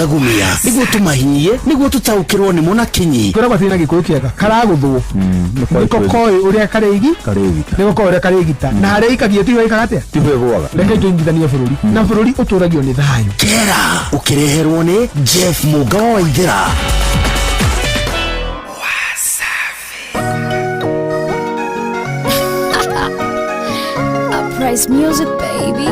Tũgamathagumia nĩguo tũmahinyie nĩguo tũtaũkĩrwo nĩmo na kinyi. Kwĩragwo atĩ na Gĩkũyũ kĩega karagũthwo nĩko koĩ ũrĩa karĩigi Karĩgita. Nĩko koĩ ũrĩa karĩgita na harĩa ikagia tiho ĩkaga atĩa. Tiho ĩgũaga. Rekei tũingithanie bũrũri na bũrũri ũtũragio nĩ thayũ. Kera ũkĩreherwo nĩ Jeff Mũnga wa Waithera. Uprise music, baby.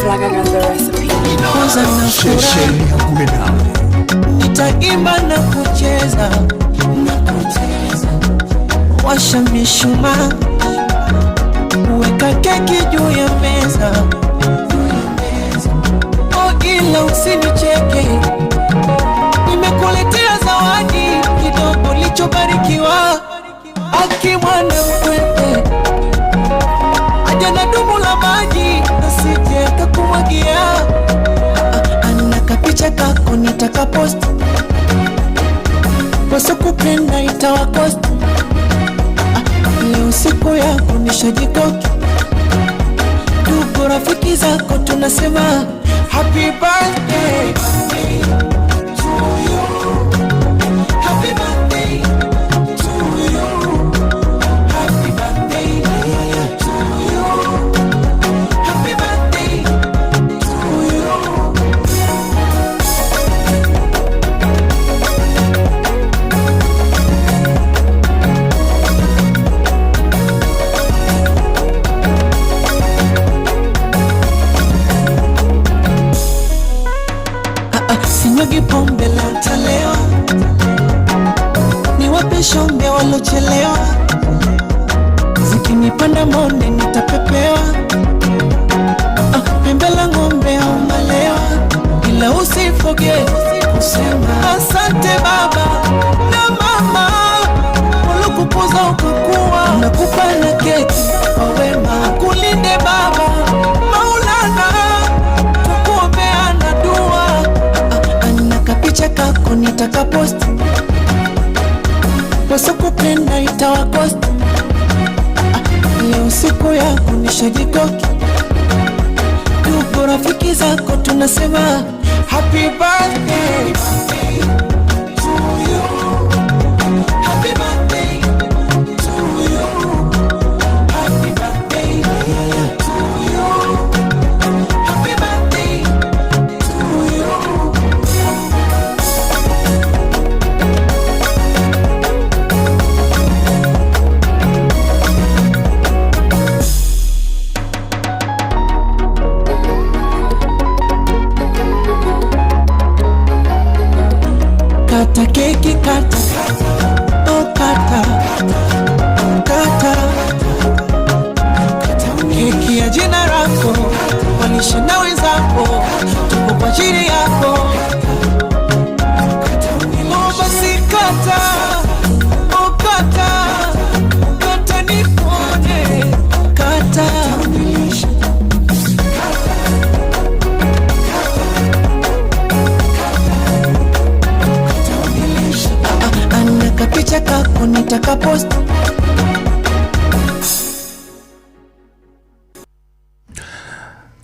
Flaga got the recipe. Kwanza na furaha nitaimba na kucheza na kucheza, washa mishumaa, weka keki juu ya meza, juu ya meza. Oh, ila usinicheke, nimekuletea zawadi kidogo lichobarikiwa. Aki mwana mkwete aja na dumu la maji, asije akakumwagia. Ana kapicha kako nitakapost, wasokupenda itawakost. Leo siku yako nishajikoki, ndugu rafiki zako tunasema happy birthday to you. Happy birthday to you. Happy birthday to you. Happy birthday to you. Sinyugi pombe leo ntalewa, niwape shombe walochelewa, zikinipanda monde nitapepewa, pembe la ng'ombe au malewa, ila usifoge kusema asante baba na mama waliokukuza ukakuwa, nakupa na keki kwa wema, kulinde baba Maulana, tukuombeana dua. Ana kapicha kako nitakapost, wasokupenda itawakost. Leo siku yako nishajikoki, ndugu rafiki zako tunasema happy birthday to you. Happy birthday to you. Happy birthday to you. Happy birthday to you. Kata keki kata, oh kata, kata keki ya jina lako, walishe na wenzako, tuko kwa ajili yako. Oh basi kata, oh kata, kata nipone, kata. Ana kapicha kako nitakapost.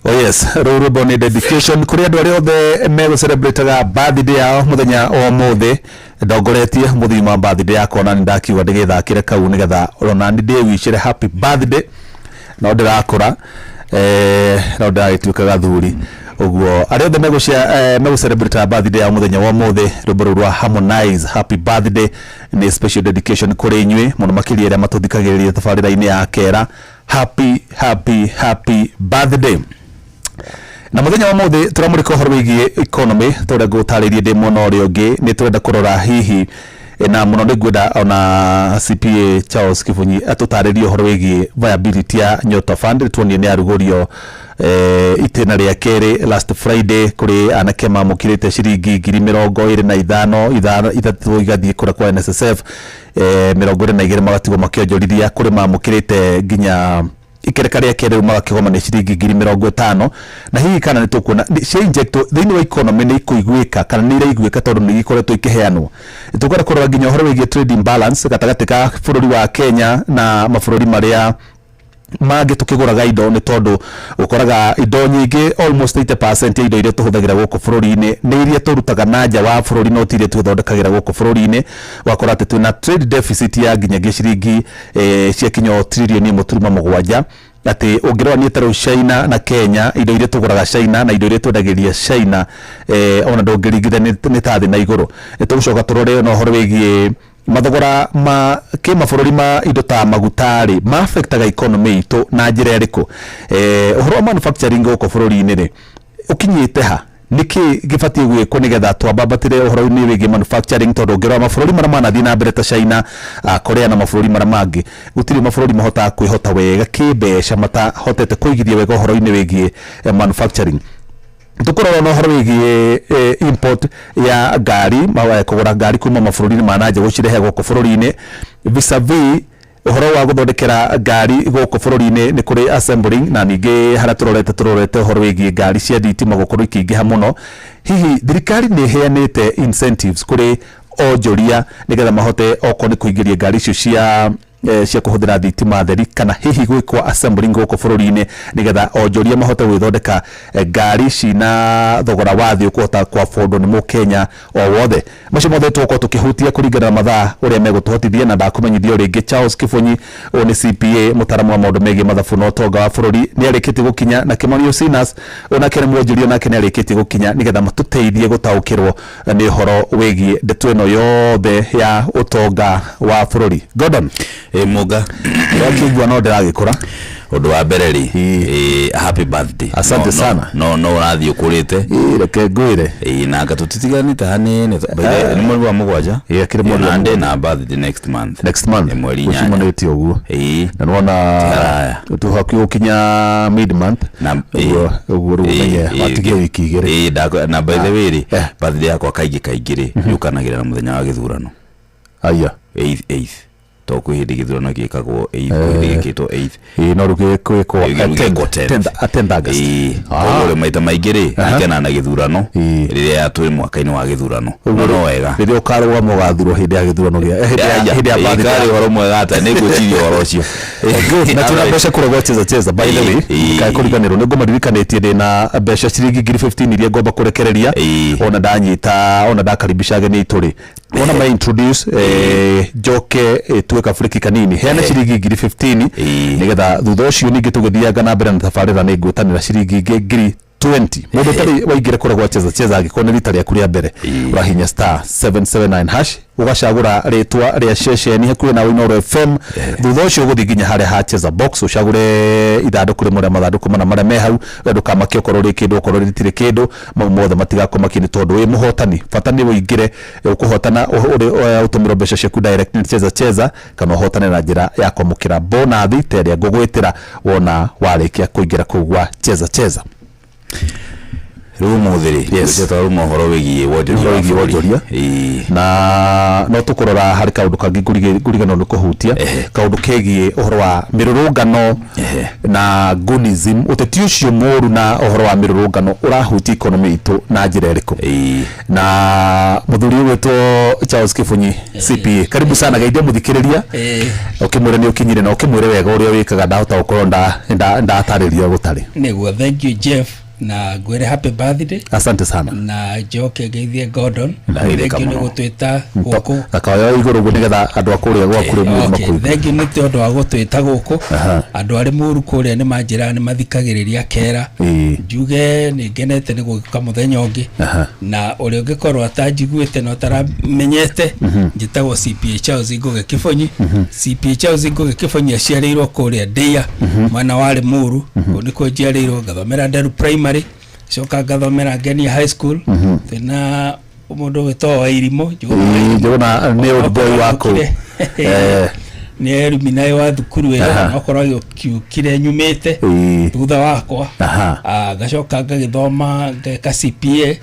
Oh yes, rũu rwĩmbo nĩ dedication kũrĩ andũ arĩa othe megũcelebrataga birthday yao mũthenya wa ũmũthĩ. Ndongoretie mũthenya wa birthday yakwa na nĩndakiuga ndĩgĩthakĩre kau nĩgetha ona nĩ ndĩwicĩre happy birthday, no ndĩrakũra no ndĩragĩtuĩka gathuri ũguo. Arĩa othe megũcelebrate birthday yao mũthenya wa ũmũthĩ, rwĩmbo rũu rwa Harmonize "Happy Birthday" nĩ special dedication kũrĩ inyuĩ mũno makĩria arĩa matũthikagĩrĩria tabarĩra-inĩ ya Kera. Happy, happy, happy birthday. Na muthenya wa muthi turamurika uhoro wigie economy ta ũrĩa ngũtarĩirie ndĩ mwena ũrĩa ũngĩ. Nĩ tũrenda kũrora hihi na mũno nĩ ngwenda ona CPA Charles Kibunyi atũtarĩrie ũhoro wĩgiĩ viability ya Nyota Fund. Nĩ tuonire nĩ yarugũrio itĩna rĩa kerĩ last Friday kũrĩ anake mamũkĩrĩte ciringi 25,000, ithano ithatũ igathiĩ kũrĩa kwa NSSF, 22 magatigwo makĩonjorithia. Kũrĩ mamũkĩrĩte nginya ikereka rĩa kerĩ rĩu magakĩgoma nĩ ciringi 50,000. Na hihi kana nĩ tũkuona cia inject thĩinĩ wa economy nĩ ikũiguĩka kana nĩ iraiguĩka tondũ nĩ igĩkoretwo ikĩheanwo. Tũkwenda kũrora nginya ũhoro wĩgiĩ trade imbalance gatagatĩ ka bũrũri wa Kenya na mabũrũri marĩa Mangĩ tũkĩgũraga indo nĩ tondũ ũkoraga indo nyingĩ, almost 80% ya indo iria tũhũthagĩra gũkũ bũrũri-inĩ nĩ iria tũrutaga na nja wa bũrũri, no ti iria twĩthondekagĩra gũkũ bũrũri-inĩ. Ũgakora atĩ twĩna trade deficit ya nginyagia ciringi ciakinya o 1.7 trillion, atĩ ũngĩrora niĩ ta rĩu China na Kenya, indo iria tũgũraga China na indo iria twendagĩria China, ona ndũngĩringithania, nĩ ta thĩ na igũrũ. Nĩ tũgũcoka tũrore ona ũhoro wĩgiĩ mathogora ma kĩmabũrũri ma indo ta maguta rĩ, ma affectaga economy itũ na njĩra ĩrĩkũ? Ũhoro wa manufacturing gũkũ bũrũri-inĩ rĩ, ũkinyĩte ha? Nĩkĩ gĩbatiĩ gwĩkwo nĩgetha twambambatĩre ũhoro-inĩ wĩgiĩ manufacturing? Tondũ ũngĩrora mabũrũri marĩa manathiĩ na mbere ta China, Korea na mabũrũri marĩa mangĩ, gũtirĩ mabũrũri mahotaga kwĩhota wega kĩmbeca matahotete kũigithia wega ũhoro-inĩ wĩgiĩ manufacturing. Tũkũrora na ũhoro wĩgiĩ import ya ngari, kũgũra ngari kuma mabũrũri-inĩ ma nanja gũcirehe gũkũ bũrũri-inĩ, vis-a-vis ũhoro wa gũthondekera ngari gũkũ bũrũri-inĩ, nĩ kũrĩ assembling. Na ningĩ harĩa tũrorete ũhoro wĩgiĩ ngari cia thitima gũkorwo ikĩingĩha mũno, hihi thirikari nĩ ĩheanĩte incentives kũrĩ onjoria nĩgetha mahote okorwo nĩ kũingĩria ngari icio cia kũhũthĩra thitima theri, kana hihi gwĩkwo assembling gũkũ bũrũri-inĩ nĩgetha onjoria mahote gwĩthondeka ngari cina thogora wa thĩ ũkũhota kũ-affordwo nĩ mũkenya o wothe? Macio mothe tũgũkorwo tũkĩhutia kũringana na mathaa ũrĩa megũtũhotithia. Na ndakũmenyithia o rĩngĩ, Charles Kĩbunyi, ũyũ nĩ CPA, mũtaaramu wa maũndũ megiĩ mathabu na ũtonga wa bũrũri, nĩ arĩkĩtie gũkinya, na Kĩmani Osinas, ũyũ nake nĩ mwonjoria, nake nĩ arĩkĩtie gũkinya nĩgetha matũteithie gũtaũkĩrwo nĩ ũhoro wĩgiĩ ndeto ĩno yothe ya ũtonga wa bũrũri. Gordon. Ĩ Mũga. Ndĩrakĩigua no ndĩragĩkũra. Ũndũ wa mbere rĩ, happy birthday. Asante sana. No ũrathiĩ ũkũrĩte. Ĩ, reke ngwĩre. Ĩ, na anga tũtitiganĩte hanene. By the way, nĩ mweri wa 7. Ĩ, akĩrĩ mweri wa Na ndĩ 7. Na birthday next month. Next month. Ĩ, mweri 8. Ũcimanĩtie ũguo. Na nĩwona Ti haraya. tũhakuhĩ gũkinya mid month. Na Ũguo rĩu ũmenye watigia wiki 2. Ĩ, na by the way rĩ, birthday yakwa kaingĩ kaingĩ rĩ, yũkanagĩra na mũthenya wa gĩthurano. Aya. Eighth, to kwĩ hĩndĩ gĩthurano gĩkagwo eighth, kwĩ hĩndĩ gĩkĩtwo eighth. Ĩ, no rĩu gĩkwĩkwo Gĩgwĩkwo 10th. 10th August. Ĩĩ, koguo rĩ, maita maingĩ rĩ, ikenaga na gĩthurano rĩrĩa twĩ mwaka-inĩ wa gĩthurano. No wega. Rĩrĩa ũkarũgama ũgathurwo hĩndĩ ya gĩthurano gĩa hĩndĩ ya birthday. Karĩ ũhoro mwega atĩa, nĩ ngwĩciria ũhoro ũcio. Good. Na tuna mbeca kũrĩa gwa Cheza Cheza, by the way. Kaĩ kũriganĩrwo nĩ ngũmaririkanĩtie ndĩna mbeca ciringi 15,000 iria ngomba kũrekereria. Ona ndanyita, ona ndakaribisha ageni aitũ rĩ, wona ma introduce, njoke tuwe kaburiki kanini, heana ciringi 15,000, nĩgetha thutha ũcio ningĩ tũgĩthianga na mbere na tabarĩra nĩ ngwĩtanĩra ciringi ingĩ 20,000. Mũndũ ũtarĩ waingĩra kũrĩa gwa Cheza Cheza, angĩkorwo nĩ rita rĩaku rĩa mbere, ũrahinya *779#, ũgacagũra rĩtwa rĩa ceceni hakuhĩ nawe, Inooro FM. Thutha ũcio ũgũthiĩ nginya harĩa ha Cheza Box, ũcagũre ithandũkũ rĩmwe rĩa mathandũkũ mana marĩa me hau. We ndũkamake okorwo rĩ kĩndũ, okorwo rĩtirĩ kĩndũ, mau mothe matigakũmakie nĩ tondũ wĩ mũhotani. Bata nĩ ũingĩre. Ũkũhotana ũtũmĩrwo mbeca ciaku direct nĩ Cheza Cheza, kana ũhotane na njĩra ya kwamũkĩra bonathi ta ĩrĩa ngũgwĩtĩra wona warĩkia kũingĩra kũu gwa Cheza Cheza. Rĩu ũmũthĩ rĩ, twaruma ũhoro wĩgiĩ wonjoria Ũhoro wa wĩgiĩ bũrũri. Wonjoria. Na no tũkũrora harĩ kaũndũ kangĩ ngũriganĩrwo nĩ kũhutia, kaũndũ kegiĩ ũhoro wa mĩrũrũngano na gunism, ũteti ũcio mũru na ũhoro wa mĩrũrũngano ũrahutia economy itũ na njĩra ĩrĩkũ. Na mũthuri ũgwĩtwo Charles Kĩbunyi, CPA, karibu sana. Geithia mũthikĩrĩria, ũkĩmwĩre nĩ ũkinyire na ũkĩmwĩre wega ũrĩa wĩkaga. Ndahota gũkorwo ndatarĩria gũtarĩ. Nĩguo, thank you Jeff, na ngwĩre happy birthday. Asante sana. Na njoke ngeithie Gordon. Ndageithĩka Thank you nĩ mũno. gũtwĩta gũkũ. Gakaoya igũrũ ũguo nĩgetha andũ a kũrĩa gwaku rĩ Okay, makuigua. Thank you nĩ tondũ wa gũtwĩta gũkũ. Andũ arĩ mũru kũrĩa nĩ manjĩraga nĩ mathikagĩrĩria kera. Njuge nĩ ngenete nĩ gũgĩũka mũthenya ũngĩ. Na ũrĩa ũngĩkorwo atanjiguĩte na ũtaramenyete, njĩtagwo CPA Charles Ngũgĩ Kĩbonyi. CPA Charles Ngũgĩ Kĩbonyi aciarĩirwo kũrĩa Ndĩa, mwena wa Rĩmuru. Kũu nĩkuo njiarĩirwo, ngathomera Nderu Primary, coka ngathomera Ngenia High School, twĩna mũndũ ũgwĩtwo Wairimũ, Njũgũna Wairimũ. Njũgũna nĩ old boy wa kũu. Nĩ alumni wa thukuru ĩyo, okorwo agĩũkire nyumĩte thutha wakwa. Ngacoka ngagĩthoma, ngeka CPA,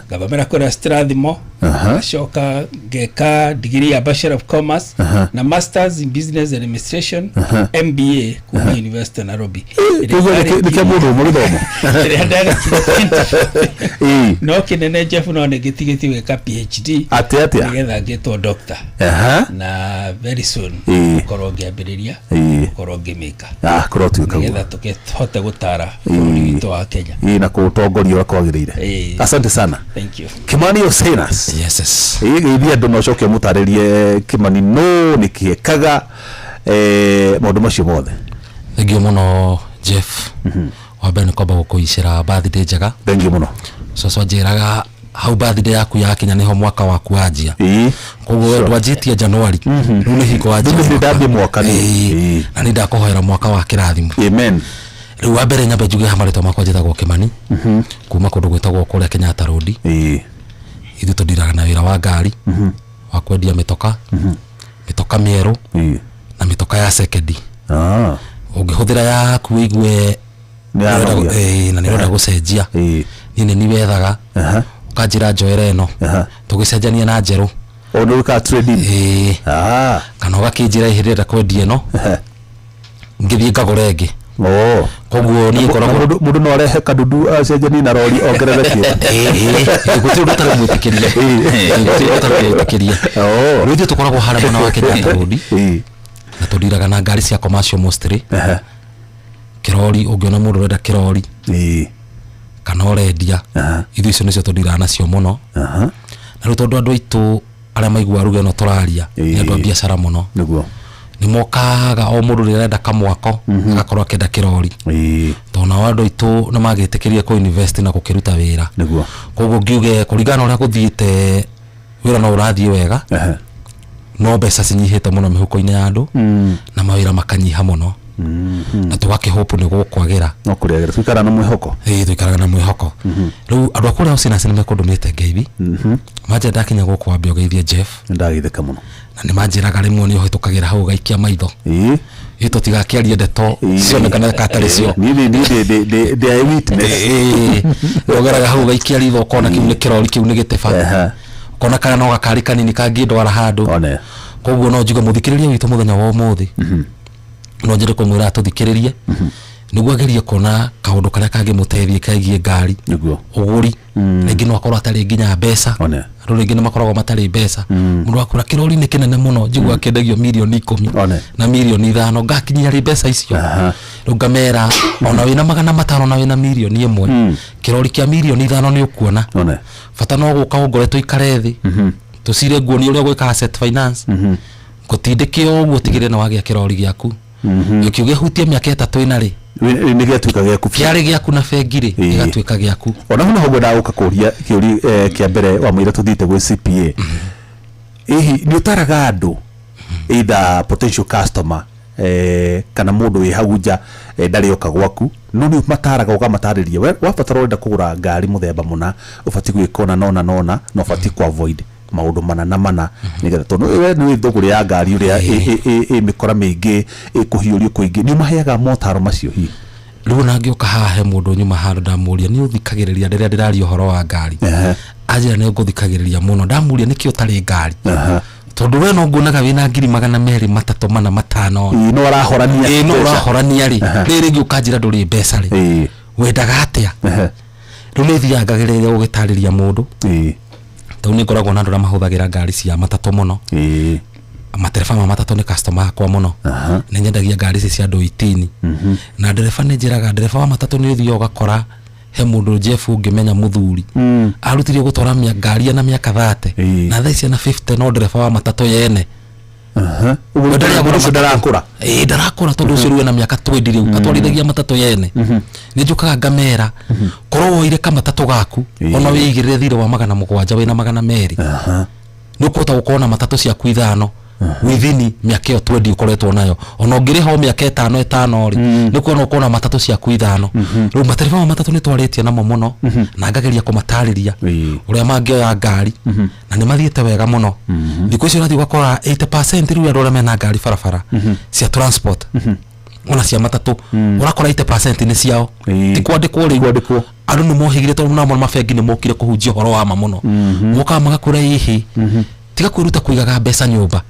ngathomera kũrĩa Strathmore, ngacoka ngeka degree ya Bachelor of Commerce na Masters in Business Administration, MBA, kuma University of Nairobi. Kĩguo nĩ kĩa mũndũ ũmwe gĩthomo. Ĩrĩa ndarĩkirie no kĩnene, Jeff, no nĩ ngĩtigĩtie gwĩka PhD Atĩ atĩa? nĩgetha ngĩtwo doctor, na very soon. Ngorwo ngĩambĩrĩria gũkorwo ngĩmĩka Ah, kũrotuĩka guo. nĩgetha tũkĩhote gũtara bũrũri witũ wa Kenya. Ĩĩ, na kũũtongoria ũrĩa kwagĩrĩire. Asante sana. Thank you. Kimani Osenas. Yes. Ĩĩ, geithia andũ na ũcoke ũmũtarĩrie Kimani nũ, nĩkĩ ekaga, maũndũ macio mothe. Thank you mũno Jeff. Wa mbere nĩ kwamba gũkũicĩra birthday njega. Thank you mũno. Cũcũ anjĩraga hau birthday yaku yakinya nĩho mwaka waku wanjia. Koguo we ndwanjĩtie January. Rĩu nĩ hingo wanjia. Rĩu nĩ hĩndĩ ndambia mwaka niĩ. Na nĩ ndakũhoera mwaka wa kĩrathimo. Amen. Rĩu wa mbere nyambe njuge ha marĩtwa makwa njĩtagwo Kĩmani. Kuma kũndũ gwĩtagwo kũrĩa Kenyatta Road. Ithuĩ tũndiraga na wĩra wa ngari. Wa kwendia mĩtoka. Mĩtoka mĩerũ. Na mĩtoka ya sekendi. Ũngĩhũthĩra yaku wĩigue Nĩ yanogia. na nĩ ũrenda gũcenjia. Niĩ nĩ niĩ wethaga. Ũkanjĩra njoere ĩno. Tũgĩcenjania na njerũ. O nĩ ũrĩkaga trading? Ĩĩ. Kana ũgakĩnjĩra ĩhĩ ndĩrenda kwendia ĩno. Ngĩthiĩ ngagũra ĩngĩ. Koguo niĩ ngoragwo Mũndũ no arehe kadudu acenjanie na rori ongerere kĩo. Ĩĩ, gũtirĩ ũndũ ũtarĩ mwĩtĩkĩrie. Gũtirĩ ũndũ ũtarĩ mwĩtĩkĩrie. Rĩu ithuĩ tũkoragwo harĩa mwena wa Kenyatta Road. Na tũndiraga na ngari cia commercial mostly. Kĩrori, ũngĩona mũndũ ũrenda kĩrori. Kana ũrendia. Ithuĩ icio nĩcio tũndiraga nacio mũno. Na rĩu tondũ andũ aitũ arĩa maiguaga ruga ĩno tũraria, nĩ andũ a biacara mũno. Nĩ mokaga o mũndũ rĩrĩa arenda kamwako, agakorwo akĩenda kĩrori. Tondũ nao andũ aitũ nĩ magĩtĩkĩrire kũ invest na gũkĩruta wĩra. Koguo ngiuge kũringana na ũrĩa gũthiĩte, wĩra no ũrathiĩ wega. No mbeca cinyihĩte mũno mĩhuko-inĩ ya andũ, na mawĩra makanyiha mũno. Na tũgakĩhope nĩ gũkwagĩra. No kũrĩagĩra, tũikaraga na mwĩhoko. Ĩĩ, tũikaraga na mwĩhoko. Rĩu andũ a kũrĩa Osinasi nĩ mekũndũmĩte ngeithi. Manjĩra ndakinya gũkũ wambe ũgeithie Jeff. Nĩ ndageithĩka mũno. Na nĩ manjĩraga rĩmwe nĩ ũhĩtũkagĩra hau ũgaikia maitho. Ĩĩ, tũtigakĩarie ndeto cionekane ka tarĩ cio. Niĩ ndĩ eye witness. Ĩĩ, ũgeraga hau ũgaikia ritho ũkona kĩu nĩ kĩrori, kĩu nĩ gĩtĩba. Ũkona kana no gakari kanini kangĩndwara handũ. Koguo no njuge mũthikĩrĩria witũ mũthenya wa ũmũthĩ. No njende kũmwĩra atũthikĩrĩrie. Nĩguo agerie kuona kaũndũ karĩa kangĩmũteithia kegiĩ ngari. Ũgũri. Rĩngĩ no akorwo atarĩ nginya mbeca. Andũ rĩngĩ nĩ makoragwo matarĩ mbeca. Mũndũ akũra kĩrori nĩ kĩnene mũno, njiguaga kĩendagio mirioni 10 na mirioni 5, ngakinyia rĩ mbeca icio. Rĩu ngamera ona wĩna 500 ona wĩna mirioni 1, kĩrori kĩa mirioni 5 nĩ ũkuona. Bata no gũka ũngore tũikare thĩ. Tũcire nguonie ũrĩa ũgwĩka asset finance. Ngũtindĩke o ũguo ũtigĩrĩre nĩ wagĩa kĩrori gĩaku. Gĩkĩ ũgĩhutie mĩaka 3 ĩna rĩ. Nĩ gĩatuĩka gĩaku biũ. Kĩarĩ gĩaku na bengi rĩ, gĩgatuĩka gĩaku. Ona hau noho ngwendaga gũka kũria kĩũria kĩa mbere wa mũira tũthiĩte gwĩ CPA. Hihi nĩ ũtaraga andũ either potential customer kana mũndũ wĩ hau nja ndarĩ oka gwaku, no nĩ ũmataraga ũgamatarĩria we wabatara ũrenda kũgũra ngari mũthemba mũna, ũbatiĩ gwĩka ũna na ũna na ũna, na ũbatiĩ kũ avoid maũndũ mana na mana, nĩgetha tondũ we nĩ thũgũrĩ ya ngari ũrĩa ĩ mĩkora mĩingĩ, ĩ kũhiũrio kũingĩ, nĩ ũmaheaga motaro macio hihi? Rĩu ona ngĩũka haha he mũndũ nyuma handũ ndamũria nĩ ũthikagĩrĩria rĩrĩa ndĩraria ũhoro wa ngari. Anjĩra nĩ ngũthikagĩrĩria mũno, ndamũria nĩkĩ ũtarĩ ngari. Tondũ we no nguonaga wĩna ngiri 200, 300, 4, 5. Ĩĩ, no ũrahorania Ĩĩ, no mbeca. ũrahorania rĩ. Rĩrĩ rĩngĩ ũkanjĩra ndũrĩ mbeca rĩ. Wendaga atĩa? Rĩu nĩ thiaga ngagereria gũgĩtarĩria mũndũ. Tondũ nĩ ngoragwo na andũ arĩa mahũthagĩra ngari cia matatũ mũno. Matereba ma matatũ nĩ customer akwa mũno. Nĩ nyendagia ngari ici cia andũ 18. Na ndereba nĩ njĩraga, ndereba wa matatũ nĩ ũthiaga ũgakora he mũndũ Jeff ũngĩmenya mũthuri. Arutire gũtwara ngari ena mĩaka 30. Na thaa ici ena 50 no ndereba wa matatũ yene. Ũguo Ndarĩ agũra ũcio ndarakũra. Ĩĩ, ndarakũra tondũ ũcio rĩu ena mĩaka 20 rĩu. Atwarithagia matatũ yene. Nĩ njũkaga ngamera, korwo woire kamatatũ gaku, ona wĩigĩrĩre thirĩ wa 700 wĩna 200. Nĩ ũkũhota gũkorwo na matatũ ciaku 5 within mĩaka ĩyo 20 ũkoretwo nayo. Ona ũngĩrĩha o mĩaka 5 5 rĩ, nĩ ũkuona ũkorwo na matatũ ciaku 5. Rĩu matereba ma matatũ nĩ twarĩtie namo mũno, na ngageria kũmatarĩria ũrĩa mangĩoya ngari, na nĩ mathiĩte wega mũno. Thikũ ici ũrathiĩ ũgakora 80% rĩu andũ arĩa mena ngari barabara cia transport, ona cia matatũ, ũrakora 80% nĩ ciao. Ti kwandĩkwo rĩu. Andũ nĩ mohĩgire tondũ namo mabengi nĩ mokire kũhunjia ũhoro wa ma mũno. Mokaga magakwĩra ĩhĩ, tiga kwĩruta kũigaga mbeca nyũmba.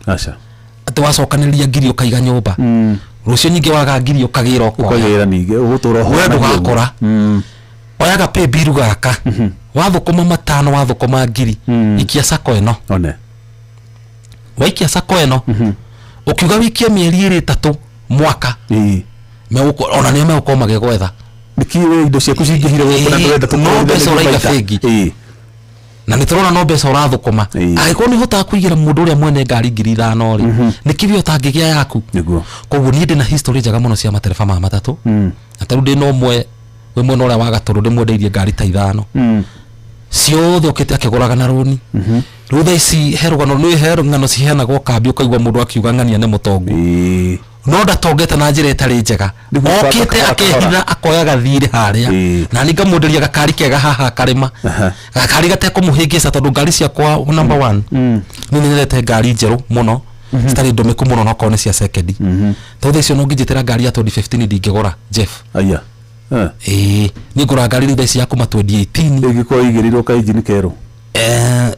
Atĩ wacokanĩrĩria ngiri ũkaiga nyũmba. Rũciũ nyingĩ waga ngiri ũkagĩra ũkoya. Ũkagĩra ningĩ, ũgũtũra We ũhoranagia ũguo. ndũgakora. Oyaga pay bill gaka. Wathũkũma 5, wathũkũma ngiri. Ikia sacco ĩno. Waikia sacco ĩno. Ũkiuga wikie mĩeri ĩrĩ ĩtatũ mwaka, ona nĩo megũkorwo magĩgwetha. Nĩkĩ we indo ciaku cingĩhire gũkũ na ndũrenda? No mbeca ũraiga bengi na nĩ tũrona no mbeca ũrathũkũma. Angĩkorwo nĩ ũhotaga kũigĩra mũndũ ũrĩa mwene ngari 5,000 rĩ, nĩkĩ we ũtangĩgĩa yaku? Nĩguo. Koguo niĩ ndĩna history njega mũno cia matereba ma matatũ, na tarĩu ndĩna ũmwe wĩ mwena ũrĩa wa Gatũrũ, ndĩmwendeirie ngari ta ithano, ciothe okĩte akĩgũraga na rũni. Rĩu thaa ici he rũgano, nĩ he ng'ano ciheanagwo kambi, ũkaigua mũndũ akiuga ng'ania nĩ mũtongu, no ndatongete na njĩra ĩtarĩ njega. Nĩguo kwamba Okĩte kahora akehitha kahora. akoya gathirĩ harĩa, na niĩ ngamwenderia gakari kega haha akarĩma, gakari gatekũmũhĩngĩca, tondũ ngari ciakwa, number one, niĩ nĩ nyendete ngari njerũ mũno citarĩ ndũmĩku mũno, nokorwo nĩ cia second, tondũ thaa icio no ngĩnjĩtĩra ngari ya 2015 ndingĩgũra, Jeff. Aya. Ĩĩ, niĩ ngũraga ngari rĩu thaa ici ya kuma 2018. Ĩngĩkorwo ĩigĩrĩirwo kainjini kerũ?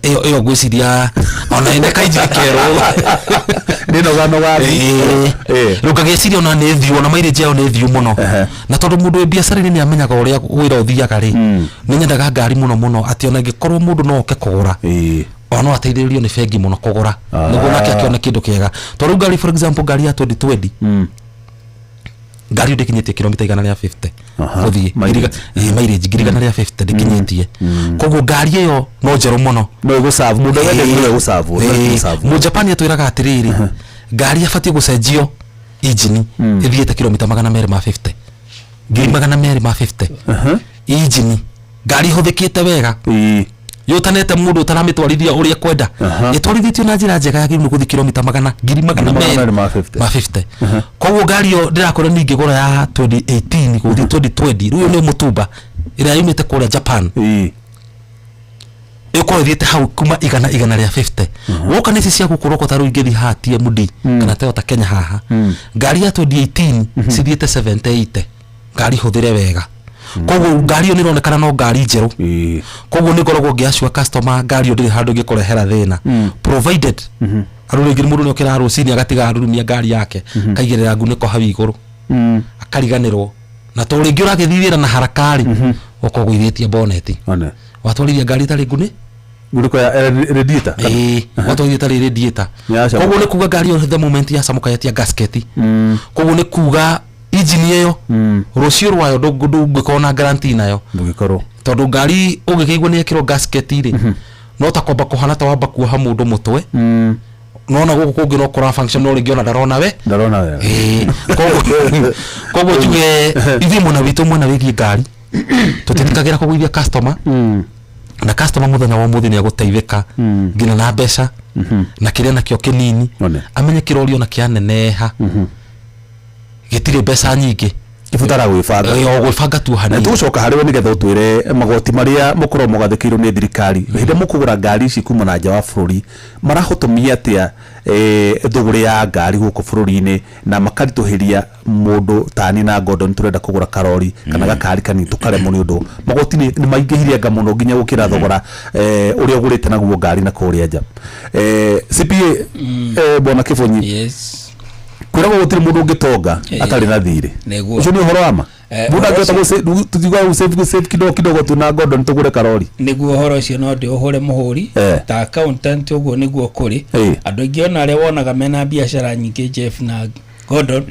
Ĩyo ngwĩciria ona ĩne kainjini kerũ. Nĩ noganoga. Rĩu ngagĩciria ona nĩ thiũ, ona mileage yayo nĩ thiũ mũno, na tondũ mũndũ wĩ biacara-inĩ nĩ amenyaga ũrĩa wĩra ũthiaga rĩ, nĩ nyendaga ngari mũno mũno atĩ ona ingĩkorwo mũndũ no oke kũgũra, ona no ateithĩrĩrio nĩ bengi mũno kũgũra, nĩguo nake akĩone kĩndũ kĩega, tondũ rĩu ngari, for example, ngari ya 2020, ngari ĩyo ndĩkinyĩtie kilomita 150 gũthiĩ. Mileage. Mileage 150,000 ndĩkinyĩtie, koguo ngari ĩyo no njerũ mũno. No ĩgũserve mũndũ wende, no ĩgũserve, no ĩgũserve. Mũjapani atwĩraga atĩrĩrĩ, ngari ĩbatiĩ gũcenjio injini ĩthiĩte kilomita 250, 250,000 injini, ngari ĩhũthĩkĩte wega, yũtanete mũndũ ũtaramĩtwarithia ũrĩa kwenda, ĩtwarithĩtio na njĩra njega, yagĩrĩirwo nĩ gũthiĩ kilomita magana ngiri magana 250. 250. Ma 50. Koguo ngari ĩyo ndĩrakwĩra ningĩgũra ya 2018 gũthiĩ 2020, rĩu ĩyo nĩ mũtumba ĩrĩa yumĩte kũrĩa Japan, ĩkorwo ĩthiĩte hau kuma 150. Woka nĩ ici cia gũkũ roko, ta rĩu ingĩthiĩ haha TMD kana Toyota Kenya haha, ngari ya 2018 cithiĩte 78, ngari hũthĩre wega, koguo ngari ĩyo nĩ ĩronekana no ngari njerũ. Koguo nĩ ngoragwo ngĩacua customer ngari ĩyo ndĩrĩ handũ ĩngĩkũrehera thĩna, provided andũ rĩngĩ mũndũ nĩ okĩraga rũcinĩ agatiga arurumia ngari yake, akaigĩrĩra ngunĩko hau igũrũ, akariganĩrwo, na to rĩngĩ ũragĩthiĩ wĩra na haraka rĩ, ũkũgũithĩtie boneti, One. watwarithia ngari ĩtarĩ nguni. Ngunĩko ya radiator? Ĩĩ, watwarithia ĩtarĩ radiator. Nĩ yacamuka. Koguo nĩ kuga ngari ĩyo the moment yacamuka yetia gasket, koguo nĩ kuga injini ĩyo rũciũ rwayo ndũngĩkorwo na guarantee nayo. Ndũngĩkorwo. Tondũ ngari ũngĩkĩigua nĩ yekĩrwo gasket rĩ, no ta kwamba kũhana ta wamba kuoha mũndũ mũtwe, nona gũkũ kũngĩ no kũra function, no rĩngĩ ona ndarona we. Ndarona wega. Ĩĩ, koguo njuge ithuĩ mwena witũ, mwena wĩgiĩ ngari, tũtithikagĩra kũgũithia customer, na customer mũthenya wa ũmũthĩ nĩ agũteithĩka nginya na mbeca na kĩrĩa nakĩo kĩnini. One. Amenye kĩrori ona kĩaneneha gĩtirĩ mbeca nyingĩ. Kĩbatara gwĩbanga. Ĩĩ, o gwĩbanga tu Na hanini. tũgũcoka harĩ we nĩgetha ũtwĩre magoti marĩa mũkorwo mũgathĩkĩirwo nĩ thirikari hĩndĩ ĩrĩa mũkũgũra ngari ici kuma na nja wa bũrũri marahotomia atĩa thũgũrĩ ya ngari gũkũ bũrũri-inĩ na makaritũhĩria mũndũ tani na Gordon tũrenda kũgũra karori kana gakari kanini tũkaremwo nĩ ũndũ magoti nĩ maingĩhire anga mũno nginya gũkĩra thogora ũrĩa ũgũrĩte naguo ngari na kũrĩa nja. CPA bwana Kĩbonyi, kwĩragwo gũtirĩ mũndũ ũngĩtonga atarĩ na thirĩ. Ũcio nĩ ũhoro wa ma? Mũndũ angĩhota tũtiugaga gũsave, gũsave kidogo kidogo tu na Gordon tũgũre karori? Nĩguo, ũhoro ũcio no ndĩũhũre mũhũri ta accountant, ũguo nĩguo kũrĩ. Andũ aingĩ ona arĩa wonaga mena biacara nyingĩ, Jeff na Gordon,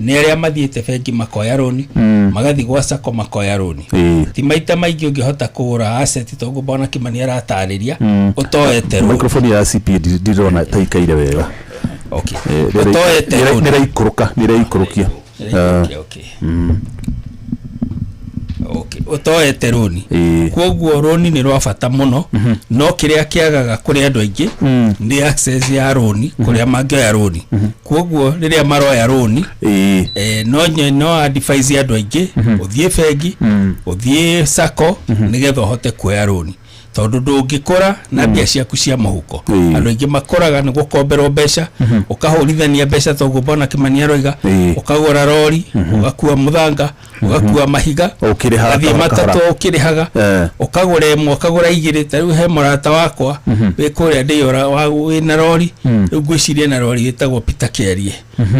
nĩ arĩa mathiĩte bengi makoya rũni, magathiĩ gwa sacco makoya rũni. Ti maita maingĩ ũngĩhota kũgũra asset toguo bwana Kimani aratarĩria ũtoete rũni. Microphone ya CPA ndirona ta ikaire wega. Okay. Ũtoete rũni. Nĩraikũrũka, nĩraikũrũkia. Nĩraikũrũkia, okay. Okay. Ũtoete rũni, koguo rũni nĩ rwa bata mũno, no kĩrĩa kĩagaga kũrĩ andũ aingĩ nĩ access ya rũni, kũrĩa mangĩoya rũni. Koguo rĩrĩa maroya rũni, no advise andũ aingĩ ũthiĩ bengi, ũthiĩ sacco, nĩgetha ũhote kuoya rũni, tondũ ndũngĩkũra na mbia ciaku cia mũhuko. Andũ aingĩ makũraga nĩ gũkomberwo mbeca, ũkahũrithania mbeca toguo bwana Kimani aroiga, ũkagũra rori, ũgakua mũthanga, ũgakua mahiga, Ũkĩrĩhaga ũgathiĩ kahora matatũ kahora. ũkĩrĩhaga, ũkagũra ĩmwe, ũkagũra igĩrĩ. Ta rĩu he mũrata wakwa wĩ kũrĩa ndĩyũra wĩna rori rĩu, ngwĩciria na rori ĩtagwo Peter Kĩarie,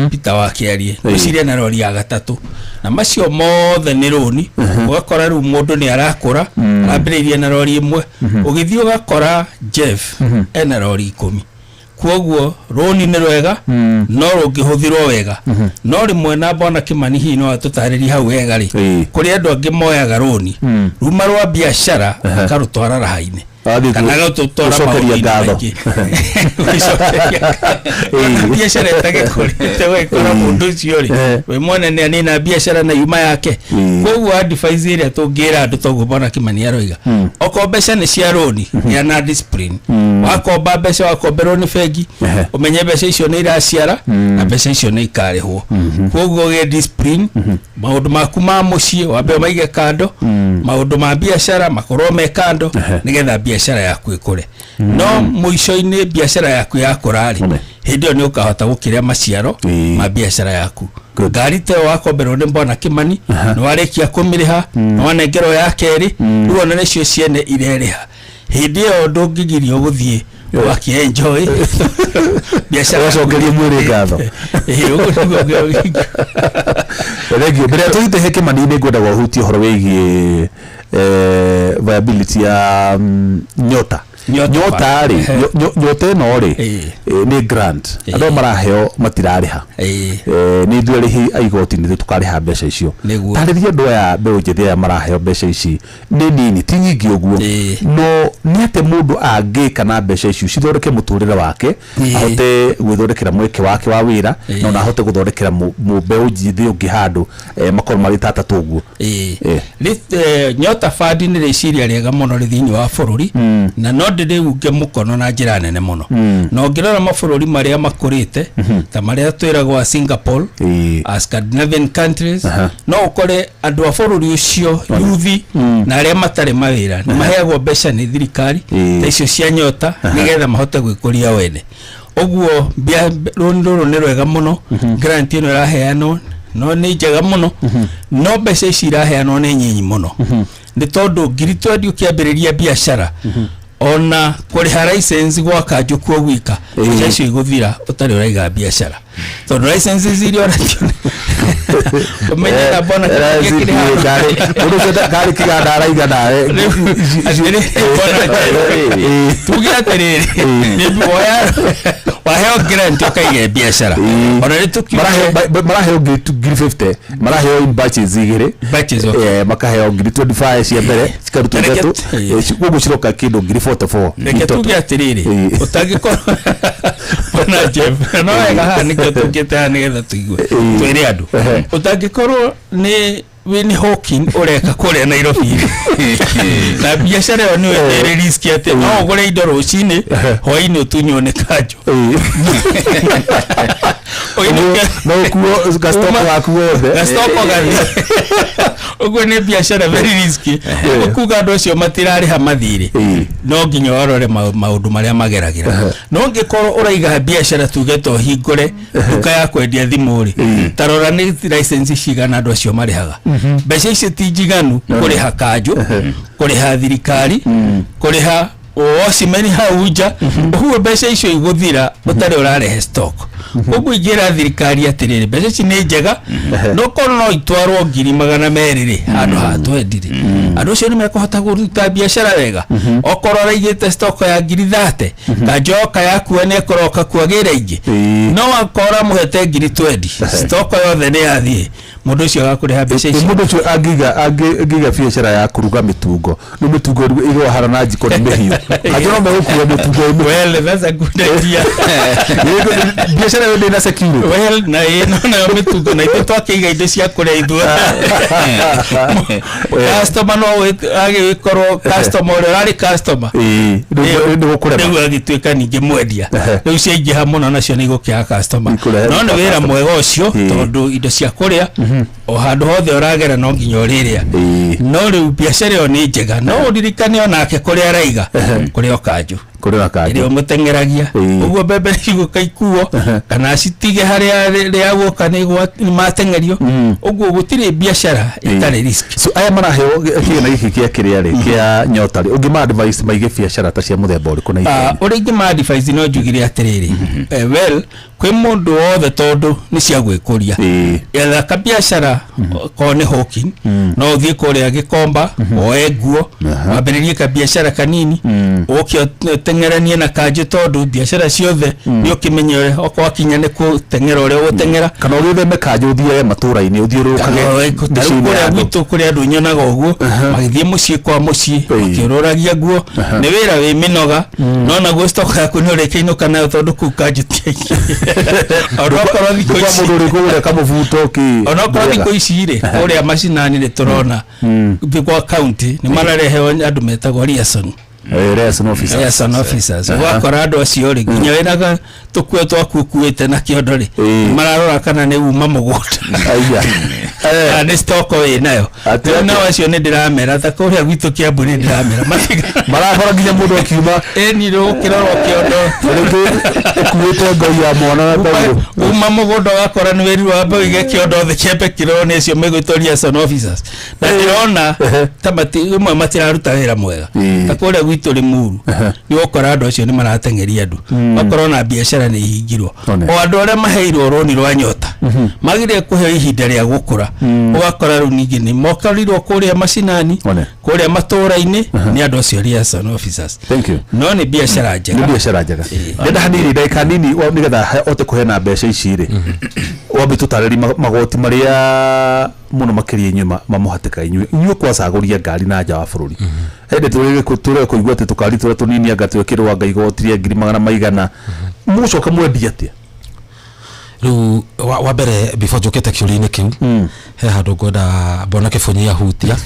Peter wa Kĩarie, ngwĩciria na rori ya gatatũ, na macio mothe nĩ rũni. Ũgakora rĩu mũndũ nĩ arakũra, arambĩrĩirie na rori ĩmwe, ũgĩthiĩ ũgakora, Jeff, ena rori 10. Kwoguo rũni nĩ rwega no rũngĩhũthĩrwo wega. No rĩmwe na Bwana Kĩmani hihi no atũtarĩrie hau wega rĩ, kũrĩ andũ angĩ moyaga rũni ruma rwa biacara akarũtwara raha-inĩ Agathiĩ kana agatũtwara gũcokeria maũndũ-inĩ ngatho. maingĩ. Gũcokeria ngatho. Biacara ĩtagĩkũrĩte ũgakora mũndũ ũcio rĩ, we mwene nĩ anina biacara na yuma yake. Koguo advice ĩrĩa tũngĩra andũ, toguo Bwana Kĩmani aroiga, okorwo mbeca nĩ cia rũni, gĩa na discipline. Wakomba mbeca, wakomberwo nĩ bengi, ũmenye mbeca icio nĩ iraciara na mbeca icio nĩ ikarĩhwo. Koguo ũgĩe discipline, maũndũ maku ma mũciĩ wambe ũmaige kando, maũndũ ma biacara makorwo me kando, nĩgetha biacara yaku ĩkũre. No mũico-inĩ biacara yaku yakũra rĩ, hĩndĩ ĩyo nĩ ũkahota gũkĩrĩa maciaro ma biacara yaku. Ngari ta ĩyo wakomberwo nĩ Bwana Kĩmani, nĩ warĩkia kũmĩrĩha, nĩ wanengerwo ya kerĩ, rĩu ona nĩcio ciene irerĩha. Hĩndĩ ĩyo ndũngĩgirio gũthiĩ ũgakĩ enjoy biacara. Ũgacokeria mwĩrĩ ngatho. Ĩĩ, ũguo nĩguo. Thengiũ. Mbere ya tũthiĩte he Kĩmani, nĩ ngwendaga ũhutie ũhoro wĩgiĩ viability ya Nyota. Nyota. Nyota rĩ, Nyota ĩno rĩ, nĩ grant andũ aya maraheo, matirarĩha. Nĩ ithuĩ arĩhi a igoti nĩ ithuĩ tũkarĩha mbeca icio. Nĩguo. Tarĩria andũ aya mbeũ njĩthĩ aya maraheo mbeca ici, nĩ nini, ti nyingĩ ũguo, no nĩ atĩ mũndũ angĩka na mbeca icio cithondeke mũtũrĩre wake, ahote gwĩthondekera mweke wake wa wĩra, na ona ahote gũthondekera mbeũ njĩthĩ ũngĩ handũ makorwo marĩ ta atatũ ũguo. Nyota Fund nĩ rĩciria rĩega mũno rĩ thĩinĩ wa bũrũri, na no ndĩrĩunge mũkono na njĩra nene mũno. Na ũngĩrora mabũrũri marĩa makũrĩte ta marĩa twĩragwo a Singapore, a Scandinavian countries, no ũkore andũ a bũrũri ũcio, yuthi na arĩa matarĩ mawĩra, nĩ maheagwo mbeca nĩ thirikari ta icio cia Nyota, nĩgetha mahote gwĩkũria wene. Ũguo rũni rũrũ nĩ rwega mũno, grant ĩno ĩraheanwo no nĩ njega mũno, no mbeca ici iraheanwo nĩ nyinyi mũno, nĩ tondũ 20,000 ũkĩambĩrĩria biacara, ona kũrĩha license gwa kanjũ kuo gwika, mbeca icio igũthira ũtarĩ ũraiga biacara, tondũ licenses iria ũratio, ũmenye na mbona kĩrĩ handũ. Mũndũ ũcio ndarĩ kĩganda araiga nawe. Tuge atĩrĩrĩ, nĩ waheo grant ũkaige biacara, ona nĩ tũkiuge Maraheo 50,000, maraheo in batches igĩrĩ. Batches, okay. Makaheo 25,000 cia mbere, cikarutwo ithatũ. Koguo ciroka kĩndũ 44,000 Reke in total. Tuge atĩrĩrĩ, ũtangĩkorwo ona Jeff, no wega haha nĩkĩo tũkĩte haha, nĩgetha tũigue twĩre andũ, ũtangĩkorwo nĩ Winnie Hawking ũreka kũrĩa Nairobi na biacara ĩyo nĩ ĩrĩ risk atĩ no ũgũre indo rũcinĩ, hwainĩ ũtunywo nĩ kanjũ. Ũinũke- No ũkuo gastoko gaku wothe. Gastoko gathi ũguo. Nĩ biacara very risky. Ũguo kuga andũ acio matirarĩha mathirĩ, no nginya warore maũndũ marĩa mageragĩra. No ngĩkorwo ũraiga biacara, tuge to hingũre nduka ya kwendia thimũ rĩ, ta rora nĩ license cigana andũ acio marĩhaga. Mbeca icio ti njiganu kũrĩha kanjũ, kũrĩha thirikari, kũrĩha watchman hau nja. Ũguo mbeca icio igũthira ũtarĩ ũrarehe stock. Koguo ingĩra thirikari atĩrĩrĩ, mbeca ici nĩ njega, no korwo no itwarwo 200,000 rĩ, handũ ha 20 rĩ, andũ acio nĩ mekũhota kũruta biacara wega. Okorwo araigĩte stock ya 30,000, kanjũ yoka yakua nĩ ekũroka kuagĩra ingĩ. No akora mũhete 20,000, stock yothe nĩ yathiĩ, mũndũ ũcio agakũrĩha mbeca icio. Mũndũ ũcio angĩiga biacara ya kũruga mĩtungo, nĩ mĩtungo ĩrwahara na njiko nĩ mĩhiũ, angĩ no megũkua mĩtungo ĩ mĩhiũ. Well, that's a good idea. Biacara ĩyo ndĩna security. Well, na ĩ no nayo mĩtungo, na ithuĩ twakĩiga indo cia kũrĩa ithuĩ, customer no agĩkorwo customer ũrĩa ũrarĩ customer Rĩu nĩ gũkũrema. Rĩu agĩtuĩka ningĩ mwendia. Rĩu ciaingĩha mũno nacio nĩ igũkĩaga customer. Ikũrehe No nĩ wĩra customer. mwega ũcio, tondũ indo cia kũrĩa o handũ hothe ũragera no nginya ũrĩrĩa. No rĩu biacara ĩyo nĩ njega, no ũririkane onake kũrĩa araiga kũrĩ o kanjũ Kũrĩ na ĩrĩa kanjũ ũmũteng'eragia. Ũguo mbembe nĩcigũka ikuo kana citige harĩa rĩa guoka nĩ mateng'erio. Ũguo gũtirĩ biacara ĩtarĩ risk. So aya maraheo kĩgĩna gĩkĩ kĩa kĩrĩa rĩ, kĩa Nyota rĩ, ũngĩma advice maige biacara ta cia mũthemba ũrĩkũ na Ah, ihenya? ũrĩa ingĩma advice, no njugire atĩrĩrĩ, well, kwĩ mũndũ wothe, tondũ nĩ cia gwĩkũria, etha kabiacara. Korwo nĩ hawking, no ũthiĩ kũrĩa Gĩkomba woe nguo, wambĩrĩrie kabiacara kanini, ũke ũteng'eranie na kanjũ, tondũ biacara ciothe nĩ ũkĩmenye ũrĩa okorwo akinya nĩ kũteng'era ũrĩa ũgũteng'era. Kana ũgĩtheme kanjũ, ũthiage matũra-inĩ, ũthiũrũrũkage Tarĩu mĩciĩ-inĩ ya kũrĩa andũ. gwitũ kũrĩa andũ nyonaga ũguo magĩthiĩ mũciĩ kwa mũciĩ makĩũrũragia nguo. Nĩ wĩra wĩ mĩnoga, no naguo stock yaku nĩ ũrĩkĩinũka nayo, tondũ kũu kanjũ ti aingĩ, onokorwo thikũ Ndũkwa ici mũndũ ũrĩkũ ũrĩa kamũbuto kĩ. Onokorwo thikũ ici rĩ, kũrĩa macinani nĩ tũrona kwa county nĩ marareheo andũ metagwo liaison. Liaison officers. Liaison officers. Ũgakora andũ acio rĩ, nginya wĩna tũkuo twaku ũkuĩte na kĩondo rĩ, mararora kana nĩ uma mũgũnda Aya. kana nĩ stoko wĩ nayo. Atĩ Rĩu nao acio nĩ ndĩramera ta kũrĩa gwitũ Kĩambu nĩ ndĩramera matiga Marabara nginya mũndũ akiuma. Ĩni rũkĩrorwo kĩondo. Rĩngĩ ũkuĩte ngoi ya mwana na taurũ. Uma mũgũnda ũgakora nĩ wĩrirwo wambe ũige kĩondo thĩ kĩambe kĩrorwo nĩ acio megwĩtwo liaison officers. Na ndĩrona ta rĩmwe matiraruta wĩra mwega. Ta kũrĩa gwitũ Limuru nĩ ũgũkora andũ acio nĩ marateng'eria andũ, ũgakora ona biacara nĩ ihingirwo. One. O andũ arĩa maheirwo rũni rwa nyota magĩrĩire kũheo ihinda rĩa gũkũra, ũgakora rĩu ningĩ nĩ mokorirwo kũrĩa macinani, One. kũrĩa matũra-inĩ nĩ andũ acio liaison officers. Thank you. No nĩ biacara njega. Nĩ biacara njega. Ndenda hanini, ndagĩka nini, nĩgetha hote kũheana mbeca ici rĩ, wambe tũtarĩrie magoti marĩa mũno makĩria inyuĩ mamũhatĩkaga inyuĩ kwacagũria ngari na nja wa bũrũri. Hĩndĩ tũrĩ kũigua atĩ tũkari tũrĩa tũnini anga twĩkĩrwo anga igoti rĩa ngiri magana maigana, mũgũcoka mwendia atĩa? Rĩu wa mbere, before njũkĩte kĩũria-inĩ kĩu, he handũ ngwenda mbona kĩbũnyi ahutia,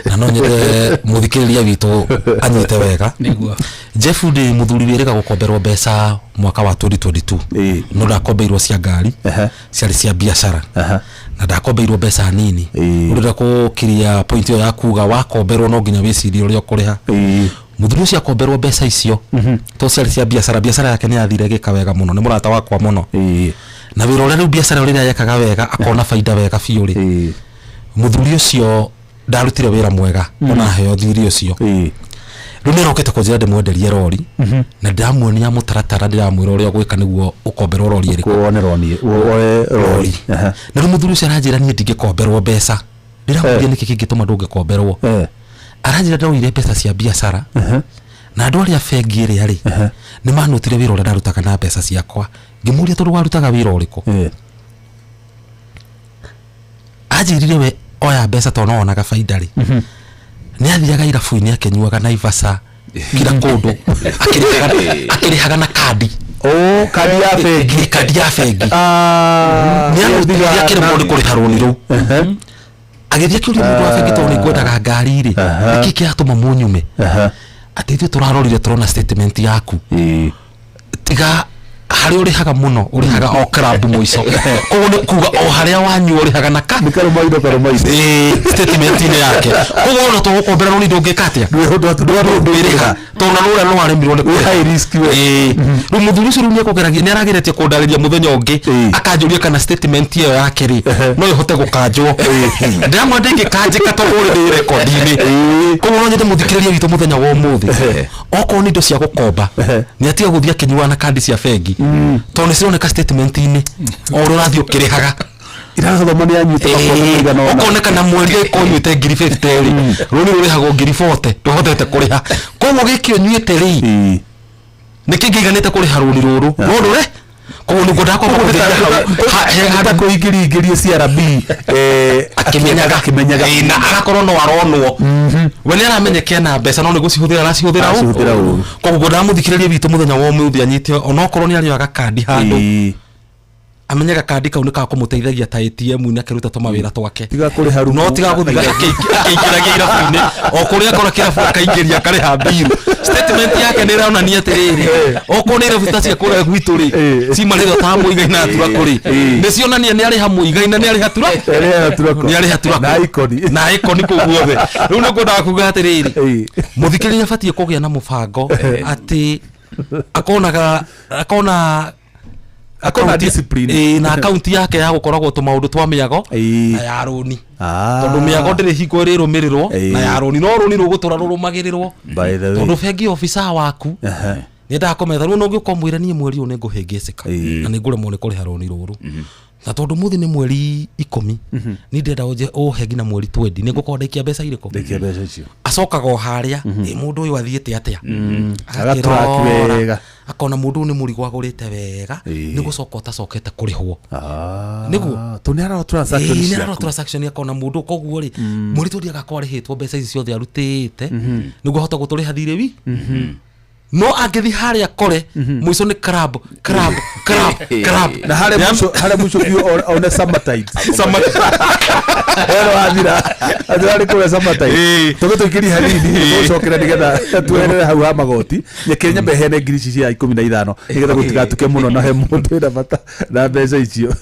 na no nyende mũthikĩrĩria witũ anyite wega. Nĩguo. Jeff ndĩ mũthuri wĩrĩga gũkomberwo mbeca mwaka wa 2022. No ndakombeirwo cia ngari, ciarĩ cia biacara, na ndakombeirwo mbeca nini. Ũrenda kũkiria point ĩyo ya kuga wakomberwo no nginya wĩcirie ũrĩa ũkũrĩha. Mũthuri ũcio akomberwo mbeca icio to ciarĩ cia biacara, biacara yake nĩ yathire ĩgĩka wega mũno, nĩ mũrata wakwa mũno, na wĩra ũrĩa rĩu biacara ĩyo rĩrĩa yekaga wega akona baida wega biũ rĩ, mũthuri ũcio ndarutire wĩra mwega ona heo thirĩ ũcio. Rĩu nĩ arokĩte kũnjĩra ndĩmwenderie rori, na ndĩramuonia mũtaratara, ndĩramwĩra ũrĩa ũgwĩka nĩguo ũkomberwo rori ĩrĩkũ. Wone roni, woe rori. Na rĩu mũthuri ũcio aranjĩra niĩ ndingĩkomberwo mbeca. Ndĩramũria nĩkĩ kĩngĩtũma ndũngĩkomberwo. Aranjĩra ndĩroire mbeca cia biacara, na andũ arĩa bengi ĩrĩa rĩ nĩ manotire wĩra ũrĩa ndarutaga na mbeca ciakwa. Ngĩmũria tondũ warutaga wĩra ũrĩkũ? Anjĩrire we oya mbeca tondũ no onaga baida rĩ, nĩ athiaga irabu-inĩ akĩnyuaga Naivasha kila kũndũ, akĩrĩhaga na kandi. Oh, kandi ya bengi. Kandi ya bengi. Nĩ anotire akĩremwo nĩ kũrĩha rũni rũu, agĩthiĩ akĩũria mũndũ wa bengi, tondũ nĩ ngwendaga ngari rĩ, nĩkĩ kĩratũma mũnyume? Atĩ ithuĩ tũrarorire tũrona statement yaku, tiga harĩa ũrĩhaga mũno, ũrĩhaga o club mũico. Koguo nĩ kuga o harĩa wanyua ũrĩhaga na ka Nĩ karũmaitho karũmaitho. Statement-inĩ yake. Koguo ona tũgũkombera rũni ndũngĩka atĩa? Ndũngĩrĩha, tondũ na rũrĩa no aremirwo nĩ Wĩ high risk we. Rĩu mũthuri ũcio rĩu nĩekũgeragia, nĩarageretie kũndarĩria mũthenya ũngĩ, akanjũria kana statement ĩyo yake rĩ no ĩhote gũkanjwo. Ndĩramwĩra ndĩngĩkanjĩka tondũ ũrĩ ndĩ rekondi-inĩ. Koguo no nyende mũthikĩrĩria witũ mũthenya wa ũmũthĩ, okorwo nĩ indo cia gũkomba, nĩ atiga gũthiĩ akĩnyuaga na kandi cia bengi, tondũ nĩ cironeka statement-inĩ o ũrĩa ũrathiĩ ũkĩrĩhaga. Irathoma nĩ anyuĩte makondo maigana ũna. Ũkoneka na mweri ĩkorwo ũnyuĩte ngiri 50 rĩ, rũni rũrĩhagwo ngiri 40, ndũhotete kũrĩha. Koguo gĩkĩ ũnyuĩte rĩ, nĩ kĩngĩiganĩte kũrĩha rũni rũrũ no ndũre. Koguo nĩguo ndakwamba kũthĩria hau he Ta handũ kũingĩringĩrie CRB akĩmenyaga. Akĩmenyaga. Na agakorwo no aronwo we nĩ aramenyeka ena mbeca, no nĩ gũcihũthĩra aracihũthĩra Aracihũthĩra ũru. Koguo ndamũthikĩrĩria witũ mũthenya wa ũmũthĩ anyite, onokorwo nĩ arĩoyaga kandi handũ, amenyaga kandi kau nĩ kakũmũteithagia ta ATM-inĩ akĩruta tũmawĩra twake. Tiga kũrĩha rumu. No tiga gũthiĩ akĩingĩragia irabu-inĩ, o kũrĩa akora kĩrabu akaingĩria akarĩha mbiru. Statement yake nĩ ĩronania atĩrĩrĩ, okorwo nĩ irabu ta cia kũrĩa gwitũ rĩ, cimarĩtwo ta Mũigai na Turakũ rĩ, nĩ cionania nĩ arĩha Mũigai na nĩ arĩha Turakũ. Arĩha Turakũ. Nĩ arĩha Turakũ. Na Icon. Na Icon kũu guothe. Rĩu nĩ ngwendaga kuga atĩrĩrĩ, mũthikĩrĩria abatiĩ kũgĩa na mũbango atĩ akonaga akona Akona discipline. Na akaunti yake ya gũkoragwo tũmaũndũ twa mĩago na ya rũni, tondũ mĩago ndĩrĩ hingo ĩrĩrũmĩrĩrwo na ya rũni, no rũni rũgũtũra rũrũmagĩrĩrwo, By the way. tondũ bengi officer waku nĩendaga kũmetha. Rĩu no ũngĩũka ũmwĩre niĩ mweri ũyũ nĩngũhĩngĩcĩka na nĩngũremwo nĩ kũrĩha rũni rũrũ. Na tondu muthi ni mweri 10 ni ndenda uhe nginya mweri 20 ni ngukorwo ndaikia mbeca iriko ndaikia mbeca icio acokaga o haria ĩ mundu uyu athiĩte atia Agatrack wega akona mundu ni murigo agurite wega ni gucoka utacokete kurihwo niguo to ni arora transaction ni arora transaction akona mundu koguo ri mweri 20 agakorwo arihitwo mbeca ici ciothe arutite niguo ahota guturiha thirĩ wi no angithi haria kore mwico ni club club club club na haria mwico biu one summertide ero athira athira kure summertide tugituikiria hanini tucokera nigetha tuerere hau ha magoti nyeke nyambe hene ngiri ici cia 15 nigetha gutigatuke muno na he mundu wina bata na mbeca icio.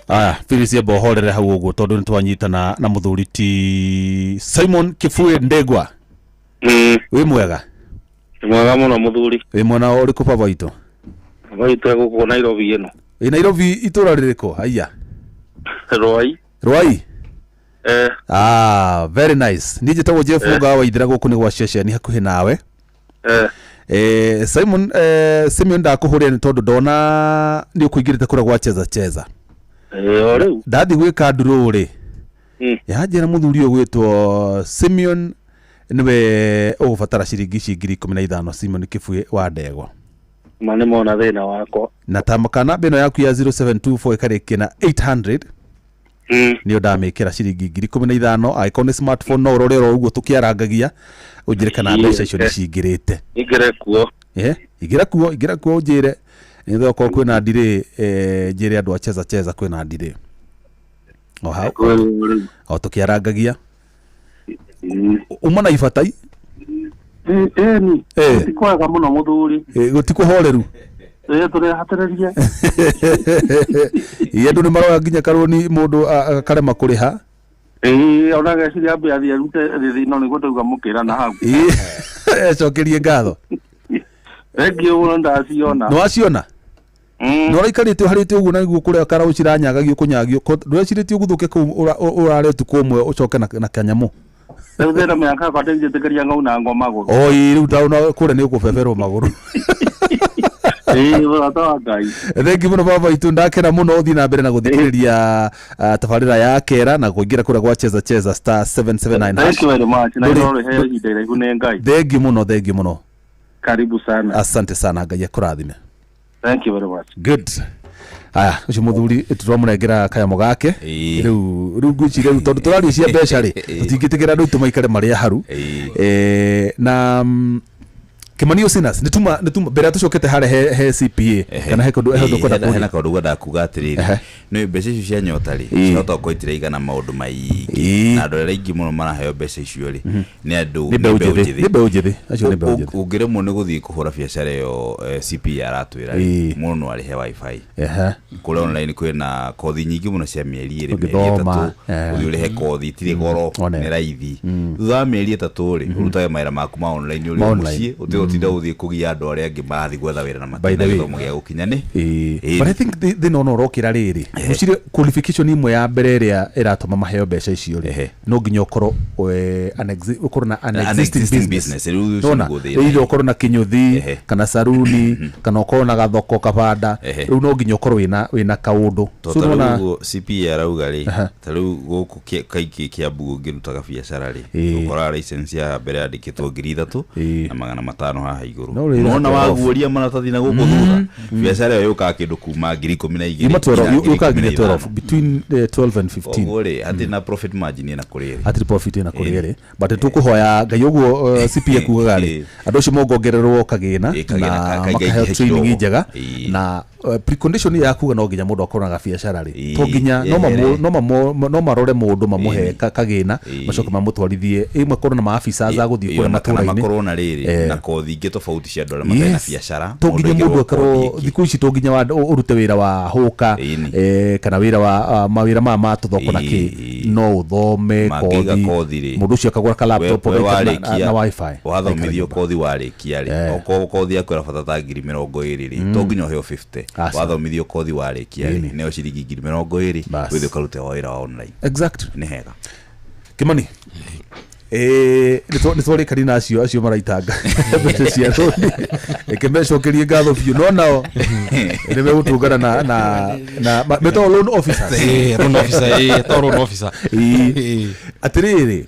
Aya Phyllis bohorere hau uguo tondu ni twanyitana na muthuri ti Simon Kifue Ndegwa. Wi mwega? Mwega muno muthuri. Wi mwana uriku baba itu? Baba itu guku Nairobi ino. Wi Nairobi itura ririko? Haiya. Rwai. Rwai? Ah, very nice. Ni njitagwo Jeff Mugawa waithira guku ni gwa ceceni hakuhi nawe. Simon Simeon ndakuhuria ni tondu ndona ni ukuingirite kura gwa cheza cheza. Ndathi gwika nduru ri yanjira muthuri uyu gwitwo Simeon niwe ugubatara ciringi ici 15,000 Simon Kifue wa Ndegwa ma ni mona thina wakwa na tamaka namba ino yaku ya 0724 ikarikia na 800 nio ndamikira ciringi 15,000 angĩkorwo nĩ smartphone no urore oro uguo tukiarangagia unjire kana mbeca icio nĩ cingirite. Ingire kuo. Ingira kuo unjire nithe okorwo kwina ndire njire andu a cheza cheza kwina ndire o hau o tukiarangagia uma na ibatai ni tikwaga muno muthuri gutikuhoreru turihatereria andu ni maroya nginya karoni mundu akarema kuriha ona geciria ambe athie arute rithino niguo ndauga mukira na hau ecokerie ngatho. Thengiũ mũno ndaciona. Nĩ waciona? Nĩ ũraikarĩte ũharĩte ũguo na nĩguo kũrĩa karaũ ciranyagagio kũnyagio ndwecirĩtie ũguthũke kũu ũrare ũtukũ ũmwe ũcoke na kanyamũ. Rĩu thĩna mĩaka yakwa ndĩngĩtĩkĩria ngaunangwo magũrũ. Oi rĩu ndauna kũrĩa nĩ ũkũbeberwo magũrũ. Mũrata wa Ngai. Thengiũ mũno baba itũ ndakena mũno ũthiĩ na mbere na gũthikĩrĩria tabarĩra ya kera na kũingĩra kũrĩa gwa cheza cheza star 779. Thank you very much. Na iro ihinda iraihu nĩ Ngai. Thengiũ mũno, thengiũ mũno. Karibu sana. Asante sana, Ngai akũrathime. Thank you very much. Good. Aya, ucio muthuri tũramũnengera kanyamũ gake riu riu ngwĩciria rĩu tondũ tũraria cia mbeca rĩ tũtingĩtĩkĩra andũ aitũ maikare marĩ aharu na Kimani Osinas nituma mbere tucokete hare he CPA kana he kundu he kwenda kuona hena kaundu gwenda kuga atiriri ni mbeca icio cia nyota ri ciahota gukorwo itiraigana maundu maingi na andu aria aingi muno maraheo mbeca icio ri ni andu ni mbeũ njithi acio ni mbeũ njithi ungiremwo ni guthii kuhura biacara iyo CPA aratwira ri mundu no arihe wifi kuria online kwina kothi nyingi muno cia mieri iri mieri itatu uthii urihe kothi itiri goro ni raithi thutha wa mieri itatu ri urutage mawira maku ma online uri mucii Ũgũtinda ũthiĩ kũgia andũ arĩa angĩ marathiĩ gwetha wĩra na By the matirĩ way. gĩthomo gĩa gũkinya nĩ Ĩĩ. But I think thĩna ona ũrokĩra rĩrĩ, ngwĩciria qualification imwe ya mbere ĩrĩa ĩratũma maheo mbeca icio rĩ, no nginya ũkorwo ũkorwo na an An existing existing business. business, rĩu ũcio Nĩwona? nĩguo thĩna. Either ũkorwo na kĩnyũthi kana saruni kana ũkorwo na gathoko kabanda, rĩu no nginya ũkorwo wĩna kaũndũ. To So ta rĩu nĩwona- ũguo CPA arauga rĩ, ta rĩu gũkũ kaingĩ Kiambu ũngĩrutaga biacara rĩ, ũkoraga license ya mbere yandĩkĩtwo 3,500 haha igũrũ. No rĩrĩ Nona 12. waguũria maratathi na gũkũ thutha, biacara ĩyo yũkaga kĩndũ kuma 12,000 Yuma 12, nginya ngiri yũkaga ikũmi na nginya 12, ithano. between 12 and 15. Koguo rĩ, hatirĩ na profit margin ĩna kũrĩ ĩrĩ. Hatirĩ profit ĩna kũrĩ ĩrĩ, but tũkũhoya Ngai ũguo, CPA kugaga rĩ, andũ acio mongongererwo kagĩna Kagĩna na kaingĩ makaheo kidogo. training njega. Na precondition ya kuga no nginya mũndũ akorwo na gabiacara rĩ, to nginya no no marore mũndũ mamũhe kagĩna, macoke mamũtwarithie ĩmwe korwo na maabisa a gũthiĩ kũrĩa Ĩyo, na kana matũra-inĩ. makorwo na rĩrĩ na kothi ingĩ tofauti cia andũ arĩa matarĩ na biacara. To nginya Mũndũ mũndũ aigĩrwo akorwo kothi ĩngĩ. thikũ ici to nginya ũrute wĩra wa hũka, kana wĩra wa mawĩra maya ma tũthoko na kĩ, no ũthome Mangĩiga kothi, kothi rĩ, mũndũ ũcio akagũra ka laptop we agaikara warĩkia na wifi. Wathomithio kothi warĩkia rĩ, okorwo kothi yaku ĩrabatara ta 20,000 rĩ, to nginya ũheo 50. Aca. Wathomithio kothi warĩkia rĩ, neo ciringi 20,000 wĩthiĩ ũkarute wĩra wa online. Exact. Nĩ hega. Kimani, nĩ twarĩkani na acio maraitanga mbeca cia rũni, reke mecokerie ngatho biũ, no nao nĩ megũtũngana na metagwo loan officers. Loan officer, etagwo loan officer. Atĩrĩrĩ,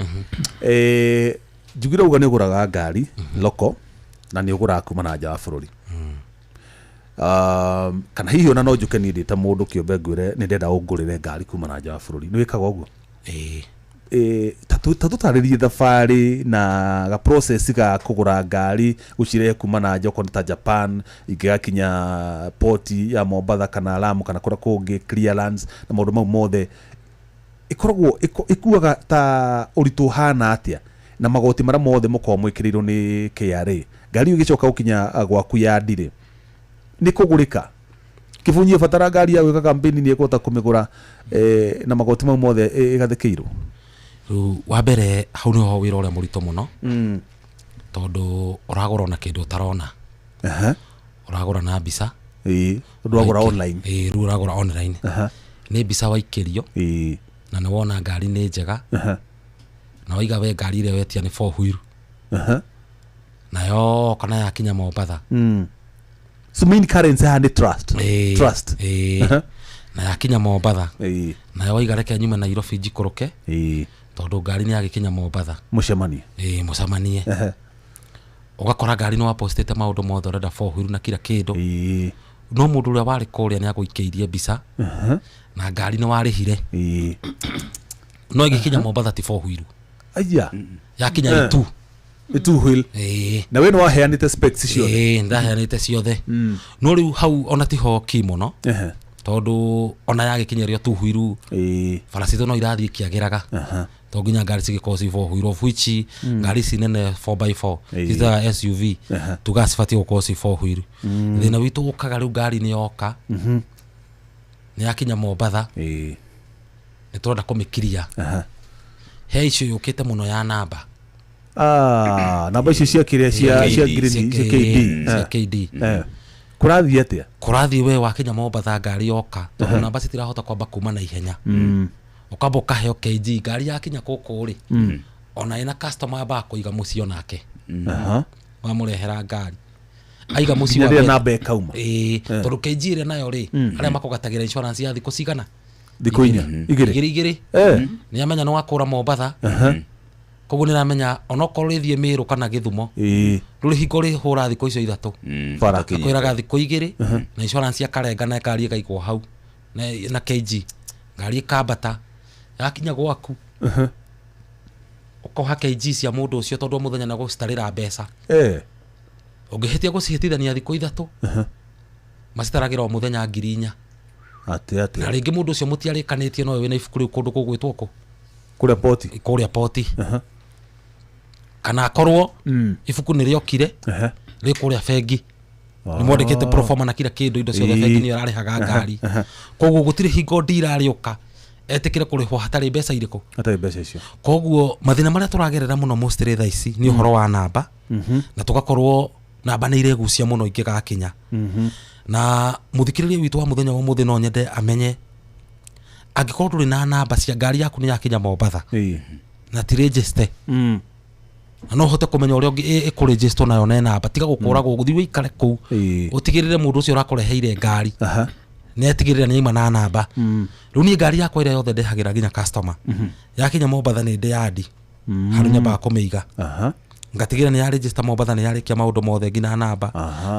njugire uga nĩ ũgũraga ngari loko na nĩ ũgũraga kuma na nja wa bũrũri. Kana hihi ona no njũke niĩ ndĩ ta mũndũ kĩũmbe ngwĩre nĩ ndenda ũngũrĩre ngari kuma na nja wa bũrũri, nĩ wĩkaga ũguo? Ĩĩ. Ta tũtarĩrie thabarĩ na ga process ga kũgũra ngari gũcirehe kuma na nja, okorwo nĩ ta Japan ingĩgakinya poti ya Mombatha kana Lamu kana kũrĩa kũngĩ, clearance na maũndũ mau mothe, ĩkoragwo ĩkuaga ta ũritũ ũhana atĩa, na magoti marĩa mothe mũkoragwo mwĩkĩrĩirwo nĩ KRA, ngari ĩyo ĩgĩcoka gũkinya gwaku ya ndirĩ nĩ kũgũrĩka? Kĩbunyi ĩbatara ngari ya gwĩka campaign nĩ ĩkũhota kũmĩgũra na magoti mau mothe ĩgathĩkĩirwo? Rĩu wa mbere hau nĩho wĩra ũrĩa mũritũ mũno, tondũ ũragũra ona kĩndũ ũtarona. Ũragũra na mbica. Ũndũ wagũra online. Ĩĩ, rĩu ũragũra online. Nĩ mbica waikĩrio. Na nĩ wona ngari nĩ njega. Na waiga we ngari ĩrĩa wetia nĩ four wheel. Nayo kana yakinya Mombatha. So main currency haha nĩ trust. Trust. Na yakinya Mombatha. Nayo waiga reke nyume Nairobi njikũrũke. Tondũ ngari nĩ yagĩkinya Mombatha. Mũcemanie. Ĩĩ, mũcemanie. Ũgakora ngari nĩ wapostĩte maũndũ mothe ũrenda four wheel na kila kĩndũ. No mũndũ ũrĩa warĩ kũrĩa nĩ agũikĩirie mbica. Na ngari nĩ warĩhire. No ĩgĩkinya Mombatha ti four wheel. Aya. Yakinya itu. Nĩ two wheel. Na we nĩ waheanĩte specs ciothe. Ĩĩ, ndaheanĩte ciothe. No rĩu hau ona tiho ki mũno. Tondũ ona yagĩkinya ĩrĩ o two wheel, bara citũ no irathiĩ ikĩagĩraga. To nginya ngari cigĩkorwo ci four wheel, of which ngari ici nene four by four, citaga SUV, tugaga cibatiĩ gũkorwo ci four wheel. Thĩna witũ ũkaga rĩu ngari nĩ yoka, nĩ yakinya Mombatha, nĩ tũrenda kũmĩkiria. He issue yũkĩte mũno ya namba. Namba icio cia kĩrĩa, cia green, cia KD. Cia KD. Kũrathiĩ atĩa? Kũrathiĩ we wakinya Mombatha ngari yoka, tondũ namba citirahota kwamba kuma na ihenya. Ũkamba ũkaheo KG, ngari yakinya gũkũ rĩ, ona ĩna customer ambaga kũiga mũciĩ onake. Wamũrehera ngari. Aiga mũciĩ Nginya wa rĩrĩa mbere. namba ĩkauma. Ĩĩ, tondũ KG ĩrĩa nayo rĩ, arĩa makũgatagĩra insurance ya thikũ cigana? Thikũ inya. Igĩrĩ. Igĩrĩ, igĩrĩ. Nĩ amenya nĩ wakũra Mombatha. Koguo nĩ aramenya onokorwo rĩthiĩ Mĩrũ kana Gĩthumo, rũrĩ hingo rĩhũra thikũ icio ithatũ. Bara. Akwĩraga thikũ igĩrĩ, na insurance akarenga na ngari ĩkaigwo hau na KG. Ngari ĩkambata, yakinya gwaku, ũkoha KG cia mũndũ ũcio tondũ o mũthenya nĩ agũcitarĩra mbeca. Ũngĩhĩtia gũcihĩtithania thikũ ithatũ, macitaragĩra o mũthenya 4,000. Atĩ, atĩ. Na rĩngĩ mũndũ ũcio mũtiarĩkanĩtie nowe wĩna ibuku rĩu kũndũ gũgwĩtwo kũ? Kũrĩa poti. Kũrĩa poti. Kana akorwo ibuku nĩ rĩokire, rĩ kũrĩa bengi. Nĩ mwandĩkĩte proforma na kila kĩndũ, indo ciothe bengi nĩyo ĩrarĩhaga ngari. Koguo gũtirĩ hingo ndira rĩũka etĩkĩre kũrĩhwo hatarĩ mbeca irĩkũ? Hatarĩ mbeca icio. Koguo mathĩna marĩa tũragerera mũno mostly thaa ici nĩ ũhoro wa namba, na tũgakorwo Namba nĩ iregucia mũno ingĩgakinya. Na mũthikĩrĩria witũ wa mũthenya wa ũmũthĩ no nyende amenye angĩkorwo ndũrĩ na namba cia ngari yaku nĩ yakinya Mombatha na ti register, na no ũhote kũmenya ũrĩa ũngĩ ĩkũregister nayo ne namba, tiga gũkũragwo, gũthiĩ ũikare kũu, ũtigĩrĩre mũndũ ũcio ũrakũreheire ngari nĩ atigĩrĩra nĩ aima na namba. Rĩu niĩ ngari yakwa ĩrĩa yothe ndehagĩra nginya customer, yakinya Mombatha nĩ ndĩ yandi handũ nyambaga kũmĩiga, ngatigĩrĩra nĩ ya register Mombatha, nĩ yarĩkia maũndũ mothe nginya namba,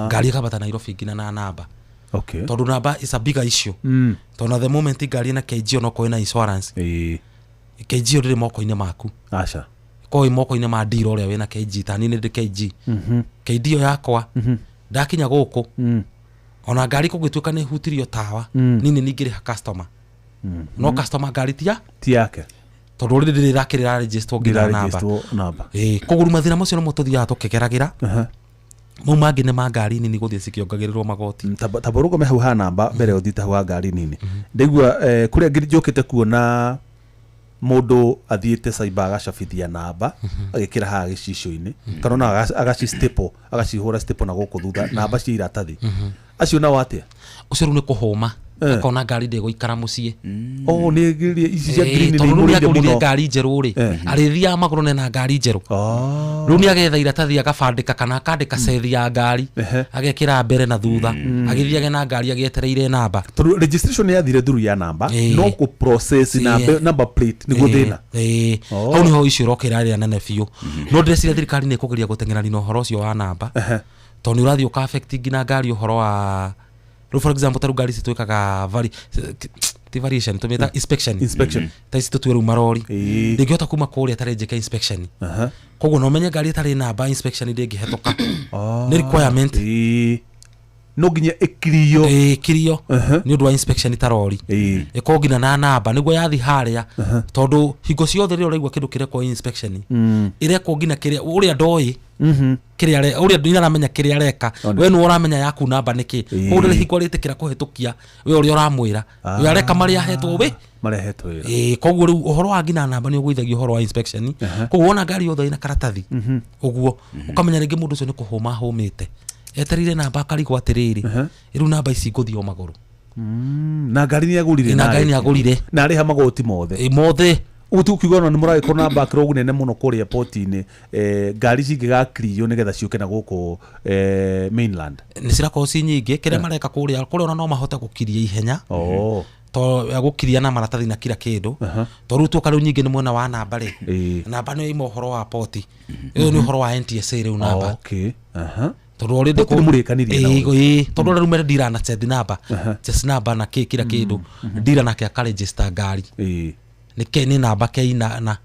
ngari ĩkambata Nairobi nginya na namba, tondũ namba is a bigger issue, tondũ na the moment ngari ĩna KG onokorwo ĩna insurance, KG ĩyo ndĩrĩ moko-inĩ maku. Aca. Ĩkoragwo ĩ moko-inĩ ma dealer ũrĩa wĩna KG. Ta niĩ nĩ ndĩ KG, KD ĩyo yakwa ndakinya gũkũ, ona ngari kũngĩtuĩka nĩ hutirio tawa, niĩ nĩ ningĩrĩha customer, no customer ngari tia ti yake, tondũ already ndĩrĩ ĩrakĩrĩra register nginya namba. Ndĩraregisterwo namba. Ĩĩ, koguo rĩu mathĩna macio nĩmo tũthiaga tũkĩgeragĩra. Mau mangĩ nĩ ma ngari nini gũthiĩ cikĩongagĩrĩrwo magoti. Tamba ũrũgame hau ha namba mbere ũthiĩte hau ha ngari nini. Ndaigua kũrĩa njũkĩte kuona mũndũ athiĩte cyber agacabithia namba, agĩkĩra haha gĩcicio-inĩ, kana ona agaci staple, agacihũra staple na gũkũ thutha namba cia iratathi. Acio nao atĩa? Ũcio rĩu nĩ kũhũma, akona ngari ndĩgũikara mũciĩ. Oh, nĩ ici cia green nĩ Tondũ rĩu imũrĩire nĩagũrire mũno. ngari njerũ rĩ, arĩthiaga magũrũ nena ngari njerũ. Rĩu nĩ agetha iratathi agabandĩka kana akandĩka cethi ya ngari, agekĩra mbere na thutha, agĩthiage na ngari agĩetereire namba. Tondũ registration yathire through ya namba, no kũ process number plate nĩguo thĩna. Hau nĩho icio ĩrokĩra ĩrĩa nene biũ. No ndĩreciria thirikari nĩ ĩkũgeria gũteng'erania na ũhoro ũcio wa namba, tondũ nĩ ũrathiĩ ũka affect nginya ngari, ũhoro wa rĩu, for example, ta rĩu ngari ici twĩkaga ti variation, tũmĩta inspection. Inspection. Ta ici tũtue rĩu marori, ndĩngĩhota kuma kũrĩa ĩtarĩ njĩke inspection. Koguo no menye ngari ĩtarĩ namba inspection ndĩngĩhetũka, nĩ requirement. No nginya ĩkirio. Ĩkirio nĩ ũndũ wa inspection ta rori ĩkorwo nginya na namba nĩguo yathi harĩa, tondũ hingo ciothe rĩrĩa ũraigua kĩndũ kĩrekwo inspection, ĩrekwo nginya kĩrĩa ũrĩa ndoĩ, kĩrĩa ũrĩa ndaramenya kĩrĩa areka. We nĩwe ũramenya yaku namba nĩkĩ. Koguo ndĩrĩ hingo arĩtĩkĩra kũhetũkia we ũrĩa ũramwĩra we areka marĩa ahetwo wĩ marehetwo wĩra. Koguo rĩu ũhoro wa nginya namba nĩ ũgũithagia ũhoro wa inspection. Koguo wona ngari yothe ĩna karatathi ũguo, ũkamenya rĩngĩ mũndũ ũcio nĩ kũhũma ahũmĩte, etereire namba, akarigwo atĩrĩrĩ, rĩu namba ici ngũthiĩ o magũrũ. Na ngari nĩ agũrire. Na ngari nĩ agũrire. Na arĩha magoti mothe. Mothe. Ũguo ti ũkiuga ona nĩ mũragĩkorwo na backlog nene mũno kũrĩa port-inĩ, ngari cingĩgakirio nĩgetha ciũke na gũkũ mainland. Nĩ cirakorwo ci nyingĩ. Kĩrĩa mareka kũrĩa kũrĩa ona no mahote gũkiria ihenya, to ya gũkiria na maratathi na kila kĩndũ, to rĩu tuoka rĩu nyingĩ nĩ mwena wa namba rĩ, namba nĩ ima ũhoro wa poti, ĩyo nĩ ũhoro wa NTSA rĩu namba. Tondũ already Poti nĩ mũrĩkanirie nao. Ĩĩ, tondũ rĩu mere ndira na check number, chassis number na kĩ kila kĩndũ, ndira nake akaregister ngari nĩ ke nĩ namba ke ina na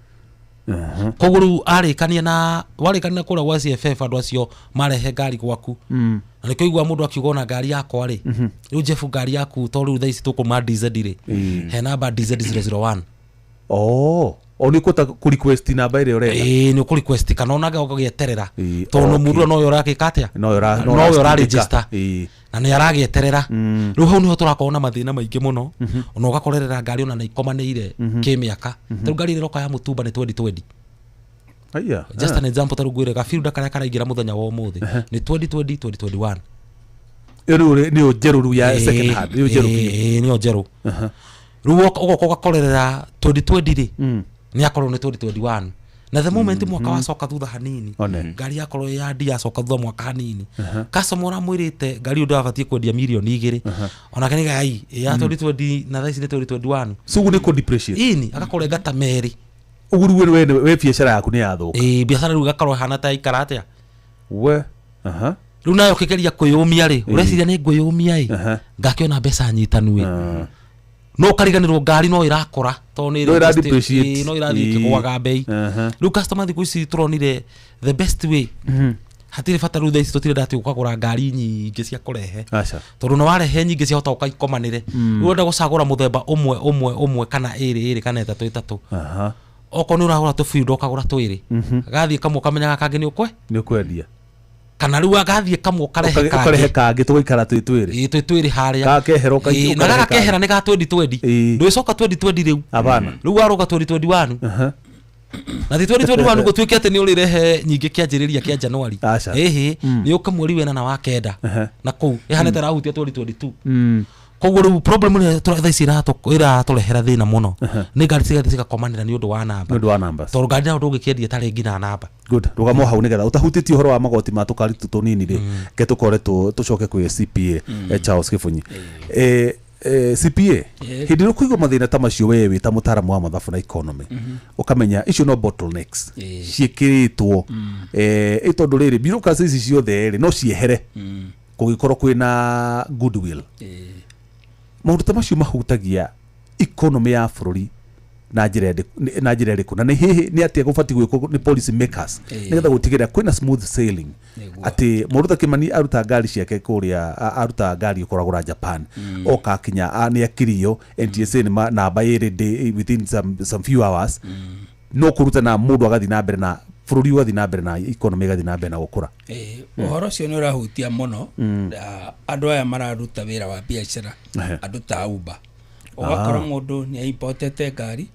koguo rĩu arĩkania na warĩkania kũrĩa gwa CFF, andũ acio marehe ngari gwaku, na nĩkĩo igua mũndũ akiuga ona ngari yakwa rĩ, rĩu Jeff, ngari yaku to rĩu thaa ici tũkũma DZ rĩ, he namba DZ 001. Oh, o nĩ ũkũhota kũ request namba ĩrĩa ũrenda. Ĩĩ, nĩ ũkũ request kana onake ũgagĩeterera, tondũ mũndũ ũyũ nowe ũragĩka atĩa, Nowe nowe ũratindĩka. ũraregister na nĩ aragĩeterera. Rĩu hau nĩho tũrakorwo na mathĩna maingĩ mũno, ona ũgakorerera ngari ona nĩ ikomanĩire kĩmĩaka. Tarĩu ngari ĩrĩa ĩroka ya mũtumba nĩ 2020. Aya. Just an example, tarĩu ngwĩre gabiruda karĩa karaingĩra mũthenya wa ũmũthĩ nĩ 2020, 2021. Ĩyo rĩu nĩyo njerũ rĩu ya second hand, nĩyo njerũ biũ. Ĩĩ, nĩyo njerũ. Rĩu ũgoka ũgakorerera 2020 rĩ, nĩ akorwo nĩ 2021, na the moment mwaka wacoka thutha hanini, One. ngari yakorwo ya ndi yacoka thutha mwaka hanini, customer ũramwĩrĩte ngari ĩyo ndĩrabatiĩ kwendia mirioni 2, onake nĩ gai ya 2020 na thaa ici nĩ 2021. So ũguo nĩ kũ depreciate. Ini agakũrenga ta merĩ. Ũguo rĩu we biacara yaku nĩ yathũka. Ĩĩ, biacara rĩu ĩgakorwo ĩhana ta ĩikara atĩa. We. Rĩu nayo ũkĩgeria kwĩyũmia rĩ, ũreciria nĩ ngwĩyũmia ĩ, ngakĩona mbeca nyitanu ĩ, no ũkariganĩrwo ngari no ĩrakũra tondũ nĩ No ĩra depreciate. Ĩĩ, no ĩrathiĩ ĩkĩgũaga mbei. Rĩu customer thikũ ici tũronire the best way, hatirĩ bata rĩu thaa ici tũtirenda atĩ ũkagũra ngari nyingĩ cia kũrehe, Aca. tondũ nĩ warehe nyingĩ ciahota gũka ikomanĩre. Rĩu ũrenda gũcagũra mũthemba ũmwe ũmwe ũmwe kana ĩrĩ ĩrĩ kana ĩtatũ ĩtatũ. Okorwo nĩ ũragũra tũbiu ũkagũra twĩrĩ, gathiĩ kamwe ũkamenyaga kangĩ nĩ ũkwe Nĩ ũkwendia. Kana rĩu agathiĩ kamwe ũkarehe Ũkarehe kangĩ. kangĩ tũgaikara twĩ twĩrĩ. Ĩĩ, twĩ twĩrĩ harĩa. Gakehera Ĩĩ, na ũkarehe gaka kangĩ. kehera nĩ ga 2020, ndwĩcoka 2020 rĩu. Hapana. Rĩu warũga 2021. Na ti 2021 gũtuĩke atĩ nĩ ũrĩrehe nyingĩ kĩanjĩrĩria kĩa January. Aca. Ĩhĩ, nĩ ũka mweri wena na wa kenda na kũu ĩhana ta ĩrahutia 2022. Koguo rĩu problem ĩrĩa thaa ici ĩratũrehera thĩna mũno nĩ ngari cigathiĩ cigakomanĩra nĩ ũndũ wa namba. Nĩ ũndũ wa numbers. Tondũ ngari nayo ndũngĩkĩendia ĩtarĩ nginya namba. Good, rũgamo hau nĩgetha ũtahutĩtie ũhoro wa magoti ma tũkari tũtũ tũnini rĩ, ke tũkore tũcoke kwĩ CPA Charles Kĩbunyi. CPA, hĩndĩ ĩrĩa ũkũigua mathĩna ta macio, we wĩ ta mũtaaramu wa mathabu na economy, ũkamenya icio no bottlenecks ciĩkĩrĩtwo, ĩ tondũ rĩrĩ bureaucracy ici ciothe rĩ no ciehere kũngĩkorwo kwĩna goodwill. Maũndũ ta macio mahutagia economy ya bũrũri na njĩra na njĩra ĩrĩkũ, na nĩ hihi nĩ atĩa gũbatiĩ gwĩkwo nĩ policy makers nĩgetha gũtigĩrĩra kwĩna smooth sailing, atĩ mũndũ ta Kĩmani aruta ngari ciake kũrĩa, aruta ngari ũkoragũra Japan, oka akinya nĩ akirio NTSA nĩ namba ĩ ready within some few hours, no kũruta na mũndũ agathiĩ na mbere na bũrũri ũgathiĩ na mbere na economy ĩgathiĩ na mbere na gũkũra? Ũhoro ũcio nĩ ũrahutia mũno andũ aya mararuta wĩra wa biacara, andũ ta Uber. Ũgakora mũndũ nĩ aimportete ngari,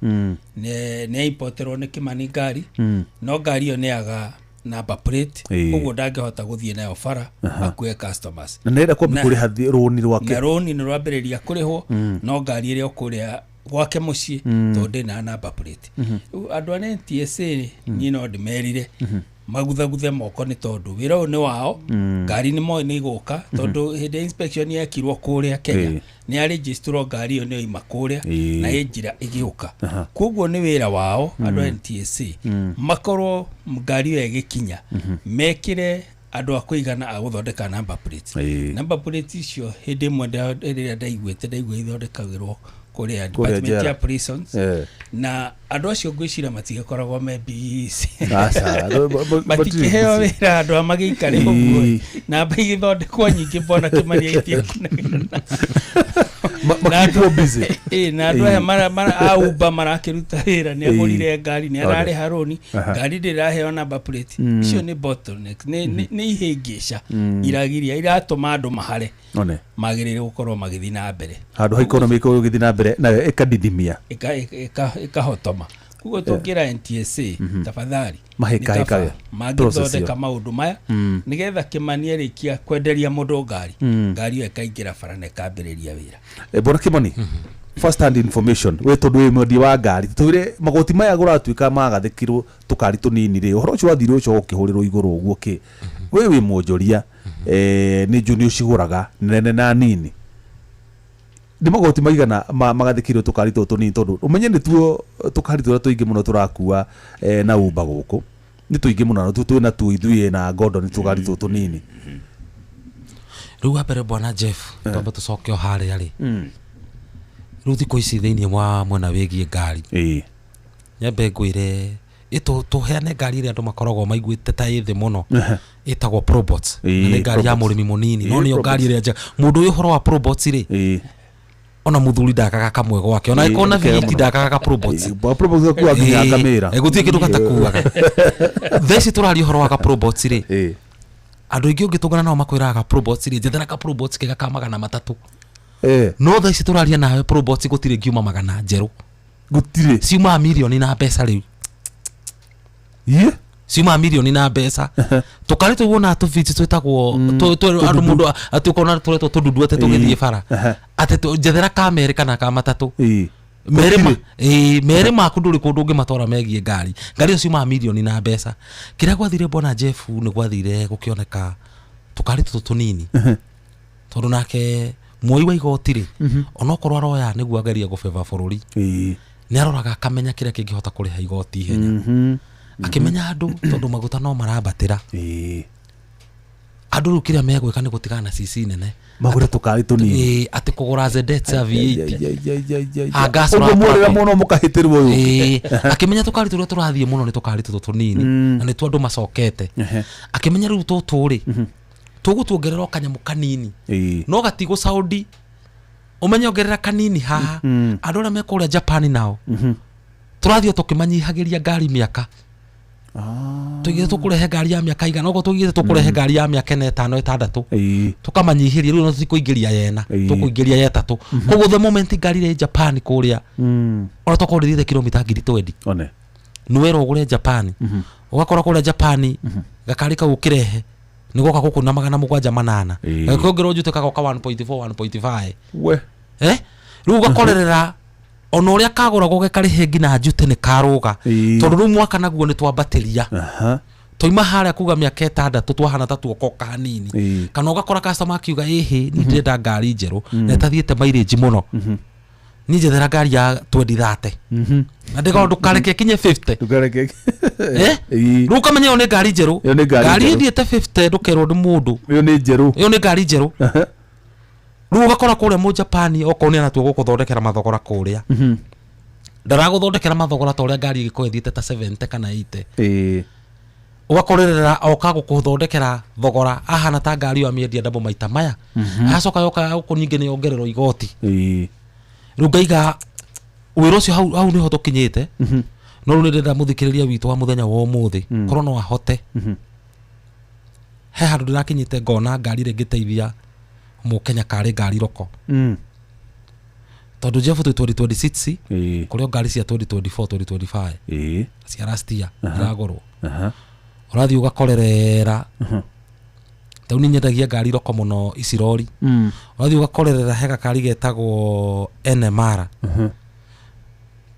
nĩ aimporterwo nĩ Kĩmani ngari, no ngari ĩyo nĩ yaga number plate, ũguo ndangĩhota gũthiĩ nayo bara akue customers. Na nĩarenda kwambia kũrĩha rũni rwake. Na rũni nĩ rwambĩrĩria kũrĩhwo, no ngari ĩrĩa kũrĩa gwake mũciĩ tondũ ndĩna number plate. Rĩu andũ a NTSA niĩ no ndĩmerire maguthaguthe moko, nĩ tondũ wĩra ũyũ nĩ wao. Ngari nĩ moĩ nĩ igũka, tondũ hĩndĩ ya inspection yekirwo kũrĩa Kenya nĩ yaregisterwo ngari ĩyo nĩ yoima kũrĩa na ĩ njĩra ĩgĩũka. Koguo nĩ wĩra wao andũ a NTSA makorwo ngari ĩyo ĩgĩkinya mekĩre andũ a kũigana a gũthondeka number plates. Number plates icio hĩndĩ ĩmwe rĩrĩa ndaiguĩte ndaigua ithondekagĩrwo kũrĩa department njera. ya prisons, na andũ acio ngwĩciria matigĩkoragwo me busy. Aca, matikĩheo wĩra andũ a magĩikare ũguo, namba igĩthondekwo nyingĩ mbona Kĩmani aitie kũnegena. Makĩkeepwo busy. Na andũ aya a Uber marakĩruta wĩra, nĩ agũrire ngari, nĩ ararĩha rũni, ngari ndĩraheo number plate. Icio nĩ bottleneck, nĩ ihĩngĩca iragiria iratũma andũ mahare. One. Magĩrĩire gũkorwo magĩthiĩ na mbere. Handũ ha economy ĩkorwo ĩgĩthiĩ na mbere nayo ĩkadidimia. Ĩkahotoma. Koguo tũngĩra NTSA, tafadhali, Mahĩkahĩkage nĩ kaba process mangĩthondeka ĩyo. maũndũ maya nĩgetha Kĩmani arĩkia kwenderia mũndũ ngari, ngari ĩyo ĩkaingĩra bara na ĩkambĩrĩria wĩra. Bwana Kĩmani, first hand information, we tondũ wĩ mwendia wa ngari, twĩre magoti maya gũratuĩka magathĩkirwo tũkari tũnini rĩ, ũhoro ũcio wathire ũcio ũkĩhũrĩrwo igũrũ ũguo kĩ, we wĩ mwonjoria, nĩ njũ nĩ ũcigũraga nene na nini, nĩ magoti maigana magathĩkĩirwo tũkari tũtũ tũnini? Tondũ ũmenye nĩ tuo tũkari tũrĩa tũingĩ mũno tũrakua na Uber gũkũ, nĩ tũingĩ mũno, na tuo twĩna tuo ithuĩ na Gordon, nĩ tũkari tũtũ tũnini. Rĩu wa mbere, bwana Jeff, twambe tũcoke o harĩa rĩ, rĩu thikũ ici thĩinĩ wa mwena wĩgiĩ ngari, nyambe ngwĩre tũheane ngari ĩrĩa andũ makoragwo maiguĩte ta ĩ thĩ mũno, ĩtagwo Probox. Na nĩ ngari ya Probox. mũrĩmi mũnini, no nĩyo Probox. ngari ĩrĩa njega. Mũndũ ũyũ, ũhoro wa Probox rĩ, ona mũthuri ndakaga kamwe gwake, ona ĩkorwo na Nĩ kega V8 mũno. ndakaga ka Probox. Bwa Probox gakuaga nginya ngamĩra. Gũtirĩ kĩndũ gatakuaga. Thaa ici tũraria ũhoro wa ka Probox rĩ, andũ aingĩ ũngĩtũngana nao makwĩraga ka Probox rĩ, njethera ka Probox kega ka 300. No thaa ici tũraria nawe, Probox gũtirĩ ngiuma magana njerũ. Gũtirĩ. Ciumaga mirioni na mbeca rĩu. Ciumaga mirioni na mbeca. Tũkari tũu wonaga tũbiti twĩtagwo andũ mũndũ atĩ ũkona tũretwo tũndundu atĩ tũgĩthiĩ bara, atĩ njethera ka merĩ kana ka matatũ. Merĩ ma merĩ maku ndũrĩ kũndũ ũngĩmatwara megiĩ ngari. Ngari icio ciumaga mirioni na mbeca. Kĩrĩa gwathire, bwana Jeff, nĩ gwathire gũkĩoneka tũkari tũtũ tũnini, tondũ nake mwoi wa igoti rĩ, onokorwo aroya nĩguo agerie gũbeba bũrũri, nĩ aroraga akamenya kĩrĩa kĩngĩhota kũrĩha igoti ihenya. Akĩmenya andũ, tondũ maguta no marambatĩra, andũ rĩu kĩrĩa megwĩka nĩ gũtigana na CC nene, Magũre tũkari tũnini. Atĩ kũgũra Zedets ya V8. Ah, gas Ũguo ũrakora mworĩra mũno mũkahĩtĩrwo ũyũ. Akĩmenya tũkari tũrĩa tũrathiĩ mũno nĩ tũkari tũtũ tũnini, na nĩtuo andũ macokete. Akĩmenya rĩu tũtũ rĩ, tũgũtuongerera o kanyamũ kanini, no gatigũ Saudi ũmenye ongerera kanini haha, andũ arĩa me kũrĩa Japan nao tũrathiĩ o tũkĩmanyihagĩria ngari mĩaka. Tũigĩte tũkũrehe ngari ya mĩaka igana ũguo, tũigĩte tũkũrehe ngari ya mĩaka ĩna, ĩtano, ĩtandatũ, tũkamanyihĩria. Rĩu no tũtikũingĩria yena, tũkũingĩria ya ĩtatũ. Koguo the moment ngari ĩrĩ Japan kũrĩa, ona tokorwo ndĩthiĩte kilomita 20,000, One. Nĩ werwo ũgũre Japan, ũgakora kũrĩa Japan gakari kau ũkĩrehe nĩ goka gũkũ na 708. Gakĩongererwo njute kagoka 1.4 1.5. We. Rĩu ũgakorerera ona ũrĩa kagũragwo gekarĩhe nginya njute nĩ karũga, tondũ rĩu mwaka naguo nĩ twambatĩria. Twaima harĩa kuga mĩaka 6 twahana ta tuokoka hanini. Kana ũgakora customer akiuga ĩhĩ niĩ ndĩrenda ngari njerũ na ĩtathiĩte mileage mũno, niĩ njethera ngari ya 2030 na ndĩkorwo ndũkareke kinye 50. Ndũkareke. Rĩu ũkamenya ĩyo nĩ ngari njerũ. Ĩyo nĩ ngari Ngari njerũ. ĩthiĩte 50 ndũkerwo nĩ mũndũ. Ĩyo nĩ njerũ. Ĩyo nĩ ngari njerũ. Rĩu ũgakora kũrĩa Mũjapani okorwo nĩ anatua gũkũthondekera mathogora kũrĩa, ndaragũthondekera mathogora ta ũrĩa ngari ĩgĩkorwo ĩthiĩte ta 70 kana 80. Ũgakorerera oka gũkũthondekera thogora ahana ta ngari ĩyo amĩendia ndabo maita maya. Agacoka yoka gũkũ ningĩ nĩ yongererwo igoti. Rĩu ngaiga wĩra ũcio hau hau nĩho tũkinyĩte. No rĩu nĩ ndĩrenda mũthikĩrĩria witũ wa mũthenya wa ũmũthĩ korwo no ahote, he handũ ndĩrakinyĩte ngona ngari ĩrĩa ĩngĩteithia mũkenya karĩ ngari roko, tondũ Jeff twĩ 2026, kũrĩ o ngari cia 2024 2025 cia last year iragũrwo. Ũrathiĩ ũgakorerera tau nĩ nyendagia ngari roko mũno ici rori. Ũrathiĩ ũgakorerera he gakari getagwo NMR.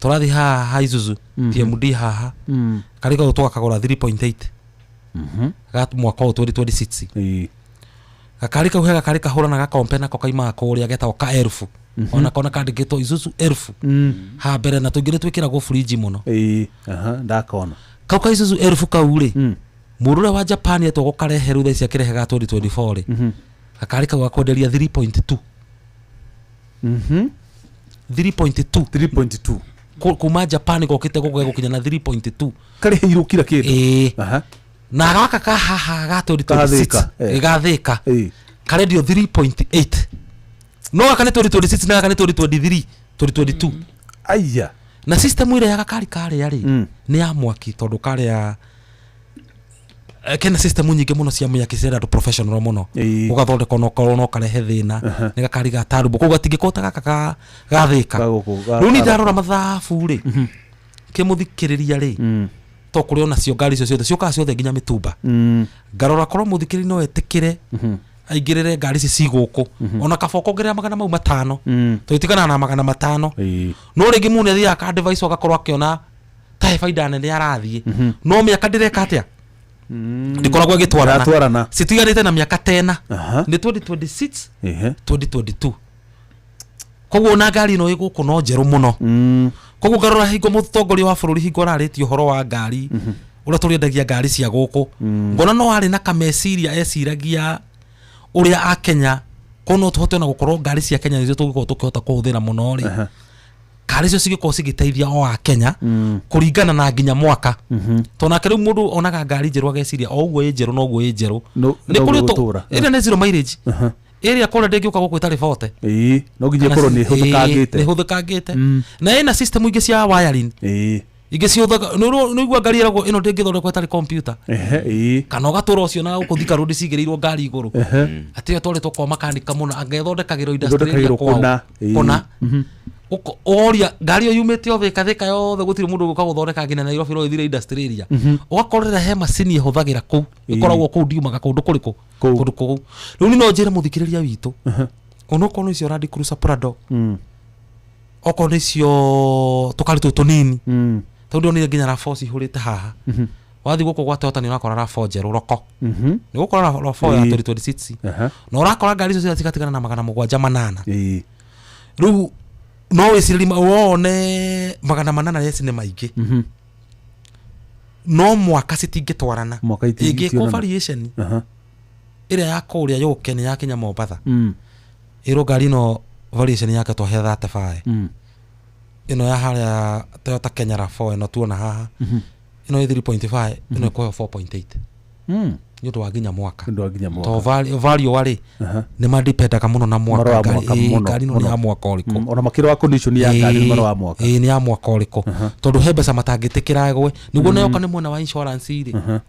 Tũrathiĩ haha ha Isuzu TMD haha, kari kau tũgakagũra 3.8 ga mwaka ũyũ 2026. Gakari kau he gakari kahũrana gakompe nako kaimaga kũrĩa getagwo ka elfu, ona kona kandĩkĩtwo Isuzu elfu ha mbere, na tũingĩ nĩ twĩkĩragwo fridge mũno. Ndakona. Kau ka Isuzu elfu kau rĩ, mũndũ ũrĩa wa Japan etwo gũkarehe rĩu thaa ici akĩrehe ga 2024 rĩ, gakari kau gakwenderia 3.2. 3.2. 3.2. Kuma Japan gokĩte gũkũ gegũkinya na 3.2. Karĩhĩirwo kila kĩndũ. Ĩĩ. Na gaka ka haha ga 2026 Gathĩka, gathĩka karendio 3.8, no gaka nĩ 2026 na gaka nĩ 2023 2022. Aya. Na system ĩrĩa ya gakari karĩa rĩ nĩ ya mwaki, tondũ karĩa kena system nyingĩ mũno cia mĩaki cirenda andũ professional mũno ũgathondeka no korwo no karehe thĩna. Nĩ gakari ga turbo, koguo gatingĩkorwo ta gaka gathĩka. Rĩu niĩ ndarora mathabu rĩ, kĩmũthikĩrĩria rĩ, to kũrĩ onacio ngari icio ciothe ciũkaga ciothe nginya mĩtumba. Ngarora korwo mũthikĩrĩria no etĩkĩre aingĩrĩre ngari ici ci gũkũ, ona kaba ũkongerera 500,000, tũitiganaga na 500. No rĩngĩ mũndũ nĩathiaga ka device agakorwo akĩona ta he baida nene arathiĩ, no mĩaka ndĩreka atĩa, ndĩkoragwo ĩgĩtwarana, citiganĩte na mĩaka tena nĩ 2026 2022. Koguo ona ngari ĩno ĩ gũkũ no njerũ mũno. Koguo ngarora hingo mũtongoria wa bũrũri hingo ararĩtie ũhoro wa ngari ũrĩa tũrĩendagia ngari cia gũkũ, ngona no arĩ na kameciria eciragia ũrĩa a Kenya ko no tũhote ona gũkorwo ngari cia Kenya nĩcio tũngĩkorwo tũkĩhota kũhũthĩra mũno rĩ, ngari icio cigĩkorwo cigĩteithia o a Kenya kũringana na nginya mwaka. Tondũ nake rĩu mũndũ onaga ngari njerũ ageciria o ũguo ĩ njerũ noguo ĩ njerũ. Nĩ kũrĩ ĩrĩa nĩ zero mileage, ĩrĩa kũrĩa ndĩngĩũka gũkũ ĩtarĩ 40. No nginya ĩkorwo nĩ ĩhũthĩkangĩte. Nĩ ĩhũthĩkangĩte na ĩna system ingĩ cia wiring ingĩ ciũthaka. Nĩ ũigua ngari ĩragwo ĩno ndĩngĩthondekwo ĩtarĩ computer, kana ũgatũra ũcio na gũkũ Thika Road cigĩrĩirwo ngari igũrũ atĩ ĩyo twarĩtwo kwa makanika mũno angĩthondekagĩrwo industrial kwao kũna. Ũgoria ngari ĩyo yumĩte o Thika Thika yothe gũtirĩ mũndũ ũgũka gũthondeka nginya Nairobi no ĩthire industrial area. Ũgakorera he macini ĩhũthagĩra kũu ĩkoragwo kũu ndiumaga kũndũ kũrĩkũ kũndũ kũu. Rĩu niĩ no njĩre mũthikĩrĩria witũ onokorwo nĩ icio Land Cruiser Prado, okorwo nĩ icio tũkari tũtũ tũnini, tondũ ndĩronire nginya RAV4 cihũrĩte haha. Wathiĩ gũkũ gwa Toyota nĩ ũrakora RAV4 njerũ roko, nĩ ũgũkora RAV4 ya 2026, na ũrakora ngari icio ciothe cigatigana na 708. Rĩu no wĩcirĩrie wone 800 yes nĩ maingĩ, no mwaka citingĩtwarana. Ĩngĩkwo variation ĩrĩa ya kũrĩa yũke nĩ yakinya Mombatha, ĩrwo ngari ĩno variation yake twahe 35, ĩno ya harĩa Toyota Kenya RAV4 ĩno tuona haha ĩno ĩ 3.5, ĩno ĩkũheo 4.8 nĩ ũndũ wa nginya mwaka. To value warĩ nĩ mandipendaga mũno na mwaka ngari ĩno nĩ ya mwaka ũrĩkũ, ona makĩrora condition ya ngari nĩ marora mwaka. Ĩĩ nĩ ya mwaka ũrĩkũ, tondũ he mbeca matangĩtĩkĩra ĩgwe nĩguo nayoka nĩ mwena wa insurance rĩ.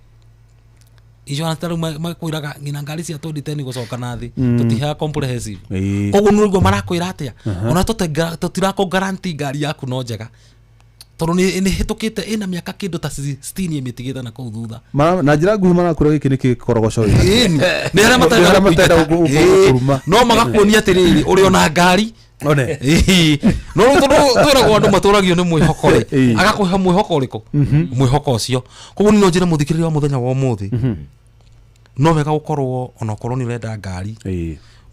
Insurance rĩu makwĩraga nginya ngari cia 2010 gũcoka na thĩ tũtiheaga comprehensive. Koguo nĩ ũguo marakwĩra atĩa, ona tũtirakũ guarantee ngari yaku no njega. Tondũ nĩ hĩtũkĩte ĩna mĩaka kĩndũ ta 60 ĩmĩtigĩte na kũu thutha. Na njĩra nguhĩ marakwĩra gĩkĩ nĩ kĩkorogoco. Ĩni, nĩ arĩa Nĩ arĩa matenda matenda kũruma. No magakuonia atĩrĩrĩ, ũrĩ ona ngari. One. Ĩĩ. No rĩu tondũ twĩragwo andũ matũragio nĩ mwĩhoko rĩ, Ĩĩ. agakũhe mwĩhoko ũrĩkũ? Mwĩhoko ũcio. Koguo niĩ no njĩre mũthikĩrĩria wa mũthenya wa ũmũthĩ, no wega gũkorwo ona okorwo nĩ ũrenda ngari,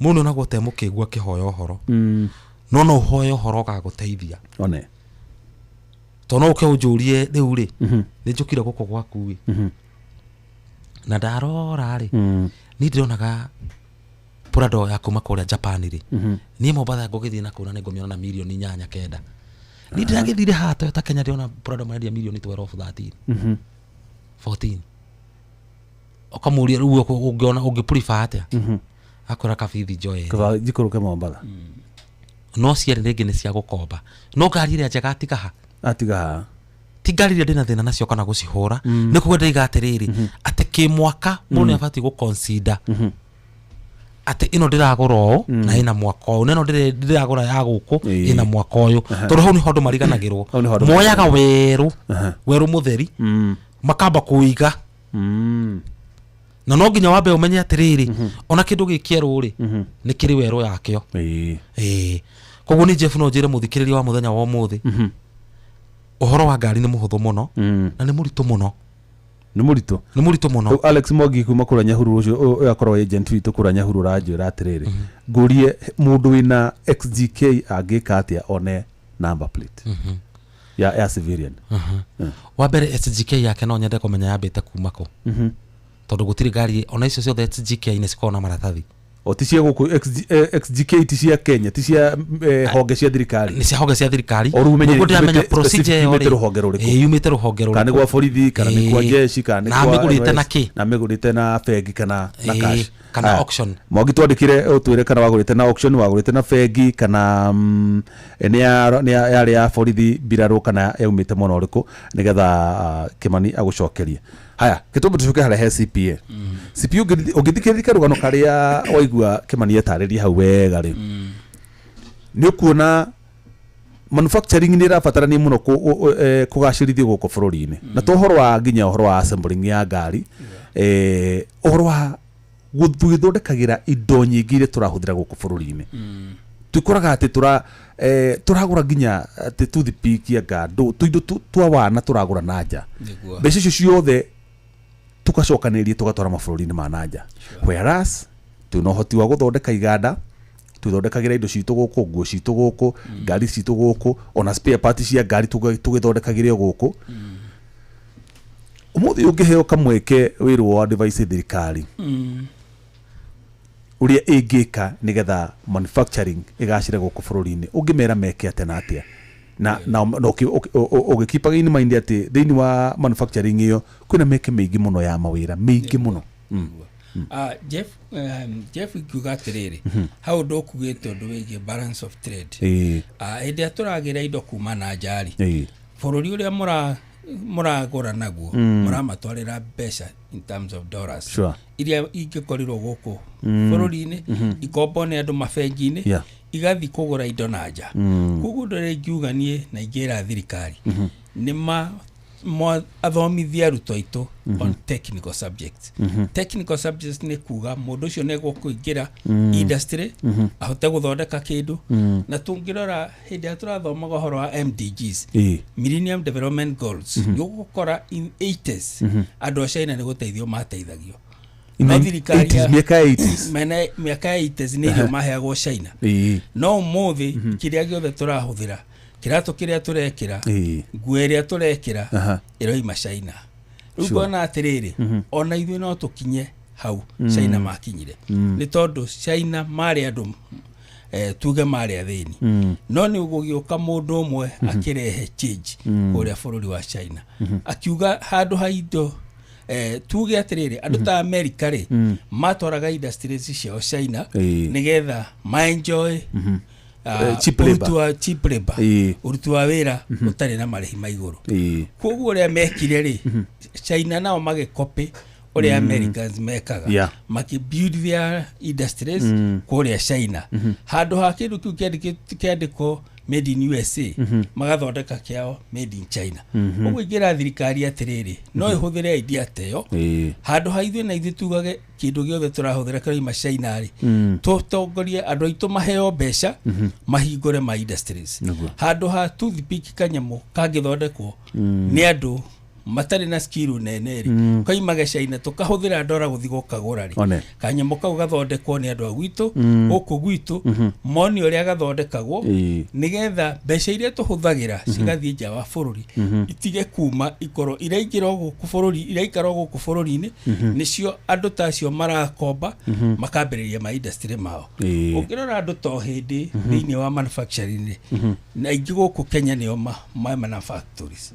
mũndũ nĩ onagwo te mũkĩgu akĩhoya ũhoro, no no ũhoe ũhoro ũgagũteithia. One. Tondũ no ũke ũnjũrie rĩu rĩ, nĩ njũkire gũkũ gwaku ĩ, na ndarora rĩ, niĩ ndĩronaga Prado ya kuma kũrĩa Japan rĩ, niĩ Mombatha ngũgĩthiĩ na kũu na nĩngũmĩona na mirioni 8 9. Niĩ ndĩragĩthire haha Toyota Kenya, ndĩrona Prado marendia mirioni 12, 13, 14. Ũkamũria rĩu ũngĩona ũngĩ prefer atĩa, akwĩra kabithi njoe. Kaba njikũrũke Mombatha. No cierĩ rĩngĩ nĩ cia gũkomba, no ngari ĩrĩa njega atiga ha. Atiga haha. Ti ngari iria ndĩna thĩna nacio kana gũcihũra, nĩ kuga ndĩiga atĩrĩrĩ, atĩ kĩmwaka mũndũ nĩ abatiĩ gũ-consider atĩ ĩno ndĩragũra ũũ na ĩna mwaka ũyũ, na ĩno ndĩragũra ya gũkũ ĩna mwaka ũyũ, tondũ hau nĩho andũ mariganagĩrwo. Hau nĩho andũ Moyaga werũ werũ mũtheri, makamba kũiga, na no nginya wambe ũmenye atĩrĩrĩ, ona kĩndũ gĩ kĩerũ rĩ, nĩ kĩrĩ werũ yakĩo. Ĩĩ, koguo nĩ Jeff, no njĩre mũthikĩrĩria wa mũthenya wa ũmũthĩ, ũhoro wa ngari nĩ mũhũthũ mũno na nĩ mũritũ mũno. Nĩ mũritũ. Nĩ mũritũ mũno. Rĩu Alex Mwangi kuma kũrĩa Nyahururu, ũcio ũyũ akorwo agent witũ kũrĩa Nyahururu, aranjĩra atĩrĩrĩ, ngũrie mũndũ wĩna XGK angĩka atĩa one number plate ya civilian? Wa mbere, SGK yake no nyende kũmenya yambĩte kuma kũ, tondũ gũtirĩ ngari ona icio ciothe SGK nĩ cikoragwo na maratathi. O ti cia gũkũ XGK ti cia Kenya, ti cia honge cia thirikari? Nĩ cia honge cia thirikari. O rĩu ũmenye Nĩguo ndĩramenya procedure specific ĩyo yumĩte rĩ, rũhonge rũrĩkũ. Ĩĩ, yumĩte rũhonge Kana nĩ rũrĩkũ. gwa borithi, kana nĩ kwa Ĩĩ. jeshi, kana nĩ Na kwa amĩgũrĩte na NYS, kĩ? na amĩgũrĩte na bengi kana na Ĩĩ, cash. kana Aya. auction. Mwangi, twandĩkĩre ũtwĩre kana wagũrĩte na auction, wagũrĩte na bengi, kana nĩ yarĩ ya borithi, mbirarũ, kana yaumĩte mwena ũrĩkũ, nĩgetha Kĩmani agũcokerie. Haya, gĩtũmbe tũcoke harĩa he CPA. CPA, ũngĩthikĩrĩria karũgano karĩa waigua Kĩmani etarĩria hau wega rĩ, nĩ ũkuona manufacturing nĩ ĩrabatarania mũno kũgacĩrithio gũkũ bũrũri-inĩ, na to ũhoro wa nginya ũhoro wa assembling ya ngari, ũhoro wa gwĩthondekagĩra indo nyingĩ iria tũrahũthĩra gũkũ bũrũri-inĩ. Twĩkoraga atĩ tũragũra nginya atĩ toothpick, anga tũindo twa wana tũragũra na nja. Mbeca icio ciothe tugacokanĩrĩria tũgatwara mabũrũri-inĩ ma na nja, whereas twĩna ũhoti wa gũthondeka iganda twĩthondekagĩra indo citũ gũkũ, nguo citũ gũkũ, ngari citũ gũkũ, ona spare part cia ngari tũgĩthondekagĩre o gũkũ. Ũmũthĩ ũngĩheo kamweke wĩrwo wa advice thirikari ũrĩa ĩngĩka nĩgetha manufacturing ĩgacĩre gũkũ bũrũri-inĩ, ũngĩmera meke atĩa na atĩa, na ũgĩkeepaga in mind atĩ thĩinĩ wa manufacturing ĩyo kwĩna mĩeke mĩingĩ mũno ya mawĩra mĩingĩ mũno? Jeff, Jeff, ingiuga atĩrĩrĩ, hau ndũkugĩte ũndũ wĩgiĩ balance of trade. Hĩndĩ ĩrĩa tũragĩra indo kuma na nja rĩ, bũrũri ũrĩa mũragũra naguo, mũramatwarĩra mbeca in terms of dollars iria ingĩkorirwo gũkũ bũrũri-inĩ ikombwo nĩ andũ mabengi-inĩ, igathiĩ kũgũra indo na nja. Koguo ũndũ ũrĩa ingiuga niĩ na ingĩra thirikari nĩ ma athomithie arutwo aitũ on technical subjects. Technical subjects nĩ kuga mũndũ ũcio nĩ egũkũingĩra industry ahote gũthondeka kĩndũ. Na tũngĩrora hĩndĩ ĩrĩa tũrathomaga ũhoro wa MDGs, Millennium Development Goals, nĩ ũgũkora in 80s andũ a China nĩ gũteithio mateithagio. In No the thirikari 80s, mĩaka ya 80s. Mene mĩaka ya 80s nĩ irio maheagwo China. No ũmũthĩ kĩrĩa gĩothe tũrahũthĩra, kĩratũ kĩrĩa tũrekĩra, nguo ĩrĩa tũrekĩra, ĩroima China. Rĩu ngona atĩrĩrĩ, ona ithuĩ no tũkinye hau China makinyire, nĩ tondũ China marĩ andũ tuge marĩ athĩni, no nĩ gũgĩũka mũndũ ũmwe akĩrehe change kũrĩa bũrũri wa China, akiuga handũ ha indo tuge atĩrĩrĩ, andũ ta America rĩ, matwaraga industries ciao China nĩgetha ma-enjoy Cheap labor. ũruti wa cheap labor, ũruti wa wĩra ũtarĩ na marĩhi ma igũrũ. Koguo ũrĩa mekire rĩ, China nao magĩcopy ũrĩa Americans mekaga, makĩ build their industries kũrĩa China. Handũ ha kĩndũ kĩu kĩandĩkwo Made in USA, magathondeka kĩao made in China. Ũguo ingĩra thirikari atĩrĩrĩ, no ĩhũthĩre idea ta ĩyo handũ ha ithuĩ na ithuĩ tugage kĩndũ gĩothe tũrahũthĩra kĩrauma China rĩ, tũtongorie andũ aitũ maheo mbeca mahingũre ma industries. Handũ ha toothpick kanyamũ kangĩthondekwo nĩ andũ matarĩ na skill nene rĩ, kaimage China tũkahũthĩra ndora gũthiĩ gũkagũra rĩ, One. kanyamũ kau gathondekwo nĩ andũ a gwitũ gũkũ gwitũ, moni ũrĩa gathondekagwo, nĩgetha mbeca iria tũhũthagĩra cigathiĩ nja wa bũrũri itige kuma, ikorwo iraingĩra o gũkũ bũrũri, iraikara o gũkũ bũrũri-inĩ, nĩcio andũ ta acio marakomba makambĩrĩria ma industry mao. Ũngĩrora andũ to hĩndĩ thĩinĩ wa manufacturing rĩ, na aingĩ gũkũ Kenya nĩo ma factories,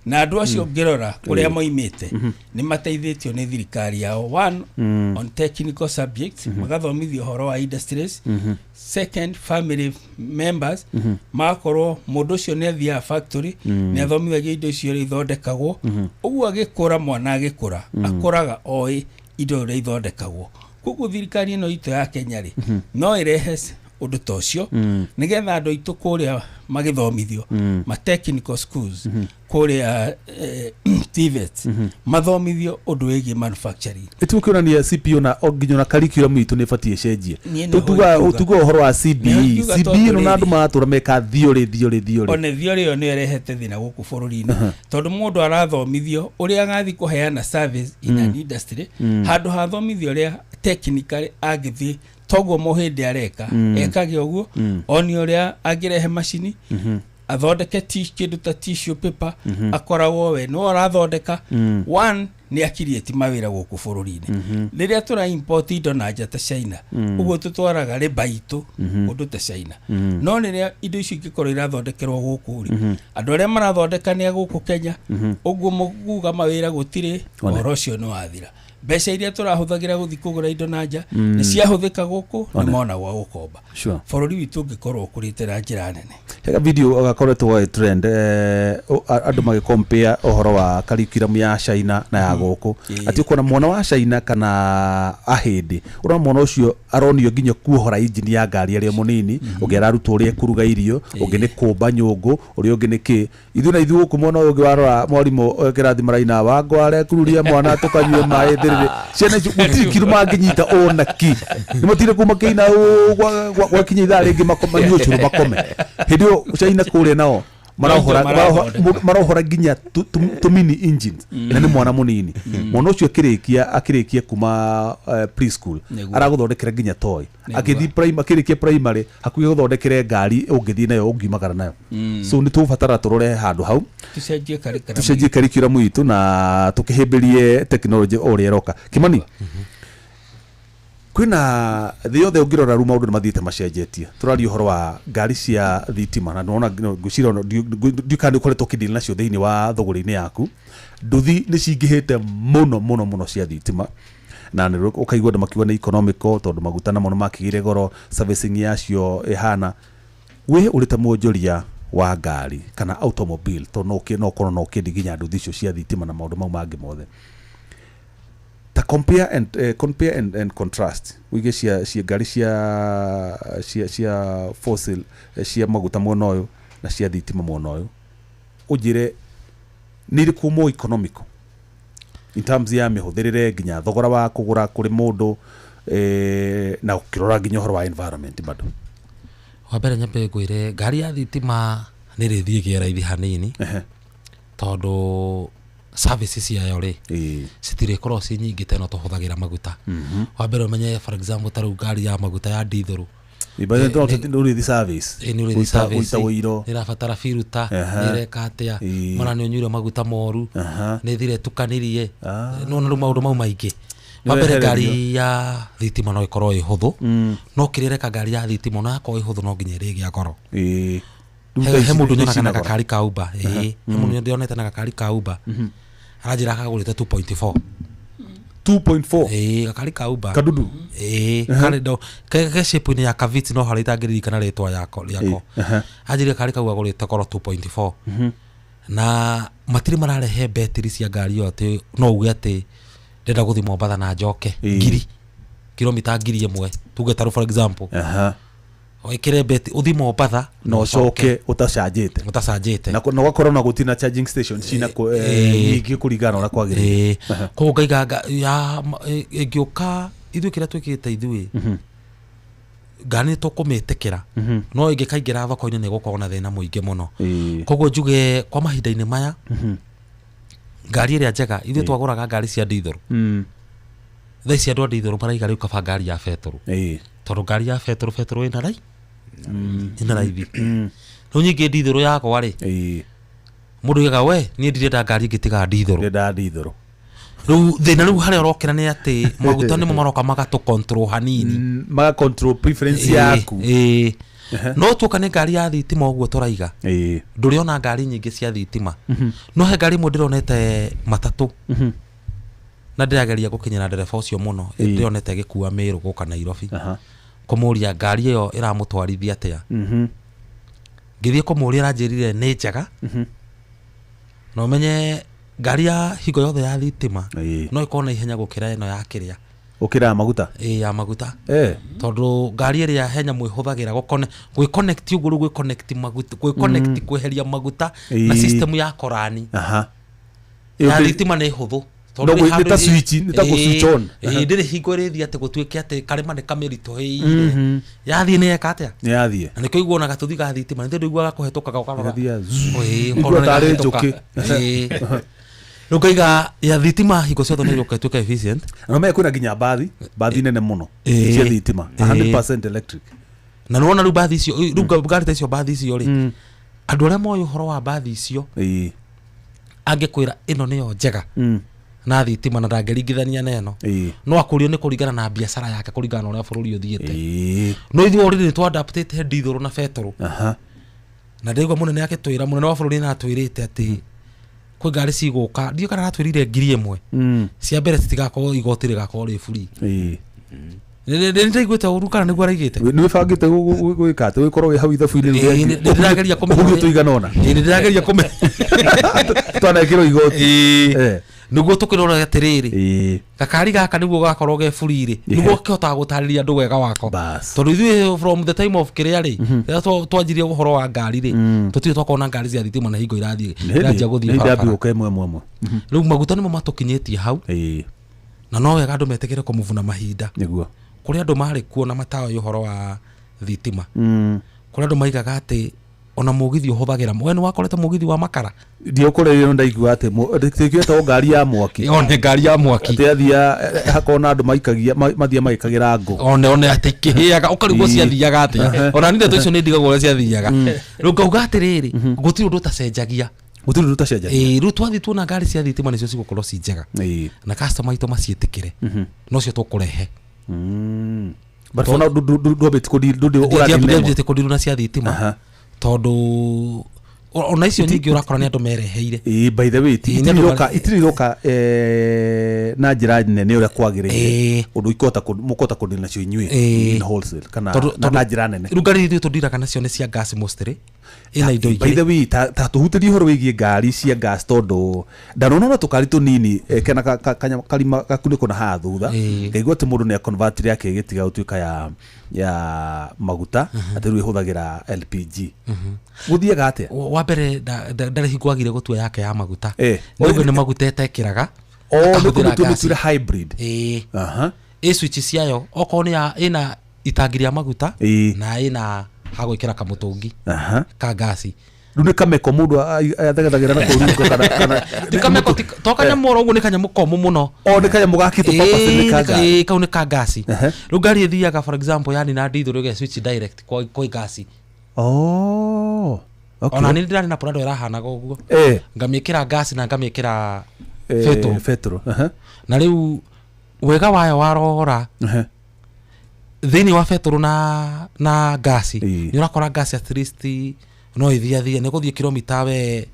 na andũ acio ũngĩrora kũrĩa moimĩte nĩ mateithĩtio nĩ thirikari yao, one, on technical subjects, magathomithio ũhoro wa industries, second, family members magakorwo mũndũ ũcio nĩ athiaga factory, nĩ athomithagio indo icio ũrĩa ithondekagwo. Ũguo agĩkũra, mwana agĩkũra, akũraga oĩ indo ũrĩa ithondekagwo. Koguo thirikari ĩno itũ ya Kenya rĩ, no ĩrehe ũndũ ta ũcio, nĩgetha andũ aitũ kũrĩa magĩthomithio ma technical schools kũrĩa TVET, mathomithio ũndũ wĩgiĩ manufacturing. Ĩtuo kĩonania CPO na o nginya ona curriculum itũ nĩ ĩbatiĩ ĩcenjie. Niĩ nĩho Tuga ingiuga. tuga ũhoro wa CBE. Nĩho ingiuga CBE tondũ ĩno na rĩrĩ. andũ maratũra meka theory, theory, theory. One theory ĩyo nĩyo ĩrehete thĩna gũkũ bũrũri-inĩ, tondũ mũndũ arathomithio ũrĩa agathiĩ kũheana service in an industry, handũ ha athomithio ũrĩa technically angĩthiĩ toguo mũhĩndĩ areka, ekage ũguo, one ũrĩa angĩrehe macini athondeke kĩndũ ta tissue paper, akoragwo we no arathondeka. One, nĩ akiriĩti mawĩra gũkũ bũrũri-inĩ. Rĩrĩa tũra import indo na nja ta China, ũguo tũtwaraga rĩmba itũ kũndũ ta China, no rĩrĩa indo icio ingĩkorwo irathondekerwo gũkũ rĩ, andũ arĩa marathondeka nĩ a gũkũ Kenya, ũguo mũkuga mawĩra gũtirĩ. Ũhoro ũcio nĩ wathira. Mbeca iria tũrahũthagĩra gũthiĩ kũgũra indo na nja nĩ ciahũthĩka gũkũ, nĩ mona gwa gũkomba. Bũrũri witũ ũngĩkorwo ũkũrĩte na njĩra nene. Hega video gakoretwo gagĩ trend, andũ magĩ compare ũhoro wa curriculum ya China na ya gũkũ, atĩ ũkona mwana wa China kana ahĩndĩ, ũrona mwana ũcio aronio nginya kuohora injini ya ngari arĩ o mũnini, ũngĩ ararutwo ũrĩa ekũruga irio, ũngĩ nĩ kũmba nyũngũ, ũrĩa ũngĩ nĩ kĩ. Ithuĩ na ithuĩ gũkũ mwena ũyũ ũngĩ, warora mwarimũ kĩrathi maraina wangware kururia mwana tũkanyue maĩ thĩrĩrĩ, ciana icio gũtirĩ kĩndũ mangĩnyita ona ki, nĩ matire kuma kĩina gwakinya ithaa rĩngĩ manyue ũcũrũ makome. Hĩndĩ ĩyo China kũrĩa nao marohora marathondeka. Marohora nginya tu mini engines, na nĩ mwana mũnini. Mwana ũcio akĩrĩkia kuma preschool aragũthondekera nginya toy. Akĩthiĩ akĩrĩkia primary hakuhĩ gũthondekere ngari ũngĩthiĩ nayo, ũngiumagara nayo. So nĩ tũgũbatara tũrore handũ hau. Tũcenjie curriculum. Tũcenjie curriculum itũ na tũkĩhĩmbĩrie technology o ũrĩa ĩroka. Kimani, kwĩna thĩ yothe ũngĩrora rĩu maũndũ nĩ mathiĩte macenjetie. Tũraria ũhoro wa ngari cia thitima na nĩwona ngwĩciria ona ndiũĩ kana nĩ ũkoretwo ũkĩdeal nacio thĩinĩ wa thũgũrĩ-inĩ yaku. Nduthi nĩ cingĩhĩte mũno mũno mũno cia thitima, na nĩ ũkaigua andũ makiuga nĩ economical tondũ maguta namo nĩ makĩgĩire goro, servicing yacio ĩhana. We ũrĩ ta mwonjoria wa ngari kana automobile, tondũ no ũkorwo no ũkĩendia nginya nduthi icio cia thitima na maũndũ mau mangĩ mothe, ta compare and contrast wige cia ngari cia fossil, cia maguta mwena ũyũ na cia thitima mwena ũyũ, ũnjĩre nĩ irĩkũ more economical in terms ya mĩhũthĩrĩre nginya thogora wa kũgũra kũrĩ mũndũ, na ũkĩrora nginya ũhoro wa environment bado. Wa mbere nyambe ngwĩre ngari ya thitima nĩ ĩrĩthiĩ ĩgĩe raithi hanini, tondũ service ciayo rĩ, citirĩkorwo ci nyingĩ ta ĩno tũhũthagĩra maguta. Wa mbere ũmenye, for example, ta rĩu ngari ya maguta ya diesel. Nĩ ũrĩthi service. Ĩ, nĩ ũrĩthi service. Gũita ũiro. Nĩ ĩrabatara filter, nĩ ĩreka atĩa, mara nĩ ũnyuire maguta moru, nĩ thire ĩtukanirie. Nĩwona rĩu maũndũ mau maingĩ. Wa mbere Nĩwehererio. Ngari ya thitima no ĩkorwo ĩ hũthũ, no kĩrĩa ĩreka ngari ya thitima ona yakorwo ĩ hũthũ no nginya ĩrĩgĩa goro. Rĩu He thaa he ici mũndũ nĩ nyonaga na cina goro. gakari ka Uber, ĩĩ, he mũndũ ndĩonete na gakari ka Uber, aranjĩra kagũrĩte 2.4. 2.4? Ĩĩ, gakari ka Uber. Kadudu? Ĩĩ, karĩ ndo ke shape-inĩ ya kaviti, no harĩa itangĩririkana rĩtwa yako rĩako. Anjĩrire kari kau agũrĩte goro 2.4, na matirĩ mararehe betiri cia ngari ĩyo atĩ no uge atĩ ndĩrenda gũthiĩ Mombatha na njoke ngiri kilomita 1000, tuge tarũ for example. Wĩkĩre beti ũthiĩ Mombatha na ũcoke ũtacanjĩte. Ũtacanjĩte. Na na ũgakorwo na gũtirĩ na charging station cina nyingĩ kũringana na ũrĩa kwagĩrĩire. Koguo ngaiga ya ĩngĩũka ithuĩ kĩrĩa twĩkĩte ithuĩ ngari nĩ tũkũmĩtĩkĩra, no ĩngĩkaingĩra thoko-inĩ nĩ gũkorwo na thĩna mũingĩ mũno. Koguo njuge kwa mahinda-inĩ maya ngari ĩrĩa njega ithuĩ twagũraga ngari cia ndithũrũ, thaa ici andũ a ndithũrũ maraiga rĩu kaba ngari ya betũrũ, tondũ ngari ya betũrũ betũrũ ĩna rai ĩna raithi. Rĩu nyingĩ ndithũrũ yakwa rĩ, mũndũ oigaga we niĩ ndirenda ngari ĩngĩ tiga ndithũrũ. Ndĩrenda ndithũrũ. Rĩu thĩna rĩu harĩa ũrokĩra nĩ atĩ maguta nĩmo maroka magatũ control hanini, Maga control preference yaku. No tuoka nĩ ngari ya thitima ũguo tũraiga, ndũrĩona ngari nyingĩ cia thitima, no he ngari ĩmwe ndĩronete matatũ na ndĩrageria gũkinyĩra ndereba ũcio mũno, ndĩronete ĩgĩkua Mĩrũ gũka Nairobi, kũmũria ngari ĩyo ĩramũtwarithia atĩa. Ngĩthiĩ kũmũria aranjĩrire nĩ njega, na ũmenye ngari ya hingo yothe ya thitima no ĩkorwo na ihenya gũkĩra ĩno ya kĩrĩa Ũkĩra maguta. Ĩĩ, ya maguta, tondũ ngari ĩrĩa he nyamũ ĩhũthagĩra gwĩconnect ũguo, rĩu gwĩconnect maguta, gwĩconnect kweheria maguta na system ya korani. Ya thitima nĩ hũthũ No nĩ ta switch, nĩ ta kũ switch on. Ĩĩ, ndĩrĩ hingo ĩrĩthiĩ atĩ gũtuĩke atĩ karĩma nĩ kamĩritũhĩire, yathiĩ nĩ yeka atĩa. Nĩ yathiĩ. Na nĩkĩo iguonaga tũthigaga thitima nĩ tondũ iguaga kũhetũkaga ũkarora. Ĩgathiĩ zzz. Ĩĩ, Igua ũkona tarĩ nĩ njũkĩ. Ĩĩ. Rĩu ngaiga ya thitima hingo ciothe nĩ ĩgũka ĩtuĩke efficient. Na ũmenye kwĩna nginya mbathi, mbathi nene mũno cia thitima, 100% electric. Na nĩwona rĩu mbathi icio, rĩu ngari ta icio, mbathi icio rĩ, andũ arĩa moĩ ũhoro wa mbathi icio angĩkwĩra ĩno nĩyo njega na thitima na ndangĩringithania na ĩno, no akũrio nĩ kũringana na biacara yake, kũringana na ũrĩa bũrũri ũthiĩte. No ithuĩ already nĩ twadaptĩte ndithũrũ na betũrũ, na ndĩraigua mũnene akĩtwĩra, mũnene wa bũrũri nĩ atwĩrĩte atĩ kwĩ ngari cigũka, ndiũ kana aratwĩrire 1000 cia mbere citigakorwo, igoti rĩgakorwo rĩ free. Nĩ ndaiguĩte ũru kana nĩguo araigĩte. Nĩ wĩbangĩte gwĩka atĩ wĩkorwo wĩ hau ithabu-inĩ rĩu Ĩĩ, nĩ ndĩrageria kũmenya. Ũguo tũigana ũna. Ĩĩ, nĩ ndĩrageria kũmenya. Twanekĩrwo igoti. Nĩguo tũkĩrora atĩrĩrĩ, gakari gaka nĩguo gakorwo ge free rĩ, nĩguo kĩhotaga gũtarĩria andũ wega wako, tondũ ithuĩ from the time of kĩrĩa rĩ, rĩrĩa twanjirie ũhoro wa ngari rĩ, tũtirĩ twakorwo na ngari cia thitima na hingo irathiĩ iranjia gũthiĩ Nĩ barabara. ndambia gũka ĩmwe ĩmwe ĩmwe. Rĩu maguta nĩmo matũkinyĩtie hau, na no wega andũ metĩkĩre kũmuvuna mahinda. Nĩguo. Kũrĩ andũ marĩ kuo na mataoĩ ũhoro wa thitima, kũrĩ andũ maigaga atĩ ona mũgithi ũhũthagĩra, we nĩ wakorete mũgithi wa makara? Ndiũkũrĩire, ndaigua atĩ ĩtagwo ngari ya mwaki. One ngari ya mwaki. Atĩ athia hakorwo na andũ maikagia mathia magĩkagĩra ngũ. One atĩ ikĩhĩaga ũkarigwo ciathiaga atĩa. Ona niĩ ndeto icio nĩ ndigagwo ũrĩa ciathiaga. Rĩu ngauga atĩrĩrĩ, gũtirĩ ũndũ ũtacenjagia. Gũtirĩ ũndũ ũtacenjagia. Ĩĩ, rĩu twathiĩ tuona ngari cia thitima nĩcio cigũkorwo ci njega na customer aitũ maciĩtĩkĩre, nocio tũkũrehe. But for now ndwambĩtie kũdeal, ndũrĩ ũradeal na ĩmwe. Ndiambĩtie kũdeal na cia thitima tondũ ona icio nyingĩ ũrakora nĩ andũ mereheire. Ĩĩ, by the way, Ĩĩ, nĩ andũ itirĩ iroka na njĩra nene ũrĩa kwagĩrĩire, ũndũ ikũhota mũkũhota kũdeal nacio inyuĩ in wholesale kana na njĩra nene. Rĩu ngari ithuĩ tũndiraga nacio nĩ cia gas mostly, ĩna indo By the igĩrĩ. way, ta tũhutĩrie ũhoro wĩgiĩ ngari cia gas, tondũ ndanona na tũkari tũnini kena karima gakunĩko na haha thutha, ngaigua atĩ mũndũ nĩ aconvertire yake ĩgĩtiga gũtuĩka ya maguta, atĩ rĩu ĩhũthagĩra LPG. Gũthiaga atĩa? Wa mbere ndarĩ hingo agire gũtua yake ya maguta, nĩ ũguo nĩ maguta etekĩraga, O nĩ akahũthĩra kũmĩtua gas. mĩtuĩre hybrid. Ĩĩ. Ĩ switch ciayo okorwo nĩ ya ĩna itangi rĩa maguta na ĩna ha gwĩkĩra kamũtũngi ka ngasi. Rĩu nĩ kameko mũndũ athegethagĩra na kũu rungo kana Ti kameko, to kanyamũ oro ũguo, nĩ kanyamũ komũ mũno. O nĩ kanyamũ gakĩtwo purpose nĩ ka ngari. Ĩĩ, kau nĩ ka ngasi. Rĩu ngari ĩthiaga, for example, yani na ndithũrũ ĩge switch direct kwa ngasi. Oh, okay. Ona nĩ ndĩrarĩ na Prado ĩrahanaga ũguo, ngamĩkĩra ngasi na ngamĩkĩra betũrũ. Betũrũ. Na rĩu wega wayo warora thĩinĩ wa betũrũ na ngasi, nĩ ũrakora ngasi at least no ĩthiathie, nĩ gũthiĩ kilomita, we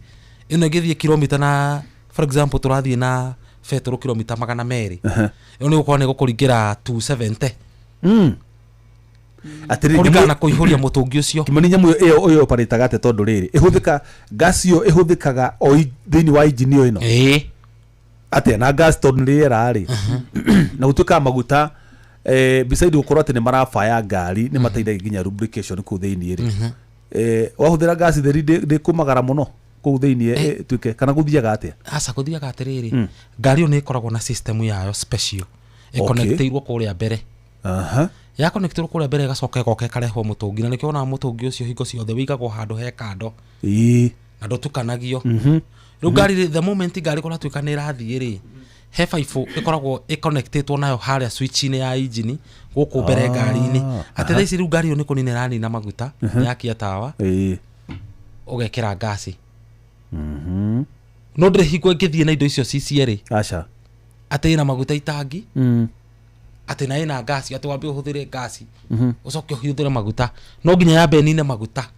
ĩno ĩngĩthiĩ kilomita na, for example, tũrathiĩ na betũrũ kilomita 200, ĩyo nĩ gũkorwo nĩ gũkũringĩra 270 Atĩrĩrĩ, kũringana na kũihũria mũtũngi ũcio. Kimani, nyamũ ĩyo ĩyo operataga atĩa? Tondũ rĩrĩ ĩhũthĩka, gas ĩyo ĩhũthĩkaga o thĩinĩ wa engine ĩyo ĩno Ĩĩ. Atĩa na gas, tondũ nĩ rĩera rĩ, na gũtuĩkaga maguta Beside gukorwo atĩ nĩ marabaya ngari nĩ mateithagia nginya lubrication kũu thĩinĩ rĩ, wahũthĩra ngasi theri ndĩkũmagara mũno kũu thĩinĩ ĩtuĩke kana gũthiaga atĩa? Aca, gũthiaga atĩrĩrĩ, ngari ĩyo nĩ ĩkoragwo na system yayo special ĩconnectĩirwo kũrĩa mbere. Ya connectĩirwo kũrĩa mbere ĩgacoka ĩgoka ĩkarehwo mũtũngi, na nĩkĩo wonaga mũtũngi ũcio hingo ciothe wĩigagwo handũ he kando na ndũtukanagio. Rĩu ngari, the moment ngari kũratuĩka nĩ ĩrathiĩ rĩ, he baibũ ĩkoragwo ĩconnectĩtwo nayo harĩa switch-inĩ ya engine gũkũ mbere ngari-inĩ, atĩ thaa ici rĩu ngari ĩyo nĩ kũnina ĩranina maguta, yakia tawa ũgekĩra ngasi. No ndĩrĩ hingo ĩngĩthiĩ na indo icio ci cierĩ. Aca. Atĩ ĩna maguta itangi, atĩ na ĩna ngasi, atĩ wambe ũhũthĩre ngasi ũcoke ũhũthĩre maguta. No nginya yambe ĩnine maguta.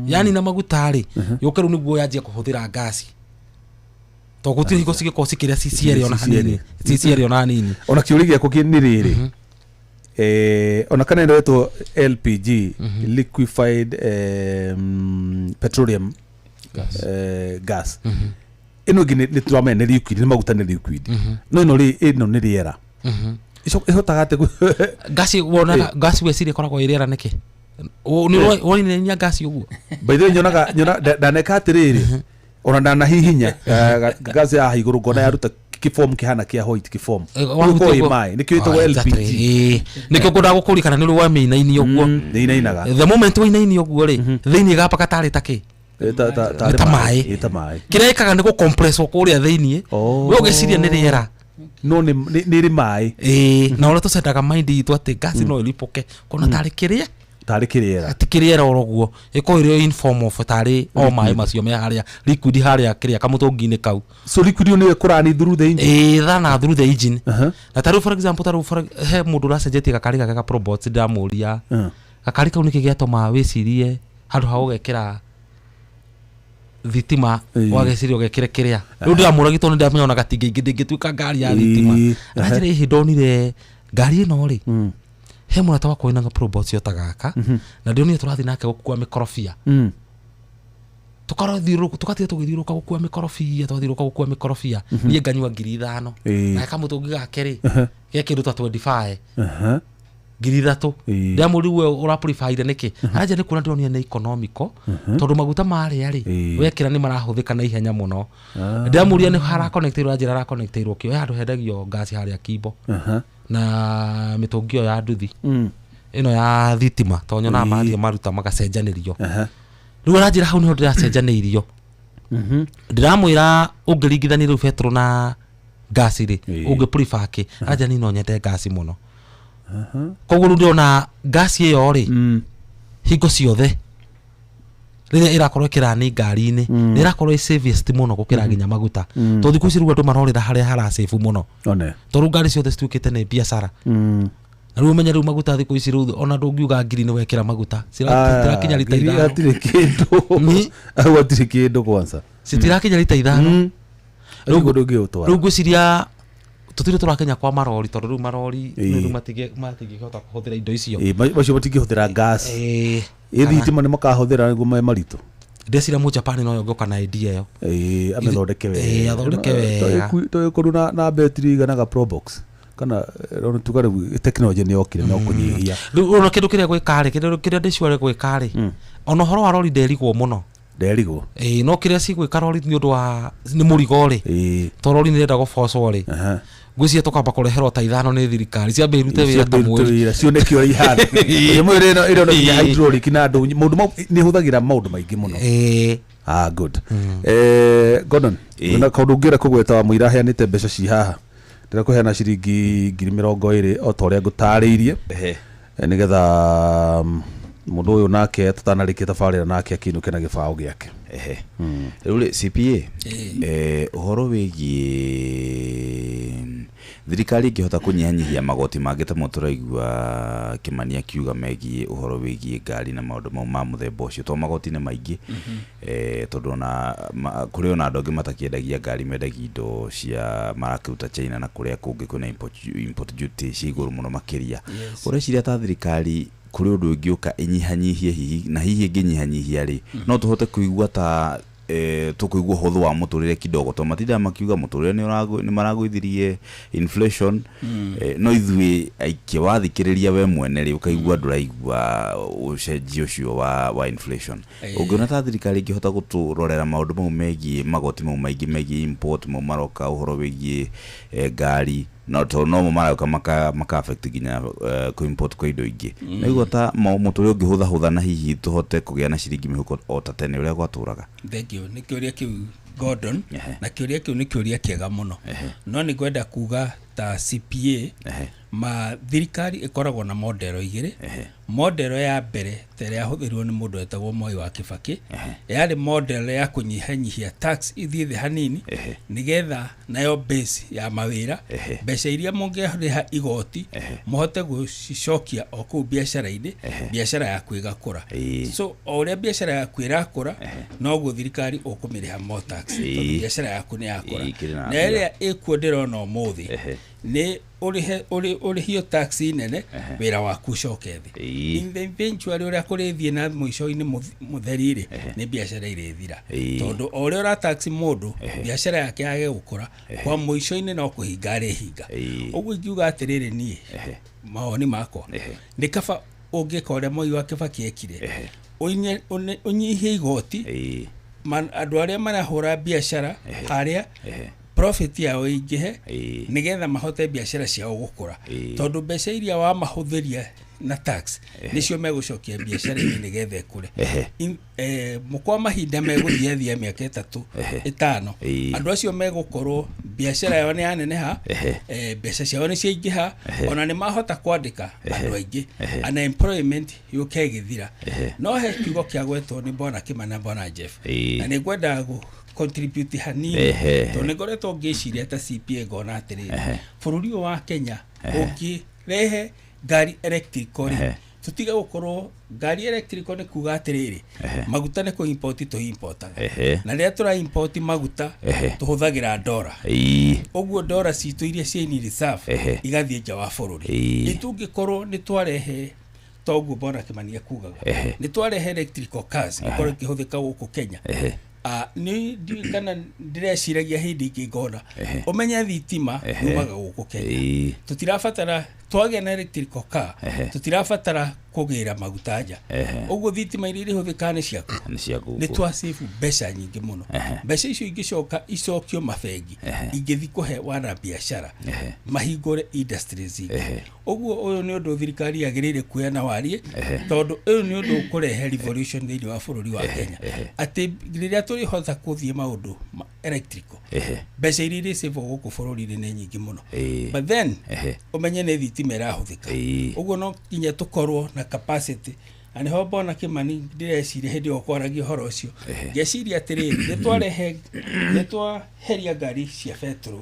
Yanina maguta rĩ, yũke rĩu nĩguo yanjie kũhũthĩra ngasi, tondũ gũtirĩ hingo cingĩkorwo cikĩrĩa ci cierĩ ona hanini, ci cierĩ ona hanini. Ona kĩũria gĩakwa nĩ rĩrĩ, ona kana ĩno ĩtwo LPG, liquefied petroleum gas, ĩno ĩngĩ nĩ tũramenya nĩ liquid, nĩ maguta, nĩ liquid, no ĩno rĩ, ĩno nĩ rĩera. Ĩhotaga atĩa Ngasi wonaga ngasi weciria ĩkoragwo ĩ rĩera nĩkĩ? Nĩ woinainia ngasi ũguo? By the way, nyonaga nyona ndaneka atĩrĩrĩ, ona ndanahihinya ngasi haha igũrũ, ngona yaruta kĩbom kĩhana kĩa white kĩbom. Wahutia ĩ ũguo? Maĩ nĩkĩo ĩtagwo Ah, LPG. exactly. Ĩĩ. Nĩkĩo ngwendaga gũkũria kana nĩ ũrĩ wamĩinainia ũguo. Nĩ inainaga. The moment wainainia ũguo rĩ, thĩinĩ gapa gatarĩ ta kĩ? Nĩ Nĩ ta maĩ. Ĩ, ta maĩ. Kĩrĩa ĩkaga nĩ gũcompresswo kũrĩa thĩinĩ. We ũgĩciria nĩ rĩera. No nĩ ĩrĩ maĩ. Ĩĩ, na ũrĩa tũcendaga mind itũ atĩ ngasi no ĩripũke kona tarĩ kĩrĩa tarĩ kĩrĩera. Ti kĩrĩera oro guo, ĩkorwo ĩrĩ in form of tarĩ o maĩ macio me harĩa liquid, harĩa kĩrĩa kamũtũngi-inĩ kau. So liquid ĩyo nĩyo ĩkũrani through the engine? Ĩĩ, thana through the engine. Na tarĩu for example, tarĩu he mũndũ ũracenjetie gakari gake ka Probox, ndĩramũria gakari kau nĩkĩ gĩatũma wĩcirie handũ ha gũgekĩra thitima wageciria ũgekĩre kĩrĩa. Rĩu ndĩramũragia tondũ nĩndĩramenya ona gatingĩingĩ ndĩngĩtuĩka ngari ya thitima. Aranjĩra ĩhĩ ndonire ngari ĩno rĩ, he mũrata wakwa wĩna Probox ta gaka, na ndĩronire tũrathiĩ nake gũkua mĩkorobia, tũkarathiũrũrũka, tũgatiga tũgĩthiũrũrũka gũkua mĩkorobia, twathiũrũrũka gũkua mĩkorobia, niĩ nganyua 5,000. Nake kamũtũngi gake rĩ, ge kĩndũ ta 25, 3,000. Ndĩramũria we ũrapuribaire nĩkĩ? Aranjĩra nĩ kuona ndĩronire nĩ economical, tondũ maguta marĩa rĩ wekĩra nĩ marahũthĩka na ihenya mũno. Ndĩramũria nĩ harakonectĩirwo, aranjĩra harakonectĩirwo kĩo, he handũ hendagio ngasi harĩa Kimbo na mĩtũngi ĩyo ya nduthi ĩno ya thitima, tondũ nyonaga mathiĩ maruta magacenjanĩrio. Rĩu aranjĩra hau nĩho ndĩracenjanĩirio. Ndĩramwĩra ũngĩringithania rĩu betũrũ na ngasi rĩ, ũngĩ prefer kĩ? Aranjĩra niĩ no nyende ngasi mũno. Koguo rĩu ndĩrona ngasi ĩyo rĩ, hingo ciothe rĩrĩa ĩrakorwo ĩkĩrani ngari-inĩ, nĩ ĩrakorwo ĩ safest mũno gũkĩra nginya maguta, tondũ thikũ ici rĩu andũ marorĩra harĩa harasave mũno, one tondũ ngari ciothe cituĩkĩte nĩ biacara. Na rĩu ũmenye rĩu maguta thikũ ici rĩu ona ndũngiuga ngiri nĩ wekĩra maguta, citirakinya rita ngiri 5. Hatirĩ kĩndũ hau, hatirĩ kĩndũ kwanza. Citirakinya rita 5. Rĩu ndũngĩũtwara. Rĩu ngwĩciria tũtirĩ tũrakinya kwa marori, tondũ rĩu marori rĩu matingĩhota kũhũthĩra indo icio. Ĩ, macio matingĩhũthĩra gas. Ĩ, thitima nĩ makahũthĩra nĩguo me maritũ. Ndeciria mũjapani no yongĩũka na idea ĩyo. Ĩ, amĩthondeke Ĩ, wega. athondeke wega. Toĩkorwo na betiri iganaga Probox kana ona tuga rĩu tekinoronjĩ nĩ yokire no kũnyihia. Rĩu ona kĩndũ kĩrĩa gwĩka rĩ, kĩndũ kĩrĩa ndĩciore gwĩka rĩ, ona ũhoro wa rori nderigwo mũno. Nderigwo. Ĩ, no kĩrĩa cigwĩka rori nĩ ũndũ wa nĩ mũrigo rĩ, to rori nĩ ĩrenda gũbocwo rĩ, ngwĩciria tũkamba kũreherwo ta 5 nĩ thirikari ciambe irute wĩra ta Ciambe irute mweri. wĩra, cioneke ũrĩa ihana. Ĩmwe ĩrona nginya hydraulic na andũ maũndũ mau nĩ ĩhũthagĩra maũndũ maingĩ mũno. Ah, good. Gordon, na kaũndũ ũngĩenda kũgweta wa mũira aheanĩte mbeca ci haha, ndĩrenda kũheana ciringi 20,000 o ta ũrĩa ngũtarĩirie, nĩgetha mũndũ ũyũ nake tũtanarĩkia tabarĩra nake akĩinũke na gĩbaũ gĩake. Ehe. Rĩu rĩ, CPA, ũhoro wĩgiĩ thirikari ĩngĩhota kũnyihanyihia magoti mangĩ ta mo tũraigua Kĩmani akiuga megiĩ ũhoro wĩgiĩ ngari na maũndũ mau ma mũthemba ũcio, tondũ magoti nĩ maingĩ, tondũ ona kũrĩ ona andũ angĩ matakĩendagia ngari, mendagia indo cia marakĩruta China na kũrĩa kũngĩ kwĩna import duty cia igũrũ mũno makĩria. Ũreciria ta thirikari kũrĩ ũndũ ĩngĩũka ĩnyihanyihie hihi, na hihi ĩngĩnyihanyihia rĩ, no tũhote kũigua ta Tũkũigua ũhũthũ wa mũtũrĩre kidogo, tondũ matindaga makiuga mũtũrĩre nĩ maragũithirie inflation. No ithuĩ aikia wathikĩrĩria we mwene rĩ, ũkaigua ndũraigua ũcenjio ũcio wa inflation. Ũngĩona ta thirikari ĩngĩhota gũtũrorera maũndũ mau megiĩ magoti mau maingĩ megiĩ import mau maroka, ũhoro wĩgiĩ ngari, no tondũ nomo maroka maka affect nginya kũ import kwa indo ingĩ, naigua ta mũtũrĩre ũngĩhũthahũtha na hihi tũhote kũgĩa na ciringi mĩhuko o ta tene ũrĩa gwatũraga. Thank you nĩ kĩũria kĩu, Gordon. Na kĩũria kĩu nĩ kĩũria kĩega mũno, no nĩ ngwenda kuga ta CPA ma thirikari ĩkoragwo na model igĩrĩ. Model ya mbere ta ĩrĩa yahũthĩrirwo nĩ mũndũ wetagwo Mwai wa Kibaki, yarĩ model ya kũnyihanyihia tax ithiĩ thĩ hanini, nĩgetha nayo base ya mawĩra, mbeca iria mũngĩrĩha igoti mũhote gũcicokia o kũu biacara-inĩ, biacara yaku ĩgakũra. So o ũrĩa biacara yaku ĩrakũra, noguo thirikari ũkũmĩrĩha more tax, tondũ biacara yaku nĩ yakũra. Kĩrĩ na Na ĩrĩa ĩkuo ndĩrona ũmũthĩ nĩ ũrĩhe ũrĩhio tax nene, wĩra waku ũcoke thĩ. In the eventually, ũrĩa kũrĩthiĩ na mũico-inĩ mũtheri rĩ, nĩ biacara irĩthira, tondũ o ũrĩa ũratax mũndũ, biacara yake yage gũkũra, kwa mũico-inĩ no kũhinga arĩhinga. Ũguo ingiuga atĩrĩrĩ, niĩ mawoni makwa nĩ kaba ũngĩka ũrĩa Moi wa Kibaki ekire, ũnyihie igoti, andũ arĩa marahũra biacara harĩa profit yao ĩingĩhe, nĩgetha mahote biacara ciao gũkũra, tondũ mbeca iria wamahũthĩria na tax nĩcio megũcokia biacara-inĩ nĩgetha ĩkũre. Mũkwa mahinda megũthia thia mĩaka 3, 5, andũ acio megũkorwo biacara yao nĩ yaneneha, mbeca ciao nĩ ciaingĩha, ona nĩ mahota kwandĩka andũ aingĩ, unemployment yũke ĩgĩthira. No he kiugo kĩa gwetwo nĩ Bwana Kimani na Bwana Jeff, na nĩ ngwendaga gũ contribute hanini, tondũ nĩ ngoretwo ngĩciria ta CPA, ngona atĩrĩrĩ, bũrũri ũyũ wa Kenya ũngĩrehe ngari electrical rĩ, tũtige gũkorwo ngari electrical, nĩ kuga atĩrĩrĩ, maguta nĩ kũ import tũ importaga, na rĩrĩa tũra import maguta tũhũthagĩra ndora. Ũguo ndora citũ iria ciĩ in reserve igathiĩ nja wa bũrũri. Itungĩkorwo nĩ twarehe, toguo Bwana Kimani ekugaga, nĩ twarehe electrical cars ikorwo ikĩhũthĩka gũkũ Kenya. Nĩ ndiũĩ kana ndĩreciragia hĩndĩ ingĩ ngona, ũmenye thitima yumaga gũkũ Kenya. Tũtirabatara, twagĩa na electrical car, tũtirabatara kũgĩra maguta nja. Ũguo thitima iria irĩhũthĩkaga nĩ ciaku. Nĩ cia gũkũ. Nĩ twasave mbeca nyingĩ mũno. Mbeca icio ingĩcoka icokio mabengi, ingĩthi kũhe wana biacara mahingũre industries ingĩ. Ũguo ũyũ nĩ ũndũ thirikari yagĩrĩire kuoya na warie, tondũ ũyũ nĩ ũndũ ũkũrehe revolution thĩinĩ wa bũrũri wa Kenya, atĩ rĩrĩa tũrĩhota kũthiĩ maũndũ ma electrical, mbeca iria irĩcĩvwo gũkũ bũrũri-inĩ nĩ nyingĩ mũno. But then ũmenye nĩ thitima ĩrahũthĩka. Ũguo no nginya tũkorwo na capacity, na nĩho mbona Kimani ndĩreciria hĩndĩ ĩyo kwaragia ũhoro ũcio, ngeciria atĩrĩrĩ, nĩ twarehe, nĩ twaheria ngari cia betũrũ,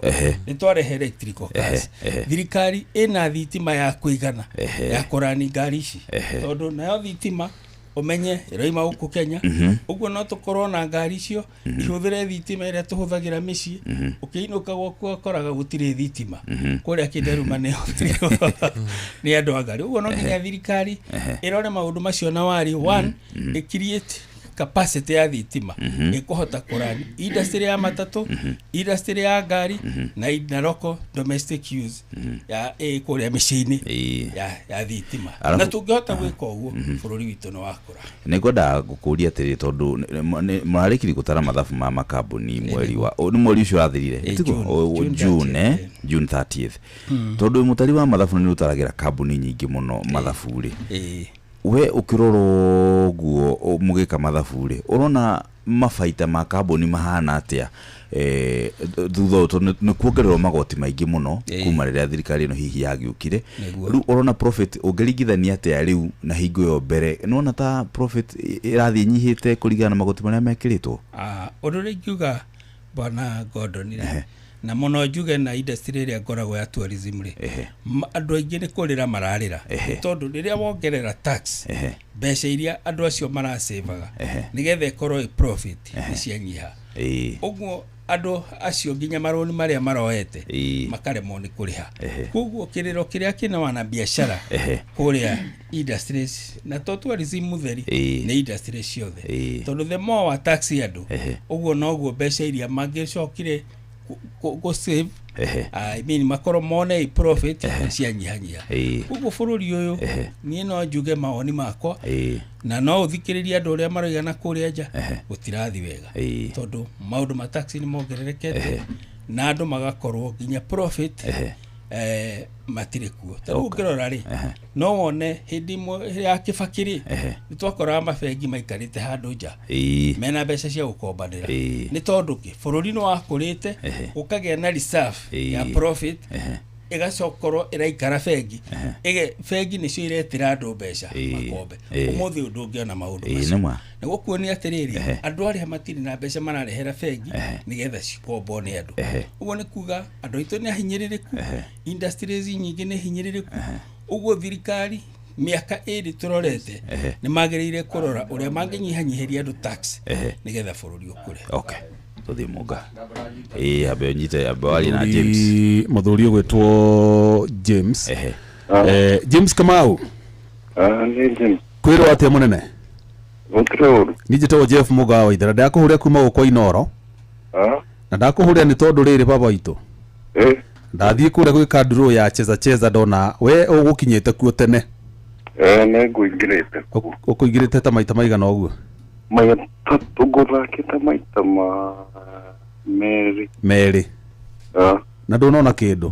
nĩ twarehe electrical cars, thirikari ĩna thitima ya kũigana ya kũrani ngari ici, tondũ nayo thitima ũmenye ĩroima gũkũ Kenya. Ũguo no tũkorwo na ngari icio ihũthĩre thitima ĩrĩa tũhũthagĩra mĩciĩ. Ũkĩinũka gwaku ũkoraga gũtirĩ thitima kũrĩa kĩndaruma nĩ nĩ andũ a ngari. Ũguo no nginya thirikari ĩrore maũndũ macio na wari one, ĩ create capacity ya thitima ĩkũhota kũrani industry ya matatũ, industry ya ngari na local domestic use ya kũrĩa mĩciĩ-inĩ ya thitima. Na tũngĩhota gwĩka ũguo, bũrũri witũ nĩ wakũra. Nĩ ngwendaga gũkũria atĩrĩ, tondũ mũrarĩkirie gũtara mathabu ma makambuni mweri wa nĩ mweri ũcio ũrathirire. Tiguo? June. O, June June, 30th, June 30th, tondũ wĩ mũtari wa mathabu na nĩ ũtaragĩra kambuni nyingĩ mũno mathabu rĩ, we ũkĩrora ũguo mũgĩka mathabu rĩ, ũrona mabaita ma kambuni mahana atĩa thutha ũyũ, tondũ nĩ kuongererwo magoti maingĩ mũno kuma rĩrĩa thirikari ĩno hihi yagĩũkire? Rĩu ũrona profit ũngĩringithania atĩa rĩu na hingo ĩyo mbere? Nĩwona ta profit ĩrathiĩ ĩnyihĩte kũringana na magoti marĩa mekĩrĩtwo? Ũndũ ũrĩa ingiuga, Bwana Gordon rĩ, na mũno njuge na industry ĩrĩa ngoragwo ya tourism rĩ, andũ aingĩ nĩ kũrĩra mararĩra, tondũ rĩrĩa wongerera tax, mbeca iria andũ acio maracevaga nĩgetha ĩkorwo ĩ profit nĩ cianyiha. Ũguo Andũ acio nginya marũni marĩa maroete Ĩĩ. makaremwo nĩ kũrĩha. Ehe. Koguo kĩrĩro kĩrĩa kĩna wanabiacara Ehe. kũrĩa industries, na to tourism mũtheri, Ĩĩ. nĩ industries ciothe, Ĩĩ. tondũ the more wa tax andũ, Ehe. ũguo noguo mbeca iria mangĩcokire kũ save, Ehe. I mean, makorwo mone i profit cianyihanyiha. Ĩĩ. Koguo bũrũri ũyũ, Ehe. niĩ no njuge mawoni makwa, Ĩĩ. na no ũthikĩrĩrie andũ ũrĩa maroiga na kũrĩa nja, Ehe. gũtirathi wega, Ĩĩ. tondũ maũndũ ma taxi nĩ mongererekete Ehe. na andũ magakorwo nginya profit Ehe. matirĩ kuo. Ta rĩu Okay. ũngĩrora rĩ, Ehe. no wone hĩndĩ ĩmwe ya Kĩbakĩ rĩ, Ehe. nĩ twakoraga mabengi maikarĩte handũ nja Ĩĩ. mena mbeca cia gũkombanĩra. Ĩĩ. Nĩ tondũ kĩ? Bũrũri nĩ wakũrĩte, Ehe. ũkagĩa na reserve Ĩĩ. ya profit, Ehe. ĩgacokorwo ĩraikara bengi. Bengi nĩcio iretĩra andũ mbeca Ĩĩ. makombe. Ĩĩ. Ũmũthĩ ũyũ ndũngĩona maũndũ Ĩĩ, macio. nĩ ma. Na gũkuonia atĩrĩrĩ, Ehe. andũ arĩa matirĩ na mbeca mararehera bengi Ehe. nĩgetha cikombwo nĩ andũ. Ehe. Ũguo nĩ kuga andũ aitũ nĩ ahinyĩrĩrĩku, Ehe. industries nyingĩ nĩ hinyĩrĩrĩku. Ũguo thirikari mĩaka ĩrĩ tũrorete, Ehe. nĩ magĩrĩire kũrora ũrĩa mangĩnyihanyihĩria andũ tax Ehe. nĩgetha bũrũri ũkũre. Okay, tũthiĩ mũnga. Ĩĩ, ambe ũnyite, ambe warie na James. Mũthuri ũgwĩtwo James. Ehe. James Kamau. Nĩ James. Kwĩrwo atĩa mũnene? Gũtirĩ ũru. Niĩ njĩtagwo Jeff Mũgaa wa Ithera, ndakũhũrĩra kuma gũkũ Inoro, na ndakũhũrĩra nĩ tondũ rĩrĩ, baba witũ, ndathiĩ kũrĩa gwĩka draw ya cheza cheza, ndona we ũgũkinyĩte kuo tene. Nĩ ngũingĩrĩte. Ũkũingĩrĩte ta maita maigana ũguo? Matatũ, ngũthakĩte maita ma 2. 2. Na ndũnona kĩndũ?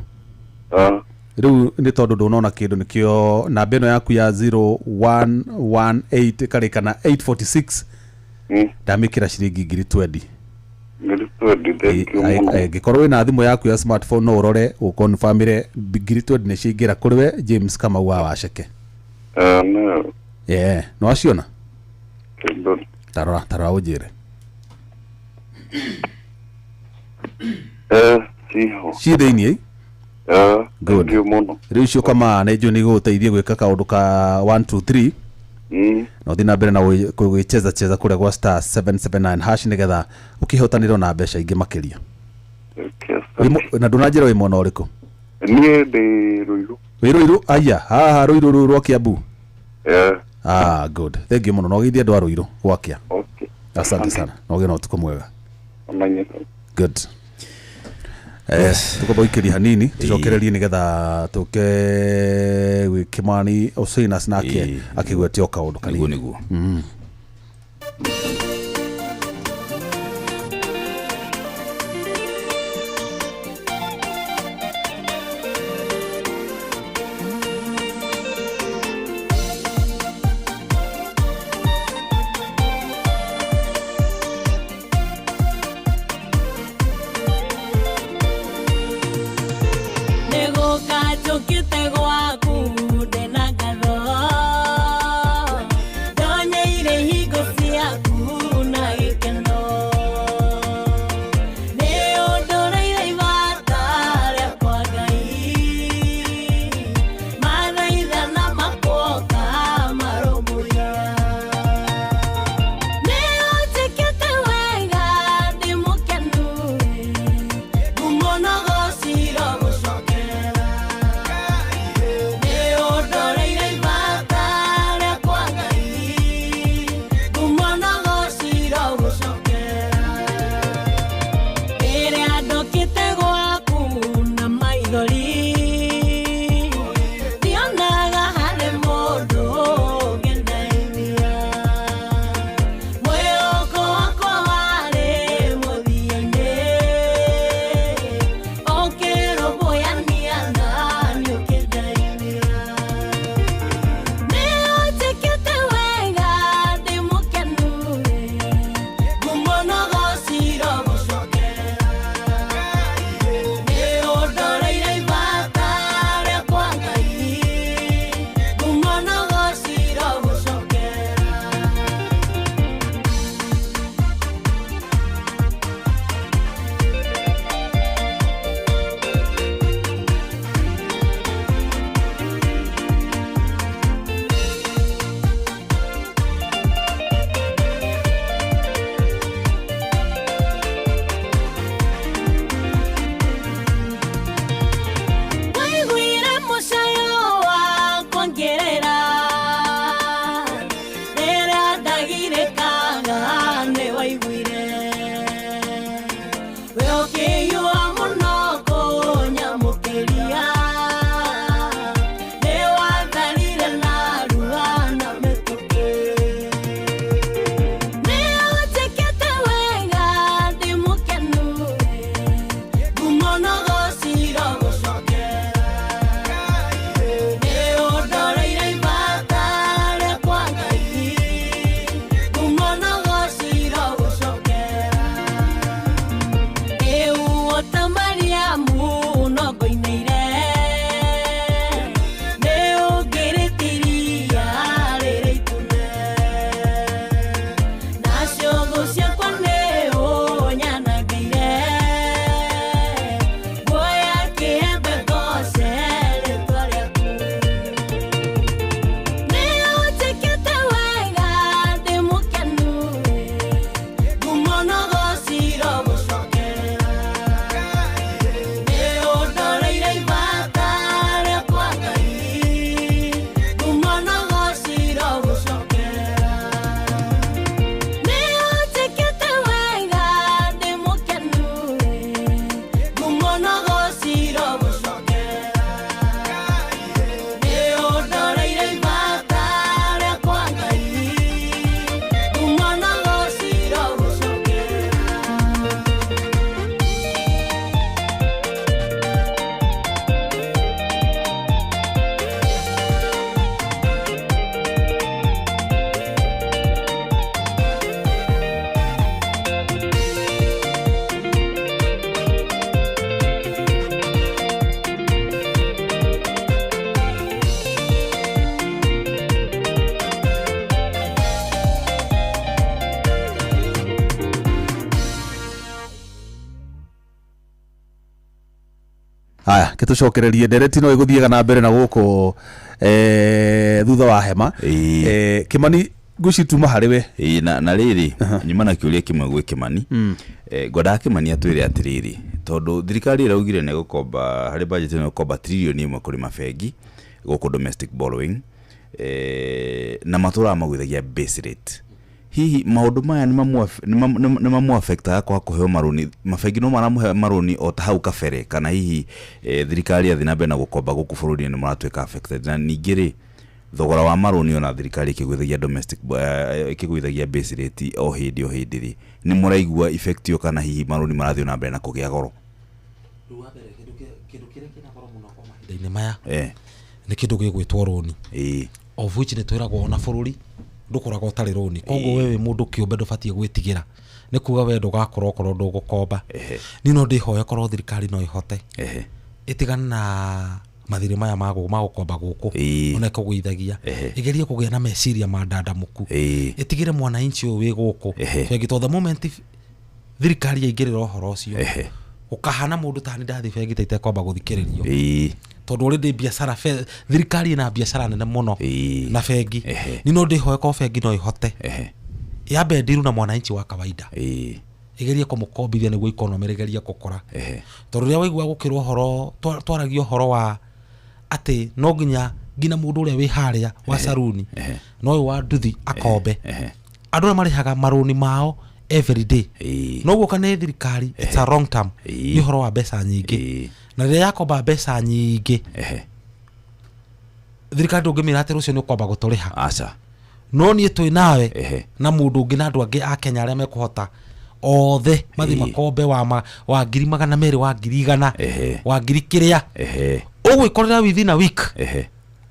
Rĩu nĩ tondũ ndũnona kĩndũ nĩkĩo namba ĩno yaku ya 0118 ĩkarĩka na 846 ndamĩkĩra ciringi 20,000. 20,000, thank you mũno. Ĩngĩkorwo wĩna thimũ yaku ya smartphone, no ũrore ũkonfamĩre 20,000 nĩ ciaingĩra kũrĩ we James Kamau wa Waceke. No. Yeah, no waciona? Kĩndũ. Tarora, tarora ũnjĩre. Ciho. Ciĩ thĩiniĩ? Good. Thank you mũno. Rĩu icio kama nĩ njũĩ nĩ igũgũteithia gwĩka kaũndũ ka 1 2 3, na ũthiĩ na mbere na gwĩcheza cheza kũrĩa gwa star 779 hash nĩgetha ũkĩhotanĩrwo na mbeca ingĩ makĩria. Na ndũnanjĩra wĩ mwena ũrĩkũ? Niĩ ndĩ Ruiru. Wĩ Ruiru? Aya, haha Ruiru rũu rwa Kiambu? Eh. Ah, good, thank you mũno, na ũgeithie andũ a Ruiru gwakĩa. Okay. Asante sana, na ũgĩe na ũtukũ mwega. Amenyete. Good. Tũkwamba gũikĩria hanini, tũcokererie nĩgetha tũke gwĩ Kimani Osinas nake akĩgwetia o kaũndũ kanini. Nĩguo. Nĩgũka njũkĩte gwaku ndĩna ngatho, ndonyeire hingo ciaku na gĩkeno, nĩ ũndũrĩire ibata rĩakwa Ngai, mathaithana makuoka marũmbũiya, nĩ ũnjĩkĩte wega, ndĩ mũkenu, ngumo na gociro gũcokerera. Nĩ Aya gĩtũcokererie ndereti no ĩgũthiaga na mbere na gũkũ thutha wa hema. Kimani ngwĩciria tuma harĩ we. Na rĩrĩ nyuma na kĩũria kĩmwe gwĩ Kimani. Ngwendaga Kimani atwĩre atĩrĩrĩ, tondũ thirikari ĩraugire nĩ gũkomba harĩ budget nĩ gũkomba tririoni 1 kũrĩ mabengi gũkũ domestic borrowing, na matũraga magũithagia base rate. Hihi maũndũ maya nĩ mamu affectaga kwa kũheo marũni? Mabengi no maramũhe marũni o ta hau kabere, kana hihi thirikari yathiĩ na mbere na gũkomba gũkũ bũrũri-inĩ nĩ maratuĩka affected? Na ningĩ rĩ, thogora wa marũni ona thirikari ĩkĩgũithagia domestic ĩkĩgũithagia base rate o hĩndĩ rĩ, nĩ mũraigua effect ĩyo, kana hihi marũni marathiĩ na mbere na kũgĩa goro? Rĩu wa mbere kĩndũ kĩrĩa kĩna goro mũno kwa mahinda-inĩ maya nĩ kĩndũ gĩgwĩtwo rũni, of which nĩ twĩragwo ona bũrũri ndũkoragwo ũtarĩ rũni. Koguo wewe mũndũ kĩũmbe ndũbatiĩ gwĩtigĩra nĩ kuga we ndũgakorwo okorwo ndũgũkomba. Niĩ no ndĩhoe korwo thirikari no ĩhote ĩtigane na mathirĩ maya ma gũkomba gũkũ ona ĩkũgũithagia, ĩgerie kũgĩa na meciria ma ndandamũku, ĩtigĩre mwananchi ũyũ wĩ gũkũ bengi, tondũ the moment thirikari yaingĩrĩra ũhoro ũcio ũkahana mũndũ ta niĩ ndathiĩ bengi ta itekwamba gũthikĩrĩrio, tondũ already biacara thirikari ĩna biacara nene mũno na bengi. Niĩ no ndĩhoe korwo bengi no ĩhote yambe ndiru na mwananchi wa kawaida, ĩgerie kũmũkombithia nĩguo economy ĩgerie gũkũra. Tondũ rĩrĩa waigua gũkĩrwo ũhoro twaragia ũhoro wa atĩ no nginya mũndũ ũrĩa wĩ harĩa wa saruni no ũyũ wa nduthi akombe, andũ arĩa marĩhaga marũni mao every day, no guoka nĩ thirikari it's a wrong term, nĩ ũhoro wa mbeca nyingĩ, na rĩrĩa yakomba mbeca nyingĩ thirikari ndũngĩmĩra atĩ rũciũ nĩ ũkwamba gũtũrĩha. Aca. No niĩ twĩ nawe na mũndũ ũngĩ na andũ angĩ a Kenya arĩa mekũhota othe mathiĩ makombe wa 200,000 wa 100,000 wa 1,000 kĩrĩa ũgwĩkorera within a week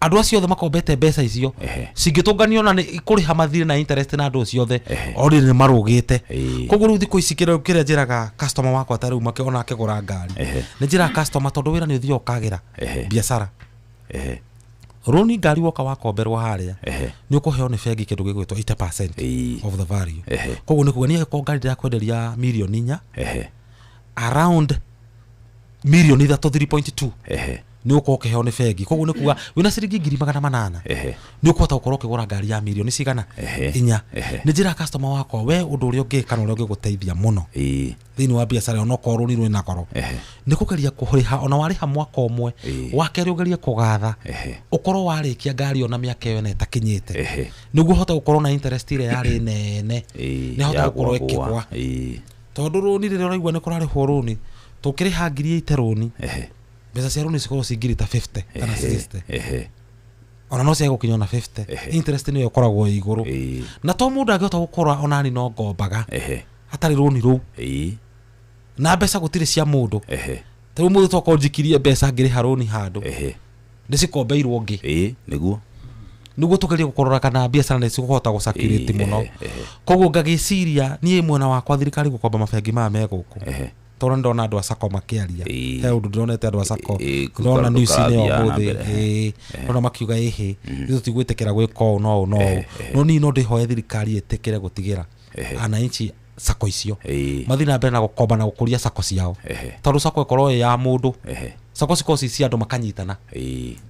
andũ acio othe makombete mbeca icio cingĩtũnganio na nĩ kũrĩha mathirĩ na interest na andũ acio othe already nĩ marũgĩte. Koguo rĩu thikũ ici kĩrĩa njĩraga customer wakwa ta rĩu ona akĩgũra ngari, nĩ njĩraga customer tondũ wĩra nĩ ũthiaga ũkagĩra biacara, rũni ngari woka wakomberwo harĩa nĩ ũkũheo nĩ bengi kĩndũ gĩgwĩtwo 80% of the value. Koguo nĩ kuga niĩ angĩkorwo ngari ndĩrakwenderia 4 million, around 3 3.2 nĩ ũkorwo ũkĩheo nĩ bengi. Koguo nĩ kuga wĩna ciringi 800,000 nĩ ũkũhota gũkorwo ũkĩgũra ngari ya mirioni cigana 4. Nĩ njĩraga customer wakwa we ũndũ ũrĩa ũngĩka na ũrĩa ũngĩgũteithia mũno thĩinĩ wa biacara ona okorwo rũni rwĩna goro nĩ kũgeria kũrĩha, ona warĩha mwaka ũmwe wa kerĩ ũgerie kũgatha ũkorwo warĩkia ngari ona mĩaka ĩyo ĩna ĩtakinyĩte, nĩguo ũhote gũkorwo na interest ĩrĩa yarĩ nene nĩ hote gũkorwo ĩkĩgwa. Tondũ rũni rĩrĩa ũraigua nĩ kũrarĩhwo rũni tũkĩrĩha 80,000 rũni, mbeca cia rũni cikorwo ci ngiri ta 50 kana 60, ona no ciage gũkinya ona 50, interest nĩyo ĩkoragwo ĩ igũrũ. Na to mũndũ angĩhota gũkora onani no ngombaga hatarĩ rũni rũu, na mbeca gũtirĩ cia mũndũ. Ta rĩu mũndũ tokorwo njikirie mbeca ngĩrĩha rũni handũ ndĩcikombeirwo ngĩ, nĩguo tũgerie gũkorora kana biacara nĩ cikũhota gũcirculate mũno. Koguo ngagĩciria niĩ mwena wakwa thirikari gũkomba mabengi maya me gũkũ, tondũ ndona andũ a sacco makĩaria, he ũndũ ndĩronete andũ a sacco ndona news-inĩ ũmũthĩ, ndona makiuga ĩhĩ ithuĩ tũtigwĩtĩkĩra gwĩka ũũ no ũũ no ũũ. No niĩ no ndĩhoe thirikari ĩtĩkĩre gũtigĩra ananchi sacco icio mathiĩ na mbere na gũkomba na gũkũria sacco ciao, tondũ sacco ĩkorwo ĩ ya mũndũ, sacco cikorwo ci cia andũ makanyitana,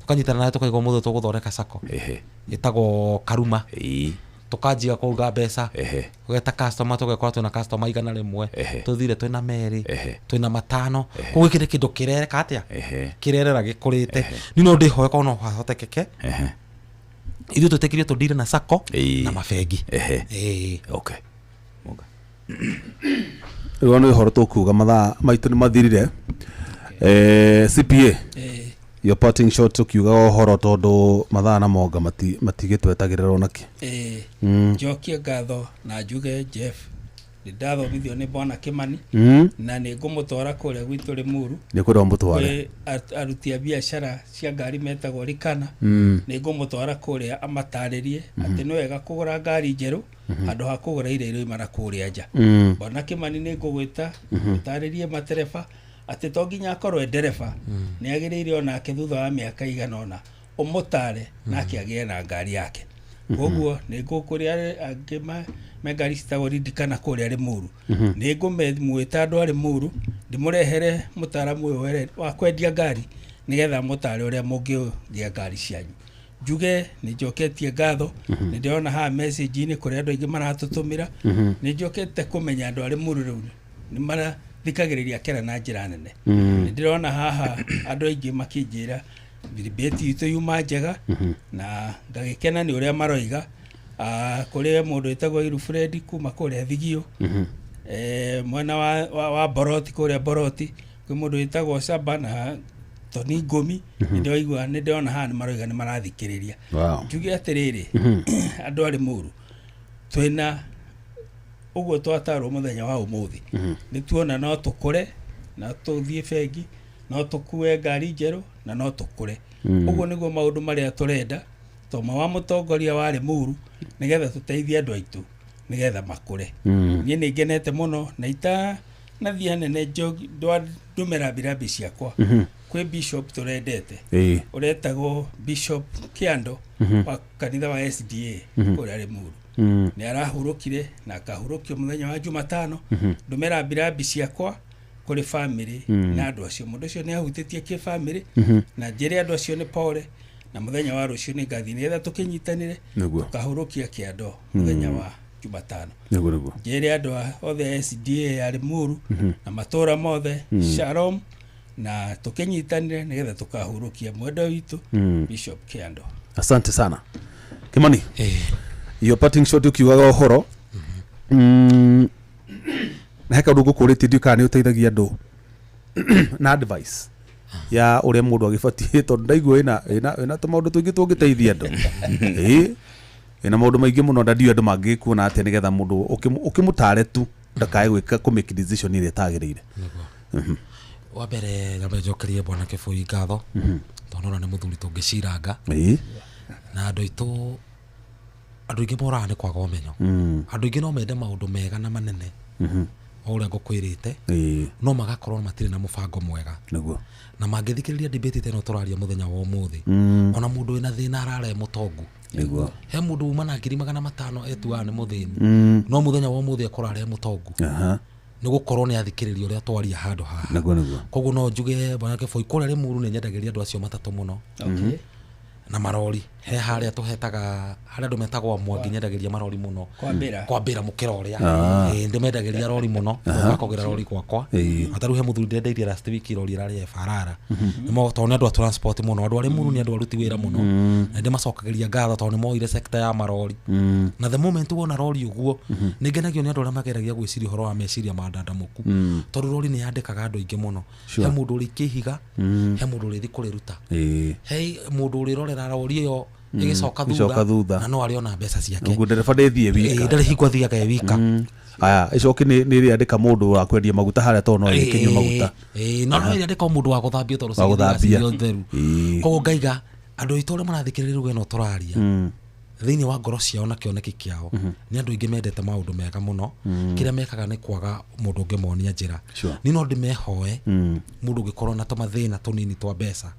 tũkanyitana nawe tũkaigua mũthĩ tũgũthondeka sacco ĩtagwo Karuma, tukanjia kũruga mbeca, ũgeta customer tũgekora twĩna customer 100, tũthire twĩna 2, twĩna 5. Koguo gĩkĩ nĩ kĩndũ kĩrereka atĩa, kĩrerera gĩkũrĩte. Niĩ no ndĩhoe korwo no hahotekeke ithuĩ twĩtĩkĩrie tũndire na sacco na mabengi. Okay. Rĩu nĩ ũhoro tũkuga mathaa maitũ nĩ mathirire. CPA, your parting shot tukiuga ũhoro tondũ mathaa na monga matigĩtwetagĩrĩra onakĩ. Njokie ngatho na njuge Jeff nĩ ndathomithio nĩ Bwana Kimani na nĩ ngũmũtwara kũrĩa gwitũ Limuru, nĩ kwenda ũmũtware kwĩ aruti a biacara cia ngari metagwo Rikana, nĩ ngũmũtwara kũrĩa amatarĩrie atĩ nĩ wega kũgũra ngari njerũ handũ ha kũgũra iria iroima na kũrĩa nja. Bwana Kimani nĩ ngũgwĩta ũtarĩrie matereba atĩ to nginya akorwo e ndereba, nĩ agĩrĩire onake thutha wa mĩaka igana ũna ũmũtare nake agĩe na ngari yake. Koguo nĩ ngũkũrĩa angĩ me ngari citagwo Ririkana kũrĩa Limuru, nĩ ngũmwĩta andũ a Limuru Ndĩmũrehere mũtaaramu ũyũ wa kwendia ngari nĩgetha mũtare ũrĩa mũngĩgĩa ngari cianyu. Njuge nĩ njoketie ngatho, nĩ ndĩrona haha message-inĩ kũrĩa andũ aingĩ maratũtũmĩra. Nĩ njokete kũmenya andũ a Limuru rĩu nĩ marathikagĩrĩria Kera na njĩra nene. Nĩ ndĩrona haha andũ aingĩ makĩnjĩra debate itũ yuma njega, na ngagĩkena nĩ ũrĩa maroiga. Kũrĩ mũndũ wĩtagwo Iru Fred kuma kũrĩa Thigio, mwena wa Boroti, kũrĩa Boroti kwĩ mũndũ wĩtagwo Saba na Toni Ngũmi. Nĩ ndĩraigua, nĩ ndĩrona haha nĩ maroiga nĩ marathikĩrĩria. Njuge atĩrĩrĩ, andũ a Limuru, twĩna ũguo twatarwo mũthenya wa ũmũthĩ, nĩ tuona no tũkũre na tũthiĩ bengi, no tũkue ngari njerũ na no tũkũre. Ũguo nĩguo maũndũ marĩa tũrenda toma wa mũtongoria wa Limuru, nĩgetha tũteithie andũ aitũ nĩgetha makũre. Niĩ nĩ ngenete mũno na ita nathiĩ hanene ndũme rambirambi ciakwa kwĩ bishop tũrendete ũretagwo Bishop Kĩando wa kanitha wa SDA kũrĩa Limuru. Nĩ arahurũkire na akahurũkio mũthenya wa Jumatano. Ndũme rambirambi ciakwa kũrĩ family na andũ acio. Mũndũ ũcio nĩ ahutĩtie kĩ family, na njĩre andũ acio nĩ pole, na mũthenya wa rũciũ nĩ ngathiĩ nĩgetha tũkĩnyitanĩre tũkahurũkia Kĩando mũthenya wa Jumatano. Nĩguo nĩguo. Njĩre andũ othe a SDA ya Limuru na matũra mothe shalom, na tũkĩnyitanĩre nĩgetha tũkahurũkia mwendwa witũ Bishop Kĩando. Asante sana, Kimani. Your parting shot, ukiugaga ũhoro na he kaũndũ ngũkũrĩtie, ndiũ kana nĩ ũteithagia andũ na advice ya ũrĩa mũndũ agĩbatiĩ, tondũ ndaigua ĩna tũmaũndũ tũingĩ tũngĩteithia andũ. Ĩĩ, ĩna maũndũ maingĩ mũno, na ndiũĩ andũ mangĩkuona atĩa nĩgetha mũndũ ũkĩmũtare tu ndakae gwĩka kũ make decision ĩrĩa ĩtagĩrĩire. Wa mbere, nyambe njokerie bwana Kĩbũi ngatho, tondũ ona nĩ mũthuri tũngĩciranga na andũ aitũ. Andũ aingĩ moraga nĩ kwaga ũmenyo. Andũ aingĩ no mende maũndũ mega na manene o ũrĩa ngũkwĩrĩte, no magakorwo matirĩ na mũbango mwega. Na mangĩthikĩrĩria debate ta ĩno tũraria mũthenya wa ũmũthĩ, ona mũndũ wĩna thĩna arare mũtongu. He mũndũ uma na 500,000 etuaga nĩ mũthĩni, no mũthenya wa ũmũthĩ akora arĩ mũtongu, nĩ gũkorwo nĩ athikĩrĩria ũrĩa twaria handũ haha. Nĩguo nĩguo. Koguo no njuge, bwana Kĩboi, kũrĩa Limuru nĩ nyendagĩria andũ acio matatũ mũno na marori. He harĩa tũhetaga, harĩa andũ metagwo Mwangi, nyendagĩria marori mũno. Kwambĩra. Kwambĩra mũkĩra ũrĩa. Ĩĩ, ndĩmendagĩria rori mũno, gakogĩra rori gwakwa. Ata rĩu he mũthuri ndendeirie last week rori ĩrarĩ barara. Nĩmo, tondũ nĩ andũ a transport mũno, andũ a Limuru nĩ andũ aruti wĩra mũno, na ndĩmacokagĩria ngatho tondũ nĩ moire sector ya marori. Na the moment wona rori ũguo, nĩ ngenagio nĩ andũ arĩa mageragia gwĩciria ũhoro wa meciria ma ndandamũku, tondũ rori nĩ yandĩkaga andũ aingĩ mũno. He mũndũ ũrĩ ihiga, he mũndũ ũrĩthi kũrĩruta, he mũndũ ũrĩrorera rori ĩyo ĩgĩcoka Ĩgĩcoka thutha. na no arĩona mbeca ciake. Ũguo ndereba ndĩthiĩ wika. Ĩĩ, ndarĩ hingo athiaga e wika. Aya, icoki nĩ rĩandĩka mũndũ wa kwendia maguta harĩa, tondũ no ĩkĩnyua maguta. Ĩĩ, no no ĩrĩandĩka o mũndũ wa gũthambia, tondũ Wa gũthambia. cigĩthiaga cirĩ theru. Koguo ngaiga andũ aitũ arĩa marathikĩrĩria rĩu ĩno tũraria, thĩinĩ wa ngoro ciao na kĩoneki kĩao, nĩ andũ aingĩ mendete maũndũ mega mũno. Kĩrĩa mekaga nĩ kwaga mũndũ ũngĩmonia njĩra. Niĩ no ndĩmehoe, mũndũ ũngĩkorwo na tũmathĩna tũnini twa mbeca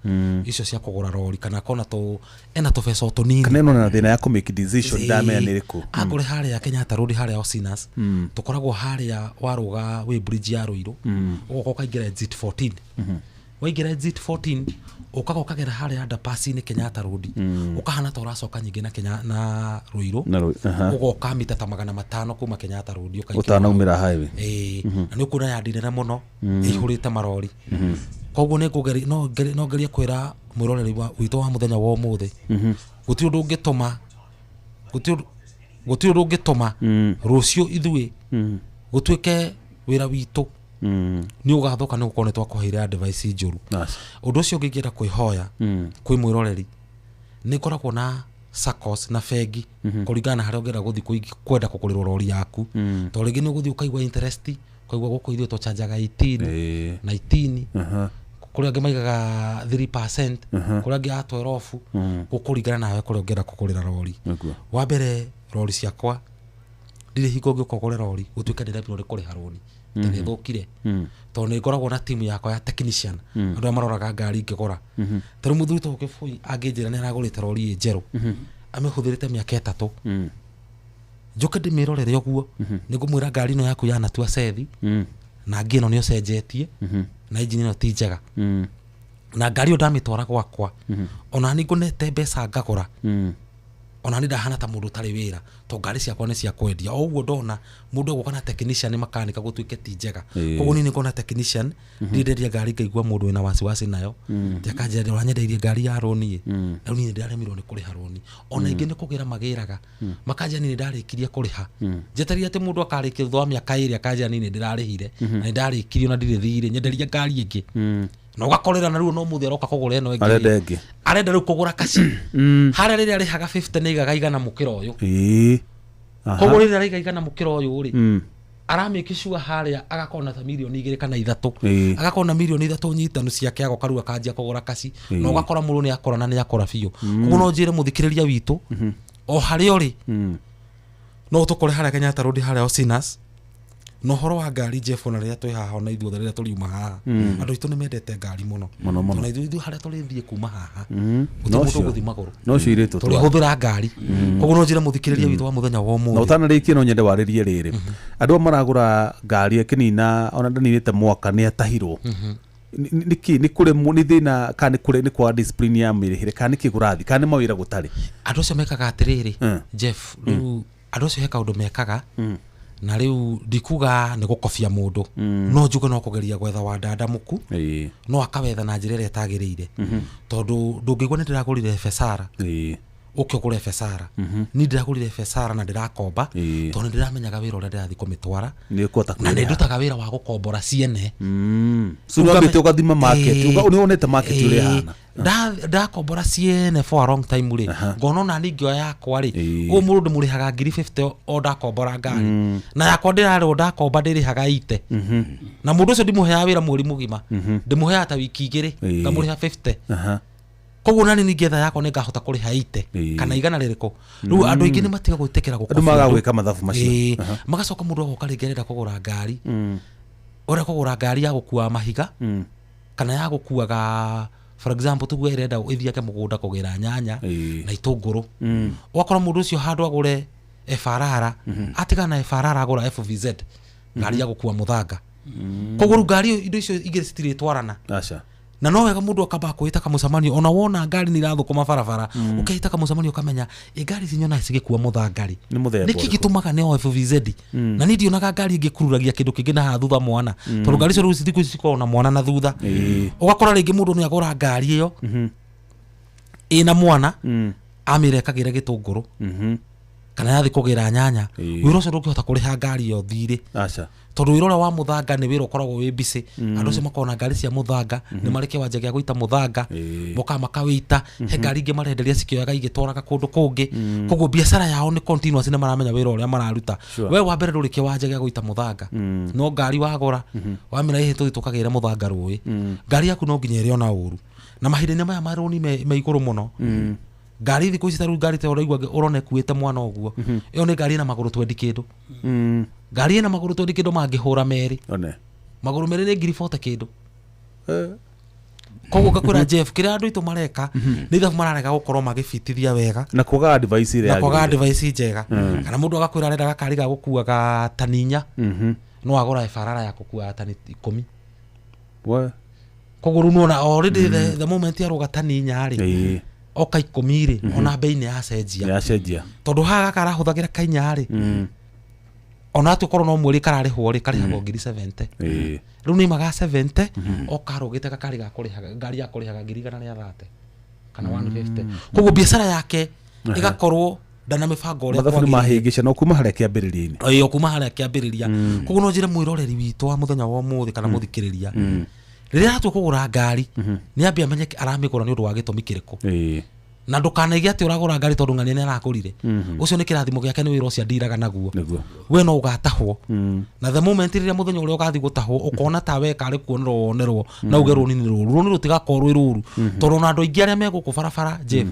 icio cia kũgũra rori, kana akona tũ ena tũbeca o tũnini, Kana ĩno na thĩna ya kũ make decision, ndamenya nĩ ĩrĩkũ. Angũre harĩa Kenyatta Road, harĩa Osinas tũkoragwo, harĩa warũga wĩ bridge ya Ruiru, ũgoka ũkaingĩra exit 14. Waingĩra exit 14, ũkaga ũkagera harĩa underpass-inĩ Kenyatta Road, ũkahana ta ũracoka nyingĩ na Kenya na Ruiru, Na ũgoka mita ta 500 kuma Kenyatta Road, ũkaingĩra. Ũtanaumĩra highway. Ĩĩ, na nĩ ũkuona yandi nene mũno ĩihũrĩte marori. Koguo nĩ ngũgeria no ngerie kwĩra mwĩroreri witũ wa mũthenya wa ũmũthĩ, gũtirĩ ũndũ ũngĩtũma, gũtirĩ ũndũ ũngĩtũma rũciũ ithuĩ gũtuĩke wĩra witũ nĩ ũgathũka nĩ gũkorwo nĩ twakũheire advice njũru. Ũndũ ũcio ũngĩ ingĩenda kwĩhoya kwĩ mwĩroreri, nĩ ngoragwo na SACCOS na bengi, kũringana na harĩa ũngĩenda gũthiĩ kwenda kũgũrĩrwo rori yaku, tondũ rĩngĩ nĩ ũgũthiĩ ũkaigua interest, ũkaigua gũkũ ithuĩ tũchanjaga 18, 19, kũrĩa angĩ maigaga 3%, kũrĩa angĩ a 12, gũkũringana nawe kũrĩa ũngĩenda kũgũrĩra rori. Wa mbere, rori ciakwa ndirĩ hingo ũngĩũka ũgũre rori gũtuĩke ndĩremirwo nĩ kũrĩha rũni atĩ nĩ ĩthũkire, tondũ nĩ ngoragwo na timu yakwa ya technician, andũ arĩa maroraga ngari ngĩgũra. Tarĩu mũthuri ta Kĩbui angĩnjĩra nĩ aragũrĩte rori ĩ njerũ, amĩhũthĩrĩte mĩaka 3, njũke ndĩmĩrorere ũguo, nĩ ngũmwĩra ngari ĩno yaku yanatua sethi. Na ngĩ ĩno nĩ ũcenjetie na injini ĩno ti njega. Na ngari ĩyo ndamĩtwara gwakwa, ona nĩ ngũnete mbeca ngagũra, ona nĩ ndahana ta mũndũ ũtarĩ wĩra, to ngari ciakwa nĩ cia kwendia. O ũguo ndona mũndũ egũka na technician makanika gũtuĩke ti njega. Koguo niĩ nĩ ngona technician, ndiĩ ndendia ngari ngaigua mũndũ wĩna wasiwasi nayo, ti akanjĩra ũranyendeirie ngari ya roni ĩ, na rĩu niĩ nĩndĩraremirwo nĩ kũrĩha roni. Ona ingĩ nĩ kũgĩra magĩraga, makanjĩra niĩ nĩndarĩkirie kũrĩha. Njetereire atĩ mũndũ akarĩkia thutha wa mĩaka 2 akanjĩra niĩ nĩndĩrarĩhire na nĩndarĩkirie ona ndirĩ thirĩ, nyenderia ngari ĩngĩ. Na ũgakorera na rĩu no mũthĩ aroka kũgũra ĩno ĩngĩ. Arenda ĩngĩ. Arenda rĩu kũgũra kaci harĩa rĩrĩa arĩhaga 50 nĩ aigaga igana mũkĩra ũyũ. Koguo rĩrĩa araiga igana mũkĩra ũyũ rĩ, aramĩke sure harĩa agakorwo na ta mirioni 2 kana 3, agakorwo na mirioni 3 nyitanu ciake, agoka rĩu akanjia kũgũra kaci. Na ũgakora mũndũ nĩ akora na nĩ akora biũ. Koguo no njĩre mũthikĩrĩria witũ o harĩa ũrĩ, no ũtũkore harĩa Kenyatta Road, harĩa Osinas. Na ũhoro wa ngari, Jeff, ona rĩrĩa twĩ haha, ona ithuothe rĩrĩa tũriuma haha, andũ aitũ nĩ mendete ngari mũno. Mũno, mũno. Ona ithuĩ harĩa tũrĩthiĩ kuma haha, gũtirĩ No mũndũ cio. ũgũthiĩ magũrũ, No cio irĩtũ tũrĩhũthĩra ngari. Koguo no njĩre mũthikĩrĩria witũ wa mũthenya wa na ũmũthĩ, ũtanarĩkia no nyende warĩrie rĩrĩ, andũ aya maragũra ngari akĩnina ona ndaninĩte mwaka nĩ atahirwo. Nĩkĩ? Nĩ kũremwo, nĩ thĩna, kana nĩ kũre nĩ kwaga discipline ya mĩrĩhĩre, kana nĩkĩ kũrathiĩ, kana nĩ mawĩra gũtarĩ? Andũ acio mekaga atĩrĩrĩ, Jeff, rĩu andũ acio he kaũndũ mekaga, na rĩu ndikuga nĩ gũkobia mũndũ, no njuge no kũgeria gwetha wandandamũku, no akawetha na njĩra ĩrĩa ĩtagĩrĩire, tondũ ndũngĩigua nĩ ndĩragũrire Fesara ũke ũgũre Fesara. Niĩ ndĩragũrire Fesara na ndĩrakomba, tondũ nĩ ndĩramenyaga wĩra ũrĩa ndĩrathiĩ kũmĩtwara, nĩ ũkũhota na nĩ kwĩrĩha. ndutaga wĩra wa gũkombora ciene. So nĩ wambĩte ũgathima market, nĩ wonete market ũrĩa ĩhana. Ndakombora ciene for a long time rĩ, ngona ona niĩ ngĩoya yakwa rĩ, ũyũ mũndũ ndĩmũrĩhaga ngiri 50 o ndakombora ngari, na yakwa ndĩrarĩhwo ndakomba ndĩrĩhaga 80, na mũndũ ũcio ndimũheaga wĩra mweri mũgima, ndĩmũheaga ta wiki 2, ngamũrĩha 50. Koguo nani ningĩetha yakwa nĩ ngahota kũrĩha 80 kana igana rĩrĩkũ. Rĩu andũ aingĩ nĩ matiga gwĩtĩkĩra Andũ gũkobia magaga andũ. gwĩka mathabu macio. Magacoka mũndũ agoka rĩngĩ arenda kũgũra ngari, ũrenda kũgũra ngari ya gũkua mahiga kana ya gũkuaga, for example, tugue ĩrenda ĩthiage mũgũnda kũgĩra nyanya na itũngũrũ. Ũgakora mũndũ ũcio handũ agũre FRR, atigana na FRR agũra FVZ, ngari ya gũkua mũthanga. Koguo rĩu ngari ĩyo, indo icio igĩrĩ citirĩtwarana. Aca. Na no wega mũndũ akamba kwĩta kamũcemanio, ona wona ngari nĩ irathũkũma barabara, ũkehĩta kamũcemanio ũkamenya ĩ ngari ici nyonaga cigĩkua mũthanga rĩ, Nĩ mũthemba nĩkĩ ũrĩkũ? gĩtũmaga nĩ o FVZ? Na niĩ ndionaga ngari ĩngĩkururagia kĩndũ kĩngĩ na haha thutha mwana, tondũ ngari icio rĩu thikũ ici cikoragwo na mwana na thutha. Ũgakora rĩngĩ mũndũ nĩ agũra ngari ĩyo ĩna mwana, amĩra ĩkagĩre gĩtũngũrũ kana yathiĩ kũgĩra nyanya. Wĩra ũcio ndũngĩhota kũrĩha ngari ĩyo thirĩ, Aca. tondũ wĩra ũrĩa wa mũthanga nĩ wĩra ũkoragwo wĩ busy. Andũ acio makoragwo na ngari cia mũthanga, nĩ marĩ kĩwanja gĩa gũita mũthanga, mokaga makawĩita he ngari ingĩ marenderia cikĩoyaga igĩtwaraga kũndũ kũngĩ. Koguo biacara yao nĩ continuous, nĩ maramenya wĩra ũrĩa mararuta. We wa mbere ndũrĩ kĩwanja gĩa gũita mũthanga, no ngari wagũra wamĩra ĩhĩ tũthiĩ tũkagĩre mũthanga rũĩ, ngari yaku no nginya ĩrĩona ũru. Na mahinda-inĩ maya marũni me igũrũ mũno, ngari thikũ ici ta rĩu ngari ta ũraigua ũrona ĩkuĩte mwana ũguo, ĩyo nĩ ngari ĩna magũrũ twendi kĩndũ, ngari ĩna magũrũ twendi kĩndũ mangĩhũra merĩ, One. magũrũ merĩ nĩ ngiri 40 kĩndũ. Koguo ngakwĩra Jeff, kĩrĩa andũ aitũ mareka nĩ ithabu mararega gũkorwo magĩbitithia wega, Na kwaga advice ĩrĩa na kwaga yagĩrĩire. advice njega. Kana mũndũ agakwĩra arenda gakari ga gũkuaga tani 4, no agũra barara ya gũkuaga tani 10. We. Koguo rĩu nĩwona already the moment arũga tani 4 rĩ, oka 10 rĩ, ona bei nĩ yacenjia. Nĩ yacenjia. Tondũ haha gaka arahũthagĩra kainya rĩ, ona atua korwo no mweri kararĩhwo rĩ, karĩhagwo ngiri 70. Rĩu nĩ imaga 70, oka arũgĩte gakari ga kũrĩhaga ngari ya kũrĩhaga ngiri igana rĩa 30 kana 150. Koguo biacara yake ĩgakorwo ndana mĩbango ũrĩa Mathabu nĩ kwagĩrĩire. mahĩngĩca no kuma harĩa kĩambĩrĩria-inĩ. Ĩĩ, o kuma harĩa kĩambĩrĩria. Koguo no njĩre mwĩroreri witũ wa mũthenya wa ũmũthĩ kana mũthikĩrĩria, rĩrĩa aratua kũgũra ngari, nĩ ambe amenye aramĩgũra nĩ ũndũ wa gĩtũmi kĩrĩkũ, na ndũkanaige atĩ ũragũra ngari tondũ ng'ania nĩ aragũrire. Ũcio nĩ kĩrathimo gĩake, nĩ wĩra ũcio andiraga naguo. We no ũgatahwo, na the moment rĩrĩa mũthenya ũrĩa ũgathiĩ gũtahwo, ũkona ta we karĩ kuonerwo wonerwo na uge rũni nĩ rũru, rũni rũtigakorwo rwĩ rũru, tondũ ona andũ aingĩ arĩa me gũkũ barabara, Jeff,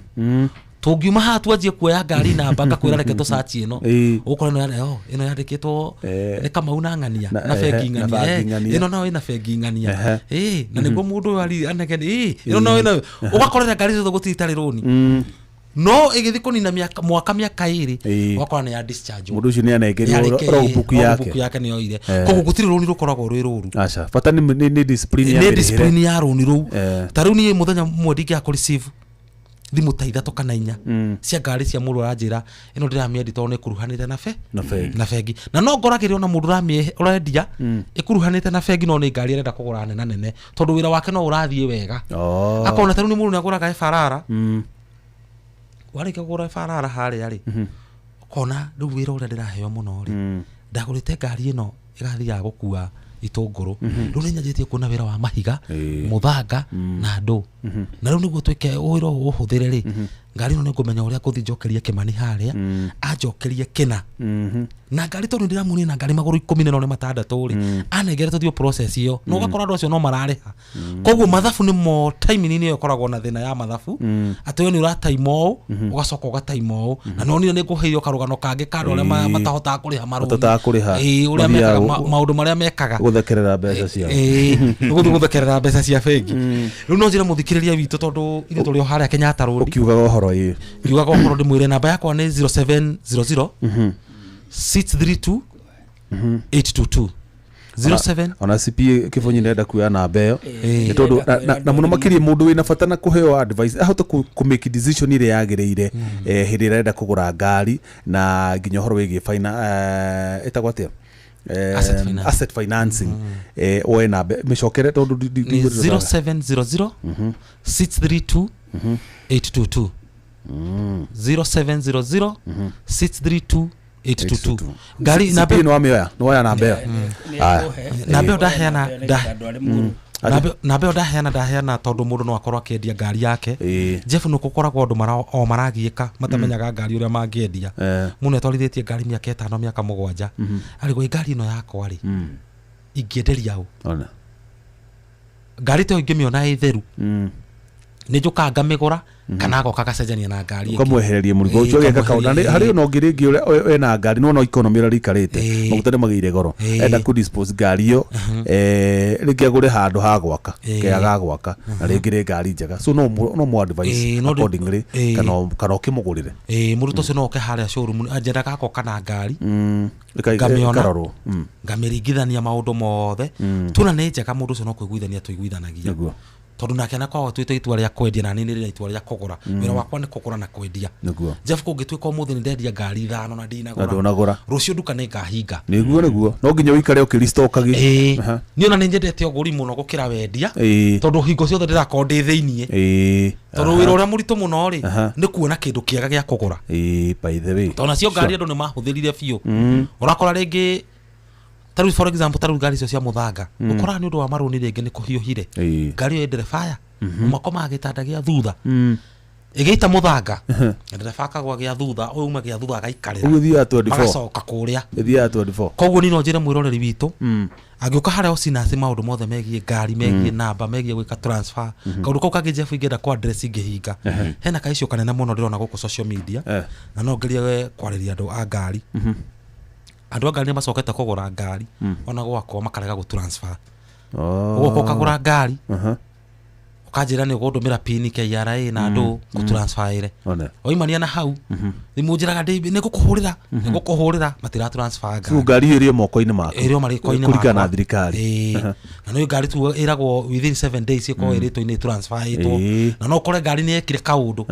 tũngiuma haha twanjie kuoya ngari namba, ngakwĩra reke tũcaci ĩno, ũkora ĩno ĩno yandĩkĩtwo nĩ Kamau na ng'ania na bengi na ng'ania, bengi ng'ania. ĩno nayo ĩna bengi ng'ania. Na nĩguo mũndũ ũyũ ari anegene, ĩno nayo ĩna, ũgakorera ngari ciothe gũtirĩ itarĩ rũni. No ĩgĩthiĩ kũnina mwaka mĩaka 2 Ĩĩ. ũgakora nĩ ya discharge. Mũndũ ũcio nĩ anengerio logbook yake. Yake nĩ yoire. Eh. Koguo gũtirĩ rũni rũkoragwo rwĩ rũru. Aca, bata nĩ discipline ya Nĩ mĩrĩhĩre. discipline ya rũni rũu. Eh. Ta rĩu niĩ mũthenya mũmwe ndingĩaga kũ receive thimũ ta 3 kana 4 cia ngari cia mũndũ aranjĩra ĩno ndĩramĩendia tondũ nĩ ĩkuruhanĩte na Na bengi. Na bengi, na no ngoragĩrĩ ona mũndũ ũrendia ĩkuruhanĩte na bengi, no nĩ ngari arenda kũgũra nena nene tondũ wĩra wake no ũrathiĩ wega. Oh. Akona ta rĩu nĩ mũndũ nĩ agũraga ebarara, warĩkia kũgũra ebarara harĩa rĩ, ũkona rĩu wĩra ũrĩa ndĩraheo mũno rĩ, ndagũrĩte ngari ĩno ĩgathiaga gũkua itũngũrũ, rĩu nĩ nyanjĩtie kuona wĩra wa mahiga, mũthanga na ndũ, na rĩu nĩguo twĩke wĩra ũyũ ũhũthĩre rĩ, ngari ĩno nĩ ngũmenya ũrĩa ngũthiĩ njokerie Kĩmani harĩa anjokerie kĩna na ngari, tondũ ndĩramuonia na ngari magũrũ 16 rĩ, anengere tũthiĩ process ĩyo, na ũgakora andũ acio no mararĩha. Koguo mathabu nĩ mo time nini ĩyo ĩkoragwo na thĩna ya mathabu, atĩ we nĩ ũrataima ũũ, ũgacoka ũgataima ũũ, na nonire nĩ ngũheire karũgano kangĩ ka andũ arĩa matahotaga kũrĩha marũni. Matahotaga kũrĩha. Ĩĩ, ũrĩa Mathiaga mekaga maũndũ marĩa mekaga gũthekerera mbeca ciao. Ĩĩ, nĩ gũthiĩ gũthekerera mbeca cia bengi. Rĩu no njĩre mũthikĩrĩria witũ, tondũ ithuĩ tũrĩ o harĩa Kenyatta Road. Ũkiugaga ũhoro ĩ. Ngiugaga ũhoro ndĩmwĩre namba yakwa nĩ 0700 632 822 07. Ona CPA Kĩbonyi nĩrenda kuoya namba ĩyo. Ĩĩ. Nĩ tondũ na mũno makĩria mũndũ wĩna bata na kũheo advice ahote kũ make decision ĩrĩa yagĩrĩire, hĩndĩ ĩrĩa arenda kũgũra ngari, na nginya ũhoro wĩgiĩ ĩtagwo atĩa? Asset finance. Asset financing. Oe namba mĩcokere tondũ Nĩ 0700 632 822, 0700 632 822. Ngari namba namba ĩno wamĩoya, nĩ woya namba ĩyo. Aya. Namba ĩyo ndaheana Andũ arĩ mũru. Namba ĩyo ndaheana tondũ mũndũ no akorwo akĩendia ngari yake. Jeff, nĩ gũkoragwo andũ o maragiĩka matamenyaga ngari ũrĩa mangĩendia. Mũndũ atwarithĩtie ngari mĩaka 5, mĩaka 7, arigwo ĩ ngari ĩno yakwa rĩ, ingĩenderia ũ? Ona. Ngari ta ĩyo ingĩmĩona ĩ theru, nĩ njũkaga ngamĩgũra kana agoka agacenjania na ngari ĩngĩ. Ũkamwehereria mũrigo Ĩĩ, ũcio ageka kaũndũ. Na ũkamwehereria. harĩ ona ũngĩ rĩngĩ ũrĩa ena ngari nĩwona economy ũrĩa rĩikarĩte, Ĩĩ. maguta nĩ magĩire goro, Ĩĩ. enda kũ dispose ngari ĩyo, rĩngĩ agũre handũ ha gwaka, Ĩĩ. kea ga gwaka, na rĩngĩ nĩ ngari njega, so no mũ advise Ĩĩ, no accordingly Ĩĩ. kana ũkĩmũgũrĩre. Ĩĩ, mũrutwo ũcio no oke harĩa showroom, anjendaga agoka na ngari, Ngamĩona. Ĩkarorwo. Ngamĩringithania maũndũ mothe, tuona nĩ njega, mũndũ ũcio no kũiguithania tũiguithanagia. Nĩguo. Tondũ nake anakoragwo atuĩte itua rĩa kwendia, na niĩ nĩrĩ na itua rĩa kũgũra. Wĩra wakwa nĩ kũgũra na kwendia. Nĩguo. Jeff, kũngĩtuĩka ũmũthĩ nĩ ndendia ngari 5 na Na ndinagũra, ndũnagũra, rũciũ nduka nĩ ngahinga. Nĩguo no nginya ũikare ũkĩristokagi. Ĩĩ, niĩ ona nĩ nyendete ũgũri mũno gũkĩra wendia, tondũ hingo ciothe ndĩrakorwo ndĩ thĩiniĩ, tondũ wĩra ũrĩa mũritũ mũno rĩ, nĩ kuona kĩndũ kĩega gĩa kũgũra. Ĩĩ, by the way, Tondũ nacio ngari andũ nĩ mahũthĩrire biũ. Ũrakora rĩngĩ tarĩu, for example, tarĩu ngari icio cia mũthanga, ũkoraga nĩ ũndũ wa marũni rĩngĩ nĩ kũhiũhire, ngari ĩyo ĩ ndereba ya ũmakomaga gĩtanda gĩa thutha ĩgĩita mũthanga, ndereba akagwa gĩa thutha, ũyũ uma gĩa thutha agaikarĩra. Ũguo ĩthiaga 24. Magacoka kũrĩa. Ĩthiaga 24. Koguo niĩ no njĩre mwĩroreri witũ angĩũka harĩa Osinasi, maũndũ mothe megiĩ ngari, megiĩ namba, megiĩ gwĩka transfer, kaũndũ kau kangĩ Jeff ingĩenda kwa address ingĩhinga, hena kaicio kanene mũno ndĩrona gũkũ social media, na no ngerie kwarĩria andũ a ngari. Andũ a ngari nĩ macokete kũgũra ngari ona gwakwa makarega gũ transfer. Ũgoka ũkagũra ngari, ũkanjĩra nĩ ũgũndũmĩra pin KRA na andũ ngũtransferĩre. One. Oimania na hau thimũ njĩraga nĩ ngũkũhũrĩra, nĩ ngũkũhũrĩra, matira transfer Rĩu ngari. ngari ĩyo ĩrĩ o moko-inĩ maku. Ĩrĩ o marĩko-inĩ kũringana na makwa. thirikari. Ĩĩ. Na nĩ ngari tu ĩragwo within 7 days ĩkorwo ĩrĩtwo-inĩ transfer ĩtwo, na no ũkore ngari nĩ yekire kaũndũ.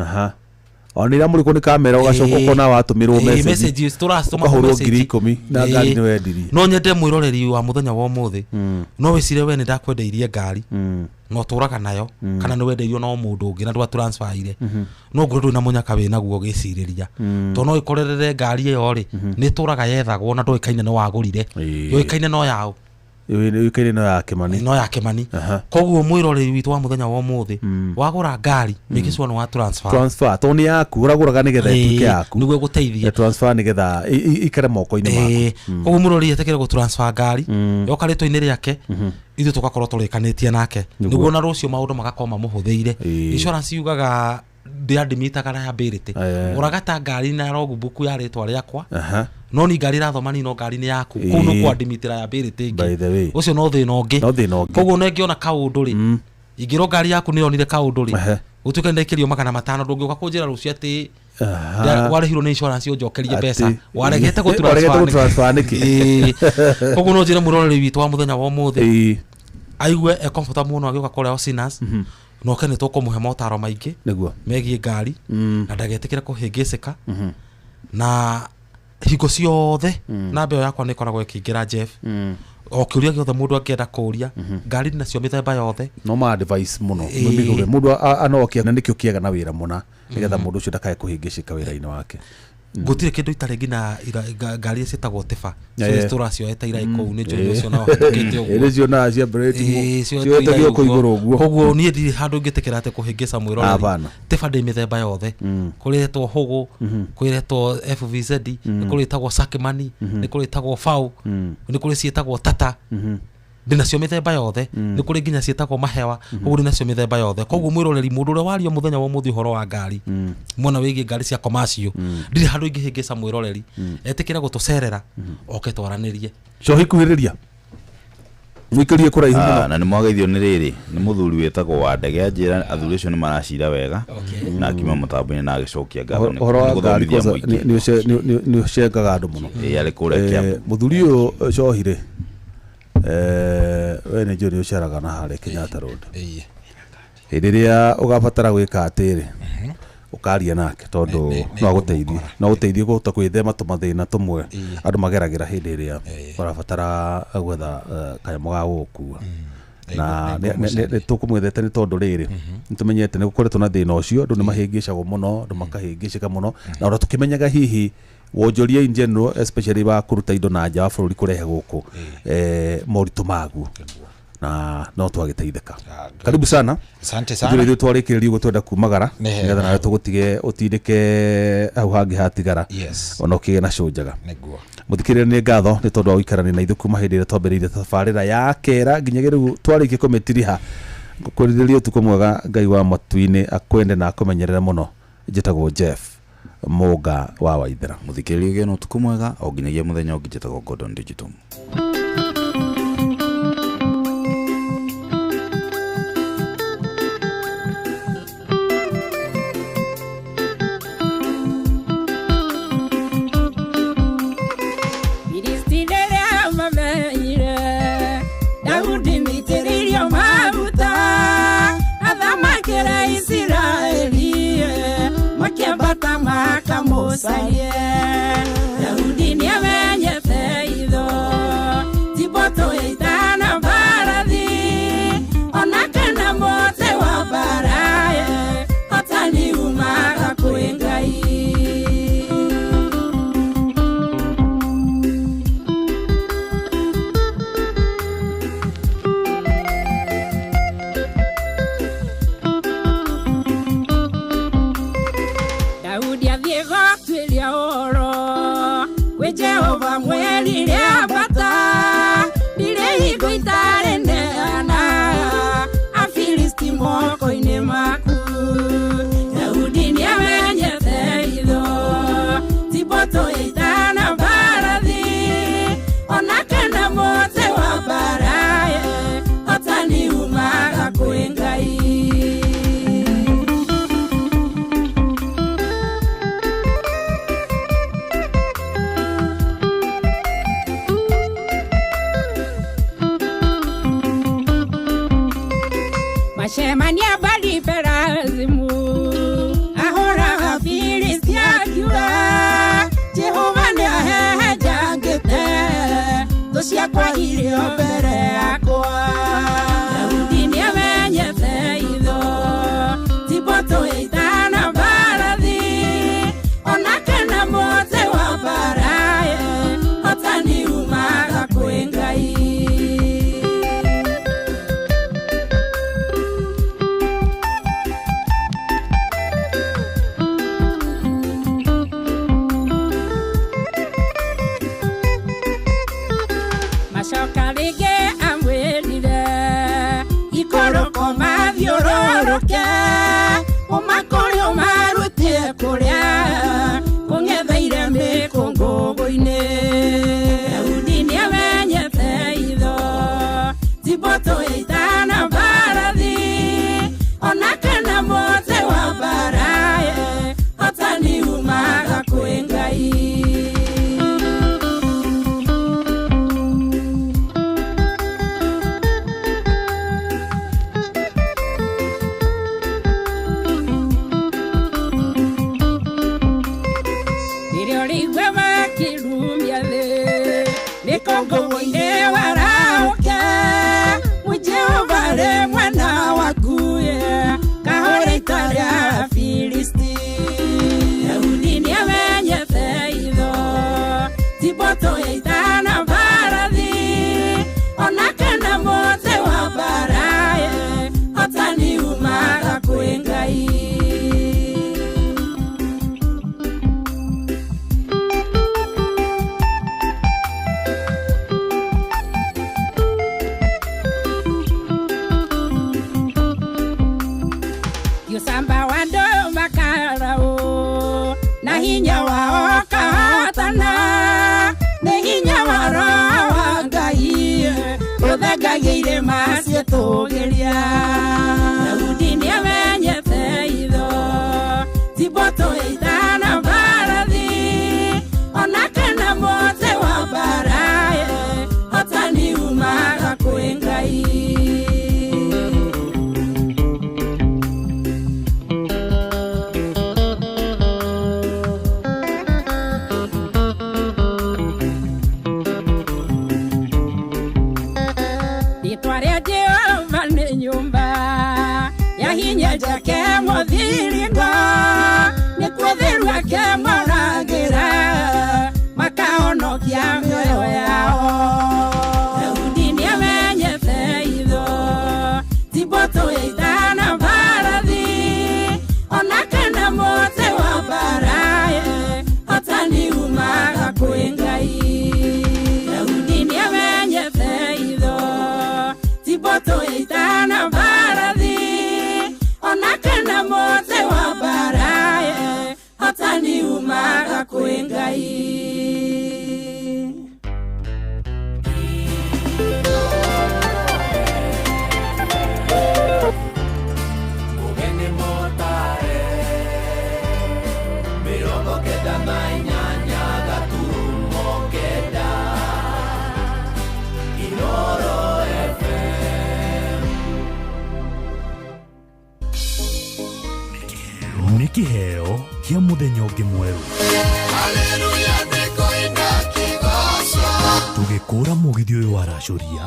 Ona iramũrĩkwo nĩ kamera, ũgacoka ũkona watũmĩrwo Ĩĩ, message. message tũratũma Ũkahũrwo message. 10,000 na ngari Ĩĩ. nĩ wendirie. No nyende mwĩroreri wa mũthenya wa ũmũthĩ, no wĩcire we nĩ ndakwendeirie ngari na ũtũraga nayo, kana nĩ wendeirio no mũndũ ũngĩ na ndwa transferire, no ngũrĩ ndũrĩ na mũnyaka wĩ naguo ũgĩcirĩria, tondũ no ĩkorerere ngari ĩyo rĩ, nĩ ĩtũraga yethagwo na ndũĩkaine nĩ wagũrire, yũĩkaine no yaũ. Yũĩkaine no ya Kĩmani. No ya Kĩmani. Koguo mwĩroreri witũ wa mũthenya wa ũmũthĩ, wagũra ngari, make sure nĩ wa transfer. Transfer tondũ nĩ yaku, ũragũraga nĩgetha ĩtuĩke yaku. Nĩguo ĩgũteithie. Transfer nĩgetha ikare moko-inĩ maku. Koguo mũrori etĩkĩre gũ transfer ngari, yoka rĩtwa-inĩ rĩake, ithuĩ tũgakorwo tũrĩkanĩtie nake, nĩguo na rũciũ maũndũ magakorwo mamũhũthĩire. Insurance yugaga ndĩandimitaga liability. Ũragata ngari na logbook ya rĩtwa rĩakwa, no ni ngari irathoma ni no ngari nĩ yaku, kũu nĩ kwadimita liability By ĩngĩ. the way. Ũcio no thĩna ũngĩ. No thĩna ũngĩ. Koguo na ĩngĩona kaũndũ rĩ, ingĩrwo ngari yaku nĩ yonire kaũndũ rĩ, Gũtuĩka ndaikĩrio 500 ndũngĩũka kũnjĩra rũciũ atĩ Aha. warĩhirwo nĩ insurance ũnjokerie mbeca Atĩ. waregete Waregete gũ-transfer nĩkĩ? nĩkĩ koguo no njĩre mwĩroreri witũ wa mũthenya wa ũmũthĩ Ĩĩ. aigue e comfortable mũno agĩũka kũrĩa Osinas na oke nĩ tũkũmũhe motaro maingĩ Nĩguo. megiĩ ngari Mm. na ndagetĩkĩre kũhĩngĩcĩka na hingo ciothe namba ĩyo yakwa nĩ ĩkoragwo ĩkĩingĩra Jeff o kĩũria gĩothe mũndũ angĩenda kũũria ngari nacio mĩthemba yothe no ma advice muno Ĩĩ. mĩgũre mundu anokia na nikio kiega na wira muna nigetha mundu ucio ndakae kuhingicika wira-inĩ wake gũtirĩ kĩndũ itarĩ nginya ngari iria ciĩtagwo tiba Yeah. tũracioete ira kũu nĩ njũĩ ũcio nao hĩtũkĩte ũguo ĩrĩ cionaga ciambĩrĩtie Ĩĩ, cioetwo cioete ira guoko ũguo. igũrũ ũguo koguo niĩ ndirĩ handũ ingĩtĩkĩra atĩ kũhĩngĩca mwĩroreri Hapana. tiba ndĩ mĩthemba yothe kũrĩ ĩtwo hũgũ kwĩ ĩtwo FVZ nĩ kũrĩ ĩtagwo Sakimani nĩ kũrĩ ĩtagwo FAU nĩ kũrĩ ciĩtagwo Tata ndĩnacio mĩthemba yothe nĩ kũrĩ nginya ciĩtagwo mahewa koguo ndĩnacio mĩthemba yothe koguo mwĩroreri mũndũ ũrĩa waria mũthenya wa ũmũthĩ ũhoro wa ngari mwena wĩgiĩ ngari cia komacio ndirĩ handũ ingĩhĩngĩca mwĩroreri etĩkĩre gũtũcerera oke twaranĩrie cohi kuhĩrĩria mũikĩrie kũraihu mũno Na nä mwageithio nä rä rä nä må thuri wä tagwo wa ndege anjä athuri acio nä maracira wega na akiuma må tambo-inä na agä cokia ngatho nĩ- ũhoro nĩ wa ngari gũthomithia kwanza mũingĩ. nĩ ũcengaga andũ mũno Ĩĩ, arĩ kũrĩa Kiambu. Mũthuri ũyũ cohi rĩ we nĩ njũĩ nĩ ũceraga na harĩa Kenyatta Road hĩndĩ ĩrĩa ũgabatara gwĩka atĩrĩ ũkaria nake tondũ no agũteithie no agũteithie kũhota gwĩthema tũmathĩna tũmwe andũ mageragĩra hĩndĩ ĩrĩa ũrabatara gwetha kanyamũ ga gũgũkua na nĩ tũkũmwethete nĩ tondũ rĩrĩ nĩ tũmenyete nĩ gũkoretwo na thĩna ũcio andũ nĩ mahĩngĩcagwo mũno andũ makahĩngĩcĩka mũno na ona tũkĩmenyaga hihi wonjoria in general especially wa kũruta indo na nja wa bũrũri kũrehe gũkũ moritũ maguo na no twagĩteithĩka karibu sana Asante sana. ithuĩ twarĩkĩrĩria ũguo twenda kumagara Nĩ hega. nĩgetha nawe tũgũtige ũtindĩke hau hangĩ hatigara Yes. ona ũkĩgĩe na cũ njega Nĩguo. mũthikĩrĩria nĩ ngatho nĩ tondũ wa gũikarania na ithuĩ kuma hĩndĩ ĩrĩa twambĩrĩirie tabarĩra ya kera nginyagia rĩu twarĩkia kũmĩtiriha ngũkwĩrirĩria ũtukũ mwega ngai wa matu-inĩ akwende na akũmenyerere mũno njĩtagwo Jeff Mũnga wa Waithera Mũthikĩrĩria ũgĩe na ũtukũ mwega o nginyagia mũthenya ũngĩ njĩtagwo Gordon Digital. Filisti rĩrĩa mamenyire Daudi nĩitĩrĩirio maguta athamakĩre Isiraeli makĩambata makamũcarie Daudi nĩamenyete itho ti mbũtũ ya ita na mbarathi ona kana mũtĩ wa mbara hotani umaga kwĩ Ngai. Daudi athiĩ gũtuĩria ũhoro kwĩ Jehova mwĩrire ambata ndirĩ hingo itarĩ neana Afilisti moko-inĩ maku Daudi nĩamenyete itho ti mbũtũ ya ita na mbarathi ona kana mũtĩ wa mbara hotani umaga kwĩ Ngai. Macemania bali Perazimu ahũraga Filisti akiuga Jehova nĩahehenjangĩte thũ ciakwa irĩ o mbere yakwa Daudi nĩamenyete itho ti mbũtũ ya ita na mbarathi ona kana mũtĩ wa mbara hotani umaga kwĩ Ngai. Macoka rĩngĩ amwĩrire ikũrũko mathiũrũrũke ũmakũrĩ ũmarutie kũrĩa kũng'etheire mĩkũngũgũ-inĩ Daudi nĩamenyete itho ti mbũtũ ya ita na mbarathi ona kana mũtĩ Nĩahaimbagĩa irĩma ciĩtũgĩria. Daudi nĩamenyete itho ti mbũtũ ya ita na mbarathi ona kana mũtĩ wa mbara hotani umaga kwĩ Ngai. Rĩtwa rĩa Jehova nĩ nyũmba ya hinya njake mũthiringo, nĩkuo theru ake moragĩra makahonokia mĩoyo yao. Daudi nĩamenyete itho ti mbũtũ ya ita na mbarathi ona kana mũtĩ wa mbara hotani umaga kwĩ Ngai. Daudi nĩamenyete itho ti mbũtũ ya ita na mbarathi ona kana mũtĩ wa mbara hotani umaga kwĩ Ngai. Mugeni motare 98 gaturumo 9 Inoro FM. Nĩ kĩheo kĩa mũthenya ũngĩ mwerũ tũgĩkũra mũgithi ũyũ waracũria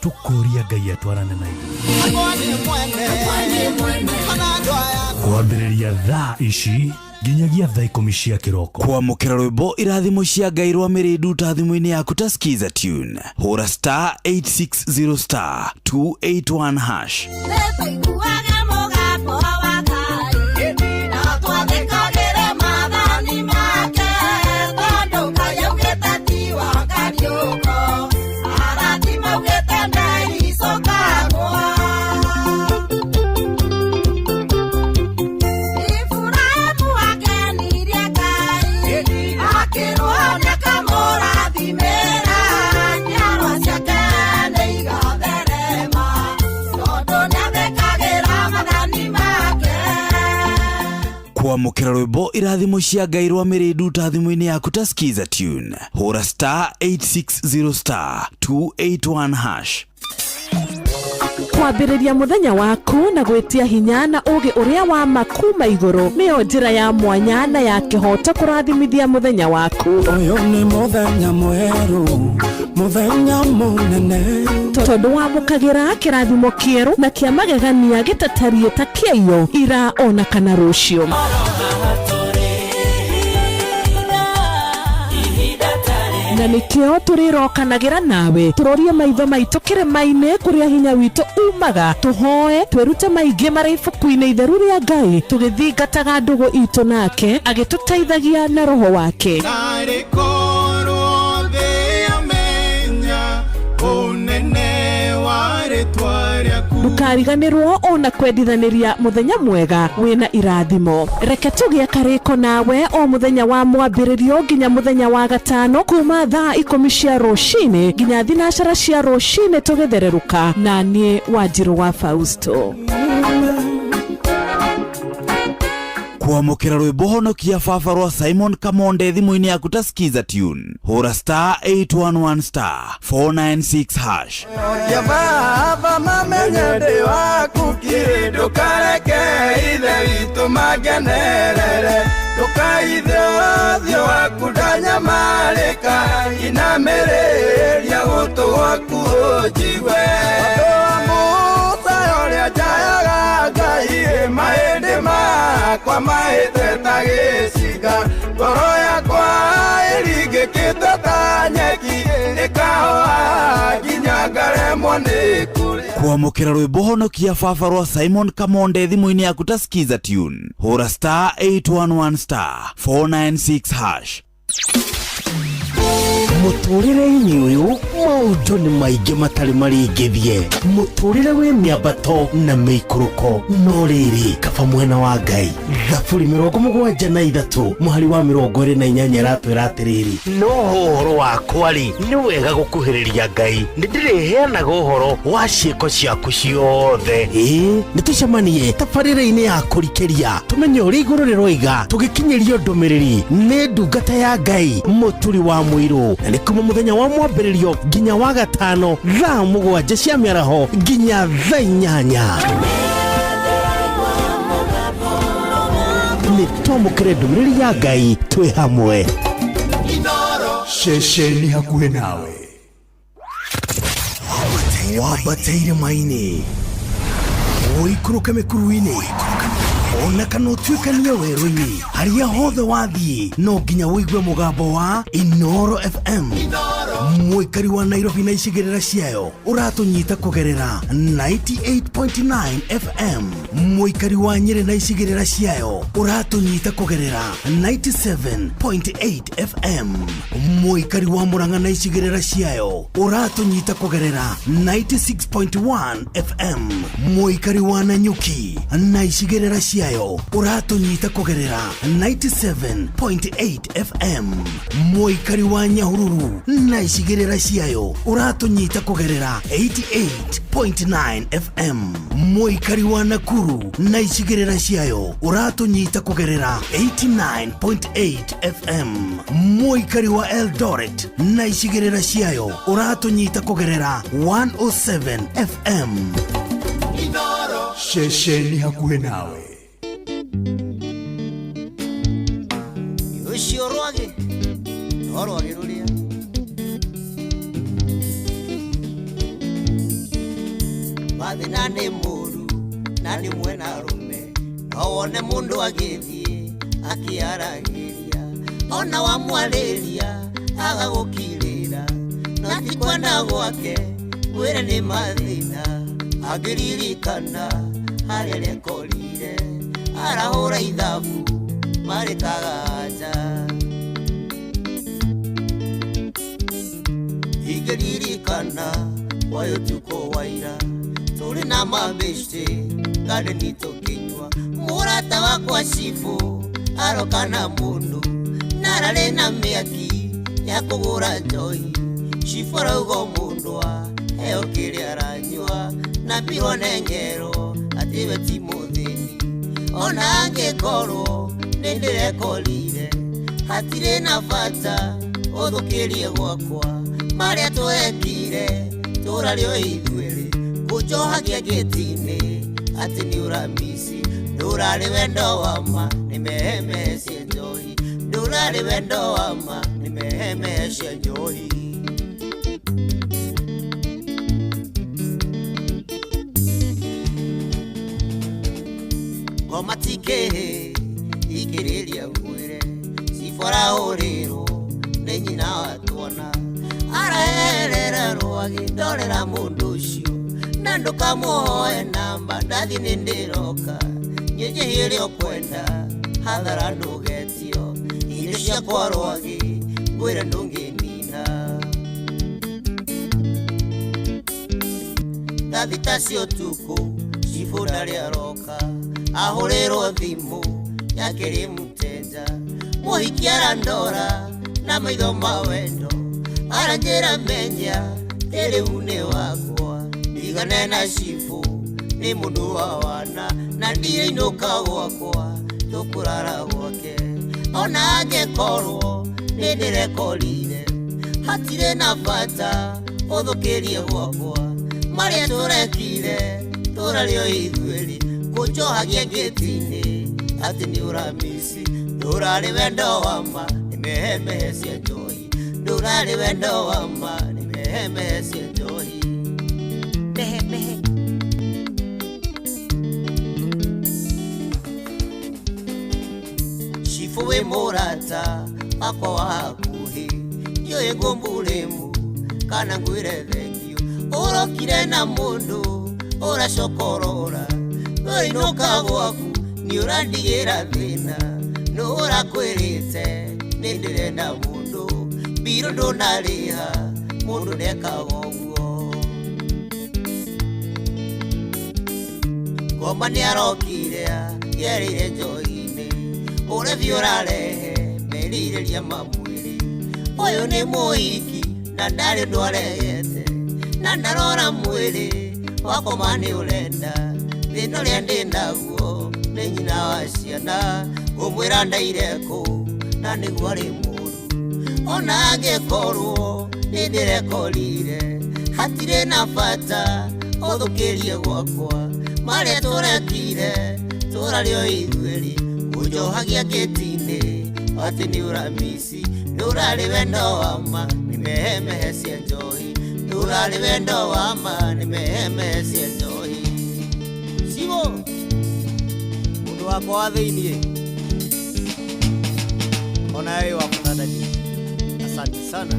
tũkũria Ngai atwarane na ithuĩ kwambĩrĩria thaa ici nginyagia thaa 10 cia kĩroko. Kwamũkĩra rwĩmbo irathimo cia Ngai rwa mĩrĩndu thimũ-inĩ yaku ta skiza tune hũra star 860 star 281 hash. Nĩtũiguaga mũgambo wa Ngai na twathĩkagĩre maathani make tondũ Ngai augĩte ti wa kariũko arathi maugĩte ndeicũkagwo. Iburahĩmu akenirie Ngai akĩrwo nĩakamũrathimĩra njiarwa ciake nĩigatherema tondũ nĩathĩkagĩra maathani make. Kwamũkĩra rwĩmbo irathimo cia Ngai rwa mĩrĩndu thimũ-inĩ yaku ta skiza tune hũra star 860 star 281 hash. Kwambĩrĩria mũthenya waku na gwĩtia hinya na ũũgĩ ũrĩa wa ma kuma igũrũ nĩyo njĩra ya mwanya na ya kĩhooto kũrathimithia mũthenya waku. Ũyũ nĩ mũthenya mwerũ, mũthenya mũnene tondũ wamũkagĩra kĩrathimo kĩerũ na kĩa magegania gĩtatariĩ ta kĩaiyo ira ona kana rũciũ. Na nĩkĩo tũrĩrokanagĩra nawe tũrorie maitho maitũ kĩrĩma-inĩ kũrĩa hinya witũ umaga tũhoe twĩrute maingĩ marĩ ibuku-inĩ itheru rĩa Ngai tũgĩthingataga ndũgũ itũ nake agĩtũteithagia na roho wake. Narĩ korwo thĩ yamenya ũnene wa rĩtwa rĩaku. Ndũkariganĩrwo ona kwendithanĩria mũthenya mwega wĩna irathimo. Reke tũgĩe karĩko nawe o mũthenya wa mwambĩrĩrio nginya mũthenya wa gatano kuma thaa 10 cia rũcinĩ nginya 12 cia rũcinĩ tũgĩthererũka na niĩ Wanjirũ wa Fausto. Kwamũkĩra rwĩmbo honokia baba rwa Simon Kamonde thimũ-inĩ yaku ta skiza tune hũra star 811 star 496 hash. Oria baba mamenye ndĩ waku kiri ndũkareke ithe witũ mangenerere ndũkaithe ũthiũ waku ndanyamarĩka inamĩrĩria gũtũ gwaku ũnjigue. Tondũ wa Musa ũrĩa njayaga Ngai mahĩndĩ makwa mahĩte ta gĩcinga ngoro yakwa ĩringĩkĩte ta nyeki ĩkahoa nginya ngaremwo nĩ kũrĩa. Kwamũkĩra rwĩmbo honokia baba rwa Simon Kamonde thimũ-inĩ yaku ta skiza tune hũra star 811 star 496 hash. Mũtũrĩre-inĩ ũyũ maũndũ nĩ maingĩ matarĩ maringithie, mũtũrĩre wĩ mĩambato na mĩikũrũko, no rĩrĩ kaba mwena wa Ngai. Thaburi 73 mũhari wa 28 ĩratwĩra atĩrĩrĩ, no ũhoro wakwa rĩ, nĩ wega gũkuhĩrĩria Ngai, nĩ ndĩrĩheanaga ũhoro wa ciĩko ciaku ciothe. Ĩĩ, nĩ tũcemanie tabarĩra-inĩ ya kũrikĩria tũmenye ũrĩa igũrũ rĩroiga, tũgĩkinyĩrio ndũmĩrĩri nĩ ndungata ya Ngai Mũturi wa Mũirũ, na nĩ kuma mũthenya wa mwambĩrĩrio nginya wa gatano thaa 7 cia mĩaraho nginya thaa 8. Nĩ twamũkĩre ndũmĩrĩri ya Ngai twĩ hamwe. Ceceni hakuhĩ nawe. Wambate irĩma-inĩ, ũikũrũke mĩkuru-inĩ, ona kana ũtuĩkanie werũ-inĩ, harĩa hothe wathiĩ no nginya ũigue mũgambo wa Inoro FM. Mũikari wa Nairobi na icigĩrĩra ciayo ũratũnyita kũgerera 98.9 FM. Mũikari wa Nyĩrĩ na icigĩrĩra ciayo ũratũnyita kũgerera 97.8 FM. Mũikari wa Murang'a na icigĩrĩra ciayo ũratũnyita kũgerera 96.1 FM. Mũikari wa Nanyuki na icigĩrĩra ciayo ũratũnyita kũgerera 97.8 FM. Mũikari wa Nyahururu na icigĩrĩra ciayo ũratũnyita kũgerera 88.9 FM. Mũikari wa Nakuru na icigĩrĩra ciayo ũratũnyita kũgerera 89.8 FM. Mũikari wa Eldoret na icigĩrĩra ciayo ũratũnyita kũgerera 107 FM. Ceceni hakuhĩ nawe. Ũcio rwagĩ no rwagĩ rũrĩa mathĩna nĩ mũru na nĩ mwena rũme, no wone mũndũ agĩthiĩ akĩaragĩria, ona wamwarĩria agagũkirĩra, na ti kwenda gwake mwĩre nĩ mathĩna, angĩririkana harĩa arekorire arahũra ithabu marĩ kaganja. Ingĩririkana wayo tukũ wa ira tũrĩ na mabĩcĩ garden tũkĩnyua, mũrata wakwa cibũ aroka na mũndũ nararĩ na mĩaki ya kũgũra njohi, cibũ arauga mũndũ heo kĩrĩa aranyua na mbirwo nengerwo atĩ we ti mũthĩni, ona angĩkorwo nĩ ndĩrekorire hatirĩ na bata ũthũkĩrie gwakwa, marĩa twekire tũrarĩo ithuerĩ kũnjohagia gĩti-inĩ atĩ nĩ ũramisi, ndũrarĩ wendo wa ma nĩ mehemece njohi, ndũrarĩ wendo wa ma nĩ mehemece njohi. Ngoma ti kĩhĩ ikĩrĩria ngwĩre, cibũ arahũrĩrwo nĩ nyina wa twana, araherera rwagĩ ndorera mũndũ ũcio na ndũkamũhoe namba, ndathi nĩ ndĩroka nyenjehie ũrĩa ũkwenda hathara ndũgetio, indo ciakwa rwagĩ ngwĩre ndũngĩnina. Thaa thita cia ũtukũ cibũ ndarĩ aroka, ahũrĩrwo thimũ yake rĩ mũteja, mũhiki arandora na maitho ma wendo, aranjĩra menya rĩu nĩ wakwa, ndigane na cibũ nĩ mũndũ wa wana, na ndiinũka gwakwa tũkũrara gwake, ona angĩkorwo nĩ ndĩrekorire hatirĩ na bata ũthũkĩrie gwakwa, marĩa tũrekire tũrarĩo ithuerĩ kũnjohagia gĩti-inĩ atĩ nĩ ũramisi, ndũrarĩ wendo wa ma nĩ mehemehe cia njohi, ndũrarĩ wendo wa ma nĩ mehemehe cia njohi. Mehemehe. Cibũ wĩ mũrata wakwa wa hakuhĩ, ndiũĩ ngũmburĩmu kana ngwĩre thengio, ũrokire na mũndũ ũracokorora, ũinũka gwaku nĩ ũrandigĩra thĩna, nũ ũrakwĩrĩte nĩ ndĩrenda mũndũ, Mbirũ ndũnarĩha mũndũ ndekaga ũguo. Ngoma nĩarokire yerĩire njohi-inĩ, ũrebi ũrarehe merirĩria ma mwĩrĩ. Ũyũ nĩ mũhiki na ndarĩ ũndũ arehete, na ndarora mwĩrĩ wakoma nĩ ũrenda. Thĩna ũrĩa ndĩ naguo nĩ nyina wa ciana, ngũmwĩra ndaire kũ na nĩguo arĩ mũru. Ona angĩkorwo nĩ ndĩrekorire, hatirĩ na bata ũthũkĩrie gwakwa. Marĩa tũrekire tũrarĩ o ithuerĩ, ũnjohagia ngĩti-inĩ atĩ nĩ ũramisi. Nĩ ũrarĩ wendo wa ma nĩ mehemehe cia njohi, nĩ ũrarĩ wendo wa ma nĩ mehemehe cia njohi. Cigo mũndũ wakwa wa thĩiniĩ, ona wewe wa bata dadi, asante sana.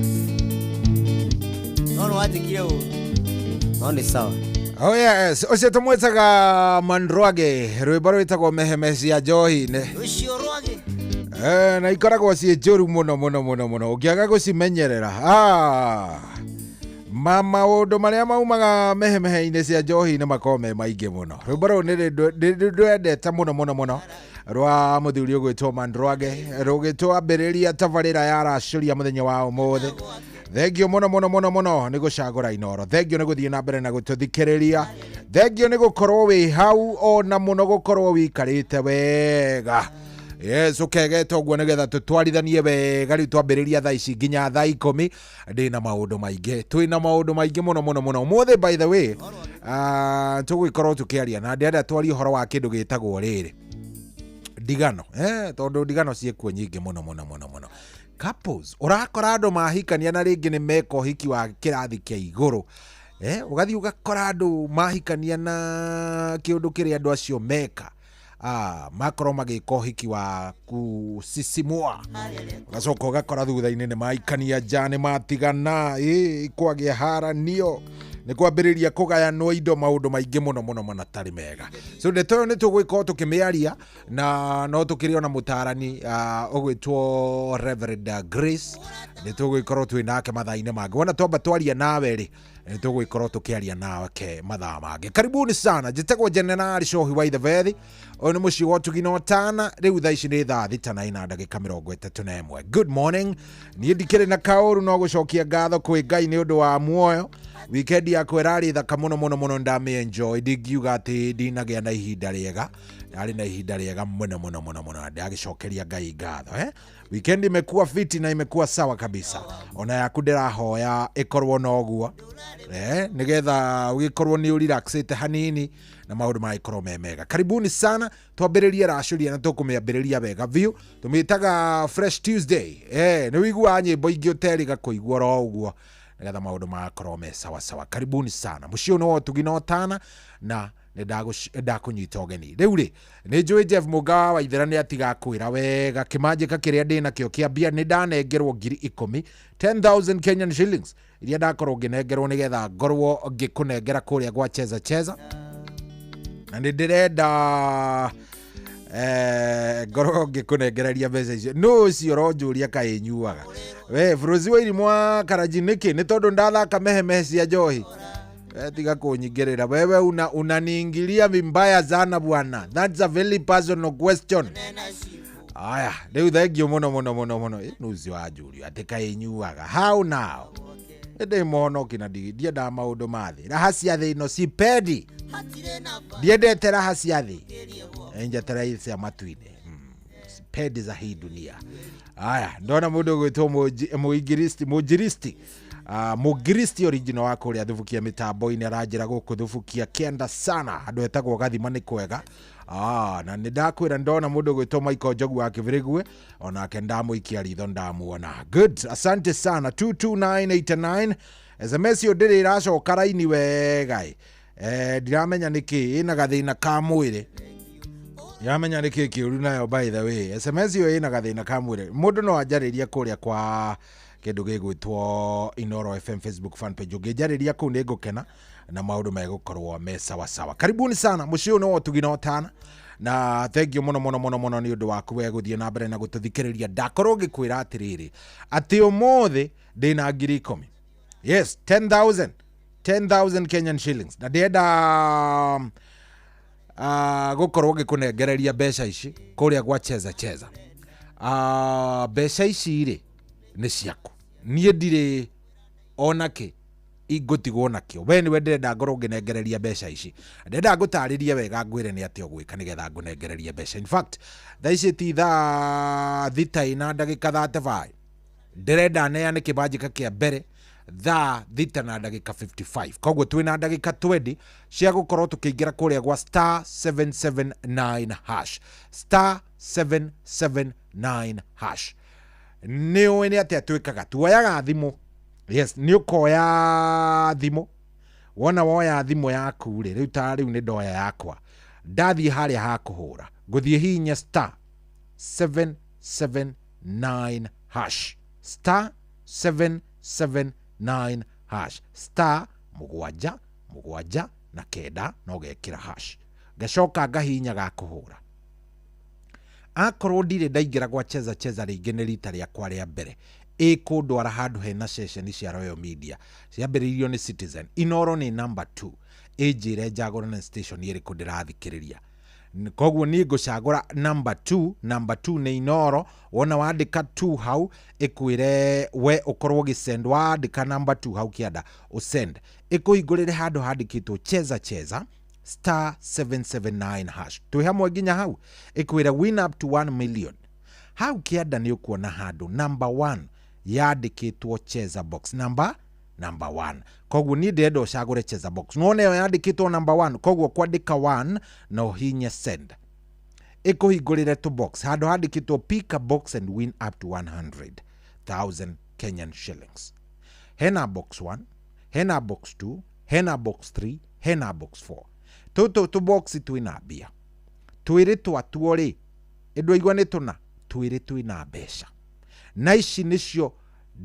No nĩwanjĩkire ũru, no nĩ sawa. Oh yes, ũcio tũmwĩtaga Mandrwage, rwĩmbo rwĩtagwo meheme cia njohi-inĩ. Ũcio rwage. Na ikoragwo ciĩ njũru mũno mũno mũno mũno ũngĩaga gũcimenyerera. Ma maũndũ marĩa maumaga mehemehe-inĩ cia njohi-inĩ makoragwo me maingĩ mũno. Rwĩmbo rũu nĩ ndwendete mũno mũno mũno rwa mũthuri ũgwĩtwo Mandrwage, rũgĩtwambĩrĩria tabarĩra ya racũria mũthenya wa ũmũthĩ. Thengio mũno mũno mũno mũno nĩ gũcagũra Inoro. Thengio nĩ gũthiĩ na mbere na gũtũthikĩrĩria. Thengio nĩ gũkorwo wĩ hau ona mũno gũkorwo wĩikarĩte wega. Yes, ũkegete ũguo nĩgetha tũtwarithanie wega. Rĩu twambĩrĩria thaa ici nginya thaa 10 ndĩna maũndũ maingĩ, twĩna maũndũ maingĩ mũno mũno mũno ũmũthĩ. By the way, tũgũgĩkorwo tũkĩaria na ndĩrenda twarie ũhoro wa kĩndũ gĩtagwo rĩrĩ ndigano, tondũ ndigano ciĩkuo nyingĩ mũno mũno mũno mũno. Couples ũrakora andũ mahikania na rĩngĩ nĩ meka ũhiki wa kĩrathi kĩa igũrũ, ũgathiĩ ũgakora andũ mahikania na kĩũndũ kĩrĩa andũ acio meka, makorwo magĩka ũhiki wa kusisimua, ũgacoka ũgakora thutha-inĩ nĩ maikania nja, nĩ matigana, kwagĩa haranio, nĩ kwambĩrĩria kũgayanwo indo, maũndũ maingĩ mũno mũno mũno matarĩ mega. So ndeto ĩyo nĩ tũgũgĩkorwo tũkĩmĩaria na no tũkĩrĩ ona mũtarani ũgwĩtwo Reverend Grace, nĩ tũgũgĩkorwo twĩ nake mathaa-inĩ mangĩ. Wona twamba twaria nawe rĩ, nĩ tũgũgĩkorwo tũkĩaria nake mathaa mangĩ. Karibuni sana, njĩtagwo Jenerali Cohi wa Ithebethi. Ũyũ nĩ mũciĩ wa ũtugi na ũtana. Rĩu thaa ici nĩ thaa 6:31. Good morning. Niĩ ndikĩrĩ na kaũru no gũcokia ngatho kwĩ Ngai nĩ ũndũ wa muoyo. Weekend yakwa ĩrarĩ thaka mũno mũno mũno, ndamĩ enjoy. Ndingiuga atĩ ndinagĩa na ihinda rĩega, ndarĩ na ihinda rĩega mũno mũno mũno mũno, ndagĩcokeria Ngai ngatho. Weekend imekuwa fiti na imekuwa sawa kabisa. Ona yaku ndĩrahoya ĩkorwo noguo, nĩgetha ũgĩkorwo nĩ ũrelaxĩte hanini na maũndũ magĩkorwo me mega. Karibuni sana, twambĩrĩrie racũria na tũkũmĩambĩrĩria wega biũ. Tũmĩtaga Fresh Tuesday. Nĩ wĩiguaga nyĩmbo ingĩ ũteriga kũigua oro ũguo, nĩgetha maũndũ magakorwo me sawa sawa. Karibuni sana, mũciĩ ũyũ nĩ wa ũtugi na ũtana na nĩ ndakũnyita ũgeni. Rĩu rĩ, nĩ njũĩ Jeff Mũnga wa Waithera nĩ atigakwĩra wega kĩmanjĩka kĩrĩa ndĩ nakĩo kĩa mbia. Nĩ ndanengerwo 10,000, 10,000 Kenyan shillings iria ndakorwo ngĩnengerwo nĩgetha ngorwo ngĩkũnengera kũrĩa gwa Cheza Cheza, na nĩ ndĩrenda ngorwo ngĩkũnengereria mbeca icio. Nũ ũcio ũronjũria kaĩ nyuaga we bũrũzi wa irimũ wa Karanji nĩkĩ? Nĩ tondũ ndathaka mehemehe cia njohi. Tiga kunyingirira wewe, unaniingilia vibaya sana bwana. That's a very personal question. Aya, rĩu thengio mũno mũno mũno mũno. Nũ ũcio wanjũria atĩ kaĩ nyuaga? How now? Ndĩ mũhonoki na ndiendaga maũndũ ma thĩ. Raha cia thĩ ĩno sipendi, ndiendete raha cia thĩ, njetereire cia matu-inĩ. Sipendi za hii dunia. Aya, ndona mũndũ ũgwĩtwo mũingiristi, mũnjiristi, mũngiristi original wa kũrĩa thubukia mĩtambo-inĩ, aranjĩra gũkũ thubukia kĩenda sana, andũ etagwo gathima nĩ kwega. Na nĩ ndakwĩra ndona mũndũ ũgwĩtwo Michael Njogu wa Kĩbĩrĩgue, onake ndamũikia ritho ndamuona. Good, asante sana. 22989 SMS ĩyo ndĩrĩ ĩracoka raini wega. Ndiramenya nĩkĩ ĩna gathĩna ka mwĩrĩ, ndiramenya nĩkĩ kĩũru nayo. By the way, SMS ĩyo ĩna gathĩna ka mwĩrĩ. Mũndũ no anjarĩrie kũrĩa kwa kĩndũ gĩgwĩtwo Inoro FM Facebook fan page, ũngĩnjarĩria kũu nĩ ngũkena na maũndũ megũkorwo me sawa sawa. Karibuni sana, mũciĩ ũyũ nĩ wa ũtugi na ũtana. Na thengio mũno mũno mũno mũno nĩ ũndũ waku we gũthiĩ na mbere na gũtũthikĩrĩria. Ndakorwo ngĩkwĩra atĩrĩrĩ, atĩ ũmũthĩ ndĩna 10,000. Yes, 10,000. 10,000 Kenyan shillings. Na ndĩrenda gũkorwo ngĩkũnengereria mbeca ici kũrĩa gwa Cheza Cheza. Mbeca ici rĩ nĩ ciaku, niĩ ndirĩ ona kĩ ingũtigwo nakĩo. We nĩwe ndĩrenda ngorwo ngĩnengereria mbeca ici. Ndĩrenda ngũtarĩrie wega, ngwĩre nĩ atĩa ũgwĩka nĩgetha ngũnengererie mbeca. In fact, thaa ici ti thaa 6 na ndagĩka 35. Ndĩrenda neane kĩbanjĩka kĩa mbere thaa 6 na ndagĩka 55. Koguo twĩna ndagĩka 20 cia gũkorwo tũkĩingĩra kũrĩa gwa star 779 hash, star 779 hash. Nĩ ũĩ nĩ atĩa twĩkaga? Tuoyaga thimũ. Yes, nĩ ũkoya thimũ. Wona woya thimũ yaku rĩ, rĩu ta rĩu nĩ ndoya yakwa, ndathiĩ harĩa ha kũhũra, ngũthiĩ hihinya star 779 hash, star 779 hash, star 7 7 na 9, na ũgekĩra hash. Ngacoka ngahihinya ga kũhũra. Akorwo ndirĩ ndaingĩra gwa Cheza Cheza rĩngĩ, nĩ rita rĩakwa rĩa mbere, ĩkũndwara handũ hena ceceni cia Royal Media ciambĩrĩirio nĩ Citizen. Inoro nĩ number 2. Ĩnjĩre njagũre nĩ station ĩrĩkũ ndĩrathikĩrĩria. Koguo niĩ ngũcagũra number 2. Number 2 nĩ Inoro. Wona wandĩka 2 hau, ĩkwĩre we ũkorwo ũgĩsend. Wandĩka number 2 hau kĩanda, ũsend, ĩkũhingũrĩre handũ handĩkĩtwo Cheza Cheza star 779 hash. Twĩ hamwe nginya hau? Ĩkwĩre win up to 1 million. Hau kĩanda nĩ ũkuona handũ number 1 yandĩkĩtwo Cheza Box, number 1. Koguo niĩ ndĩrenda ũcagũre Cheza Box. Nĩwona ĩyo yandĩkĩtwo number 1? Koguo kwandĩka 1 na ũhinye send, ĩkũhingũrĩre to box handũ handĩkĩtwo pick a box and win up to 100,000 Kenyan shillings. Hena box 1, hena box 2, hena box 3, hena box 4. Tũtũ tũbox twĩna mbia twĩrĩ twatuo rĩ, ĩndwaigua nĩ tũna twĩrĩ twĩna mbeca, na ici nĩcio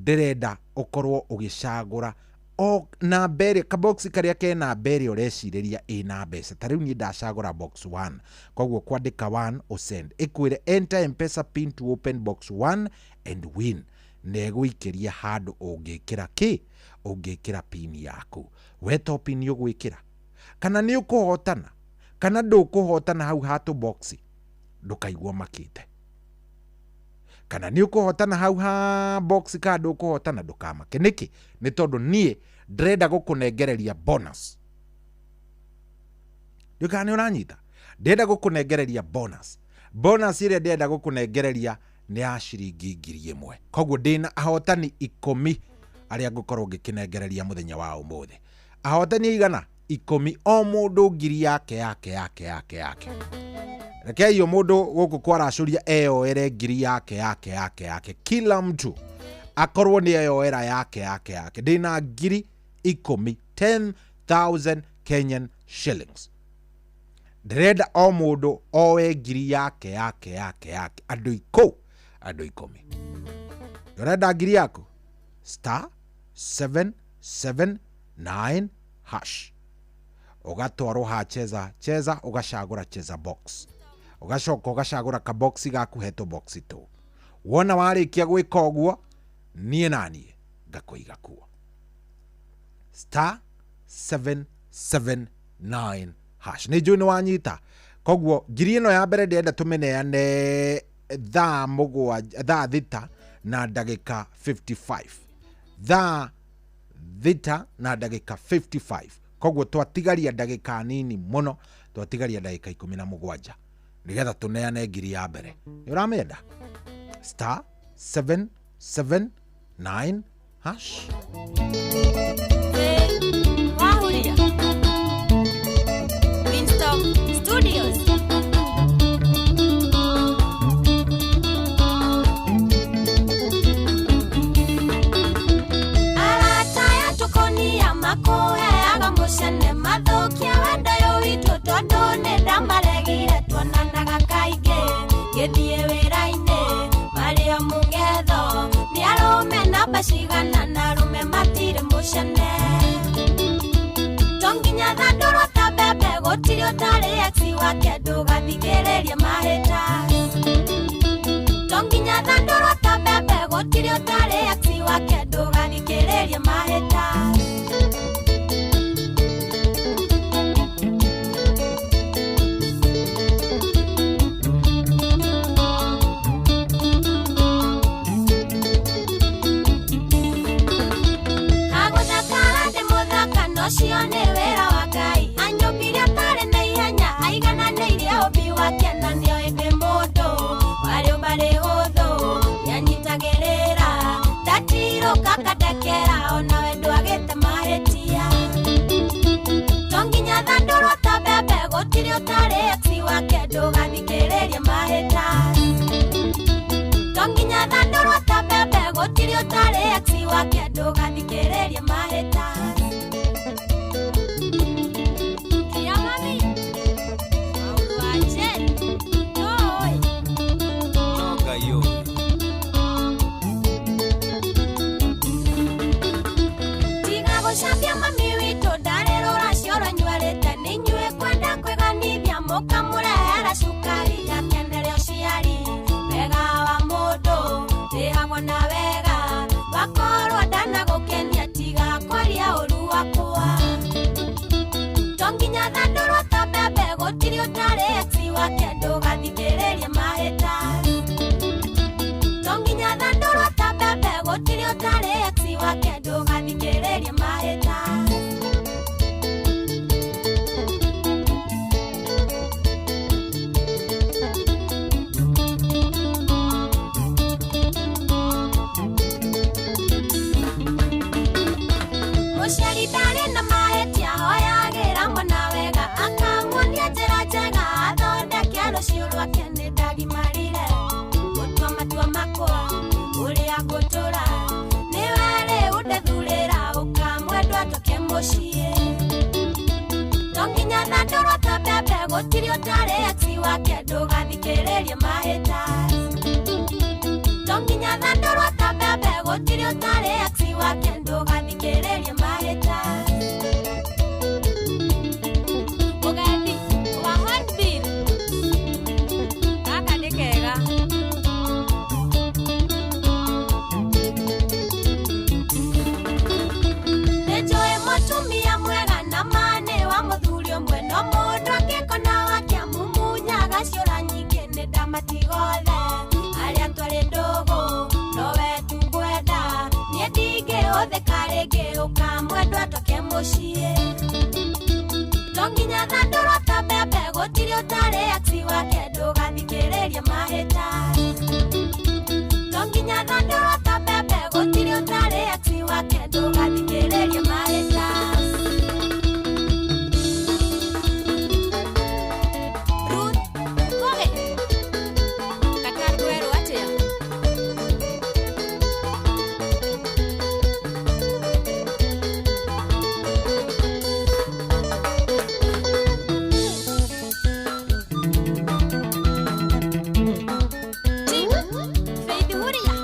ndĩrenda ũkorwo ũgĩcagũra o namba ĩrĩa, kabox karĩa kena namba ĩrĩa ũrecirĩria ĩna mbeca. Ta rĩu niĩ ndacagũra box 1, koguo kwandĩka 1, ũsend, ĩkwĩre enter M-Pesa pin to open box 1 and win, na ĩgũikĩria handũ ũngĩkĩra kĩ, ũngĩkĩra pin yaku. We to pin ũgwĩkĩra, kana nĩ ũkũhotana kana ndũkũhotana hau hatũ box, ndũkaigua makĩte. Kana nĩ ũkũhotana hau ha box kana ndũkũhotana, ndũkamake. Nĩkĩ? Nĩ tondũ niĩ ndĩrenda gũkũnengereria bonus. Ndiũĩ kana nĩ ũranyita. Ndĩrenda gũkũnengereria bonus. Bonus ĩrĩa ndĩrenda gũkũnengereria nĩ ya ciringi 1,000. Koguo ndĩna ahotani 10 arĩa ngũkorwo ngĩkĩnengereria mũthenya wa ũmũthĩ. Ahotani aigana? 10, o mũndũ ngiri yake yake yake yake yake. Rekei o mũndũ gũkũ kwaracũria eyoere ngiri yake yake yake yake. Kila mtu akorwo nĩ eyoera yake yake yake. Ndĩna 10,000, 10,000 Kenyan shillings. Ndĩrenda o mũndũ oe ngiri yake yake yake yake. Andũ 10. Ũrenda ngiri yaku? Star 779 hash. Ũgatwarwo ha Cheza Cheza, ũgacagũra Cheza Box, ũgacoka ũgacagũra kaboxi gaku he tũboxi tũu. Wona warĩkia gwĩka ũguo, niĩ na niĩ ngakũiga kuo. Star 779 hash. Nĩ njũĩ nĩ wanyita. Koguo ngiri ĩno ya mbere ndĩrenda tũmĩneane thaa 7, thaa 6 na ndagĩka 55. Thaa 6 na ndagĩka 55. Koguo twatigaria ndagĩka nini mũno, twatigaria ndagĩka 17 nĩgetha tũneane ngiri ya mbere. Nĩ ũramĩenda? Star 779 hash. Wahuria. Winston Studios. Arata ya tukonia makuheaga mucene mathukia wendo ũyũ witũ tondũ nĩ ndamaregire tuonanaga kaingĩ ngĩthiĩ wĩra-inĩ marĩ o mũng'etho nĩ arũme namba cigana na arũme matirĩ mũcene to nginya thandũrwo ta mbembe gũtirĩ ũtarĩ ex. wake ndũgathikĩrĩrie mahĩta to nginya thandũrwo ta mbembe gũtirĩ ũtarĩ ex wake ndũgathikĩrĩrie mahĩta. Agũthakara ndĩ mũthaka nocio nĩ wĩra wa Ngai anyũmbire atarĩ na ihenya aigananĩirie ũmbi wake na nĩoĩ ndĩ mũndũ warĩ ũmbarĩ hũthũ nĩanyitagĩrĩra ndatirũka kandekera onawe ndwagĩte mahĩtia to nginya thandũrwo ta mbembe gũtirĩ ũtarĩ ex wake ndũgathikĩrĩrie mahĩta to nginya thandũrwo ta mbembe gũtirĩ ũtarĩ ex wake ndũgathikĩrĩrie mahĩta. Kia mami, maũndũ wa Jane, nũĩ. No Ngai ũĩ. Tiga gũcambia mami witũ ndarĩ rũracio rũnyuarĩte nĩ inyuĩ kwenda kwĩganithia mũkamũrehera cukari akenere ũciari wega wa mũndũ rĩhagwo na wega wakorwo ndanagũkenia tiga kwaria ũru wakwa to nginya thandũrwo ta mbembe gũtirĩ ũtarĩ ex wake ndũgathikĩrĩrie mahĩta to nginya thandũrwo ta mbembe gũtirĩ ũtarĩ ex wake ndũgathikĩrĩrie mahĩta. Mũciari ndarĩ na mahĩtia hoyagĩra mwana wega akamuonia njĩra njega athondeke rũciũ rwake nĩ ndagimarire gũtua matua makwa ũrĩa ngũtũra nĩwe rĩu ndethurĩra ũkamwendwa tũke mũciĩ to nginya thandũrwo ta mbembe gũtirĩ ũtarĩ ex wake ndũgathikĩrĩrie mahĩta to nginya thandũrwo ta mbembe gũtirĩ ũtarĩ ex wake ndũgathikĩrĩrie mahĩta. Mũgendi wa Hornbill gaka nĩ kega. Nĩnjũĩ mũtumia mwega na ma nĩ wa mũthuri ũmwe no mũndũ angĩkona wake amumunyaga ciũra nyingĩ nĩ ndamatiga othe arĩa twarĩ ndũgũ nowe tu ngwenda niĩ ndingĩhũthĩka rĩngĩ ũkamwendwa tũke mũciĩ to nginya thandũrwo ta mbembe gũtirĩ ũtarĩ ex wake ndũgathikĩrĩrie mahĩta to nginya thandũrwo ta mbembe gũtirĩ ũtarĩ ex wake ndũgathikĩrĩrie mahĩta. Ruth Koge kaka twerwo atĩa? Team Faith Huria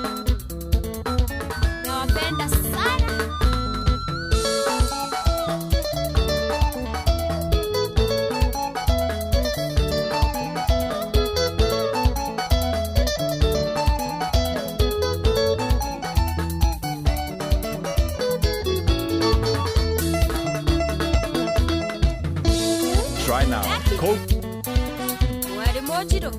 nawapenda sana. Try now. Cold Mwari Mojiro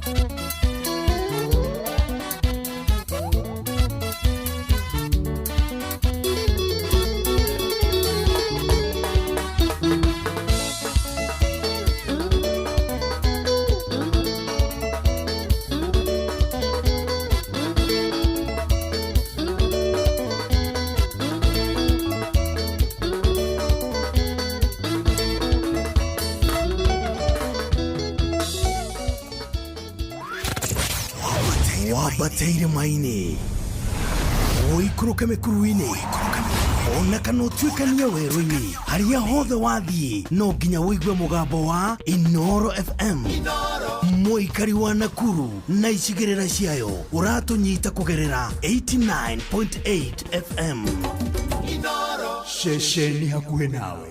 wambateire maini ũikũrũke mĩkuru-inĩ ona kana ũtuĩkanie werũ-inĩ harĩa hothe wathiĩ no nginya ũigue mũgambo wa Inoro FM mũikari wa Nakuru na icigĩrĩra ciayo ũratũnyita kũgerera 89.8 FM. Ceceni hakuhĩ nawe.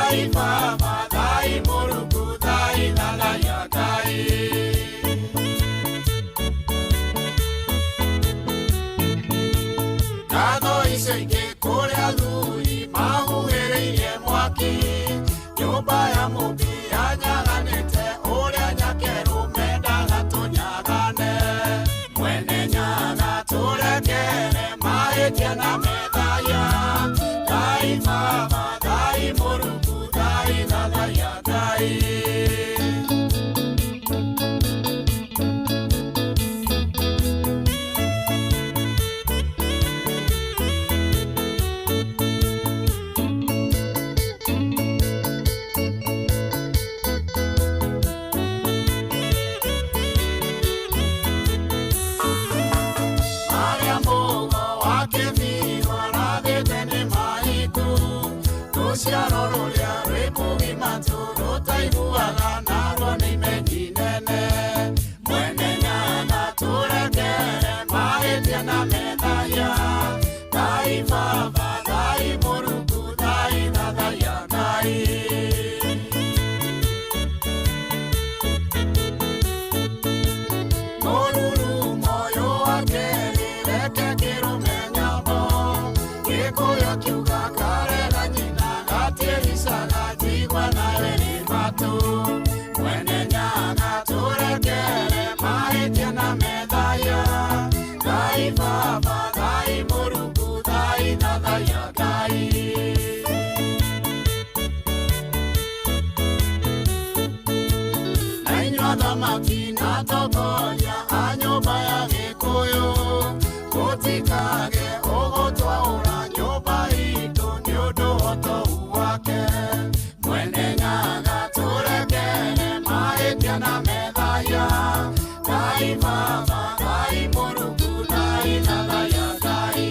Ngai Baba, Ngai Mũrungu, Ngai Thathaiya Ngai. Ngatho icio ingĩ kũrĩ athuri mahuhĩrĩirie mwaki, nyũmba ya Mũmbi yanyaganĩte ũrĩa nyakerũ mendaga tũnyagane. Mwene Nyaga tũrekere mahĩtia na methaya. Ngai Baba, Ngai Mũrungu, Ngai Thathaiya Ngai. Arĩa mũgo wa kĩbirũ arathĩte nĩ mahiku, rũciaro rũrĩa rwĩ kũgima tu rũtaiguaga narũo nĩ imenyi nene. Mwene Nyaga tũrekere mahĩtia na methaya. Ngai Baba, Ngai Mũrungu, Ngai Thathaiya Ngai. Mũrurumo ũyũ wa kerĩ reke kĩrũme nyambo, Gĩkũyũ kiuga karega nyina gatiĩricaga njigua na ĩrĩ matũ. Mwene Nyaga tũrekere mahĩtia na methaya. Ngai Baba, Ngai Mũrungu, Ngai Thathaiya Ngai. Na inyuĩ athamaki na atongoria a nyũmba ya Gĩkũyũ, mũtikage ũgũtwaũra nyũmba itũ nĩ ũndũ wa ũtou wake. Mwene Nyaga tũrekere mahĩtia na methaya. Ngai Baba, Ngai Mũrungu, Ngai Thathaiya Ngai.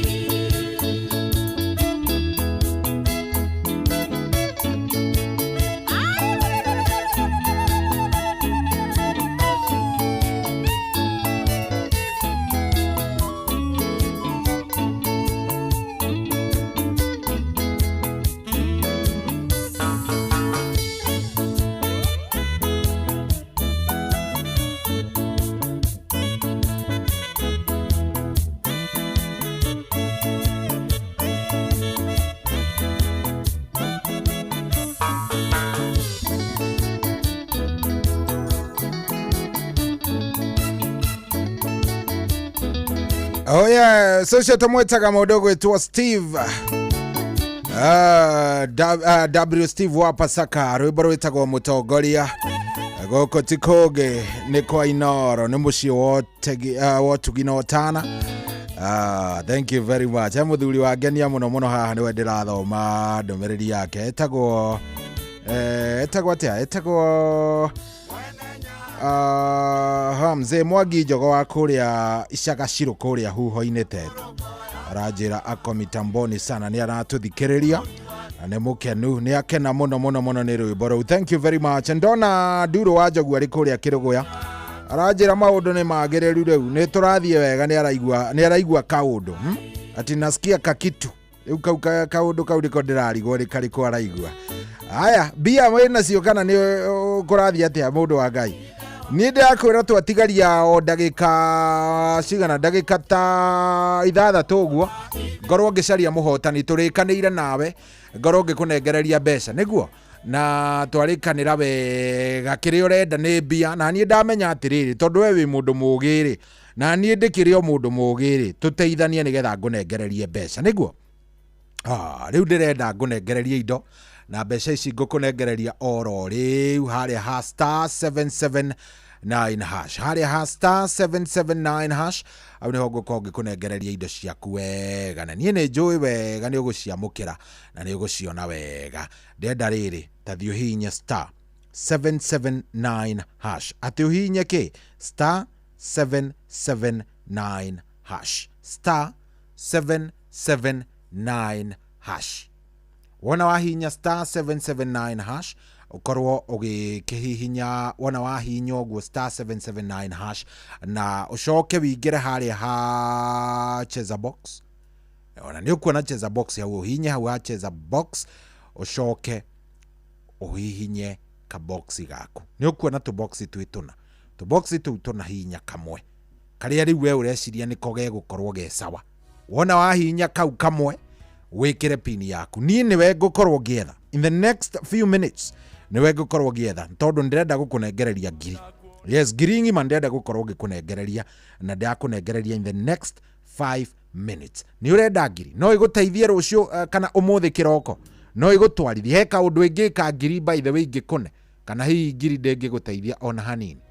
Oh yeah, so ũcio tũmwĩtaga mũndũ ũgwĩtwo Steve W Steve wa Pasaka, rwĩmbo rwĩtagwo mũtongoria. Gũkũ ti kũngĩ nĩ kwa Inoro, nĩ mũciĩ wa ũtugi na ũtana. Thank you very much. He mũthuri wangenia mũno mũno haha nĩwe ndĩrathoma ndũmĩrĩri yake. Etagwo etagwo atĩa? Etagwo ha mzee Mwangi Njogo wa kũrĩa Icagacirũ kũrĩa huho-inĩ Tetu. Aranjĩra ako mitamboni sana, nĩ aratũthikĩrĩria na nĩ mũkenu, nĩ akena mũno mũno mũno nĩ rwĩmbo rũu. Thank you very much. Ndona Nduro wa Njogu arĩ kũrĩa Kĩrũgũya, aranjĩra maũndũ nĩ magĩrĩru rĩu, nĩ tũrathiĩ wega, nĩ araigua kaũndũ, Ati nasikia kakitu rĩu kau kaũndũ kau nĩko ndĩrarigwo nĩ karĩkũ araigua. Aya, mbia wĩnacio kana nĩ kũrathiĩ atĩa mũndũ wa Ngai? Niĩ ndĩrakwĩra twatigaria o ndagĩka cigana, ndagĩka ta 6 ũguo, ngorwo ngĩcaria mũhotani, tũrĩkanĩire nawe, ngorwo ngĩkũnengereria mbeca, nĩguo? Na twarĩkanĩra wega kĩrĩa ũrenda nĩ mbia, na niĩ ndamenya atĩrĩrĩ, tondũ we wĩ mũndũ mũũgĩ rĩ, na niĩ ndĩkĩrĩ o mũndũ mũũgĩ rĩ, tũteithanie nĩgetha ngũnengererie mbeca, nĩguo? Rĩu ndĩrenda ngũnengererie indo, na mbeca ici ngũkũnengereria oro rĩu harĩa ha star 779 hash, harĩa ha star 779 hash, hau nĩho ngũkorwo ngĩkũnengereria indo ciaku wega, na niĩ nĩ njũĩ wega nĩ ũgũciamũkĩra na nĩ ũgũciona wega. Ndĩrenda rĩrĩ, ta thiĩ ũhihinye star 779 hash, atĩ ũhihinye kĩ? Star 779 hash, star 779 hash. Wona wahihinya star 779 hash, ũkorwo ũgĩkĩhihinya, wona wahihinya ũguo star 779 hash, na ũcoke wĩingĩre harĩa ha cheza box. Ona nĩ ũkuona cheza box hau, ũhihinye hau ha cheza box, ũcoke Ũhihinye kaboxi gaku. Nĩ ũkuona tũboxi twĩ tũna. Tũboxi tũu tũna hihinya kamwe. Karĩa rĩu we ũreciria nĩko gegũkorwo ge sawa. Wona wahihinya kau kamwe, wĩkĩre pin yaku. Niĩ nĩwe ngũkorwo ngĩetha. In the next few minutes nĩwe ngũkorwo ngĩetha tondũ ndĩrenda gũkũnengereria ngiri. Yes, ngiri ng'ima ndĩrenda gũkorwo ngĩkũnengereria na ndĩrakũnengereria in the next 5 minutes. Nĩ ũrenda ngiri? No ĩgũteithie rũciũ kana ũmũthĩ kĩroko. No ĩgũtwarithie. He kaũndũ ĩngĩka ngiri by the way ingĩkũne. Kana hihi ngiri ndĩngĩgũteithia ona hanini.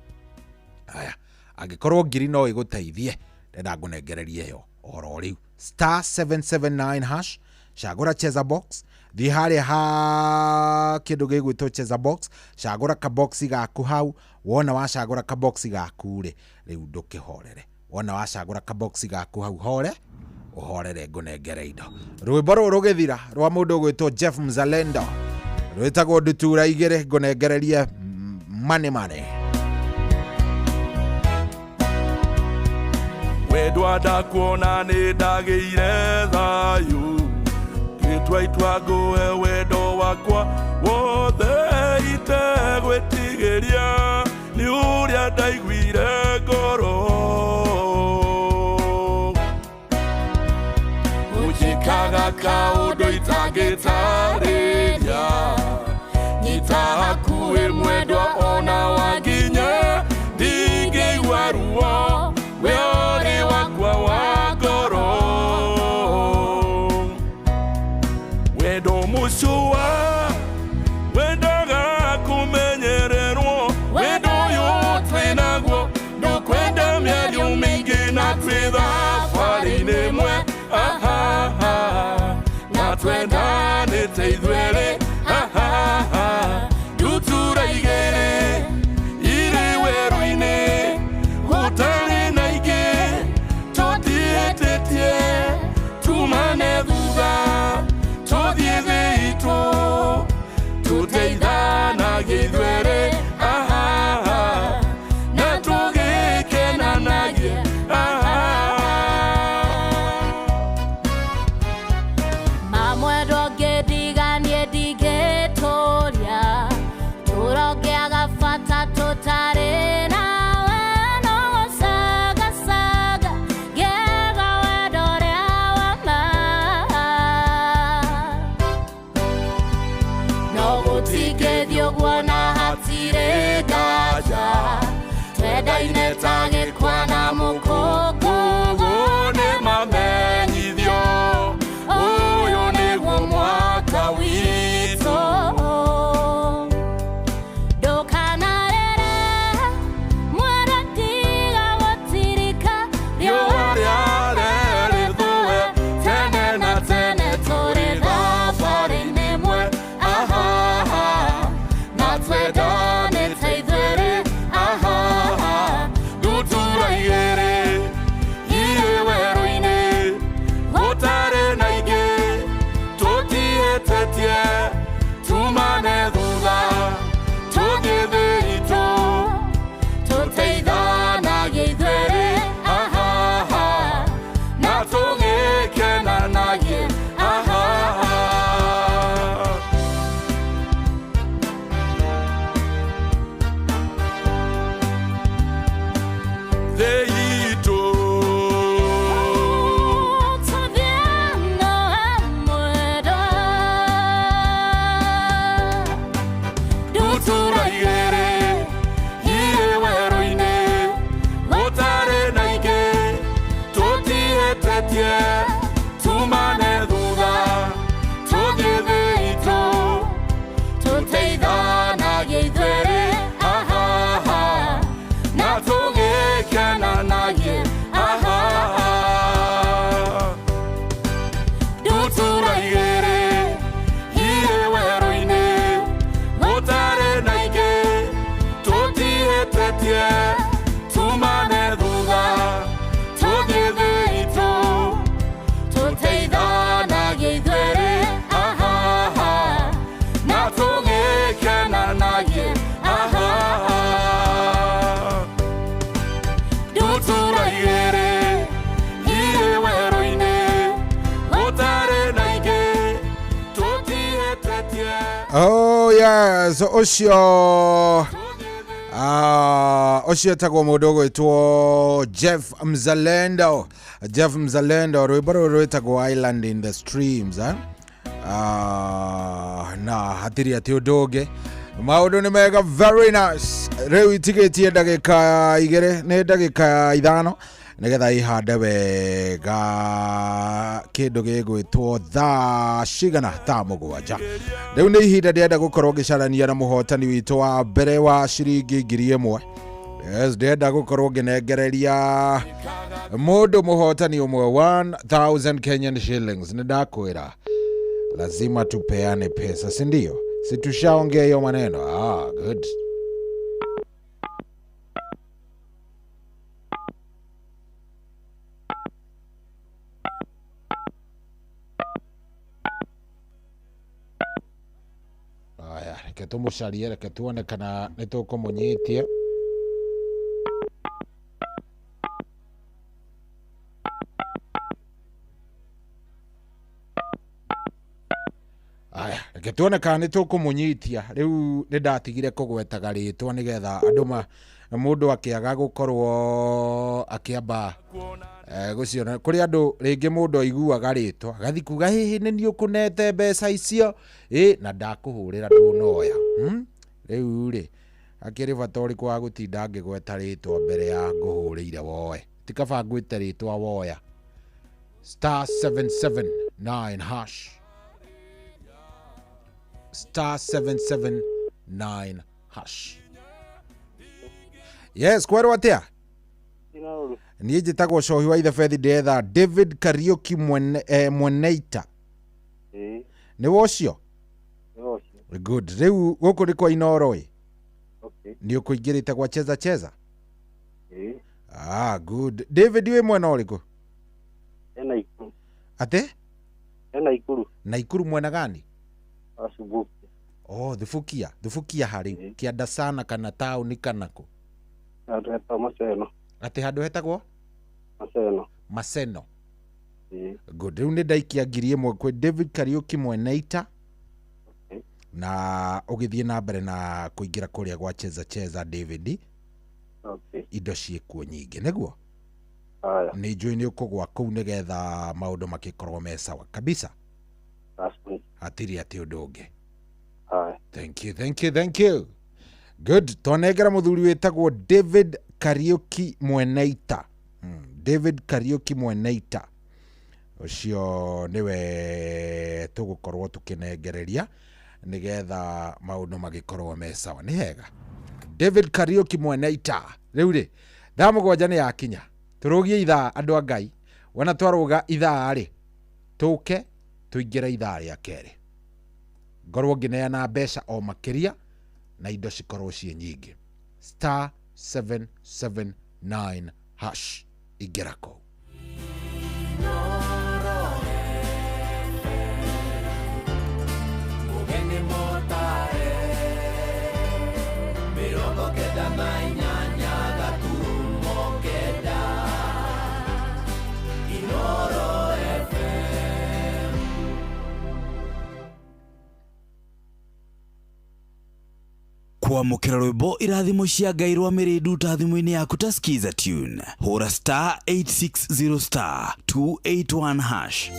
Aya, angĩkorwo ngiri no ĩgũteithie, ndĩrenda ngũnengererie yo oro rĩu. Star 779 hash, cagũra cheza box, thiĩ harĩa ha kĩndũ gĩgwĩtwo cheza box, cagũra kaboxi gaku hau, wona wacagũra kaboxi gaku rĩ, rĩu ndũkĩhorere. Wona wacagũra kaboxi gaku hau hore, ũhorere ngũnengere indo. Rwĩmbo rũrũ rũgĩthira rwa mũndũ ũgwĩtwo Jeff Mzalendo, rwĩtagwo ndutura igĩrĩ, ngũnengererie mane mane. Wendwa ndakuona nĩ ndagĩire thayũ, ngĩtua itua ngũhe wendo wakwa wothe itegwĩtigĩria nĩ ũrĩa ndaiguire ngoro. Ũnjĩkaga kaũndũ itangĩtarĩria, nyita hakuhĩ mwendwa ona wanginya, ndingĩigua ruo we ũrĩ wakwa wa ngoro. Wendo mũcũa wendaga kũmenyererwo, wendo ũyũ twĩnaguo ndũkwenda mĩario mĩingĩ na twĩ thabarĩ-inĩ ĩmwe, ahaha, na twendanĩte ithuerĩ, ahaha, ndutura igĩrĩ irĩ werũ-inĩ gũtarĩ na ingĩ tũtiĩtĩtie, tumane thutha tũthiĩ thĩ itũ tũteithanagie ithuerĩ, ahaha, na tũgĩkenanagie, ahaha. Mamwendwa ngĩndiganie ndingĩtũria, tũrongĩaga bata tũtarĩ nawe, no gũcagacaga ngĩaga wendo ũrĩa wa ma. No gũtingĩthiĩ ũguo na hatirĩ nganja, twendaine ta gĩkwa na mũkũngũgũ. Nĩ mamenyithio ũyũ nĩguo mwaka witũ. Ndũkanarĩre mwene tiga gũtirika, riũa rĩare rĩthũe tene na tene tũrĩ thabarĩ-inĩ ĩmwe, ahaha, na twendanĩte ithuerĩ, ahaha, ndutura igĩrĩ irĩ werũ-inĩ gũtarĩ na ingĩ tũtiĩtĩtie, tumane thutha tũthiĩ thĩ itũ tũteithanagie ithuerĩ, ahaha, na tũgĩkenanagie, ahaha. Thĩ itũ ndutura igĩrĩ irĩ werũ-inĩ gũtarĩ na ingĩ tũtiĩtĩtie, tumane thutha tũthiĩ thĩ itũ tũteithanagie ithuerĩ, ahaha, na tũgĩkenanagie, ahaha. Ndutura igĩrĩ irĩ werũ-inĩ gũtarĩ na ingĩ tũtiĩtĩtie, tumane thutha tũthiĩ thĩ itũ tũteithanagie ithuerĩ, ahaha, na tũgĩkenanagie, ahaha. Ndutura igĩrĩ irĩ werũ-inĩ gũtarĩ na ingĩ tũtiĩtĩtie. Oh yes, ũcio Ah, ũcio etagwo mũndũ ũgwĩtwo Jeff Mzalendo. Jeff Mzalendo, rwĩmbo rũrũ rwĩtagwo Island in the Streams, eh? Ah, na hatirĩ atĩ ũndũ ũngĩ maũndũ nĩ mega very nice rĩu itigĩtie ndagĩka igĩrĩ nĩ ndagĩka ithano nĩgetha ihande wega kĩndũ gĩgwĩtwo thaa cigana thaa mũgwanja rĩu nĩ ihinda ndĩrenda gũkorwo ngĩcarania na mũhotani witũ wa mbere wa ciringi 1000. Yes, ndĩrenda gũkorwo ngĩnengereria mũndũ mũhotani ũmwe 1000 Kenyan shillings. Nĩ ndakwĩra lazima tupeane pesa, si ndio? Si tushaongea hiyo maneno? Ah, good. Aya, reke tũmũcarie, reke tuone kana nĩ tũkũmũnyitia. Aya, reke tuone kana nĩ tũkũmũnyitia. Rĩu nĩ ndatigire kũgwetaga rĩtwa nĩgetha andũ ma mũndũ akĩaga gũkorwo akĩamba gũciona. Kũrĩ andũ rĩngĩ mũndũ aiguaga rĩtwa agathiĩ kuga hihi nĩ niĩ ũkũnete mbeca icio ĩ na ndakũhũrĩra ndũnoya. Rĩu rĩ akĩrĩ bata ũrĩkũ wa gũtinda ngĩgweta rĩtwa mbere ya ngũhũrĩire woe? Ti kaba ngwĩte rĩtwa woya. Star 779 hash. Star 779 hash. Yes, kwerwo atia? Niĩ njĩtagwo Cohi wa Ithebethi, ndĩretha David Kariuki Mweneita. Nĩ we ũcio? Good. Rĩu gũkũ nĩ kwa Inooro ĩ? Nĩ ũkũingĩrĩte gwa Cheza Cheza? Ah, good. David wĩ mwena ũrĩkũ? Naikuru. Atĩ? Naikuru. Naikuru mwena gani? Asubuki. Oh, Thubukia. Thubukia harĩ kĩanda sana kana taũni kana kũ? Handũ hetagwo Maseno. Atĩ handũ hetagwo? Maseno. Maseno. Good. Rĩu nĩ ndaikia 1000 kwĩ David Kariuki Mweneita na ũgĩthiĩ na mbere na kũingĩra kũrĩa gwa Cheza Cheza David. Indo ciĩkuo nyingĩ nĩguo? Nĩ njũĩ nĩ ũkũgwa kũu nĩgetha maũndũ makĩkorwo me sawa kabisa. Hatirĩ atĩ ũndũ ũngĩ. Thank you, thank you, thank you. Good. Twanengera mũthuri wĩtagwo David Kariuki Mweneita. David Kariuki Mweneita ũcio nĩwe tũgũkorwo tũkĩnengereria nĩgetha maũndũ magĩkorwo me sawa. Nĩ hega. David Kariuki Mweneita. Rĩu rĩ thaa mũgwanja nĩ yakinya, tũrũgie ithaa andũ a Ngai. Wona twarũga ithaa rĩ tũke tũingĩre ithaa rĩa kerĩ, ngorwo ngĩneana mbeca o makĩria na indo cikorwo ciĩ nyingĩ. Star 779 hash, ingĩra kũu. Mũgeni mũtare 98 gaturumo 9 Inooro FM. Kwamũkĩra rwĩmbo irathimo cia Ngai rwa mĩrĩnduta thimũ-inĩ yaku ta Skiza Tune, hũra star 860 star 281 hash.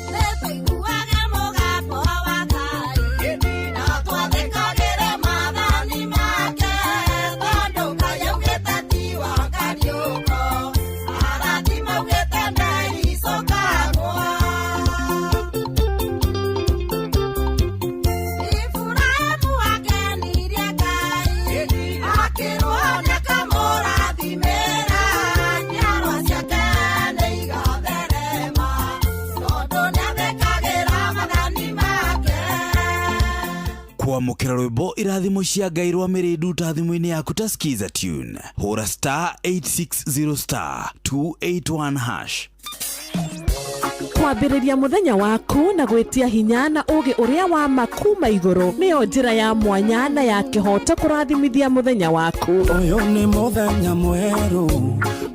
Tũiguaga mũgambo wa Ngai na twathĩkagĩre maathani make, tondũ Ngai augĩte ti wa kariũko, arathi maugĩte ndeicũkagwo. Iburahĩmu akenirie Ngai, akĩrwo nĩakamũrathimĩra, njiarwa ciake nĩigatherema, tondũ nĩathĩkagĩra maathani make. Kwamũkĩra rwĩmbo irathimo cia Ngai rwa mĩrĩnduta thimũ-inĩ yaku ta Skiza Tune, hũra star 860 star 281 hash. Kwambĩrĩria mũthenya waku na gwĩtia hinya na ũũgĩ ũrĩa wa ma kuma igũrũ nĩyo njĩra ya mwanya na ya kĩhoto kũrathimithia mũthenya waku. Ũyũ nĩ mũthenya mwerũ,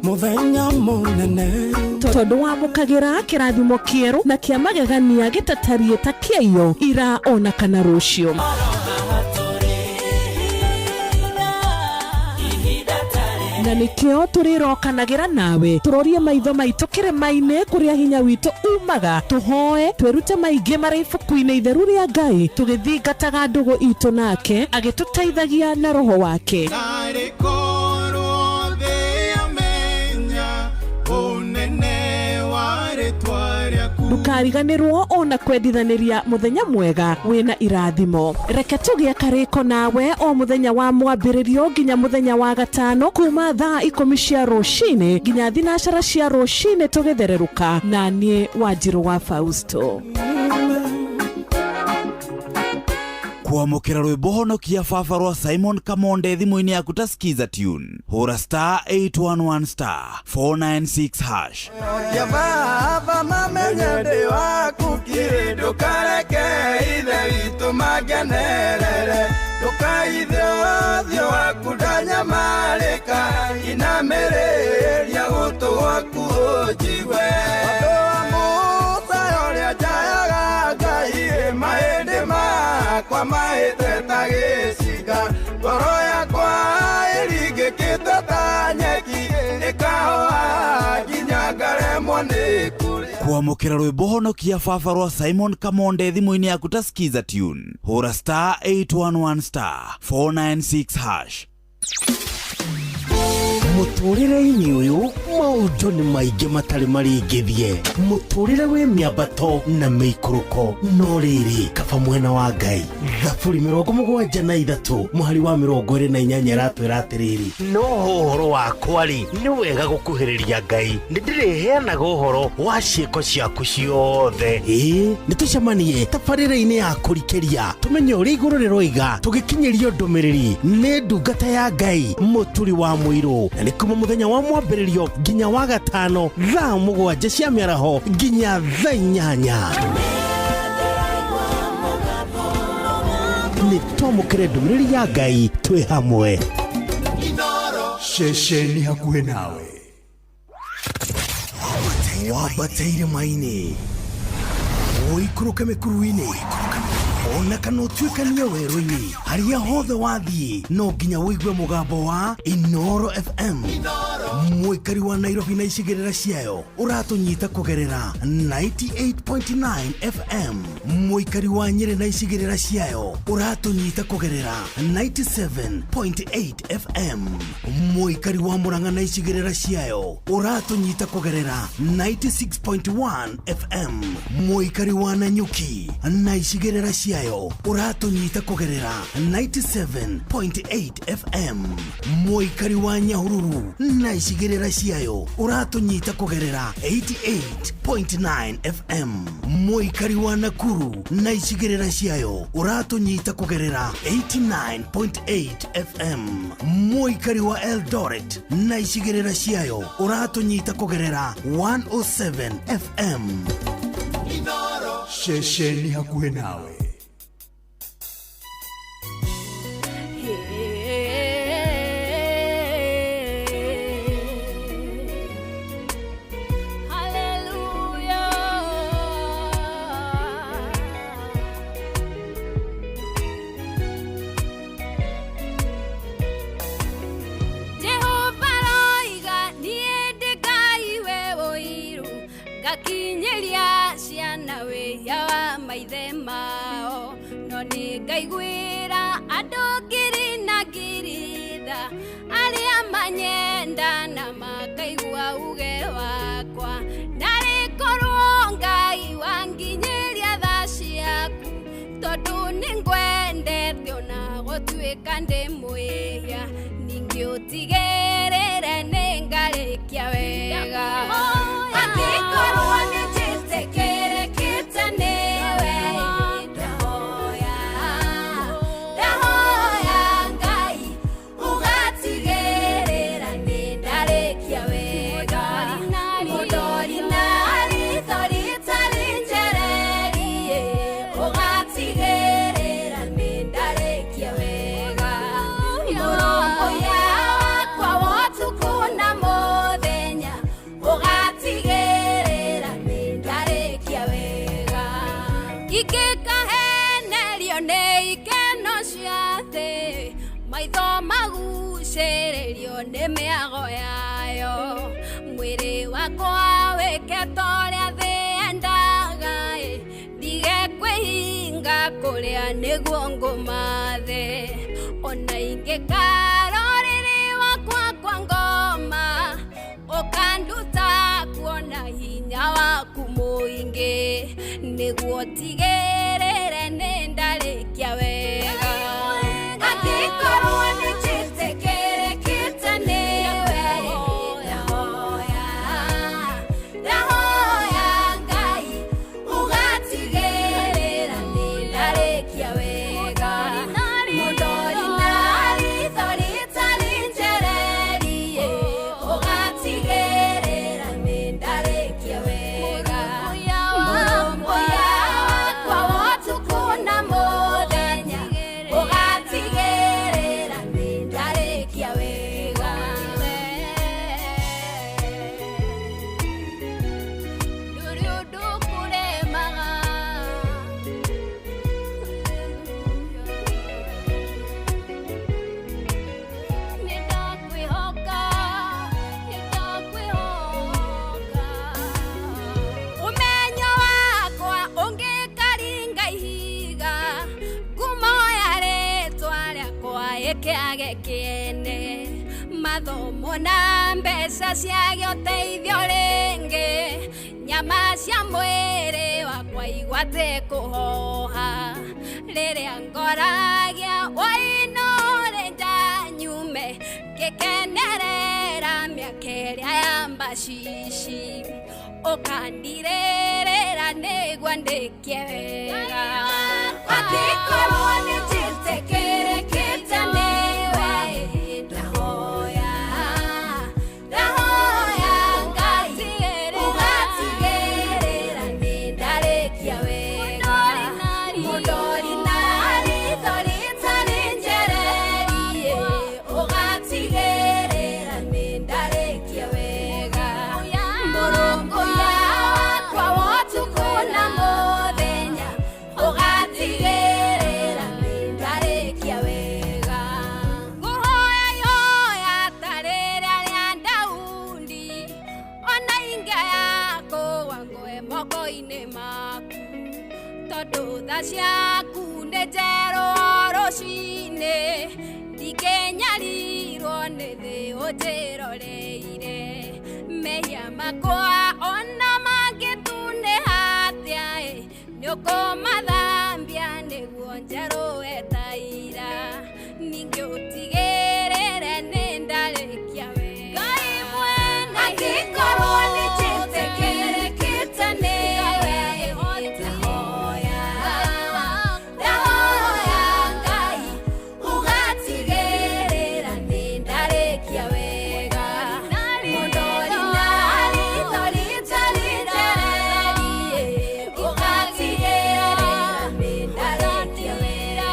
mũthenya mũnene, tondũ wamũkagĩra kĩrathimo kĩerũ na kĩa magegania gĩtatariĩ ta kĩaiyo ira ona kana rũciũ. Na nĩkĩo tũrĩrokanagĩra nawe tũrorie maitho maitũ kĩrĩma-inĩ kũrĩa hinya witũ umaga, tũhoe twĩrute maingĩ marĩ ibuku-inĩ itheru rĩa Ngai, tũgĩthingataga ndũgũ itũ nake agĩtũteithagia na roho wake. Narĩ korwo thĩ yamenya ũnene wa rĩtwa rĩaku. Ndũkariganĩrwo ona kwendithanĩria mũthenya mwega wĩna irathimo. Reke tũgĩe karĩko nawe o mũthenya wa mwambĩrĩrio nginya mũthenya wa gatano kuma thaa 10 cia rũcinĩ nginya 4 cia rũcinĩ tũgĩthererũka, na niĩ Wanjirũ wa Fausto. Kwamũkĩra rwĩmbo honokia baba rwa Simon Kamonde thimũ-inĩ yaku ta Skiza tune, hũra star 811 star 496 hash. Ya baba mamenye ndĩ waku kiri, ndũkareke ithe witũ mangenerere, ndũkaithe ũthiũ waku ndanyamarĩka, inamĩrĩria gũtũ gwaku ũnjigue. Ũndũ wa Musa ũrĩa njayaga Ngai, mahĩndĩ makwa mahĩte ta gĩcinga, ngoro yakwa ĩringĩkĩte ta nyeki, ĩkahoha nginya ngaremwo nĩ kũrĩa. Kwamũkĩra rwĩmbo honokia baba rwa Simon Kamonde thimũ-inĩ yaku ta Skiza tune, hũra star 811 star 496 hash. Mũtũrĩre-inĩ ũyũ maũndũ nĩ maingĩ matarĩ maringithie, mũtũrĩre wĩ mĩambato na mĩikũrũko, no rĩrĩ kaba mwena wa Ngai. Thaburi 73 mũhari wa 28 ĩratwĩra atĩrĩrĩ, no ũhoro wakwa rĩ, nĩ wega gũkuhĩrĩria Ngai, nĩ ndĩrĩheanaga ũhoro wa ciĩko ciaku ciothe. Ĩĩ, nĩ tũcemanie tabarĩra-inĩ ya kũrikĩria, tũmenye ũrĩa igũrũ rĩroiga, tũgĩkinyĩrio ndũmĩrĩri nĩ ndungata ya Ngai Mũturi wa Mũirũ, na nĩ kuma mũthenya wa mwambĩrĩrio nginya wa gatano thaa 7 cia mĩaraho nginya thaa 8. Nĩ twamũkĩre ndũmĩrĩri ya Ngai twĩ hamwe. Ceceni hakuhĩ nawe. Wambate irĩma-inĩ, ũikũrũke mĩkuru-inĩ, ona kana ũtuĩkanie werũ-inĩ, harĩa hothe wathiĩ no nginya ũigue mũgambo wa Inoro FM. Mũikari wa Nairobi na icigĩrĩra ciayo ũratũnyita kũgerera 98.9 FM. Mũikari wa Nyĩrĩ na icigĩrĩra ciayo ũratũnyita kũgerera 97.8 FM. Mũikari wa Murang'a na icigĩrĩra ciayo ũratũnyita kũgerera 96.1 FM. Mũikari wa Nanyuki na icigĩrĩra ciayo ũratũnyita kũgerera 97.8 FM. Mũikari wa Nyahururu na icigĩrĩra ciayo ũratũnyita kũgerera 88.9 FM. Mũikari wa Nakuru na icigĩrĩra ciayo ũratũnyita kũgerera 89.8 FM. Mũikari wa Eldoret na icigĩrĩra ciayo ũratũnyita kũgerera 107 FM. Ceceni hakuhĩ nawe. Jehova roiga niĩ ndĩ Ngai we ũiru, ngakinyĩria ciana wĩhia wa maithe mao, no nĩ ngaiguĩra andũ ngiri na ngiri tha, arĩa manyenda na makaigua uge wakwa. Narĩ korwo Ngai wanginyĩria tha ciaku, tondũ nĩngwendete ona gũtuĩka ndĩ mwĩhia, ningĩ ũtigĩrĩre nĩngarĩkia wega. Angĩkorwo nĩnjĩtĩkĩrĩkĩte nĩwe, ndahoya, ndahoya Ngai ũgatigĩrĩra nĩndarĩkia wega. Mũndori na ritho rĩtarĩ njererie, ũgatigĩrĩra nĩndarĩkia wega. Mũrũmbũiya wakwa wa ũtukũ na mũthenya, ũgatigĩrĩra nĩndarĩkia wega. Ingĩkahenerio nĩ ikeno cia thĩ, maitho magucĩrĩrio Kũgucĩrĩrio nĩ mĩago yayo mwĩrĩ wakwa wĩke ta ũrĩa thĩ yendaga ĩ ndige kwĩhinga kũrĩa nĩguo ngũmathe ona ingĩkara ũrĩrĩ wakwa kwa ngoma ũkanduta kuona hinya waku mũingĩ nĩguo tigĩrĩre nĩ ndarĩkia wega angĩkorwo nĩ njĩtĩkĩrĩkĩte nĩwe ndahoya ndahoya Ngai ũgatigĩrĩra nĩ ndarĩkia wega mũndori na ritho rĩtarĩ njererie ũgatigĩrĩra nĩ ndarĩkia wega mũrũmbũiya wakwa wa ũtukũ na mũthenya ũgatigĩrĩra nĩ ndarĩkia wega ndũrĩ ũndũ kũremaga nĩndakwĩhoka nĩndakwĩhoka ũmenyo wakwa ũngĩkaringa ihiga ngumo ya rĩtwa rĩakwa ĩkĩage kĩene mathomo na mbeca ciage ũteithio rĩngĩ nyama cia mwĩrĩ wakwa igwate kũhoha rĩrĩa ngoragia wainore nyume ngĩkenerera mĩaka ĩrĩa ya mbacici ũkandirĩrĩra nĩguo ndĩkie wega angĩkorwo nĩ njĩtĩkĩrĩkĩte nĩwe ndahoya ndahoya Ngai ũgatigĩrĩra nĩ ndarĩkia wega mũndori na ritho rĩtarĩ njererie ũgatigĩrĩra nĩ ndarĩkia wega mũrũmbũiya wakwa wa ũtukũ na mũthenya ũgatigĩrĩra nĩ ndarĩkia wega ngũhoya ihoya ta rĩrĩa rĩa Daudi ona ingĩaya kũgwa ngwe moko-inĩ maku tondũ tha ciaku nĩ njerũ o rũcinĩ ndingĩnyarirwo nĩ thĩ ũnjĩroreire mehia makwa ona mangĩtunĩha atĩa ĩ nĩũkũmathambia nĩguo njerũe ta ira ningĩ ũtigĩrĩre nĩ ndarĩkia wega Ngai mwene angĩkorwo nĩ njĩtĩkĩrĩkĩte nĩwe ndahoya ndahoya Ngai ũgatigĩrĩra nĩ ndarĩkia wega mũndori na ritho rĩtarĩ njererie ũgatigĩrĩra nĩ ndarĩkia wega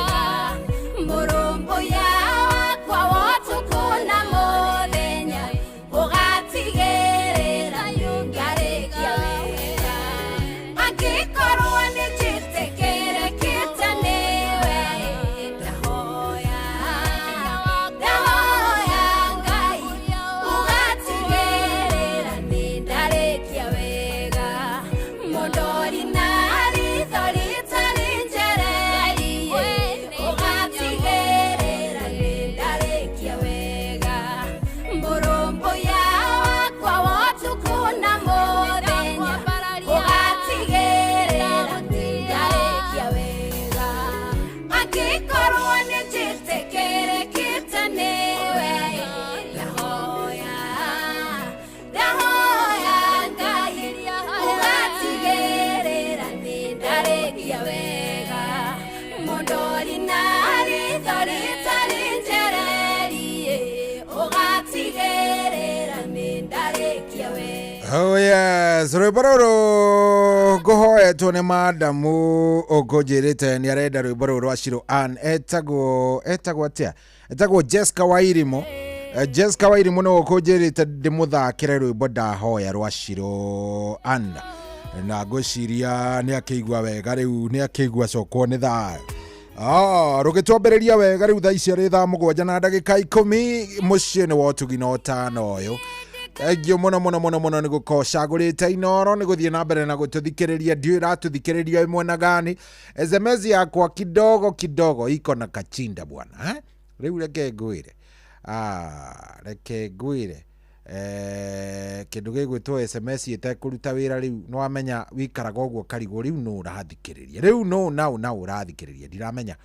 mũrũmbũiya wakwa wa ũtukũ na mũthenya ũgatigĩrĩra nĩ ndarĩkia wega angĩkorwo nĩ njĩtĩkĩrĩkĩte nĩwe ndahoya ndahoya Ngai ũgatigĩrĩra nĩ ndarĩkia wega mũndori na ritho rĩtarĩ njererie ũgatigĩrĩra nĩ ndarĩkia wega mũrũmbũiya wakwa wa ũtukũ na mũthenya ũgatigĩrĩra nĩ ndarĩkia wega angĩkorwo nĩ njĩtĩkĩrĩkĩte nĩwe ndahoya ndahoya Ngai ũgatigĩrĩra nĩ ndarĩkia wega mũndori na ritho rĩtarĩ njererie ũgatigĩrĩra nĩ ndarĩkia wega Oh yes, rwĩmbo rũrũ ngũhoetwo nĩ madamu ũkũnjĩrĩte nĩ arenda rwĩmbo rũrũ rwa Shiro Ann etagwo etagwo atĩa etagwo Jessica Wairimu. Jessica Wairimu nĩwe ũkũnjĩrĩte ndĩmũthakĩre rwĩmbo ndahoya rwa Shiro Ann na ngwĩciria nĩ akĩigua wega rĩu nĩ akĩigua cokwo nĩ thayũ. Rũgĩtwambĩrĩria wega rĩu thaa ici arĩ thaa 7 na ndagĩka 10 mũciĩ nĩ wa ũtugi na ũtano ũyũ. Thengiũ mũno mũno mũno mũno nĩ gũkorwo ũcagũrĩte Inoro nĩ gũthiĩ na mbere na gũtũthikĩrĩria. Ndiũĩ ĩratũthikĩrĩria ĩ mwena gani. SMS yakwa kidogo kidogo iko na kachinda bwana, eh? Rĩu reke ngwĩre, reke ngwĩre kĩndũ gĩgwĩtwo SMS ĩtekũruta wĩra rĩu nĩwamenya wikaraga ũguo karigwo rĩu nũ ũrathikĩrĩria rĩu nũ na na ũrathikĩrĩria ndiramenya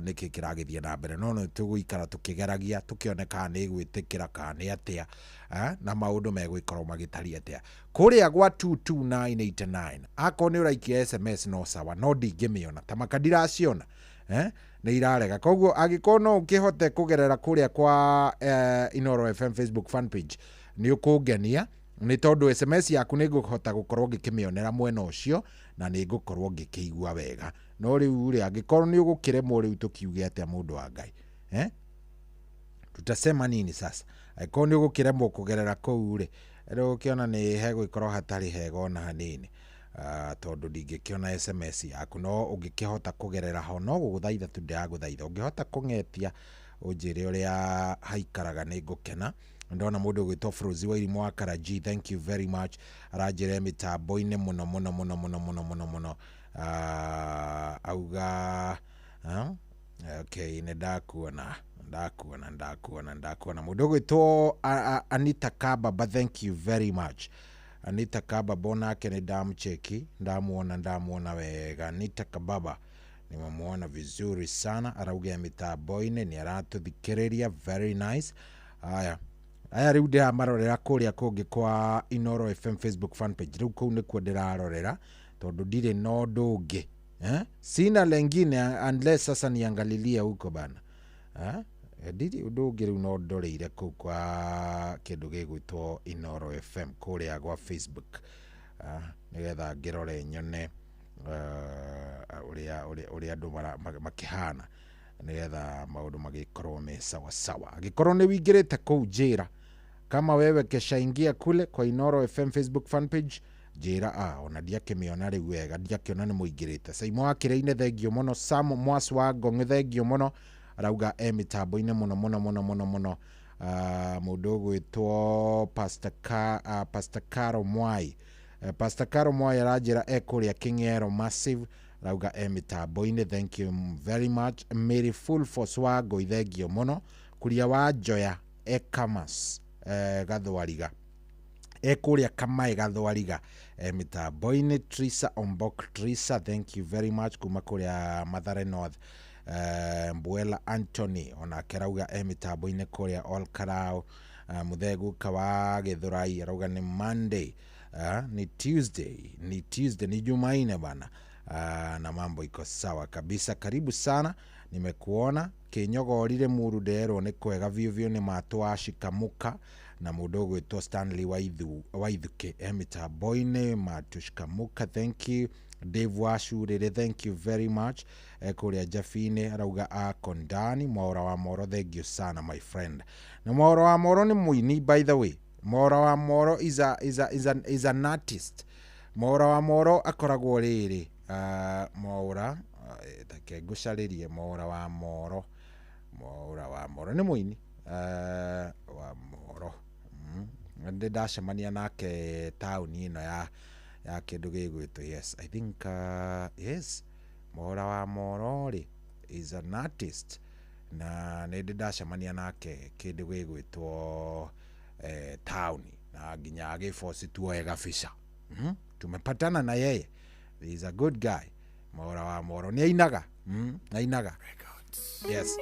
nĩkĩ kĩragĩthiĩ na mbere no nĩ tũgũikara tũkĩgeragia tũkĩone kana nĩ ĩgwĩtĩkĩra kana nĩ atĩa, na maũndũ megũikorwo magĩtariĩ atĩa kũrĩa gwa 22989. Akorwo nĩ ũraikia SMS no sawa, no ndingĩmĩona ta maka ndiraciona, nĩ irarega. Koguo angĩkorwo no ũkĩhote kũgerera kũrĩa kwa Inoro FM Facebook fan page nĩ ũkũngenia, nĩ tondũ SMS yaku nĩ ngũhota gũkorwo ngĩkĩmĩonera mwena ũcio na nĩ ngũkorwo ngĩkĩigua wega. No rĩu rĩ, angĩkorwo nĩ ũgũkĩremwo rĩu tũkiuge atĩa mũndũ wa Ngai, tutasema nini sasa? Angĩkorwo nĩ ũgũkĩremwo kũgerera kũu rĩ, rĩu ũkĩona nĩ hegũgĩkorwo hatarĩ hega ona hanini, tondũ ndingĩkĩona SMS yaku. No ũngĩkĩhota kũgerera ho, no gũgũthaitha tu ndĩragũthaitha, ũngĩhota kũng'etia ũnjĩre ũrĩa haikaraga nĩ ngũkena. Ndona mũndũ ũgwĩtwo Frozi wa Irimũ wa Karaji, thank you very much, aranjĩra mĩtambo-inĩ mũno mũno mũno mũno mũno mũno mũno. Auga okay, nĩ ndakuona ndakuona ndakuona ndakuona. Mũndũ ũgwĩtwo Anita Kababa, thank you very much. Anita Kababa onake nĩ ndamcheki, ndamuona ndamuona wega. Anita Kababa nimemuona vizuri sana, arauga mĩtambo-inĩ nĩ aratũthikĩrĩria, very nice. Aya aya rĩu ndĩramarorera kũrĩa kũngĩ kwa Inoro FM Facebook fan page, rĩu kũu nĩkuo ndĩrarorera tondũ ndirĩ na ũndũ ũngĩ, sina lengine unless sasa niangalilie huko bana, ndirĩ ũndũ ũngĩ rĩu no ndoreire kũu kwa kĩndũ gĩgwĩtwo Inoro FM kũrĩa gwa Facebook, nĩgetha ngĩrore nyone ũrĩa andũ makĩhana, nĩgetha maũndũ magĩkorwo me sawa sawa. Angĩkorwo nĩ wingĩrĩte kũu njĩra, kama wewe keshaingia kule kwa Inoro FM Facebook fan page njĩra, ona ndiakĩmĩona rĩu wega, ndiakĩona nĩ mũingĩrĩte. Saimo wa Kĩrĩinĩ thengio mũno, Sam Mwas wa Ngong'ĩ thengio mũno, arauga e mĩtambo-inĩ mũno mũno mũno mũno mũno. Mũndũ ũgwĩtwo Pastor Caro Mwai, Pastor Caro Mwai aranjĩra e kũrĩa Kĩng'ero Massive, arauga e mĩtambo-inĩ, thank you very much. Mary Full Force wa Ngũi thengio mũno. Kuria wa Njoya e Kamas, Gathwariga, e kũrĩa Kamaĩ Gathwariga e mĩtambo-inĩ. Trisa Ombok Trisa, thank you very much, kuma kũrĩa Mathare North. Mbuela Anthony onake arauga e mĩtambo-inĩ kũrĩa Ol Karau. Mũthee wa Gĩthũrai arauga nĩ Monday, ni Tuesday, ni Tuesday, ni Jumanne bana, na mambo iko sawa kabisa. Karibu sana, nimekuona. Kĩnyogorire muru nderwo nĩ kwega biũ biũ, nĩ matũ wa Shikamuka na mũndũ ũgwĩtwo Stanley Waithuke e mĩtambo-inĩ. Matũ Shikamuka, thank you. Dave Wacurĩrĩ, thank you very much, kũrĩa Jabinĩ arauga ako ndani. Mwaũra wa Moro, thank you sana my friend. Na Mwaũra wa Moro nĩ mũini, by the way. Mwaũra wa Moro is an artist. Mwaũra wa Moro akoragwo rĩrĩ, Mwaũra, reke ngũcarĩrie Mwaũra wa Moro. Mwaũra wa Moro nĩ mũini, wa Moro. Ndĩ ndacemania nake taũni ĩno ya kĩndũ gĩgwĩtwo, yes, I think, yes, Mwaũra wa Moro rĩ is an artist, na nĩ ndĩ ndacemania nake kĩndũ gĩgwĩtwo taũni, na nginya agĩboci tuoe gabica. Tumepatana na yeye, he is a good guy. Mwaũra wa Moro nĩ ainaga, ainaga, yes.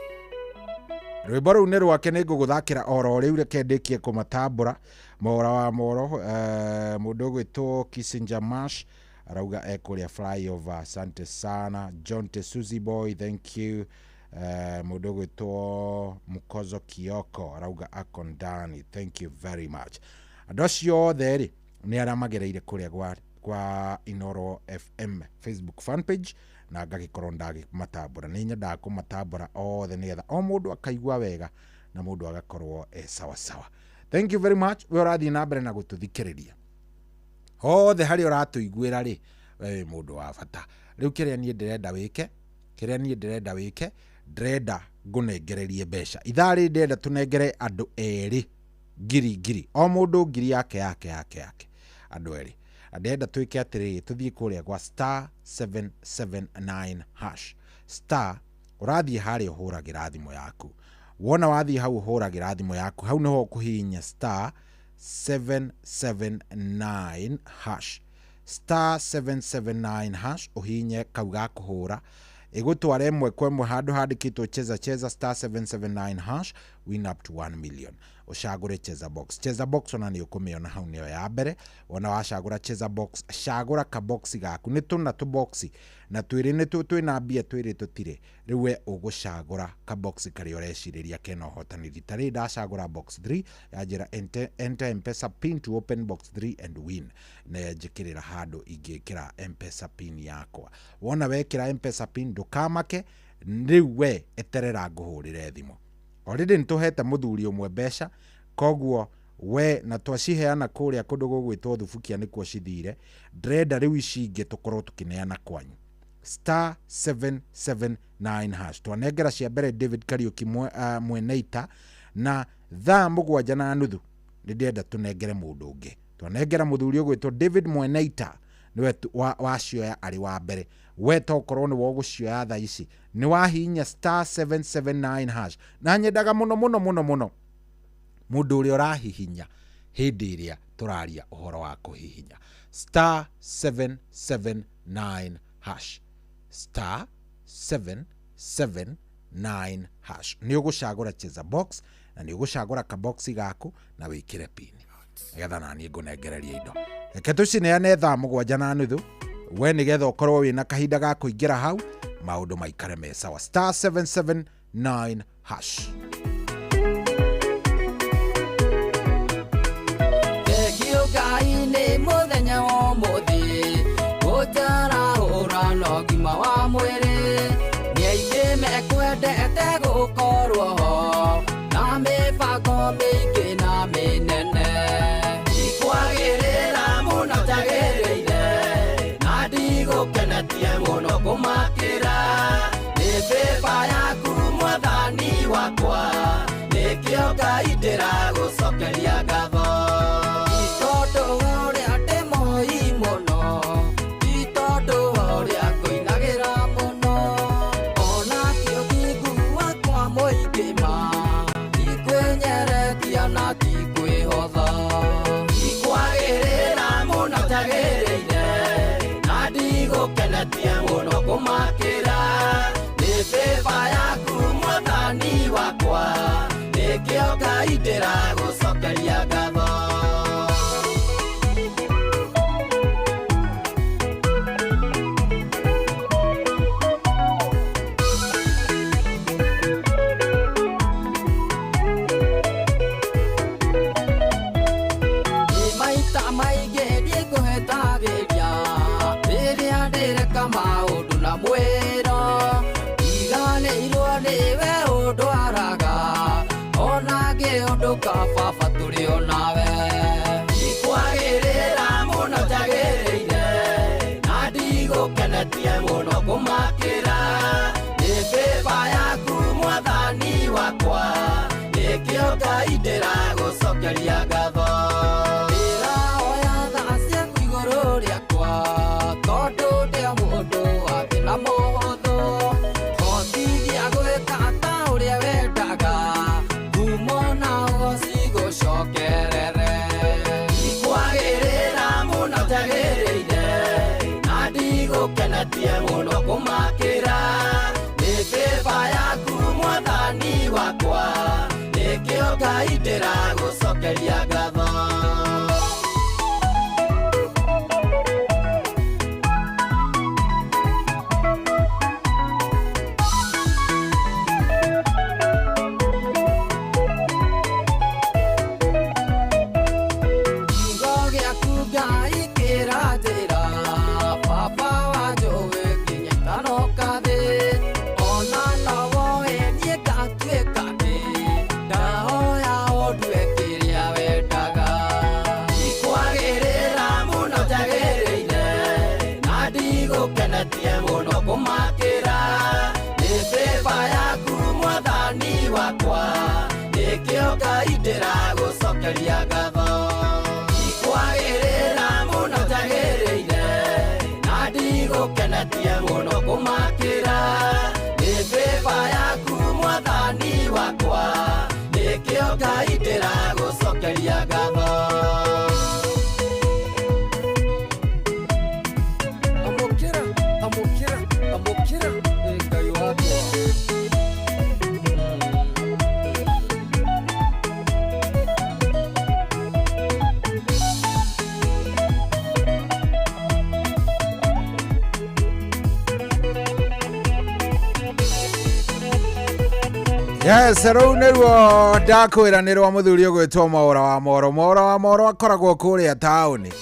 Rwĩmbo rũu nĩ rwake, nĩ ngũgũthakĩra oro rĩu, reke ndĩkie kũmatambũra. Mwaũra wa Moro, mũndũ ũgwĩtwo Kissinger Mash arauga e kũrĩa flyover, asante sana. John Tesuzi boy, thank you. Mũndũ ũgwĩtwo Mukozo Kioko arauga ako ndani, thank you very much. Andũ acio othe rĩ nĩ arĩa magereire kũrĩa kwa Inoro FM Facebook fan page, na ngagĩkorwo ndagĩmatambũra. Nĩ nyendaga kũmatambũra othe nĩgetha o mũndũ akaigua wega na mũndũ agakorwo e sawa sawa. Thank you very much. We ũrathiĩ na mbere na gũtũthikĩrĩria hothe harĩa ũratũiguĩra rĩ, we wĩ mũndũ wa bata. Rĩu kĩrĩa niĩ ndĩrenda wĩke, Kĩrĩa niĩ ndĩrenda wĩke, ndĩrenda ngũnengererie mbeca. Ithaa rĩrĩ ndĩrenda tũnengere andũ erĩ ngiri ngiri, o mũndũ ngiri yake yake yake yake, andũ erĩ. Na ndĩrenda twĩke atĩrĩrĩ, tũthiĩ kũrĩa gwa star 779 hash. Star, ũrathiĩ harĩa ũhũragĩra thimũ yaku. Wona wathiĩ hau ũhũragĩra thimũ yaku, hau nĩho ũkũhihinya star 779 hash. Star 779 hash, ũhihinye kau ga kũhũra, ĩgũtwara ĩmwe kwa ĩmwe handũ handĩkĩtwo cheza cheza star 779 hash, win up to 1 million. Ũcagũre cheza box. Cheza box ona nĩ ũkũmĩona hau, nĩyo ya mbere. Wona wacagũra cheza box, cagũra kaboxi gaku. Nĩ tũna tũboxi na twĩrĩ nĩtuo twĩna mbia, twĩrĩ tũtirĩ. Rĩu we ũgũcagũra kaboxi karĩa ũrecirĩria kena ũhotani. Rita rĩrĩ ndacagũra box 3, yanjĩra enter M-Pesa pin to open box 3 and win. Na njĩkĩrĩra handũ ingĩkĩra M-Pesa pin yakwa. Wona wekĩra M-Pesa pin, ndũkamake, rĩu we eterera ngũhũrĩre thimũ. Already nĩtũhete mũthuri ũmwe mbeca, koguo we na twaciheana kũrĩa kũndũ gũgwĩtwo Thubukia nĩkuo cithire. Ndĩrenda rĩu ici ingĩ tũkorwo tũkĩneana kwanyu. Star 779 hash. Twanengera cia mbere David Kariuki Mweneita, na thaa 7:30 nĩ ndĩrenda tũnengere mũndũ ũngĩ. Twanengera mũthuri ũgwĩtwo David Mweneita, nĩwe wacioya arĩ wa mbere. We tokorwo nĩwe ũgũcioya thaa ici, nĩ wahihinya star 779 hash. Na nyendaga mũno mũno mũno mũno mũndũ ũrĩa ũrahihinya hĩndĩ ĩrĩa tũraria ũhoro wa kũhihinya star 779 hash. Star 779 hash. Nĩ ũgũcagũra cheza box na nĩ ũgũcagũra kaboxi gaku na wĩkĩre pin, nĩgetha naniĩ ngũnengererie indo. Reke tũcineane thaa 7:30, we nĩgetha ũkorwo wĩna kahinda ga kũingĩra hau, maũndũ maikare me sawa. Star 779 hash. Thengio Ngai nĩ mũthenya wa ũmũthĩ, gũtarahũra na ũgima wa mwĩrĩ. Nĩ aingĩ mekwendete gũkorwo ho, na mĩbango mĩingĩ na mĩnene. Ndikwagĩrĩra mũno njagĩrĩire, na ndigũkenetie mũno kũmakĩra. Nĩ bĩba yaku mwathani wakwa, nĩkĩo Ngai ndĩragũcokeria ngatho. Ti tondũ wa ũrĩa ndĩ moi mũno, ti tondũ wa ũrĩa ngũinagĩra mũno, ona ti ũthingu wakwa mũingĩ ma, ti kwĩnyerekia na ti kwĩhotha. Ndikwagĩrĩra mũno njagĩrĩire, na ndigũkenetie mũno kũmakĩra. Nĩ bĩba yaku mwathani wakwa, nĩkĩo Ngai ndĩragũcokeria ngatho. Nĩ maita maingĩ niĩ ngũhetagĩria, rĩrĩa ndĩreka maũndũ na mwĩro. Ndiganĩirwo nĩwe ũndwaraga, ona ngĩũndũka baba tũrĩ o nawe. Ndikwagĩrĩra mũno njagĩrĩire, na ndigũkenetie mũno kũmakĩra. Nĩ bĩba yaku mwathani wakwa, nĩkĩo Ngai ndĩragũcokeria ngatho. Ndĩrahoya tha ciaku igũrũ rĩakwa, tondũ ndĩ o mũndũ wa thĩna mũhũthũ. Hotithia gwĩka ta ũrĩa wendaga, ngumo na ũgoci gũcokerere. Ndikwagĩrĩra mũno njagĩrĩire, na ndigũkenetie mũno kũmakĩra. Nĩ bĩba yaku mwathani wakwa, nĩkĩo Ngai ndĩragũcokeria ngatho. Kiugo gĩaku Ngai kĩranjĩra, baba wa njũĩ nginya itanoka thĩ. Ona no woe niĩ ngatuĩka ndĩ, ndahoya ũndue kĩrĩa wendaga. Ndĩragũcokeria ngatho. Ndikwagĩrĩra mũno njagĩrĩire, na ndigũkenetie mũno kũmakĩra. Nĩ favour yaku mwathani wakwa, nĩkĩo Ngai ndĩragũcokeria ngatho. Amũkĩra, amũkĩra, amũkĩra, ĩ Ngai wakwa. Yes, rũu nĩruo ndakwĩra nĩ rwa mũthuri ũgwĩtwo Mwaũra wa Moro. Mwaũra wa Moro akoragwo kũrĩa taũni.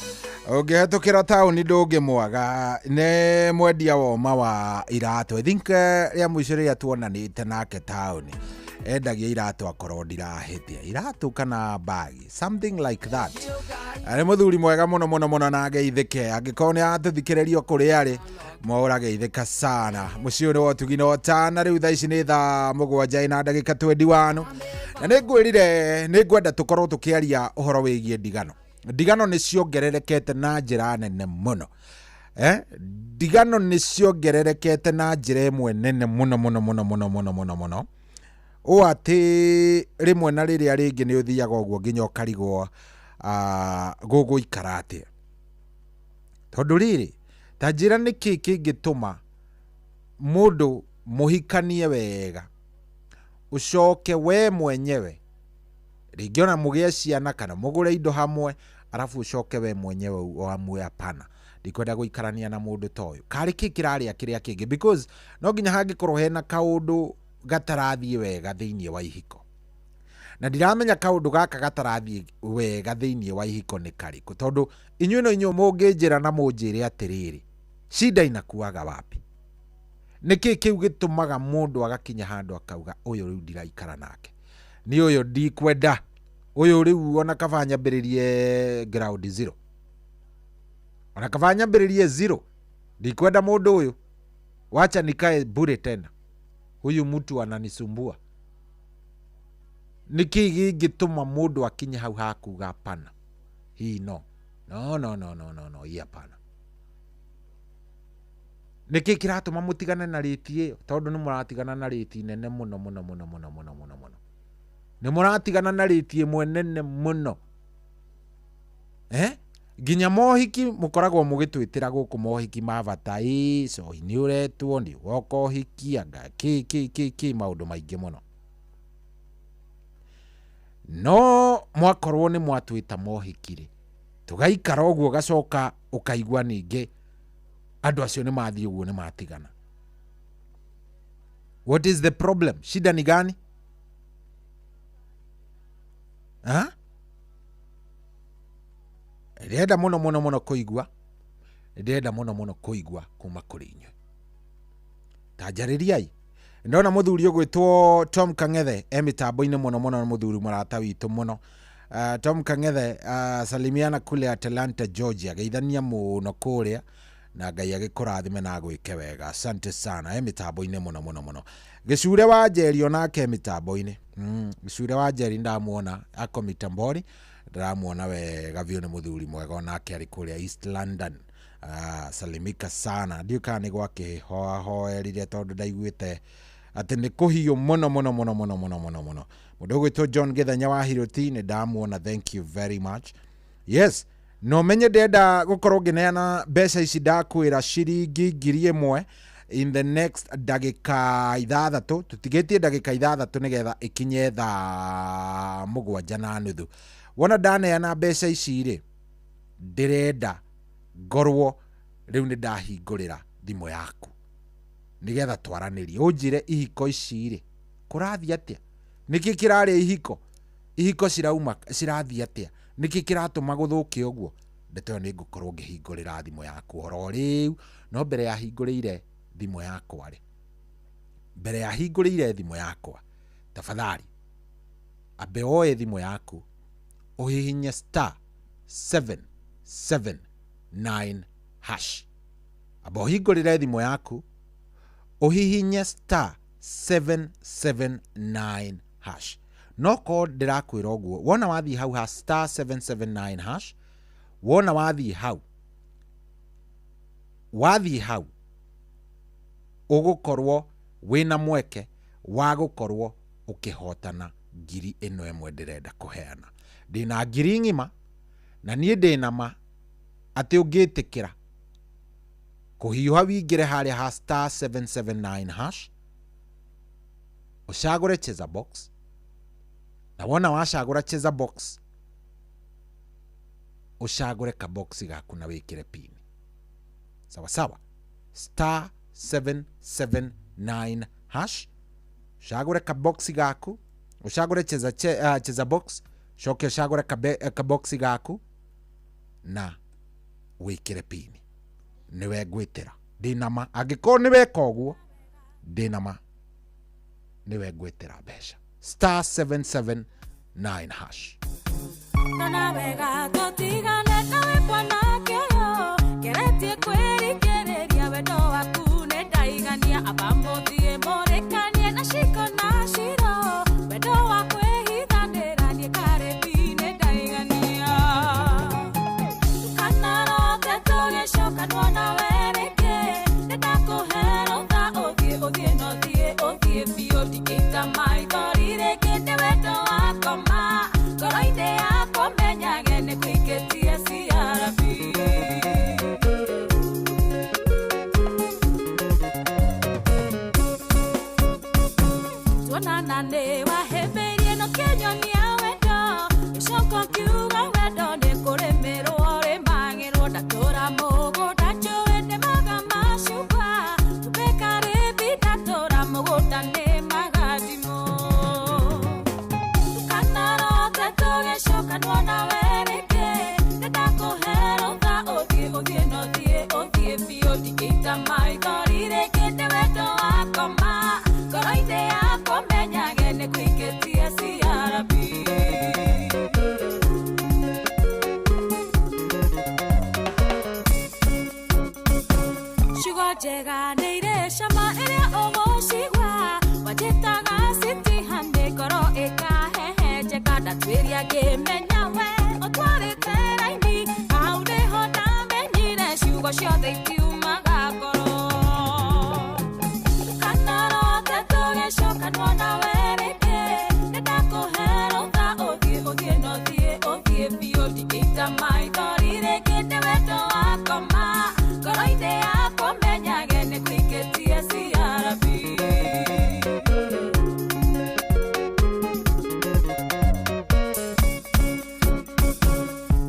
Ũngĩhetũkĩra taũni ndũngĩmwaga. Nĩ mwendia woma wa iratũ. I think rĩa mũico rĩrĩa tuonanĩte nake taũni endagia iratũ akorwo ndirahĩtia. Iratũ kana bagi, something like that. Nĩ mũthuri mwega mũno mũno mũno na ageithĩke. Angĩkorwo nĩ aratũthikĩrĩria kũrĩa arĩ, Mwaũra geithĩka sana. Mũciĩ ũyũ nĩ wa ũtugi na ũtana. Rĩu thaa ici nĩ thaa mũgwanja ina ndagĩka 21. Na nĩ ngwĩrire nĩ ngwenda tũkorwo tũkĩaria ũhoro wĩgiĩ ndigano. Ndigano nĩ ciongererekete na njĩra nene mũno. Ndigano nĩ ciongererekete na njĩra ĩmwe nene mũno mũno mũno mũno mũno mũno mũno. Ũũ atĩ rĩmwe na rĩrĩa rĩngĩ nĩ ũthiaga ũguo nginya ũkarigwo gũgũikara atĩa. Tondũ rĩrĩ, ta njĩra nĩkĩ kĩngĩtũma mũndũ mũhikanie wega, ũcoke we mwenyewe rĩngĩ ona mũgĩe ciana kana mũgũre indo hamwe, arabu ũcoke we mwenyewe ũamue hapana, ndikwenda gũikarania na mũndũ ta ũyũ. Karĩ kĩ kĩrarĩa kĩrĩa kĩngĩ? Because no nginya hangĩkorwo hena kaũndũ gatarathiĩ wega thĩinĩ wa ihiko. Na ndiramenya kaũndũ gaka gatarathiĩ wega thĩinĩ wa ihiko nĩ karĩkũ, tondũ inyuĩ no inyuĩ mũngĩnjĩra na mũnjĩre atĩrĩrĩ, shida inakuaga wapi? Nĩkĩ kĩu gĩtũmaga mũndũ agakinya handũ akauga ũyũ rĩu ndiraikara nake, nĩ ũyũ ndikwenda, ũyũ rĩu ona kaba nyambĩrĩrie ground zero, ona kaba nyambĩrĩrie zero, ndikwenda mũndũ ũyũ, wacha nikae bure tena, huyu mtu ananisumbua. Nĩkĩ gĩngĩtũma mũndũ akinye hau hakuga hapana, hii no no no no no no no, hii hapana. Nĩkĩ kĩratũma mũtigane na rĩti ĩyo? Tondũ nĩ mũratigana na rĩti nene mũno mũno mũno mũno mũno mũno mũno. Nĩ mũratigana na rĩti ĩmwe nene mũno. Nginya mohiki mũkoragwo mũgĩtwĩtĩra gũkũ mohiki ma bata, ĩ cohi nĩ ũretwo, nĩ ũgoka ũhiki, anga kĩ kĩ kĩ kĩ, maũndũ maingĩ mũno. No mwakorwo nĩ mwatwĩta mohiki rĩ, tũgaikara ũguo ũgacoka ũkaigua ningĩ andũ acio nĩ mathiĩ ũguo nĩ matigana. What is the problem? Shida ni gani? Ha? Ndĩrenda mũno mũno mũno kũigua, ndĩrenda mũno mũno kũigua kuma kũrĩ inyuĩ. Ta njarĩriai. Ndona mũthuri ũgwĩtwo Tom Kang'ethe e mĩtambo-inĩ mũno mũno, nĩ mũthuri mũrata witũ mũno. Tom Kang'ethe, salimiana kule Atlanta, Georgia. Geithania mũno kũrĩa na Ngai agĩkũrathime na agwĩke wega. Asante sana. E mĩtambo-inĩ mũno mũno mũno. Gĩcure wa Njeri onake e mĩtambo-inĩ. Gĩcure wa Njeri ndamuona ako mitamboni, ndĩramuona wega biũ, nĩ mũthuri mwega onake arĩ kũrĩa East London. Salimika sana. Ndiũĩ kana nĩ gwakĩhoahoerire tondũ ndaiguĩte atĩ nĩ kũhiũ mũno mũno mũno mũno mũno mũno mũno. Mũndũ ũgwĩtwo John Gĩthenya wa Hiroti nĩ ndamuona, thank you very much. Yes, no menye ndĩrenda gũkorwo ngĩneana mbeca ici ndakwĩra ciringi 1000 in the next ndagĩka 6, tũtigĩtie ndagĩka 6 nĩgetha ĩkinye thaa 7:30. Wona ndaneana mbeca ici rĩ, ndĩrenda ngorwo rĩu nĩ ndahingũrĩra thimũ yaku nĩgetha twaranĩrie, ũnjĩre ihiko ici rĩ kũrathiĩ atĩa, nĩkĩ kĩrarĩa ihiko, ihiko cirauma cirathiĩ atĩa, nĩkĩ kĩratũma gũthũke ũguo. Ndeto ĩyo nĩ ngũkorwo ngĩhingũrĩra thimũ yaku oro rĩu. No mbere ya hingũrĩire thimũ yakwa rĩ, mbere ya hingũrĩire thimũ yakwa, tafadhali ambe woe thimũ yaku ũhihinye star 779 hash. Amba ũhingũrĩre thimũ yaku ũhihinye star 779 hash. No korwo ndĩrakwĩra ũguo, wona wathiĩ hau ha star 779 hash, wona wathiĩ hau, wathiĩ hau ũgũkorwo wĩna mweke wa gũkorwo ũkĩhotana ngiri ĩno ĩmwe ndĩrenda kũheana. Ndĩna ngiri ng'ima na niĩ ndĩna ma atĩ ũngĩtĩkĩra kũhiũha wingĩre harĩa ha star 779 hash, ũcagũre cheza box, na wona wacagũra cheza box ũcagũre kaboxi gaku na wĩkĩre pin. Sawa sawa, star 779 hash, ũcagũre kaboxi gaku, ũcagũre cheza, cheza box, coke ũcagũre kaboxi gaku na wĩkĩre pin. Nĩwe ngwĩtĩra, ndĩna ma angĩkorwo nĩ weka ũguo, ndĩna ma nĩwe ngwĩtĩra mbeca. Star 779 hash. Kana wega tũtigane nawe mwanake ũyũ, ngeretie kwĩrigĩrĩria wendo waku nĩ ndaigania, aba mũthiĩ mũrĩkanie na ciko na ciro, wendo wa kwĩhithanĩra niĩ karĩbi nĩ ndaigania. Ndũkanarote tũgĩcokanwo nawe rĩngĩ, nĩndakũhe rũtha ũthiĩ, ũthiĩ na ũthiĩ, ũthiĩ biũ, ndingĩita maithori rĩngĩ nĩ wendo wakwa ma, ngoro-inĩ yakwa menyage nĩ kũingĩtie CRB. Tuonana nĩ wahĩmbĩirie na ũkĩnyonia wendo, gĩcoka ũkiuga wendo nĩ kũrĩmĩrwo ũrĩmagĩrwo, ndatũra mũgũnda njũĩ nĩmaga macungwa, kumbe karĩmbi ndatũra mũgũnda nĩmaga ndimũ. Ndũkanarote tũgĩcokanwo nawe rĩngĩ, nĩndakũhe rũtha ũthiĩ, ũthiĩ na ũthiĩ, ũthiĩ biũ, ndingĩita maithori rĩngĩ nĩ wendo wakwa ma, ngoro-inĩ yakwa menyage nĩ kũingĩtie CRB. Ciugo njega nĩ irĩ cama ĩrĩa ũgũcigua, wanjĩtaga citihani ngoro ĩkahehenjeka, ndatuĩria ngĩmenya we ũtwarĩte raini, hau nĩho ndamenyire ciugo ciothe itiumaga ngoro. Ndũkanarote tũgĩcokanwo nawe rĩngĩ, nĩndakũhe rũtha ũthiĩ, ũthiĩ na ũthiĩ, ũthiĩ biũ, ndingĩita maithori rĩngĩ nĩ wendo wakwa ma, ngoro-inĩ yakwa menyage nĩ kũingĩtie CRB.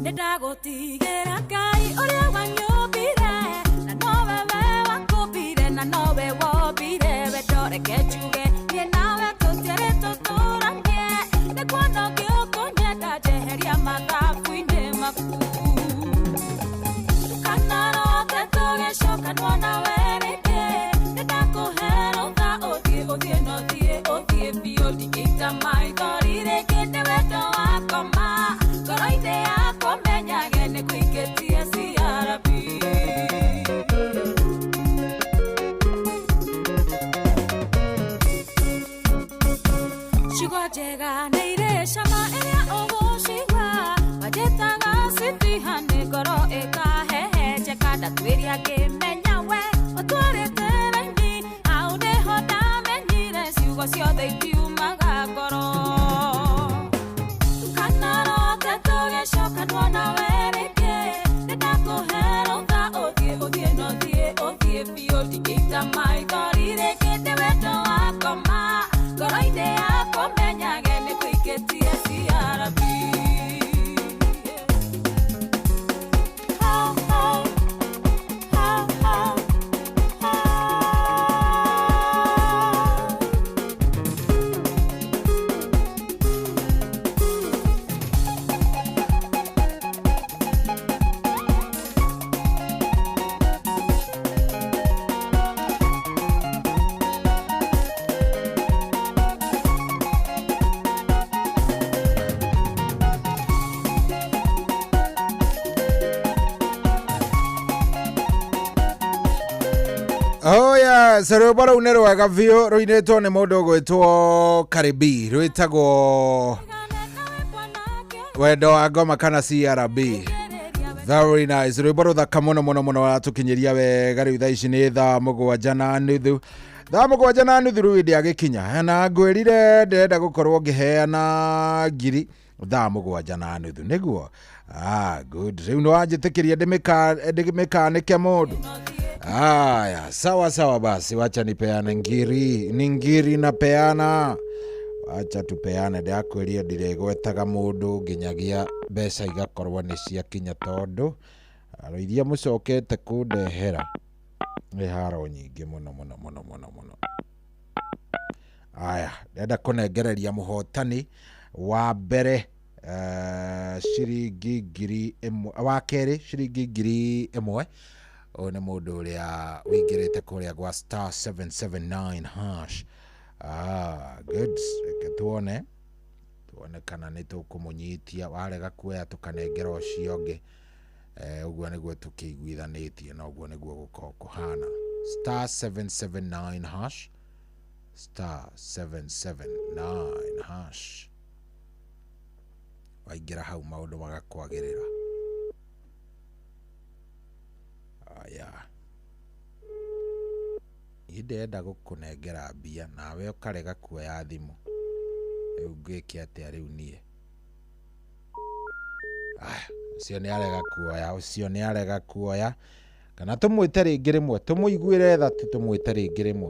Nĩndagũtigĩra Ngai ũrĩa wanyũmbire, na nowe we wakũmbire, na nowe wombire wendo, reke njuge niĩ nawe tũtiarĩ tũtũranie, nĩkuona ũngĩ ũkũnyenda njeheria mathabu-inĩ maku. Ndũkanarote tũgĩcokanwo nawe rĩngĩ, nĩndakũhe rũtha ũthiĩ, ũthiĩ na ũthiĩ, ũthiĩ biũ, ndingĩita maithori rĩngĩ nĩ wendo wakwa ma, ngoro-inĩ yakwa menyage nĩ kũingĩtie CRB. Ciugo njega nĩ irĩ cama ĩrĩa ũgũcigua, wanjĩtaga citihani ngoro ĩkahehenjeka, ndatuĩria ngĩmenya we ũtwarĩte raini, hau nĩho ndamenyire ciugo ciothe itiumaga ngoro. Ndũkanarote tũgĩcokanwo nawe rĩngĩ, nĩndakũhe rũtha ũthiĩ, ũthiĩ na ũthiĩ, ũthiĩ biũ, ndingĩita maithori rĩngĩ nĩ wendo wakwa ma, ngoro-inĩ yakwa menyage nĩ kũingĩtie CRB. Oh, oh, oh, oh, oh. Yes, rwĩmbo rũu nĩ rwega biũ rũinĩtwo nĩ mũndũ ũgwĩtwo Karibi, rwĩtagwo Wendo wa Ngoma kana CRB. Very nice. Rwĩmbo rũthaka mũno mũno mũno ratũkinyĩria wega rĩu thaa ici nĩ 7:30. 7:30 rĩu hĩndĩ agĩkinya na ngwĩrire ndĩrenda gũkorwo ngĩheana ngiri 7:30 nĩguo. Ah, good. Rĩu nĩ wanjĩtĩkĩria ndĩmĩkanĩke mũndũ. Aya, sawa sawa basi, wacha nipeane ngiri. Ni ngiri napeana. Wacha tupeane, ndakwĩrire ndirĩgwetaga mũndũ nginyagia mbeca igakorwo nĩ ciakinya tondũ haro iria mũcokete kũndehera nĩ haro nyingĩ mũno mũno mũno mũno mũno. Aya, ndĩrenda kũnengereria mũhotani wa mbere ciringi 1000, wa kerĩ ciringi 1000. Ũyũ nĩ mũndũ ũrĩa ũingĩrĩte kũrĩa gwa star 779 hash. Ah, good. Reke tuone kana nĩ tũkũmũnyitia. Warega kuoya tũkanengera ũcio ũngĩ. Ũguo nĩguo tũkĩiguithanĩtie na ũguo nĩguo gũkorwo kũhana. Star 779 hash. Star 779 hash. Waingĩra hau maũndũ magakwagĩrĩra. Aya. Niĩ ndĩrenda gũkũnengera mbia nawe ũkarega kuoya thimũ. Rĩu ngwĩke atĩa rĩu niĩ? Aya, ũcio nĩ arega kuoya, ũcio nĩ arega kuoya. Kana tũmwĩte rĩngĩ rĩmwe, tũmũiguĩre tha tu tũmwĩte rĩngĩ rĩmwe.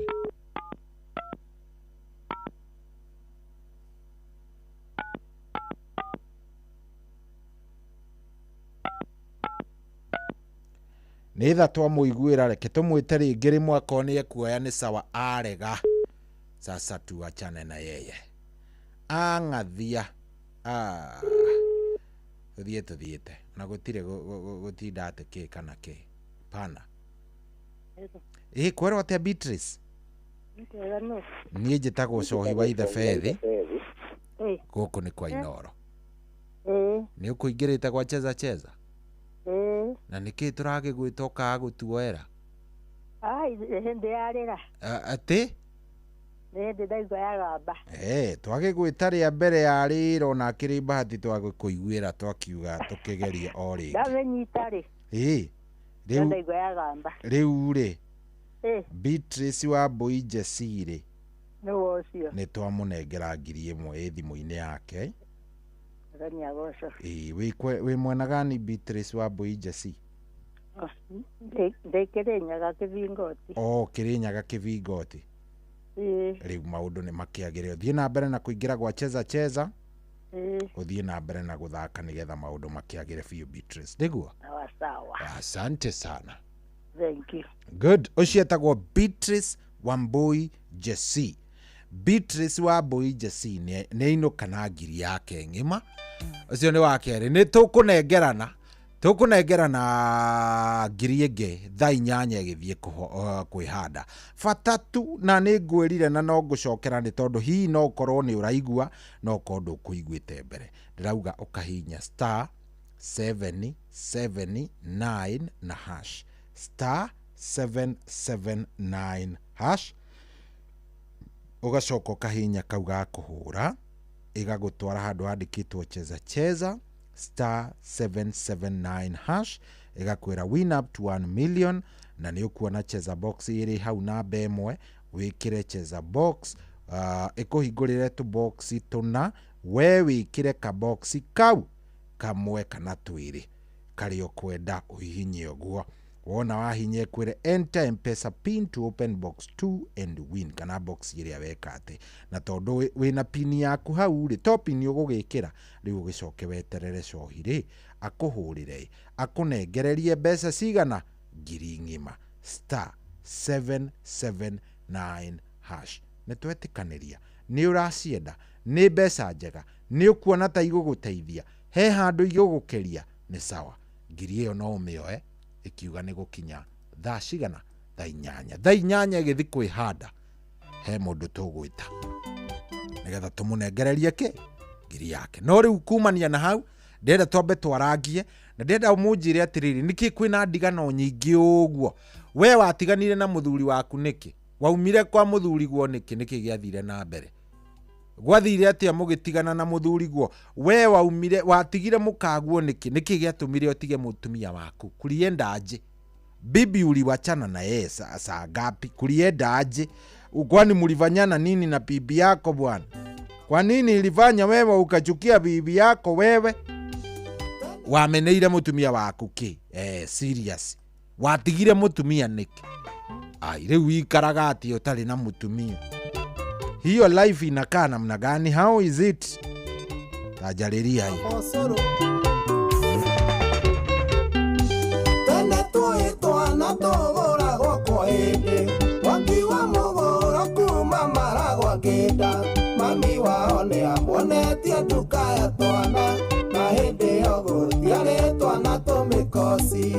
Nĩ tha twamũiguĩra, reke tũmwĩte rĩngĩ rĩmwe akorwo nĩ ekuoya nĩ sawa, arega. Sasa tuachane na yeye. Ang'athia. Ah. Tũthiĩ tũthiĩte. Na gũtirĩ gũtinda atĩ kĩ kana kĩ. Pana. Ĩ kwerwo atĩa Beatrice? Niĩ njĩtagwo Cohi wa Ithe Bethi. Gũkũ nĩ kwa Inoro. Nĩ ũkũingĩrĩte gwa Cheza Cheza? Na nĩkĩ tũragĩgwĩta ũkaga gũtuoera? Ai, hĩndĩ yarĩra. Atĩ? Nĩ hĩndĩ ndaigua yagamba. Twagĩgwĩta rĩa mbere yarĩra ona akĩrĩ bahati twagĩkũiguĩra twakiuga tũkĩgerie o rĩngĩ. Ndamĩnyita rĩ. Rĩu ndaigua yagamba. Rĩu rĩ. Beatrice wa Mbui Jesse rĩ. Nĩwe ũcio. Nĩ twamũnengera 1000 ĩ thimũ-inĩ yake. Wĩ mwena gani Beatrice wa Mbui Jesse? Ndĩ Kĩrĩnyaga Kĩbingoti. Oh, Kĩrĩnyaga Kĩbingoti. Rĩu maũndũ nĩ makĩagĩrĩra. Thiĩ na mbere na kũingĩra gwa Cheza Cheza. Ũthiĩ na mbere na gũthaka nĩgetha maũndũ makĩagĩre biũ Beatrice. Nĩguo? Sawa sawa. Asante sana. Thank you. Good. Ũcio etagwo Beatrice Wambui Jesse. Beatrice Wambui Jesse nĩ ainũka na ngiri yake ng'ima. Ũcio nĩ wa kerĩ. Nĩ tũkũnengerana. Tũkũnengerana ngiri ĩngĩ 8:00 ĩgĩthiĩ kwĩhanda. Bata tu na nĩ ngwĩrire na no ngũcokera nĩ tondũ hihi no ũkorwo nĩ ũraigua no ũkorwo ndũkũiguĩte mbere. Ndĩrauga ũkahihinya star 779 na hash. Star 779 hash. Ũgacoka ũkahihinya kau ga kũhũra ĩgagũtwara handũ handĩkĩtwo Cheza Cheza star 779 hash ĩgakwĩra win up to 1 million na nĩ ũkuona Cheza box ĩrĩ hau namba ĩmwe wĩkĩre Cheza box ĩkũhingũrĩre tũboxi tũna we wĩkĩre kaboxi kau kamwe kana twĩrĩ karĩa ũkwenda ũhihinye ũguo. Wona wahinya ĩkwĩre enter M-Pesa pin to open box 2 and win kana box ĩrĩa weka atĩ na tondũ wĩna pin yaku hau rĩ to pin ũgũgĩkĩra rĩu ũgĩcoke weterere cohi rĩ akũhũrĩre akũnengererie mbeca cigana ngiri ng'ima star 779 hash. Nĩ twetĩkanĩria nĩ ũracienda nĩ mbeca njega nĩ ũkuona ta igũgũteithia he handũ igũgũkĩria nĩ sawa ngiri ĩyo no ũmĩoe ikiuga nĩ gũkinya thaa cigana 8:00 8:00 ĩgĩthiĩ kwĩhanda he mũndũ tũgwĩta nĩgetha tũmũnengererie kĩ ngiri yake. No rĩu kumania na hau ndĩrenda twambe twarangie na ndĩrenda ũmũnjĩre atĩrĩrĩ nĩkĩ kwĩna ndigano nyingĩ ũguo we watiganire na mũthuri waku nĩkĩ? Waumire kwa mũthuriguo nĩkĩ? Nĩkĩ gĩathire na mbere? Gwathire atĩa mũgĩtigana na mũthuriguo? We waumire watigire mũkaguo nĩkĩ? Nĩkĩ gĩatũmire ũtige mũtumia waku? Kulienda aje? Bibi uliwachana na yeye saa ngapi? Kulienda aje? Kwani mulifanyana nini na bibi yako bwana? Kwa nini ilifanya wewe ukachukia bibi yako wewe? Wameneire mutumia waku ki? Serious. Watigire mutumia niki? Ai, riu ikaraga ati utari na mutumia. Hiyo life inakaa namna gani? How is it? Tajariria hiyo. Tene twĩtwa na tũgũragwo kwa hĩndĩ Mwangi wa mũgũro kuma maragwa ngĩnda Mami wao nĩamuonetie nduka ya twana Na hĩndĩ ĩyo gũtiarĩ twana tũmĩkoci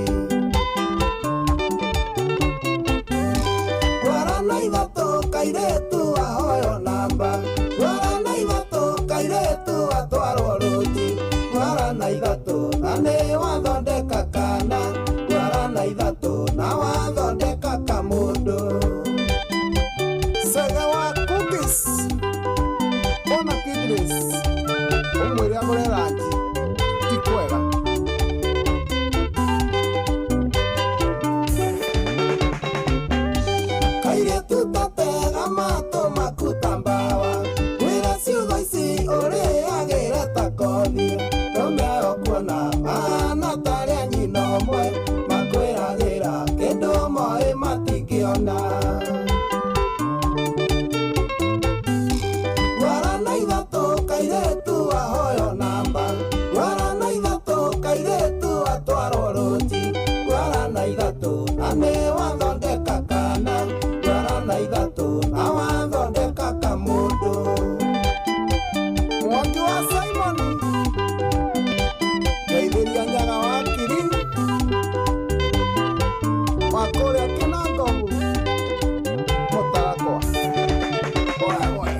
Ngwara na ithatũ kairĩtu ahoywo namba Ngwara na ithatũ kairĩtu atwarwo rũji Ngwara na ithatũ na nĩ wathondeka kana Ngwara na ithatũ na wathondeka kamũndũ Sega wa cookies Ona kidneys Ũmwĩre agũre ranji Ti kwega Kairĩtu tatega matũ maku ta mbawa Kwĩra ciugo ici ũrĩagĩre ta kothi Ndũme ũkuona mahana tarĩ a nyina ũmwe Makwĩragĩra kĩndũ moĩ matingĩona Ngwara na ithatũ kairĩtu ahoywo namba Ngwara na ithatũ kairĩtu atwarwo rũji Ngwara na ithatũ na nĩ wathondeka kana Ngwara na ithatũ na wathondeka kamũndũ Mwangi wa Simon Ngeithĩria Nyaga wa Kiri Wa kũrĩa Kĩnangobu Mũtarakwa Wewe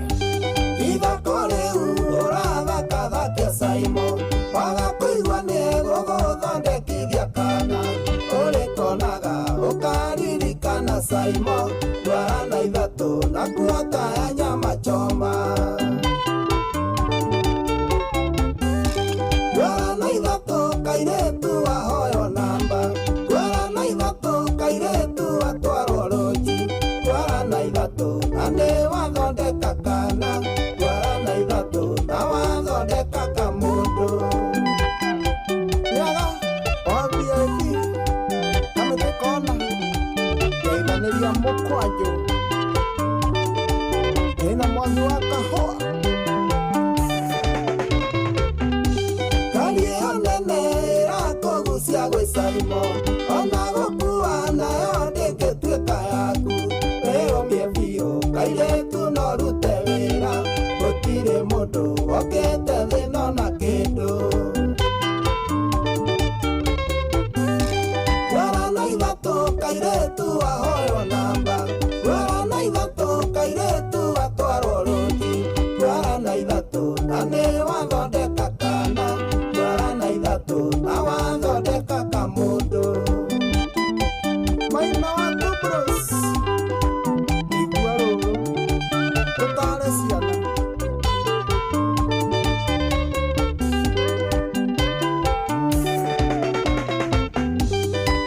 Ithako rĩu ũrathakathakia Simon Waga kũigua nĩegũgũthondekithia kana Ũrĩkonaga ũkaririkana Simon Ndwara na ithatũ na kuota ya nyama choma Ndwara na ithatũ kairĩtu ahoywo namba Ndwara na ithatũ kairĩtu atwarwo rũji Ndwara na ithatũ na nĩ wathondeka kana Ndwara na ithatũ na wathondeka kamũndũ Nyaga wa VIP Kamĩtĩ kona Ngeithanĩria mũkwanjũ Ĩna mwangi wa kahũa Ngari ĩyo nene ĩrakũgucia gwĩ Simon Ona gũkua nayo ndĩngĩtuĩka yaku Wĩyũmie biũ kairĩtu no ũrute wĩra Gũtirĩ mũndũ wokĩte thĩna ona kĩndũ Ngwara na ithatũ kairĩtu ahoywo namba Ngwara na ithatũ kairĩtu atwarwo rũji Ngwara na ithatũ na nĩ wathondeka kana Ngwara na ithatũ na wathondeka kamũndũ Maina wa Tubros Igua rũrũ Tũtare ciana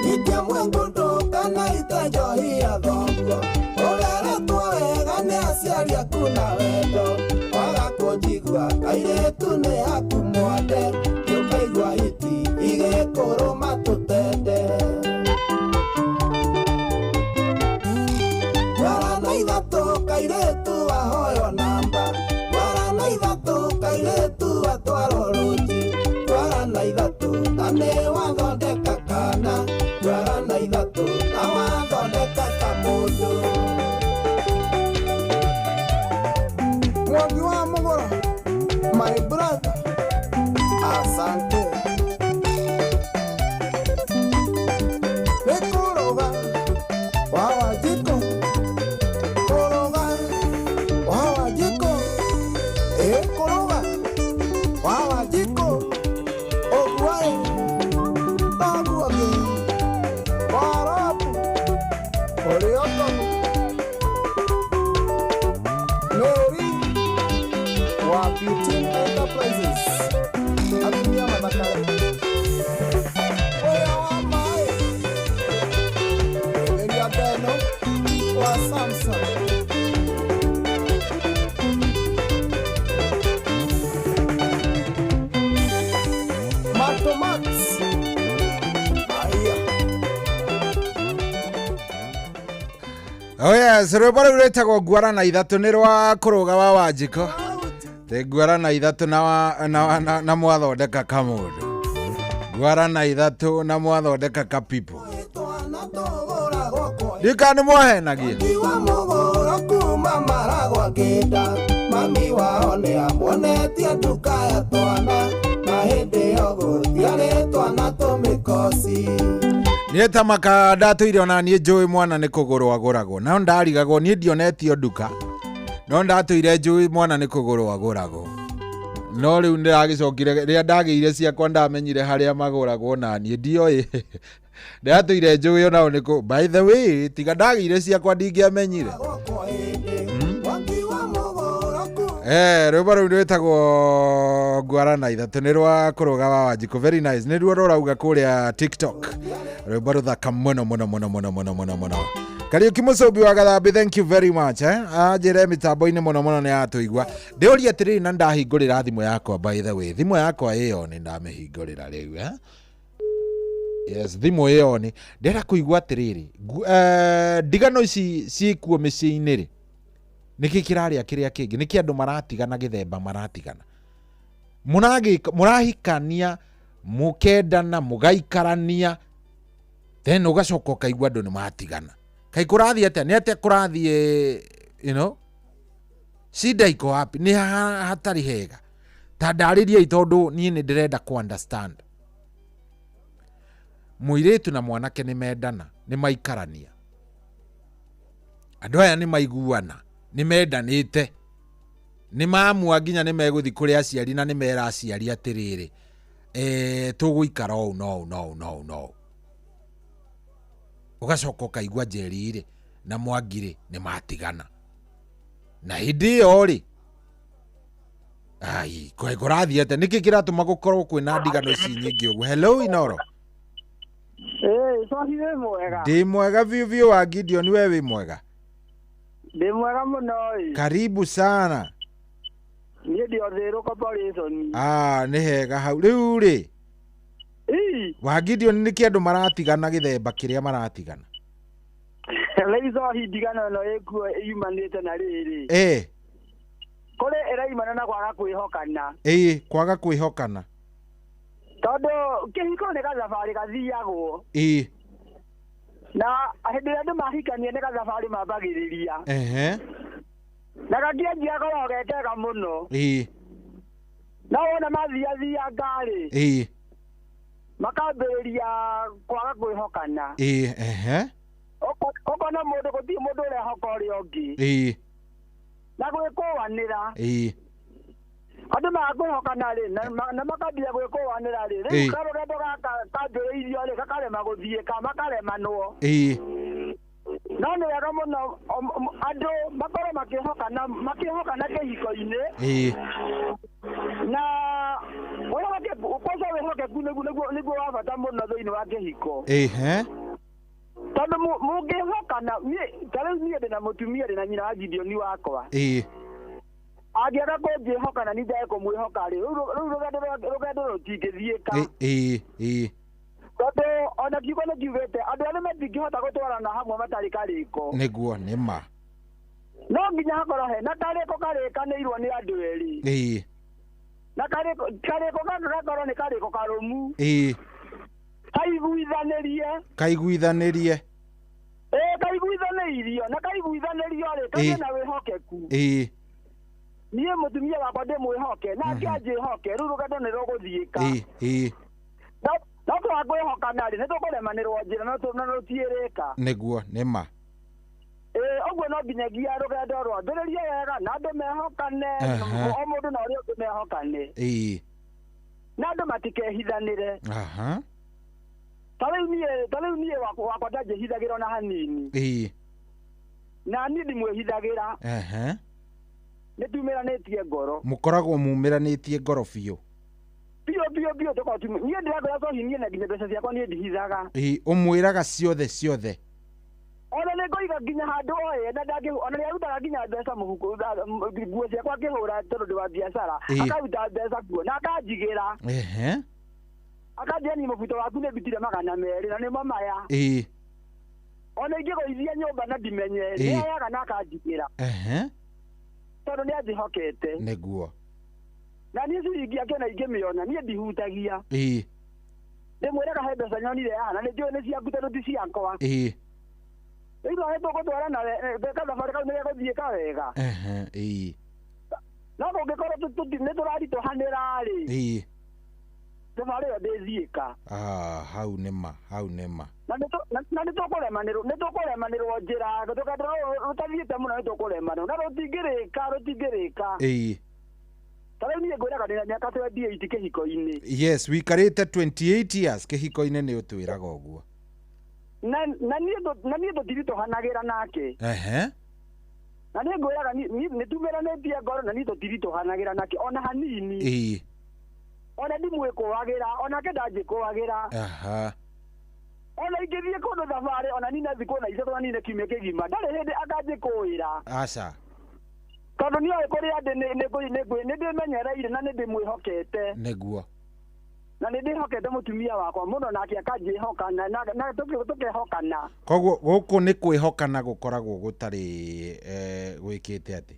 Nyitia mwengundo kana ite njohi ya thoguo Ũreretwo wega nĩ aciari aku na wendo Waga kũnjigua kairĩtu nĩ aku mwande Nĩũkaigua hiti igĩkũrũma tũtende Ngwara na ithatũ kairĩtu ahoywo namba Ngwara na ithatũ kairĩtu atwarwo rũji Ngwara na ithatũ na nĩ wathondeka kana Ngwara na ithatũ na wathondeka kamũndũ Mwangi wa Mũgũro My brother Asante Nĩkũrũga wa Wanjikũ Kũrũga wa Wanjikũ Ĩkũrũga wa Wanjikũ Ũguo ĩ Noguo ngĩ Warobu Ũrĩ ũkomu Between Enterprises atumia mathakare ũrĩa wa maĩ Eria Beno wa Samson. Mato Max. Aya. Oh yes, rwĩmbo rũu rwĩtagwo nguara na ithatũ nĩ rwa kũrũga wa wanjikũ tĩ nguara na ithatũ na, wa, na, na, na mwathondeka kamũndũ nguara na ithatũ na mwathondeka kapipo ndika nĩ mwahenagia Iwa mũgũro kuma maragwa ngĩnda mami wao nĩ amuonetie nduka ya twana na hĩndĩ ĩyo gũtiarĩ twana tũmĩkoci. Niĩ ta maka ndatũire ona niĩ njũĩ mwana nĩ kũgũrwo agũragwo no ndarigagwo niĩ ndionetio nduka no ndatũire njũĩ mwana nĩ kũgũrwo agũragwo no rĩu ndĩragĩcokire rĩrĩa ndagĩire ciakwa ndamenyire harĩa magũragwo na niĩ ndioĩ ndatũire njũĩ onao nĩ kũ by the way tiga ndagĩire ciakwa ndingĩamenyire. Eh, rwĩmbo rũu rwĩtagwo ngwara na ithatũ nĩ rwa kũrũga wa wanjikũ very nice nĩruo rũrauga kũrĩa TikTok rwĩmbo rũthaka mũno mũno mũno mũno mũno mũno mũno. Kariũki Mũcũmbi wa Gathambi, thank you very much eh anjĩre mĩtambo-inĩ mũno mũno nĩ yatũigua ndĩũrie atĩrĩrĩ na ndahingũrĩra thimũ yakwa by the way thimũ yakwa ĩyo nĩ ndamĩhingũrĩra rĩu eh yes thimũ ĩyo nĩ ndĩrenda kũigua atĩrĩrĩ ndigano ici ciĩkuo mĩciĩ-inĩ rĩ nĩkĩ kĩrarĩa kĩrĩa kĩngĩ nĩkĩ andũ maratigana gĩthemba maratigana mũrahikania mũkendana mũgaikarania then ũgacoka ũkaigua andũ nĩ matigana kaĩ kũrathiĩ atĩa nĩ atĩa kũrathiĩ you know shida iko wapi nĩ hatarĩ hega ta ndarĩriai tondũ niĩ nĩ ndĩrenda kũ understand mũirĩtu na mwanake nĩ mendana nĩ maikarania andũ aya nĩ maiguana nĩ mendanĩte nĩ maamua nginya nĩ megũthiĩ kũrĩ aciari na nĩ mera aciari atĩrĩrĩ tũgũikara ũũ na ũũ na ũũ na ũũ na ũũ ũgacoka ũkaigua Njeri rĩ na Mwangi rĩ nĩ matigana na hĩndĩ ĩyo rĩ ai kũrathiĩ atĩa nĩkĩ kĩratũma gũkorwo kwĩna ndigano ici nyingĩ ũguo hello Inoro. Cohi wĩ mwega. Ndĩ mwega biũ biũ wa Gideon we wĩ mwega. Ndĩ mwega mũno ĩ. Karibu sana. Niĩ ndĩ Othĩrũ Corporation. Ah, nĩ hega hau rĩu rĩ wa Gideon nĩkĩ andũ maratigana gĩthemba kĩrĩa maratigana Rĩu cohi ndigano ĩno ĩkuo yumanĩte na rĩrĩ kũrĩ ĩraimana na kwaga kwĩhokana. Ĩĩ kwaga kwĩhokana tondũ kĩhiko nĩ gathabarĩ gathiagwo ĩĩ na hĩndĩ ĩrĩa andũ mahikania nĩ gathabarĩ mambagĩrĩria ehe na gakĩanjia gakoragwo ge kega mũno ĩĩ no wona mathiathianga rĩ ĩĩ makambĩrĩria kwaga kwĩhokana ĩĩ ehe ũkona mũndũ gũtirĩ mũndũ ũrehoka ũrĩa ũngĩ ĩĩ na gwĩkũanĩra ĩĩ andũ maga kwĩhokana rĩ na makambia gwĩkũanĩra rĩ rĩu karũgendo gaka kambĩrĩirio rĩ gakarema gũthiĩka makaremanwo ĩĩ no nĩ wega mũno andũ makorwo makĩhokana makĩhokana kĩhiko-inĩ ĩĩ na wĩhokeku kwanza wĩhokeku nĩguo wa bata mũno thĩinĩ wa kĩhiko ehe tondũ mũngĩhokana ta rĩu niĩ ndĩna mũtumia ndĩna nyina wa Gideon wakwa ĩĩ angĩaga kũnjĩhoka na niĩ njage kũmwĩhoka rĩ rĩu rũgendo rũtingĩthiĩka ĩĩ ĩĩ tondũ ona kiugo nĩ kiugĩte andũ arĩa matingĩhota gũtwarana hamwe matarĩ karĩko nĩguo nĩ ma no nginya hakorwo hena karĩko karĩkanĩirwo nĩ andũ erĩ ĩĩ na karĩko gaka gakorwo nĩ karĩko karũmu ĩĩ kaiguithanĩrie kaiguithanĩrie ĩĩ kaiguithanĩirio na kaiguithanĩrio rĩ kagĩe na wĩhokeku ĩĩ niĩ mũtumia wakwa ndĩmwĩhoke nake anjĩhoke rĩu rũgendo nĩ rũgũthiĩka ĩĩ no twaga kwĩhokana rĩ nĩ tũkũremanĩrwo njĩra na rũtiĩrĩka nĩguo nĩ ma ĩĩ ũguo no nginyagia rũgendo rwambĩrĩrie wega na andũ mehokane o mũndũ na ũrĩa ũngĩ mehokane ĩĩ na andũ matikehithanĩre aha ta rĩu niĩ wakwa ndanjĩhithagĩra ona hanini ĩĩ na niĩ ndimwĩhithagĩra ehe Nĩ tumĩranĩtie ngoro. Mũkoragwo mumĩranĩtie ngoro biũ. Biũ biũ biũ tũkoragwo niĩ ndĩragũra cohi niĩ na nginya mbeca ciakwa niĩ ndihithaga. Ĩĩ, ũmwĩraga ciothe ciothe. Ona nĩ ngũiga nginya handũ oye na ndangĩ ona nĩ arutaga nginya mbeca mũhuko nguo ciakwa akĩhũra tondũ ndĩ wa biacara. Akaruta mbeca kuo na akanjigĩra. Akanjĩra niĩ mũbuto waku nĩ ndutire 200 na nĩmo maya. Ona ingĩgũithia nyũmba na ndimenye nĩ ayaga na akanjigĩra. Tondũ nĩ anjĩhokete. Nĩguo. Na niĩ ciringi yake ona ingĩmĩona niĩ ndihutagia. Ndĩmwĩraga he mbeca nyonire haha na nĩ njũĩ nĩ ciaku tondũ ti ciakwa. Rĩu no tũgũtwara na gathabarĩ kau nĩ gegũthiĩka wega. No kũngĩkorwo nĩ tũraritũhanĩra rĩ, thabarĩ ĩyo ndĩthiĩka. Ah, hau nĩ ma, hau nĩ ma. Na nĩ tũkũremanĩrwo, nĩ tũkũremanĩrwo njĩra, rũtathiĩte mũno nĩ tũkũremanĩrwo, na rũtingĩrĩka, rũtingĩrĩka. Ta rĩu niĩ ngwĩraga ndĩna mĩaka 28 kĩhiko-inĩ. Yes, wikarĩte 28 years kĩhiko-inĩ nĩ ũtwĩraga ũguo. Na niĩ tũtiritũhanagĩra nake. Na niĩ ngwĩraga nĩ tumĩranĩtie ngoro na niĩ tũtiritũhanagĩra nake ona hanini. Ona ndimwĩkũagĩra, onake ndanjĩkũagĩra. Ona ingĩthiĩ kũndũ thabarĩ, ona nine thikũ na ithatũ na nine kiumia kĩgima, ndarĩ hĩndĩ akanjĩkũĩra. Aca. Tondũ nĩoĩ kũrĩa ndĩ nĩ ndĩmenyereire na nĩ ndĩmwĩhokete. Nĩguo. Na nĩ ndĩhokete mũtumia wakwa mũno nake akanjĩhoka na tũkehokana. Koguo gũkũ nĩ kwĩhokana gũkoragwo gũtarĩ gwĩkĩte atĩ?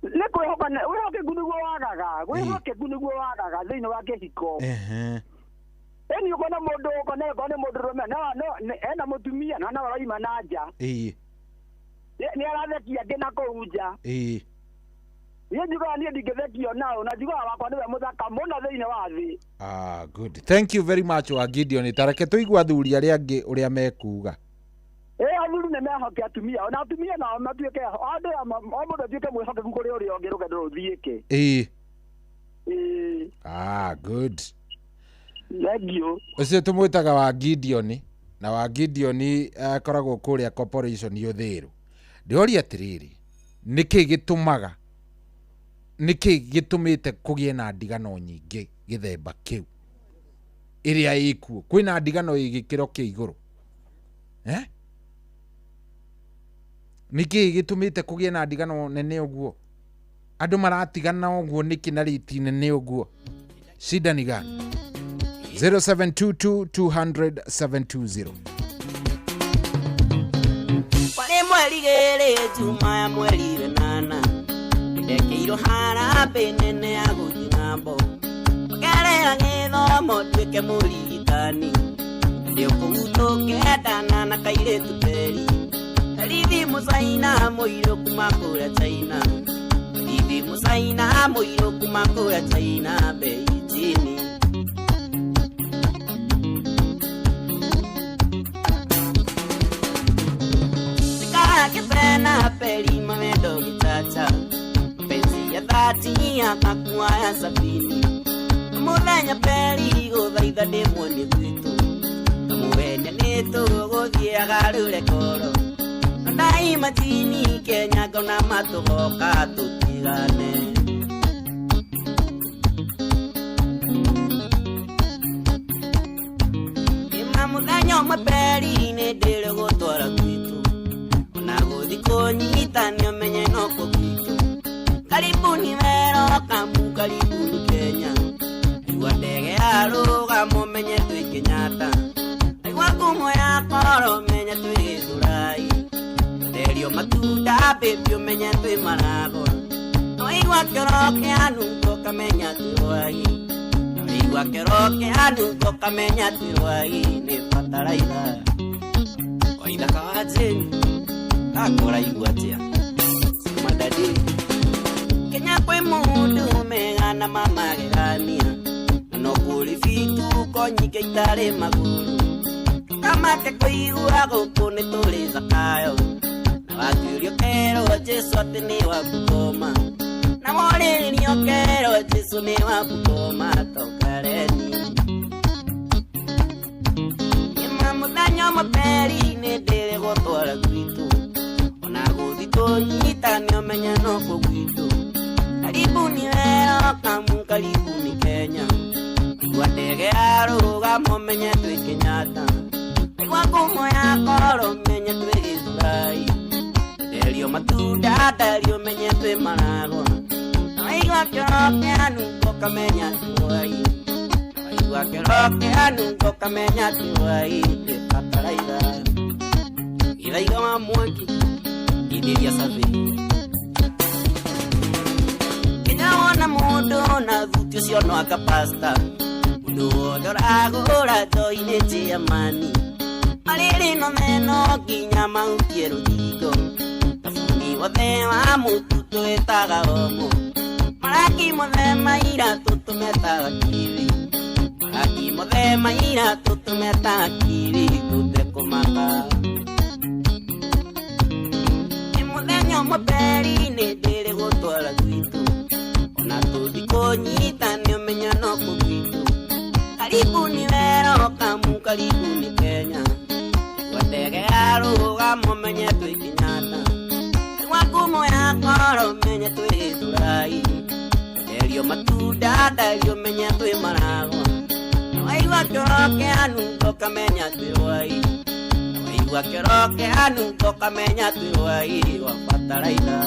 Nĩ kwĩhokana, wĩhokeku nĩguo wagaga, wĩhokeku nĩguo wagaga thĩinĩ wa kĩhiko. Ĩni ũkona mũndũ ũkona nĩ mũndũrũme no ena mũtumia na no aroima na nja. Nĩ arathekia angĩ na kũu nja. Niĩ njugaga niĩ ndingĩthekio nao na njugaga wakwa nĩwe mũthaka mũno thĩinĩ wa thĩ. Ah, good. Thank you very much wa Gideon. Tareke tũigue athuri arĩa angĩ ũrĩa mekuga. Athuri nĩ mehoke atumia, ona atumia nao matuĩke andũ o mũndũ atuĩke mwĩhokeku kũrĩ ũrĩa ũngĩ rũgendo rũthiĩke. Ah, good. Thank you. Ũcio tũmwĩtaga wa Gideon na wa Gideon akoragwo kũrĩa corporation Ũthĩrũ. Ndĩroria atĩrĩrĩ, nĩkĩ gĩtũmaga, nĩkĩ gĩtũmĩte kũgĩe na ndigano nyingĩ gĩthemba kĩu ĩrĩa ĩkuo? Kwĩna ndigano ĩ gĩkĩro kĩa igũrũ. Nĩkĩ gĩtũmĩte kũgĩe na ndigano nene ũguo? Andũ maratigana ũguo nĩkĩ na rĩti nene ũguo? Shida ni gani? 0722 200 720. Kwale mweri gere juma ya mweri wenana ndekeirwo harambĩ nene ya gũthiĩ ng'ambo ngerera gĩthomo nduĩke mũrigitani ndĩ kũu tũkendana na kairĩtu peri rithi mũcaina mũirũ kuma kũrĩa China rithi mũcaina mũirũ kuma kũrĩa China Beijing. Kipena peri mawendo gichacha penzi ya dhati akakuwa ya sabini muthenya peri guthaitha ndĩmuonie gwitũ kamũwenya nĩtũgũthiĩ agarũre koro ndaima chini Kenya ngona matũgoka tũtigane. Kĩma mũthenya ũmwe peri nĩ ndĩrĩ gũtwara gwitũ na gũthiĩ kũnyita nĩũmenye no kũgwitũ karibuni wero kamu karibuni Kenya igua ndege yarũgama ũmenye twĩ Kenyatta igua ngumo ya koro ũmenye twĩ Gĩthũrai nderio matunda baby ũmenye twĩ Maragwa waigua kĩoro kĩa nungo ũkamenya twĩ Rwai waigua kĩoro kĩa nungo ũkamenya twĩ Rwai nĩ bataraitha waithaka wa Jane akora igua atia madadi Kenya kwĩ mũndũ mega na mamagegania no kũrĩ bituko nyingĩ itarĩ magũrũ kamake kũigua gũkũ nĩ tũrĩ Zakayo na watuĩrio kerwo Jesũ atĩ nĩ wa Bungoma na worĩrĩrio kerwo Jesũ nĩ wa Bungoma tokareni kĩma mũthenya ũmwe peri nĩ ndĩrĩ gũtwara gwitũ ona gũthiĩ kũnyita nĩũmenye no kũgwitũ Karibuni welcome, karibuni Kenya. Igua ndege ya rũgamo menye twĩ Kenyatta. Igua ngumo ya koro menye twĩ Gĩthũrai. Nderio matunda nderio menye twĩ maragwa. Waigua kĩoro kĩa nungo kamenya twĩ Waigua kĩoro kĩa nungo kamenya twĩ twĩ bataraitha. Gĩthaiga wa mwaki ithĩria survey. Kinya wona mũndũ na thuti ũcio no aka pasta. Mũndũ wothe ũragũra njohi nĩ chairman. Marĩrĩ no meno nginya mahutie rũthingo. Thabuni wothe wa mũtu twĩtaga omo. Maraki mothe ma iratũ tũmetaga kiwi. Maraki mothe ma iratũ tũmetaga kiwi tũtekũmaka. Nĩ mũthenya ũmwe mberi-inĩ ndĩrĩ gũtwara gwitũ. Ona tũthi kũnyita nĩ ũmenya no kũ gwitũ. Karibuni welcome, karibuni Kenya. Igua ndege ya rũgamo menye twĩ Kenyatta. Igua ngumo ya koro menye twĩ Gĩthũrai. Nderio matunda nderio menye twĩ maragwa. Waigua kĩoro kĩa nungo kamenya twĩ Rwai. Waigua kĩoro kĩa nungo kamenya twĩ Rwai wa bataraitha.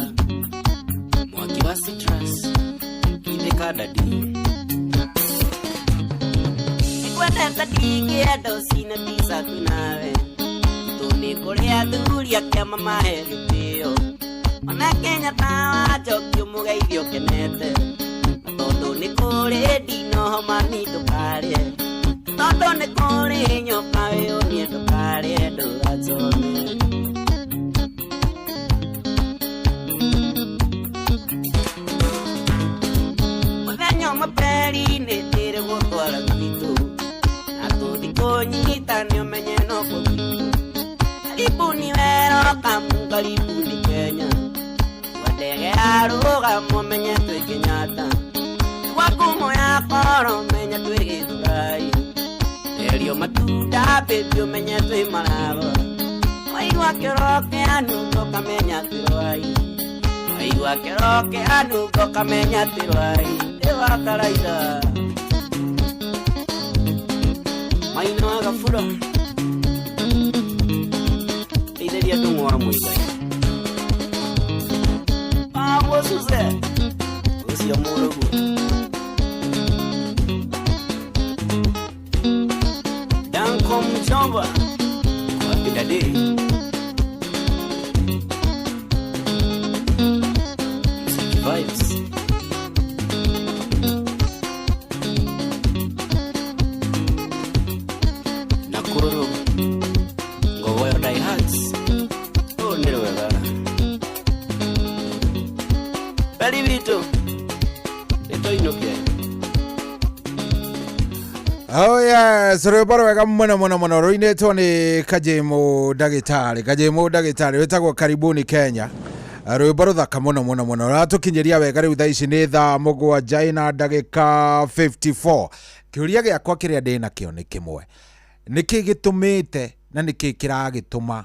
Mwaki wa citrus ithika dadi. Nĩngwendete ndingĩenda ũcine mbica twĩ nawe. Tũ nĩ kũrĩ athuri a kĩama mahe gĩtĩo. Ona Kenyatta wa Njoki ũmũgeithie ũkenete. Na tondũ nĩ kũrĩ ndinoho mami ndũkarĩe. Tondũ nĩ kũrĩ nyoka wĩyũnie ndũkarĩe ndũgacome. Mũthenya ũmwe mberi-inĩ ndĩrĩ gũtwara gwitũ. Na tũthi kũnyita nĩ ũmenye no kũ gwitũ. Karibuni welcome, karibuni Kenya. Igua ndege ya rũgamo menye twĩ Kenyatta. Igua ngumo ya koro menye twĩ Gĩthũrai. Nderio matunda baby ũmenye twĩ maragwa. Waigua kĩoro kĩa nungo kamenya twĩ Rwai. Waigua kĩoro kĩa nungo kamenya twĩ Rwai. Ndĩ bataraitha. Maina wa Gabura. Teithĩria Ndung'u wa Muigai. Wamũcuce ũcio mũrũgu. Danko Mjomba wapi dadi? Mziki vibes. Nakuru Ngogoyo Diehards. Oh, nĩ rwega. Beri witũ nĩtũinũke. Oh yes, rwĩmbo rwega mũno mũno mũno rũinĩtwo nĩ Kajemo ndagĩtarĩ. Kajemo ndagĩtarĩ wĩtagwo Karibuni Kenya. Rwĩmbo rũthaka mũno mũno mũno rũratũkinyĩria wega rĩu thaa ici nĩ thaa 7 na ndagĩka 54. Kĩũria gĩakwa kĩrĩa ndĩ nakĩo nĩ kĩmwe. Nĩkĩ gĩtũmĩte na nĩkĩ kĩragĩtũma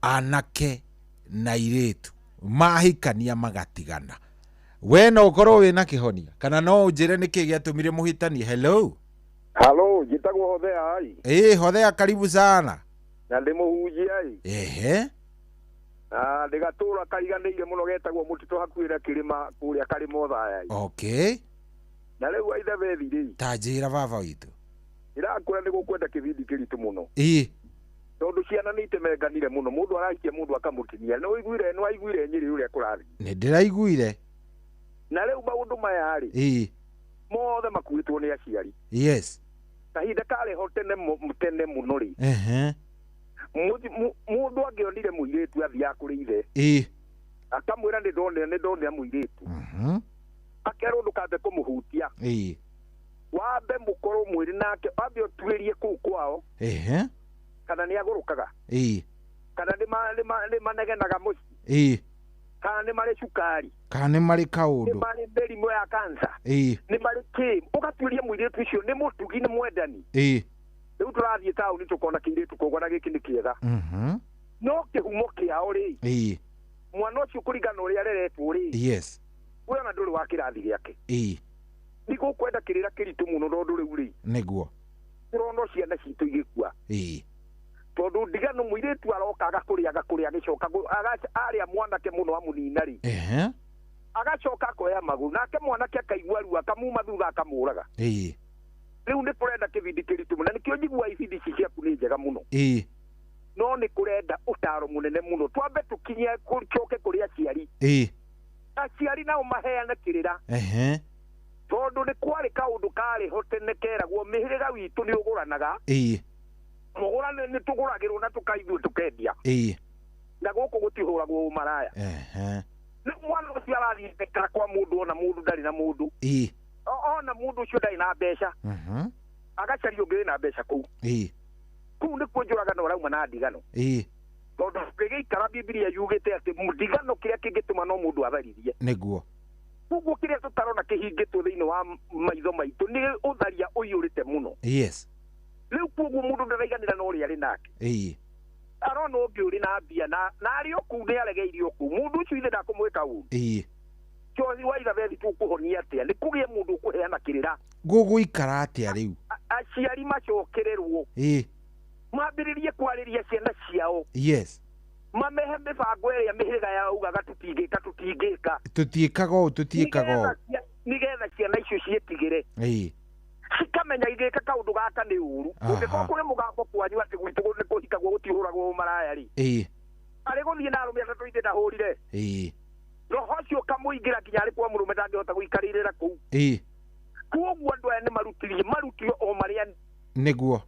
anake na airĩtu mahikania magatigana? We no ũkorwo wĩna kĩhonia kana no ũnjĩre nĩkĩ gĩatũmire mũhĩtanie? Hello. Halo, njĩtagwo Hothea ai. Ĩĩ Hothea, karibu sana. Na ndĩ mũhunjia ai. Ehe. Na ndĩgatũra kariganĩire mũno getagwo mũtitũ hakuhĩ na kĩrĩma kũrĩa Karĩma Othaya ai. Okay. Na rĩu aithe bethi rĩ. Ta njĩra baba witũ. Ndĩrakwĩra nĩ gũkwenda kĩbindi kĩritũ mũno. Ĩĩ. Tondũ ciana nĩ itemenganire mũno, mũndũ arahikia mũndũ akamũtinia. Nĩ waiguire Nyĩrĩ ũrĩa kũrathiĩ? Nĩ ndĩraiguire. Na rĩu maũndũ maya rĩ. Ĩĩ. Mothe makuĩtwo nĩ aciari. Yes. Kahinda karĩ ho tene mũno rĩ. Ehe. Mũndũ angĩonire mũirĩtu athiaga kũrĩ ithe. Ĩĩ. Akamwĩra nĩ ndonera mũirĩtu. Akerwo ndũkambe kũmũhutia. Ĩĩ. Wambe mũkorwo mwĩrĩ nake, wambe ũtuĩrie kũu kwao. Ehe. Kana nĩ agũrũkaga. Ĩĩ. Kana nĩ manegenaga mũciĩ. Ĩĩ. Kana nĩ marĩ cukari. Kana nĩ marĩ kaũndũ. Nĩ marĩ mĩrimũ ya cancer. Ĩĩ. Nĩ marĩ kĩ. Ũgatuĩria mũirĩtu ũcio nĩ mũtugi, nĩ mwendani. Ĩĩ. Rĩu tũrathiĩ taũni tũkona kĩirĩtu koguo na gĩkĩ nĩ kĩega. No kĩhumo kĩao rĩ. Ĩĩ. Mwana ũcio kũringana na ũrĩa areretwo rĩ. Yes. We ona ndũrĩ wa kĩrathi gĩake. Ĩĩ. Ndigũkwenda kĩrĩra kĩritũ mũno tondũ rĩu rĩ, Nĩguo. tũrona ciana citũ igĩkua. Ĩĩ. Tondũ ndigano mũirĩtu aroka agakũrĩa agakũrĩa agĩcoka arĩa mwanake mũno amũnina rĩ, Ehe. agacoka akoya magũrũ nake mwanake akaigua ruo akamuma thutha akamũraga. Ĩĩ. Rĩu nĩ kũrenda kĩbindi kĩritũ mũno, na nĩkĩo njiguaga ibindi ici ciaku nĩ njega mũno. Ĩĩ. No nĩ kũrenda ũtaro mũnene mũno, twambe tũkinye tũcoke kũrĩ aciari. Ĩĩ. Aciari nao maheane kĩrĩra. Ehe. Tondũ nĩ kwarĩ kaũndũ karĩ ho tene keragwo mĩhĩrĩga witũ nĩ ũgũranaga. Ĩĩ. Mũgũrane nĩ tũgũragĩrwo na tũkaithuĩ tũkendia. Ĩĩ. Na gũkũ gũtihũragwo ũmaraya. Ehe. Rĩu mwana ũcio arathiĩ aikara kwa mũndũ ona mũndũ ndarĩ na mũndũ. Ĩĩ. Ona mũndũ ũcio ndarĩ na mbeca. Agacaria ũngĩ wĩna mbeca kũu. Ĩĩ. Kũu nĩkuo njũragano arauma na ndigano. Ĩĩ. Tondũ ũngĩgĩikara Bibilia yugĩte atĩ ndigano kĩrĩa kĩngĩtũma no mũndũ atharithie. Nĩguo. Koguo kĩrĩa tũtarona kĩhingĩtwo thĩinĩ wa maitho maitũ nĩ ũtharia ũiyũrĩte mũno. Yes. Rĩu koguo mũndũ ndaraiganĩra na ũrĩa arĩ nake. Ĩĩ. Arona ũngĩ ũrĩ na mbia na arĩ o kũu nĩ aregeire o kũu. Mũndũ ũcio ithe ndakũmwĩka ũru. Ĩĩ. Johi wa Ithabethi tũkũhonia atĩa? Nĩ kũgĩe mũndũ ũkũheana kĩrĩra. Gũgũikara atĩa rĩu? Aciari macokererwo. Ĩĩ. Mambĩrĩrie kwarĩria ciana ciao. Yes. Mamehe mĩbango ĩrĩa mĩhĩrĩga yao ugaga tũtingĩka tũtingĩka. Tũtiĩkaga ũũ tũtiĩkaga ũũ. Nĩgetha ciana icio ciĩtigĩre. Ĩĩ. Cikamenya igĩka kaũndũ gaka nĩ ũru. Ũngĩkorwo kũrĩ mũgambo kwanyu atĩ gwitũ nĩ kũhikagwo gũtihũragwo ũmaraya rĩ. Ĩĩ. Arĩ gũthiĩ na arũme atatũ ithe ndahũrire. Ĩĩ. Roho ũcio ũkamũingĩra nginya arĩ kwa mũrũme ndangĩhota gũikarĩrĩra kũu. Ĩĩ. Koguo andũ aya nĩ marutirie marutio o marĩa. Nĩguo.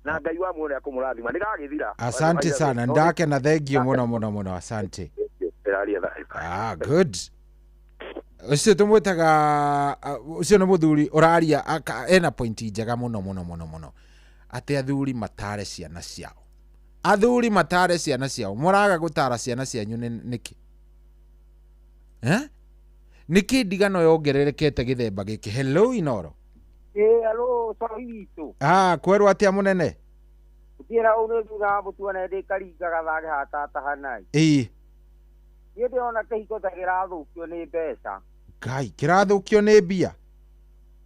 Na Ngai wa muoyo akũmũrathima nĩgagĩthira. Asante sana, ndakena, thengio mũno mũno mũno, asante. Ah, good. Ũcio tũmwĩtaga ũcio nĩ mũthuri ũraria ena pointi njega mũno mũno mũno mũno, atĩ athuri matare ciana ciao. Athuri matare ciana ciao. Mũraga gũtara ciana cianyu nĩkĩ? Eh? Nĩkĩ ndigano yongererekete gĩthemba gĩkĩ? Hello Inoro. Ĩĩ, hello, sorry witũ. Ah, kwerwo atĩa mũnene? Gũtirĩ ũndũ thutha wa mũtuane ndĩ karinga gathage hatatahanai. Ĩĩ. Niĩ ndĩrona kĩhiko ta kĩrathũkio nĩ mbeca. Ngai, kĩrathũkio nĩ mbia?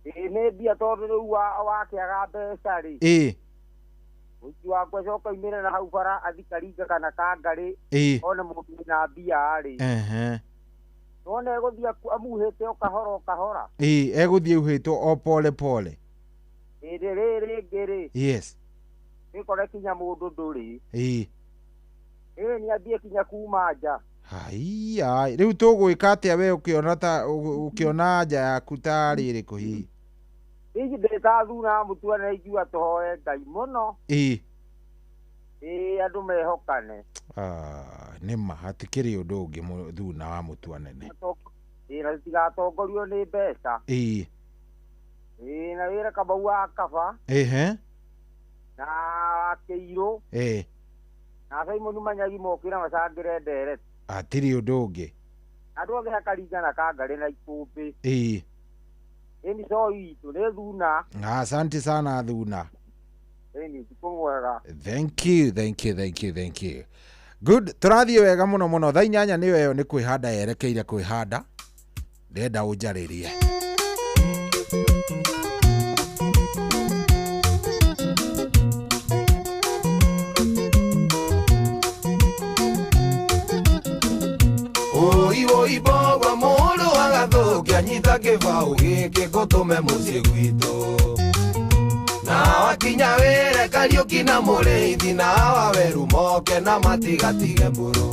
Ĩĩ, nĩ mbia tondũ rĩu wakĩaga mbeca rĩ. Ĩĩ. Mũici wakwa acoka oimĩre na hau bara athi karinga kana kangarĩ. Ĩĩ. One mũndũ wĩna mbia rĩ. Ehe. Nĩwona egũthiĩ amuhĩte o kahora o kahora. Ĩĩ, egũthiĩ auhĩtwo o pole pole. Hĩndĩ rĩrĩ rĩngĩ rĩ. Yes. Wĩkore kinya mũndũ ndũrĩ. Ĩĩ. Ĩĩ, nĩambie kinya kuma nja. Haiya, rĩu tũgwĩka atĩa we ũkĩona ta ũkĩona nja yaku ta rĩrĩkũ hihi? Hihi ndĩ ta thuna mũtuane ingiuga tũhoe Ngai mũno. Ĩĩ. Ĩĩ, andũ mehokane. Ah, nĩ ma hatikĩrĩ ũndũ ũngĩ thuna wa mũtuanene. Ĩĩ, na tũtigatongorio nĩ mbeca. Ĩĩ. Ĩĩ, na wĩra Kamau wa Kaba. Ehe. Na wa Kĩirũ. Ĩĩ. Na Simon Manyagi mokĩra macangĩre ndereti. Hatirĩ ũndũ ũngĩ. Andũ othe hakaringa na kangarĩ na ikũmbĩ. Ĩĩ. Ĩni coi itũ nĩ thuna. Asante sana thuna. Ĩni ũtukũ mwega. Thank you, thank you, thank you, thank you. Good, tũrathiĩ wega mũno mũno. Thaa 8 nĩyo ĩyo nĩ kwĩhanda yerekeire kwĩhanda. Ndĩrenda ũnjarĩrie. Oi oi bogwa mũndũ agathũkia nyita kĩbaũ gĩkĩ ngũtũme mũciĩ gwitũ. Na wakinya wĩre Kariũki na Mũrĩithi na Waweru moke na matigatige mbũrũ.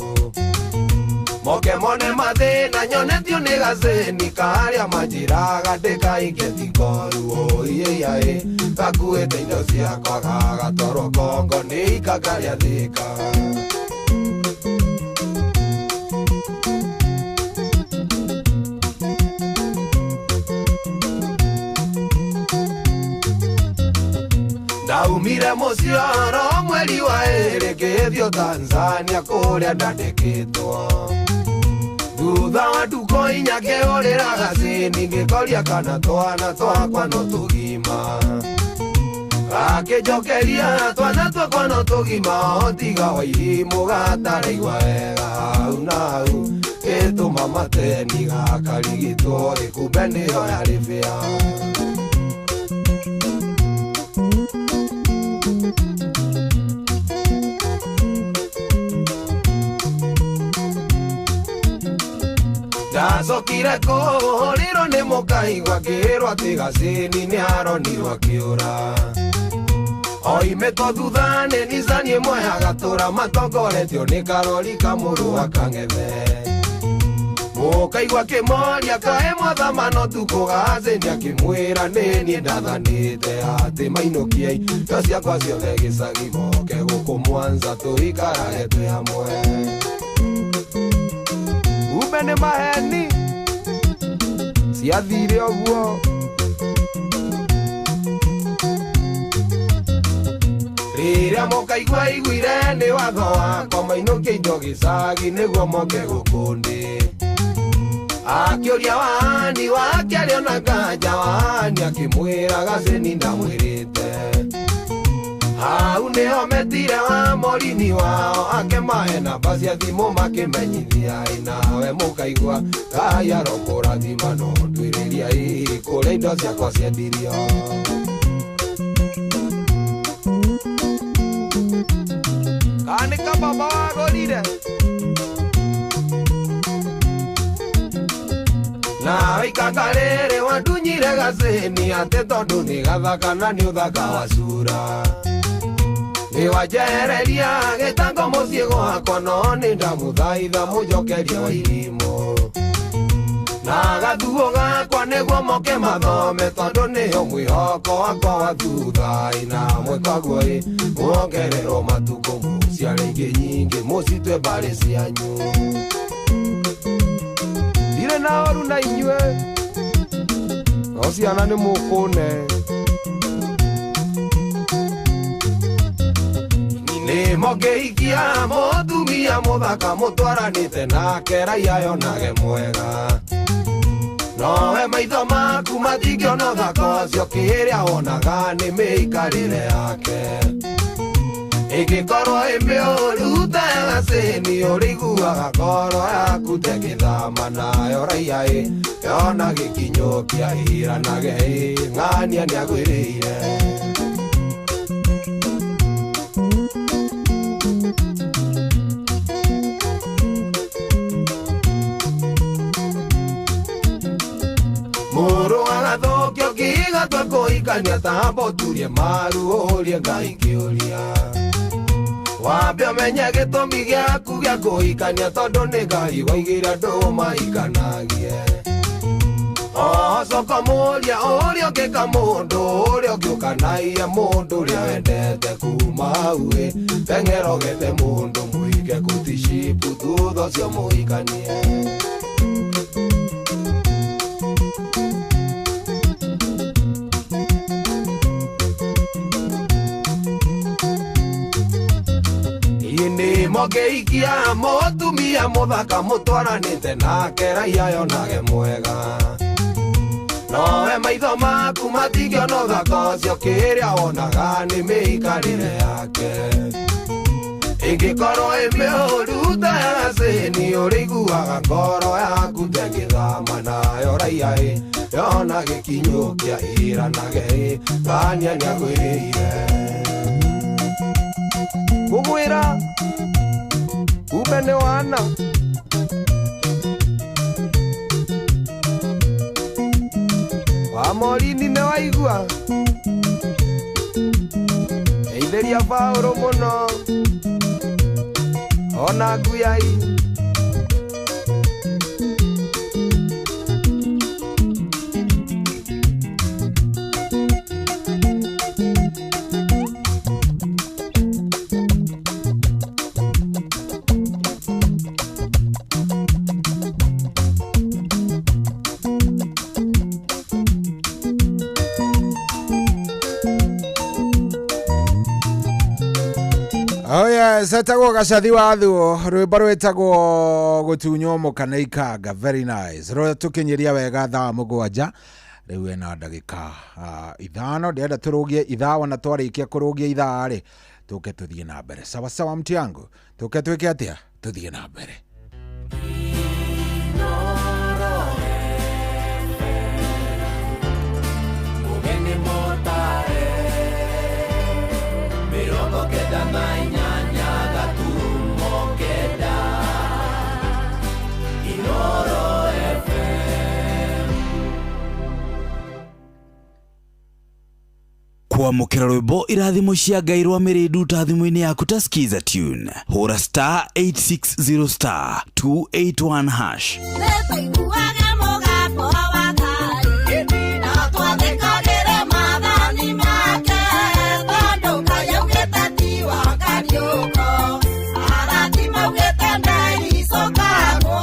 Moke mone mathĩna nyonetio nĩ gacĩni karĩa manjĩraga ndĩkainge tikoru. Oi ĩyaĩ gakuĩte indo ciakwa gagatwarwo Kongo nĩ ikanga rĩa Thĩka. Ndaumire mũciĩ mweri wa ĩrĩ ngĩthiĩ Tanzania kũrĩa ndandĩkĩtwo. Thutha wa ndukũ inya ngĩũrĩra gacĩni ngĩkoria kana twana twakwa no tũgima. Gakĩnjokeria twana twakwa no tũgima o tiga wairimũ gataraigua wega hau na hau gĩtũma mateni gakarigitwo ĩ kumbe nĩyo yarĩ bĩa. Ndacokire kũhũrĩrwo nĩ mũkaigua ngĩrwo atĩ gacĩni nĩaronirwo akĩũra. Oimĩtwo thutha nĩ nicani ĩmwe agatũra matongoretio nĩ karori kamũrũ wa kang'ethe. Mũkaigua kĩmoria kaĩ mwathamano tukũ gacĩni akĩmwĩra nĩ niĩ ndathanĩte atĩ mainũkie indo ciakwa ciothe gĩcagi moke gũkũ Mwanza tũikarage twĩ hamwe. Kumbe nĩ maheni ciathire ũguo. Rĩrĩa mũkaigua iguire nĩ watho wakwa mainũkie indo gĩcagi nĩguo moke gũkũ ndĩ. Akĩũria wani wake arĩona nganja wani akĩmwĩra gacĩni ndamwĩrĩte. Hau nĩho metire wa morini wao akĩmahe namba cia thimũ makĩmenyithia ĩ nawe mũkaigua Ngai arokũrathima no ndwĩrĩria ĩ kũrĩa indo ciakwa ciendirio. Kana nĩ kababa wagũrire? Nawe ikanga rĩrĩ wandunyire gacĩni atĩ tondũ nĩ gathaka na nĩ ũthaka wa cura. Nĩwanjehereria gĩtango mũciĩ gwakwa no nĩ ndamũthaitha mũnjokerie wairimũ. Na gathuo gakwa nĩguo moke mathome tondũ nĩyo mwĩhoko wakwa wa thutha ĩ na mwĩkaguo ĩ muongererwo matukũ mũciare ingĩ nyingĩ mũcitwe mbarĩ cianyu. Ndirĩ na ũru na inyuĩ no ciana nĩ mũkũne. Nĩ mũngĩhikia mũtumia mũthaka mũtwaranĩte nake raia yonage mwega. Nowe maitho maku matingĩona ũthaka ũcio kĩrĩa wonaga nĩ mĩikarĩre yake. Ĩngĩkorwo ĩ mĩũru ta ya gacĩni ũrĩiguaga ngoro yaku ta ĩgĩthama nayo raia ĩ yona gĩkinyũkia ĩranage ĩ ng'ania nĩagwĩrĩire. Mũrũ agathũkio kĩgatwa kũhikania tambo ũturie maru ũrie Ngai kĩũria. Wambe ũmenye gĩtũmi gĩaku gĩa kũhikania tondũ nĩ Ngai waigire andũ mahikanagie. Ocoka mũria ũrĩa ũngĩka mũndũ ũrĩa ũngĩũkanaia mũndũ ũrĩa wendete kuma hau ĩ teng'era ũgethe mũndũ mũige kũticipu thutha ũcio mũhikanie. Mũngĩhikia mũtumia mũthaka mũtwaranĩte nake raia yonage mwega. Nowe maitho maku matingĩona ũthaka ũcio kĩrĩa wonaga nĩ mĩikarĩre yake. Ĩngĩkorwo ĩ mĩũru ta ya gacĩni ũrĩiguaga ngoro yaku ta ĩgĩthama nayo raia ĩ yona gĩkinyũkia ĩranage ĩ ng'ania nĩagwĩrĩire. Ngũgwĩra kumbe nĩ wana. Wa Morini nĩ waigua geithĩria Paũlũ mũno ona nguyai. Oh yes, etagwo gacathi wa thuo rwimbo rwĩtagwo gũtunywo mũka nĩ ikanga. Very nice. Rũtũkinyĩria wega thaa 7 Rĩu ena ndagĩka 5, ndĩrenda tũrũgie ithaa, wona twarĩkia kũrũgia ithaa rĩ, tũke tũthiĩ na mbere. Sawa sawa, mtu yangu, tũke twĩke atĩa? Tũthiĩ na mbere. Mũgeni mũtare 98 gaturumo 9 Inoro FM. Kwamũkĩra rwĩmbo irathimo cia Ngai rwa mĩrĩndu ta thimũ-inĩ yaku ta Skiza tune, hũra star 860 star 281 hash. Nĩtũiguaga mũgambo wa Ngai, na twathĩkagĩre maathani make, tondũ Ngai augĩte ti wa kariũko, arathi maugĩte ndeicũkagwo.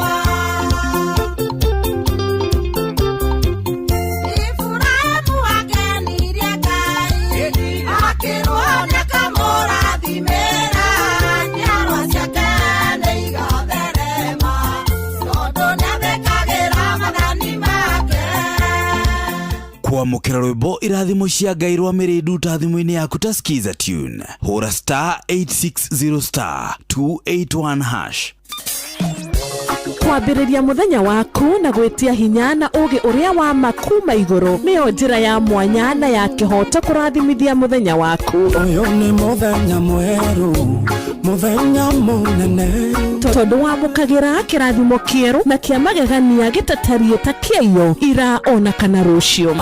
Iburahĩmu akenirie Ngai, akĩrwo nĩakamũrathimĩra, njiarwa ciake nĩigatherema, tondũ nĩathĩkagĩra maathani make. Kwamũkĩra rwĩmbo irathimo cia Ngai rwa mĩrĩndu ta thimũ-inĩ yaku ta Skiza tune, hũra star 860 star 281 hash. Kwambĩrĩria mũthenya waku na gwĩtia hinya na ũũgĩ ũrĩa wa ma kuma igũrũ nĩyo njĩra ya mwanya na ya kĩhoto kũrathimithia mũthenya waku. Ũyũ nĩ mũthenya mwerũ, mũthenya mũnene, tondũ wamũkagĩra kĩrathimo kĩerũ na kĩa magegania gĩtatariĩ ta kĩaiyo ira ona kana rũciũ.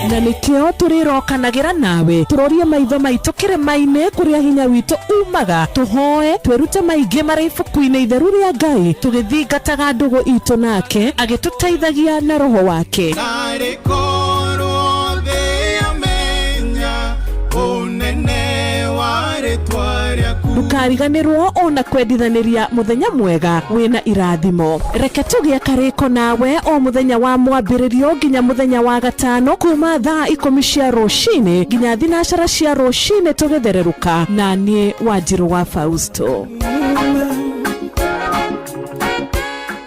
Na nĩkĩo tũrĩrokanagĩra nawe, tũrorie maitho maitũ kĩrĩma-inĩ kũrĩa hinya witũ umaga, tũhoe twĩrute maingĩ marĩ ibuku-inĩ itheru rĩa Ngai, tũgĩthingataga ndũgũ itũ nake agĩtũteithagia na roho wake. Narĩ korwo thĩ yamenya ũnene wa rĩtwa rĩaku. Ndũkariganĩrwo ona kwendithanĩria mũthenya mwega wĩna irathimo. Reke tũgĩe karĩko nawe o mũthenya wa mwambĩrĩrio nginya mũthenya wa gatano, kuma thaa 10 cia rũcinĩ nginya 9 cia rũcinĩ, tũgĩthererũka na niĩ Wanjirũ wa Fausto.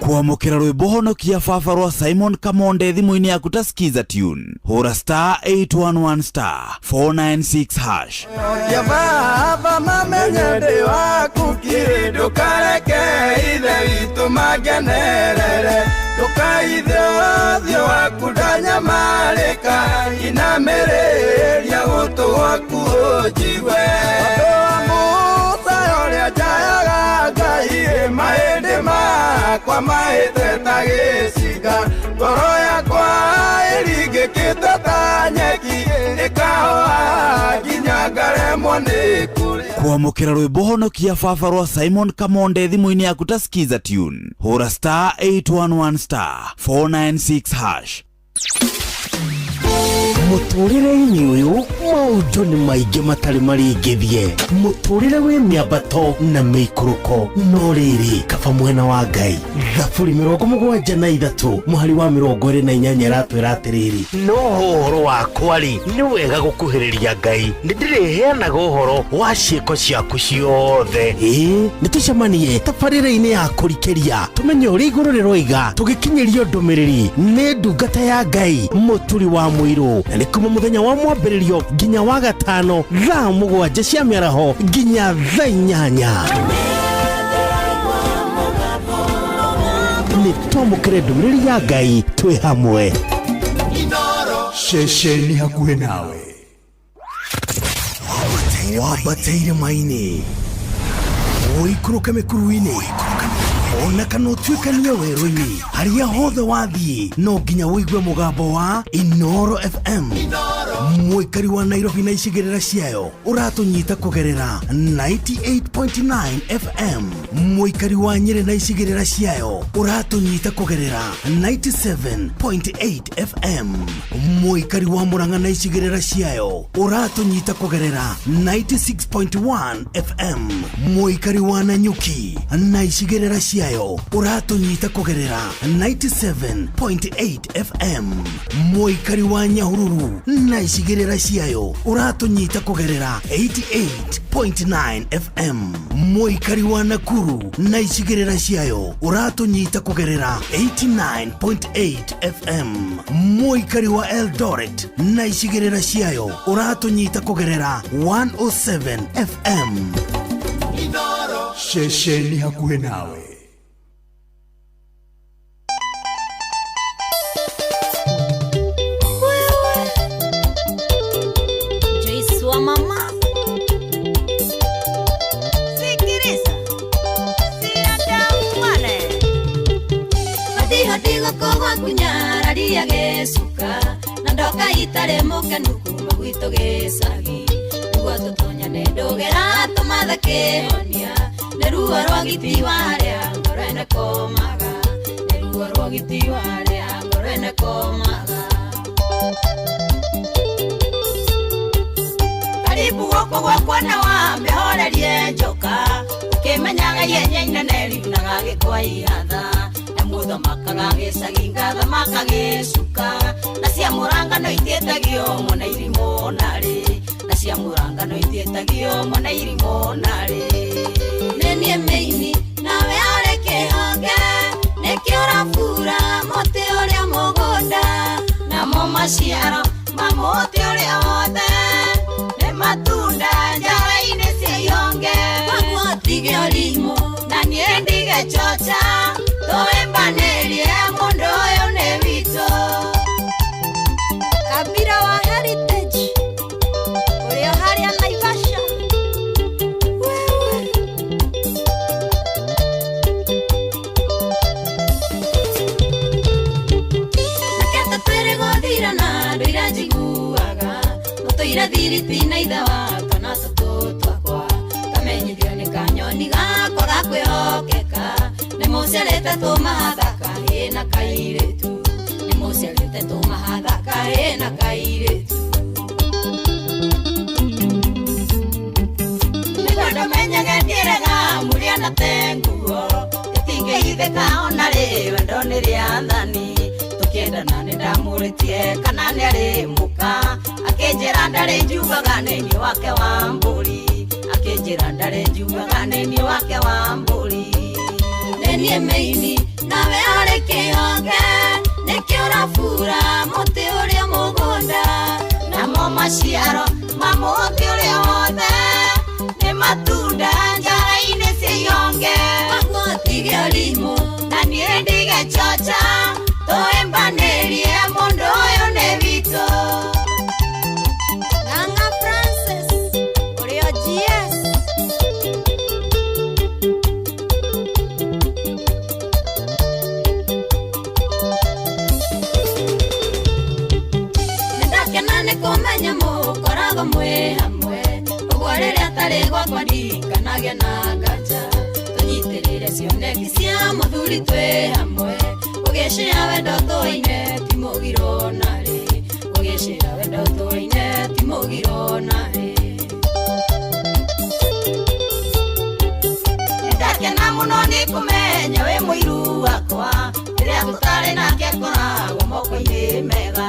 Kwamũkĩra rwĩmbo honokia baba rwa Simon Kamonde thimũ-inĩ yaku ta Skiza tune, hũra star 811 star 496 hash. Ya baba mamenye ndĩ waku kiri, ndũkareke ithe witũ mangenerere, ndũkaithe ũthiũ waku ndanyamarĩka, inamĩrĩria gũtũ gwaku ũnjigue. Ũndũ wa Musa ũrĩa njayaga Ngai, mahĩndĩ makwa mahĩte ta gĩcinga, ngoro yakwa ĩringĩkĩte ta nyeki, ĩkahoha nginya ngaremwo nĩ kũrĩa. Kwamũkĩra rwĩmbo honokia baba rwa Simon Kamonde thimũ-inĩ yaku ta Skiza tune, hũra star 811 star 496 hash. Mũtũrĩre-inĩ ũyũ maũndũ nĩ maingĩ matarĩ maringithie, mũtũrĩre wĩ mĩambato na mĩikũrũko, no rĩrĩ, kaba mwena wa Ngai. Thaburi 73 mũhari wa 28 ĩratwĩra atĩrĩrĩ, no ũhoro wakwa rĩ, nĩ wega gũkuhĩrĩria Ngai, nĩ ndĩrĩheanaga ũhoro wa ciĩko ciaku ciothe. Ĩĩ, nĩ tũcemanie tabarĩra-inĩ ya kũrikĩria, tũmenye ũrĩa igũrũ rĩroiga, tũgĩkinyĩrio ndũmĩrĩri nĩ ndungata ya Ngai Mũturi wa Mũirũ, na nĩ kuma mũthenya wa mwambĩrĩrio nginya wa gatano thaa 7 cia mĩaraho nginya thaa 8. Nĩ twamũkĩre ndũmĩrĩri ya Ngai twĩ hamwe. Ceceni hakuhĩ nawe. Wambateire maini, ũikũrũke mĩkuru-inĩ, ona kana ũtuĩkanie werũ-inĩ, harĩa hothe wathiĩ no nginya ũigue mũgambo wa Inoro FM. Mũikari wa Nairobi na icigĩrĩra ciayo ũratũnyita kũgerera 98.9 FM. Mũikari wa Nyĩrĩ na icigĩrĩra ciayo ũratũnyita kũgerera 97.8 FM. Mũikari wa Murang'a na icigĩrĩra ciayo ũratũnyita kũgerera 96.1 FM. Mũikari wa Nanyuki na icigĩrĩra ciayo ũratũnyita kũgerera 97.8 FM. Mũikari wa Nyahururu na Icigĩrĩra ciayo ũratũnyita kũgerera 88.9 FM. Mũikari wa Nakuru na icigĩrĩra ciayo ũratũnyita kũgerera 89.8 FM. Mũikari wa Eldoret na icigĩrĩra ciayo ũratũnyita kũgerera 107 FM. Ceceni hakuhĩ nawe. Joyce wa mama. Sikiriza. Siatamwane. Hadi goko gwaku nyararia gĩcuka na ndoka itarĩ mũkenu kuma gwitũ gĩcagi nĩguo tũtonyane ndũgĩra tũmathe kĩhonia nĩ ruo rwa giti warĩa ngoro ĩnekomaga nĩ ruo rwa giti warĩa ngoro ĩnekomaga. Karibu gũkũ gwakwa na wambe horerie njoka ũkĩmenyaga ihenya inene riunaga gĩkwa ihatha na mũthamakaga gĩcagi ngathamaka gĩcuka na cia mũrangano itiĩtagio mwana irimũ narĩ na cia mũrangano itiĩtagio mwana irimũ narĩ. Nĩ niĩ mĩini nawe ũrĩ kĩhonge nĩkĩo ũrabura mũtĩ ũrĩa mũgũnda namo maciaro ma mũtĩ ũrĩa wothe nĩ matunda njara-inĩ cia ihonge. Kwoguo tige ũrimũ na niĩ ndige chocha tũĩmbanĩrie mũndũ ũyũ nĩ witũ. Kabira wa Heritage ũrĩa harĩa Naivasha. Wewe naketa twĩrĩ gũthirana ndũire njiguaga mũtũire thiriti na ithe wa twana tũtũ twakwa kamenyithio nĩ kanyoni gakwa ga kwĩhokeka nĩ mũciarĩte tũmahatha kahĩĩ na kairĩtu nĩ mũciarĩte tũmahatha kahĩĩ na kairĩtu. Nĩguo ndũmenyage ndiĩrega mũrĩa na tenguo ĩtingĩhithĩka ona rĩ wendo nĩ rĩathani tũkĩendana nĩ ndamũrĩtie kana nĩarĩ mũka akĩnjĩra ndarĩ njugaga nĩ niĩ wake wa mbũri akĩnjĩra ndarĩ njugaga nĩ niĩ wake wa mbũri. Nĩ niĩ mĩini nawe ũrĩ kĩhonge nĩkĩo ũrabura mũtĩ ũrĩa mũgũnda namo maciaro ma mũtĩ ũrĩa wothe nĩ matunda njara-inĩ cia ihonge. Kwoguo tige ũrimũ na niĩ ndige chocha tũĩmbanĩrie mũndũ ũyũ nĩ witũ. Ng'ang'a Francis ũrĩa GS. Nĩndakena nĩ kũmenya mũkoragwo mwĩ hamwe ũguo rĩrĩa atarĩ gwakwa ndikanagĩa na nganja tũnyitĩrĩre cioneki cia mũthuri twĩ hamwe gũgĩcĩa wendo tũine ti mũgiro narĩ gũgĩcĩa wendo tũine ti mũgiro narĩ. Nĩndakena mũno nĩ kũmenya wĩ mũiru wakwa rĩrĩa tũtarĩ nake akoragwo moko-inĩ mega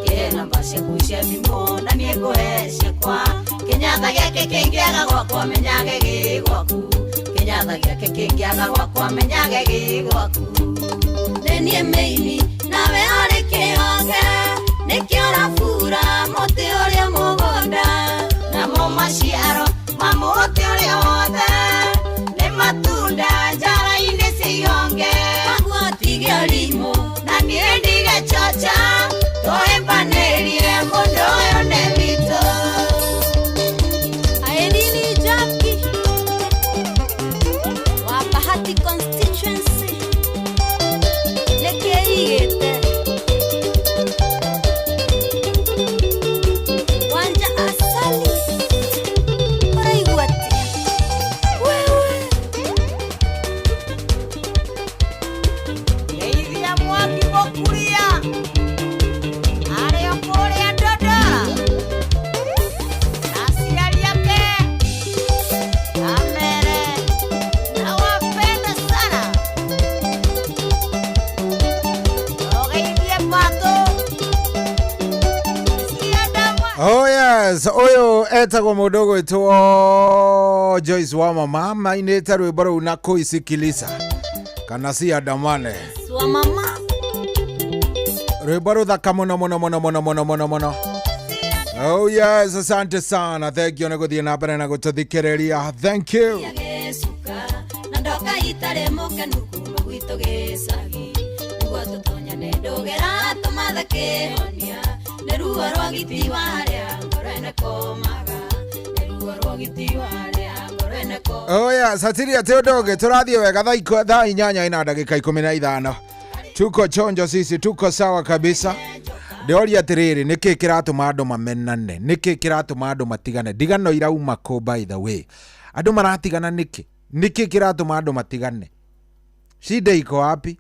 kĩhe namba ciaku cia thimũ na niĩ ngũhe ciakwa kĩnyatha gĩake kĩngĩaga gwakwa menyage gĩ gwaku kĩnyatha gĩake kĩngĩaga gwakwa menyage gĩ gwaku. Nĩ niĩ mĩini nawe ũrĩ kĩhonge nĩkĩo ũrabura mũtĩ ũrĩa mũgũnda namo maciaro ma mũtĩ ũrĩa wothe nĩ matunda njara-inĩ cia ihonge. Kwoguo tige ũrimũ na niĩ ndige chocha tũĩmbanĩrie mũndũ ũyũ nĩ witũ. Irene Jackie wa Bahati constituency nĩkĩigĩte. Yes, ũyũ etagwo mũndũ ũgwĩtwo Joyce wa mama mainĩte rwĩmbo rũu na kuisikiliza kana si andamane. Swa mama. Rwĩmbo rũthaka mũno mũno mũno mũno mũno mũno mũno. Oh yes, asante sana. Thank you nĩ gũthiĩ na mbere na gũtũthikĩrĩria. Thank you. Gĩcuka na ndoka itarĩ mũkenu kuma gwitũ gĩcagi nĩguo tũtonyane ndũgĩra tũmathe kĩhonia nĩ ruo rwa giti warĩa ngoro ĩnekomaga nĩ ruo rwa giti warĩa ngoro ĩnekomaga. Oh yes, hatiri atĩ ũndũ ũngĩ tũrathiĩ wega thaa 8:15. Tuko chonjo sisi, tuko sawa kabisa. Ndĩroria atĩrĩrĩ, nĩkĩ kĩratũma andũ mamenane? Nĩkĩ kĩratũma andũ matigane? Ndigano irauma kũ by the way? Andũ maratigana nĩkĩ? Nĩkĩ kĩratũma andũ matigane? Shida iko wapi?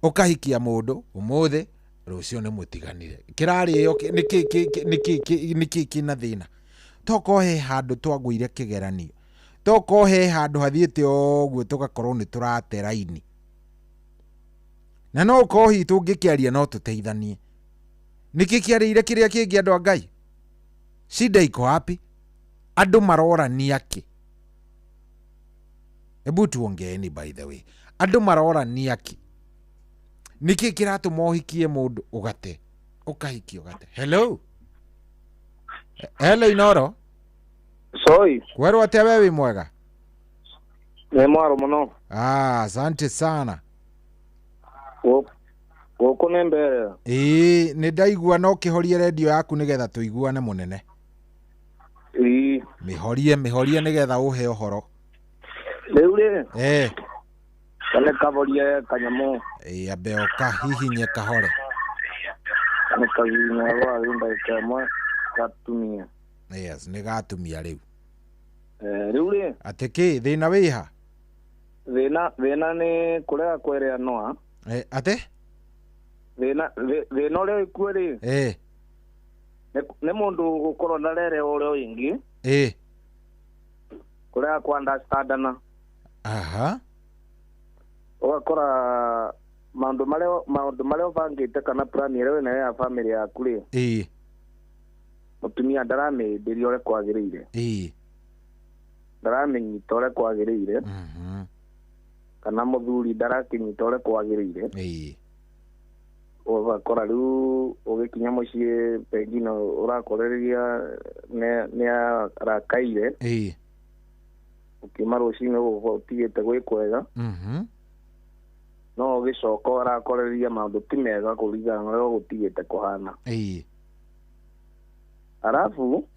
Ũkahikia mũndũ ũmũthĩ, rũciũ nĩ mũtiganire. Kĩrarĩo nĩkĩ kĩna thĩna? Tokorwo he handũ twagũire kĩgeranio. Tokorwo he handũ hathiĩte ũguo tũgakorwo nĩ tũrate raini. Na no ũkorwo hihi tũngĩkĩaria no tũteithanie. Nĩkĩ kĩarĩire kĩrĩa kĩngĩ andũ a Ngai? Shida iko wapi? Andũ marorania kĩ? Hebu tuongeeni by the way. Andũ marorania kĩ? Nĩkĩ kĩratũma ũhikie mũndũ ũgate? Ũkahikia ũgate. Hello? Hello Inoro? Soi. Werwo atĩa we wĩ mwega? Nĩ mwaro mũno. Ah, asante sana. Gũkũ nĩ mbere. Ĩĩ, nĩ ndaigua no kĩhorie redio yaku nĩgetha tũiguane mũnene. Ĩĩ. Mĩhorie, mĩhorie nĩgetha ũhe ũhoro. Rĩu rĩ. Eh. Kane kaborie kanyamũ. Ĩĩ, ambe ũkahihinye kahore. Nĩ kahihinya rwa rĩu ndagĩka ĩmwe gatumia. Yes, nĩ gatumia rĩu. Rĩu rĩ. Atĩ kĩ, thĩna wĩha? Thĩna nĩ kũrega kwereanwa. Atĩ? Thĩna ũrĩa wĩkuo rĩ. Nĩ mũndũ gũkorwo ndarerewa ũrĩa ũngĩ. Kũrega kwa understandana. Aha. Ũgakora maũndũ marĩa ũbangĩte kana plan ĩrĩa wĩnayo ya family yaku rĩ. Mũtumia ndaramĩhĩmbĩria ũrĩa kwagĩrĩire. Ndaramĩnyita ũrĩa kwagĩrĩire. Kana mũthuri ndarakĩnyita ũrĩa kwagĩrĩire. Ũgakora rĩu ũgĩkinya mũciĩ pengine ũrakorereria nĩ arakaire. Ũkiuma rũcinĩ ũgũkorwo ũtigĩte gwĩ kwega. No ũgĩcoka ũrakorereria maũndũ ti mega kũringana na ũrĩa ũgũtigĩte kũhana. Arabu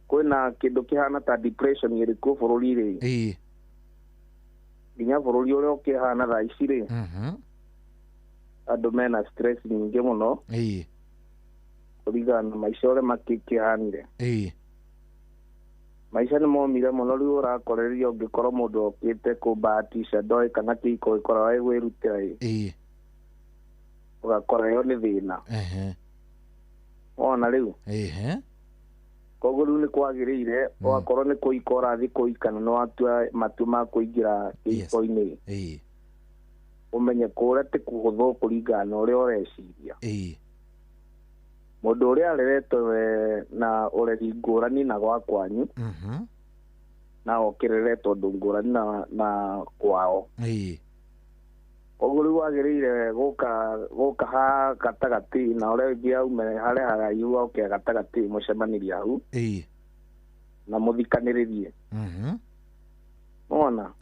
kwĩna kĩndũ kĩhana ta depression ĩrĩkuo bũrũri rĩ. Nginya bũrũri ũrĩa ũkĩhana thaa ici rĩ. Andũ mena stress nyingĩ mũno. Kũringana na maica ũrĩa makĩhanire. Maica nĩ momire mũno rĩu ũrakorereria ũngĩkorwo mũndũ okĩte kũbahatisha ndoĩ kana kĩhiko gĩkoragwo ĩ gwĩrutĩra ĩ. Ũgakora ĩyo nĩ thĩna. Wona rĩu? Koguo rĩu nĩ kwagĩrĩire ũgakorwo nĩ kũhika ũrathiĩ kũhika na nĩ watua matua ma kũingĩra kĩhiko-inĩ. Ũmenye kũrĩa ti kũhũthũ kũringana na ũrĩa ũreciria. Mũndũ ũrĩa areretwo na ũreri ngũrani na gwa kwanyu. Na okĩreretwo ũndũ ngũrani na kwao. Koguo rĩu wagĩrĩire gũka ha gatagatĩ na ũrĩa ũngĩ aume harĩa haraihu oke gatagatĩ mũcemanĩrie hau. Na mũthikanĩrĩrie. Wona?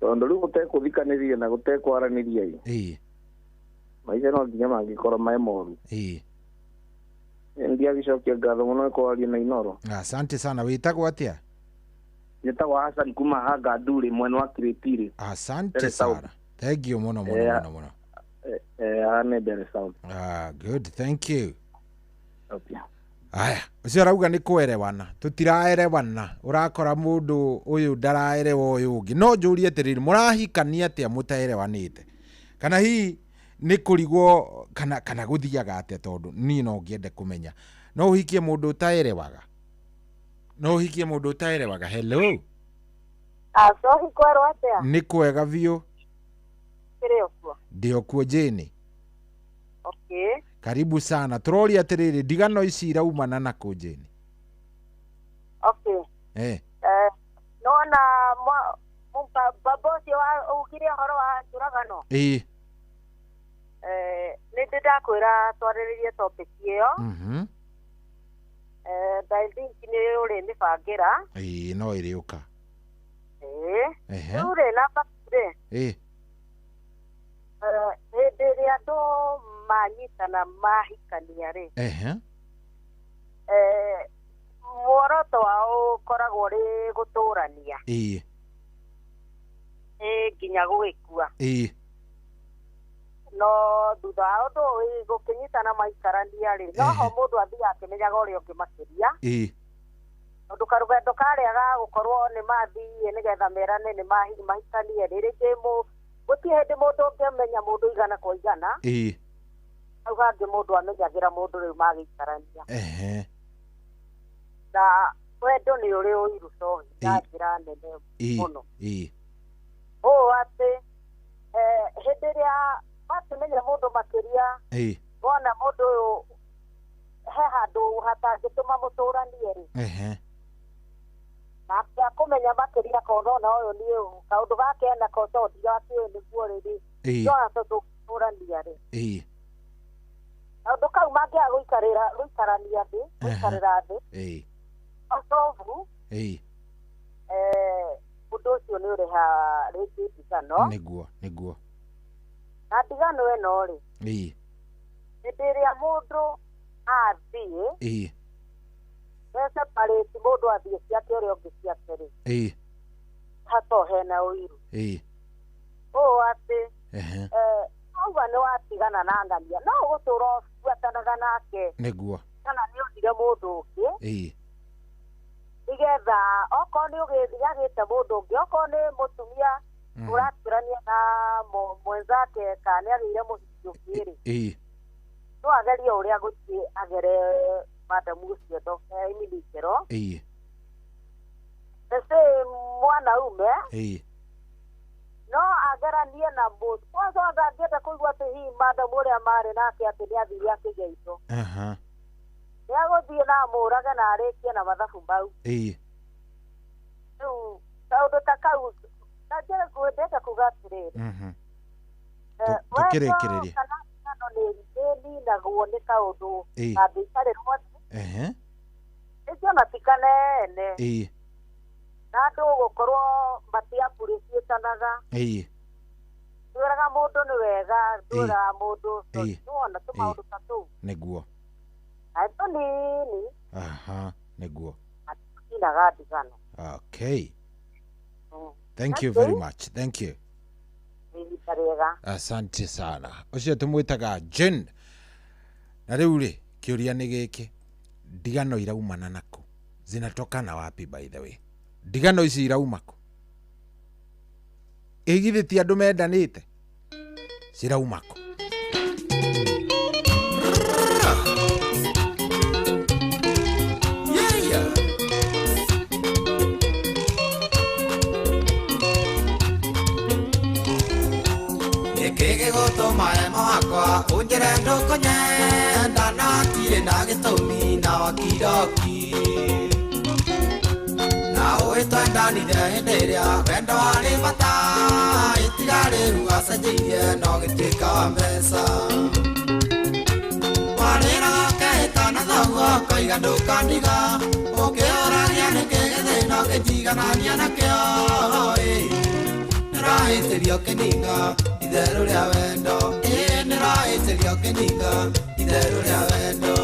Tondũ rĩu gũtekũthikanĩrĩria na gũtekwaranĩria ĩ. Maica no nginya mangĩkorwo me moru. Ndiagĩcokia ngatho mũno kwaria na Inoro. Asante sana. Wĩtagwo atĩa? Njĩtagwo Hassan kuma haha Ndurĩ mwena wa Kiritiri. Asante sana. Thank you mũno mũno mũno mũno. Haha Mbere South. Ah, good. Thank you. Okay. Aya, ũcio arauga nĩ kũerewana. Tũtiraerewana. Ũrakora mũndũ ũyũ ndaraerewa ũyũ ũngĩ. No njũrie atĩrĩrĩ, mũrahikania atĩa mũtaerewanĩte? Kana hihi nĩ kũrigwo kana gũthiaga atĩa tondũ niĩ no ngĩende kũmenya. No ũhikie mũndũ ũtaerewaga? No ũhikie mũndũ ũtaerewaga? Hello. Acohi kwerwo atĩa? Nĩ kwega biũ. Kĩrĩ o kuo? Ndĩ o kuo Jane. Okay. Karibu sana. Tũroria atĩrĩrĩ, ndigano ici iraumana na kũ Jane? Okay. Eh. Nona baba ũcio ugire ũhoro wa njũragano. Ĩĩ. Nĩ ndĩ ndakwĩra twarĩrĩrie topic ĩyo. I think nĩ ũrĩmĩbangĩra. Ĩĩ, no ĩrĩũka. Ĩĩ. Ehe. Rĩu rĩ, namba rĩ, Ĩĩ. Hĩndĩ ĩrĩa andũ manyitana mahikania rĩ, Ehe. Muoroto wao ũkoragwo ũrĩ gũtũrania. Ĩĩ. Ĩĩ, nginya gũgĩkua. Ĩĩ. No thutha wa ũndũ ũyũ gũkĩnyitana maikarania rĩ, no ho mũndũ athiaga akĩmenyaga ũrĩa ũngĩ makĩria. Ĩĩ. Tondũ karũgendo karĩa ga gũkorwo nĩ mathiĩ nĩgetha merane nĩ mahikanie rĩ, rĩngĩ gũtirĩ hĩndĩ mũndũ ũngĩmenya mũndũ igana kwa igana. Ĩĩ. Hau hangĩ mũndũ amenyagĩra mũndũ rĩu magĩikarania. Ehe. Na wendo nĩ ũrĩ ũiru cohi na njĩra nene mũno. Ĩĩ. Ũũ atĩ hĩndĩ ĩrĩa wakĩmenya mũndũ makĩria, Ĩĩ. wona mũndũ ũyũ he handũ hatangĩtũma mũtũranie rĩ, Ehe. nake akũmenya makĩria akona ona ũyũ nĩ kaũndũ gake enako to ndigakĩũĩ nĩguo rĩrĩ, Ĩĩ. ndona tũtũrania rĩ, Ĩĩ. kaũndũ kau mangĩaga gũikarania thĩ, gũikarĩra thĩ, Ĩĩ. osovu, Ĩĩ. Ũndũ ũcio nĩ ũrehaga rĩngĩ ndigano. Nĩguo, nĩguo. Na ndigano ĩno rĩ, Ĩĩ. hĩndĩ ĩrĩa mũndũ athiĩ, Ĩĩ. separate mũndũ athiĩ ciake ũrĩa ũngĩ ciake rĩ, Ĩĩ. hato hena ũiru. Ĩĩ. Ũũ atĩ, Ehe. auga nĩ watigana na ng'ania, no ũgũtũra ũbuatanaga nake. Nĩguo. Kana nĩ onire mũndũ ũngĩ. Ĩĩ. Nĩgetha okorwo nĩ ũgĩagĩte mũndũ ũngĩ, okorwo nĩ mũtumia ũratũrania na mwenzake kana nĩ agĩire mũhiki ũngĩ rĩ, Ĩĩ. no agerie ũrĩa gũthiĩ agere madamu ũcio Emily Njero. Ĩĩ. The same mwanaume Ĩĩ. no ageranie na mũndũ kwanza ndangĩenda kũigua atĩ hihi madamu ũrĩa marĩ nake atĩ nĩ athire akĩgĩa indo. Aha. Nĩ agũthiĩ na amũrage na arĩkie na mathabu mau. Ĩĩ. Rĩu kaũndũ ta kau na njĩra ngwendete kuga atĩrĩrĩ, Mhm. Tũkĩrĩkĩrĩria. Kana ngano nĩ ĩninagwo nĩ kaũndũ Ĩĩ. kangĩikarĩrwo thĩ, Ehe. rĩngĩ ona ti kanene, Ĩĩ. na andũ gũkorwo matiapurĩciĩtanaga. Ĩĩ. Ndwĩraga mũndũ nĩ wega, ndwĩraga mũndũ Ĩĩ. nĩwona tũmaũndũ ta tũu. Nĩguo. Na tũnini Aha, nĩguo. tũtinaga ndigano. Okay. Thank you very much. Thank you. Ihinda rĩega. Asante sana. Ũcio tũmwĩtaga Jane. Na rĩu rĩ, kĩũria nĩ gĩkĩ. Ndigano iraumana nakũ? Zinatokana wapi by the way? Ndigano ici irauma kũ? Ĩ githĩ ti andũ mendanĩte? Cirauma kũ? Gĩgũtũma ema wakwa ũnjĩre ndũkũnyenda na tirĩ na gĩtũmi na wakiroki na ũĩ twendanire hĩndĩ ĩrĩa wendo warĩ bata ĩtiga rĩu acenjirie no gĩtuĩka wa mbeca warĩraga ũkehĩta na thoguo ũkoiga ndũkandiga ũkĩũragia nĩkĩ gĩthĩna ũkĩnjiganania nakĩo ĩ nĩrahĩtĩrio kĩninga itherũ rĩa wendo ĩ nĩrahĩtĩrio kĩninga itherũ rĩa wendo.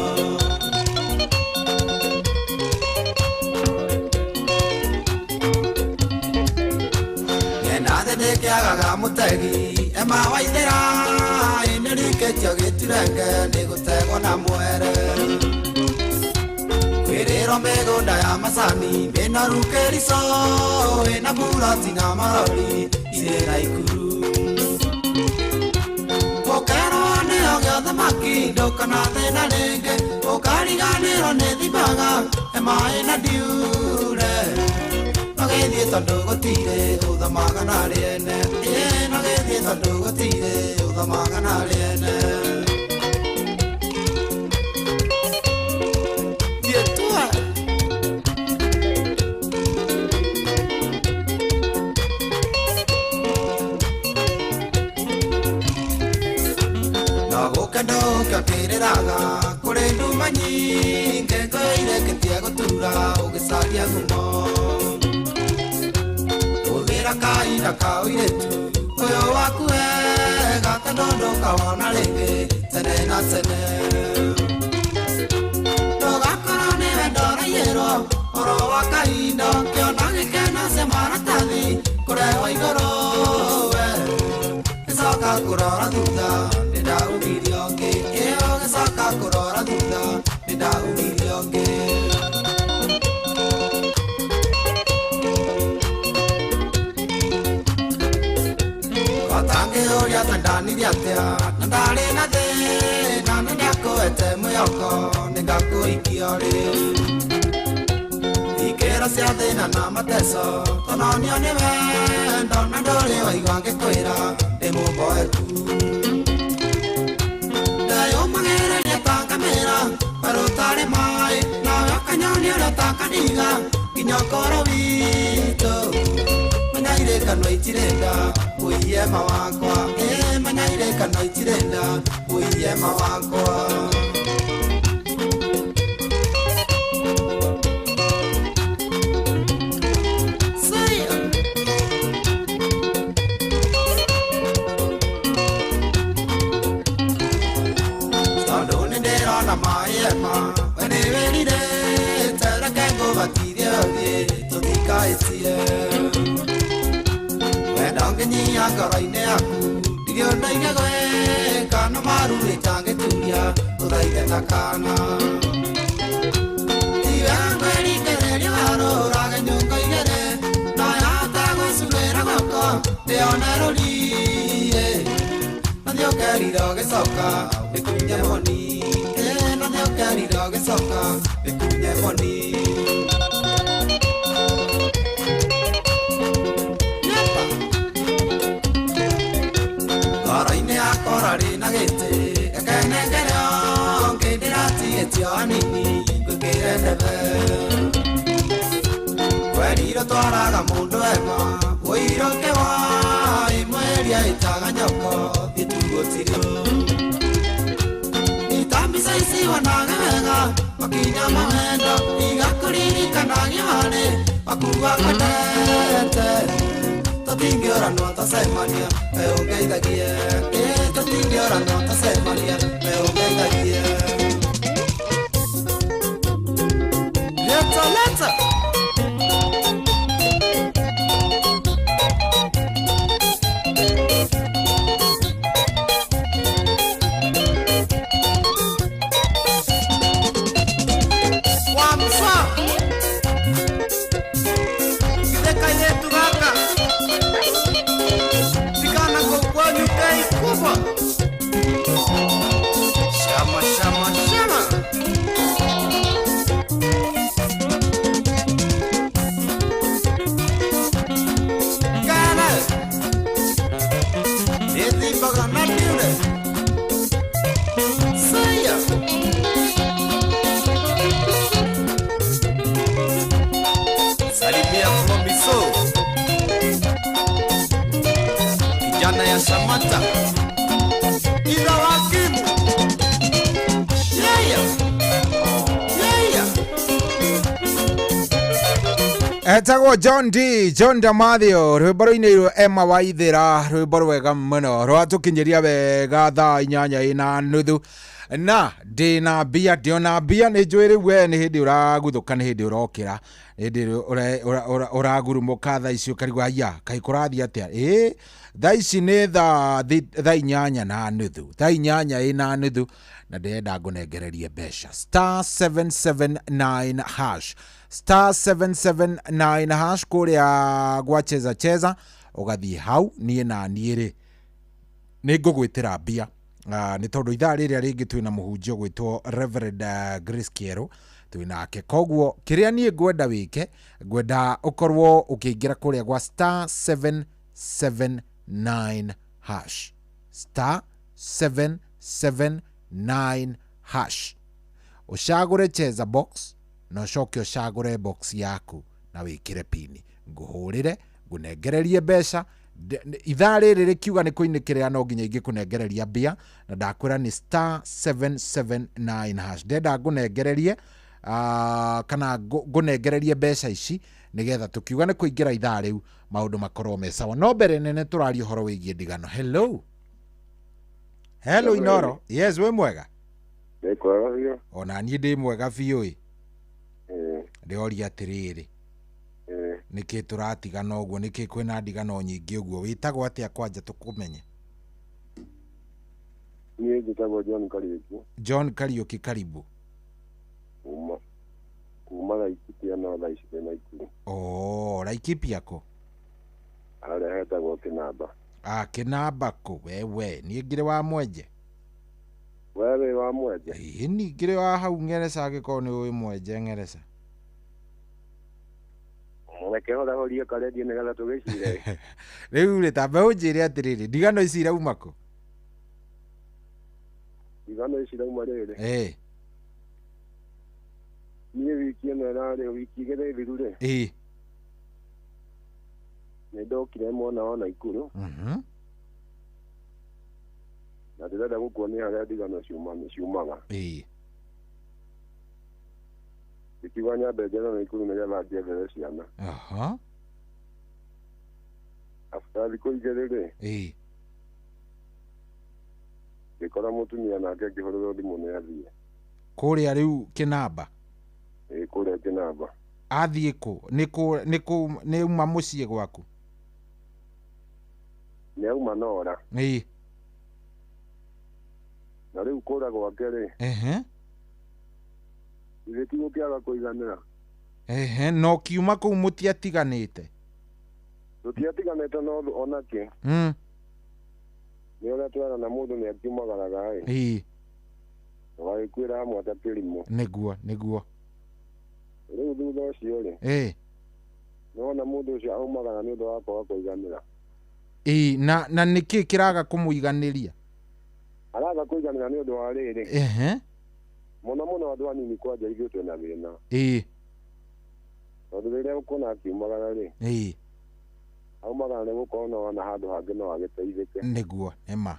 Ngenda thĩ ndĩkĩagaga mũtegi ema waithĩra ĩ nĩrikĩtio gĩturenge nĩgũtegwo na mwere kwĩrĩrwo mĩgũnda ya macani mĩnoru kĩrico ĩna buroti na marori irĩ na ikuru ũkerwo nĩo gĩothamaki ndũkona thĩna rĩngĩ ũkariganĩrwo nĩ thimaga ema ĩna ndiure no gĩthiĩ tondũ gũtirĩ ũthamaga na rĩene ĩ no gĩthiĩ tondũ gũtirĩ ũthamaga na rĩene. Ũkĩamũke ũkĩrĩraga kũrĩ nduma nyingĩ ngũirĩkĩtie gũtura ũgĩcaria ngumo hũthĩra kahinda ka ũirĩtu ũyũ waku wega tondũ ndũkawona rĩngĩ tene na tene ndũgakorwo nĩwe ndoraiyĩrwo ũhoro wa kahinda ũkĩona gĩkeno cia maratathi kũrehwo igũrũ we gĩcoka kũrora thutha nĩndaugirio ngĩ ĩyo gĩcoka kũrora thutha nĩndaugirio ngĩ. Ũrĩa twendanirie atĩa na ndarĩ na thĩna nĩndakũhete mwĩhoko nĩngakũhikia rĩ ikĩro cia thĩna na mateso tononio nĩ wendo na ndũrĩ waigua ngĩkwĩra ndĩ mũmboeku ndeyũmagĩrĩria ta ngamĩra werũ ũtarĩ maĩ nawe ũkanyonia ũrĩa ũtakaniga nginya ũkũrũ witũ manyaire kana itirenda ũiyema wakwa ĩ manyaire kana itirenda ũiyema wakwa. Tondũ nĩndĩrona maĩ ema we nĩwĩrirĩte reke ngũbatithie ũthiĩ tũtikaĩtie wendo ngĩnyia ngoro-inĩ yaku ndirĩ ũndũ ingĩgwĩka no maru ĩtangĩturia ũthaithe na kana tiwe ngwĩringĩrĩria warũrage nyũngo igĩrĩ no yahota gwĩcurĩra guoko ndĩone rũriĩ na thiĩ ũkerire ũgĩcoka ndĩkunye moni na thiĩ ũkerire ũgĩcoka ndĩkunye moni. Ngoro-inĩ yakwa ũrarĩ na gĩtĩ gakenengere ũngĩ ndĩratigĩtio hanini ngwĩkĩre ndebe werirwo twaraga mũndũ wema ũirwo kĩwa ĩmweria ĩtaga nyoko thiĩ tu gũtirĩ itambica ici wonage wega makinya mawendo igakũririkanagia harĩ makuga kwendete tũtingĩũranwo tũcemania we ũngeithagie ĩ tũtingĩũranwo tũcemania we ũngeithagie. Leta leta. Wamsa Githeka yetu gaka Tikana kwanyu kai kubwa Shama shama shama Kana Ethi baga na diure Saya Salimia Promiso kijana ya Shamata Ida wakimu Yeah yeah. Etagwo John D John Damathio rwĩmbo rũinĩirwo Emma Waithĩra rwĩmbo rwega mũno rwatũkinyĩria wega thaa 8:30 na ndĩna mbia ndĩona mbia nĩ njũĩ rĩu we nĩ hĩndĩ ũraguthũka nĩ hĩndĩ ũrokĩra nĩ hĩndĩ ũragurumũka thaa ici ũkarigwo haiya kaĩ kũrathiĩ atĩa ĩ thaa ici nĩ thaa 8:30 thaa 8:30 na ndĩrenda ngũnengererie mbeca star 779 hash star 779 hash kũrĩa gwa cheza cheza ũgathiĩ hau niĩ na niĩ rĩ nĩ ngũgwĩtĩra mbia nĩ tondũ ithaa rĩrĩa rĩngĩ twĩna mũhunjia ũgwĩtwo Reverend Grace Kĩerũ twĩ nake koguo kĩrĩa niĩ ngwenda wĩke ngwenda ũkorwo ũkĩingĩra kũrĩa gwa star 779 hash star 779 hash ũcagũre cheza box na ũcoke ũcagũre box yaku na wĩkĩre pini ngũhũrĩre ngũnengererie mbeca Ithaa rĩrĩ rĩkiuga nĩ kũinĩkĩrĩra no nginya ingĩkũnengereria mbia na ndakwĩra nĩ star 779 hash. Ndenda ngũnengererie kana ngũnengererie mbeca ici nĩgetha tũkiuga nĩ kũingĩra ithaa rĩu maũndũ makorwo me sawa. No mbere nene tũraria ũhoro wĩgiĩ ndigano. Hello, hello. Inoro, yes, wĩ mwega? Ndĩ kwega biũ. Ona niĩ ndĩ mwega biũ ĩ. Ndĩroria atĩrĩrĩ, nĩkĩ tũratigana ũguo? Nĩkĩ kwĩna ndigano nyingĩ ũguo? Wĩtagwo atĩa kwanja tũkũmenye? Niĩ njĩtagwo John Kariũki. John Kariũki, karibu. Kuma Laikipia, no thaa ici ndĩ Naikuru. Oh, Laikipia kũ? Harĩa hetagwo Kĩnamba. Ah, Kĩnamba kũ? Wewe niĩ ngĩrĩ wa Mwenje. We wĩ wa Mwenje? Ĩĩ, ni ngĩrĩ wa hau Ngereca, angĩkorwo nĩ ũĩ Mwenje Ngereca. Reke horahorie karendio nĩgetha tũgĩcire. Rĩu rĩ, tambe ũnjĩre atĩrĩrĩ, ndigano ici irauma kũ? Ndigano ici irauma rĩrĩ. Niĩ wiki ĩno ĩrarĩ wiki 2 thiru rĩ. Nĩ ndokire mwena wa Naikuru. Na ndĩrenda gũkuonia harĩa ndigano ciumaga. Ngĩkiuga nyambe njere Naikuru nĩgetha ngĩethere ciana. After thikũ 2 rĩ, ngĩkora mũtumia nake ngĩhũrĩrwo thimũ nĩ athiĩ. Kũrĩa rĩu Kĩnamba? Ĩĩ, kũrĩa Kĩnamba. Athiĩ kũ? Nĩ kũ nĩ kũ nĩ uma mũciĩ gwaku? Nĩ auma Nora. Na rĩu kũra gwake rĩ, ithuĩ ti gũkĩaga kũiganĩra. Ehe, no kiuma kũu mũtiatiganĩte? Tũtiatiganĩte no onakĩ. Nĩ ũrĩa twerana mũndũ nĩ akiumagaraga ĩ. Ũgagĩkuĩra hamwe ta kĩrimũ. Nĩguo, nĩguo. Rĩu thutha ũcio rĩ, nĩwona mũndũ ũcio aumagara nĩ ũndũ wa kwaga kũiganĩra. Ĩĩ, na nĩkĩ kĩraga kũmũiganĩria? Araga kũiganĩra nĩ ũndũ wa rĩrĩ. Mũno mũno andũ anini kwanja ithuĩ twĩna thĩna. Tondũ rĩrĩa ũkuona akiumagara rĩ, aumagara nĩ gũkorwo no ona handũ hangĩ no agĩteithĩke. Nĩguo, nĩma.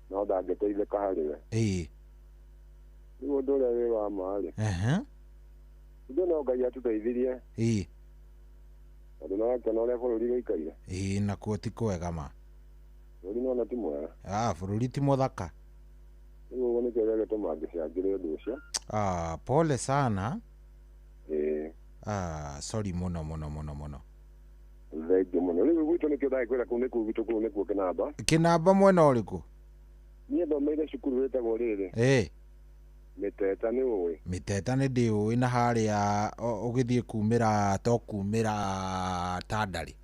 No ndangĩteithĩka harĩ we. Rĩu ũndũ ũrĩa wĩ wa ma rĩ, ithuĩ no Ngai atũteithirie. Tondũ no akĩona ũrĩa bũrũri ũikaire. Ĩĩ, nakuo ti kwega ma. Bũrũri nĩwona ti mwega. Ah, bũrũri ti mũthaka. Rĩu ũguo nĩkĩo gĩagĩtũma ngĩcangĩre ũndũ ũcio. Ah, pole sana. Ĩĩ. Ah, sorry mũno mũno mũno mũno. Thengiũ mũno. Rĩu gwitũ nĩkĩo ndagĩkwĩra kũu nĩkuo gwitũ, kũu nĩkuo Kĩnamba. Kĩnamba mwena ũrĩkũ? Niĩ thomeire cukuru wĩtagwo rĩrĩ. Mĩteta nĩ ũĩ? Mĩteta nĩ ndĩũĩ, na harĩa ũgĩthiĩ kumĩra to kumĩra Tandari.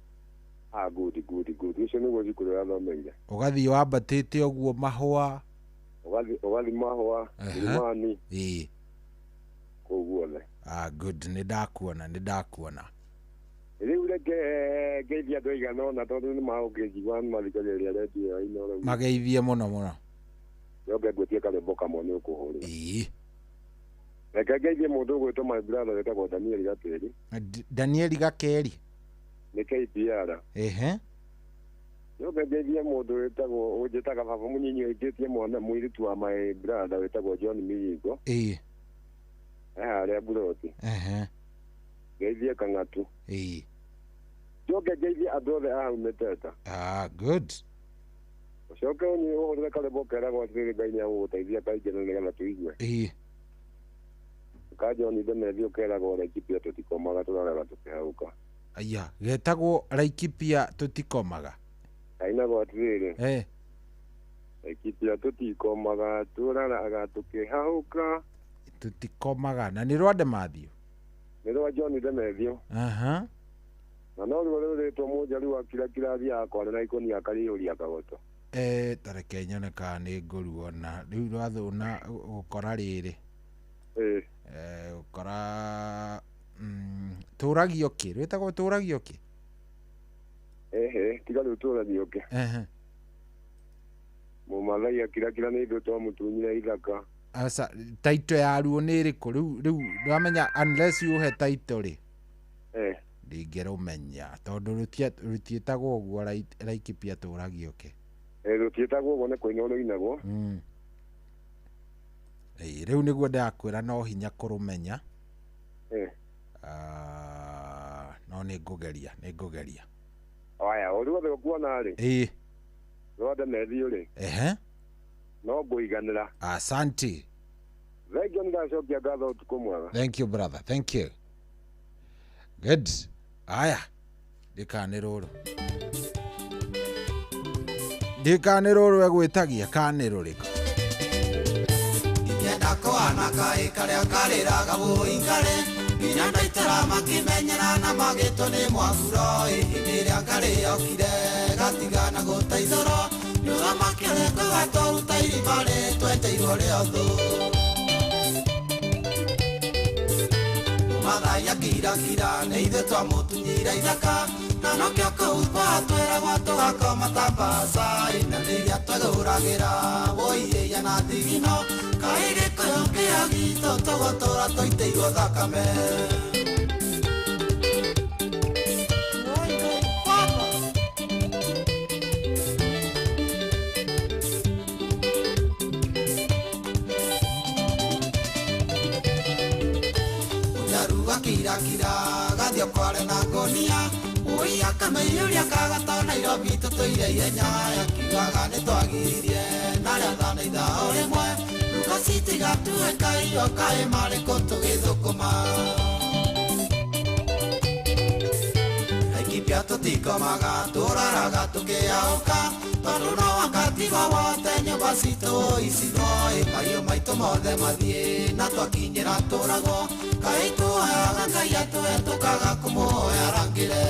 Ah, good, good, good. Ũcio nĩguo cukuru ũrĩa thomeire. Ũgathiĩ wambatĩte ũguo Mahũa. Ũgathiĩ Mahũa, Milimani. Kũu guothe. Ah, good, nĩ ndakuona, nĩ ndakuona. Rĩu reke ngeithie andũ aigana ũna tondũ nĩ magũkĩnjigua nĩ mathikagĩrĩria redio ĩyo Inooro. Mageithie mũno mũno. Njoke ngwĩtie karwĩmbo kamwe nĩ ũkũhũrĩra. Reke ngeithie mũndũ ũgwĩtwo my brother wĩtagwo Daniel Gakeri. Daniel Gakeri. Nĩ KPR. Njoke ngeithie mũndũ wĩtagwo ũnjĩtaga baba mũnyinyi ũhikĩtie mwana mũirĩtu wa my brother wĩtagwo John Miringo. Harĩa Buroti. Ngeithie Kang'atu. Njoke ngeithie andũ othe a hau Mĩteta. Ah, good. Ũcoke ũhũrĩre karwĩmbo keragwo atĩrĩrĩ Ngai nĩ agũgũteithia kaingĩ na nĩgetha tũigue. Ka John Demethiũ keragwo Laikipia tũtikomaga tũraraga tũkĩhaũka. Aya, getagwo Laikipia tũtikomaga. Kainagwo atĩrĩrĩ. Laikipia tũtikomaga tũraraga tũkĩhaũka. Tũtikomaga na nĩ rwa Demathiũ. Nĩ rwa John Demethiũ. Na no ruo rũrĩtwo mũnjaru wa kirakira athiaga kwara na ikũnia akarĩihũria kagoto. Tareke nyone kana nĩ ngũruona. Rĩu rwathũna gũkora rĩrĩ. Gũkora tũragio kĩ? Rwĩtagwo tũragio kĩ? Ehe, tiga rĩu tũragio kĩ. Mũmathai akirakira nĩ ithuĩ twamũtunyire ithaka. Aca, title ya ruo nĩ ĩrĩkũ? Rĩu rĩu ndwamenya unless ũhe title rĩ. Ndingĩrũmenya tondũ rũtiĩtagwo ũguo Laikipia tũragio kĩ. Rũtiĩtagwo ũguo, nĩ kũinwo rũinagwo. Ĩĩ, rĩu nĩguo ndĩrakwĩra no hinya kũrũmenya. No nĩ ngũgeria, nĩ ngũgeria. Aya, ũrĩa wothe ũkuona rĩ. Ĩĩ. Rwanda methiũ rĩ. Ehe. No ngũiganĩra. Asante. Thank you, nĩndacokia ngatho, ũtukũ mwega. Thank you, brother, thank you. Good. Aya, ndĩka nĩ rũrũ, ndĩka nĩ rũrũ egwĩtagia ka nĩ rũrĩkũ. Ingĩenda kũhana kaĩ karĩa karĩraga wũi ngarĩ nginya ndaitara makĩmenyera na magĩtwo nĩ mwaguro. Hĩndĩ ĩrĩa ngarĩ yokire gatigana gũteithũro nĩũthamaki ũrĩkũ gatũruta irima rĩtwenjeirwo rĩothũ. Mathai akirakira nĩ ithuĩ twamũtunyire ithaka na nokĩo kũu twatwĩragwo tũgakoma ta mbacai na rĩrĩa twegũragĩra wũiĩia na thigino kaĩ gĩkũyũ kĩo gitũ tũgũtũra tũitĩirwo thakame. Kirakira gathio kware na ngonia ui akamĩiyũria kagato Nairobi tũtũire ihenya akiugaga nĩ twagiririe na rĩathana ithaa o rĩmwe Ruga citigatue kaiyo kaĩ marĩkũ tũgĩthũkũma. Laikipia tũtikomaga tũraraga tũkĩaũka tondũ no wakati wa wothe nyũmba citũ icinwo mahiũ maitũ mothe mathiĩ na twakinyĩra tũragwo kaĩ tũhoyaga Ngai atũhe tũkaga kũmũhoya arangĩre.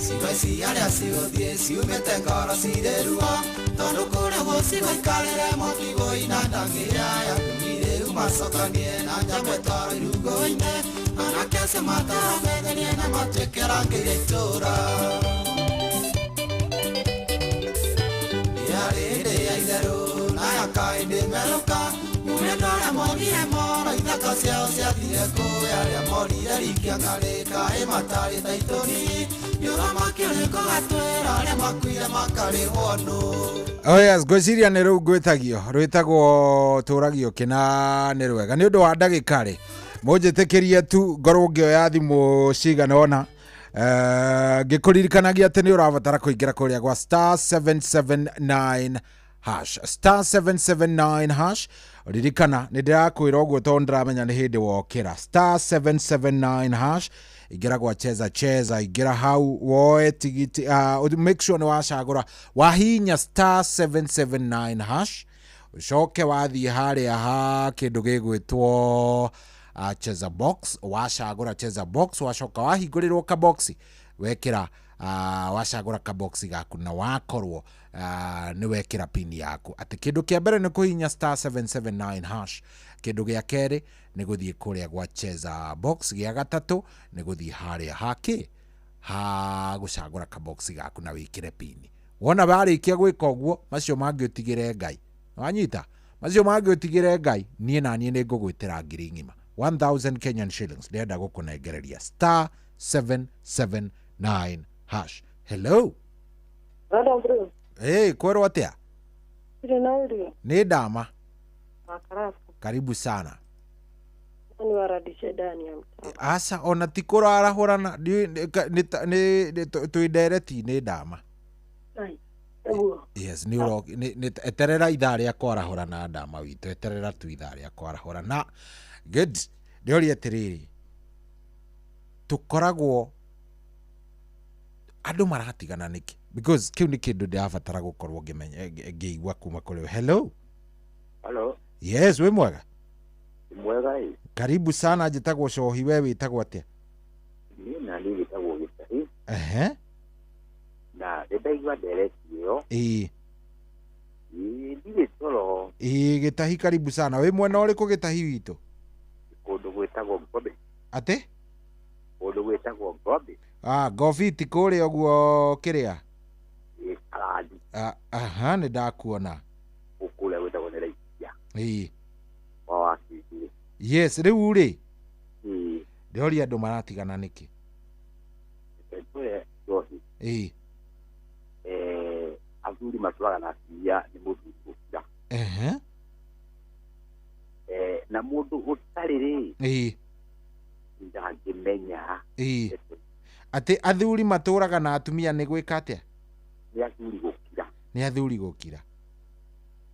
Cigo ici arĩa cigũthiĩ ciumĩte ngoro cirĩ ruo tondũ kũrĩa gũcigũikarĩre mwaki wũina ndangĩra atumi rĩu macokanie na njamba ĩtwarwo irungo-inĩ anake acio matarametherie na matuĩke rangĩire itũũra. Yarĩ hĩndĩ ya itherũ na ya kaĩndĩ merũka mũrĩ andũ arĩa monire moro ithaka ciao ciathire kũ arĩa morire rikia ngarĩ kaĩ matarĩ ta itũri nĩũthamaki ũrĩkũ gatwĩra arĩa makuire makarĩhwo nũ. Oh yes, ngwĩciria nĩ rũu ngwĩtagio rwĩtagwo tũragio kĩna nĩ rwega nĩ ũndũ wa ndagĩka rĩ mũnjĩtĩkĩrie tu ngorwo ngĩoya thimũ cigana ũna. Ngĩkũririkanagia atĩ nĩ ũrabatara kũingĩra kũrĩa gwa star 779 hash, star 779 hash. Ririkana nĩ ndĩrakwĩra ũguo tondũ ndĩramenya nĩ hĩndĩ wokĩra. Star 779 hash, ingĩra gwa cheza cheza, ingĩra hau woe tigiti, make sure nĩ wacagũra wahinya star 779 hash, ũcoke wathiĩ harĩa ha kĩndũ gĩgwĩtwo cheza box, wacagũra cheza box, wacoka wahingũrĩrwo kaboxi wekĩra wacagũra kaboxi gaku na wakorwo nĩ wekĩra pin yaku atĩ kĩndũ kĩa mbere nĩ kũhinya star 779 hash, kĩndũ gĩa kerĩ nĩ gũthiĩ kũrĩa gwa cheza box, gĩa gatatũ nĩ gũthiĩ harĩa hakĩ ha gũcagũra kaboxi gaku na wĩkĩre pin. Wona warĩkia gwĩka ũguo macio mangĩ ũtigĩre Ngai, wanyita macio mangĩ ũtigĩre Ngai, niĩ na niĩ nĩ ngũgwĩtĩra ngiri ng'ima 1000 Kenyan shillings ndĩrenda gũkũnengereria star 779 hash. Hello. Hello bro. Hey, kwerwo atĩa? Ndirĩ na ũru. Nĩ ndama. Makarabu. Karibu sana. Ni waradishe ndani ya mtaa. Aca ona ti kũrarahũrana nĩ twĩ ndereti-inĩ ndama. Ai, nĩguo. Yes, nĩ ũro nĩ eterera ithaa rĩa kwarahũrana ndama witũ, eterera tu ithaa rĩa kwarahũrana. Good. Ndĩroria atĩrĩrĩ, tũkoragwo andũ maratigana nĩkĩ? Because kĩu nĩ kĩndũ ndĩrabatara gũkorwo ngĩmenya ngĩigua kuma kũrĩ we. Hello. Hello. Yes, wĩ mwega? Mwega ĩ. Karibu sana, njĩtagwo Cohi, we wĩtagwo atĩa? Niĩ na niĩ njĩtagwo Gĩtahi. Ehe. Na nĩ ndaigua ndereti ĩyo. Ĩĩ. Ĩĩ, ndirĩ toro. Ĩĩ, Gĩtahi karibu sana. Wĩ mwena ũrĩkũ Gĩtahi witũ? Kũndũ gwĩtagwo Ngombe. Atĩ? Kũndũ gwĩtagwo Ngombe. Ah, ngobiti kũrĩa ũguo kĩrĩa. Ĩ karandi. Ah, aha, nĩ ndakuona. Kũrĩa gwĩtagwo nĩ Laikipia. Ĩĩ. Wa wakiri. Yes, rĩu rĩ. Ĩĩ. Ndĩroria andũ maratigana nĩkĩ? Reke ngwĩre Njohi. Ĩĩ. Athuri matũraga na atumia nĩ mũthuri gũkira. Ehe. Na mũndũ ũtarĩ rĩ. Ĩĩ. Ndangĩmenya. Ĩĩ. Atĩ athuri matũraga na atumia nĩ gwĩka atĩa? Nĩ athuri gũkira. Nĩ athuri gũkira.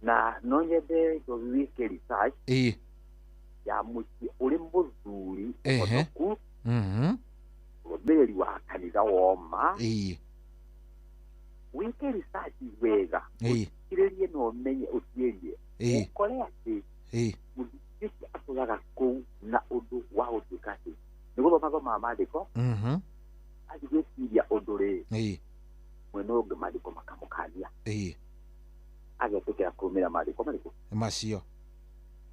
Na no nyende Njohi wĩke research. Ĩĩ. Ya mũciĩ ũrĩ mũthuri Ehe. mũhonoku. Mhm. Mũrũmĩrĩri wa kanitha woma. Ĩĩ. Wĩke research wega. Ĩĩ. Ũthikĩrĩrie na ũmenye ũtuĩrie. Ĩĩ. Ũkore atĩ Ĩĩ. mũthuri ũcio atũraga kũu na ũndũ wa gũtuĩka atĩ nĩ gũthoma thomaga maandĩko. Mhm. Athiĩ gwĩciria ũndũ rĩ. Ĩĩ. Mwena ũyũ ũngĩ maandĩko makamũkania. Ĩĩ. Agetĩkĩra kũrũmĩrĩra maandĩko marĩkũ? Macio.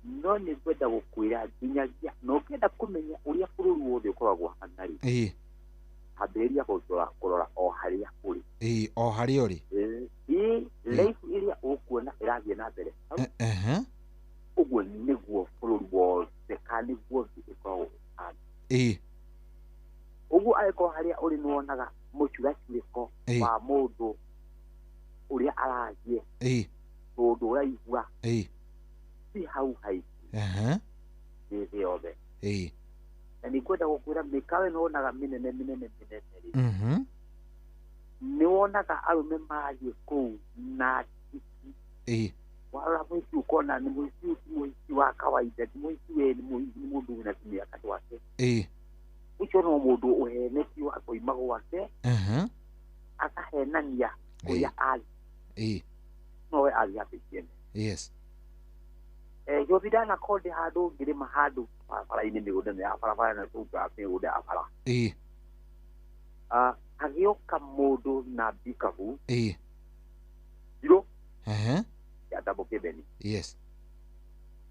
No nĩ ngwenda gũkwĩra nginyagia na ũngĩenda kũmenya ũrĩa bũrũri wothe ũkoragwo ũhana rĩ. Ĩĩ. Ambĩrĩria kũrora o harĩa ũrĩ. Ĩĩ, o harĩa ũrĩ. Ĩĩ, life ĩrĩa ũkuona ĩrathiĩ na mbere. Ehe. Ũguo nĩguo bũrũri wothe kana nĩguo thĩ ĩkoragwo ĩhana. Ĩĩ. Ũguo angĩkorwo harĩa ũrĩ nĩwonaga mũcuracurĩko Ĩĩ. wa mũndũ ũrĩa arathiĩ. Ĩĩ. Mũndũ ũraigua. Ĩĩ. Ti hau haingĩ. Ehe. Nĩ thĩ yothe. Ĩĩ. Na nĩ ngwenda gũkwĩra mĩkawa ĩno wonaga mĩnene mĩnene mĩnene rĩ. Mhm. Nĩ wonaga arũme marathiĩ kũu na tiki. Ĩĩ. Warora mũhiki ũkona nĩ mũhiki ũyũ ti mũhiki wa kawaida, ti mũhiki we nĩ mũndũ wĩna tũmĩaka twake. Ĩĩ. Ũcio no mũndũ ũhenetio akoima gwake. Ehe. Akahenania kũrĩa athiĩ. Ĩĩ. No we athiĩ hapĩciene. Yes. Njohi ndanakorwo ndĩ handũ ngĩrĩma handũ barabara-inĩ mĩgũnda ĩno ya barabara na tũnga mĩgũnda ya bara. Ĩĩ. Hagĩũka mũndũ na mbikabu. Ĩĩ. Njirũ. Ehe. Ya double cabin. Yes.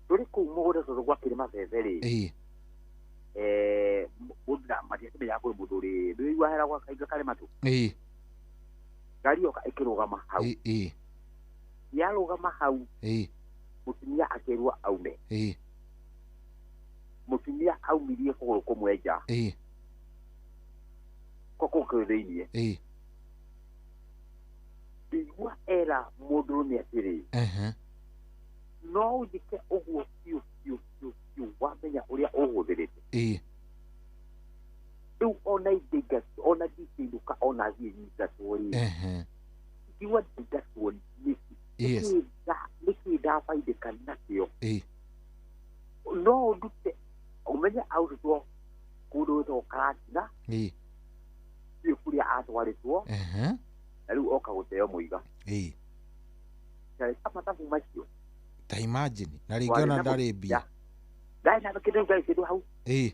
Tũrĩ kũu mũgũnda tondũ gwakĩrĩ mabebe rĩ. Ĩĩ. Mũndũ matiakĩmenyaga kũrĩ mũndũ ũrĩ ndũigua hera gwa kainga karĩ matũ. Ĩĩ. Ngari yoka ĩkĩrũgama hau. Ĩĩ. Yarũgama hau. Ĩĩ. Mũtumia akĩrwo aume. Ĩĩ. Mũtumia aumirie kũgũrũ kũmwe nja. Ĩĩ. Ko kũu kwĩ thĩiniĩ. Ĩĩ. Ndĩigua era mũndũrũme atĩrĩ. Ehe. No ũnjĩke ũguo biũ biũ biũ biũ wamenya ũrĩa ũhũthĩrĩte. Ĩĩ. Rĩu ona ingĩingatwo, ona ndingĩinũka ona thiĩ nyingatwo rĩ. Ehe. Ngiuga ndingatwo nĩkĩ? Yes. Nĩkĩ ndabaidĩka nakĩo? Ĩĩ. No ũndute ũmenye aurutwo kũndũ gwĩtagwo Karatina. Ĩĩ. Ndiũĩ kũrĩa atwarĩtwo. Ehe. Na rĩu oka gũteo mũiga. Ĩĩ. Tareka mathabu macio. Ta imagine na rĩngĩ ona ndarĩ mbia. Ndarĩ na kĩndũ ndarĩ kĩndũ hau. Ĩĩ.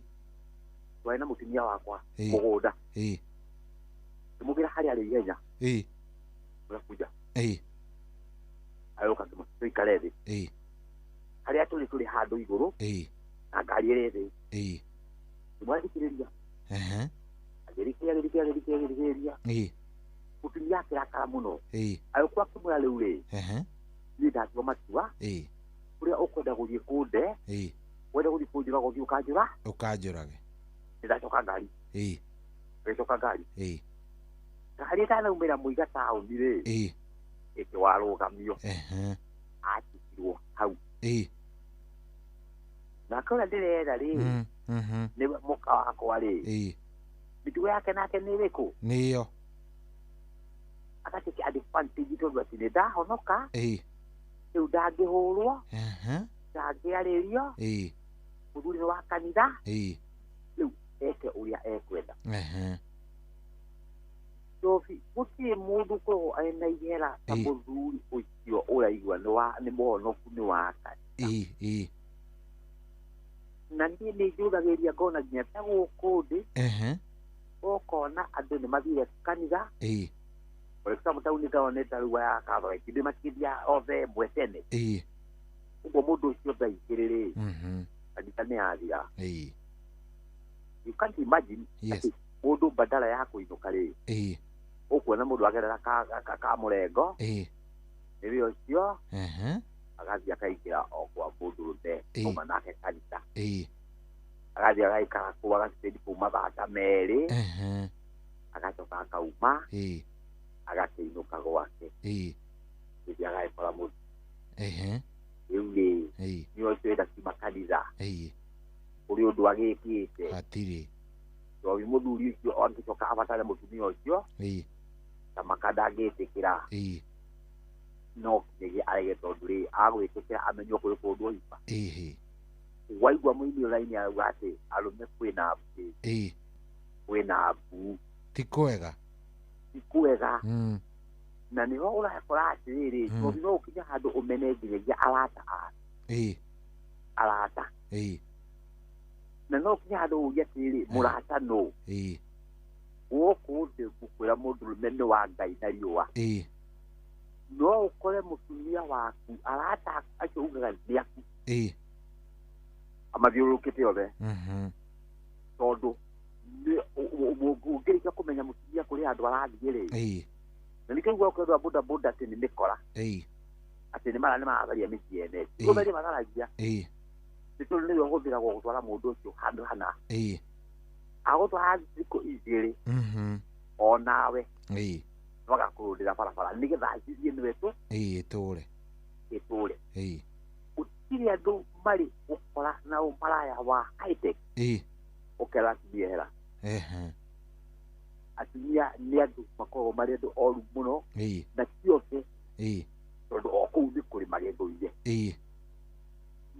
Twarĩ na mũtumia wakwa Ĩĩ. mũgũnda. Ĩĩ. Ngĩmũgĩra harĩa arĩ ihenya. Ĩĩ. Ũrakunja. Ĩĩ. Agĩũka tũikare thĩ. Ĩĩ. Harĩa tũrĩ tũrĩ handũ igũrũ. Ĩĩ. Na ngari ĩrĩ thĩ. Ĩĩ. Ngĩmwathikĩrĩria. Ehe. Agĩthikĩrĩria, agĩthikĩrĩria, agĩthikĩrĩria, agĩthikĩrĩria. Ĩĩ. Mũtumia akĩrakara mũno. Ĩĩ. Agĩũka akĩmwĩra rĩu rĩ. Ehe. Niĩ ndatua matua. Ĩĩ. Ũrĩa ũkwenda gũthiĩ kũnde. Ĩĩ. Wenda gũthiĩ kũnjũraga ũthiĩ ũkanjũra. Ũkanjũrage. Nĩndacoka ngari. Ĩĩ. Agĩcoka ngari. Ĩĩ. Ngari ĩtanaumĩra mũiga taũni rĩ. Ĩĩ. Ĩkĩwarũgamio. Ehe. Atigirwo hau. Ĩĩ. Nake ũrĩa ndĩrera rĩ. Mhm. Nĩwe mũka wakwa rĩ. Ĩĩ. Mĩtugo yake nake nĩ ĩrĩkũ? Nĩyo. Agatake advantage tondũ atĩ nĩ ndahonoka. Ĩĩ. Rĩu ndangĩhũrwo. Ehe. Ndangĩarĩrio. Ĩĩ. Mũthuri nĩ wa kanitha. Ĩĩ. Rĩu eke ũrĩa ekwenda. Ehe. Njohi, gũtirĩ mũndũ ũkoragwo arĩ na ihera ta Ĩĩ. mũthuri ũcio ũraigua nĩ mũhonoku nĩ wa kanitha. Ĩĩ. Ĩĩ. Na niĩ nĩ njũthagĩrĩria ngona nginya ta gũkũ ndĩ. Ehe. Ũkona andũ nĩ mathire kanitha. Ĩĩ. For example, taũni ndonete rĩu ya Catholic, ndĩ makĩria othe ĩmwe tene. Ĩĩ. Ũguo mũndũ ũcio thaa igĩrĩ rĩ, Mhm. kanitha nĩ yathira. Ĩĩ. You can't imagine Yes. atĩ Mũndũ badala ya kũinũka rĩ ũkuona mũndũ agerera ka mũrengo nĩwe ũcio agathiĩ akaingĩra o kwa mũndũrũme kuma nake kanitha agathiĩ agaikara kũu agacitendi kũu mathaa ta 2 agacoka akauma agakĩinũka gwake gĩthiĩ agagĩkora mũndũ rĩu rĩ nĩ ũcio enda kiuma kanitha kũrĩ ũndũ agĩkĩte hatirĩ tondũ mũthuri ũcio angĩcoka abatare mũtumia ũcio tamaka ndangĩtĩkĩra no kinyagia arege tondũ rĩ agwĩtĩkĩra amenywo kũrĩ kũndũ oima waigua mũini ũraini arauga atĩ arũme kwĩna mbu kwĩna mbu ti kwega ti kwega na nĩho ũrakora atĩrĩrĩ tondũ no ũkinye handũ ũmene nginyagia arata arata na no ũkinye handũ ũrie atĩrĩrĩ mũrata nũ gũkũ thĩ ngũkwĩra mũndũrũme nĩ wa Ngai na riũa no ũkore mũtumia waku arata acio ugaga nĩ aku amathiũrũrũkĩte othe tondũ ũngĩrĩkia kũmenya mũtumia kũrĩ handũ arathiĩ rĩ na nĩkĩo ugaga kwendwa boda boda atĩ nĩ mĩkora atĩ nĩ mara nĩ maratharia mĩciĩ ene ũmerie matharagia nĩ tondũ nĩwe ũhũthĩragwo gũtwara mũndũ ũcio handũ hana agũtwara thikũ 2 o nawe agakũrũndĩra barabara nĩgetha acirie nĩwe tu ĩtũre gũtirĩ andũ marĩ gũkora na ũmaraya wa high-tech ũkera atumia hera atumia nĩ andũ makoragwo marĩ andũ oru mũno na ti othe tondũ o kũu nĩ kũrĩ magĩthũire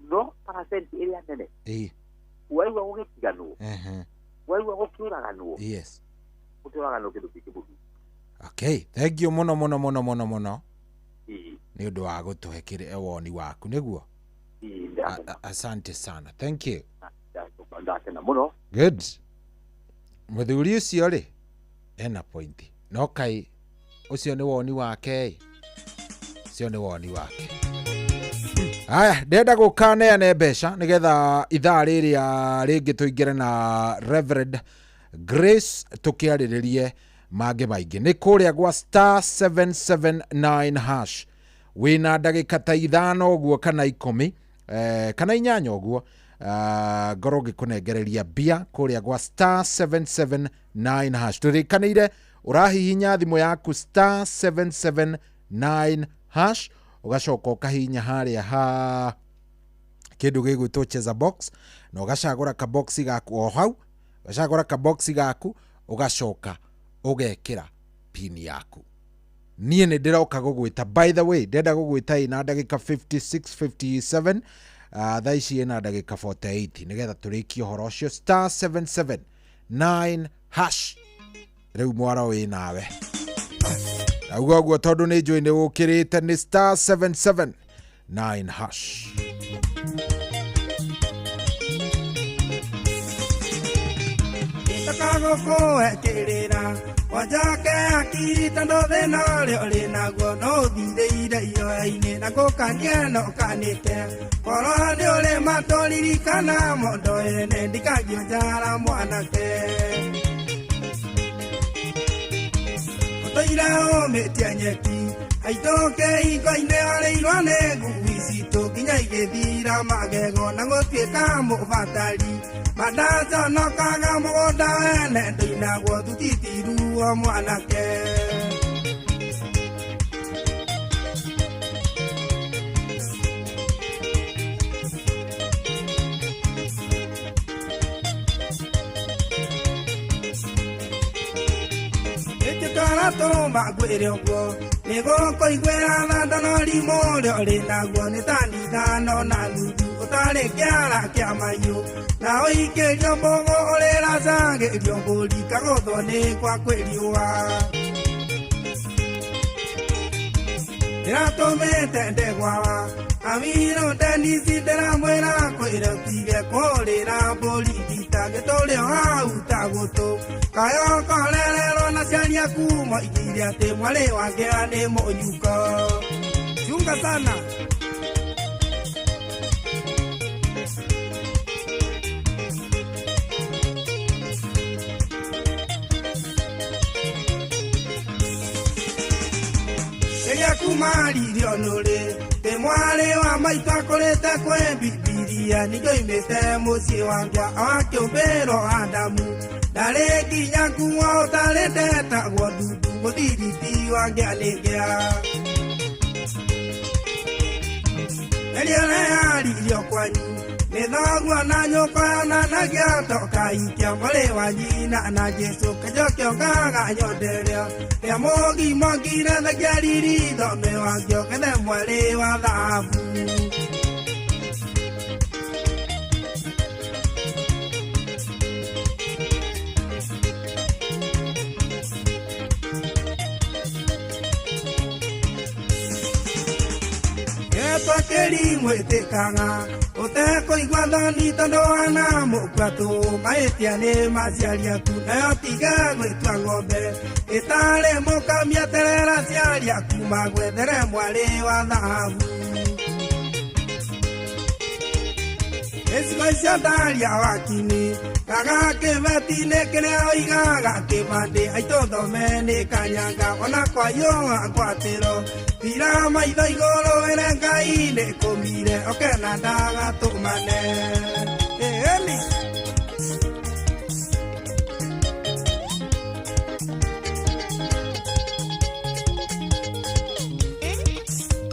no percent ĩrĩa nene waigua gũgĩtiganwo waigua gũkĩũraganwo gũkĩũraganwo kĩndũ kĩngĩ mũthuri. Okay, thank you muno muno muno muno muno nĩ ũndũ wa gũtũhe kĩrĩ woni waku nĩguo. Asante sana, thank you. Ndakena mũno. Good. Mũthuri ũcio rĩ ena point no kai ũcio nĩ woni wake ũcio nĩ woni wake. Aya ndenda gũkaneane mbeca nĩgetha ithaa rĩrĩa rĩngĩ tũingĩre na Reverend Grace tũkĩarĩrĩrie mangĩ maingĩ nĩ kũrĩa gwa star 779 hash wĩna ndagĩka ta 5 ũguo kana 10 kana 8 ũguo ngorwo ngĩkũnengereria mbia kũrĩa gwa star 779 hash tũrĩkanĩire ũrahihinya thimũ yaku star 779 hash ũgacoka ũkahihinya harĩa ha kĩndũ gĩgwĩtwo cheza box na ũgacagũra kaboxi gaku o hau ũgacagũra kaboxi gaku ũgacoka ũgekĩra pin yaku. Niĩ nĩ ndĩroka gũgwĩta, by the way ndenda gũgwĩta ĩna ndagĩka 56 57 thaa ici ĩna ndagĩka 48 nĩgetha tũrĩkie ũhoro ũcio star 779 hash. Rĩu mwaro wĩ nawe nauga ũguo tondũ nĩ njũĩ nĩ ũkĩrĩte nĩ star 779 hash. Takagokoekĩrĩra wanjake akiri tondũ thĩna ũrĩa ũrĩ naguo no ũthirĩire iroya-inĩ na gũkania no ũkanĩte korwo nĩ ũrĩ matũririkana mondo ene ndikagio njara mwanake ũtũire ũmĩtie nyeki aitũke hingo-inĩ arĩirwo nĩ ngui citũ nginya igĩthira magego na gũtuĩka mũbatari mandaconokaga mũgũnda wene ndĩnaguo thutitiruo mwanake. Ĩtĩtwara tũrũma ngwĩre ũguo nĩgũkũiguĩra tha ndonori ũrĩa ũrĩ naguo nĩ tani 5.5 ũtarĩ kĩara kĩa mahiũ na ũikĩrio mbũgũ ũrĩracagĩrio mbũri kagũthwo nĩ kwa kwĩriũa ndĩratũmĩte ndegwa Awiro Denisi ndĩramwĩra kwĩra ũtige kũrĩra mbũri thita gĩtũrĩ o hau ta gũtũ kayo korererwo na ciari aku moigire atĩ mwarĩ wake nĩ mũnyuko. Chunga sana. Ndĩ mwarĩ wa maitũ akũrĩte kwĩ Bibilia ningĩ oimĩte mũciĩ wa ngĩa wakĩũmbĩrwo Adamu ndarĩ nginya nguo ũtarĩ ndetagwo ndundu mũthiriti wa ngĩa nĩ ngĩa Rĩrĩa ũreyaririo kwanyu nĩ thoguo na nyũkwa yonanagia toka ikia mwarĩ wa nyina na Jesũ kĩnjokio ngaga nyonderia rĩa mũgimo ngire thengia riri thome wakĩo kethe mwarĩ wa thahabu. Twakĩri mwĩtĩkaga ũtekũigua thoni tondũ wana mũkua tũ mahĩtia nĩ maciari aku nayo tiga gwĩtua ng'ombe ĩtarĩ mũkamia terera aciari aku magwethere mwarĩ wa thahabu. Gĩcigo icio ndaria wakini kaga kĩbeti-inĩ kĩrĩa oigaga kĩbandĩ aitũ thome nĩ kanyanga ona kwayũa ngwatĩro tira maitho igũrũ wĩre Ngai nĩ kũmire oke na ndagatũmane. Ĩni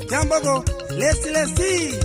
Jambogo lesi lesi.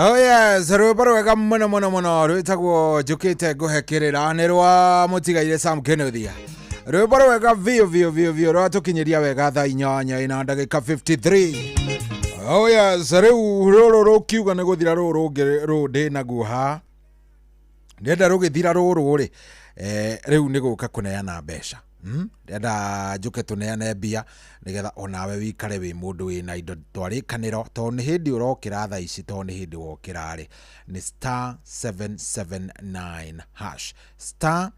Oh yes, rwĩmbo rwega mũno mũno mũno rwĩtagwo njũkĩte ngũhe kĩrĩra nĩ rwa mũtigaire Sam Kenothia. Rwĩmbo rwega biũ biũ biũ biũ rwatũkinyĩria wega thaa inyanya ina ndagĩka 53. Oh yes, rĩu rũrũ rũkiuga nĩ gũthira rũrũ rũngĩ rũũ ndĩ naguo haha. Ndĩrenda rũgĩthira rũrũ rĩ, rĩu nĩ gũka kũneana mbeca. Ndĩrenda njũke tũneane mbia nĩgetha onawe wikare wĩ mũndũ wĩna indo twarĩkanĩro tondũ nĩ hĩndĩ ũrokĩra thaa ici tondũ nĩ hĩndĩ wokĩra rĩ nĩ star 779 hash star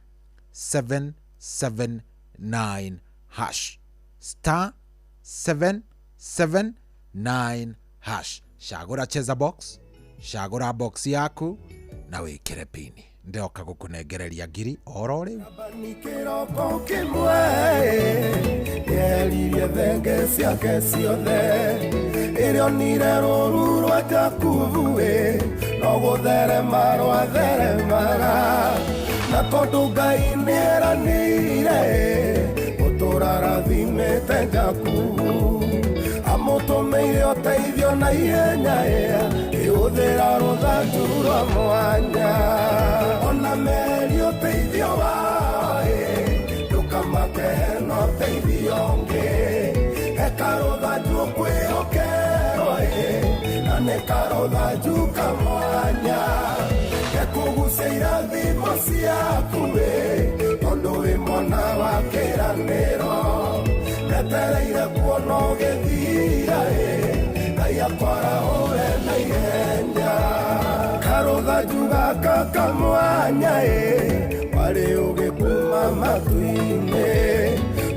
779 hash star 779 hash. Cagũra cheza box, cagũra box yaku na wĩkĩre pini. Ndoka gũkũnengereria ngiri oro rĩu. Kĩroko kĩmwe nĩeririe thenge ciake ciothe ĩrĩa onire rũru rwa Jakubu ĩ no gũtherema rwatheremaga na tondũ Ngai nĩeranĩire gũtũũra arathimĩte Jakubu amũtũmĩire ũteithio na ihenya ĩhũthĩra rũthanju rwa mwanya ona meri ũteithio wao ndũkamake hena ũteithio ũngĩ he karũthanju ũkwĩhokerwo na nĩ karũthanju kamwanya gekũgucia irathimo ciaku tondũ wĩ mwana wa kĩranĩro ndetereire kuona ũgĩthira Ngai akwarahũre na ihenya karũthanju gaka kamwanya warĩ ũgĩkuma matu-inĩ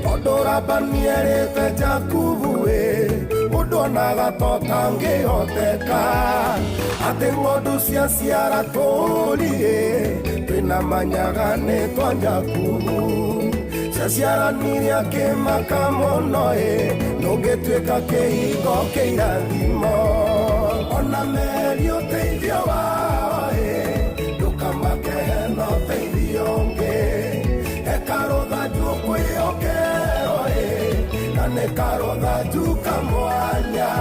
tondũ Labani erĩte Jakubu ũndũ onaga ta ũtangĩhoteka atĩ ng'ondu ciaciara tũũri twĩna manyaga nĩ twa Jakubu ciaciaranirie akĩmaka mũno ndũngĩtuĩka kĩhingo kĩirathimo ona meri ũteithio wao ndũkamake hena ũteithio. nĩ karũthanju kamwanya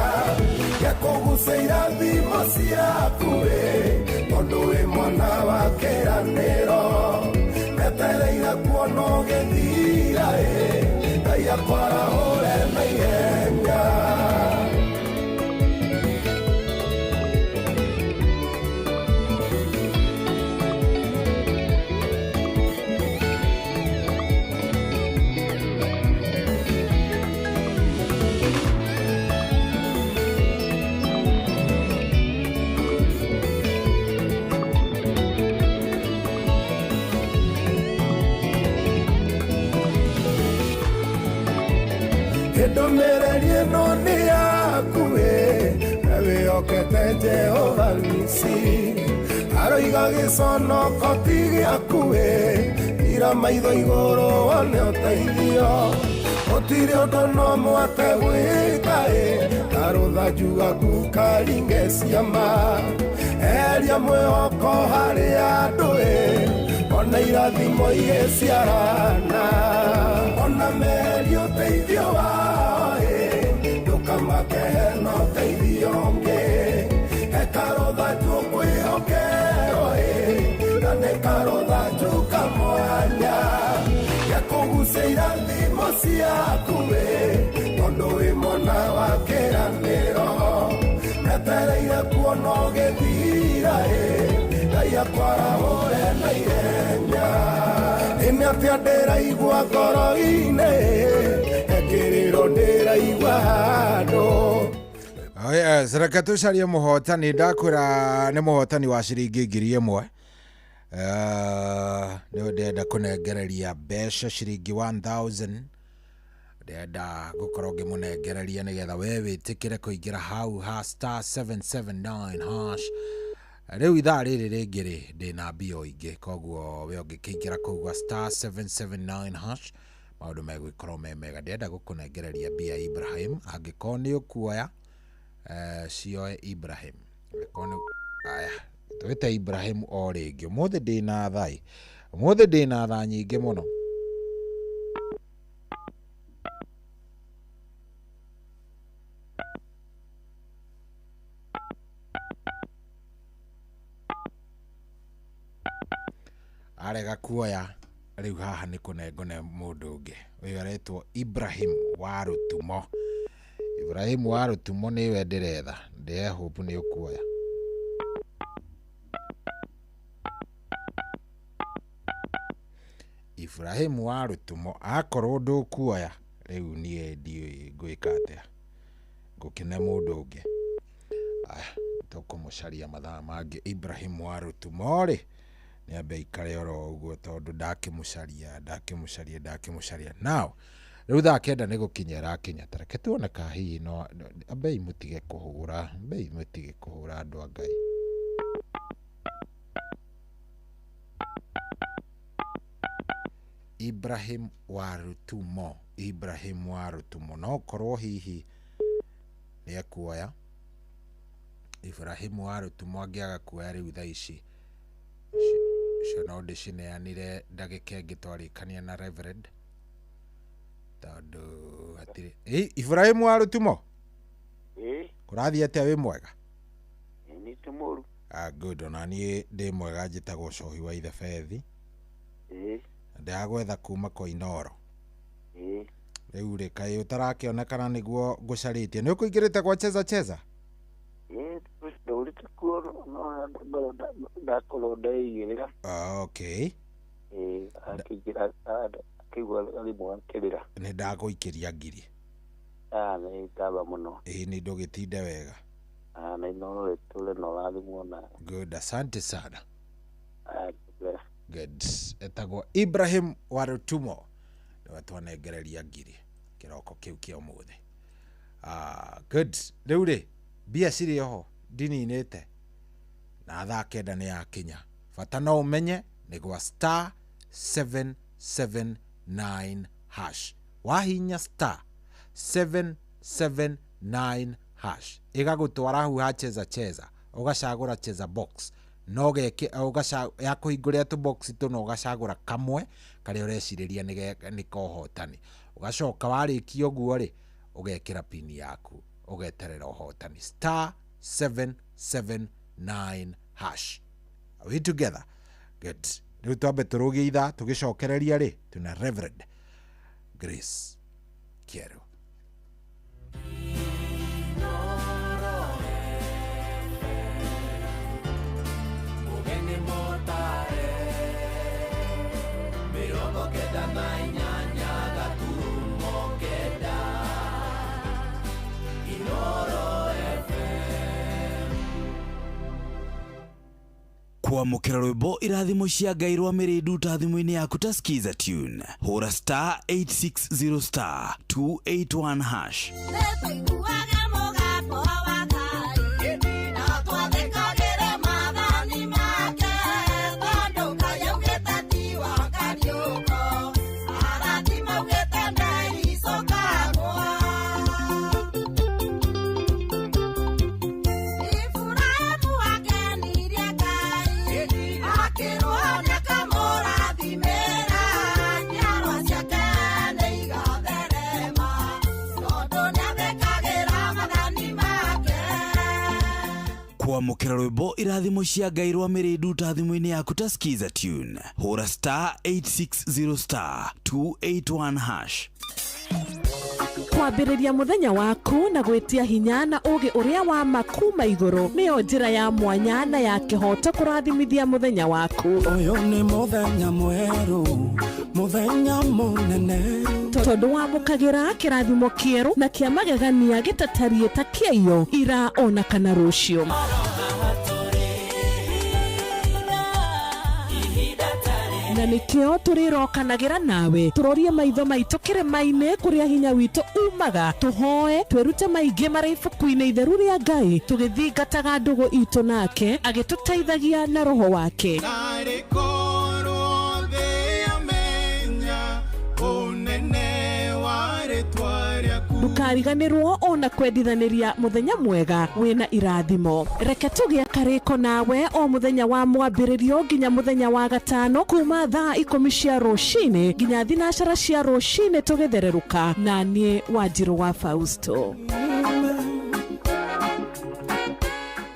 gekũgucia irathimo ciaku ĩ tondũ wĩ mwana wa kĩranĩro etereire kuona ũgĩthira ĩ Ngai akwarahũre na ihenya. Ndũmĩrĩri ĩno nĩ yaku ĩ we wĩhokete Jehova Nisi aroiga gĩconoko ti gĩaku ĩ ira maitho igũrũ wone ũteithio gũtirĩ ũndũ no mwate gwĩka ĩ karũthanju gaku karinge ciama eheria mwĩhoko harĩ andũ ĩ ona irathimo igĩciarana ona meheria ũteithio wao ĩ ndũkamake na ũteithio ũngĩ he karũthanju kwĩhokerwo ĩ na nĩ karũthanju kamwanya gekũgucia irathimo ciaku ĩ tondũ wĩ mwana wa kĩranĩro etereire kuona ũgĩthira ĩ Ngai akwarahũre na ihenya. Nĩ atĩa ndĩraigua ngoro-inĩ ekĩrĩro ndĩraigua handũ. Oh yes, reke tũcarie mũhotani ndakwĩra nĩ mũhotani wa ciringi 1000. Nĩwe ndĩrenda kũnengereria mbeca ciringi 1000 ndĩrenda gũkorwo ngĩmũnengereria nĩgetha we wĩtĩkĩre kũingĩra hau ha star 779 hash. Rĩu ithaa rĩrĩ rĩngĩ rĩ ndĩna mbia o ingĩ koguo we ũngĩkĩingĩra kũu gwa star 779 hash maũndũ megũgĩkorwo me mega. Ndĩrenda gũkũnengereria mbia Ibrahim angĩkorwo nĩ ũkuoya cioe Ibrahim. Angĩkorwo nĩ aya twĩte Ibrahim o rĩngĩ ũmũthĩ ndĩna thaa ũmũthĩ ndĩna thaa nyingĩ mũno. Arega kuoya rĩu haha nĩ kũnengone mũndũ ũngĩ ũyũ aretwo Ibrahim wa Rũtumo. Ibrahim wa Rũtumo nĩwe ndĩretha ndĩrehope nĩ ũkuoya. Ibrahim wa Rũtumo akorwo ndũkuoya rĩu niĩ ndiũĩ ngwĩka atĩa ngũkĩne mũndũ ũngĩ. Aya tũkũmũcaria mathaa mangĩ. Ibrahim wa Rũtumo rĩ nĩ ambe aikare oro ũguo tondũ ndakĩmũcaria now rĩu thaa 9 nĩ gũkinya ĩrakinya ta reke tuone ka hihi no ambei mũtige kũhũra andũ a Ngai. Ibrahim wa Rũtumo Ibrahim wa Rũtumo no korwo hihi nĩ ekuoya. Ibrahim wa Rũtumo angĩaga kuoya rĩu thaa ici icio no ndĩcineanire ndagĩka ĩngĩ twarĩkania na Reverend tondũ hatirĩ. Ibrahim wa Rũtumo kũrathiĩ atĩa wĩ mwega? Nĩ ti mũru. Good ona niĩ ndĩ mwega njĩtagwo Cohi wa Ithe Bethi. Ndĩragwetha kuma kwa Inooro. Rĩu rĩ kaĩ ũtarakĩonekana nĩguo ngũcarĩtie nĩ ũkũingĩrĩte gwa cheza cheza? Ndũrĩte kuo no ndakorwo ndeigĩrĩra. Okay. Akĩingĩra akĩigua thimũ akĩrĩra. Nĩ ndagũikĩria 1000. Nĩ ngaba mũno. Ĩĩ nĩ ndũgĩtinde wega. Na Inooro ĩtũre na ũrathimwo na. Good, asante sana. Good. Etagwo Ibrahim wa Rũtumo nĩwe twanengereria 1000 kĩroko kĩu kĩa ũmũthĩ. Good. Rĩu rĩ mbia cirĩ oho ndininĩte na thaa 9 nĩ yakinya bata no ũmenye nĩ gwa star 779 hash wahinya star 779 hash ĩgagũtwara hau ha cheza cheza ũgacagũra cheza box no geke ya kũhingũrĩra tũbox tũna ũgacagũra kamwe karĩa ũrecirĩria nĩ kohotani ũgacoka warĩkia ũguo rĩ Ũgekĩra pini yaku, ũgeterera ũhotani. Star 779 hash. Are we together? Good. Rĩu twambe tũrũgie ithaa, tũgĩcokereria rĩ tuna Reverend Grace Kieru. Ũgeni mũtare 98.9 Inoro FM. Kwamũkĩra rwĩmbo irathimo cia Ngai rwa mĩrĩndu ta thimũ-inĩ yaku ta Skiza tune, hũra star 860 star 281 hash. Tũiguaga mũgambo wa Ngai na twathĩkagĩre maathani make, tondũ Ngai augĩte ti wa kariũko, arathi maugĩte ndeicũkagwo. Iburahĩmu akenirie Ngai, akĩrwo nĩakamũrathimĩra, njiarwa ciake nĩigatherema, tondũ nĩathĩkagĩra maathani make. Kwamũkĩra rwĩmbo irathimo cia Ngai rwa mĩrĩndu ta thimũ-inĩ yaku ta Skiza tune, hũra star 860 star 281 hash. Kwambĩrĩria mũthenya waku na gwĩtia hinya na ũũgĩ ũrĩa wa ma kuma igũrũ nĩyo njĩra ya mwanya na ya kĩhooto kũrathimithia mũthenya waku. Ũyũ nĩ mũthenya mwerũ, mũthenya mũnene, tondũ wamũkagĩra kĩrathimo kĩerũ na kĩa magegania gĩtatariĩ ta kĩaiyo ira ona kana rũciũ. Na nĩkĩo tũrĩrokanagĩra nawe, tũrorie maitho maitũ kĩrĩma-inĩ kũrĩa hinya witũ umaga, tũhoe twĩrute maingĩ marĩ ibuku-inĩ itheru rĩa Ngai, tũgĩthingataga ndũgũ itũ nake agĩtũteithagia na roho wake. Narĩ korwo thĩ yamenya ũnene wa rĩtwa rĩaku. Ndũkariganĩrwo ona kwendithanĩria mũthenya mwega wĩna irathimo. Reke tũgĩe karĩko nawe o mũthenya wa mwambĩrĩrio nginya mũthenya wa gatano, kuma thaa 10 cia rũcinĩ nginya 12 cia rũcinĩ tũgĩthererũka, na niĩ Wanjirũ wa Fausto.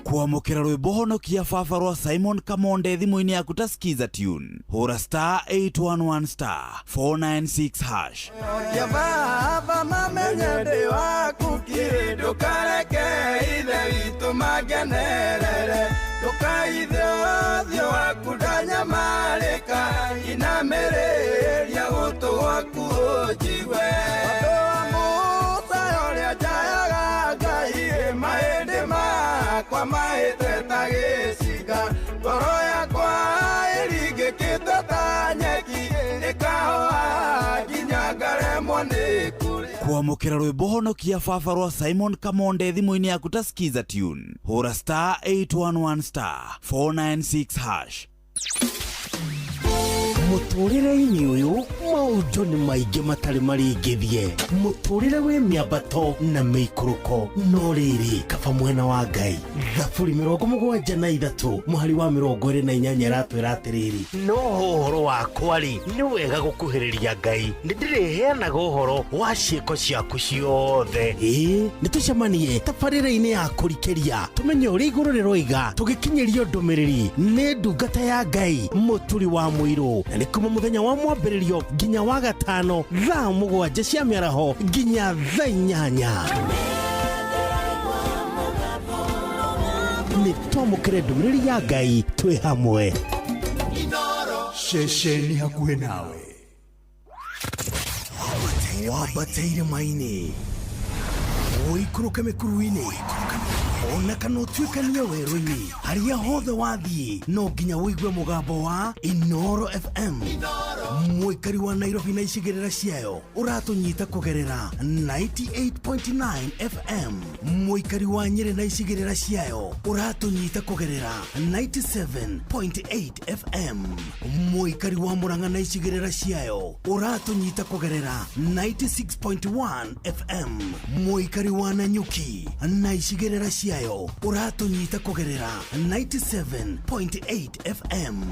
Kwamũkĩra rwĩmbo honokia baba rwa Simon Kamonde thimũ-inĩ yaku ta Skiza tune, hũra star 811 star 496 hash. Ya baba mamenye ndĩ waku kiri, ndũkareke ithe witũ mangenerere, ndũkaithe ũthiũ waku ndanyamarĩka, inamĩrĩria gũtũ gwaku ũnjigue. Ũndũ wa Musa ũrĩa njayaga Ngai, mahĩndĩ makwa mahĩte ta gĩcinga, ngoro yakwa ĩringĩkĩte ta nyeki, ĩkahoha nginya ngaremwo nĩ kũrĩa. Kwamũkĩra rwĩmbo honokia baba rwa Simon Kamonde thimũ-inĩ yaku ta Skiza tune, hũra star 811 star 496 hash. Mũtũrĩre-inĩ ũyũ maũndũ nĩ maingĩ matarĩ marĩngĩthie, mũtũrĩre wĩ mĩambato na mĩikũrũko, no rĩrĩ kaba mwena wa Ngai. Thaburi 73 mũhari wa 28 ĩratwĩra atĩrĩrĩ, no ũhoro wakwa rĩ, nĩ wega gũkuhĩrĩria Ngai, nĩ ndĩrĩheanaga ũhoro wa ciĩko ciaku ciothe. Ĩĩ, nĩ tũcemanie tabarĩra-inĩ ya kũrikĩria, tũmenye ũrĩa igũrũ rĩroiga, tũgĩkinyĩrio ndũmĩrĩri nĩ ndungata ya Ngai Mũturi wa Mũirũ, na nĩ kuma mũthenya wa mwambĩrĩrio nginya wa gatano thaa 7 cia mĩaraho nginya thaa 8. Nĩ twamũkĩre ndũmĩrĩri ya Ngai twĩ hamwe. Ceceni hakuhĩ nawe. Wambate irĩma-inĩ, ũikũrũke mĩkuru-inĩ, ona kana ũtuĩkanie werũ-inĩ, harĩa hothe wathiĩ no nginya ũigue mũgambo wa Inoro FM. Mũikari wa Nairobi na icigĩrĩra ciayo ũratũnyita kũgerera 98.9 FM. Mũikari wa Nyĩrĩ na icigĩrĩra ciayo ũratũnyita kũgerera 97.8 FM. Mũikari wa Murang'a na icigĩrĩra ciayo ũratũnyita kũgerera 96.1 FM. Mũikari wa Nanyuki na icigĩrĩra ciayo ũratũnyita kũgerera 97.8 FM.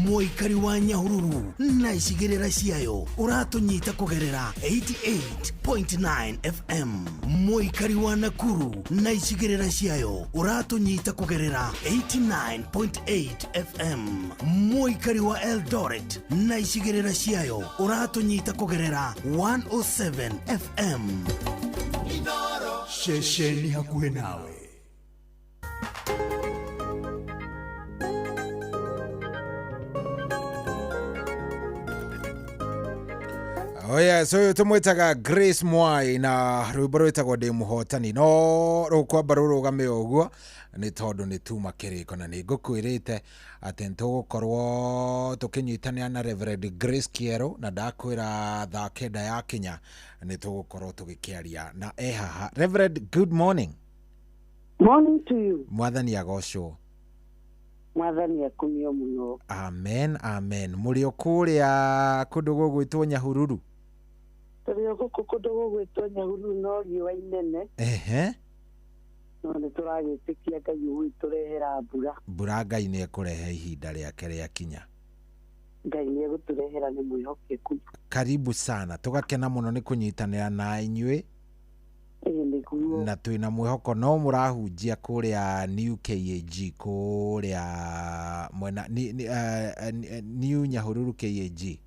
Mũikari wa Nyahururu na icigĩrĩra ciayo ũratũnyita kũgerera 88.9 FM. Mũikari wa Nakuru na icigĩrĩra ciayo ũratũnyita kũgerera 89.8 FM. Mũikari wa Eldoret na icigĩrĩra ciayo ũratũnyita kũgerera 107 FM. Ceceni hakuhĩ nawe. Oh yes, ũyũ tũmwĩtaga Grace Mwai na rwĩmbo rwĩtagwo ndĩ mũhotani no rũkwamba rũrũgame ũguo nĩ tondũ nĩ tuma kĩrĩko na nĩ ngũkwĩrĩte atĩ nĩ tũgũkorwo tũkĩnyitanĩra na Reverend Grace Kĩerũ na ndakwĩra thaa 9 yakinya nĩ tũgũkorwo tũgĩkĩaria na e haha. Reverend, good morning. Morning to you. Mwathani agocwo. Mwathani akumio mũno. Amen, amen. Mũrĩ o kũrĩa kũndũ gũgwĩtwo Nyahururu? Tũrĩ o gũkũ kũndũ gũgwĩtwo Nyahururu no riũa inene. Ehe. No nĩ tũragĩtĩkia Ngai ũgũtũrehera mbura. Mbura Ngai nĩ ekũrehe ihinda rĩake rĩakinya. Ngai nĩ egũtũrehera nĩ mwĩhokeku. Karibu sana. Tũgakena mũno nĩ kũnyitanĩra na inyuĩ. Nĩguo. Na twĩna mwĩhoko no mũrahunjia kũrĩa New KAG kũrĩa mwena New Nyahururu KAG.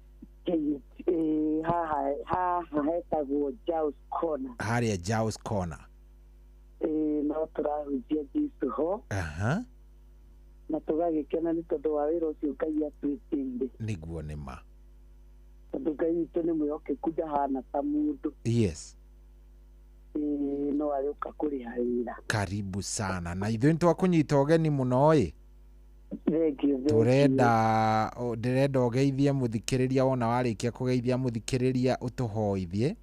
Haha hetagwo Jaus Corner. Harĩa Jaus Corner. No tũrahunjia Jesũ ho. Aha. Na tũgagĩkena nĩ tondũ wa wĩra ũcio Ngai atwĩtĩire. Nĩguo nĩ ma. Tondũ Ngai witũ nĩ mwĩhokeku ndahana ta mũndũ. Yes. No arĩũka kũrĩha wĩra. Karibu sana. Na ithuĩ nĩtwakũnyita ũgeni mũno ĩ. Thank you. Tũrenda ndĩrenda ũgeithie mũthikĩrĩria wona warĩkia kũgeithia mũthikĩrĩria ũtũhoithie.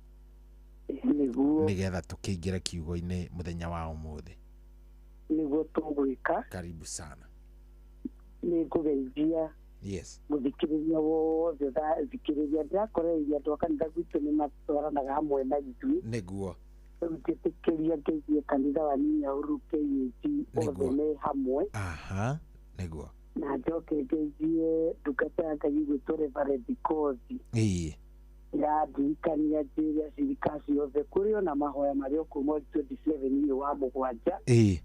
Nĩguo. Nĩgetha tũkĩingĩre kiugo-inĩ mũthenya wa ũmũthĩ. Nĩguo tũgwĩka. Karibu sana. Nĩngũgeithia. Yes. Mũthikĩrĩria wothe ũrathikĩrĩria ndĩrakorereirie andũ a kanitha gwitũ nĩ matwaranaga hamwe na ithuĩ. Nĩguo. Rĩu njĩtĩkĩria ngeithie kanitha wa Nyahururu KAG othe me hamwe. Aha. Nĩguo. Na njoke ngeithie ndungata ya Ngai ĩgwĩtwo Reverend Kothi. Ĩĩ. Ĩrandirikania njĩre acirika acio othe kũrĩ ona mahoya marĩ o kũu mweri 27 ũyũ wa 7. Ĩĩ.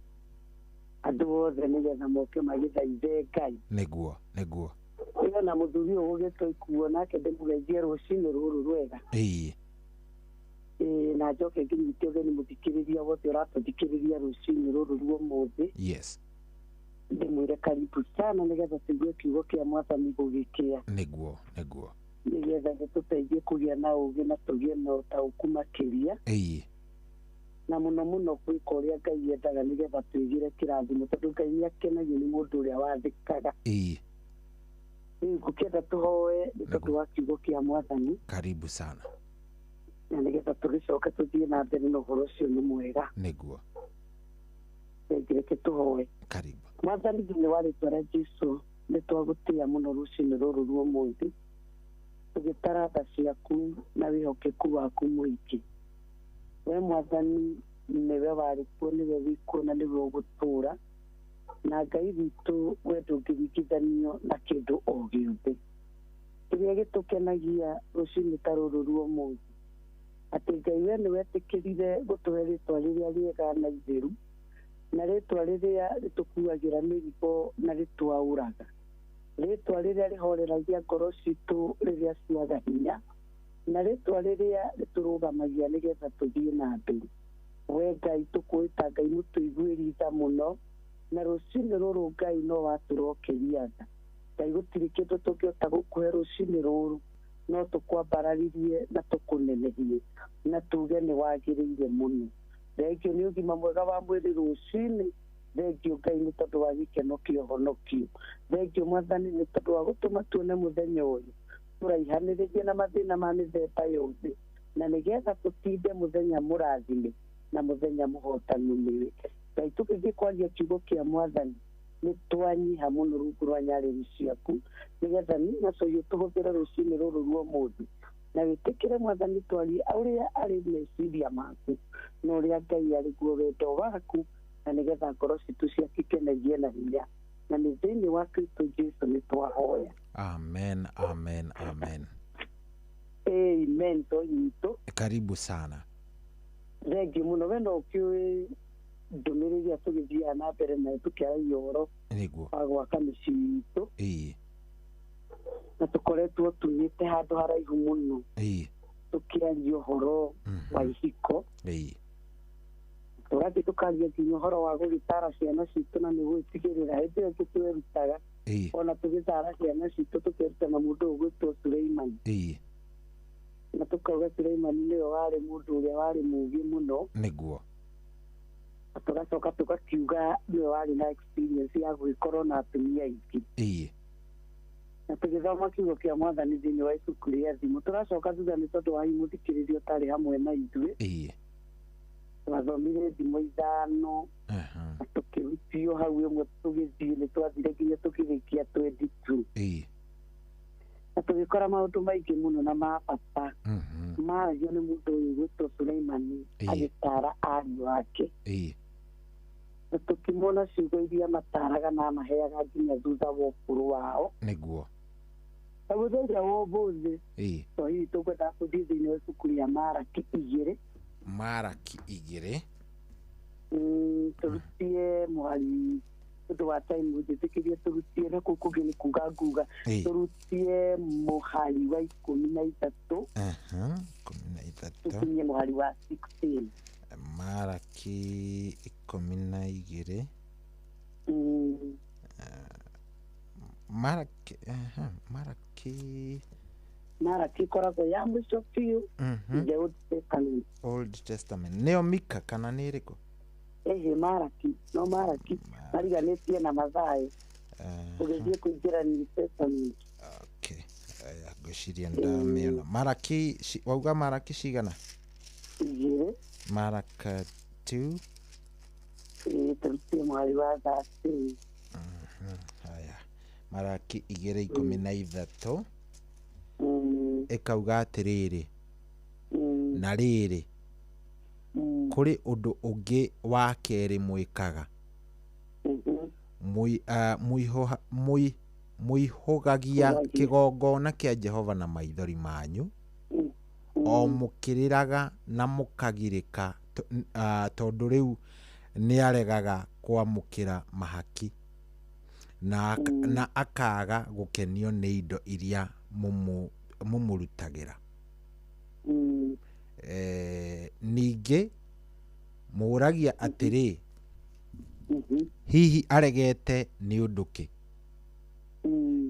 Andũ othe nĩgetha moke magĩthaithe Ngai. Nĩguo, nĩguo. Ĩyo na mũthuri ũyũ ũgũgĩtwo ikuo nake ndĩmũgeithie rũcinĩ rũrũ rwega. Ĩĩ. Na njoke ngĩnyite ũgeni mũthikĩrĩria wothe ũratũthikĩrĩria rũcinĩ rũrũ rwa ũmũthĩ. Yes. Ndĩmwĩre karibu sana nĩgetha tũigue kiugo kĩa Mwathani gũgĩkĩa. Nĩguo, nĩguo. Nĩgetha gĩtũteithie kũgĩa na ũũgĩ na tũgĩe na ũtaũku makĩria. Ĩĩ. Na mũno mũno gwĩka ũrĩa Ngai endaga nĩgetha twĩgĩre kĩrathimo tondũ Ngai nĩ akenagio nĩ mũndũ ũrĩa wathĩkaga. Ĩĩ. Rĩu ngũkĩenda tũhoe nĩ tondũ wa kiugo kĩa Mwathani. Karibu sana. Na nĩgetha tũgĩcoke tũthiĩ na mbere na ũhoro ũcio nĩ mwega. Nĩguo. Reke tũhoe. Karibu. Mwathani thĩinĩ wa rĩtwa rĩa Jesũ nĩ twagũtĩĩa mũno rũcinĩ rũrũ rwa ũmũthĩ tũgĩtara tha ciaku na wĩhokeku waku mũingĩ. We Mwathani nĩwe warĩ kuo, nĩwe wĩ kuo na nĩwe ũgũtũũra. Na Ngai witũ we ndũngĩringithanio na kĩndũ o gĩothe. Kĩrĩa gĩtũkenagia rũcinĩ ta rũrũ rwa ũmũthĩ atĩ Ngai we nĩwetĩkĩrire gũtũhe rĩtwa rĩrĩa rĩega na itheru na rĩtwa rĩrĩa rĩtũkuagĩra mĩrigo na rĩtwaũraga, rĩtwa rĩrĩa rĩhoreragia ngoro citũ rĩrĩa ciaga hinya, na rĩtwa rĩrĩa rĩtũrũgamagia nĩgetha tũthiĩ na mbere. We Ngai tũkwĩta Ngai mũtũiguĩri tha mũno, na rũcinĩ rũrũ Ngai no watũrokeria tha. Ngai gũtirĩ kĩndũ tũngĩhota gũkũhe rũcinĩ rũrũ no tũkwambararirie na tũkũnenehie na tuge nĩ wagĩrĩire mũno. Thengio nĩ ũgima mwega wa mwĩrĩ rũcinĩ, thengio Ngai nĩ tondũ wa gĩkeno kĩa ũhonokio, thengio Mwathani nĩ tondũ wa gũtũma tuone mũthenya ũyũ tũraihanĩrĩrie na mathĩna ma mĩthemba yothe, na nĩgetha tũtinde mũthenya mũrathime na mũthenya mũhotanu nĩwe. Ngai tũgĩthiĩ kwaria kiugo kĩa Mwathani nĩ twanyiha mũno rungu rwa nyarĩrĩ ciaku nĩgetha nina coyũ tũhũthĩre rũcinĩ rũrũ rwa ũmũthĩ na wĩtĩkĩre Mwathani twarie ũrĩa arĩ meciria maku na ũrĩa Ngai arĩ guo wendo waku, na nĩgetha ngoro citũ ciakikenagie na hinya. Na nĩ thĩinĩ wa Kristo Jesu nĩ twahoya. Amen, amen, amen. Amen. Tonyitũ. Karibu sana. Thengiũ mũno. We no ũkĩũĩ ndũmĩrĩri ĩrĩa tũgĩthiaga na mbere nayo tũkĩaragia ũhoro Nĩguo. wa gwaka mĩciĩ itũ. Na tũkoretwo tumĩte handũ haraihu mũno tũkĩaria ũhoro wa ihiko. Tũgathiĩ tũkaria nginya ũhoro wa gũgĩtara ciana citũ na nĩ gwĩtigĩrĩra hĩndĩ ĩyo ĩngĩ twerutaga ona tũgĩtara ciana citũ tũkeruta na mũndũ ũgwĩtwo Suleimani. Na tũkauga Suleimani nĩwe warĩ mũndũ ũrĩa warĩ mũũgĩ mũno. Nĩguo. Na tũgacoka tũgakiuga nĩwe warĩ na experience ya gũgĩkorwo na atumia aingĩ. Na tũgĩthoma kiugo kĩa Mwathani thĩinĩ wa ibuku rĩa Thimo. Tũracoka thutha nĩ tondũ wa mũthikĩrĩria ũtarĩ hamwe na ithuĩ. Twathomire Thimo 5 na tũkĩrutio hau ĩmwe tũgĩthiĩ nĩ twathire nginya tũkĩrĩkia 22. Na tũgĩkora maũndũ maingĩ mũno na ma bata maragio nĩ mũndũ ũyũ gwĩtwo Suleimani agĩtara ariũ ake. Na tũkĩmona ciugo iria mataraga na amaheaga nginya thutha wa ũkũrũ wao. Nĩguo. Na mũthenya wa ũmũthĩ to hihi tũkwendaga kũthiĩ thĩinĩ wa ibuku rĩa Maraki 2. Maraki 2. Tũrutie mũhari ũndũ wa time njĩtĩkĩrie tũrutie na kũu kũngĩ nĩ kuga nguga. Tũrutie mũhari wa 13. 13. Tũkinye mũhari wa 16. Maraki 12. Maraki Maraki Maraki ĩkoragwo ya mũico biũ. The Old Testament. Old Testament. Nĩyo Mika kana nĩ ĩrĩkũ? Ĩhĩ Maraki, no Maraki mariganĩtie na Mathayo. Ũgĩthiĩ kũingĩra New Testament. Okay. Aya ngwĩciria ndamĩona. Maraki wauga Maraki cigana? 2. Maraka 2. Tũrutie mũhari wa 13. Haya. Maraki 2:13. Ĩkauga atĩrĩrĩ. Na rĩrĩ. Kũrĩ ũndũ ũngĩ wa kerĩ mwĩkaga. Mũihũgagia kĩgongona kĩa Jehova na maithori manyu, o mũkĩrĩraga na mũkagirĩka tondũ rĩu nĩaregaga kwamũkĩra mahaki na akaaga gũkenio nĩ indo iria mũmũrutagĩra. Ningĩ mũũragia atĩrĩ, hihi aregete nĩ ũndũ kĩ?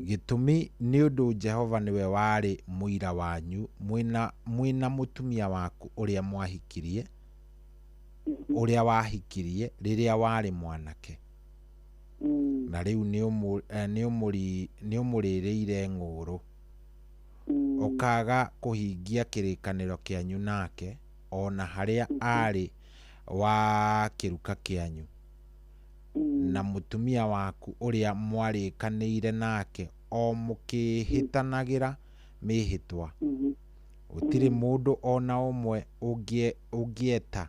Gĩtũmi nĩ ũndũ Jehova nĩwe warĩ mũira wanyu mwĩna mũtumia waku ũrĩa mwahikirie, ũrĩa wahikirie rĩrĩa warĩ mwanake. Na rĩu nĩũmũrĩrĩire ng'ũũrũ, ũkaaga kũhingia kĩrĩkanĩro kĩanyu nake, o na harĩa aarĩ wa kĩruka kĩanyu. Na mũtumia waku ũrĩa mwarĩkanĩire nake o mũkĩhĩtanagĩra mĩhĩtwa. Gũtirĩ mũndũ o na ũmwe ũngĩeta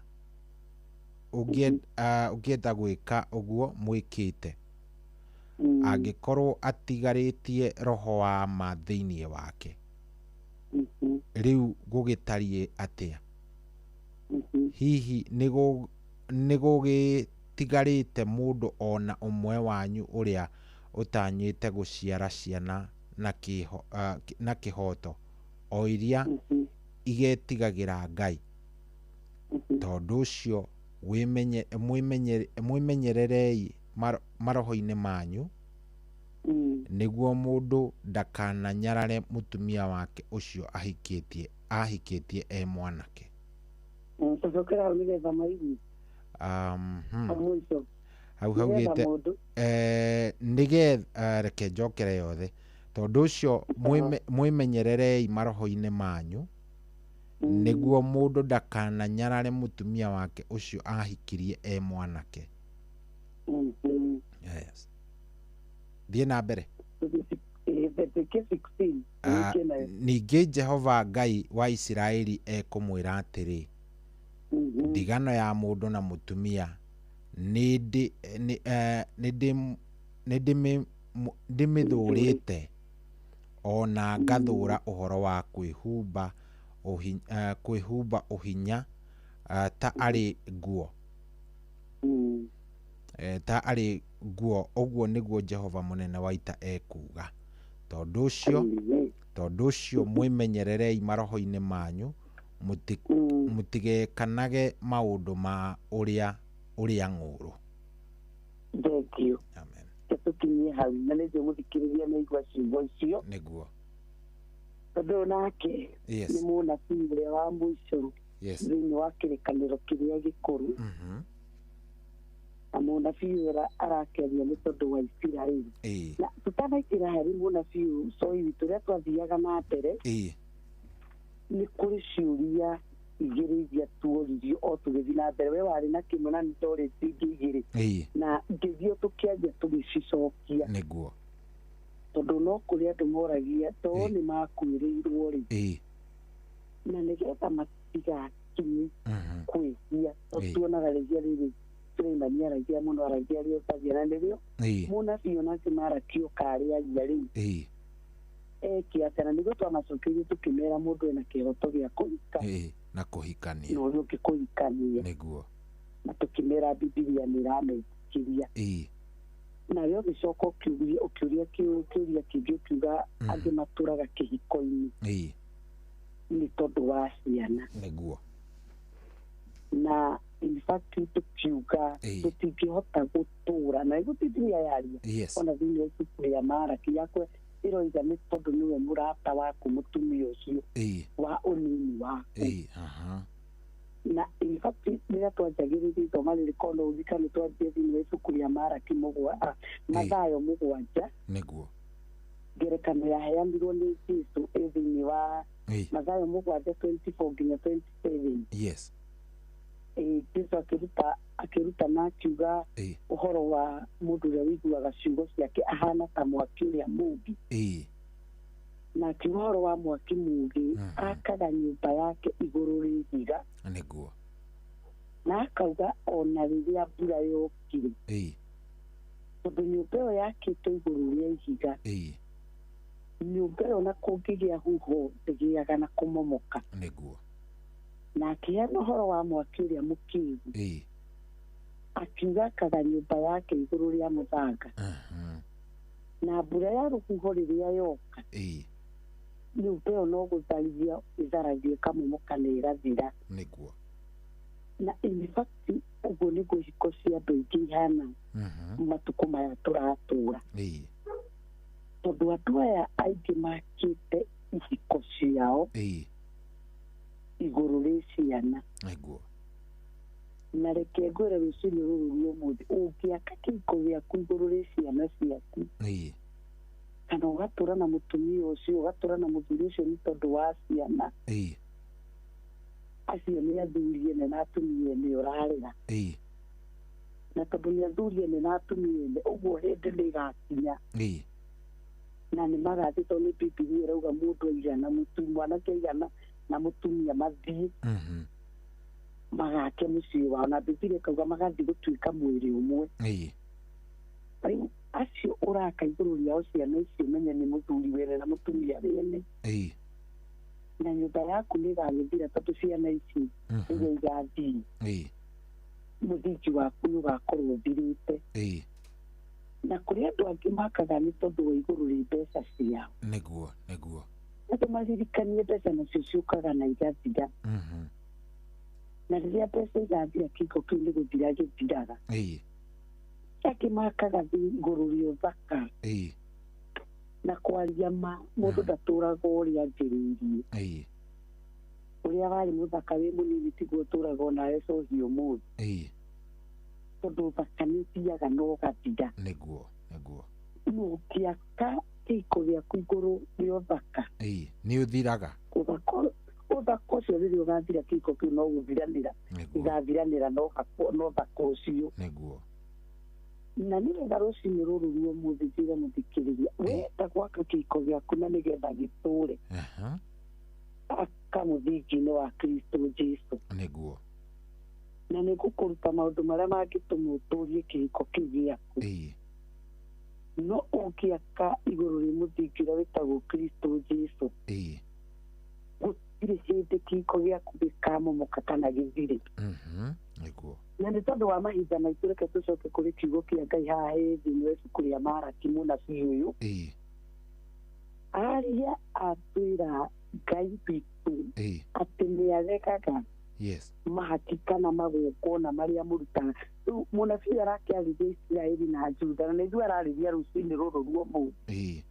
gwĩka ũguo mwĩkĩte, angĩkorwo atigarĩtie roho wa ma thĩinĩ wake. Rĩu gũgĩtariĩ atĩa? Hihi nĩgũgĩtigarĩte mũndũ o na ũmwe wanyu ũrĩa ũtanyĩte gũciara ciana na kĩhooto, o iria igetigagĩra Ngai? Tondũ ũcio mwĩmenyererei maroho-inĩ manyu, nĩguo mũndũ ndakananyarare mũtumia wake ũcio ahikĩtie e mwanake. Tũcokera hau nĩgetha maigue. Hau haugĩte nĩgetha reke njokere yothe. Tondũ ũcio mwĩmenyererei maroho-inĩ manyu, nĩguo mũndũ ndakananyarare mũtumia wake ũcio ahikirie e mwanake. Yes. Thiĩ na mbere. Ningĩ Jehova Ngai wa Isiraeli ekũmwĩra atĩrĩ, ndigano ya mũndũ na mũtumia Nĩndĩmĩthũũrĩte, o na ngathũũra ũhoro wa kwĩhumba ũhinya ta arĩ nguo, ta arĩ nguo, ũguo nĩguo Jehova mũnene wa ita ekuuga. Tondũ ũcio mwĩmenyererei maroho-inĩ manyu, mũtigekanage maũndũ ma ũrĩa ng'ũũrũ. Thank you. Tũkinyie hau na nĩnjũĩ mũthikĩrĩria nĩ aigua ciugo icio. Nĩguo. Tondũ nake nĩ mũnabii ũrĩa wa mũico thĩinĩ wa kĩrĩkanĩro kĩrĩa gĩkũrũ. Na mũnabii ũrĩa arakĩaria nĩ tondũ wa Isiraeli. Na tũtanaingĩra harĩ mũnabii ũyũ Coi witũ ũrĩa twathiaga na mbere, nĩ kũrĩ ciũria igĩrĩ iria tuoririo o tũgĩthiĩ na mbere. We warĩ na kĩmwe na nĩ ndorĩtie ingĩ igĩrĩ, na ngĩthiĩ tũkĩanjia tũgĩcicokia. Nĩguo. Tondũ no kũrĩ andũ moragia to nĩ makuĩrĩirwo rĩ, na nĩgetha matigakinye kwĩhia. Tuonaga rĩhia rĩrĩ Suleimani aragia mũno, aragia rĩothagia, na nĩrĩo mũnabii onake Maraki oka arĩaria rĩu eke atĩa? Na nĩguo twamacokeirie tũkĩmera mũndũ ena kĩhoto gĩa kũhika na kũhikania, na ũrĩa ũngĩ kũhikania. Nĩguo. Na tũkĩmera Bibilia nĩ ĩrametĩkĩria. Nawe ũgĩcoka ũkĩũria kĩũria kĩngĩ ũkiuga angĩ matũraga kĩhiko-inĩ nĩ tondũ wa ciana. Nĩguo. Na in fact tũkiuga tũtingĩhota gũtũra na gũtindiria yaria ona thĩinĩ wa ibuku rĩa Maraki yakwa ĩroiga nĩ tondũ nĩwe mũrata waku mũtumia ũcio wa ũnini waku. Na in fact rĩrĩa twanjagĩrĩria ithoma rĩrĩ korwo no ũririkane twanjie thĩinĩ wa ibuku rĩa Maraki Mathayo 7. Nĩguo. Ngerekano yaheanirwo nĩ Jesũ ĩ thĩinĩ wa Mathayo 7:24 nginya 27. Yes. Jesũ akĩruta na akiuga ũhoro wa mũndũ ũrĩa ũiguaga ciugo ciake ahana ta mwaki ũrĩa mũũgĩ. Na akiuga ũhoro wa mwaki mũũgĩ akaga nyũmba yake igũrũ rĩa ihiga. Nĩguo. Na akauga ona rĩrĩa mbura yokire, tondũ nyũmba ĩyo yakĩtwo igũrũ rĩa ihiga, nyũmba ĩyo na kũngĩgĩa huho ndĩgĩaga na kũmomoka. Nĩguo. Na akĩheana ũhoro wa mwaki ũrĩa mũkĩgu, akiuga akaga nyũmba yake igũrũ rĩa mũthanga. Na mbura ya rũhuho rĩrĩa yoka, nyũmba ĩyo no gũtharia ĩtharagio ĩkamomoka na ĩgathira. Nĩguo. Na in fact ũguo nĩguo ihiko cia andũ aingĩ ihana matukũ maya tũratũra. Tondũ andũ aya aingĩ makĩte ihiko ciao igũrũ rĩ ciana. Nĩguo. Na reke ngwĩre rũcinĩ rũrũ rwa ũmũthĩ, ũngĩaka kĩhiko gĩaku igũrũ rĩ ciana ciaku, kana ũgatũra na mũtumia ũcio, ũgatũra na mũthuri ũcio nĩ tondũ wa ciana, acio nĩ athuri ene na atumia ene ũrarera. Na tondũ nĩ athuri ene na atumia ene, ũguo hĩndĩ nĩ ĩgakinya na nĩ magathiĩ, tondũ nĩ Bibilia ĩrauga mũndũ aigana mwanake aigana na mũtumia mathiĩ magake mũciĩ wao, na Bibilia ĩkauga magathiĩ gũtuĩka mwĩrĩ ũmwe. Rĩu acio ũraka igũrũ rĩao ciana icio, menye nĩ mũthuri wene na mũtumia wene. Na nyũmba yaku nĩ ĩgagĩthira tondũ ciana ici rĩrĩa igathiĩ, mũthingi waku nĩ ũgakorwo ũthirĩte. Na kũrĩ andũ angĩ makaga nĩ tondũ wa igũrũ rĩ mbeca ciao. Nĩguo, nĩguo. Andũ maririkanie mbeca nacio ciũkaga na igathira. Na rĩrĩa mbeca igathira kĩhiko kĩu nĩ gũthira gĩthiraga. Angĩ makaga igũrũ rĩa ũthaka. Na kwaria ma mũndũ ndatũraga ũrĩa anjĩrĩirie. Ũrĩa warĩ mũthaka wĩ mũnini tiguo ũtũraga onawe cohi ũmũthĩ. Tondũ ũthaka nĩ ũthiaga na ũgathira. Nĩguo, nĩguo. No ũngĩaka kĩhiko gĩaku igũrũ rĩa ũthaka, nĩ ũthiraga. Ũthaka ũcio rĩrĩa ũgathira kĩhiko kĩu no gũthiranĩra, gĩgathiranĩra na ũthaka ũcio. Nĩguo. Na nĩ wega rũcinĩ rũrũ rwa ũmũthĩ njĩre mũthikĩrĩria, wenda gwaka kĩhiko gĩaku na nĩgetha gĩtũre, aka mũthingi-inĩ wa Kristo Jesu. Nĩguo. Na nĩ ngũkũruta maũndũ marĩa mangĩtũma ũtũrie kĩhiko kĩu gĩaku. No ũngĩaka igũrũ rĩ mũthingi ũrĩa wĩtagwo Kristo Jesu, gũtirĩ hĩndĩ kĩhiko gĩaku gĩkamomoka kana gĩthire. Nĩguo. Na nĩ tondũ wa mahinda maitũ, reke tũcoke kũrĩ kiugo kĩa Ngai haha thĩinĩ wa ibuku rĩa Maraki mũnabii ũyũ. Aria atwĩra Ngai witũ atĩ nĩ aregaga mahaki kana magongona marĩa mũrutaga. Rĩu mũnabii arakĩarĩria Isiraeli na Juda, na nĩithuĩ ararĩria rũcinĩ rũrũ rwa ũmũthĩ.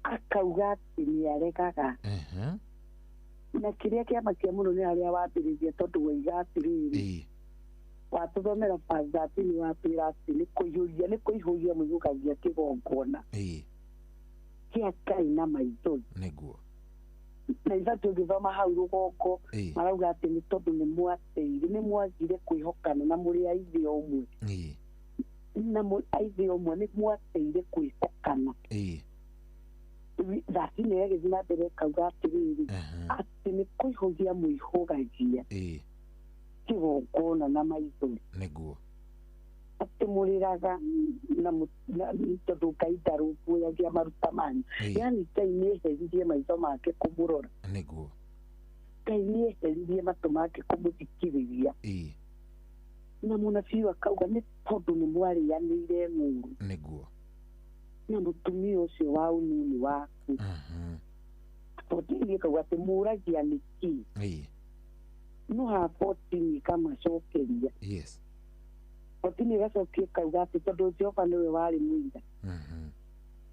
Akauga atĩ nĩ aregaga. Na kĩrĩa kĩamakia mũno nĩ harĩa wambĩrĩria, tondũ waiga atĩrĩrĩ, watũthomera verse 13, watwĩra atĩ nĩ kũihũria, nĩ kũihũria mũihũgagia kĩgongona kĩa Ngai na maithori. Na ithatũ ũngĩthoma hau rũgongo, marauga atĩ nĩ tondũ nĩ mwateire, nĩ mwagire kwĩhokana na mũrĩ a ithe ũmwe, na mũrĩ a ithe ũmwe nĩ mwateire kwĩhokana. 13 ĩgagĩthiĩ na mbere ĩkauga atĩrĩrĩ, atĩ nĩ kũihũgia mũihũgagia kĩgongona na maithori. Atĩ mũrĩraga na tondũ Ngai ndarũmbũyagia maruta manyu. Yani Ngai nĩ eheririe maitho make kũmũrora. Ngai nĩ eheririe matũ make kũmũthikĩrĩria. Na mũnabii akauga nĩ tondũ nĩ mwarĩanĩire ng'ũũrũ na mũtumia ũcio wa ũnini waku. 14 ĩkauga atĩ mũragia nĩkĩ. No ha 14 ĩkamacokeria. 14 ĩgacokia ĩkauga atĩ tondũ Jehova nĩwe warĩ mũira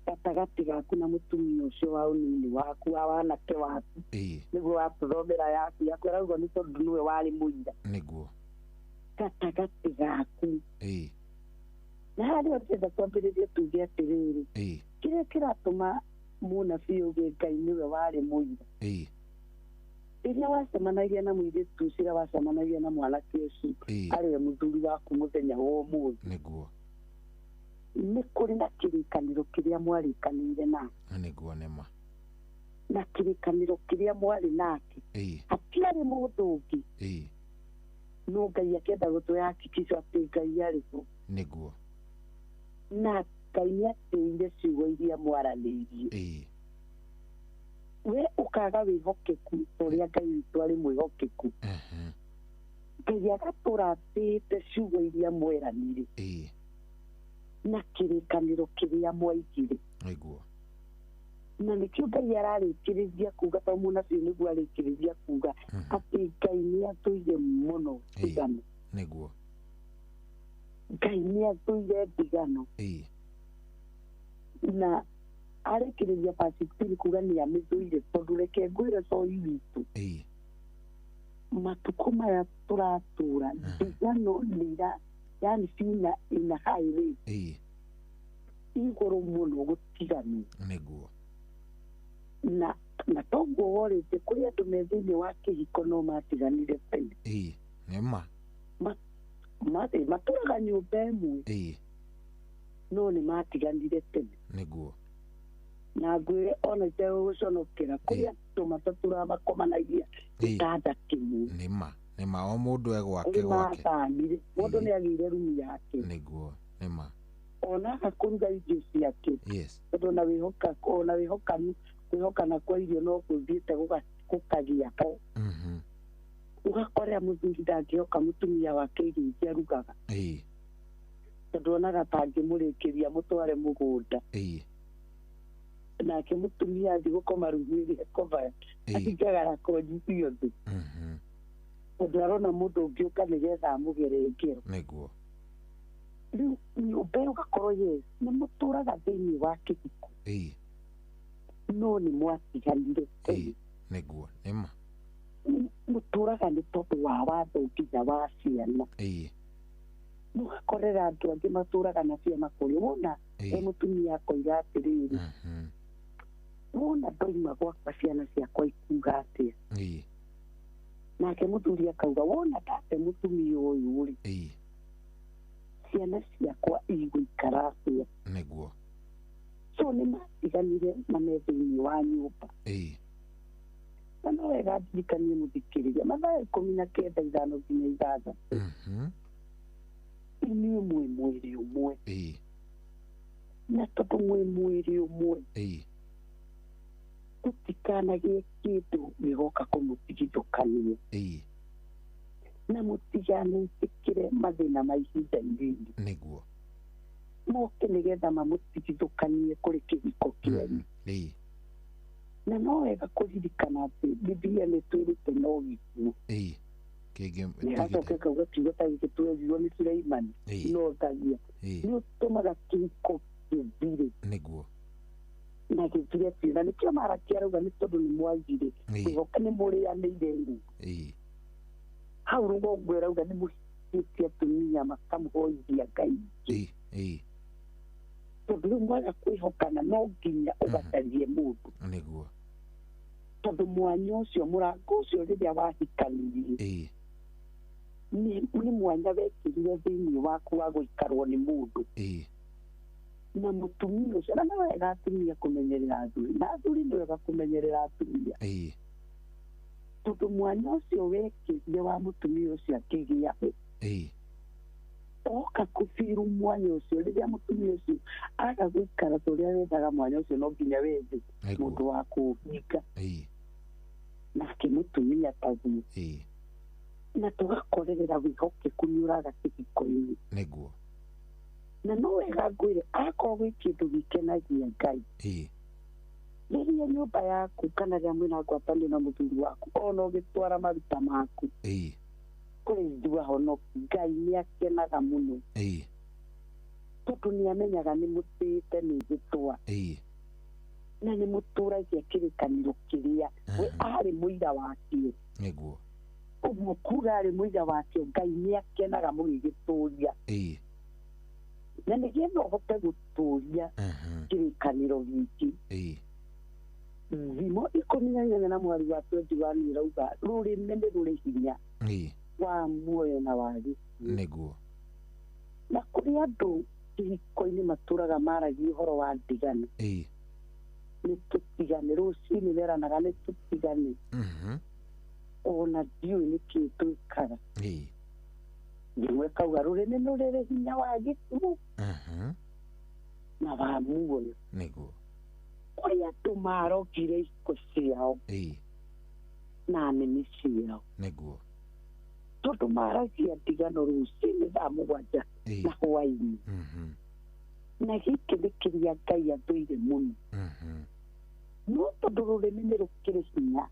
gatagatĩ gaku na mũtumia ũcio wa ũnini waku, wa wanake waku, nĩguo watũthomera yaku yaku arauga nĩ tondũ nĩwe warĩ mũira gatagatĩ gaku. Na harĩa ndĩrenda twambĩrĩrie tuge atĩrĩrĩ, kĩrĩa kĩratũma mũnabii auge Ngai nĩwe warĩ mũira, rĩrĩa wacemanagia na mũirĩtu ũcio, rĩrĩa wacemanagia na mwanake ũcio arĩ we mũthuri waku mũthenya wa ũmũthĩ, nĩ kũrĩ na kĩrĩkanĩro kĩrĩa mwarĩkanĩire nake. Nĩguo nĩma. Na kĩrĩkanĩro kĩrĩa mwarĩ nake, hatiarĩ mũndũ ũngĩ. No Ngai akĩenda gũtũhe hakikisho atĩ Ngai arĩ ho. Na Ngai nĩ atĩire ciugo iria mwaranĩirie. We ũkaga wĩhokeku ta ũrĩa Ngai witũ arĩ mwĩhokeku. Ngai agatũra atĩĩte ciugo iria mweranire na kĩrĩkanĩro kĩrĩa mwaigire. Na nĩkĩo Ngai ararĩkĩrĩria kuga, tondũ mũnabii nĩguo arĩkĩrĩria kuga atĩ Ngai nĩ athũire mũno ndigano. Ngai nĩ athũire ndigano. Na arĩkĩrĩria verse 16 kuga nĩ amĩthũire, tondũ reke ngwĩre coi witũ, matukũ maya tũratũra ndigano nĩ ira, yani ciina ina high rate, igũrũ mũno gũtiganwo. Na toguo worĩte kũrĩ andũ me thĩinĩ wa kĩhiko no matiganire tene. Nĩma. Matũraga nyũmba ĩmwe, no nĩ matiganire tene. Na ngwĩre ona itegũgũconokera, kũrĩ andũ matatũraga makomanagia gĩtanda kĩmwe. Nĩma. Nĩma, o mũndũ e gwake gwake. Mathamire, mũndũ nĩ agĩire rumu yake. Nĩma. Ona akũruga irio ciake. Tondũ ona wĩhoka, ona wĩhokanu, kwĩhokana kwa irio no gũthiĩte gũkagĩa ho. Ũgakorera mũthuri ndangĩhoka mũtumia wake irio iria arugaga. Tondũ onaga ta angĩmũrĩkĩria mũtware mũgũnda. Nake mũtumia athiĩ gũkoma rumu ĩrĩa ĩkomaga, athingaga rakonyi ciothe. Tondũ arona mũndũ ũngĩũka nĩgetha amũgere ngero. Rĩu nyũmba ĩyo ũgakorwo yes, nĩ mũtũraga thĩinĩ wa kĩhiko. No nĩ mwatiganire tene. Nĩma. Mũtũraga nĩ tondũ wa watho nginya wa ciana. Mũgakorera andũ angĩ matũraga na ciana kũrĩ wona e mũtumia akoiga atĩrĩrĩ, wona ndoima gwakwa ciana ciakwa ikuga atĩa. Nake mũthuri akauga wona ndate mũtumia ũyũ rĩ, ciana ciakwa igũikara atĩa. So nĩ matiganire na me thĩinĩ wa nyũmba. Na no wega ndirikanie mũthikĩrĩria, mathaa 19 5 nginya 6, inyuĩ mwĩ mwĩrĩ ũmwe. Na tondũ mwĩ mwĩrĩ ũmwe, tũtikanagie kĩndũ gĩgoka kũmũtigithũkania. Na mũtiganetĩkĩre mathĩna ma ihinda inini nĩguo moke nĩgetha mamũtigithũkanie kũrĩ kĩhiko kĩanyu. Na no wega kũririkana atĩ Biblia nĩ twĩrĩte no gĩkuũ. Nĩgacoka ĩkauga kiugo ta gĩkĩ twerirwo nĩ Suleimani, no thagia nĩ ũtũmaga kĩhiko gĩthire. Nĩguo Na gĩthire biũ. Na nĩkĩo Maraki arauga nĩ tondũ nĩ mwagire kwĩhoka, nĩ mũrĩanĩire rĩu. Hau rũgongo ĩrauga nĩ mũhikĩtie atumia makamũhoithia Ngai ingĩ. Tondũ rĩu mwaga kwĩhokana no nginya ũgacarie mũndũ. Nĩguo Tondũ mwanya ũcio, mũrango ũcio rĩrĩa wahikanirie, nĩ mwanya wekĩrire thĩinĩ waku wa gũikarwo nĩ mũndũ. Na mũtumia ũcio, na nĩ wega atumia kũmenyerera athuri, na athuri nĩ wega kũmenyerera atumia. Tondũ mwanya ũcio wekĩrire wa mũtumia ũcio akĩgĩa ho, oka kũbiru mwanya ũcio, rĩrĩa mũtumia ũcio aga gũikara ta ũrĩa wethaga mwanya ũcio, no nginya wethe mũndũ wa kũũhinga. Nake mũtumia taguo. Na tũgakorerera wĩhokeku nĩ ũraga kĩhiko-inĩ. Nĩguo Na no wega ngwĩre, akorwo gwĩ kĩndũ gĩkenagia Ngai, rĩrĩa nyũmba yaku kana rĩrĩa mwĩna ngwatanĩro na mũthuri waku, ona ũgĩtwara maruta maku kũrĩ ithuĩ ahonoki, Ngai nĩ akenaga mũno. Tondũ nĩ amenyaga nĩ mũtĩĩte mĩhĩtwa. Na nĩ mũtũragia kĩrĩkanĩro kĩrĩa we arĩ mũira wakĩo. Nĩguo Ũguo kuga arĩ mũira wakĩo, Ngai nĩ akenaga mũgĩgĩtũria. Na nĩgetha ũhote gũtũria kĩrĩkanĩro gĩkĩ, Thimo 18 na mweri wa 21 ĩrauga rũrĩmĩ nĩ rũrĩ hinya wa muoyo na wa gĩkuũ. Nĩguo Na kũrĩ andũ kĩhiko-inĩ matũraga maragia ũhoro wa ndigano. Nĩ tũtigane, rũcinĩ meranaga nĩ tũtigane. Ona ndiũĩ nĩkĩĩ twĩkaga. Thimo ĩkauga rũrĩmĩ nĩ rũrĩ hinya wa gĩkuũ na wa muoyo. Nĩguo Kũrĩ andũ marogire ihiko ciao na nĩmĩ ciao. Nĩguo Tondũ maragia ndigano rũcinĩ thaa 7 na hwaĩ-inĩ. Na gĩkĩ nĩ kĩrĩa Ngai athũire mũno. No tondũ rũrĩmĩ nĩ rũkĩrĩ hinya,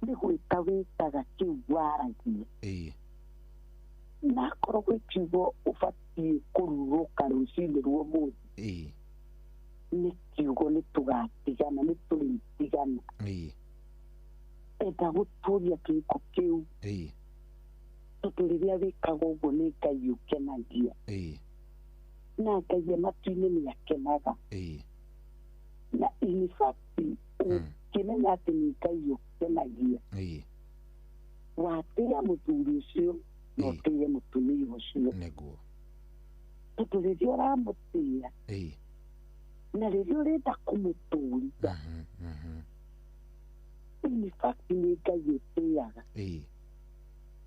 nĩ gwĩta wĩtaga kĩu waragia. Na akorwo gwĩ kiugo ũbatiĩ kũrurũka rũcinĩ rwa ũmũthĩ, nĩ kiugo nĩ tũgatigana, nĩ tũrĩtigana. Enda gũtũria kĩhiko kĩu. Tondũ rĩrĩa wĩkaga ũguo nĩ Ngai ũkenagia. Na Ngai e matu-inĩ nĩ akenaga. Na in fact, ũngĩmenya atĩ nĩ Ngai ũkenagia, watĩĩa mũthuri ũcio na ũtĩĩe mũtumia ũcio. Nĩguo Tondũ rĩrĩa ũramũtĩĩa, na rĩrĩa ũrenda kũmũtũria, in fact nĩ Ngai ũtĩaga.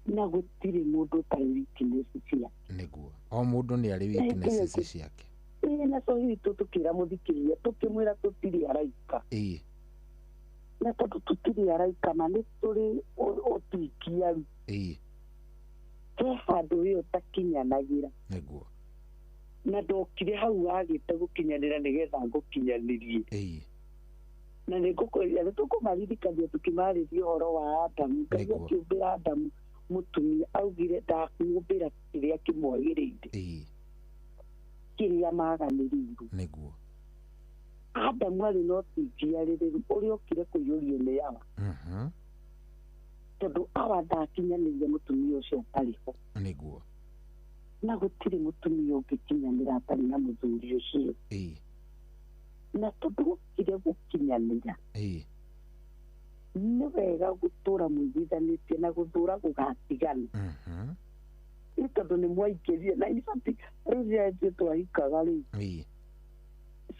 Na gũtirĩ mũndũ ũtarĩ weakness ciake. Nĩguo o mũndũ nĩ arĩ weaknesses ciake. Na so hihi tũkĩra mũthikĩrĩria tũkĩmwĩra tũtirĩ araika. Na tondũ tũtirĩ araika ma nĩ tũrĩ ũtuikiaru. He handũ we ũtakinyanagĩra. Nĩguo Na ndokire hau wagĩte gũkinyanĩra nĩgetha ngũkinyanĩrie. Na nĩ ngũkwĩra nĩ tũkũmaririkania tũkĩmarĩria ũhoro wa Adamu. Ngai akĩũmbĩra Adamu mũtumia augire ndakũũmbĩra kĩrĩa kĩmwagĩrĩire. Kĩrĩa maganĩrĩirwo. Nĩguo Adamu arĩ na ũtingiarĩrĩru ũrĩa ũkire kũiyũrio nĩ Awa. Tondũ Awa ndakinyanĩire mũtumia ũcio atarĩ ho. Nĩguo Na gũtirĩ mũtumia ũngĩkinyanĩra atarĩ na mũthuri ũcio. Na tondũ gũkire gũkinyanĩra, nĩ wega gũtũra mũiguithanĩtie na gũthũra gũgatigana. Nĩ tondũ nĩ mwaingĩrire na in fact rĩu rĩrĩa ithuĩ twahikaga rĩ,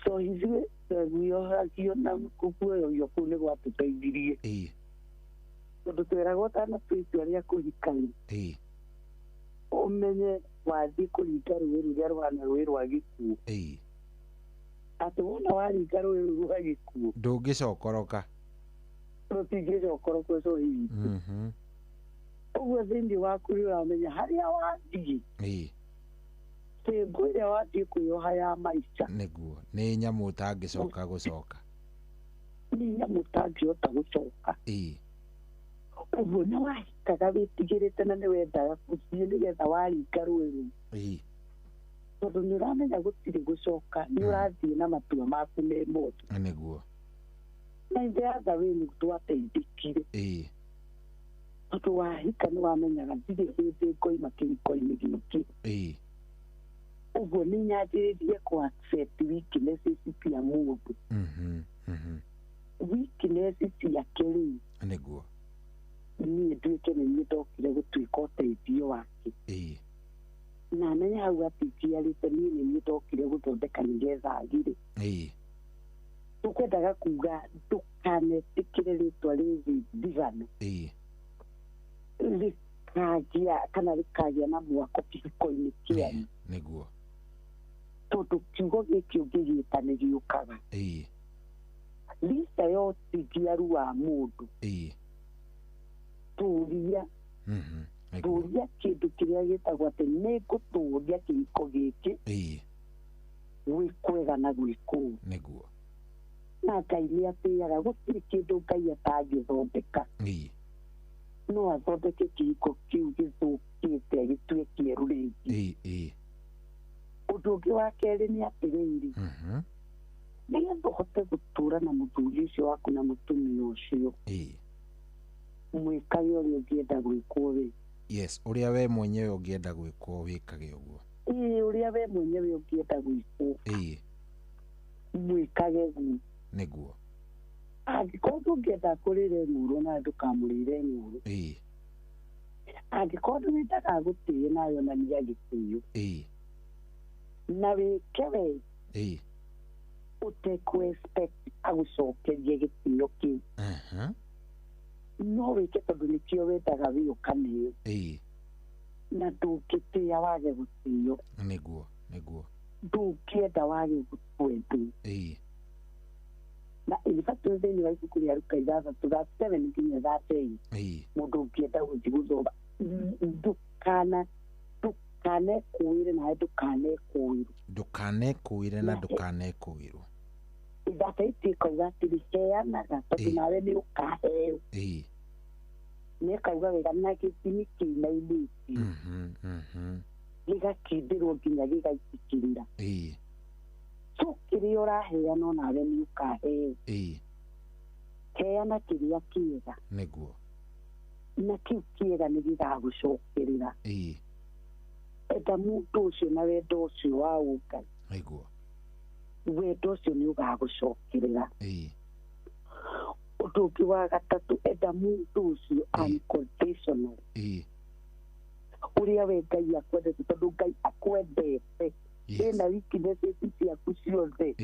so ithuĩ tweguohagio na kũguoyohio kũu nĩ gwatũteithirie. Tondũ tweragwo ũtanatua itua rĩa kũhika rĩ, ũmenye wathiĩ kũringa rũĩ rũrĩa rũhana rũĩ rwa gĩkuũ. Atĩ wona waringa rũĩ rũu rwa gĩkuũ, ndũngĩcokoroka. Rũtingĩcokorokwo cohi witũ. Ũguo thĩinĩ waku nĩ ũramenya harĩa wathiĩ, bĩngũ ĩrĩa wathiĩ kwĩyoha ya maica. Nĩguo, nĩ nyamũ ũtangĩcoka gũcoka. Nĩ nyamũ ũtangĩhota gũcoka. Ũguo nĩ wahikaga wĩtigĩrĩte na nĩ wendaga gũthiĩ nĩgetha waringa rũĩ rũu, tondũ nĩ ũramenya gũtirĩ gũcoka, nĩ ũrathiĩ na matua maku me mothe. Nĩguo. Na in the other way nĩ twateithĩkire, tondũ wahika nĩ wamenyaga ndirĩ hĩndĩ ngoima kĩhiko-inĩ gĩkĩ. Ũguo nĩ nyanjĩrĩrie kũ accept weaknesses cia mũndũ, weakness ciake rĩ. Nĩguo. Niĩ nduĩke nĩ niĩ ndokire gũtuĩka ũteithio wake, na menye hau atingiarĩte, niĩ nĩ niĩ ndokire gũthondeka nĩgetha agire. Tũkwendaga kuga ndũkanetĩkĩre rĩtwa rĩrĩ ndigano rĩkagĩa kana rĩkagĩa na mwako kĩhiko-inĩ kĩanyu. Nĩguo. Tondũ kiugo gĩkĩ ũngĩgĩta nĩ gĩũkaga. Lisa ya ũtingiaru wa mũndũ, tũria, tũria kĩndũ kĩrĩa gĩtagwo atĩ nĩ ngũtũria kĩhiko gĩkĩ gwĩ kwega na gwĩ kũũru. Nĩguo. Na Ngai nĩ atĩaga, gũtirĩ kĩndũ Ngai atangĩthondeka. No athondeke kĩhiko kĩu gĩthũkĩte gĩtue kĩerũ rĩngĩ. Ũndũ ũngĩ wa kerĩ nĩ atĩrĩrĩ, nĩgetha ũhote gũtũra na mũthuri ũcio waku na mũtumia ũcio, mwĩkage ũrĩa ũngĩenda gwĩkwo we. Yes, ũrĩa we mwenyewe ũngĩenda gwĩkwo wĩkage ũguo. Ĩĩ, ũrĩa we mwenyewe ũngĩenda gwĩkwo, mwĩkage guo. Nĩguo. Angĩkorwo ndũngĩenda kũrĩre ng'ũrũ, nawe ndũkamũrĩre ng'ũrũ. Angĩkorwo nĩwendaga gũtĩĩ, nawe onania gĩtĩo. Na wĩke we ũtekũ expect agũcokerie gĩtĩo kĩu. No wĩke tondũ nĩkĩo wendaga wĩ ũkaneo. Na ndũngĩtĩa wage gũtĩo. Nĩguo, nĩguo. Ndũngĩenda wage kwendwo. Na in fact thĩinĩ wa ibuku rĩa Luka 6 verse 7 nginya 38, mũndũ ũngĩenda gũthiĩ gũthoma, ndũkanekũĩre nawe ndũkanekũĩrwo. Ndũkanekũĩre na ndũkanekũĩrwo. 38 ĩkauga atĩrĩ, heanaga tondũ nawe nĩ ũkaheo. Nĩ ĩkauga wega na gĩthimi kĩinainĩtio, gĩgakindĩrwo nginya gĩgaitĩkĩrĩra. So kĩrĩa ũraheana onawe nĩ ũkaheo. Heana kĩrĩa kĩega. Nĩguo. Na kĩu kĩega nĩ gĩgagũcokerera. Enda mũndũ ũcio na wendo ũcio wa ũngai. Nĩguo. Wendo ũcio nĩ ũgagũcokerera. Ũndũ ũngĩ wa gatatũ, enda mũndũ ũcio unconditional. Ũrĩa we Ngai akwendete, tondũ Ngai akwendete. Ĩna weaknesses ciaku ciothe,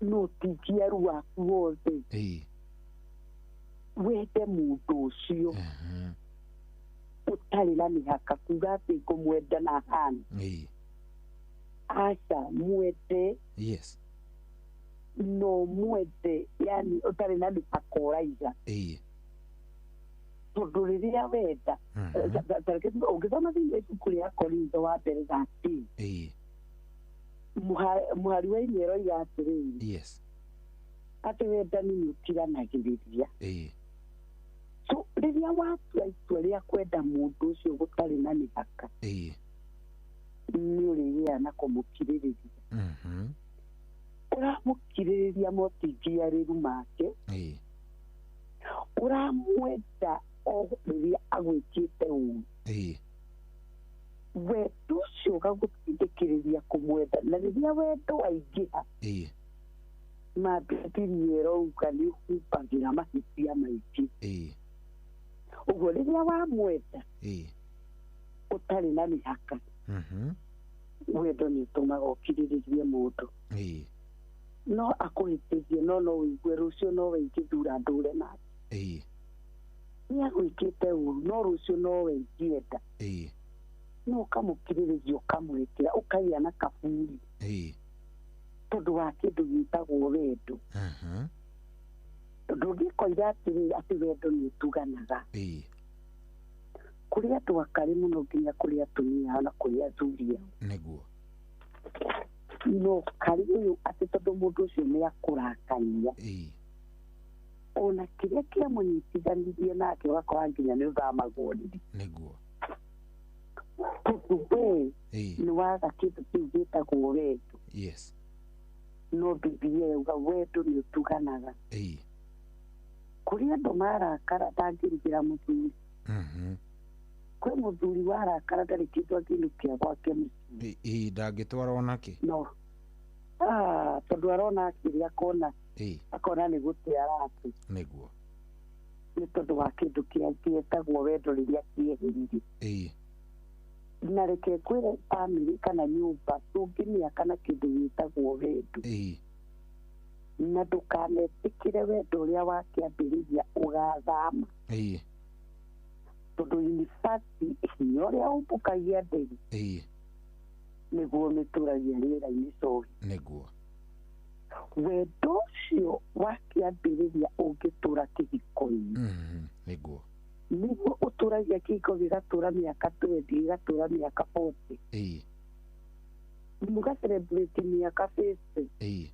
no tingiaru waku wothe. Wende mũndũ ũcio ũtarĩ na mĩhaka, kuga atĩ ngũmwenda na hana. Aca, mwende. Yes. No mwende, yani ũtarĩ na mĩhaka ũraiga. Tondũ rĩrĩa wenda, ũngĩthoma thĩinĩ wa ibuku rĩa Korintho wa mbere 13, mũhari wa inya ĩroiga atĩrĩrĩ, atĩ wendani nĩ ũkiranagĩrĩria. So rĩrĩa watua itua rĩa kwenda mũndũ ũcio gũtarĩ na mĩhaka, nĩ ũrĩgĩa na kũmũkirĩrĩria. Ũramũkirĩrĩria motingiarĩru make, ũramwenda o rĩrĩa agwĩkĩte ũru. Wendo ũcio ũgagũtindĩkĩrĩria kũmwenda, na rĩrĩa wendo waingĩha, ma Bibilia ĩrauga nĩ ũhumbagĩra mahĩtia maingĩ. Ũguo rĩrĩa wamwenda ũtarĩ na mĩhaka, wendo nĩ ũtũmaga ũkirĩrĩrie mũndũ. No akũhĩtĩrie, no no ũigue rũciũ nowe ingĩthura ndũre nake. Nĩ agwĩkĩte ũru, no rũciũ nowe ingĩenda. No ũkamũkirĩrĩria, ũkamwĩkĩra, ũkagĩa na kaburi. Tondũ wa kĩndũ gĩtagwo wendo. Tondũ ũngĩkoiga atĩrĩ atĩ wendo nĩ ũtuganaga. Kũrĩ andũ akarĩ mũno nginya kũrĩ atumia ao na kũrĩ athuri ao. Nĩguo. No karĩ ũyũ atĩ tondũ mũndũ ũcio nĩ akũrakaria. Ona kĩrĩa kĩamũnyitithanirie nake ũgakora nginya nĩ ũthamagwo rĩrĩ. Nĩguo. Tondũ we nĩ waga kĩndũ kĩu gĩtagwo wendo. Yes. No Bibilia yauga wendo nĩ ũtuganaga. Kũrĩ andũ marakara ndangĩrugĩra mũthuri. Kwĩ mũthuri warakara ndarĩ kĩndũ angĩinũkia gwake mũciĩ. Ndangĩtwarwo nakĩ? No. Tondũ arona akĩrĩa akona. Akona nĩ gũte arate. Nĩguo. Nĩ tondũ wa kĩndũ kĩrĩa gĩtagwo wendo rĩrĩa kĩeheririe. Na reke ngwĩre bamĩrĩ kana nyũmba tũngĩmĩaka na kĩndũ gĩtagwo wendo. Na ndũkanetĩkĩre wendo ũrĩa wakĩambĩrĩria ũgathama. Tondũ in fact hinya ũrĩa ũmbũkagia ndege nĩguo mĩtũragia rĩera-inĩ cohi. Nĩguo. Wendo ũcio wakĩambĩrĩria ũngĩtũra kĩhiko-inĩ. Nĩguo. Nĩguo ũtũragia kĩhiko gĩgatũra mĩaka 20 gĩgatũra mĩaka 40. Mũga celebrate mĩaka 50.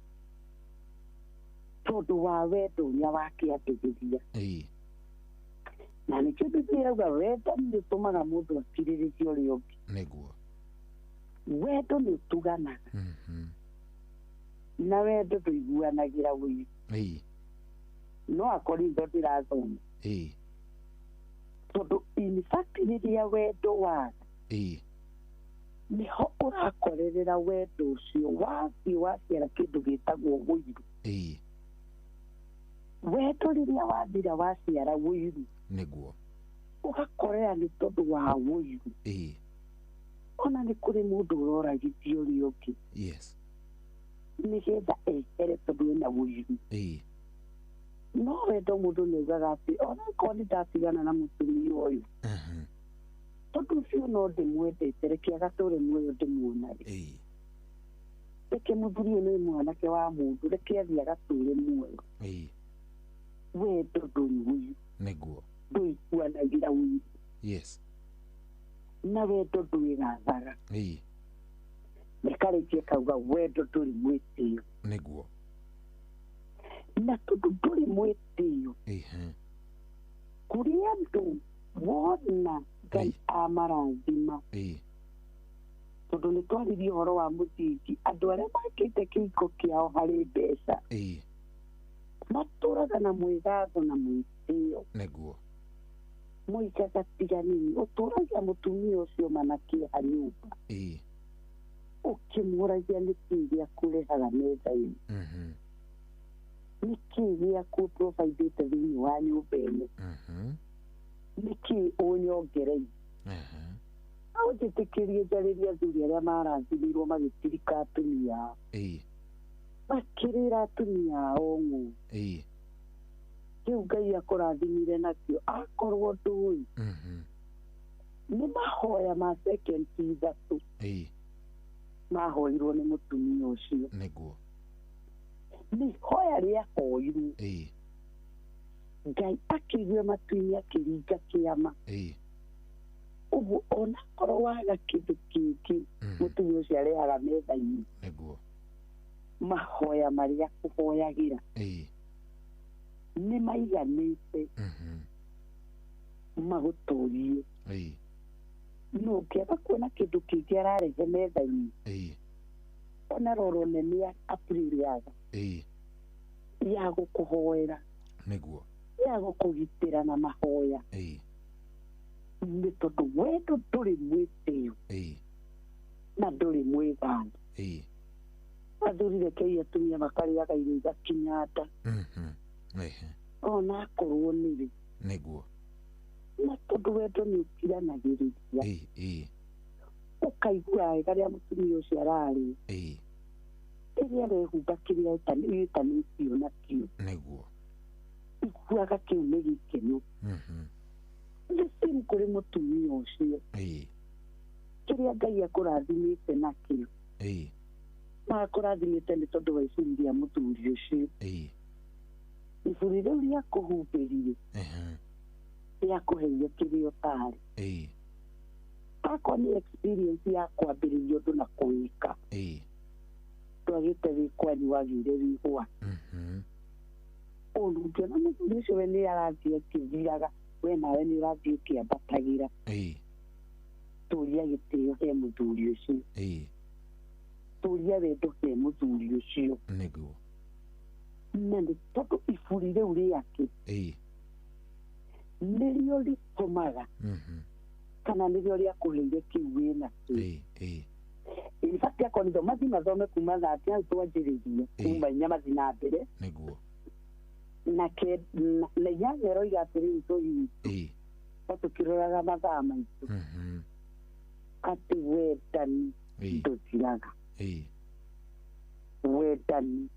Tondũ wa wendo ũrĩa wakĩambĩrĩria. Na nĩkĩo Bibilia ĩrauga wendo nĩ ũtũmaga mũndũ akirĩrĩrie ũrĩa ũngĩ. Nĩguo. Wendo nĩ ũtuganaga. Na wendo ndũiguanagĩra ũiru. No akorwo ndĩrathoma. Tondũ in fact rĩrĩa wendo waga nĩho ũrakorerera wendo ũcio wathiĩ waciara kĩndũ gĩtagwo ũiru. Wendo rĩrĩa wathira waciara ũiru. Nĩguo. Ũgakorera nĩ tondũ wa ũiru. Ona nĩ kũrĩ mũndũ ũroragithio ũrĩa ũngĩ. Yes. Nĩgetha ehere tondũ ena ũiru. No wendo mũndũ nĩ augaga atĩ onakorwo nĩ ndatigana na mũtumia ũyũ. Tondũ ũcio no ndĩmwendete reke agatũre muoyo ndĩmuonage. Reke mũthuri ũyũ nĩ mwanake wa mũndũ reke athiĩ agatũre muoyo. Wendo ndũrĩ ũiru. Nĩguo. Ndũiguanagĩra ũiru. Yes. Na wendo ndwĩgathaga. Nĩkarĩkie kauga wendo ndũrĩ mwĩtĩo. Nĩguo. Na tondũ ndũrĩ mwĩtĩo. Kũrĩ andũ wona Ngai amarathima. Tondũ nĩ twaririe ũhoro wa mũthingi andũ arĩa makĩte kĩhiko kĩao harĩ mbeca. Matũraga na mwĩgatho na mwĩtĩo. Nĩguo. Moigaga tiga nini ũtũragia mũtumia ũcio mana kĩeha nyũmba. Ũkĩmũragia nĩkĩĩ gĩakũrehaga metha-inĩ. Nĩkĩĩ gĩaku providĩte thĩinĩ wa nyũmba ĩno. Nĩkĩĩ ũnyongereire. No njĩtĩkĩrie njarĩrie athuri arĩa marathimirwo magĩtirika atumia ao. Makĩrĩra atumia ao ng'ũ. Kĩu Ngai akũrathimire nakĩo akorwo ndũĩ. Nĩ mahoya ma sekendi ithatũ. Mahoirwo nĩ mũtumia ũcio. Nĩguo. Nĩ ihoya rĩahoirwo. Ngai akĩigua matu-inĩ akĩringa kĩama. Ũguo onakorwo waga kĩndũ kĩngĩ mũtumia ũcio arehaga metha-inĩ. Nĩguo. Mahoya marĩa akũhoyagĩra. Nĩ maiganĩte. Magũtũrie. No ũngĩaga kuona kĩndũ kĩngĩ ararehe metha-inĩ. Ona roro nene apurĩrĩaga. Ya gũkũhoera. Nĩguo. Ya gũkũgitĩra na mahoya. Nĩ tondũ wendo ndũrĩ mwĩtĩo. Na ndũrĩ mwĩgatho. Athuri rekei atumia makarĩaga irio igakinya nda. Ona akorwo nĩrĩ. Nĩguo. Na tondũ wendo nĩ ũkiranagĩrĩria. Ũkaigua wega rĩrĩa mũtumia ũcio ararĩa. Rĩrĩa arehumba kĩrĩa ĩtanĩtio nakĩo. Nĩguo. Iguaga kĩu nĩ gĩkeno. The same kũrĩ mũtumia ũcio. Kĩrĩa Ngai akũrathimĩte nakĩo. Makũrathimĩte nĩ tondũ wa iburi rĩa mũthuri ũcio. Iburi rĩu rĩakũhumbĩrire rĩakũheire kĩrĩa ũtarĩ. Akorwo nĩ experience ya kwambĩrĩria ũndũ na kũwĩka, ndwagĩte wĩ kwanyu, wagĩire wĩ gwake. Ũndũ ũngĩona mũthuri ũcio we nĩ arathiĩ akĩthiraga, we nawe nĩ ũrathiĩ ũkĩambatagĩra, tũria gĩtĩo he mũthuri ũcio, tũria wendo he mũthuri ũcio. Nĩguo. Na nĩ tondũ iburi rĩu rĩake nĩrĩo rĩtũmaga kana nĩrĩo rĩakũheire kĩu wĩnakĩo. In fact, akorwo mathi mathome kuma thati hau twanjĩrĩrie kuma inya mathi na mbere. Nĩguo. Na na inyanya ĩroiga atĩrĩrĩ tũhihi no tũkĩroraga mathaa maitũ atĩ wendani ndũthiraga. Wendani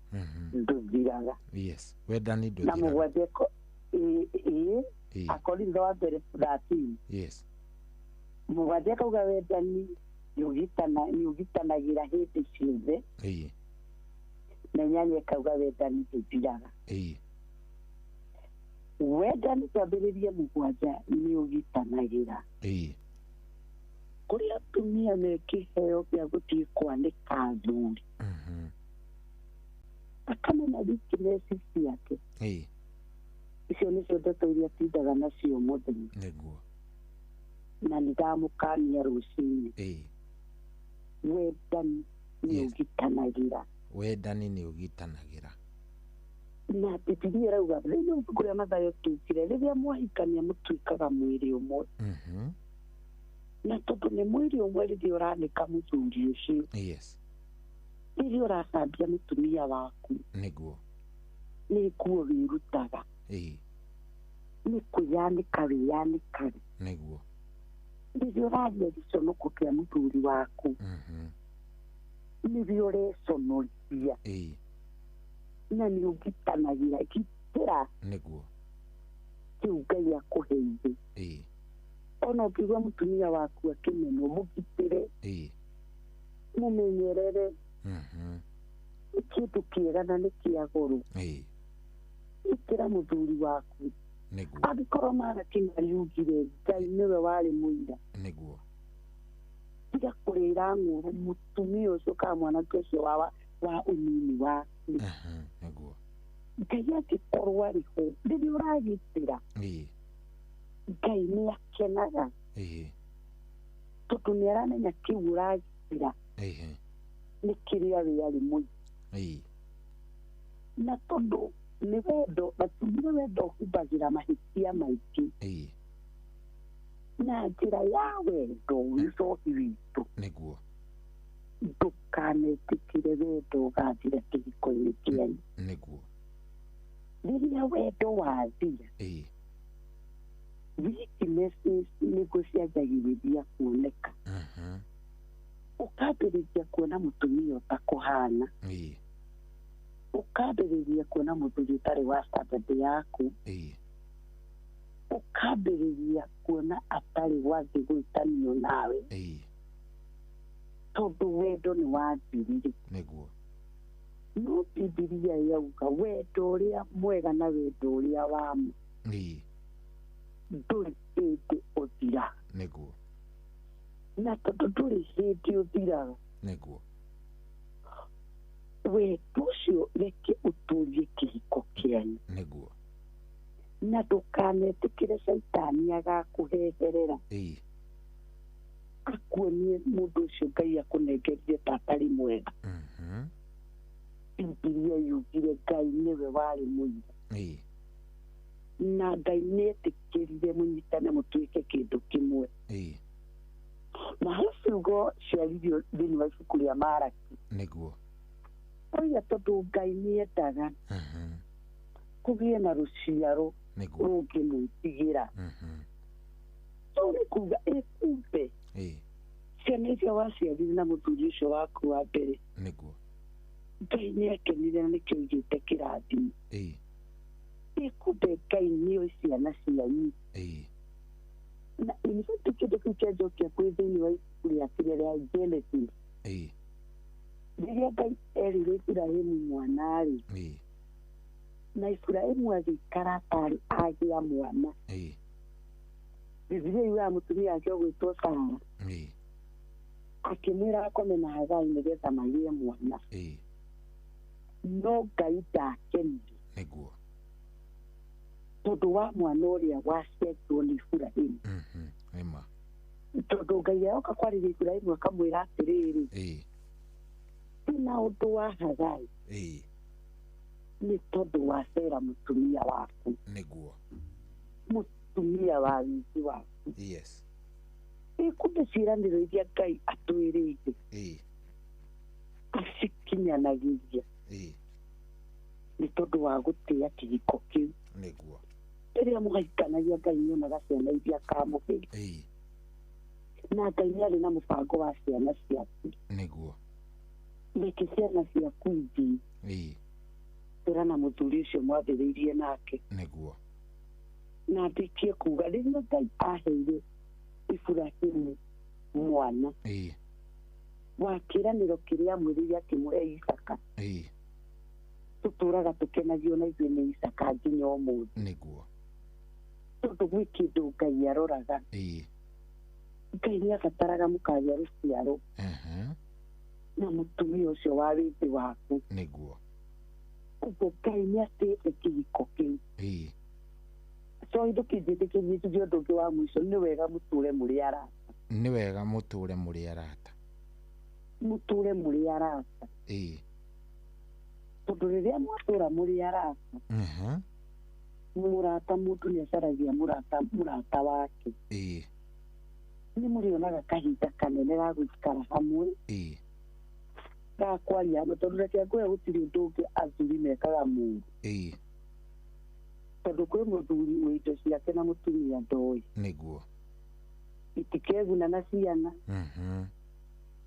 ndũthiraga. Yes, wendani Na ndũthiraga. Mũgwanja ĩĩ Akorintho wa mbere 13. Yes. Mũgwanja akauga wendani nĩũgitanagĩra hĩndĩ ciothe. Na inyanya ĩkauga wendani ndũthiraga. Wendani twambĩrĩrie mũgwanja nĩũgitanagĩra. Kũrĩ atumia me kĩheo gĩa gũthiĩ kwanĩka athuri, akamenya weakness ciake. Icio nĩcio ndeto iria atindaga nacio mũthenya. Nĩguo. Na nĩndamũkania rũcinĩ. Wendani nĩũgitanagĩra. Wendani nĩũgitanagĩra. Na Bibilia ĩrauga thĩinĩ wa ibuku rĩa Mathayo tugire rĩrĩa mwahikania mũtuĩkaga mwĩrĩ ũmwe. Na tondũ nĩ mwĩrĩ ũmwe rĩrĩa ũranĩka mũthuri ũcio. Yes. Rĩrĩa ũracambia mũtumia waku. Nĩguo. Nĩ nguo wĩrutaga. Nĩ kwĩyanĩka wĩyanĩkaga. Nĩguo. Rĩrĩa ũraria gĩconoko kĩa mũthuri waku. Nĩrĩo ũreconorithia. Na nĩ ũgitanagĩra gitĩra. Nĩguo. Kĩu Ngai akũheire. Ona ũngĩigua mũtumia waku akĩmenwo, mũgitĩre. Mũmenyerere. Nĩ kĩndũ kĩega na nĩ kĩa goro. Gitĩra mũthuri waku. Nĩguo. Angĩkorwo Maraki mariugire Ngai nĩwe warĩ mũira. Nĩguo. Tiga kũrĩra ng'ũrũ mũtumia ũcio kana mwanake ũcio wa ũnini waku. Nĩguo. Ngai angĩkorwo arĩ ho rĩrĩa ũragitĩra, Ngai nĩ akenaga. Tondũ nĩ aramenya kĩu ũragitĩra nĩ kĩrĩa we arĩ mũira. Na tondũ nĩ wendo, na tugire wendo ũhumbagĩra mahĩtia maingĩ. Na njĩra ya wendo wĩcoki witũ. Nĩguo. Ndũkanetĩkĩre wendo ũgathira kĩhiko-inĩ kĩanyu. Nĩguo. Rĩrĩa wendo wathira, weaknesses nĩguo cianjagĩrĩria kuoneka. Ũkambĩrĩria kuona mũtumia ũtakũhana. Ũkambĩrĩria kuona mũthuri ũtarĩ wa standard yaku. Ũkambĩrĩria kuona atarĩ wathiĩ gwĩtanio nawe. Tondũ wendo nĩ wathirire. Nĩguo. No Bibilia yauga wendo ũrĩa mwega na wendo ũrĩa wa ma ndũrĩ hĩndĩ ũthiraga. Nĩguo. Na tondũ ndũrĩ hĩndĩ ũthiraga. Nĩguo. Wendo ũcio reke ũtũrie kĩhiko kĩanyu. Nĩguo. Na ndũkanetĩkĩre caitani agakũheherera. Akuonie mũndũ ũcio Ngai akũnengerire ta atarĩ mwega. Bibilia yugire Ngai nĩwe warĩ mũira. Na Ngai nĩetĩkĩrire mũnyitane mũtuĩke kĩndũ kĩmwe. Na he ciugo ciaririo thĩinĩ wa ibuku rĩa Maraki. Nĩguo. Oiga tondũ Ngai nĩendaga kũgĩe na rũciaro rũngĩmwĩtigĩra. So nĩ kuga ĩkumbe ciana icio waciarire na mũthuri ũcio waku wa mbere. Nĩguo. Ngai nĩakenire na nĩkĩo aigĩte kĩrathimo. Ĩkumbe Ngai nĩoĩ ciana cianyu. Na in fact kĩndũ kĩu kĩanjokia kwĩ thĩinĩ wa ibuku rĩa kĩrĩa rĩa Genesis. Rĩrĩa Ngai erire Iburahĩmu mwana-rĩ, na Iburahĩmu agĩikara atarĩ agĩa mwana, Bibilia yugaga mũtumia wake ũgwĩtwo Sara akĩmwĩra akome na Hagai nĩgetha magĩe mwana, no Ngai ndakenire nĩguo tondũ wa mwana ũrĩa waciarirwo nĩ Iburahĩmu. Nĩma. Tondũ Ngai aroka kwarĩria Iburahĩmu akamwĩra atĩrĩrĩ, ti na ũndũ wa Hagai, nĩ tondũ wa Sara mũtumia waku, nĩguo mũtumia wa wiki waku. Yes. Ikumbe ciĩranĩro iria Ngai atwĩrĩire acikinyanagĩria nĩ tondũ wa gũtĩĩa kĩhiko kĩu. Nĩguo. Rĩrĩa mũhikanagia Ngai nĩonaga ciana iria akamũhe. Na Ngai nĩarĩ na mũbango wa ciana ciaku. Nĩguo. Reke ciana ciaku ithiĩ. Tũra na mũthuri ũcio mwambĩrĩirie nake. Nĩguo. Na ndĩkie kuga rĩrĩa Ngai aheire Iburahĩmu mwana wa kĩĩranĩro kĩrĩa amwĩrĩire akĩmũhe Isaka, tũtũraga tũkenagio na ithuĩ nĩ Isaka nginya ũmũthĩ. Nĩguo. Tondũ gwĩ kĩndũ Ngai aroraga. Ngai nĩabataraga mũkagĩa rũciaro na mũtumia ũcio wa wĩthĩ waku. Nĩguo. Ũguo Ngai nĩatĩĩte kĩhiko kĩu. So ndũkĩnjĩtĩkĩrie njuge ũndũ ũngĩ wa mũico, nĩ wega mũtũre mũrĩ arata. Nĩ wega mũtũre mũrĩ arata. Mũtũre mũrĩ arata. Tondũ rĩrĩa mwatũra mũrĩ arata, mũrata mũndũ nĩacaragia mũrata wake. Nĩ mũrĩonaga kahinda kanene ga gũikara hamwe, ga kwaria hamwe, tondũ reke ngwĩre gũtirĩ ũndũ ũngĩ athuri mekaga mũũru. Tondũ kwĩ mũthuri wĩ indo ciake na mũtumia ndoĩ. Nĩguo. Itikeguna na ciana,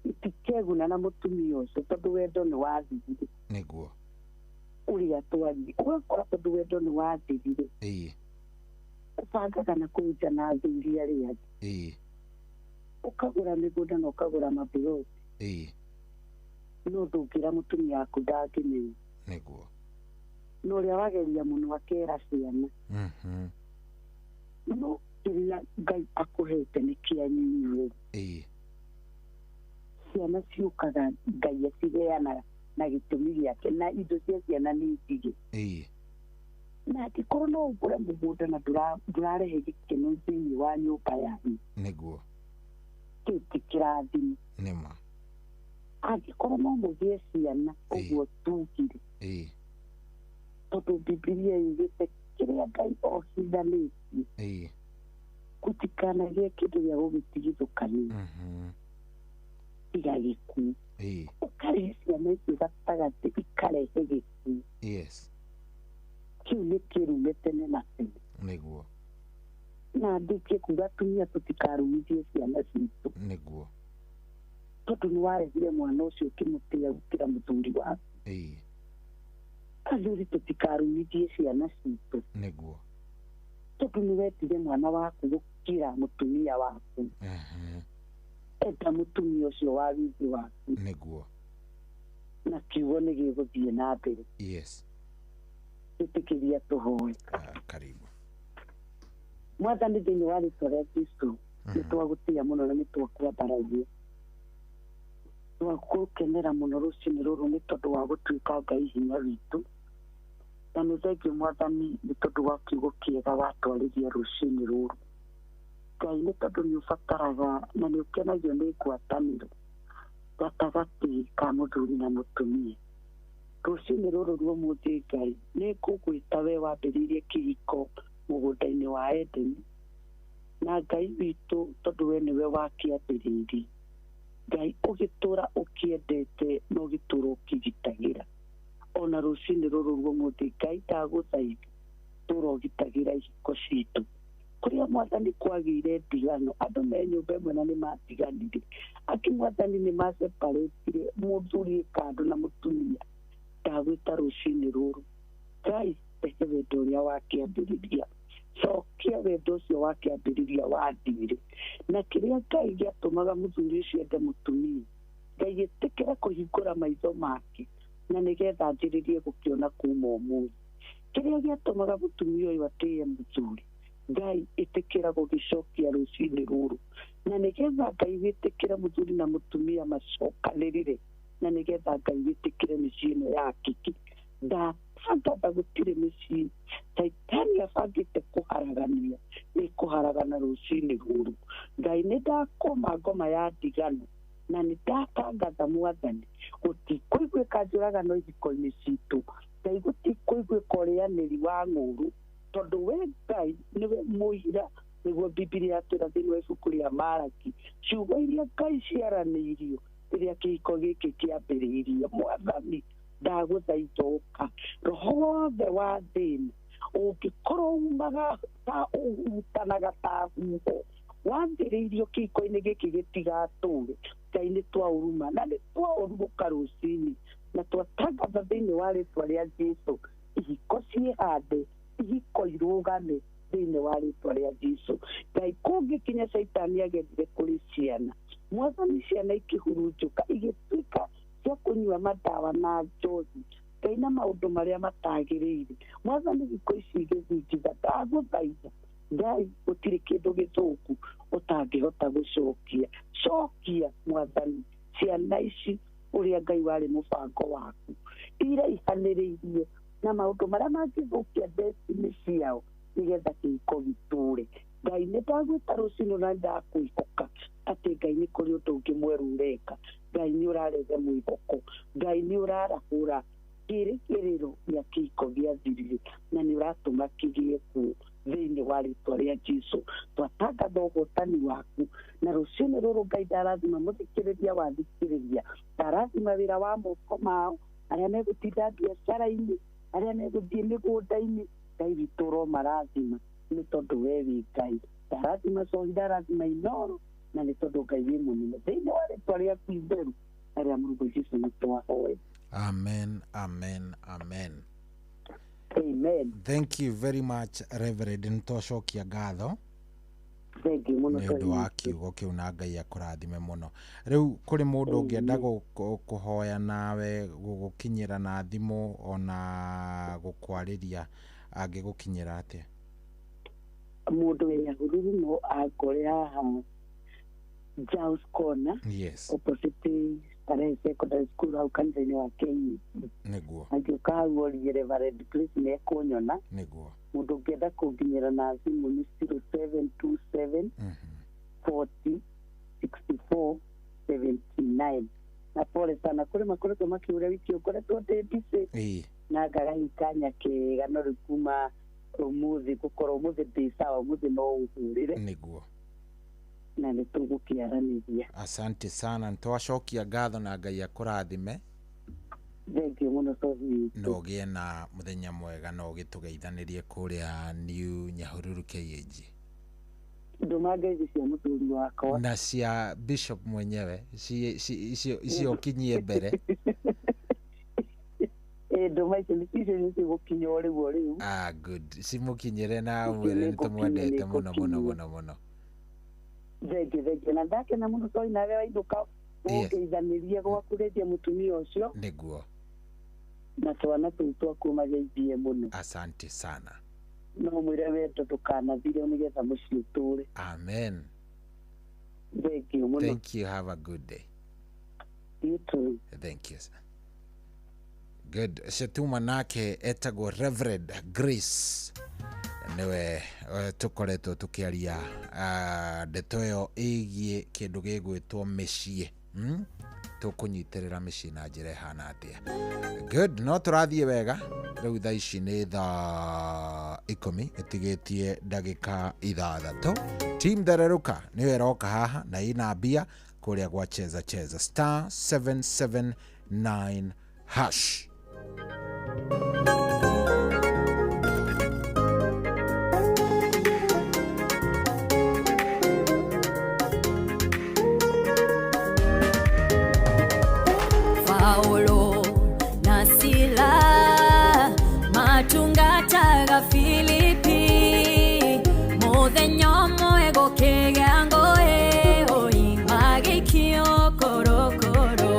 itikeguna na mũtumia ũcio tondũ wendo nĩ wathirire. Nĩguo. Ũrĩa twarie ũgakora tondũ wendo nĩ wathirire, ũbangaga na kũu nja na athuri arĩa angĩ, ũkagũra mĩgũnda na ũkagũra maburoti, no ndũngĩra mũtumia waku ndangĩmenya. Nĩguo. No ũrĩa wageria mũno akera ciana, no kĩrĩa Ngai akũhete nĩ kĩanyu inyuerĩ. Ciana ciũkaga Ngai aciheanaga na gĩtũmi gĩake, na indo cia ciana nĩ njige. Na angĩkorwo no ũgũre mũgũnda na ndũrarehe gĩkeno thĩinĩ wa nyũmba yanyu, Nĩguo. kĩu ti kĩrathimo. Nĩma. Angĩkorwo no mũgĩe ciana ũguo tugire, tondũ Bibilia yugĩte kĩrĩa Ngai ohithanĩtie gũtikanagĩe kĩndũ gĩa gũgĩtigithũkania tiga gĩkuũ. Ũkarehe ciana icio gatagatĩ ikarehe gĩkuũ. Yes. Kĩu nĩ kĩrume tene na tene. Nĩguo. Na ndĩkie kuga atumia tũtikarumithie ciana citũ. Nĩguo. Tondũ nĩ warehire mwana ũcio ũkĩmũtĩa gũkĩra mũthuri waku. Athuri tũtikarumithie ciana citũ. Nĩguo. Tondũ nĩ wendire mwana waku gũkĩra mũtumia waku. Enda mũtumia ũcio wa withi waku. Nĩguo. Na kiugo nĩ gĩgũthiĩ na mbere. Yes. Ĩtĩkĩria tũhoe. Karibu. Mwathani thĩinĩ wa rĩtwa rĩa Jesũ, nĩ twagũtĩĩa mũno na nĩ twakwambaragia. Twagũkenera mũno rũcinĩ rũrũ nĩ tondũ wa gũtuĩka Ngai hinya witũ. Na nĩ thengiũ Mwathani nĩ tondũ wa kiugo kĩega watwarĩria rũcinĩ rũrũ. Ngai nĩ tondũ nĩ ũbataraga na nĩ ũkenagio nĩ ngwatanĩro gatagatĩ ka mũthuri na mũtumia. Rũcinĩ rũrũ rwa ũmũthĩ Ngai nĩ ngũgwĩta we wambĩrĩirie kĩhiko mũgũnda-inĩ wa Edeni, na Ngai witũ tondũ we nĩwe wakĩambĩrĩirie. Ngai ũgĩtũra ũkĩendete na ũgĩtũra ũkĩgitagĩra. Ona rũcinĩ rũrũ rwa ũmũthĩ Ngai ndagũthaitha tũra ũgitagĩra ihiko citũ. Kũrĩa Mwathani kwagĩire ndigano, andũ me nyũmba ĩmwe na nĩ matiganire, angĩ Mwathani nĩ maseparatire mũthuri kando na mũtumia. Ndagwĩta rũcinĩ rũrũ Ngai rehe wendo ũrĩa wakĩambĩrĩria, cokia wendo ũcio wakĩambĩrĩria wathire. Na kĩrĩa Ngai gĩatũmaga mũthuri ũcio ende mũtumia Ngai ĩtĩkĩra kũhingũra maitho make na nĩgetha anjĩrĩrie gũkĩona kuma ũmũthĩ. Kĩrĩa gĩatũmaga mũtumia ũyũ atĩe mũthuri, Ngai ĩtĩkĩra gũgĩcokia rũcinĩ rũrũ, na nĩgetha Ngai wĩtĩkĩre mũthuri na mũtumia macokanĩrĩre, na nĩgetha Ngai wĩtĩkĩre mĩciĩ ĩno ya kĩki. Ndatangatha gũtirĩ mĩciĩ Caitani abangĩte kũharagania, ĩkũharagana rũcinĩ rũrũ. Ngai nĩ ndakũma ngoma ya ndigano, na nĩ ndatangatha Mwathani, gũtikũiguĩka njũragano ihiko-inĩ citũ. Ngai gũtikũiguĩka ũrĩanĩri wa ng'ũrũ, tondũ we Ngai nĩwe mũira, nĩguo Bibilia yatwĩra thĩinĩ wa ibuku rĩa Maraki, ciugo iria Ngai ciaranĩirio rĩrĩa kĩhiko gĩkĩ kĩambĩrĩirie. Mwathani, ndagũthaitha ũka, roho wothe wa thĩna ũngĩkorwo umaga ta ũhurutanaga ta huho wambĩrĩirio kĩhiko-inĩ gĩkĩ gĩtigatũre. Ngai nĩ twaũruma na nĩ twaũrurũka rũcinĩ, na twatangatha thĩinĩ wa rĩtwa rĩa Jesu, ihiko ciĩhande, ihiko irũgame thĩinĩ wa rĩtwa rĩa Jesu. Ngai kũngĩkinya Caitani agerire kũrĩ ciana, Mwathani ciana ikĩhurunjũka igĩtuĩka cia kũnyua madawa na njohi, Ngai na maũndũ marĩa matagĩrĩire. Mwathani thikũ ici igĩthingitha, ndagũthaitha Ngai, gũtirĩ kĩndũ gĩthũku ũtangĩhota gũcokia. Cokia Mwathani ciana ici ũrĩa Ngai warĩ mũbango waku, iraihanĩrĩirie na maũndũ marĩa mangĩthũkia destiny ciao, nĩgetha kĩhiko gĩtũre. Ngai nĩ ndagwĩta rũcinĩ na ndakwĩhoka atĩ Ngai nĩ kũrĩ ũndũ ũngĩ mwerũ ũreka. Ngai nĩ ũrarehe mwĩhoko, Ngai nĩ ũrarahũra kĩĩrĩgĩrĩro gĩa kĩhiko gĩathirire, na nĩ ũratũma kĩgĩe kuo thĩinĩ wa rĩtwa rĩa Jesu. Twatangatha ũhotani waku na rũcinĩ rũrũ. Ngai ndarathima mũthikĩrĩria wa thikĩrĩria, ndarathima wĩra wa moko mao, arĩa megũtinda biacara-inĩ, arĩa megũthiĩ mĩgũnda-inĩ. Ngai witũ ũromarathima, nĩ tondũ we wĩ Ngai. Ndarathima Cohi, ndarathima Inoro, na nĩ tondũ Ngai wĩ mũnene. Thĩinĩ wa rĩtwa rĩaku itheru na rĩa Mũrungu Jesu nĩ twahoya. Amen, amen, amen. Amen. Thank you very much, Reverend. Nĩ twacokia ngatho Thank you mũno. Nĩ ũndũ wa kiugo kĩu, na Ngai akũrathime mũno. Rĩu kũrĩ mũndũ ũngĩenda kũhoya nawe, gũgũkinyĩra na thimũ ona gũkwarĩria, angĩgũkinyĩra atĩa? Mũndũ wĩ Nyahururu no angore haha Giles Corner, opposite Starehe Secondary School, hau kanitha-inĩ wa KUC. Angĩũka hau orie Reverend Grace nĩ ekũnyona. Mũndũ ũngĩenda kũnginyĩra na thimũ nĩ 0727 40 64 79. Na pole sana kũrĩ makoretwo makĩũria, wiki ũyũ ngoretwo ndĩ busy na ngagahi kanya kega, no rĩu kuma ũmũthĩ gũkorwo ũmũthĩ ndĩ sawa, ũmũthĩ no ũhũrĩre na nĩ tũgũkĩaranĩria. Asante sana, nĩ twacokia ngatho na Ngai akũrathime. Thank you mũno, Sophie. Na ũgĩe na mũthenya mwega, na ũgĩtũgeithanĩrie kũrĩa New Nyahururu KAG. Ndũma ngeithi cia mũthuri wakwa. Na cia bishop mwenyewe, icio icio ũkinyie mbere. Ĩ, ndũma icio icio nĩ cigũkinya o rĩu o rĩu. Ah, good, cimũkinyĩre na Icio ũmwĩre nĩ nĩngũkinyia, tũmwendete mũno mũno nĩngũkinyia. Mũno mũno. Thank you, thank you. Na ndakena mũno toi nawe wainũka, ũngeithanĩrie gwaku rĩndia mũtumia ũcio na twana tũu twaku mageithie mũno. Asante sana. No mwĩre wendo ndũkanathire nĩgetha mũciĩ ũtũre. Amen. Thank you mũno. Thank you, have a good day. You too. Thank you, sir. Good. Shetuma nake etagwo Reverend Grace, nĩwe tũkoretwo tũkĩaria ndeto ĩyo ĩgiĩ kĩndũ gĩgwĩtwo mĩciĩ, Tũkũnyitĩrĩra mĩciĩ na njĩra ĩhana atĩa? Good, no tũrathiĩ wega. Rĩu thaa ici nĩ thaa 10 ĩtigĩtie ndagĩka 6. Team Thererũka nĩyo ĩroka haha na ĩna mbia kũrĩa gwa Cheza Cheza star 779 hash. Paulo na Sila matungataga Filipi, muthenya ũmwe gũkĩgĩa ngũĩ, oi magĩikio korokoro.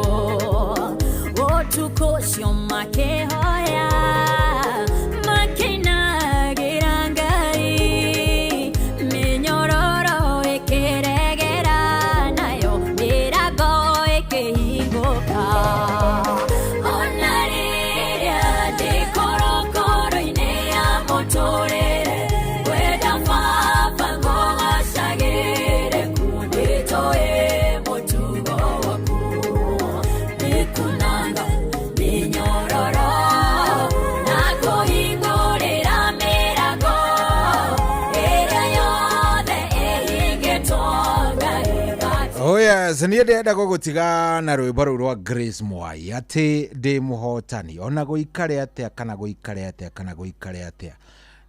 Yes, niĩ ndĩrenda gũgũtiga na rwĩmbo rũu rwa Grace Mwai atĩ ndĩ mũhotani ona gũikare atĩa kana gũikare atĩa kana gũikare atĩa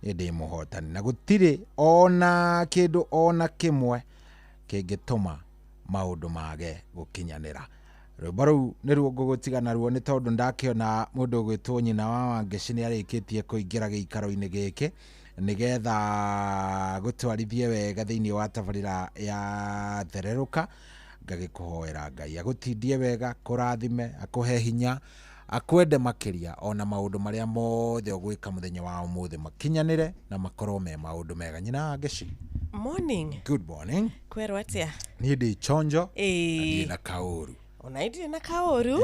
niĩ ndĩ mũhotani na gũtirĩ ona kĩndũ ona kĩmwe kĩngĩtũma maũndũ mage gũkinyanĩra. Rwĩmbo rũu nĩruo ngũgũtiga naruo nĩ tondũ ndakĩona mũndũ ũgwĩtwo nyina wa Wangeci nĩ arĩkĩtie kũingĩra gĩikaro-inĩ gĩkĩ nĩgetha gũtwarithie wega thĩinĩ wa tabarĩra ya thererũka. Ngagĩkũhoera Ngai agũtindie wega, kũrathime, akũhe hinya, akwende makĩria ona maũndũ marĩa mothe ũgwĩka mũthenya wa ũmũthĩ makinyanĩre na makorwo me maũndũ mega. Nyina wa Wangeci. Morning. Good morning. Kwerwo atĩa? Niĩ ndĩ chonjo na ndirĩ na kaũru. Ona ndirĩ na kaũru.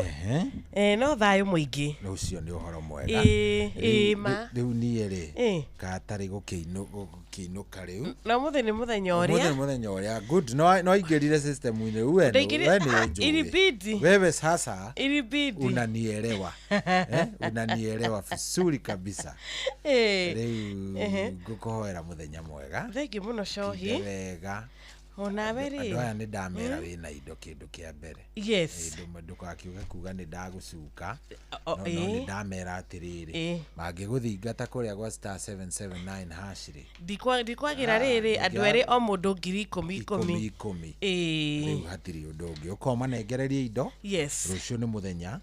No thayũ mũingĩ. Ũcio nĩ ũhoro mwega. Ĩĩ, ma. Rĩu niĩ rĩ, katarĩ gũkĩinũka rĩu. Na ũmũthĩ nĩ mũthenya ũrĩa. Ũmũthĩ nĩ mũthenya ũrĩa. Good. No aingĩrire system-inĩ rĩu we nĩ ũnjũĩ. Ilibidi. Wewe sasa Ilibidi. Unanielewa. Unanielewa vizuri kabisa. Rĩu ngũkũhoera mũthenya mwega. Thengiũ mũno Cohi. Tinde wega. Onawe rĩ. Andũ aya nĩ ndamera wĩna indo kĩndũ kĩa mbere. Yes. Ndũgakiuge kuga nĩ ndagũcuka. No nĩ ndamera atĩrĩrĩ. Mangĩgũthingata kũrĩa gwa star 779 hash rĩ. Ndikwagĩra rĩrĩ andũ erĩ o mũndũ 10,000 10,000. Rĩu hatirĩ ũndũ ũngĩ. Ũkomanengereria indo. Yes. Rũciũ nĩ mũthenya.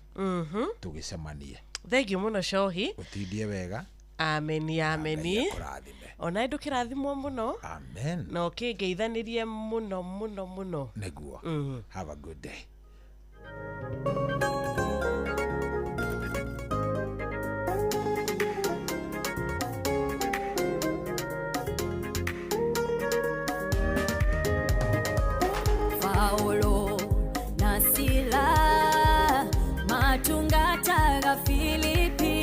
Tũgĩcemanie. Thengiũ mũno Cohi. Ũtindie wega. Ameni, ameni. Ona ndũkĩrathimwo mũno. Amen. Na ũkĩngeithanĩrie mũno mũno mũno. Nĩguo. Have a good day. Paulo na Sila matungataga Filipi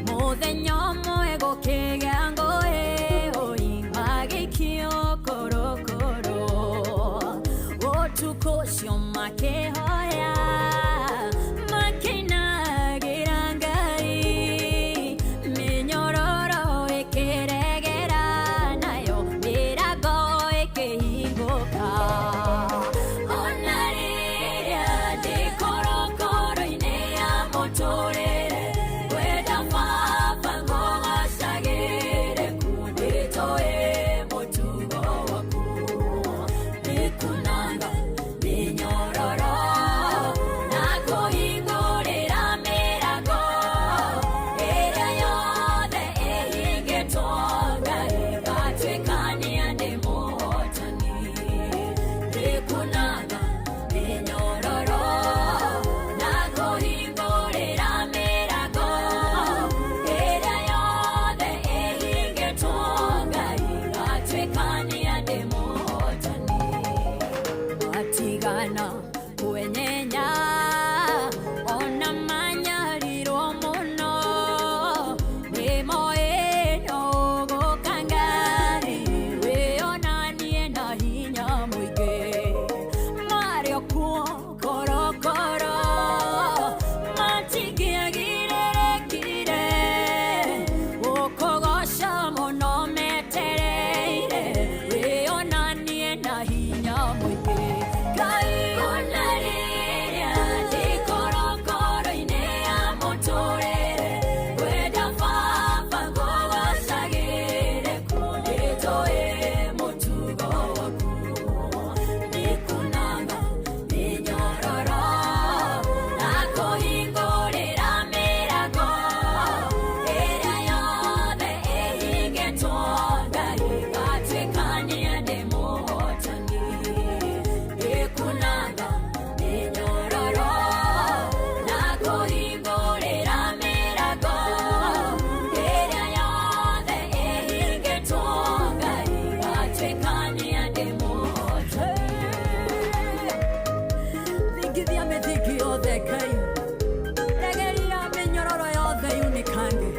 muthenya ũmwe gũkĩgĩa ngũĩ magĩikio korokoro ũtukũ ũcio makĩhoya makĩinagĩra Ngai mĩnyororo ĩkĩregera nayo mĩrango ĩkĩhingũka. Ona rĩrĩa ndĩ korokoro-inĩ ya mũtũrĩre ngwenda Baba ngũgocagĩre kundĩtũĩ mũtugo waku nĩkunanga mĩnyororo na kũhingũrĩra mĩrango ĩrĩa yothe ĩhingĩtwo Ngai ngatuĩkania ndĩ mũhotani nĩkunanga mĩnyororo na kũhingũrĩra mĩrango ĩrĩa yothe ĩhingĩtwo Ngai ngatuĩkania ndĩ mũhotani matigana kwenyenya ona manyarirwo mũno nĩmoĩ no ũgũka Ngai wĩonanie na hinya mũingĩ marĩ o kuo korokoro matingĩagirĩrĩkire gũkũgoca mũno metereire wĩonanie na hinya mũingĩ Ngai ona rĩrĩa ndĩ korokoro-inĩ ya mũtũrĩre ngwenda Baba ngũgocagĩre kundĩtũĩ mũtugo waku nĩkunanga mĩnyororo na kũhingũrĩra mĩrango ĩrĩa yothe ĩhingĩtwo Ngai ngatuĩkania ndĩ mũhotani nĩkunanga mĩnyororo na kũhingũrĩra mĩrango ĩrĩa yothe ĩhingĩtwo Ngai ngatuĩkania ndĩ mũhotani thingithia mĩthingi yothe Ngai regeria mĩnyororo yothe yunĩkange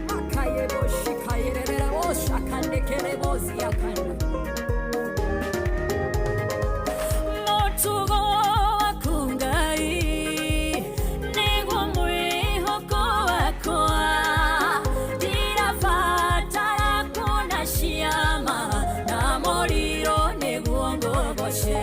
makayeboshikayerereboshakandĩkereboziakana mũtugo waku Ngai nĩguo mwĩhoko wakwa ndirabatara kuona ciama na mũriro nĩguo ngũgoce.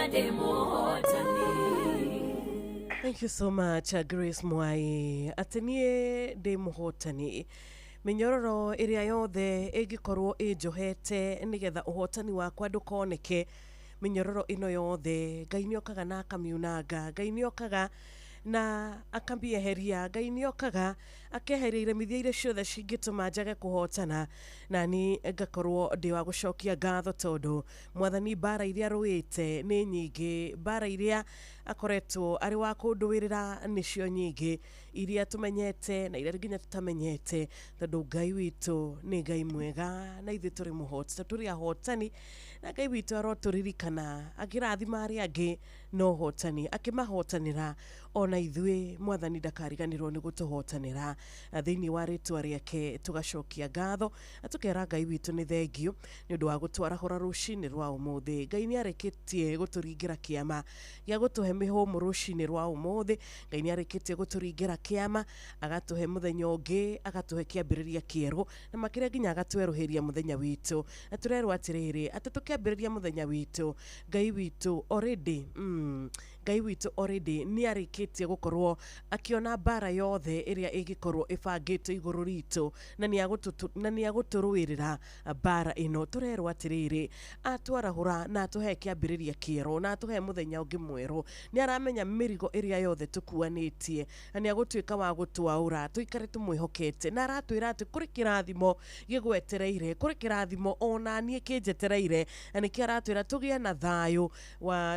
Ndĩ mũhotani. Thank you so much, Grace Mwai. Atĩ niĩ ndĩ mũhotani. Mĩnyororo ĩrĩa yothe ĩngĩkorwo ĩnjohete nĩgetha ũhotani wakwa ndũkoneke, mĩnyororo ĩno yothe Ngai nĩokaga na akamiunanga, Ngai nĩokaga na akamĩeheria, Ngai nĩokaga akeheria iremithia iria ciothe cingĩtũma njage kũhotana, na ni ngakorwo ndĩ wa gũcokia ngatho tondũ mwathani mbara iria arũĩte nĩ nyingĩ, mbara iria akoretwo arĩ wa kũndũĩrĩra nĩcio nyingĩ, iria tũmenyete na iria nginya tũtamenyete, tondũ Ngai witũ nĩ Ngai mwega na ithuĩ tũrĩ mũhoti, tũrĩ ahotani, na Ngai witũ arotũririkana akĩrathima arĩa angĩ na ũhotani, akĩmahotanĩra ona ithuĩ mwathani ndakariganĩrwo nĩ gũtũhotanĩra. Thĩinĩ wa rĩtwa rĩake tũgacokia ngatho na tũkera Ngai witũ nĩ thengio nĩ ũndũ wa gũtwarahũra rũcinĩ rwa ũmũthĩ. Ngai nĩ arĩkĩtie gũtũringĩra kĩama gĩa gũtũhe mĩhũmũ rũcinĩ rwa ũmũthĩ. Ngai nĩ arĩkĩtie gũtũringĩra kĩama agatũhe mũthenya ũngĩ, agatũhe kĩambĩrĩria kĩerũ, na makĩria nginya agatwerũhĩria mũthenya witũ. Na tũrerwo atĩrĩrĩ, atĩ tũkĩambĩrĩria mũthenya witũ, Ngai witũ already, Ngai witũ already nĩ arĩkĩtie gũkorwo akĩona mbara yothe ĩrĩa ĩngĩkorwo ĩbangĩtwo igũrũ ritũ, na nĩ agũtũrũĩrĩra mbara ĩno. Tũrerwo atĩrĩrĩ, atwarahũra na atũhe kĩambĩrĩria kĩerũ, na atũhe mũthenya ũngĩ mwerũ. Nĩ aramenya mĩrigo ĩrĩa yothe tũkuanĩtie, na nĩ agũtuĩka wa gũtwaũra tũikare tũmwĩhokete, na aratwĩra atĩ kũrĩ kĩrathimo gĩgwetereire, kũrĩ kĩrathimo ona niĩ kĩnjetereire, na nĩkĩo aratwĩra tũgĩe na thayũ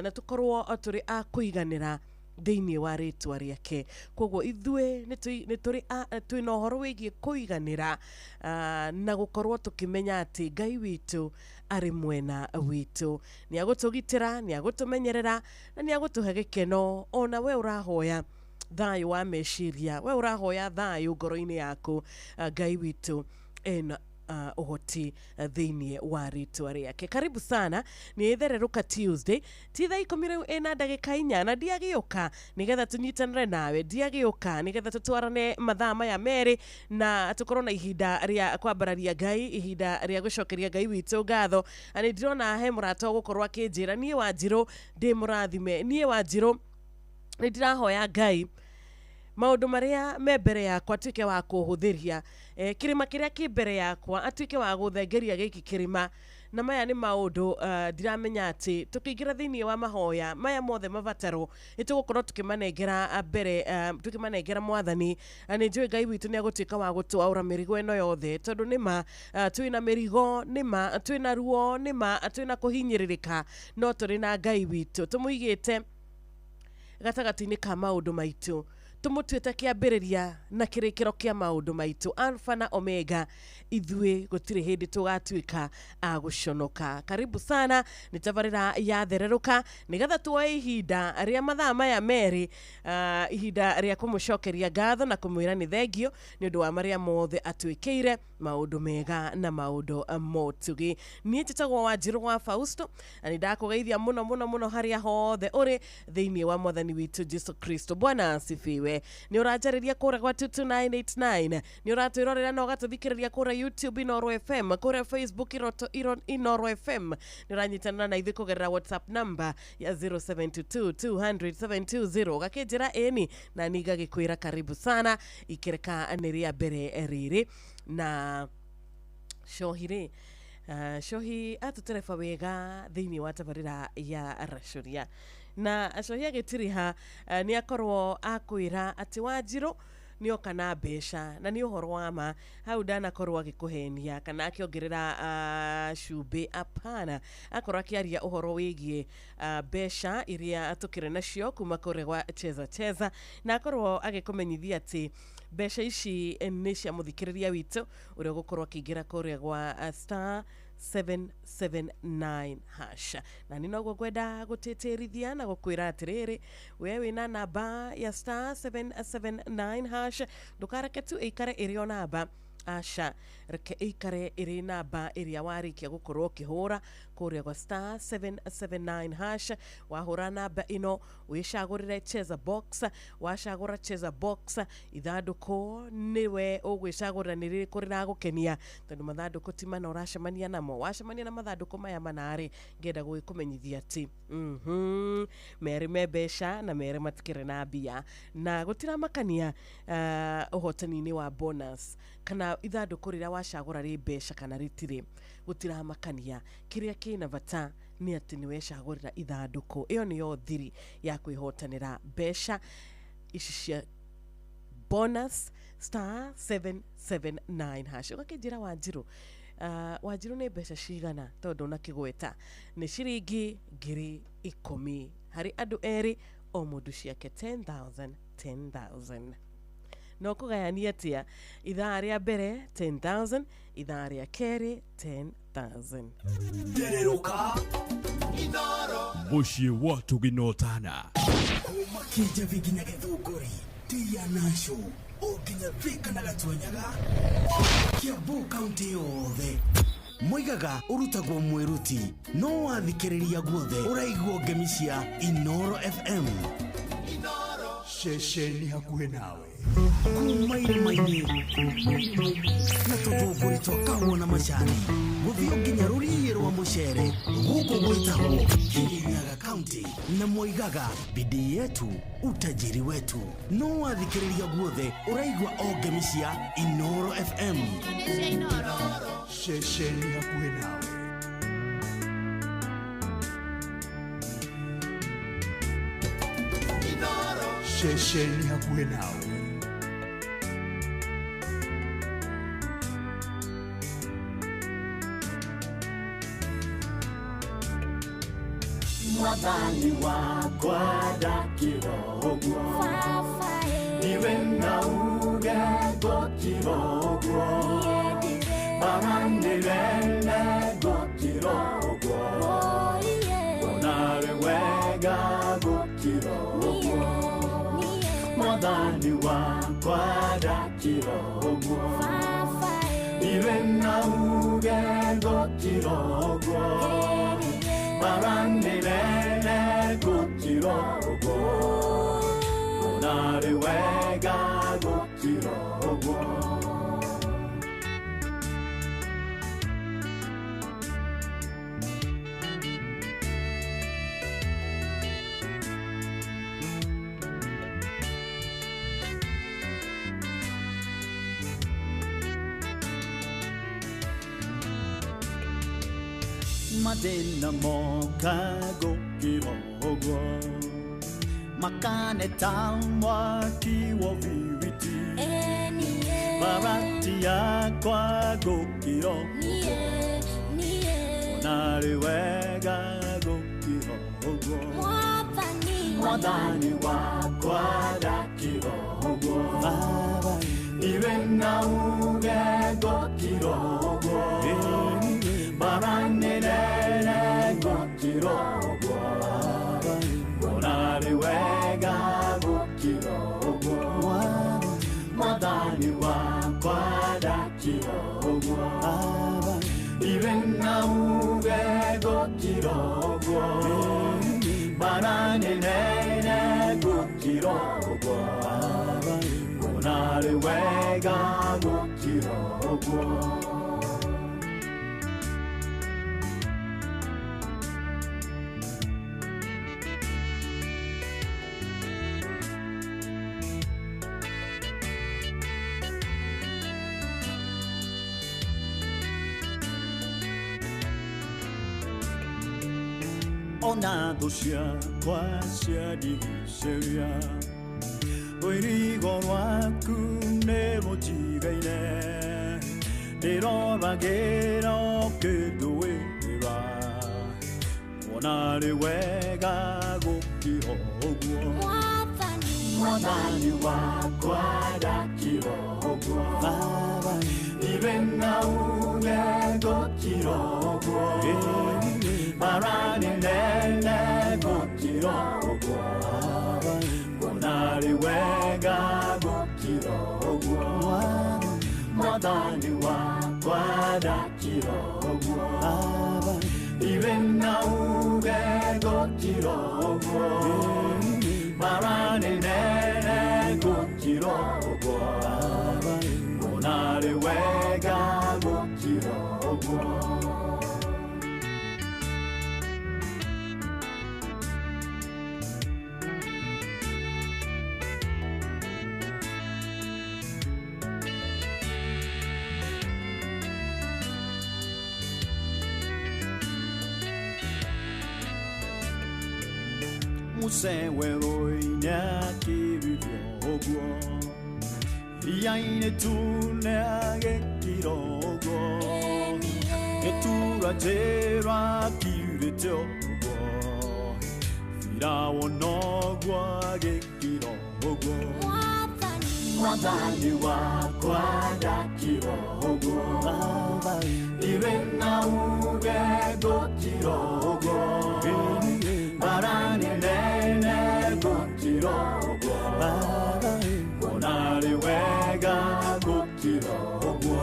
na tũkorwo tũrĩ a kũiganĩra thĩinĩ wa rĩtwa rĩake. Koguo ithuĩ nĩ tũrĩ twĩna ũhoro wĩgiĩ kũiganĩra, na gũkorwo tũkĩmenya atĩ Ngai witũ arĩ mwena witũ, nĩ agũtũgitĩra, nĩ agũtũmenyerera, na nĩ agũtũhe gĩkeno. Ona we ũrahoya thayũ wa meciria, we ũrahoya thayũ ngoro-inĩ yaku, Ngai witũ ena ũhoti thĩinĩ wa rĩtwa rĩake. Karibu sana, nĩ Thererũka Tuesday, ti thaa 10 rĩu ĩna ndagĩka 4, na ndiagĩũka nĩgetha tũnyitanĩre nawe, ndiagĩũka nĩgetha tũtwarane mathaa maya merĩ na tũkorwo na ihinda rĩa kwambararia Ngai, ihinda rĩa gũcokeria Ngai witũ ngatho. Na nĩ ndĩrona he mũrata ũgũkorwo akĩnjĩra niĩ Wanjirũ ndĩ mũrathime, niĩ Wanjirũ nĩ ndĩrahoya Ngai maũndũ marĩa me mbere yakwa atuĩke wa kũhũthĩria, kĩrĩma kĩrĩa kĩ mbere yakwa atuĩke wa gũthengeria gĩkĩ kĩrĩma. Na maya nĩ maũndũ ndiramenya atĩ tũkĩingĩra thĩinĩ wa mahoya maya mothe mabataro nĩ tũgũkorwo tũkĩmanengera mbere, tũkĩmanengera mwathani. Na nĩ njũĩ Ngai witũ nĩ agũtuĩka wa gũtwaũra mĩrigo ĩno yothe, tondũ nĩ ma twĩna mĩrigo, nĩ ma twĩna ruo, nĩ ma twĩna kũhinyĩrĩrĩka, no tũrĩ na Ngai witũ tũmũigĩte gatagatĩ-inĩ ka maũndũ maitũ, tũmũtuĩte kĩambĩrĩria na kĩrĩkĩro kĩa maũndũ maitũ, Alpha na Omega. Ithuĩ gũtirĩ hĩndĩ tũgatuĩka a gũconoka. Karibu sana, nĩ tabarĩra ya Thererũka nĩgetha tuoe ihinda rĩa mathaa maya merĩ, ihinda rĩa kũmũcokeria ngatho na kũmwĩra nĩ thengio nĩ ũndũ wa marĩa mothe atwĩkĩire, maũndũ mega na maũndũ motugi. Niĩ njĩtagwo Wanjirũ wa Fausto, na nĩ ndakũgeithia mũno mũno mũno harĩa hothe ũrĩ thĩinĩ wa mwathani witũ Jesu Kristo. Bwana asifiwe. Nĩ ũranjarĩria kũrĩa gwa 22989, nĩ ũratwĩrorera na ũgatũthikĩrĩria kũrĩa YouTube Inooro FM, kũrĩa Facebook Inooro FM, nĩ ũranyitanĩra na ithuĩ kũgerera WhatsApp number ya 0722 200 720, ũgakĩnjĩra ĩni na niĩ ngagĩkwĩra karibu sana, ikĩreka nĩ rĩa mbere rĩrĩ. Na Shohi rĩ, Shohi atũtereba wega thĩinĩ wa tabarĩra ya Racũria, na Shohi agĩtiriha nĩ akorwo akwĩra atĩ Wanjirũ nĩ oka na mbeca, na nĩ ũhoro wa ma hau ndanakorwo agĩkũhenia kana akĩongerera cumbĩ, apana. Akorwo akĩaria ũhoro wĩgiĩ mbeca iria tũkĩrĩ nacio kuma kũrĩa gwa Cheza Cheza, na akorwo agĩkũmenyithia atĩ mbeca ici nĩ cia mũthikĩrĩria witũ ũrĩa ũgũkorwo akĩingĩra kũrĩa gwa star 779 hash. Na nĩ noguo ngwenda gũtĩtĩrithia na gũkwĩra atĩrĩrĩ, we wĩna namba ya star 779 hash, ndũkareke tu ĩikare ĩrĩ o namba, aca. Reke ĩikare ĩrĩ namba ĩrĩa warĩkia gũkorwo ũkĩhũra kũrĩa gwa star 779 hash. Wahũra namba ĩno wĩcagũrĩre cheza box. Wacagũra cheza box, ithandũkũ nĩwe ũgwĩcagũrĩra nĩ rĩrĩkũ rĩragũkenia, tondũ mathandũkũ ti mana ũracemania namo. Wacemania na mathandũkũ maya mana-rĩ, ngenda gũgĩkũmenyithia atĩ merĩ me mbeca na merĩ matikĩrĩ na mbia, na gũtiramakania ũhotani-inĩ wa bonus kana ithandũkũ rĩrĩa wacagũra rĩ mbeca kana rĩtirĩ, gũtiramakania. Kĩrĩa kĩna bata nĩ atĩ nĩ wecagũrĩra ithandũkũ. Ĩyo nĩyo thiri ya kwĩhotanĩra mbeca ici cia bonus star 779 hash. Ũgakĩnjĩra Wanjirũ, Wanjirũ nĩ mbeca cigana? Tondũ ndũnakĩgweta nĩ ciringi 10,000 harĩ andũ erĩ, o mũndũ ciake 10,000 10,000. No kũgayania atĩa? Ithaa rĩa mbere 10,000, ithaa rĩa kerĩ 10,000. Ndererũka mũciĩ wa tũginotana kuma Kĩnjabi nginya Gĩthũngũri, Tia Nasho o nginya Thika na Gatuanyaga, Kiambu kaunti yothe. Moigaga ũrutagwo mwĩruti, no wathikĩrĩria guothe ũraigua ngemi cia Inoro FM. Ceceni hakuhĩ nawe kuma irĩma-inĩ na tũthũngũri twa kahũa na macani gũthiĩ nginya rũriĩ rwa mũcere, gũkũ gwĩtagwo Kirinyaga County, na moigaga bidii yetu utajiri wetu. No wathikĩrĩria guothe ũraigua o ngemi cia Inoro FM. Ceceni hakuhĩ nawe. Ceceni hakuhĩ nawe. Mwathani wakwa ndakĩrogwo, niwe nauge ngũkĩrogwo, maranĩrene ngũkĩrogwo, onarĩ wega ngũkĩrogwo. Mwathani wakwa ndakĩrogwo, niwe nauge ngũkĩrogwo, maranĩrene ngũkĩrogwo, onarĩ wega ngũkĩrogwo. Mathĩna moka gũkĩrogwo, makane ta mwaki wa biriti, barati yakwa gũkĩrogwo, onarĩ wega gũkĩrogwo. Mwathani wakwa ndakĩrogwo, niwe nauge gũkĩrogwo, maranĩrene gũkĩrogwo, onarĩ wega gũkĩrogwo. Mwathani wakwa ndakĩrogwo, niwe nauge gũkĩrogwo, maranĩrene gũkĩrogwo, onarĩ wega gũkĩrogwo. Ona thũ ciakwa ciandigicĩria, rũirigo rwaku nĩ rũnjigaine, ndĩroragĩra ũkĩndũĩra, onarĩ wega gũkĩrogwo. Mwathani wakwa ndakĩrogwo, niwe nauge ngũkĩrogwo, maranĩrene gũkĩrogwo, onarĩ wega gũkĩrogwo. Mwathani wakwa na uge gũkira ũguo Mbara nĩ nene gũkira ũguo Nguona arĩ wega gũkira ũguo Muse werũ-inĩ akĩrire ũguo Iria-inĩ tune agĩkira ũguo Gĩtura njĩra akirĩte ũguo Firaũni noguo agĩkira ũguo Mwathani wakwa ndakira ũguo Irĩ na uge gũkira ũguo Mbara nĩ nene gũkira ũguo Nguona arĩ wega gũkira ũguo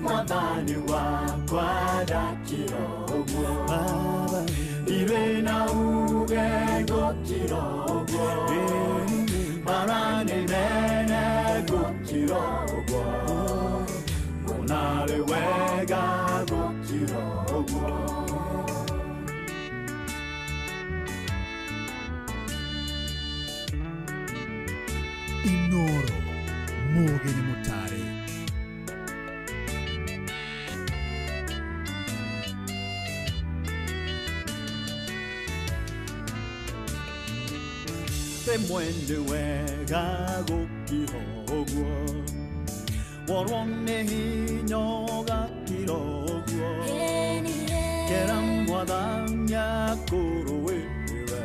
Mwathani wakwa ndakira ũguo Irĩ na uge gũkira ũguo Mbara nĩ nene gũkira ũguo Nguona arĩ wega gũkira ũguo Inoro Mũgĩ nĩ mũtare Rĩmwe nĩ wega gũkira ũguo Worwo nĩ hinya ũgakira ũguo Kera Mwathani akũrũĩrĩre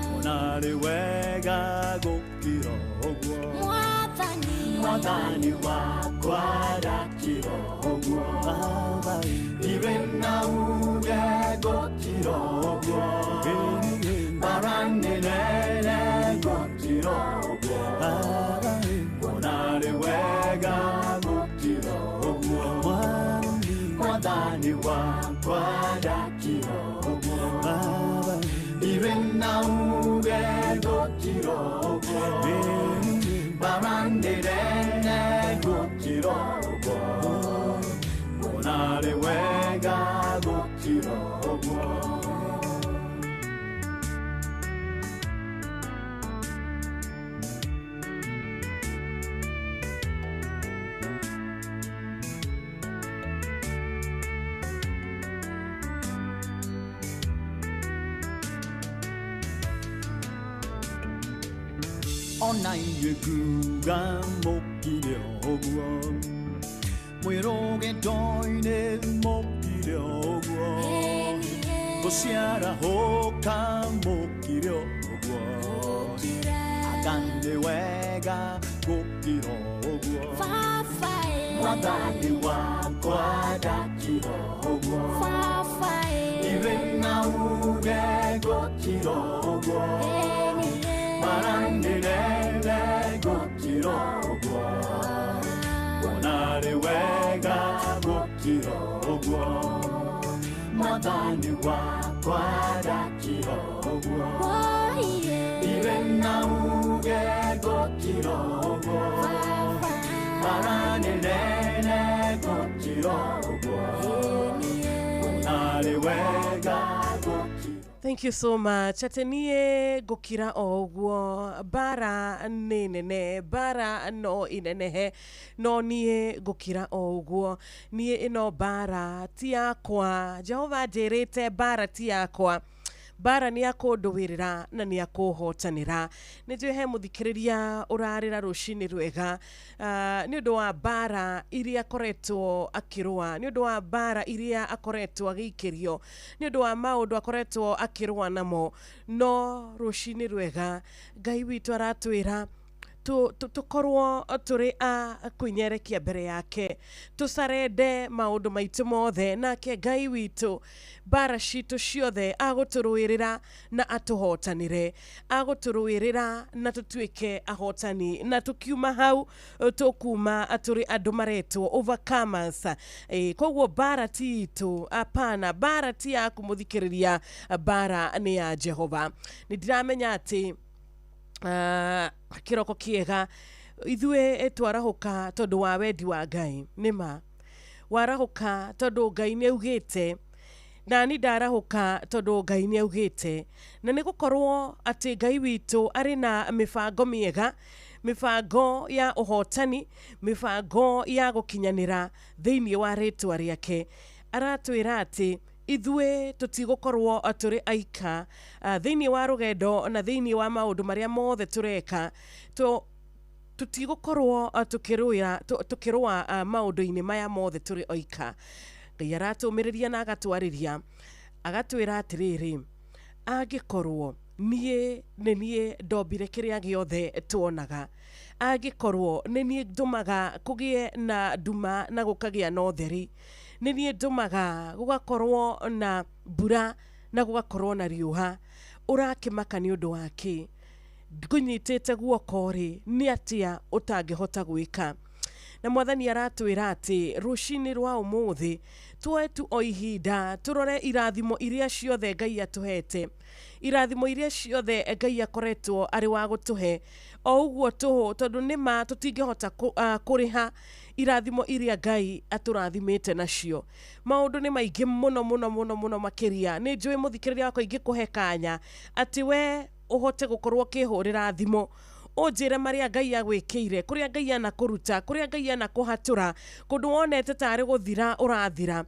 Nguona arĩ wega gũkira ũguo Mwathani wakwa ndakira ũguo Irĩ na uge gũkira ũguo Mbara nĩ nene gũkira ũguo Nguona arĩ wega gũkira ũguo Mwathani wakwa ndakira ũguo Irĩ na uge gũkira ũguo Mbara nĩ nene gũkira ũguo Nguona arĩ wega gũkira ũguo Ona inyuĩ nguga mũkire ũguo Mwĩ rũgendo-inĩ mũkire ũguo Gũciarahũka mũkire ũguo Anga nĩ wega gũkira ũguo Mwathani wakwa ndakira ũguo Irĩ na uge gũkira ũguo Mbara nĩ nene gũkira ũguo Nguona arĩ wega gũkira ũguo Mwathani wakwa ndakira ũguo Irĩ na uge gũkira ũguo Mbara nĩ nene gũkira ũguo Nguona arĩ wega gũkira Thank you so much. Atĩ niĩ ngũkira o ũguo mbara nĩ nene mbara no inenehe no niĩ ngũkira o ũguo niĩ ĩno mbara ti yakwa Jehova anjĩrĩte mbara ti yakwa mbara nĩ akũndũwĩrĩra na nĩ akũhotanĩra nĩ njũĩ he mũthikĩrĩria ũrarĩra rũcinĩ rwega nĩ ũndũ wa mbara iria akoretwo akĩrũa nĩ ũndũ wa mbara iria akoretwo agĩikĩrio nĩ ũndũ wa maũndũ akoretwo akĩrũa namo no rũcinĩ rwega Ngai witũ aratwĩra Tũkorwo tũrĩ a kwĩnyerekia mbere yake, tũcarende maũndũ maitũ mothe, nake Ngai witũ mbara citũ ciothe agũtũrũĩrĩra na atũhotanĩre, agũtũrũĩrĩra na tũtuĩke ahotani, na tũkiuma hau tũkuma tũrĩ andũ maretwo overcomers. Koguo mbara ti itũ, apana, mbara ti yaku mũthikĩrĩria, mbara nĩ ya Jehova. Nĩ ndiramenya atĩ kĩroko kĩega ithuĩ twarahũka tondũ wa wendi wa Ngai. Nĩma warahũka tondũ Ngai nĩ augĩte, nani ndarahũka tondũ Ngai nĩ augĩte, na nĩ gũkorwo atĩ Ngai witũ arĩ na mĩbango mĩega, mĩbango ya ũhotani, mĩbango ya gũkinyanĩra thĩinĩ wa rĩtwa rĩake. Aratwĩra atĩ ithuĩ tũtigũkorwo tũrĩ aika thĩinĩ wa rũgendo na thĩinĩ wa maũndũ marĩa mothe tũreka. Tũtigũkorwo tũkĩrũa maũndũ-inĩ maya mothe tũrĩ oika. Ngai aratũmĩrĩria na agatwarĩria, agatwĩra atĩrĩrĩ, angĩkorwo niĩ nĩ niĩ ndombire kĩrĩa gĩothe tuonaga, angĩkorwo nĩ niĩ ndũmaga kũgĩe na nduma na gũkagĩa na ũtheri, nĩ niĩ ndũmaga gũgakorwo na mbura na gũgakorwo na riũa, ũrakĩmaka nĩ ũndũ wa kĩ? Ngũnyitĩte guoko rĩ, nĩ atĩa ũtangĩhota gwĩka? Na Mwathani aratwĩra atĩ rũcinĩ rwa ũmũthĩ tuoe tu o ihinda tũrore irathimo iria ciothe Ngai atũhete, irathimo iria ciothe Ngai akoretwo arĩ wa gũtũhe o ũguo tũhũ, tondũ nĩma tũtingĩhota kũrĩha irathimo iria Ngai atũrathimĩte nacio. Maũndũ nĩ maingĩ mũno mũno mũno mũno makĩria. Nĩ njũĩ mũthikĩrĩria wakwa ingĩkũhe kanya atĩ we ũhote gũkorwo ũkĩhũrĩra thimũ ũnjĩre marĩa Ngai agwĩkĩire, kũrĩa Ngai anakũruta, kũrĩa Ngai anakũhatũra, kũndũ wonete tarĩ gũthira ũrathira,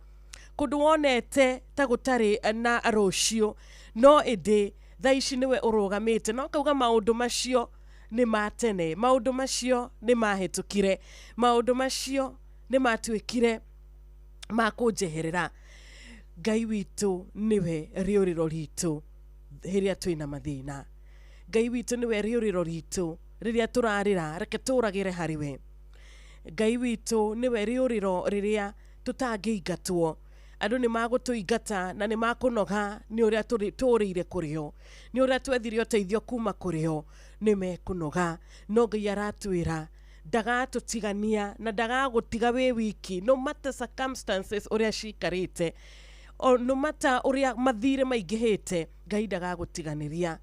kũndũ wonete ta gũtarĩ na rũciũ, no ĩndĩ thaa ici nĩwe ũrũgamĩte na ũkauga maũndũ macio nĩ ma tene, maũndũ macio nĩ mahĩtũkire, maũndũ macio nĩ matuĩkire ma kũnjeherera. Ngai witũ nĩwe rĩũrĩro ritũ rĩrĩa twĩna mathĩna. Ngai witũ nĩwe rĩũrĩro ritũ rĩrĩa tũrarĩra, reke tũragĩre harĩ we. Ngai witũ nĩwe rĩũrĩro rĩrĩa tũtangĩingatwo. Andũ nĩ magũtũingata na nĩ makũnoga nĩ ũrĩa tũrĩire kũrĩo, nĩ ũrĩa twethire ũteithio kuma kũrĩo, nĩ mekũnoga. No Ngai aratwĩra ndagatũtigania na ndagagũtiga wĩ wiki, no matter circumstances ũrĩa cikarĩte, no matter ũrĩa mathirĩ maingĩhĩte, Ngai ndagagũtiganĩria.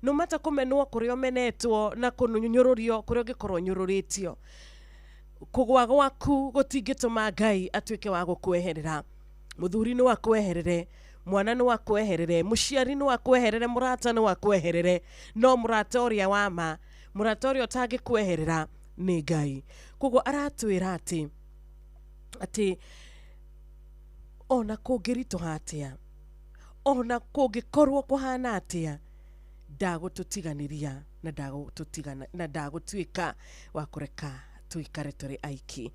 No matter kũmenwo kũrĩa ũmenetwo na kũnyũrũrio kũrĩa ũngĩkorwo ũnyũrũrĩtio, kũgwa gwaku gũtingĩtũma Ngai atuĩke wa gũkweherera. Mũthuri no akweherere, mwana no akweherere, mũciari no akweherere, mũrata no akweherere, no mũrata ũrĩa wa ma, mũrata ũrĩa ũtangĩkweherera nĩ Ngai. Koguo aratwĩra atĩ ona kũngĩritũha atĩa, ona kũngĩkorwo kũhana atĩa, ndagũtũtiganĩria na ndagũtũtigana na ndagũtuĩka wa kũreka tuikare tũrĩ aiki.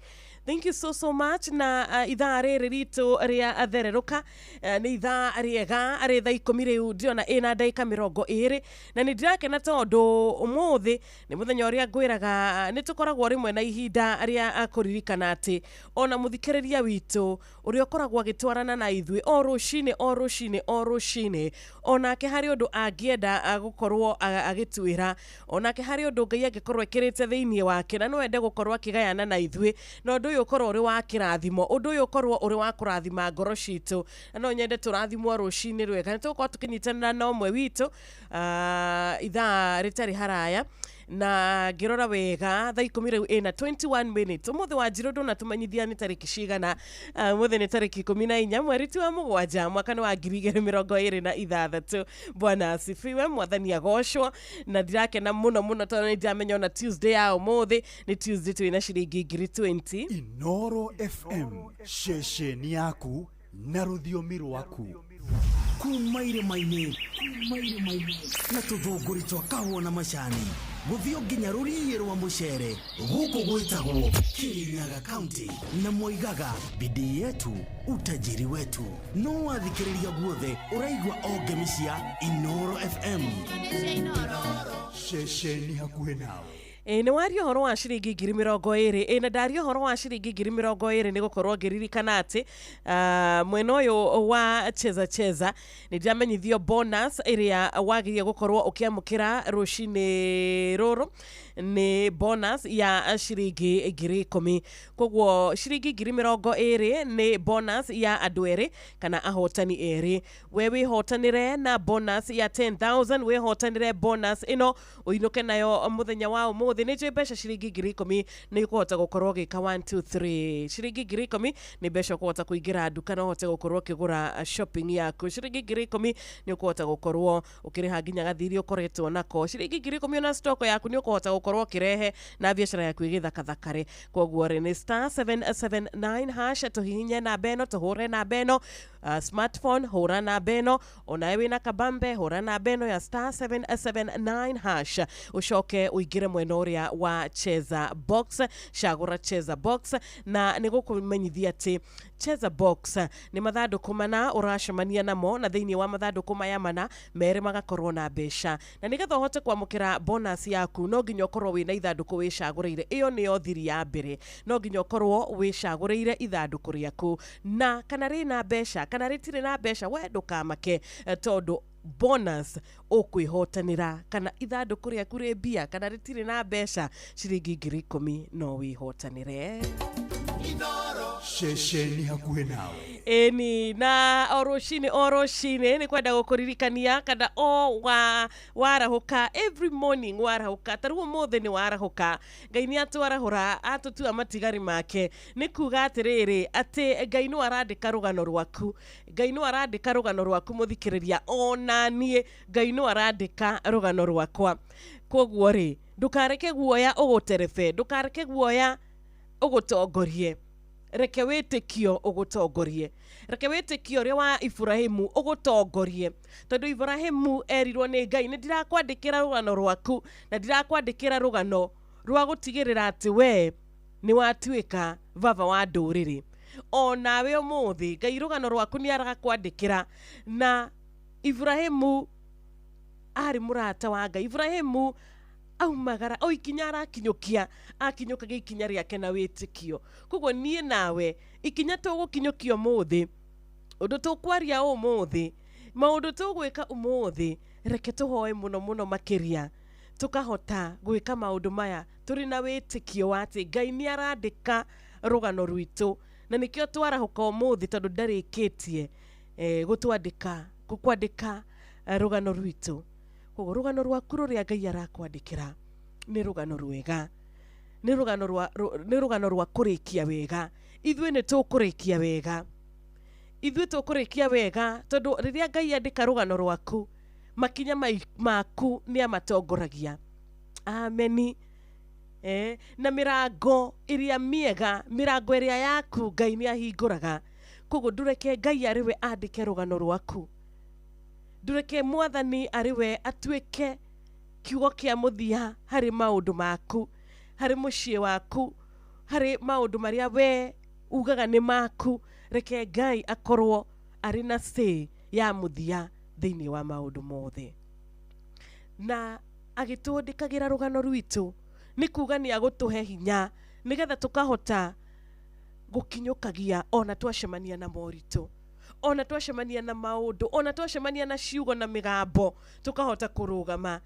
Thank you so so much. Na ithaa rĩrĩ ritũ rĩa thererũka nĩ ithaa rĩega rĩ thaa 10 rĩu ndĩrona ĩna ndagĩka 20, na nĩ ndirakena tondũ ũmũthĩ nĩ mũthenya ũrĩa ngwĩraga nĩ tũkoragwo rĩmwe na ihinda rĩa kũririkana atĩ ona mũthikĩrĩria witũ ũrĩa ũkoragwo agĩtwarana na ithuĩ o rũcinĩ o rũcinĩ o rũcinĩ, onake harĩ ũndũ angĩenda gũkorwo agĩtwĩra, onake harĩ ũndũ Ngai angĩkorwo ekĩrĩte thĩinĩ wake na no ende gũkorwo akĩgayana na ithuĩ, na ũndũ ũyũ ũkorwo ũrĩ wa kĩrathimo, ũndũ ũyũ ũkorwo ũrĩ wa kũrathima ngoro citũ, na no nyende tũrathimwo rũcinĩ rwega. Nĩ tũgũkorwo tũkĩnyitanĩra na ũmwe witũ ithaa rĩtarĩ haraya, na ngĩrora wega thaa 10 rĩu ĩna 21 minutes. Ũmũthĩ wa Njirũ ndũnatũmenyithia nĩ tarĩki cigana. Ũmũthĩ nĩ tarĩki 14 mweri ti wa 7 mwaka nĩ wa 2026. Bwana asifiwe, Mwathani agocwo. Na ndirakena mũno mũno tondũ nĩ ndiramenya ona Tuesday ya ũmũthĩ nĩ Tuesday twĩna ciringi 20,000. Inoro FM, ceceni yaku na rũthiomi rwaku. Kuma irĩma-inĩ na tũthũngũri twa kahũa na macani gũthiĩ nginya rũriĩ rwa mũcere, gũkũ gwĩtagwo Kirinyaga County, na moigaga bidii yetu utajiri wetu. No wathikĩrĩria guothe ũraigua o ngemi cia Inoro FM, ceceni hakuhĩ nawe. Ĩ nĩ waria ũhoro wa ciringi 20,000. Ĩ na ndaria ũhoro wa ciringi 20,000 nĩ gũkorwo ngĩririkana atĩ mwena ũyũ wa Cheza Cheza nĩ ndĩramenyithio bonus ĩrĩa wagĩrĩire gũkorwo ũkĩamũkĩra rũcinĩ rũrũ nĩ bonus ya ciringi 10,000. Koguo ciringi 20,000 nĩ bonus ya andũ erĩ kana ahotani erĩ. We wĩhotanĩre na bonus ya 10,000, wĩhotanĩre bonus ĩno ũinũke nayo mũthenya wa ũmũthĩ. Nĩ njũĩ mbeca ciringi 10,000 nĩ ũkũhota gũkorwo ũgĩka 1 2 3. Ciringi 10,000 nĩ mbeca ũkũhota kũingĩra nduka na ũhote gũkorwo ũkĩgũra shopping yaku. Ciringi 10,000 nĩ ũkũhota gũkorwo ũkĩrĩha nginya gathiri ũkoretwo nako. Ciringi 10,000 ona stock yaku nĩ ũkũhota gũkorwo ũkĩrehe na biacara yaku ĩgĩthakathakare. Koguo rĩ nĩ star 779 hash, tũhihinye namba ĩno, tũhũre namba ĩno, smartphone hũra namba ĩno, onawe wĩna kabambe hũra namba ĩno ya star 779 hash, ũcoke ũingĩre mwena ũrĩa wa Cheza Box, cagũra Cheza Box. Na nĩ gũkũmenyithia atĩ Cheza Box nĩ mathandũkũ mana ũracemania namo, na thĩinĩ wa mathandũkũ maya mana merĩ magakorwo na mbeca. Na nĩgetha ũhote kwamũkĩra bonus yaku no nginya ũkorwo wĩna ithandũkũ wĩcagũrĩire. Ĩyo nĩyo thiri ya mbere, no nginya ũkorwo wĩcagũrĩire ithandũkũ rĩaku, na kana rĩna mbeca kana rĩtirĩ na mbeca we ndũkamake, tondũ bonus ũkwĩhotanĩra kana ithandũkũ rĩaku rĩ mbia kana rĩtirĩ na mbeca, ciringi 10,000 no wĩhotanĩre. Ceceni hakuhĩ nawe. Ĩni na o rũcinĩ nĩ kwenda gũkũririkania kana o warahũka every morning warahũka, ta rĩu ũmũthĩ nĩ warahũka, Ngai nĩ atwarahũra atũtua matigari make. Nĩ kuga atĩrĩrĩ atĩ Ngai no arandĩka rũgano rwaku, Ngai no arandĩka rũgano rwaku mũthikĩrĩria, ona niĩ Ngai no arandĩka rũgano rwakwa. Koguo rĩ ndũkareke guoya ũgũterebe, ndũkareke guoya ũgũtongorie, reke wĩtĩkio ũgũtongorie, reke wĩtĩkio ũrĩa wa Ibrahimu ũgũtongorie, tondũ Ibrahimu erirwo nĩ Ngai nĩ ndirakwandĩkĩra rũgano rwaku na ndirakwandĩkĩra rũgano rwa gũtigĩrĩra atĩ we nĩ watuĩka baba wa ndũrĩrĩ. Onawe ũmũthĩ Ngai rũgano rwaku nĩ arakwandĩkĩra. Na Ibrahimu arĩ mũrata wa Ngai. Ibrahimu aumagara o ikinya arakinyũkia, akinyũkagia ikinya rĩake na wĩtĩkio. Koguo niĩ nawe ikinya tũgũkinyũkia ũmũthĩ, ũndũ tũkwaria ũmũthĩ, maũndũ tũgwĩka ũmũthĩ, reke tũhoe mũno mũno makĩria tũkahota gwĩka maũndũ maya tũrĩ na wĩtĩkio wa atĩ Ngai nĩ arandĩka rũgano rwitũ, na nĩkĩo twarahũka ũmũthĩ tondũ ndarĩkĩtie gũtwandĩka kwandĩka rũgano rwitũ. Koguo rũgano rwaku rũrĩa Ngai arakwandĩkĩra nĩ rũgano rwega, nĩ rũgano rwa kũrĩkia wega. Ithuĩ nĩ tũkũrĩkia wega, ithuĩ tũkũrĩkia wega, tondũ rĩrĩa Ngai andĩka rũgano rwaku makinya maku nĩ amatongoragia. Ameni. Na mĩrango ĩrĩa mĩega, mĩrango ĩrĩa yaku Ngai nĩ ahingũraga. Koguo ndũreke Ngai arĩ we andĩke rũgano rwaku, ndũreke Mwathani arĩ we atuĩke kiugo kĩa mũthia harĩ maũndũ maku, harĩ mũciĩ waku, harĩ maũndũ marĩa we ugaga nĩ maku. Reke Ngai akorwo arĩ na say ya mũthia thĩinĩ wa maũndũ mothe. Na agĩtwandĩkagĩra rũgano rwitũ nĩ kuga nĩ agũtũhe hinya nĩgetha tũkahota gũkinyũkagia ona twacemania na moritũ, ona twacemania na maũndũ, ona twacemania na ciugo na mĩgambo, tũkahota kũrũgama.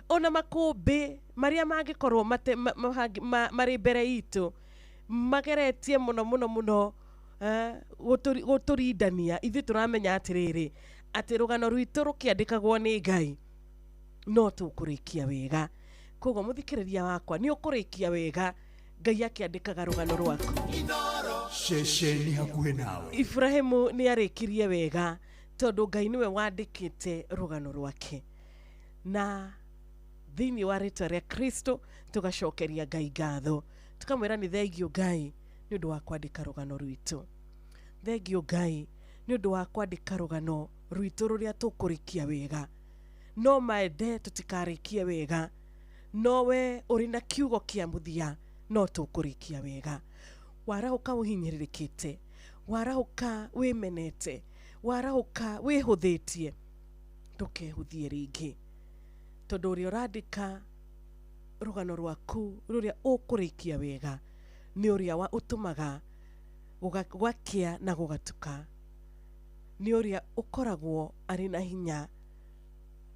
Ona makũmbĩ marĩa mangĩkorwo marĩ mbere itũ mageretie mũno mũno mũno gũtũrindania, ithuĩ tũramenya atĩrĩrĩ atĩ rũgano rwitũ rũkĩandĩkagwo nĩ Ngai no tũkũrĩkia wega. Koguo mũthikĩrĩria wakwa nĩ ũkũrĩkia wega Ngai akĩandĩkaga rũgano rwaku. Ceceni hakuhĩ nawe. Ibrahimu nĩ arĩkirie wega tondũ Ngai nĩwe wandĩkĩte rũgano rwake. Na thĩinĩ wa rĩtwa rĩa Kristo tũgacokeria Ngai ngatho, tũkamwĩra nĩ thengio Ngai nĩ ũndũ wa kwandĩka rũgano rwitũ, thengio Ngai nĩ ũndũ wa kwandĩka rũgano rwitũ rũrĩa tũkũrĩkia wega. No maende tũtikarĩkie wega, no we ũrĩ na kiugo kĩa mũthia no tũkũrĩkia wega. Warahũka ũhinyĩrĩrĩkĩte, warahũka wĩmenete, warahũka wĩhũthĩtie, ndũkehũthie rĩngĩ, tondũ ũrĩa ũrandĩka Rũgano rwaku rũrĩa ũkũrĩkia wega nĩ ũrĩa wa ũtũmaga gwakia na gũgatuka, nĩ ũrĩa ũkoragwo arĩ na hinya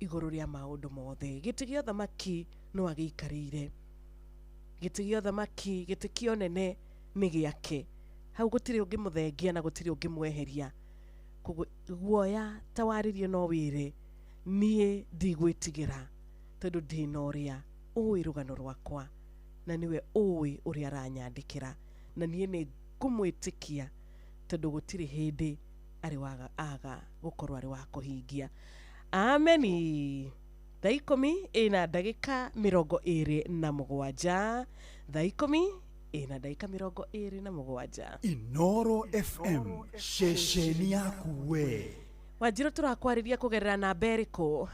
igũrũ rĩa maũndũ mothe. Gĩtĩ gĩa ũthamaki no agĩikarĩire, gĩtĩ gĩa ũthamaki, gĩtĩ kĩa ũnene nĩ gĩake. Hau gũtirĩ ũngĩmũthengia na gũtirĩ ũngĩmweheria. Koguo guoya ta warĩrie no wĩre niĩ ndigwĩtigĩra tondũ ndĩna ũrĩa ũĩ rũgano rwakwa na nĩwe ũĩ ũrĩa aranyandĩkĩra, na niĩ nĩ ngũmwĩtĩkia tondũ gũtirĩ hĩndĩ arĩ waga aga gũkorwo arĩ wa kũhingia. Ameni. Thaa 10:27, thaa 10:27. Inoro FM, ceceni yaku we. Wanjirũ, tũrakwarĩria kũgerera namba ĩrĩkũ?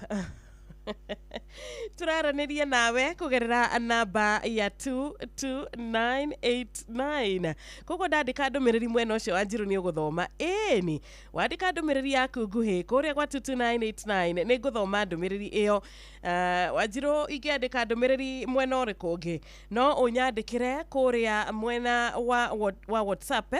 Tũraranĩria nawe kũgerera namba ya 22989. Koguo ndandĩka ndũmĩrĩri mwena ũcio Wanjirũ nĩ ũgũthoma. Ĩni wandĩka ndũmĩrĩri yaku nguhĩ kũrĩa gwa 22989 nĩ ngũthoma ndũmĩrĩri ĩyo. Wanjirũ, ingĩandĩka ndũmĩrĩri mwena ũrĩkũ ũngĩ? No ũnyandĩkĩre kũrĩa mwena wa WhatsApp.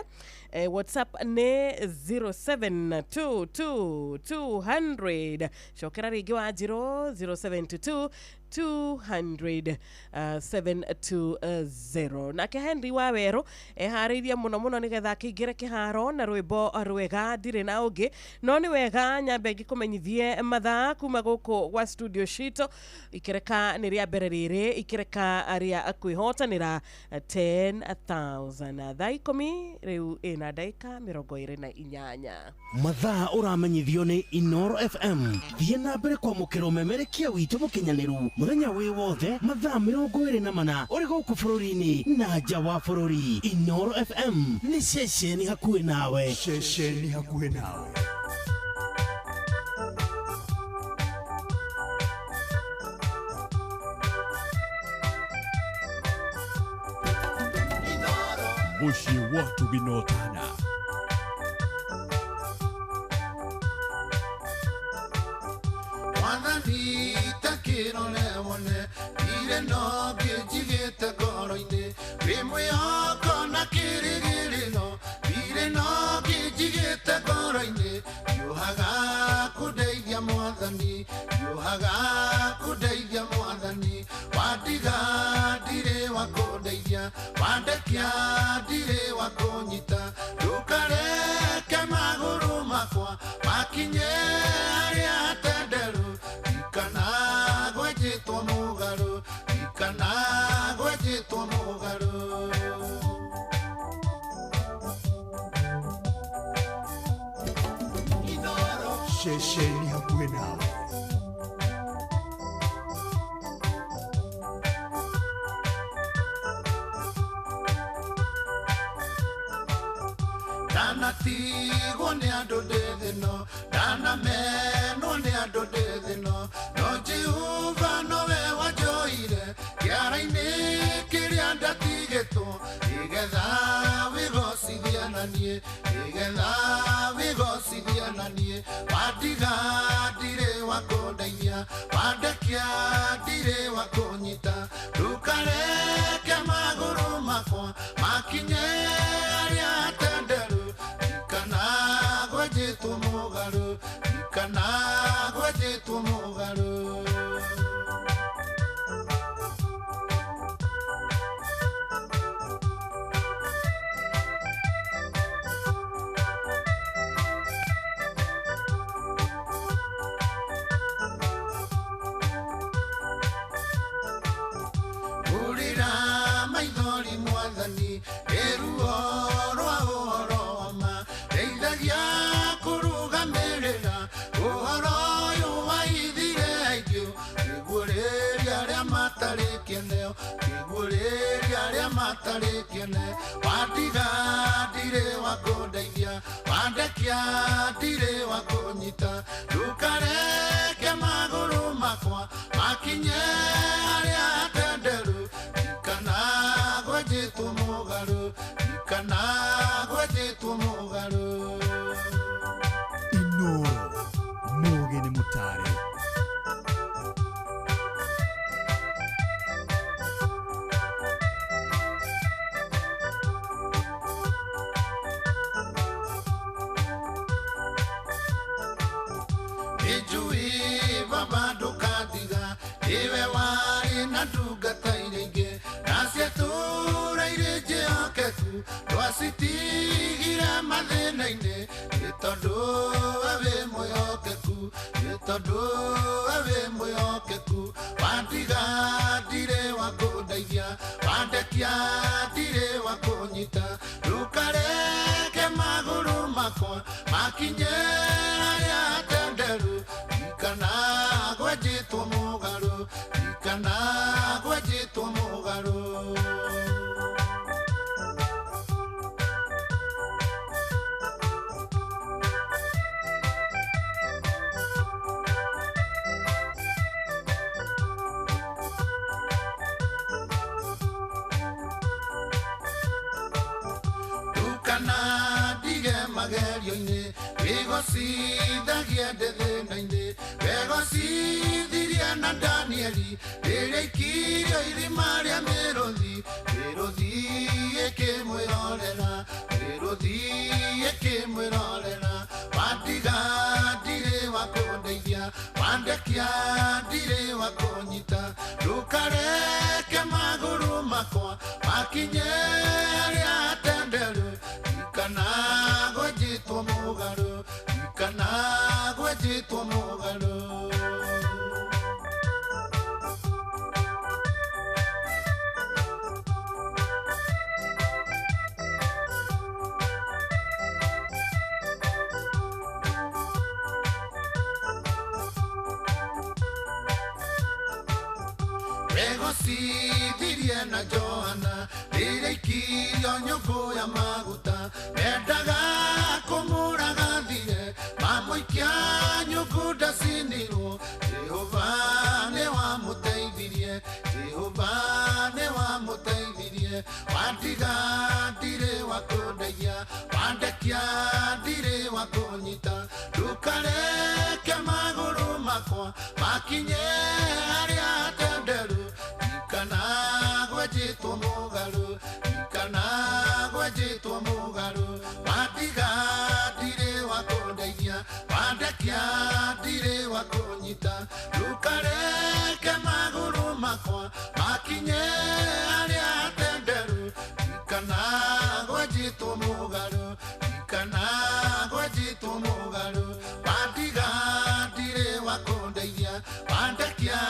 WhatsApp nĩ 0722 200. Cokera rĩngĩ Wanjirũ, 0722 200 720. Nake Henry wa Werũ eharĩirie mũno mũno nĩgetha akĩingĩre kĩharo na rwĩmbo rwega ndirĩ na ũngĩ, no nĩ wega nyambe ngĩkũmenyithie mathaa kuma gũkũ gwa studio citũ. Ikereka nĩ rĩa mbere rĩrĩ, ikereka rĩa kwĩhotanĩra 10,000 thaa 10 rĩu ĩna ndagĩka 28. Mathaa ũramenyithio nĩ Inoro FM. Thiĩ na mbere kwamũkĩra ũmemerekia witũ mũkinyanĩru mũthenya wĩ wothe mathaa 24 ũrĩ gũkũ bũrũri-inĩ na nja wa bũrũri. Inoro FM nĩ ceceni hakuhĩ nawe. Ceceni hakuhĩ nawe. Mũciĩ wa tũginotana. Mwathani takĩrore wone ndirĩ no ngĩnjigĩte ngoro-inĩ, wĩ mwĩhoko na kĩrĩgĩrĩro, ndirĩ no ngĩnjigĩte ngoro-inĩ, hiũhaga kũndeithia Mwathani, hiũhaga kũndeithia Mwathani, wandiga ndirĩ wa kũndeithia, wandekia ndirĩ wa kũnyita, ndũkareke magũrũ makwa makinye harĩa hatenderũ, ndikana gwenjĩtwo mũgarũ, ndikana gwenjĩtwo mũgarũ. Ceceni hakuhĩ nawe. Ndanatigwo nĩ andũ ndĩ thĩ-ĩno, ndanamenwo nĩ andũ ndĩ thĩ-ĩno, no Jehova nowe wanjoire kĩara-inĩ kĩrĩa ndatigĩtwo, nĩgetha wĩgocithie na niĩ, nĩgetha wĩgocithie na niĩ, wandiga ndirĩ wa kũndeithia, wandekia ndirĩ wa kũnyita, ndũkareke magũrũ makwa makinye harĩa hatenderũ, ndikana gwenjĩtwo mũgarũ, ndikana gwenjĩtwo mũgarũ. Ngũrĩra maithori Mwathani, nĩ ruo rwa ũhoro wa ma, ndeithagia kũrũgamĩrĩra ũhoro ũyũ waithire aingĩ, kĩguũrĩria arĩa matarĩ kĩene, kĩguũrĩria arĩa matarĩ kĩene, wandiga ndirĩ wa kũndeithia, wandekia ndirĩ wa kũnyita, ndũkareke magũrũ makwa makinye harĩa hatenderũ, ndikana gwenjĩtwo mũgarũ, ndikana gwenjĩtwo mũgarũ. Inoro, mũgĩ nĩ mũtare. Nĩnjũĩ baba ndũkandiga nĩwe warĩ na ndungata iria ingĩ na ciatũũra irĩ njĩhokeku twacitigire mathĩna-inĩ nĩ tondũ we wĩ mwĩhokeku nĩ tondũ we wĩ mwĩhokeku wandiga ndirĩ wa kũndeithia wandekia ndirĩ wa kũnyita ndũkareke magũrũ makwa makinye harĩa hatenderu ndikana gwenjĩtwo mũgarũ ndikana gwenjĩtwo mũgarũ. Ndukanandige magerio-inĩ wĩgocithagie ndĩ thĩna-inĩ wegocithirie na Danieli rĩrĩa aikirio irima rĩa mĩrũthi mĩrũthi ĩkĩmwĩrorera mĩrũthi ĩkĩmwĩrorera wandiga ndirĩ wa kũndeithia wandekia ndirĩ wa kũnyita ndũkareke magũrũ makwa makinye harĩa hatenderu ndikana gwenjĩtwo mũgarũ ndikana gwenjĩtwo mũgarũ. Wegocithirie na Johana rĩrĩa aikirio nyũngũ ya maguta mendaga kũmũraga thire mamũikia nyũngũ ndacinirwo Jehova nĩ wamũteithirie Jehova nĩ wamũteithirie wandiga ndirĩ wa kũndeithia wandekia ndirĩ wa kũnyita ndũkareke magũrũ makwa makinye harĩa hatenderu ndikana gwenjĩtwo mũgarũ ndikana gwenjĩtwo mũgarũ wandiga ndirĩ wa kũndeithia wandekia ndirĩ wa kũnyita ndũkareke magũrũ makwa makinye harĩa hatenderu ndikana gwenjĩtwo mũgarũ ndikana gwenjĩtwo mũgarũ wandiga ndirĩ wa kũndeithia wandekia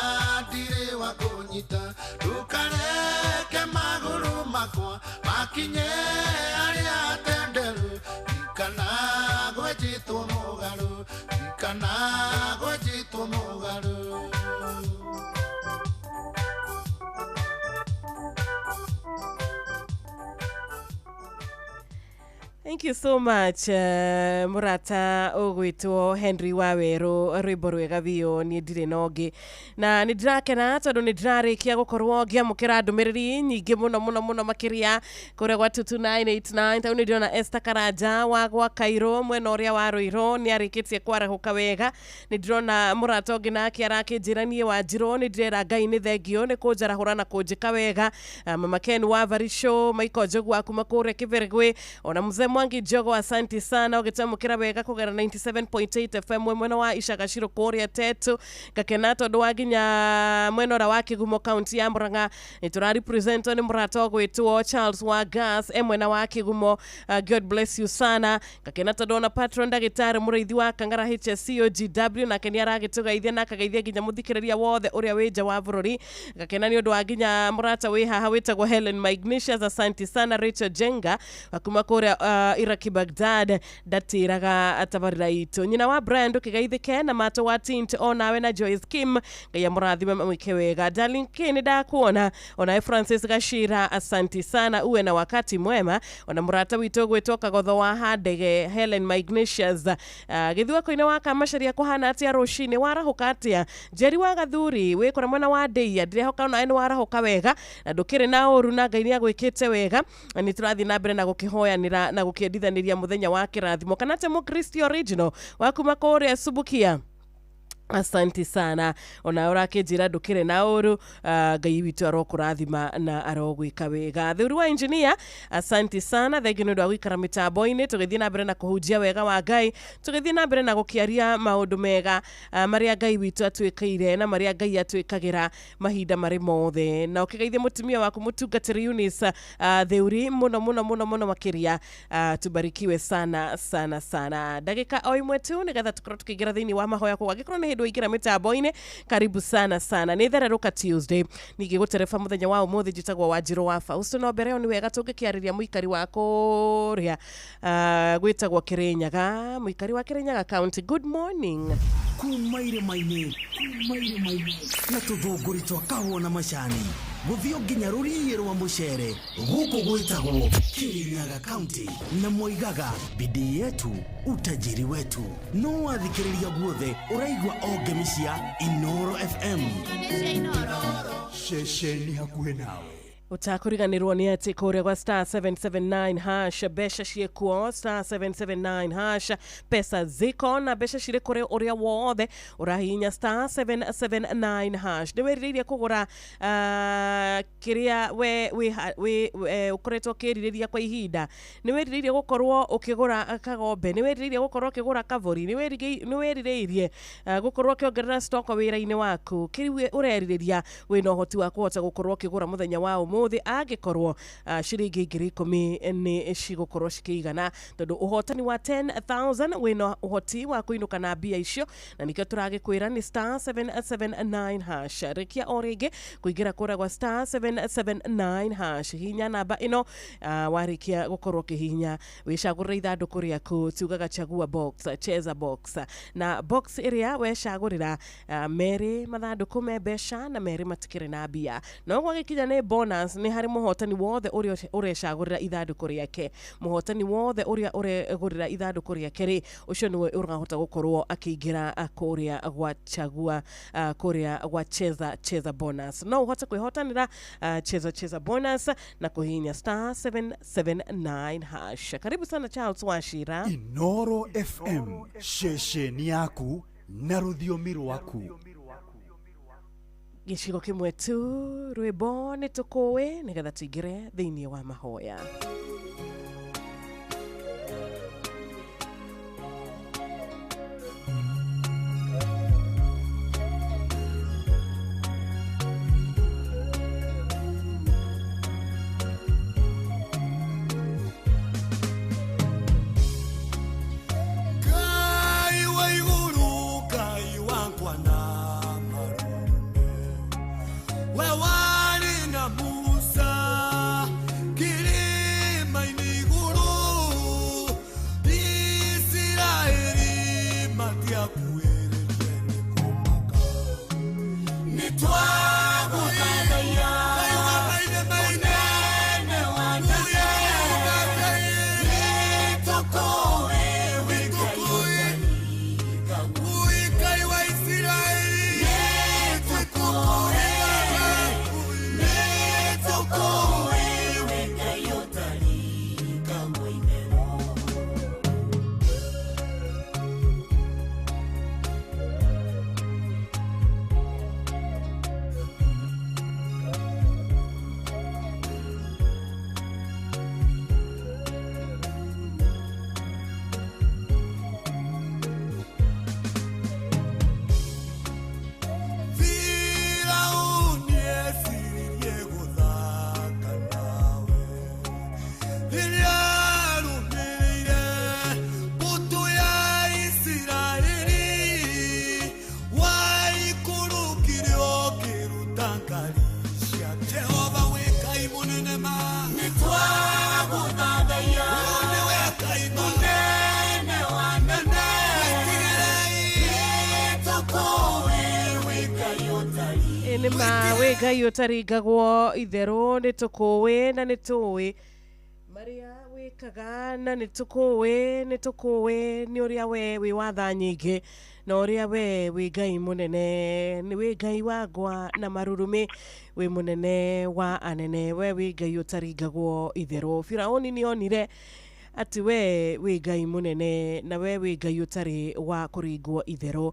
ndirĩ wa kũnyita ndũkareke magũrũ makwa makinye harĩa hatenderu ndikana gwenjĩtwo mũgarũ ndikana gwenjĩtwo mũgarũ. Thank you so much murata ũgwĩtwo Henry Wawerũ rwĩmbo rwega biũ niĩ ndirĩ na ũngĩ na nĩ ndĩrakena tondũ nĩ ndĩrarĩkia gũkorwo ngĩamũkĩra ndũmĩrĩri nyingĩ mũno mũno mũno makĩria kũrĩa gwa 22989 tau nĩ ndĩrona Esther Karanja wa gwa Kairũ mwena ũrĩa wa Rũirũ nĩ arĩkĩtie kwarahũka wega nĩ ndĩrona mũrata ũngĩ nake arakĩnjĩra niĩ Wanjirũ nĩ ndĩrera Ngai nĩ thengio nĩ kũnjarahũra na kũnjĩka wega. Mama Ken wa Varisho Michael Njogu wa kuma kũrĩa Kĩbĩrĩgwĩ ona mzee Mwangi Njogo asanti sana ũgĩtamũkĩra wega kũgera 97.8 FM mwena wa Icagaciro kũrĩa Tetu ngakena tondũ wa nginya mwena ũrĩa wa Kĩgumo kaunti ya Murang'a nĩ tũrarepresentwo nĩ mũrata ũgwĩtwo Charles wa Gas e mwena wa Kĩgumo. God bless you sana ngakena tondũ ona patron ndagĩtarĩ mũrĩithi wa Kang'ara HSCOGW nake nĩ aragĩtũgeithia na akageithia nginya mũthikĩrĩria wothe ũrĩa wĩ nja wa bũrũri ngakena nĩ ũndũ wa nginya mũrata wĩ haha wĩtagwo Helen Magnesius asanti sana Rachel Jenga wa kuma kũrĩa Iraki Baghdad ndatĩraga tabarĩra itũ nyina wa Brian ndũkĩgeithĩke na matũ wa Tint onawe na Joyce Kim Ngai amũrathime mwĩke wega Darling K nĩ ndakuona onawe Francis Gashira asanti sana uwe na wakati mwema ona mũrata witũ gwĩtwo Kagotho wa Handege Helen Magnesius gĩthuako-inĩ wa Kamacaria kũhana atĩa rũcinĩ warahũka atĩa Njeri wa Gathuri wĩ kũrĩa mwena wa Ndeia ndĩrehoka onawe nĩ warahũka wega na ndũkĩrĩ na ũru na Ngai nĩ agwĩkĩte wega na nĩ tũrathiĩ na mbere na gũkĩhoyanĩra na gũkĩendithanĩria mũthenya wa kĩrathimo kana te Mũkristo original wa kuma kũrĩa Subukia Asante sana ona ũrakĩnjĩra ndũkĩrĩ na ũru. Ngai witũ arokũrathima na arogwĩka wega. Thuri wa engineer, asante sana, thengi nĩ ũndũ wa gũikara mĩtambo-inĩ tũgĩthiĩ na mbere na kũhunjia wega wa Ngai, tũgĩthiĩ na mbere na gũkĩaria maũndũ mega marĩa Ngai witũ atwĩkĩire na marĩa Ngai atwĩkagĩra mahinda marĩ mothe. Na ũkĩgeithie mũtumia waku mũtungatĩri Eunice Theuri mũno mũno mũno mũno makĩria. Tubarikiwe sana sana sana. Ndagĩka o imwe tu nĩgetha tũkorwo tũkĩingĩra thĩinĩ wa mahoya. Koguo angĩkorwo nĩ hĩndĩ waingĩra mĩtambo-inĩ, karibu sana sana. Nĩ thererũka Tuesday, ningĩ gũtereba mũthenya wa ũmũthĩ njĩtagwo Wanjirũ wa Fausto. No mbere ĩyo nĩ wega tũngĩkĩarĩria mũikari wa kũrĩa gwĩtagwo Kirinyaga, mũikari wa Kirinyaga County. Good morning. Kuma irĩma-inĩ na tũthũngũri twa kahũa na macani gũthiĩ nginya rũriĩ rwa mũcere gũkũ gwĩtagwo Kirinyaga County, na moigaga bidii yetu utajiri wetu. No wathikĩrĩria guothe ũraigua o ngemi cia Inooro FM. Ceceni hakuhĩ nawe. Utakuriganirwo nĩ atĩ kũrĩa gwa star 779 hash mbeca ciĩkuo, star 779 hash pesa ziko na mbeca cirĩ kũrĩ ũrĩa wothe ũrahihinya star 779 hash. Nĩ wĩrirĩirie kũgũra kĩrĩa we ũkoretwo ũkĩrirĩria kwa ihinda, nĩ wĩrirĩirie gũkorwo ũkĩgũra kagombe, nĩ wĩrirĩirie gũkorwo ũkĩgũra kavori, nĩ wĩrirĩirie gũkorwo ũkĩongerera stock wĩra-inĩ waku, kĩrĩa ũrerirĩria wĩna ũhoti wa kũhota gũkorwo ũkĩgũra mũthenya wa ũmũthĩ angĩkorwo ciringi 10,000 nĩ cigũkorwo cikĩigana, tondũ ũhotani wa 10,000 wĩna ũhoti wa kũinũka na mbia icio, na nĩkĩo tũragĩkwĩra nĩ star 779 hash. Rĩkia o rĩngĩ kũingĩra kũrĩa gwa star 779 hash, hihinya namba ĩno. Warĩkia gũkorwo ũkĩhihinya wĩcagũrĩre ithandũkũ rĩaku, tugaga chagua box, cheza box, na box ĩrĩa wecagũrĩra merĩ mathandũkũ me mbeca na merĩ matikĩrĩ na mbia. No gwagĩkinya nĩ bonus, nĩ harĩ mũhotani wothe ũrĩa ũrecagũrĩra ithandũkũ rĩake, mũhotani wothe ũrĩa ũregũrĩra ithandũkũ rĩake rĩ, ũcio nĩwe ũrahota gũkorwo akĩingĩra kũrĩa gwa chagua, kũrĩa gwa cheza cheza bonus. No ũhote kwĩhotanĩra cheza cheza bonus na kũhihinya star 779 hash. Karibu sana Charles Wachira. Inooro FM, ceceni yaku na rũthiomi rwaku. Gĩcigo kĩmwe tu rwĩmbo nĩ tũkũĩ nĩgetha tũingĩre thĩinĩ wa mahoya. Ngai wa igũrũ, Ngai wakwa na marume, we warĩ na Musa kĩrĩma-inĩ igũrũ, Isiraeli matiakuĩrĩire nĩ kũmaka. Nĩ twagũthathaiya mũnene wa nene, nĩ tũkũĩ wĩ Ngai wa Isiraeli, nĩ tũkũĩ, nĩ tũkũĩ wĩ Ngai ũtaringagwo itherũ. Firauni eciririe gũthaka nawe rĩrĩa arũmĩrĩire mbũtũ ya Isiraeli, waikũrũkire ũkĩruta ngari cia Jehova wĩ Ngai mũnene ma. Nĩ twagũthathaiya nĩwe Ngai mũnene wa nene, nĩ tũkũĩ wĩ Ngai ũtarĩ Nĩ ma wĩ Ngai ũtaringagwo itherũ, nĩ tũkũĩ na nĩ tũĩ marĩa wĩkaga, na nĩ tũkũĩ, nĩ tũkũĩ nĩ ũrĩa we wĩ wa tha nyingĩ, na ũrĩa we wĩ Ngai mũnene, nĩ wĩ Ngai wa ngwa na marurumĩ, wĩ mũnene wa anene, we wĩ Ngai ũtaringagwo itherũ. Firaũni nĩ onire atĩ we wĩ Ngai mũnene na we wĩ Ngai ũtarĩ wa kũringwo itherũ.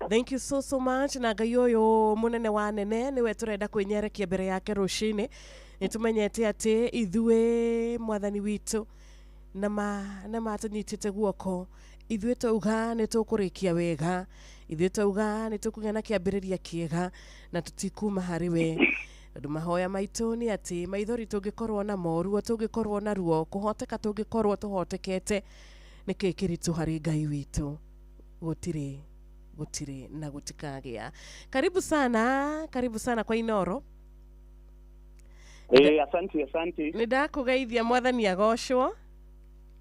Thank you so so much. Na Ngai ũyũ mũnene wa nene nĩwe tũrenda kwĩnyerekia mbere yake rũcinĩ. Nĩtũmenyete atĩ ithuĩ mwathani witũ na matũnyitĩte guoko, ithuĩ twauga nĩ tũkũrĩkia wega, ithuĩ twauga nĩ tũkũgĩa na kĩambĩrĩria kĩega na tũtikuma harĩ we. Tondũ mahoya maitũ nĩ atĩ maithori tũngĩkorwo namo, ruo tũngĩkorwo naruo, kũhoteka tũngĩkorwo tũhotekete, nĩkĩ kĩritũ harĩ Ngai witũ? Gũtirĩ, gũtirĩ na gũtikagĩa. Karibu sana, karibu sana kwa Inoro. Asante, asante. Nĩ ndakũgeithia, mwathani agocwo.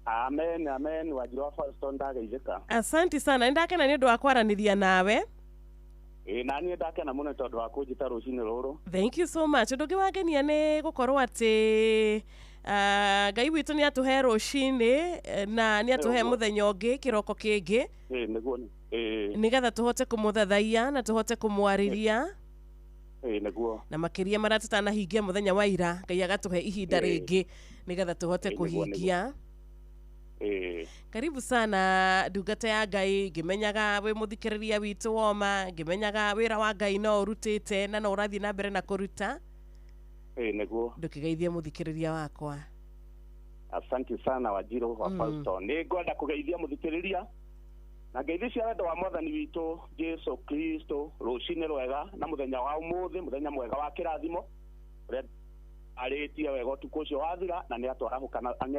Amen, amen. Wanjiru wa Fauston ndageithĩka. Asante sana, nĩ ndakena nĩ ũndũ wa kwaranĩria nawe. Na niĩ ndakena mũno tondũ wa kũnjĩta rũcinĩ rũrũ. Thank you so much. Ũndũ ũngĩ wangenia nĩ gũkorwo atĩ Ngai witũ nĩ atũhe rũcinĩ na nĩ atũhe mũthenya ũngĩ, kĩroko kĩngĩ. Nĩguo. Nĩgetha tũhote kũmũthathaiya na tũhote kũmwarĩria. Nĩguo. Na makĩria marĩa tũtanahingia mũthenya wa ira, Ngai agatũhe ihinda rĩngĩ nĩgetha tũhote kũhingia. Karibu sana ndungata ya Ngai, ngĩmenyaga wĩ mũthikĩrĩria witũ woma, ngĩmenyaga wĩra wa Ngai no ũrutĩte na no ũrathiĩ na mbere na kũruta. Nĩguo. Ndũkĩgeithie mũthikĩrĩria wakwa. Asante sana Wanjiru wa Fauston. Nĩ ngwenda kũgeithia mũthikĩrĩria na ngeithi cia wendo wa mwathani witũ Jesu Kristo rũcinĩ rwega na mũthenya wa ũmũthĩ, mũthenya mwega wa kĩrathimo ũrĩa arĩtie wega ũtukũ ũcio wathira na nĩ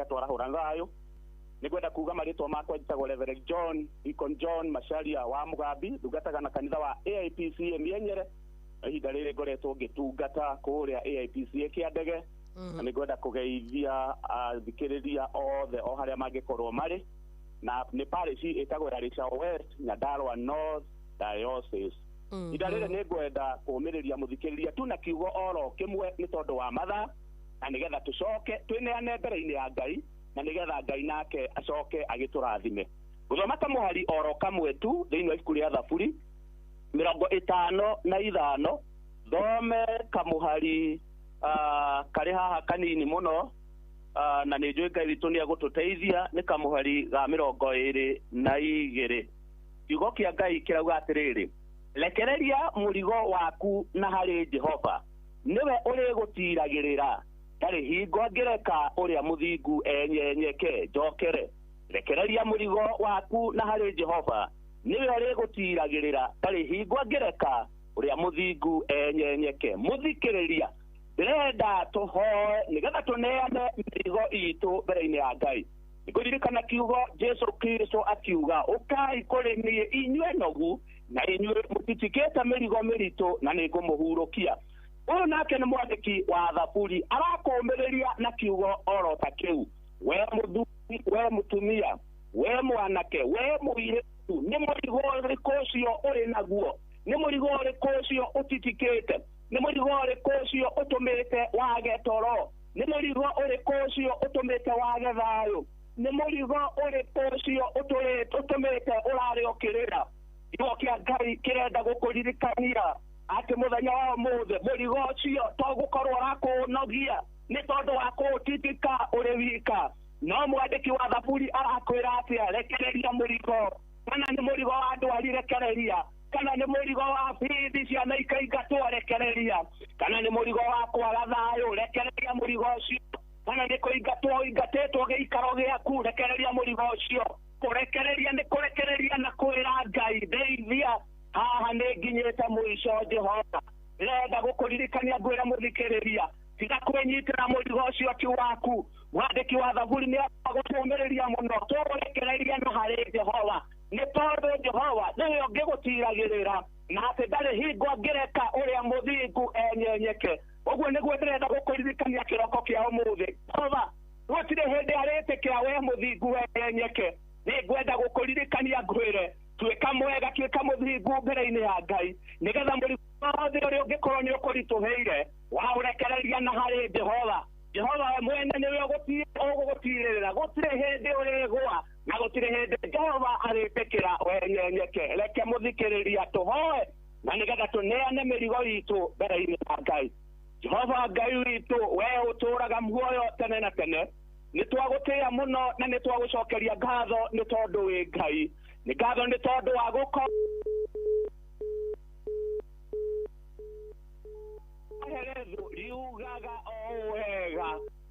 atwarahũra thayũ. Nĩngwenda kuga marĩtwa makwa, njĩtagwo Reverend John Deacon John Macharia wa Mugambi, ndungataga na kanitha wa AIPCA Mĩenyere. Ihinda rĩrĩ ngoretwo ngĩtungata kũrĩa AIPCA Kĩandege. Na nĩngwenda kũgeithia athikĩrĩria othe o harĩa mangĩkorwo marĩ, na nĩ parish ĩtagwo ya Richa West, Nyandarua North Diocese. Ihinda rĩrĩ nĩngwenda kũũmĩrĩria mũthikĩrĩria tu na kiugo oro kĩmwe nĩ tondũ wa mathaa, na nĩgetha tũcoke twĩneane mbere-inĩ ya Ngai, na nĩgetha Ngai nake acoke agĩtũrathime. Gũthoma kamũhari oro kamwe tu thĩinĩ wa ibuku rĩa Thaburi 55, thome kamũhari karĩ haha kanini mũno, na nĩ njũĩ Ngai witũ nĩ egũtũteithia, nĩ kamũhari ga 22. Kiugo kĩa Ngai kĩrauga atĩrĩrĩ, rekereria mũrigo waku na harĩ Jehova, nĩwe ũrĩgũtiragĩrĩra, ndarĩ hingo angĩreka ũrĩa mũthingu enyenyeke. Njokere, rekereria mũrigo waku na harĩ Jehova, nĩwe ũrĩgũtiragĩrĩra, ndarĩ hingo angĩreka ũrĩa mũthingu enyenyeke. Mũthikĩrĩria, ndĩrenda tũhoe nĩgetha tũneane mĩrigo itũ mbere-inĩ ya Ngai. Nĩngũririkana kiugo Jesu Kristo akiuga, ũkai kũrĩ niĩ inyuĩ nogu na inyuĩ mũtitikĩte mĩrigo mĩritũ, na nĩngũmũhurũkia. Ũyũ nake nĩ mwandĩki wa Thaburi arakũũmĩrĩria na kiugo oro ta kĩu. We mũthuri, we mũtumia, we mwanake, we mũirĩtu, nĩ mũrigo ũrĩkũ ũcio ũrĩ naguo? Nĩ mũrigo ũrĩkũ ũcio ũtitikĩte? Nĩ mũrigo ũrĩkũ ũcio ũtũmĩte wage toro? Nĩ mũrigo ũrĩkũ ũcio ũtũmĩte wage thayũ? Nĩ mũrigo ũrĩkũ ũcio ũtũmĩte ũrare ũkĩrĩra? Kiugo kĩa Ngai kĩrenda gũkũririkania atĩ mũthenya wa ũmũthĩ mũrigo ũcio to gũkorwo ũrakũnogia nĩ tondũ wa kũũtitika ũrĩ wika. No mwandĩki wa Thaburi arakwĩra atĩa? Rekereria mũrigo. Kana nĩ mũrigo wa ndwari, rekereria. Kana nĩ mũrigo wa bithi ciana ikaingatwo, rekereria. Kana nĩ mũrigo wa kwaga thayũ, rekereria mũrigo ũcio. Kana nĩ kũingatwo ũingatĩtwo gĩikaro gĩaku, rekereria mũrigo ũcio. Kũrekereria nĩ kũrekereria na kwĩra Ngai, ndeithia, haha nĩ nginyĩte mũico Jehova. Ndĩrenda gũkũririkania ngwĩre mũthikĩrĩria, tiga kwĩnyitĩra mũrigo ũcio ti waku. Mwandĩki wa Thaburi nĩ agũtũũmĩrĩria mũno tũũrekererie na harĩ Jehova, nĩ tondũ Jehova nĩwe ũngĩgũtiragĩrĩra, na atĩ ndarĩ hingo angĩreka ũrĩa mũthingu enyenyeke. Ũguo nĩguo ndĩrenda gũkũririkania kĩroko kĩa ũmũthĩ. Jehova gũtirĩ hĩndĩ arĩtĩkĩra we mũthingu enyenyeke. Nĩngwenda gũkũririkania ngwĩre, tuĩka mwega, tuĩka mũthingu mbere-inĩ ya Ngai, nĩgetha mũrigo wothe ũrĩa ũngĩkorwo nĩ ũkũritũhĩire waũrekereria na harĩ Jehova. Jehova we mwene nĩwe ũgũgũtirĩrĩra, gũtirĩ hĩndĩ ũrĩgũa na gũtirĩ hĩndĩ Jehova arĩtĩkĩra wenyenyeke. Reke mũthikĩrĩria tũhoe na nĩgetha tũneane mĩrigo itũ mbere-inĩ ya Ngai. Jehova Ngai witũ, we ũtũũraga muoyo tene na tene, nĩ twagũtĩĩa mũno na nĩ twagũcokeria ngatho nĩ tondũ wĩ Ngai. Nĩ ngatho nĩ tondũ wa gũkorwo Yugaga o wega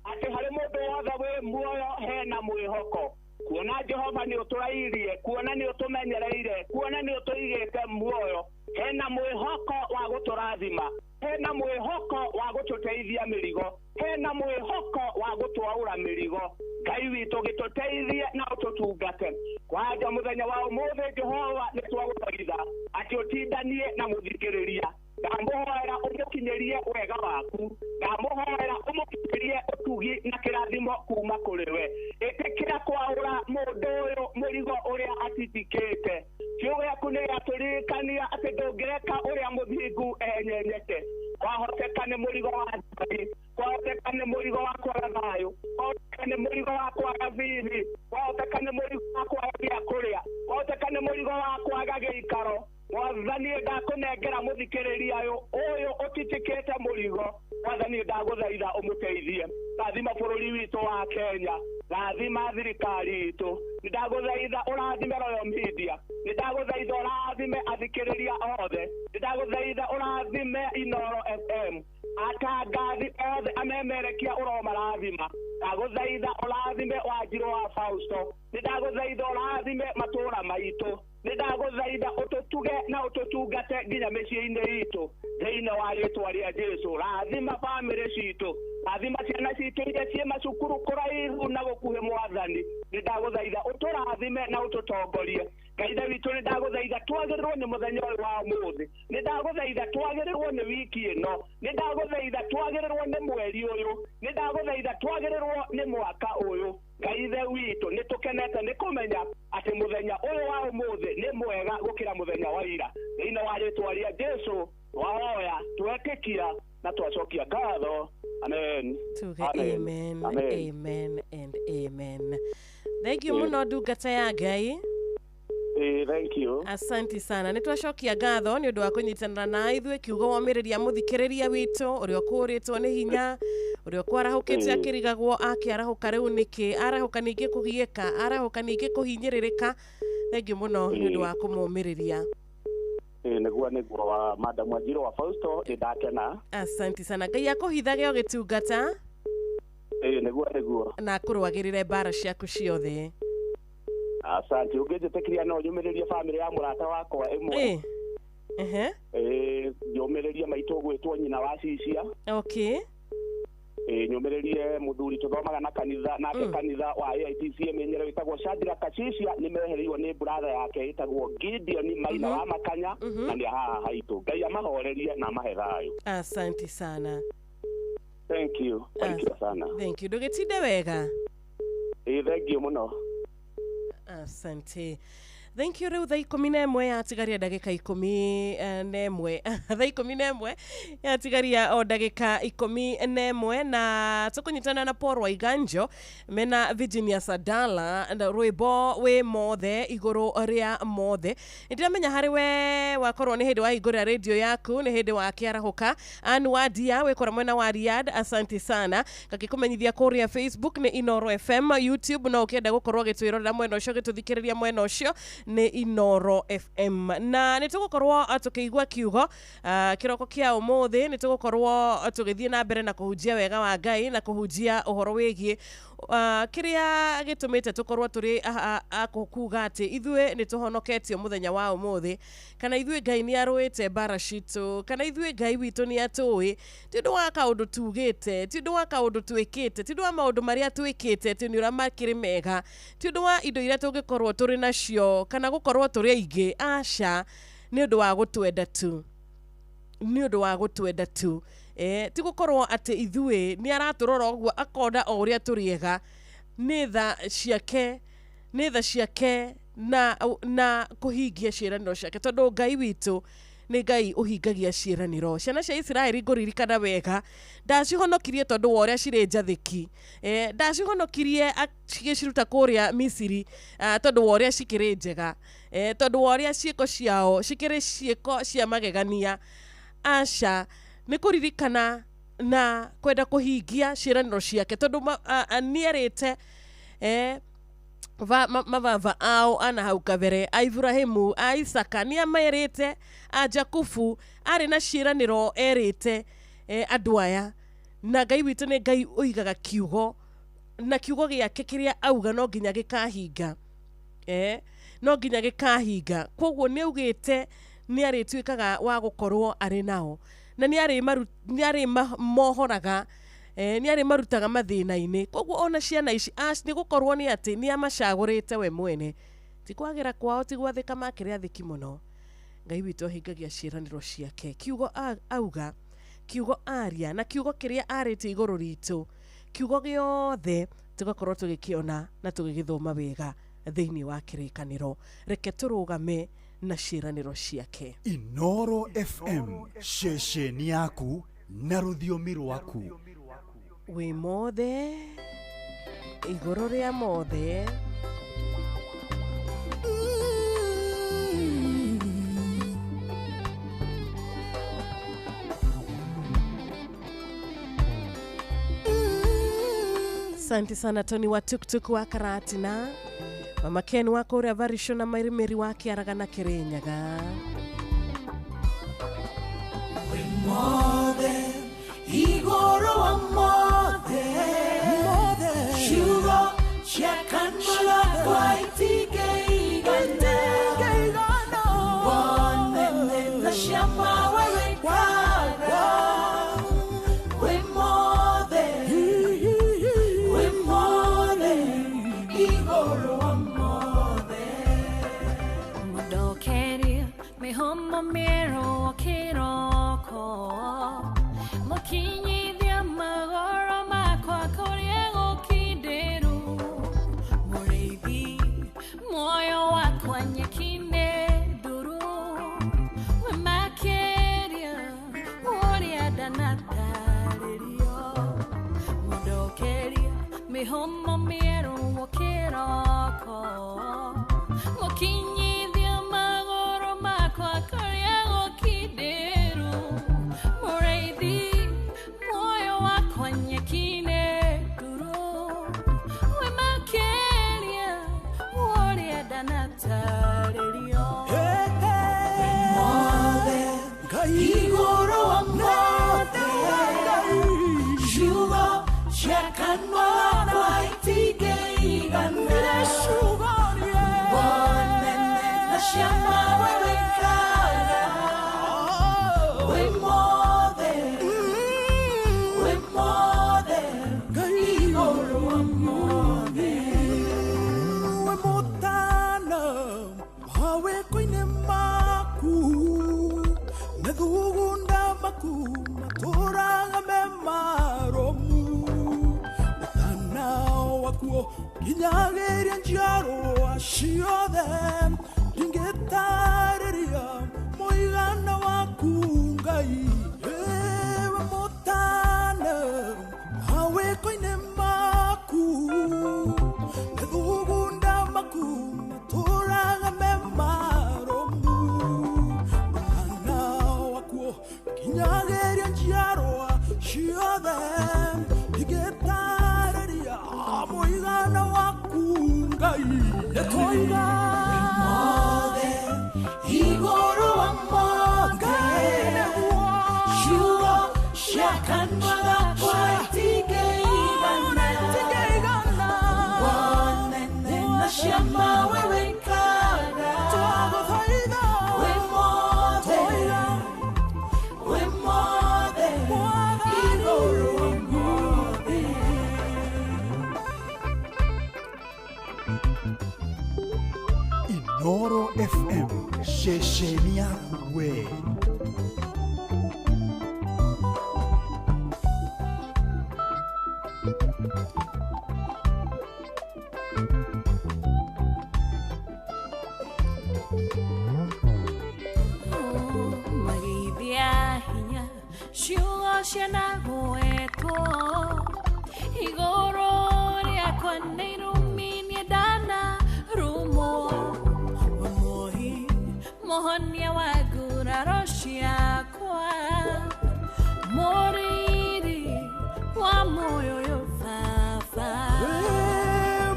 atĩ harĩ mũndũ wothe wĩ muoyo hena mwĩhoko. Kuona Jehova nĩ ũtũrairie, kuona nĩ ũtũmenyereire, kuona nĩ ũtũigĩte muoyo, hena mwĩhoko wa gũtũrathima, hena mwĩhoko wa gũtũteithia mĩrigo, hena mwĩhoko wa gũtwaũra mĩrigo. Ngai witũ gĩtũteithie na ũtũtungate. Kwanja mũthenya wa ũmũthĩ Jehova nĩ twagũthaitha atĩ ũtindanie na mũthikĩrĩria. Ndamũhoera ũmũkinyĩrie wega waku, ndamũhoera ũmũkinyĩrie ũtugi na kĩrathimo kuma kũrĩ we. Ĩtĩkĩra kwaũra mũndũ ũyũ mũrigo ũrĩa atitikĩte. Kiugo gĩaku nĩ gĩatũririkania atĩ ndũngĩreka ũrĩa mũthingu enyenyeke. Kwahoteka nĩ mũrigo wa Ngai, kwahoteka nĩ mũrigo wa kwaga thayũ, kwahoteka nĩ mũrigo wa kwaga bithi, kwahoteka nĩ mũrigo wa kwaga gĩa kũrĩa, kwahoteka nĩ mũrigo wa kwaga gĩikaro. Mwathani ndakũnengera mũthikĩrĩria ũyũ ũtitikĩte mũrigo. Mwathani ndagũthaitha ũmũteithie. Rathima bũrũri witũ wa Kenya, rathima thirikari itũ. Nĩndagũthaitha ũrathime Royal Media, nĩndagũthaitha ũrathime athikĩrĩria othe, nĩndagũthaitha ũrathime Inoro FM, atangathi othe amemerekia ũromarathima. Ndagũthaitha ũrathime Wanjirũ wa Fausto, nĩndagũthaitha ũrathime matũũra maitũ, nĩndagũthaitha ũtũtuge na ũtũtungate nginya mĩciĩ-inĩ itũ thĩinĩ wa rĩtwa rĩa Jesũ. Rathima bamĩrĩ citũ, rathima ciana citũ iria ciĩ macukuru kũraihu na gũkuhĩ. Mwathani nĩndagũthaitha ũtũrathime na ũtũtongorie. Ngai Ithe witũ nĩndagũthaitha twagĩrĩrwo nĩ mũthenya ũyũ wa ũmũthĩ, nĩndagũthaitha twagĩrĩrwo nĩ wiki ĩno, nĩndagũthaitha twagĩrĩrwo nĩ mweri ũyũ, nĩndagũthaitha twagĩrĩrwo nĩ mwaka ũyũ. Ngai Ithe witũ nĩtũkenete nĩ kũmenya atĩ mũthenya ũyũ wa ũmũthĩ nĩ mwega gũkĩra mũthenya wa ira. Thĩinĩ wa rĩtwa rĩa Jesũ twahoya, twetĩkia na twacokia ngatho. Amen. Tuge amen, amen, amen and amen. Thank you mũno ndungata ya Ngai. Thank you. Asante sana. Nĩ twacokia ngatho nĩ ũndũ wa kũnyitanĩra na ithuĩ kiugo womĩrĩria mũthikĩrĩria witũ ũrĩa ũkũrĩtwo nĩ hinya, ũrĩa ũkwarahũkĩte akĩrigagwo akĩarahũka rĩu nĩkĩ, arahũka ningĩ kũgiĩka, arahũka ningĩ kũhinyĩrĩrĩka. Thank you mũno nĩ ũndũ wa kũmũmĩrĩria. Nĩguo wa Madam Wanjirũ wa Fausto, nĩndakena. Asante sana. Ngai akũhithage ũgĩtungata. Nĩguo. Na akũrũagĩrĩre mbara ciaku ciothe. Asante. Ũngĩnjĩtĩkĩria no nyũmĩrĩrie bamĩrĩ ya mũrata wakwa ĩmwe. Nyũmĩrĩrie maitũ ũgwĩtwo nyina wa Cicia. Okay. Nyũmĩrĩrie mũthuri tũthomaga na kanitha nake kanitha wa AIPC Menyero wĩtagwo Shadrack Kacicia, nĩ mehereirwo nĩ brother yake ĩtagwo Gideon Maina wa Makanya, na nĩ haha haitũ. Ngai amahorerie na amahe thayũ. Asante sana. Thank you. Thank you sana. Thank you. Ndũgĩtinde wega. Thank you mũno. Asante. Thank you. Rĩu thaa 11 yatigaria ndagĩka 11 thaa 11 yatigaria o ndagĩka 11 na tũkũnyitana na Paul Waiganjo mena Virginia Sadala na rwĩmbo wĩ mothe igũrũ rĩa mothe. Nĩndĩramenya harĩ we wakorwo nĩ hĩndĩ wahingũrĩra radio yaku, nĩ hĩndĩ wakĩarahũka. Anu Wadia wĩkora mwena wa Riyadh, asante sana. Ngakĩkũmenyithia kũrĩa Facebook nĩ Inoro FM, YouTube no ũkĩenda gũkorwo ũgĩtwĩrorera mwena ũcio, ũgĩtũthikĩrĩria mwena ũcio nĩ Inoro FM. Na nĩ tũgũkorwo tũkĩigua kiugo kĩroko kĩa ũmũthĩ, nĩ tũgũkorwo tũgĩthiĩ na mbere na kũhunjia wega wa Ngai na kũhunjia ũhoro wĩgiĩ kĩrĩa gĩtũmĩte tũkorwo tũrĩ a kuga atĩ ithuĩ nĩ tũhonoketio mũthenya wa ũmũthĩ, kana ithuĩ Ngai nĩ arũĩte mbara citũ, kana ithuĩ Ngai witũ nĩ atũĩ, ti ũndũ wa kaũndũ tugĩte, ti ũndũ wa kaũndũ twĩkĩte, ti ũndũ wa maũndũ marĩa twĩkĩte, ti ũrĩa makĩrĩ mega, ti ũndũ wa indo iria tũngĩkorwo tũrĩ nacio kana gũkorwo tũrĩ aingĩ, aca, nĩ ũndũ wa gũtwenda tu, nĩ ũndũ wa gũtwenda tu. Ti gũkorwo atĩ ithuĩ nĩ aratũrora ũguo akona o ũrĩa tũrĩ ega, nĩ tha ciake, nĩ tha ciake na kũhingia ciĩranĩro ciake, tondũ Ngai witũ nĩ Ngai ũhingagia ciĩranĩro. Ciana cia Isiraeli ngũririkana wega, ndacihonokirie tondũ wa ũrĩa cirĩ njathĩki, ndacihonokirie agĩciruta kũrĩa Misiri tondũ wa ũrĩa cikĩrĩ njega, tondũ wa ũrĩa ciĩko ciao cikĩrĩ ciĩko cia magegania. Aca, nĩ kũririkana na kwenda kũhingia ciĩranĩro ciake, tondũ nĩerĩte mababa ao ana hau kabere, a Ibrahimu, a Isaka, nĩ amerĩte, a Jakubu, arĩ na ciĩranĩro erĩte andũ aya. Na Ngai witũ nĩ Ngai ũigaga kiugo, na kiugo gĩake kĩrĩa auga no nginya gĩkahinga. No nginya gĩkahinga. Koguo nĩ augĩte nĩ arĩtuĩkaga wa gũkorwo arĩ nao, na nĩ arĩmohoraga, nĩ arĩmarutaga mathĩna-inĩ. Koguo ona ciana ici nĩ gũkorwo nĩ atĩ nĩ amacagũrĩte we mwene, ti kwagĩra kwao, ti gwathĩka makĩrĩ athĩki mũno. Ngai witũ ahingagia ciĩranĩro ciake. Kiugo auga, kiugo aria, na kiugo kĩrĩa arĩtie igũrũ ritũ, kiugo gĩothe tũgakorwo tũgĩkĩona na tũgĩgĩthoma wega thĩinĩ wa kĩrĩkanĩro. Reke tũrũgame na ciĩranĩro ciake. Inoro FM, ceceni yaku na rũthiomi rwaku. Wĩ mothe igũrũ rĩa mothe. Asante sana Tony wa tuktuk wa Karatina, Mama Ken wa kũrĩa Varisho na Mary wa Kĩaraga na Kĩrĩnyaga. Wĩ mothe igũrũ wa mothe, ciugo cia kanua gakwa itingĩigana, wonene na ciama we wĩkaga. Wĩ mothe, wĩ mothe igũrũ wa mothe. Mũndokerie mĩhũmũ mĩerũ o kĩroko, mũkinyithia magũrũ makwa kũrĩa gũkindĩru. Mũrĩithi muoyo wakwa nyeki-inĩ nduru, wĩ makĩria ũrĩa ndanatarĩrio. Mũndokeria mĩhũmũ mĩerũ o kĩroko, mũkinyithia magũrũ makwa kũrĩa gũkindĩru. Mũrĩithi muoyo wakwa nyeki-inĩ nduru, wĩ makĩria ũrĩa ndanatarĩrio. Wĩ mothe igũrũ wa mothe, ciugo cia kanua gakwa itingĩigana, wonene na ciama we wĩkaga. Wĩ mothe, wĩ mothe igũrũ wa mothe. Wĩ mũtana wa wĩko-inĩ maku, methugunda maku matũraga me marũmu. Ũtana wakuo nginyagĩria njiarwa ciothe, ndingĩtarĩria mũigana waku Ngai. Wĩ mũtana wa wĩko-inĩ maku, methugunda maku matũraga me marũmu. Ũtana wakuo nginyagĩria njiarwa ciothe, ndingĩtarĩria mũigana waku Ngai. Nĩtwoiga Wĩ mothe igũrũ wa mothe, ciugo cia kanua gakwa itingĩigana, wonene na ciama we wĩkaga. Wĩ mothe, wĩ mothe igũrũ wa mothe. Inoro FM, ceceni yaku we. Magĩithia hinya ciugo cianagwetwo igũrũ rĩakwa nĩ irumi niĩ ndanarumwo. Ũmũhi mũhonia wa nguraro ciakwa, mũrĩithi wa muoyo ũyũ baba.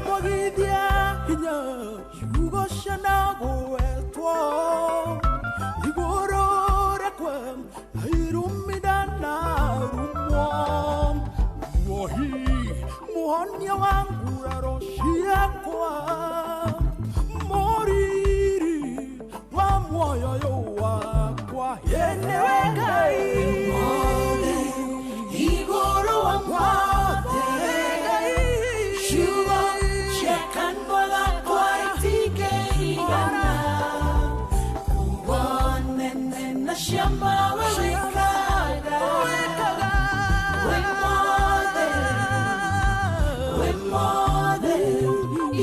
Mwagithia hinya ciugo cianagwetwo igũrũ rĩakwa irumi ndanarumwo. muoyo ũyũ wakwa Ye nĩwe Ngai Igũrũ wa mothe Ciugo cia kanua gakwa itingĩigana Wonene na ciama we wĩkaga Wĩ mothe, wĩ mothe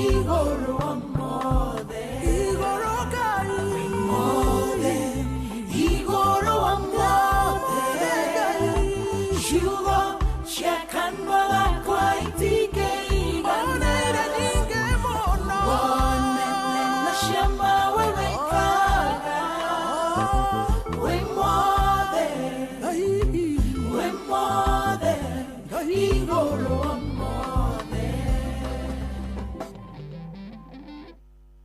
Igũrũ wa mothe Igũrũ Ngai Wĩ mothe, igũrũ wa mothe Ciugo cia kanua gakwa itingĩigana Onere nyingĩ mũno Wonene na ciama we wĩkaga Wĩ mothe, wĩ mothe Igũrũ wa mothe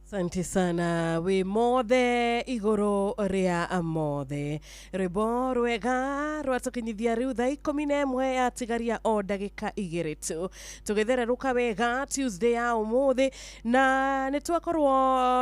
Asante sana wĩ mothe igũrũ rĩa mothe rwĩmbo rwega rwatũkinyithia rĩu thaa 11 yatigaria o ndagĩka 2 tu tũgĩthererũka wega Tuesday ya ũmũthĩ na nĩ twakorwo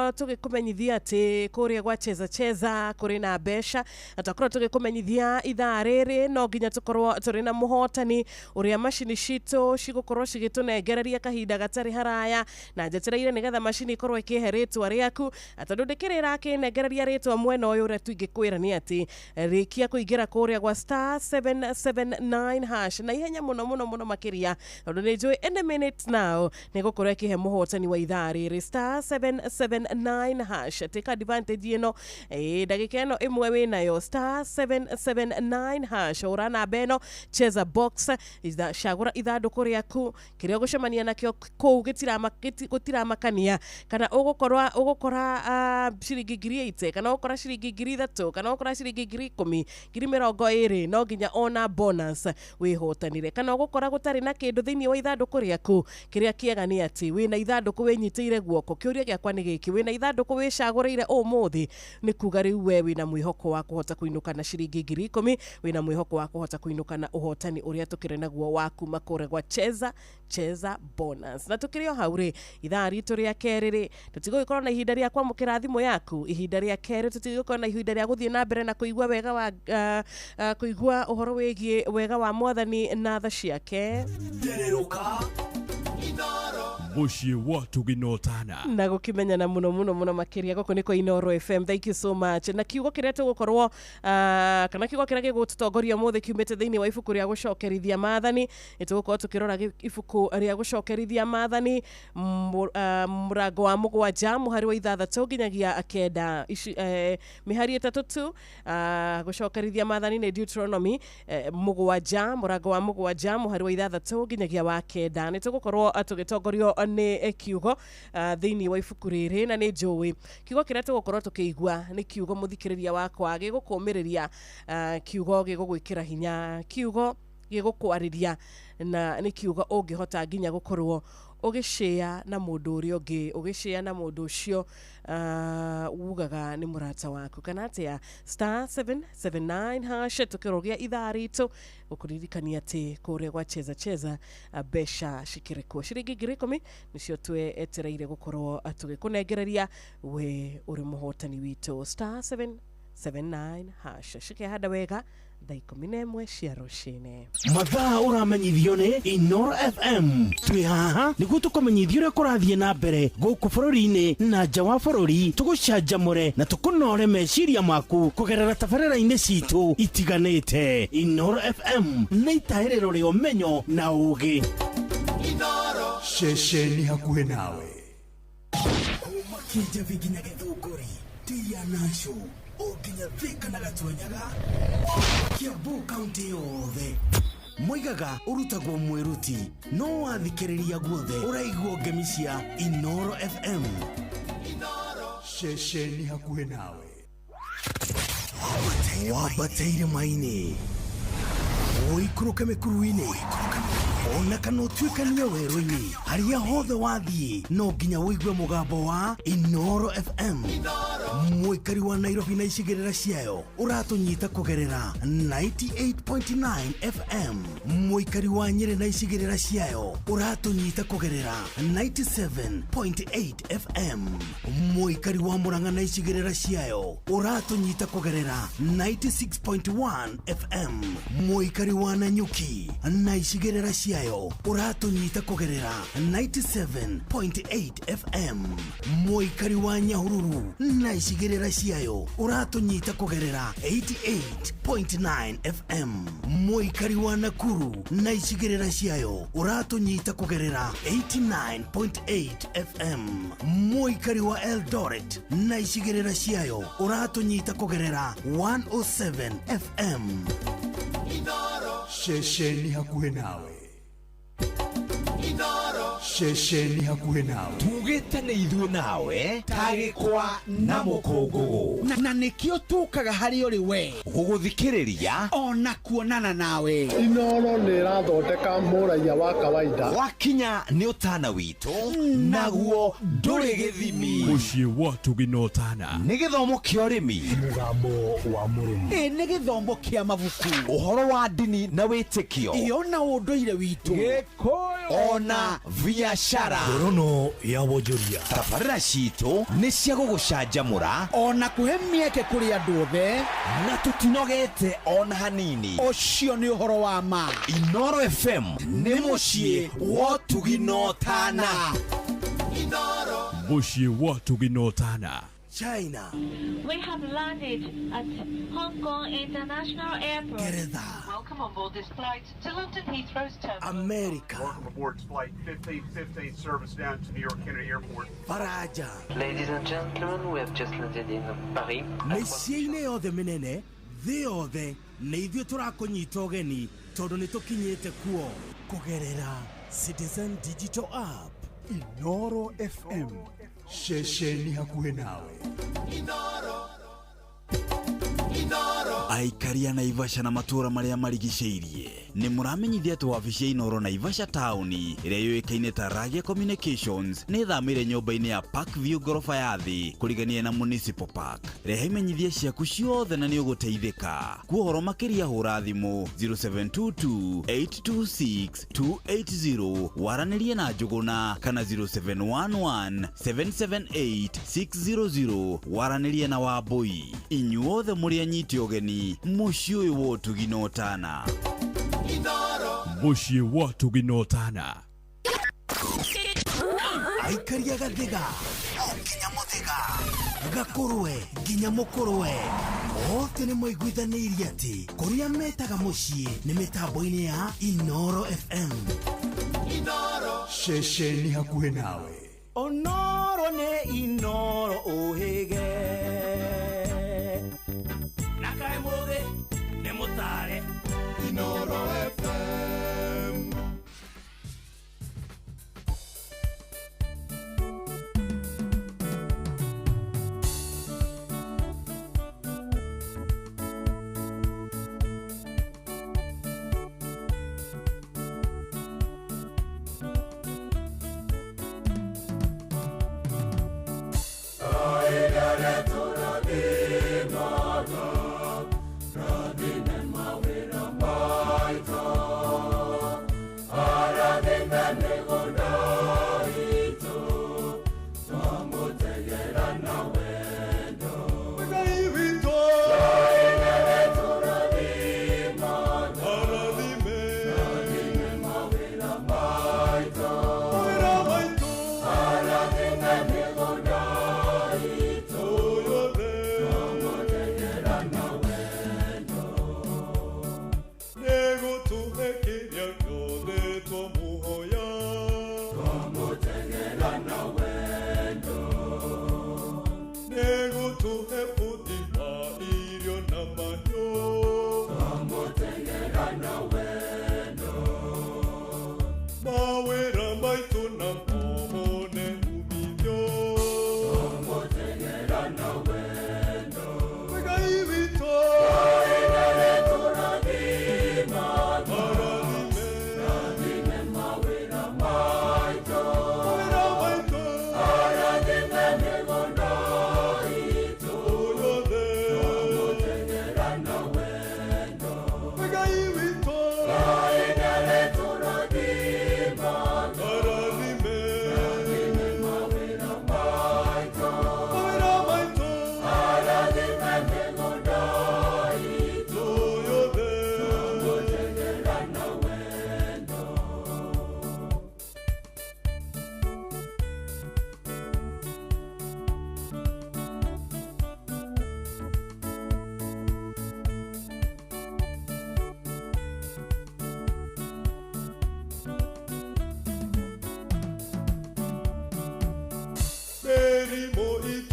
tũgĩkũmenyithia atĩ kũrĩa gwa cheza cheza kũrĩ na mbeca na twakorwo tũgĩkũmenyithia ithaa rĩrĩ no nginya tũkorwo tũrĩ na mũhotani ũrĩa macini citũ cigũkorwo cigĩtũnengereria kahinda gatarĩ haraya na njetereire nĩgetha macini ikorwo ĩkĩhe rĩtwa rĩaku na tondũ ndĩkĩrĩ ĩrakĩnengereria rĩtwa mwena ũyũ ũrĩa tũingĩkwĩra nĩ atĩ rĩkia kũingĩra kũrĩa gwa star 779 hash na ihenya mũno mũno mũno makĩria tondũ nĩ njũĩ any minute now nĩ gũkorwo ĩkĩhe mũhotani wa ithaa rĩrĩ star 779 hash take advantage ĩno ndagĩka ĩno ĩmwe wĩnayo star 779 hash ũra namba ĩno cheza box cagũra ithandũkũ rĩaku kĩrĩa ũgũcemania nakĩo kũu gũtiramakania kana ũgũkorwa ũgũkora ciringi 8,000 kana ũgũkora ciringi 3,000 kana ũgũkora ciringi 10,000 20,000 no nginya ona bonus wĩhotanire kana ũgũkora gũtarĩ na kĩndũ thĩinĩ wa ithandũkũ rĩaku kĩrĩa kĩega nĩ atĩ wĩna ithandũkũ wĩnyitĩire guoko kĩũria gĩakwa nĩ gĩkĩ wĩna ithandũkũ wĩcagũrĩire ũmũthĩ nĩ kuga rĩu we wĩna mwĩhoko wa kũhota kũinũka na ciringi 10,000 wĩna mwĩhoko wa kũhota kũinũka na ũhotani ũrĩa tũkĩrĩ naguo wa kuma kũrĩa gwa cheza cheza bonus na tũkĩrĩ o hau rĩ ithaa ritũ rĩa kerĩ rĩ tũtigũgĩkorwo na ihinda rĩa kwamũkĩra thimũ yaku ihinda rĩa kerĩ tũtigũgĩkorwo na ihinda rĩa gũthiĩ na mbere na kũigua wega wa kũigua ũhoro wĩgiĩ wega wa mwathani na tha ciake Mũciĩ wa tũgĩnotana na gũkĩmenyana mũno mũno mũno makĩria gũkũ nĩ kwa Inoro FM thank you so much na kiugo kĩrĩa tũgũkorwo kana kiugo kĩrĩa gĩgũtũtongoria ũmũthĩ kiumĩte thĩinĩ wa ibuku rĩa gũcokerithia maathani nĩ tũgũkorwo tũkĩrora ibuku rĩa gũcokerithia maathani mũrango wa 7 mũhari wa 6 nginyagia 9 mĩhari 3 tu gũcokerithia maathani nĩ Deuteronomy 7 mũrango wa 7 mũhari wa 6 nginyagia wa 9 nĩ tũgũkorwo tũgĩtongorio nĩ kiugo thĩinĩ wa ibuku rĩrĩ na nĩ njũĩ kiugo kĩrĩa tũgũkorwo tũkĩigua nĩ kiugo mũthikĩrĩria wakwa gĩgũkũmĩrĩria kiugo gĩgũgwĩkĩra hinya kiugo gĩgũkwarĩria na nĩ kiugo ũngĩhota nginya gũkorwo ũgĩcĩa na mũndũ ũrĩa ũngĩ ũgĩcĩa na mũndũ ũcio ugaga nĩ mũrata waku kana atĩa star 779 hash tũkĩrogia ithaa ritũ gũkũririkania atĩ kũrĩa gwa cheza cheza mbeca cikĩrĩ kuo ciringi 10,000 nĩcio twetereire gũkorwo tũgĩkũnengereria we ũrĩ mũhotani witũ star 779 hash cikĩhanda wega thaa 11 cia rũcinĩ mathaa ũramenyithio nĩ Inoro FM twĩ haha nĩguo tũkũmenyithio ũrĩa kũrathiĩ na mbere gũkũ bũrũri-inĩ na nja wa bũrũri tũgũcanjamũre na tũkũnore meciria maku kũgerera tabarĩra-inĩ citũ itiganĩte Inoro FM nĩ itahĩrĩro rĩa ũmenyo na ũũgĩ ceceni hakuhĩ nawe kuma Kĩnjabi nginya Gĩthũngũri tia nacio o nginya Thika na Gatwanyaga Kiambu kaunti yothe moigaga ũrutagwo mwĩruti no wathikĩrĩria guothe ũraigua ngemi cia Inoro FM ceceni hakuhĩ nawe wambate irĩma-inĩ ũikũrũke mĩkuru-inĩ ona kana ũtuĩkanie werũ-inĩ harĩa hothe wathiĩ no nginya ũigue mũgambo wa Inoro FM Mũikari wa Nairobi na icigĩrĩra ciayo ũratũnyita kũgerera 98.9 FM. Mũikari wa Nyĩrĩ na icigĩrĩra ciayo ũratũnyita kũgerera 97.8 FM. Mũikari wa Murang'a na icigĩrĩra ciayo ũratũnyita kũgerera 96.1 FM. Mũikari wa Nanyuki na icigĩrĩra ciayo ũratũnyita kũgerera 97.8 FM. Mũikari wa Nyahururu na icigĩrĩra ciayo ũratũnyita kũgerera 88.9 FM. Mũikari wa Nakuru na icigĩrĩra ciayo ũratũnyita kũgerera 89.8 FM. Mũikari wa Eldoret na icigĩrĩra ciayo ũratũnyita kũgerera 107 FM. Ceceni hakuhĩ nawe. Ceceni hakuhĩ nawe. Tugĩte nĩ ithuĩ nawe tagĩkwa na mũkũngũgũ na nĩkĩo tũkaga harĩ ũrĩ we gũgũthikĩrĩria ona kuonana nawe. Inoro nĩ ĩrathondeka mũraiya wa kawaida. Wakinya nĩ ũtana witũ naguo ndũrĩ gĩthimi. Mũciĩ wa Tũginotana nĩ gĩthomo kĩa ũrĩmi, mũgambo wa mũrĩmi, nĩ gĩthomo kĩa mabuku, ũhoro wa ndini na wĩtĩkio, ĩyo na ũndũire witũ, Gĩkũyũ ona biashara. Ngorono ya wonjoria. Tabarĩra citũ nĩ cia gũgũcanjamũra ona kũhe mĩeke kũrĩ andũ othe, na tũtinogete ona hanini. Ũcio nĩ ũhoro wa ma. Inoro FM nĩ mũciĩ wa Tũginotana. Mũciĩ wa Tũginotana. China. We have landed at Hong Kong International Airport. Geretha. Welcome on board this flight to London Heathrow's terminal. America. Welcome aboard flight 1515 service down to New York Kennedy Airport. Faraja. Ladies and gentlemen, we have just landed in Paris. Mĩciĩ-inĩ yothe mĩnene thĩ yothe nĩ ithuĩ tũrakũnyita ũgeni tondũ nĩ tũkinyĩte kuo kũgerera Citizen Digital App. Inoro FM. Ceceni hakuhĩ nawe. Aikari a Naivasha na matũũra marĩa marigicĩirie nĩ mũramenyithia atĩ wabici ya Inoro Naivasha taũni ĩrĩa yũĩkaine ta Ragia Communications nĩ ĩthamĩire nyũmba-inĩ ya Parkview ngoroba ya thĩ kũrigania na Municipal Park. Rehe imenyithia ciaku ciothe na nĩ ũgũteithĩka. Kwa ũhoro makĩria hũra thimũ 0722 826 280 waranĩrie na Njũgũna kana 0711 778 600 waranĩrie na Wambũi. Inyuothe mũrĩ anyiti ũgeni mũciĩ ũyũ wa Ũtugi na Ũtana. Mũciĩ wa Tũginotana. Aikari a Gathiga o nginya Mũthĩga, Gakũrwe nginya Mũkũrwe, othe nĩ maiguithanĩirie atĩ kũrĩa metaga mũciĩ nĩ mĩtambo-inĩ ya Inoro FM. Ceceni hakuhĩ nawe. Onoro nĩ Inoro ũhĩge na kaĩ mũthĩ nĩ mũtare. Inoro FM.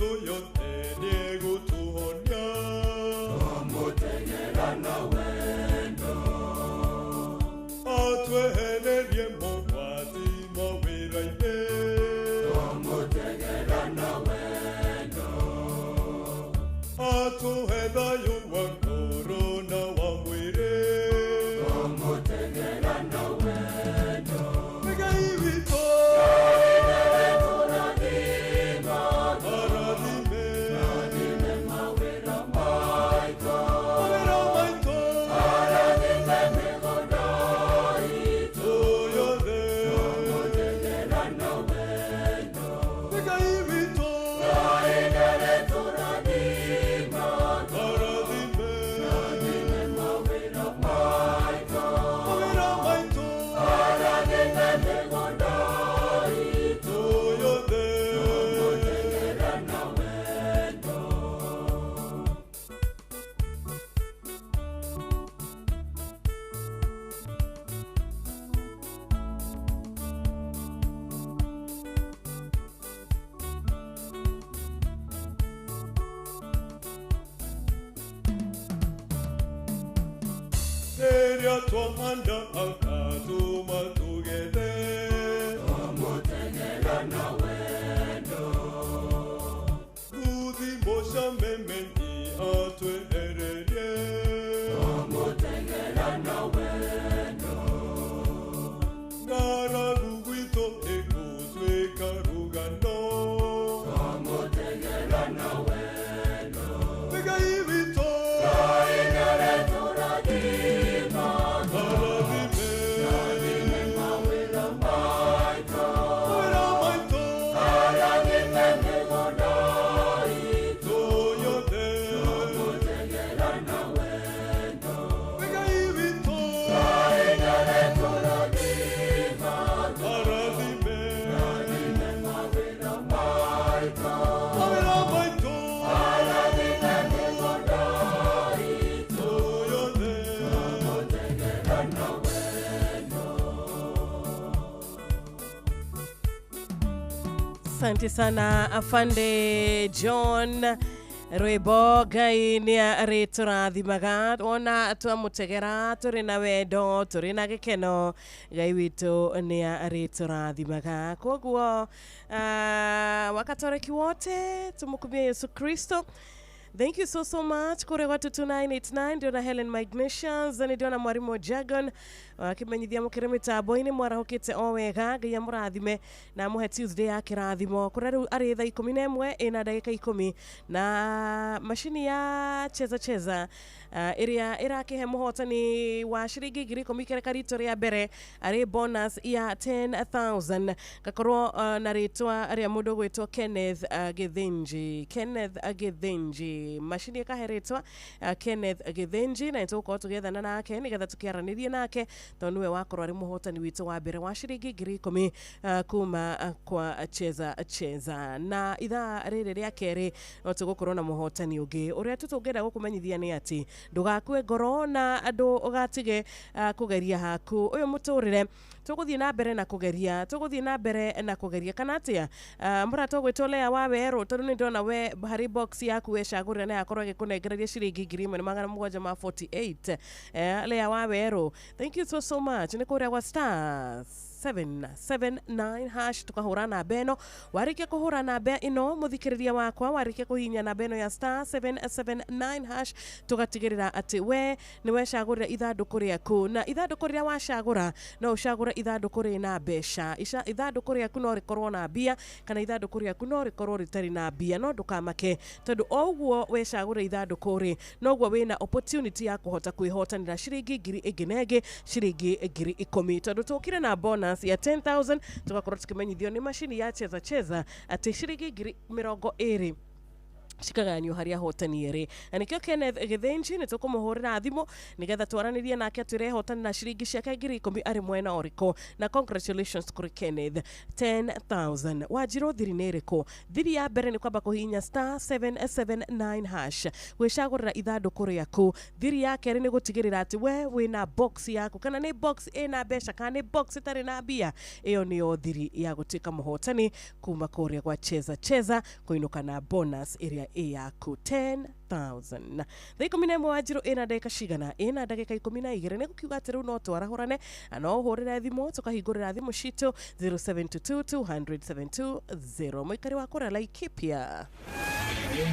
itũ yothe nĩegũtũhonia. Twamũteng'era na wendo. Atwehererie mogwati mawĩra-inĩ. Twamũteng'era na wendo. Atũhe thayũ wa ngoro na wa mwĩrĩ. Twamũteng'era na wendo. Ngai witũ. Arathime. Arathime mawĩra maitũ. Mawĩra maitũ. Arathime mĩgũnda itũ yothe. Twamũteng'era na wendo. Ngai witũ. Arathime. Arathime mawĩra maitũ. Mawĩra maitũ. Arathime mĩgũnda itũ yothe. Twamũteng'era na wendo. Rĩrĩa twahanda akatũma tũgethe. Twamũteng'era na wendo. Nguthi mũcamemenyi atwehererie. Twamũteng'era na wendo. Ng'aragu gwitũ ĩgũtuĩka rũgano. Twamũteng'era na wendo. Ngai witũ. Arathime. Arathime mawĩra maitũ. Mawĩra maitũ. Arathime mĩgũnda itũ yothe. Twamũteng'era na wendo. Ngai witũ. Arathime. Arathime mawĩra maitũ. Mawĩra maitũ. Arathime mĩgũnda itũ yothe. Twamũteng'era na wendo. Asante sana Afande John rwimbo Ngai nĩ arĩtũrathimaga wona twamũtegera tũrĩ na wendo tũrĩ na gĩkeno Ngai witũ nĩ arĩtũrathimaga koguo wakatoreki wote tumukumie Yesu Kristo. Thank you so so much kũrĩa gwa 2989 ndĩrona Helen Magnesians nĩ ndĩrona mwarimũ Jagon akimenyithia mũkĩrĩ mĩtambo-inĩ mwarahũkĩte o wega Ngai amũrathime na amũhe Tuesday ya kĩrathimo kũrĩa rĩu arĩ thaa 11 ĩna ndagĩka 10 na macini ya cheza cheza ĩrĩa ĩrakĩhe mũhotani wa ciringi 10,000 kereka rito rĩa mbere arĩ bonus ya 10,000 gakorwo na rĩtwa rĩa mũndũ ũgwĩtwo Kenneth Githinji. Kenneth Githinji macini ĩkahe rĩtwa Kenneth Githinji na nĩtũgũkorwo tũgĩethana nake nĩgetha tũkĩaranĩrie nake tondũ nĩwe wakorwo arĩ mũhotani witũ wa mbere wa ciringi 10,000 kuma kwa cheza cheza na ithaa rĩrĩ rĩa kerĩ no tũgũkorwo na mũhotani ũngĩ ũrĩa tu tũngĩenda gũkũmenyithia nĩ atĩ ndũgakue ngoro na andũ ũgatige kũgeria haku ũyũ mũtũrĩre tũgũthiĩ na mbere na kũgeria tũgũthiĩ na mbere na kũgeria kana atĩa mũrata ũgwĩtwo Lea wa Werũ tondũ nĩ ndĩrona we harĩ box yaku wecagũrĩra na yakorwo ĩgĩkũnengereria ciringi 1748. Lea wa Werũ, thank you so so much nĩ kũrĩa gwa star 779 hash tukahũra namba ĩno warĩkia kũhũra namba ĩno mũthikĩrĩria wakwa warĩkia kũhihinya namba ĩno ya star 779 hash tũgatigĩrĩra atĩ we nĩ wecagũrĩra ithandũkũ rĩaku na ithandũkũ rĩrĩa wacagũra no ũcagũre ithandũkũ rĩna mbeca ithandũkũ rĩaku no rĩkorwo na mbia kana ithandũkũ rĩaku no rĩkorwo rĩtarĩ na mbia no ndũkamake tondũ o ũguo wecagũra ithandũkũ rĩ noguo wĩna opportunity ya kũhota kwĩhotanĩra ciringi ngiri ĩngĩ na ĩngĩ ciringi 10,000 tondũ tũkire na bonus ya 10,000 tugakorwo tukimenyithio nĩ macini ya cheza cheza atĩ ciringi 20,000 Cikagayanio harĩ ahotani erĩ, na nĩkĩo Kenneth Gĩthĩnji nĩ tũkũmũhũrĩra thimũ nĩgetha twaranĩrie nake atwĩre ehotani na ciringi ciake 10,000 arĩ mwena ũrĩkũ. Na congratulations kũrĩ Kenneth, 10,000. Wanjirũ, thiri nĩ ĩrĩkũ? Thiri ya mbere nĩ kwamba kũhihinya *779# gwĩcagũrĩra ithandũkũ rĩaku. Thiri ya kerĩ nĩ gũtigĩrĩra atĩ we wĩna box yaku, kana nĩ box ĩna mbeca kana nĩ box ĩtarĩ na mbia. Ĩyo nĩyo thiri ya gũtuĩka mũhotani kuma kũrĩa gwa Cheza Cheza, kũinũka na bonus ĩrĩa ĩ yaku 10,000. Thaa 11, Wanjirũ, ĩna ndagĩka cigana? Ĩna ndagĩka 12. Nĩ gũkiuga atĩ rĩu no twarahũrane na no ũhũrĩre thimũ, tũkahingũrĩra thimũ citũ 0722 200 720. Mũikari wa kũrĩa Laikipia.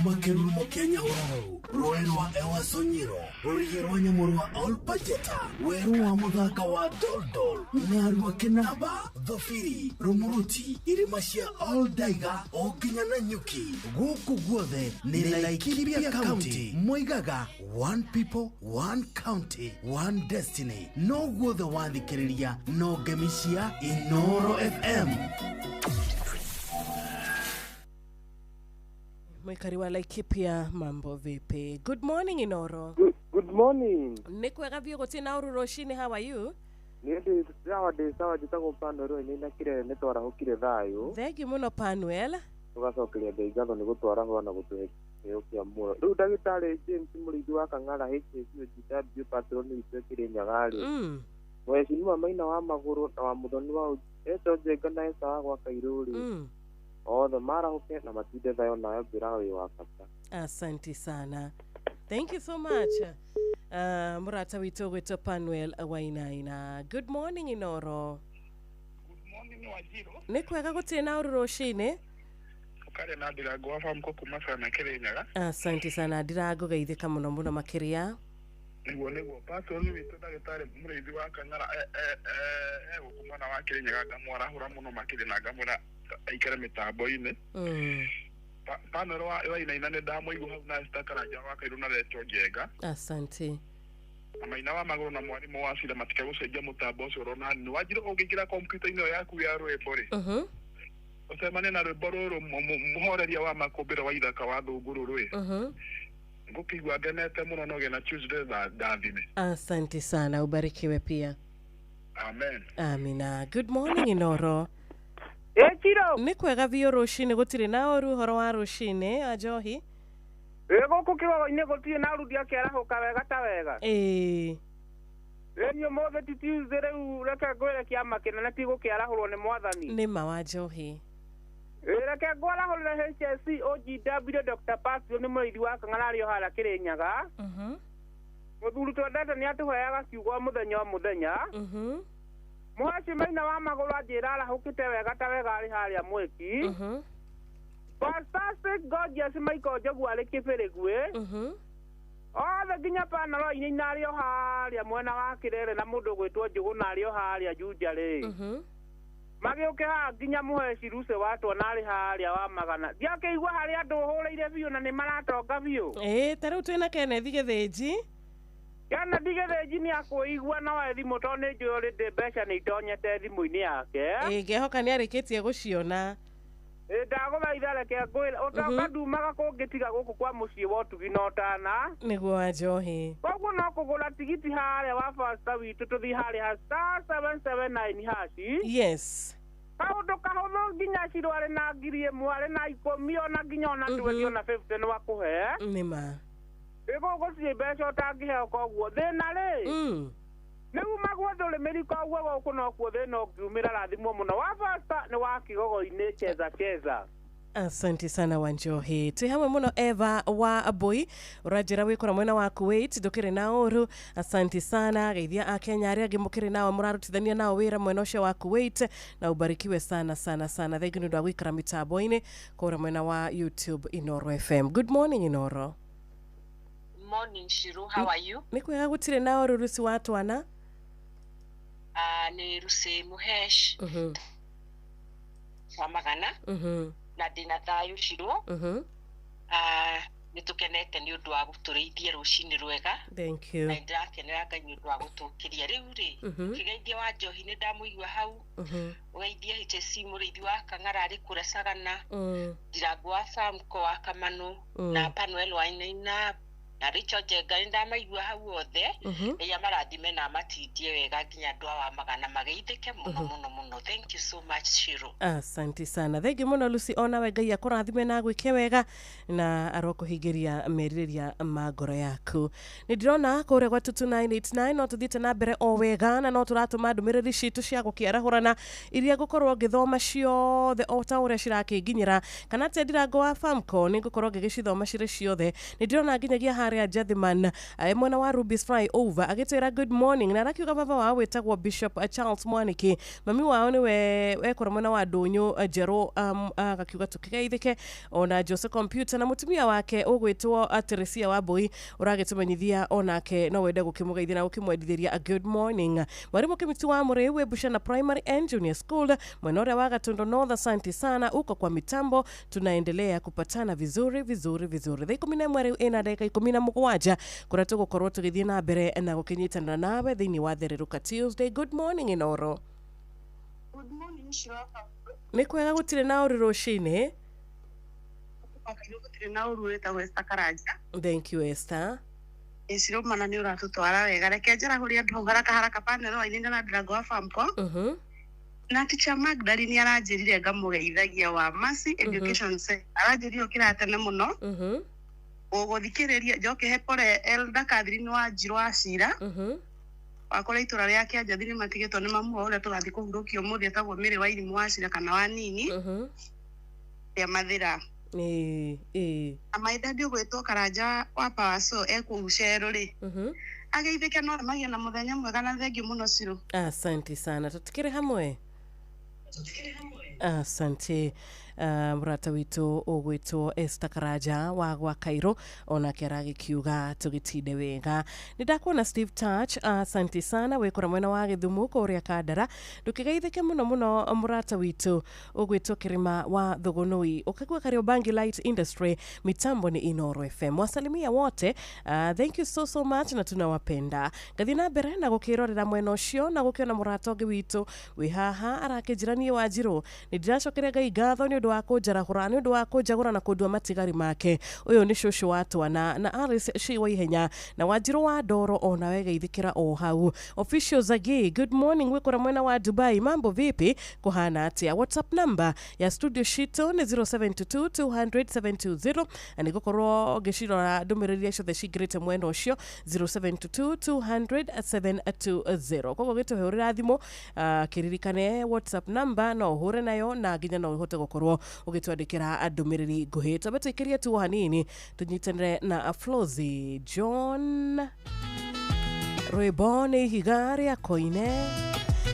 Kuma kĩrurumo kĩa Nyahururu, rũĩ rwa Ewasonyiro, rũrigi rwa nyamũ rwa Olpajeta, werũ wa mũthanga wa Doldol, Narua, Kĩnamba, Thobiri, Rũmũrũti, irĩma cia Oldaiga o nginya na Nyuki, gũkũ guothe nĩ Laikipia County. Moigaga one people, one county, one destiny. No guothe wathikĩrĩria no ngemi cia Inoro FM. Mũikari wa Laikipia, mambo vipi? Good morning, Inoro. Good morning. Nĩ kwega biũ, gũtirĩ na ũru rũcinĩ. How are you? Nĩ ndĩ sawa, ndĩ sawa. Njĩtagwo Panuel Wainaina Kĩrere, nĩ twarahũkire thayũ. Thengiũ mũno, Panuel. Tũgacokeria Ngai ngatho nĩ gũtwarahũra na gũtũhe kĩheo kĩa muoyo. Rĩu ndagĩtarĩ James Mũrĩithi wa Kang'ara HSGW, patron witũ Kĩrĩnyaga-rĩ, Mheshimiwa Maina wa Magũrũ na wa Mũthoni wa Eto Njenga na Esa wa gwa Kairũ-rĩ, othe marahũke na matinde thayũ, nayo ngwĩraga wĩ wa bata. Asante sana, thank you so much, mũrata witũ gwĩtwo Panuel Wainaina. Good morning, Inoro. Nĩ kwega, gũtirĩ na ũru rũcinĩ. Ũkarĩa na Ndirango wa Bamko kuma sana Kĩrĩnyaga. Asante sana, Ndirango, geithĩka mũno mũno makĩria. Nĩguo patron witũ ndagĩtarĩ Mũrĩithi wa Kang'ara egũkũ mwena wa Kĩrĩnyaga, ngamwarahũra mũno makĩria na ngamwĩra aikare mĩtambo-inĩ. Panel wa Wainaina nĩ ndamũigua hau na Esther Karanja wa Kairũ na Recho Njenga. Asante. Na Maina wa Magũrũ na mwarimũ wa Cira matige gũcenjia mũtambo ũcio ũrona nĩ Wanjirũ, ũngĩingĩra kompiuta-inĩ ĩyo yaku ya rwĩmbo rĩ, ũcemanie na rwĩmbo rũrũ, mũhoreria wa makũmbĩro wa ithaka wa thũngũrũ rĩ, ngũkĩigua ngenete mũno no na Tuesday ndathime. Asante sana, ubarikiwe pia. Amen. Amina. Good morning, Inoro. Ĩkiro. Nĩ kwega biũ rũcinĩ, gũtirĩ na ũru. Ũhoro wa rũcinĩ, Anjohi? Ĩ gũkũ kĩgogo-inĩ gũtirĩ na rudi, akĩarahũka wega ta wega. Ĩ niĩ ũmũthĩ ti Tuesday rĩu, reke ngwĩre kĩama kĩnene ti gũkĩarahũrwo nĩ mwathani. Nĩ ma, wa Njohi. Ĩ reke ngwarahũrĩre HSC OGW Dr. Pasio nĩ mũrĩithi wa Kang'ara arĩ o harĩa Kĩrĩnyaga. Mũthuri twendete nĩ atũheaga kiugo o mũthenya o mũthenya. Mũhaci Maina wa Magũrũ anjĩra arahũkĩte wega ta wega arĩ harĩa Mwĩki. Fantastic Gorgeous Michael Njogu arĩ Kĩbĩrĩgwĩ. Othe nginya Panaro-inĩ na arĩ o harĩa mwena wa Kĩrere na mũndũ ũgwĩtwo Njũgũ na arĩ o harĩa Juja rĩ. Magĩũke haha nginya mũheci Ruce watwa na arĩ harĩa wa Magana. Ndiakĩigua harĩ andũ ũhũrĩire biũ na nĩ maratonga biũ. Ĩĩ, ta rĩu twĩna Kenneth Gĩthĩnji. Kenneth Gĩthĩnji nĩ akũigua no oe thimũ tondũ nĩ njũĩ already mbeca nĩ itonyete thimũ-inĩ yake. Ĩĩ, ngehoka nĩ arĩkĩtie gũciona. Ĩ ndagũthaitha reke ngwĩre ũtonga ndumaga kũngĩ tiga gũkũ kwa mũciĩ wa ũtugi na ũtana. Nĩguo, wa Njohi. Koguo no kũgũra tigiti harĩa wa basta witũ, tũthiĩ harĩa ha *779#. Kaũndũ kahũthũ, nginya Ciro arĩ na 1,000, arĩ na 10, ona nginya ona 20, ona 50 nĩ wakũhe. Nĩ ma. Ĩ gũkũ gũtirĩ mbeca ũtangĩheo, koguo thĩna rĩ nĩ umagwo ndũrĩ mĩri, koguo gũkũ nokuo thĩna ũngiumĩra. Rathimwo mũno wa basta nĩ wa Kĩgogo-inĩ. Cheza cheza. Asante sana, Wanjohi, twĩ hamwe mũno. Eva wa Boi ũranjĩra wĩkora mwena wa Kuwait, ndũkĩrĩ na ũru. Asante sana, geithia akenya arĩa angĩ mũkĩrĩ nao, mũrarutithania nao wĩra mwena ũcio wa Kuwait, na ubarikiwe sana sana sana. Thengiũ nĩ ũndũ wa gũikara mĩtambo-inĩ kũrĩa mwena wa YouTube Inoro FM. Good morning, Inoro. Morning, Shiru. How are you? Nĩ kwega, gũtirĩ na ũru. Ruci wa twana? Nĩ Rusi Muhesh wa Magana na ndĩna thayũ, Shiru. Nĩ tũkenete nĩ ũndũ wa gũtũrĩithia rũcinĩ rwega. Thank you. Na ndĩrakenera Ngai nĩ ũndũ wa gũtũkĩria rĩu rĩ. Kĩgeithia wa njohi nĩ ndamũigua hau. Ũgeithie HSC mũrĩithi wa Kang'ara arĩ kũrĩa Sagana. Ndirango wa Samko wa Kamanu na Panuel wa Inaina na Richard Njenga nĩ ndamaigua hau othe. Ngai amarathime na amatindie wega nginya andũ a Wamagana mageithĩke mũno mũno mũno. Thank you so much, Shiro. Asante sana, thengi mũno Lucy, onawe Ngai akũrathime na agwĩke wega na arokũhingĩria merirĩria ma ngoro yaku. Nĩ ndĩrona kũrĩa gwa 2989 no tũthiĩte na mbere o wega na no tũratũma ndũmĩrĩri citũ cia gũkĩarahũrana iria ngũkorwo ngĩthoma ciothe o ta ũrĩa cirakĩnginyĩra, kana atĩa Ndirango wa Famco nĩ ngũkorwo ngĩgĩcithoma cirĩ ciothe. Nĩ ndĩrona nginyagia harĩa Jathiman mwena wa Rubis Fly Over agĩtwĩra good morning, na arakiuga baba wao wĩtagwo Bishop Charles Mwaniki, mami wao nĩwe wekora mwena wa Ndũnyũ Njerũ, agakiuga tũkĩgeithĩke, ona Jose Computer na mũtumia wake ũgwĩtwo Teresia Wambui ũragĩtũmenyithia onake no wende gũkĩmũgeithia na gũkĩmwendithĩria a good morning. Mwarimu Kĩmiti wa Mũrĩu wĩ Bushana Primary and Junior School mwena ũrĩa wa Gatundo North, asante sana, uko kwa mitambo tunaendelea kupatana vizuri vizuri vizuri. Thaa 11 rĩu ĩna ndagĩka 17 kũrĩa tũgũkorwo tũgĩthiĩ na mbere na gũkĩnyitanĩra nawe thĩinĩ wa Thererũka Tuesday. Good morning Inoro. Good morning, Shiro. Nĩ kwega gũtirĩ na ũru rũcinĩ. Gũtirĩ na ũru, wĩtagwo Esther Karanja. Thank you, Esther. Shiro mana nĩ ũratũtwara wega, reke njarahũrie andũ hau haraka haraka panel wa-inĩ na Ndirango wa Famco. Na teacher Magdalene aranjĩrire ngamũgeithagia wa Mercy Education Center, aranjĩrire ũkĩra tene mũno. Ũgũthikĩrĩria njoke he pore Elda Catherine wa Njirũ wa Cira wakora itũra rĩa Kĩanjathi nĩ matigĩtwo nĩ mamu wao ũrĩa tũrathiĩ kũhurũkia ũmũthĩ etagwo Mĩrĩ wa Irimũ wa Cira kana wa Nini rĩa Mathĩra. Na maitha ũgwĩtwo Karanja wa Power ekũu Cero rĩ, ageithĩke no magĩe na mũthenya mwega na thengiũ mũno Shiro. Asante sana, tũtikĩrĩ hamwe. Asante. Mũrata witũ ũgwĩtwo Esther Karanja wa gwa Cairo onake aragĩkiuga tũgĩtinde wega. Nĩ ndakuona Steve Touch, asante sana, wĩkũra mwena wa Gĩthumo kũrĩa Kandara, ndũkĩgeithĩke mũno mũno mũrata witũ ũgwĩtwo Kĩrĩma wa Thũgũnũi ũkagua Kariobangi Light Industry, mitambo ni Inoro FM. Wasalimia wote, thank you so so much na tunawapenda. Ngathiĩ na mbere na gũkĩrorera mwena ũcio na gũkĩona mũrata ũngĩ witũ wĩ haha arakĩnjĩra niĩ Wanjirũ nĩ ndĩracokeria Ngai ngatho nĩ ũndũ wa kũnjarahũra, nĩ ũndũ wa kũnjagũra na kũndua matigari make. Ũyũ nĩ cũcũ wa twana na Alice Shi wa Ihenya na Wanjirũ wa Ndoro onawe geithĩkĩra o hau. Official Zagi, good morning, wĩkũra mwena wa Dubai, mambo vipi, kũhana atĩa? WhatsApp number ya studio citũ nĩ 0722 200 720 na nĩngũkorwo ngĩcirora ndũmĩrĩri iria ciothe cingĩrĩte mwena ũcio 0722 200 720. Koguo gĩtũhũrĩra thimũ, kĩririkane WhatsApp number no ũhũre nayo na nginya no ũhote gũkorwo ũgĩtwandĩkĩra ndũmĩrĩri nguhĩ. Twambe tũikĩrie tu hanini tũnyitanĩre na Flozy John, rwĩmbo nĩ ihiga rĩa koine.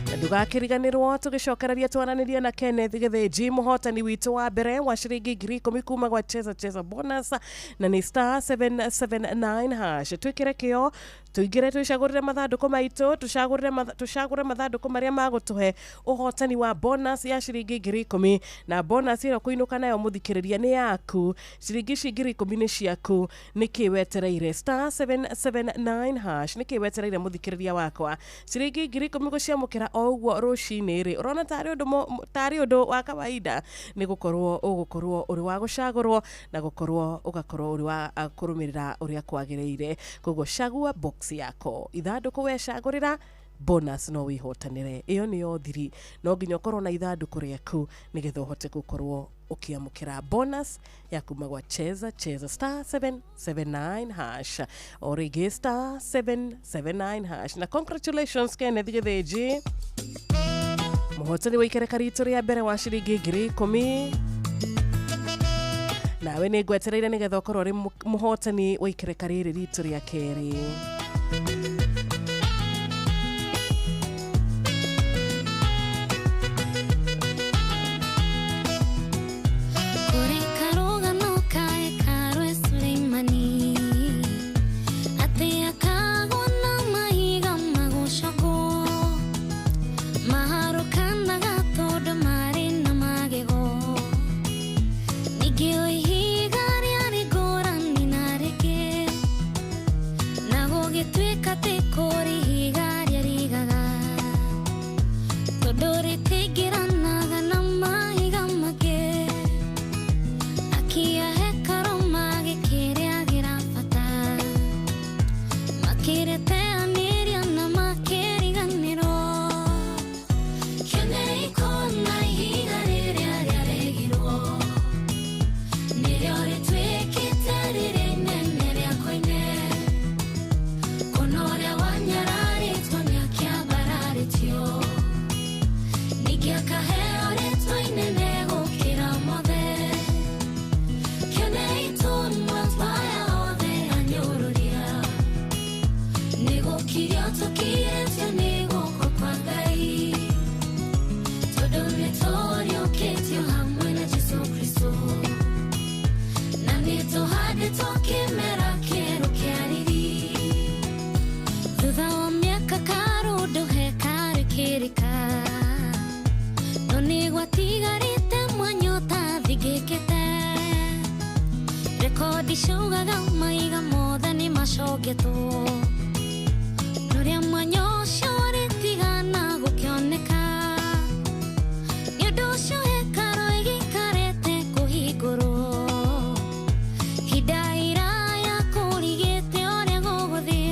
Na ndũgakĩriganĩrwo tũgĩcokereria twaranĩria na Kenneth Gĩthĩnji mũhotani witũ wa mbere wa ciringi 10,000 kuma gwa Cheza Cheza bonus na nĩ star 779 hash. Twĩkĩre kĩo tũingĩre twĩcagũrĩre mathandũkũ maitũ, tũcagũre mathandũkũ marĩa magũtũhe ũhotani wa bonus ya ciringi 10,000 na bonus ĩyo kũinũka nayo mũthikĩrĩria nĩ yaku, ciringi ici 10,000 nĩ ciaku. Nĩkĩ wetereire? Star 779 hash. Nĩkĩ wetereire mũthikĩrĩria wakwa? Ciringi 10,000 gũciamũkĩra o ũguo rũcinĩ rĩ, ũrona tarĩ ũndũ wa kawaida? Nĩ gũkorwo ũgũkorwo ũrĩ wa gũcagũrwo na gũkorwo ũgakorwo ũrĩ wa kũrũmĩrĩra ũrĩa kwagĩrĩire. Koguo cagua box yako, ithandũkũ wecagũrĩra bonus no wĩhotanĩre. Ĩyo nĩyo thiri, no nginya ũkorwo na ithandũkũ rĩaku nĩgetha ũhote gũkorwo ũkĩamũkĩra bonus ya kuma gwa Cheza Cheza star 779 hash o rĩngĩ star 779 hash. Na congratulations Kenneth Gĩthĩnji, mũhotani wa ikereka ritũ rĩa mbere wa ciringi 10,000. Nawe nĩ ngwetereire nĩgetha ũkorwo ũrĩ mũhotani wa ikereka rĩrĩ ritũ rĩa kerĩ. Ihiga rĩarĩ ngũrani na Gũgĩtuĩka ti kũrĩ ihiga rĩarigaga, tondũ rĩtingĩranaga na mahiga mangĩ. Akia hekarũ magĩkĩrĩagĩra bata, makĩrĩteanĩria na makĩriganĩrwo. Kĩonei kũna ihiga rĩrĩa rĩaregirwo, nĩrĩo rĩtuĩkĩte rĩrĩa inene rĩa koine. Kũna ũrĩa wanyararĩtwo nĩakĩambararĩtio, ningĩ akaheo rĩtwa inene gũkĩra mothe. Kĩonei tũnua twaya othe anyũrũria, nĩgũkirio tũkirĩtio nĩ guoko kwa Ngai, tondũ nĩtũriũkĩtio hamwe na Jesũ Kristũ, na nĩtũhandĩtwo kĩmera kĩerũ kĩa riri. Thutha wa mĩaka karũndũ hekarũ ĩkĩrĩka, no nĩgwatigarĩte mwanya ũtathingĩkĩte. Rekondi ciaugaga maiga mothe nĩmacongetwo, no rĩa mwanya ũcio rĩtigana gũkĩoneka. Nĩ ũndũ ũcio hekarũ ĩgĩikarĩte kũhingũrwo hinda iraya kũrigĩte ũrĩa gũgũthiĩ,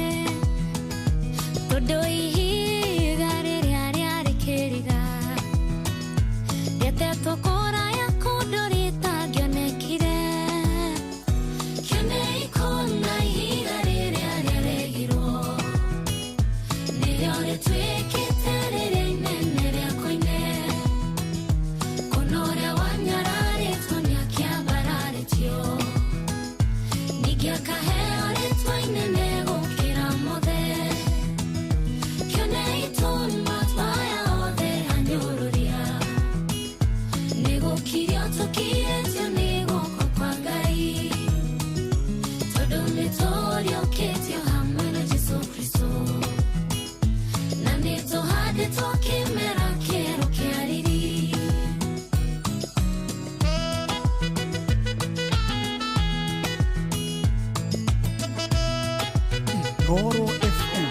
tondũ ihiga rĩrĩa rĩarĩ kĩriga rĩatetwo kũraya kũndũ rĩtangĩonekire. Kĩonei kũna ihiga rĩrĩa rĩaregirwo, nĩrĩo rĩtuĩkĩte rĩrĩa inene rĩa koine. Kũna ũrĩa wanyararĩtwo nĩakĩambararĩtio, ningĩ akaheo rĩtwa inene gũkĩra mothe. Kĩonei tũnua twaya othe anyũrũria, nĩgũkirio tũkirĩtio nĩ guoko kwa Ngai, tondũ nĩtũriũkĩtio hamwe na Jesũ Kristũ, na nĩtũhandĩtwo kĩmera kĩerũ kĩa riri. Inooro FM,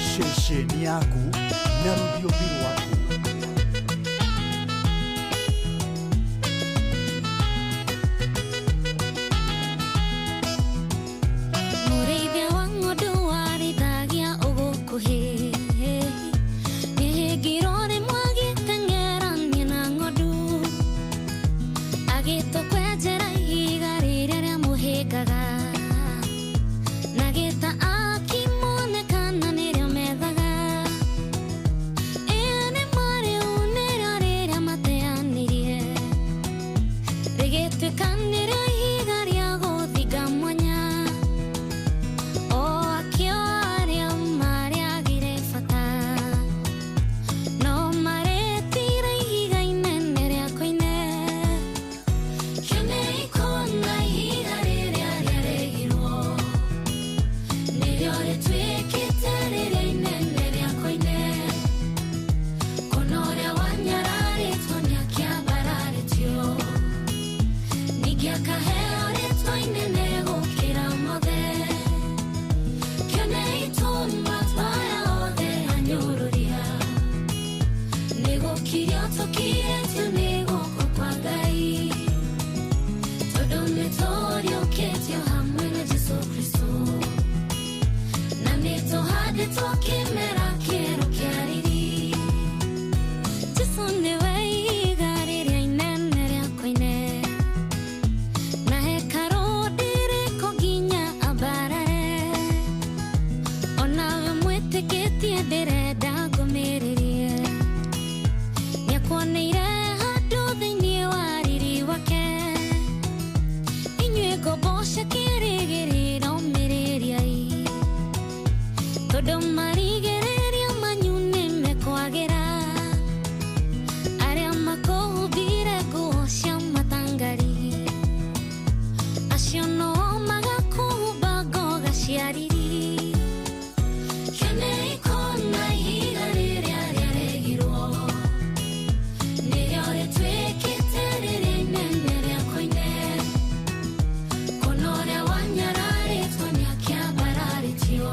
ceceni yaku na rũthiomi rwaku. Mũrĩithia wa ng'ondu warĩithagia ũgũkuhĩ, nĩhĩngirwo rĩmwe agĩteng'erania na ng'ondu, agĩtwo kwenjera ihiga rĩrĩa rĩamũhĩngaga, na gĩta akĩmonekana nĩrĩo methaga. Ĩĩ nĩ marĩu nĩrĩo rĩrĩa mateanĩrie, rĩgĩtuĩka nĩrĩo ihiga rĩa gũthinga mwanya. O akĩo arĩa marĩagire bata, no marĩtire ihiga inene rĩa koine. Kĩonei kũna ihiga rĩrĩa rĩaregirwo, nĩrĩo rĩtuĩkĩte rĩrĩa inene rĩa koine. Kũna ũrĩa wanyararĩtwo nĩakĩambararĩtio, ningĩ akaheo rĩtwa inene gũkĩra mothe. Kĩonei tũnua twaya othe anyũrũria, nĩgũkirio tũkirĩtio nĩ guoko kwa Ngai, tondũ nĩtũriũkĩtio hamwe na Jesũ Kristũ, na nĩtũhandĩtwo kĩmera kĩerũ kĩa riri. Jesũ nĩwe ihiga rĩrĩa inene rĩa koine, na hekarũ ndĩrĩkwo nginya ambarare. Onawe mwĩtĩkĩtie ndĩrenda ngũmĩrĩrie, nĩakuoneire handũ thĩinĩ wa riri wake. Inyuĩ ngombo cia kĩĩrĩgĩrĩro mĩrĩriai, tondũ marigĩrĩrio manyu nĩmekwagĩra. Arĩa makũhumbire nguo cia matangari, acio no magakũhumba ngoga cia riri. Kĩonei kũna ihiga rĩrĩa rĩaregirwo, nĩrĩo rĩtuĩkĩte rĩrĩa inene rĩa koine. Kũna ũrĩa wanyararĩtwo nĩakĩambararĩtio,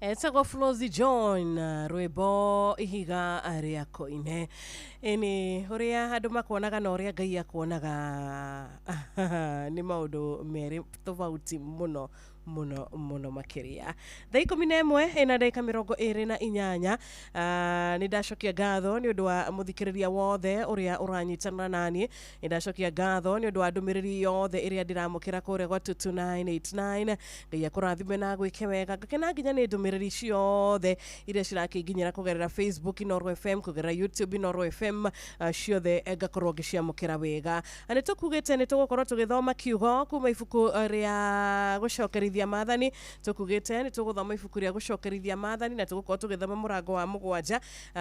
Etagwo Flozy John, rwĩmbo ihiga rĩa koine. Ĩni ũrĩa andũ makuonaga na ũrĩa Ngai akuonaga nĩ maũndũ merĩ tofauti mũno mũno mũno makĩria. Thaa 11 ĩna ndagĩka 28. Nĩ ndacokia ngatho nĩ ũndũ wa mũthikĩrĩria wothe ũrĩa ũranyitanĩra naniĩ. Nĩ ndacokia ngatho nĩ ũndũ wa ndũmĩrĩri yothe ĩrĩa ndĩramũkĩra kũrĩa gwa 22989. Ngai akũrathime na gwĩke wega. Ngakena nginya nĩ ndũmĩrĩri ciothe iria cirakĩnginyĩra kũgerera Facebook Inooro FM, kũgerera YouTube Inooro FM, ciothe ngakorwo ngĩciamũkĩra wega. Nĩ tũkugĩte nĩ tũgũkorwo tũgĩthoma kiugo kuma ibuku rĩa gũcokerithia maathani. Tũkugĩte nĩ tũgũthoma ibuku rĩa gũcokerithia maathani na tũgũkorwo tũgĩthoma mũrango wa 7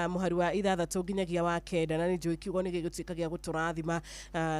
mũhari wa 6 nginyagia wa 9, na nĩ njũĩ kiugo nĩ gĩgũtuĩka gĩa gũtũrathima,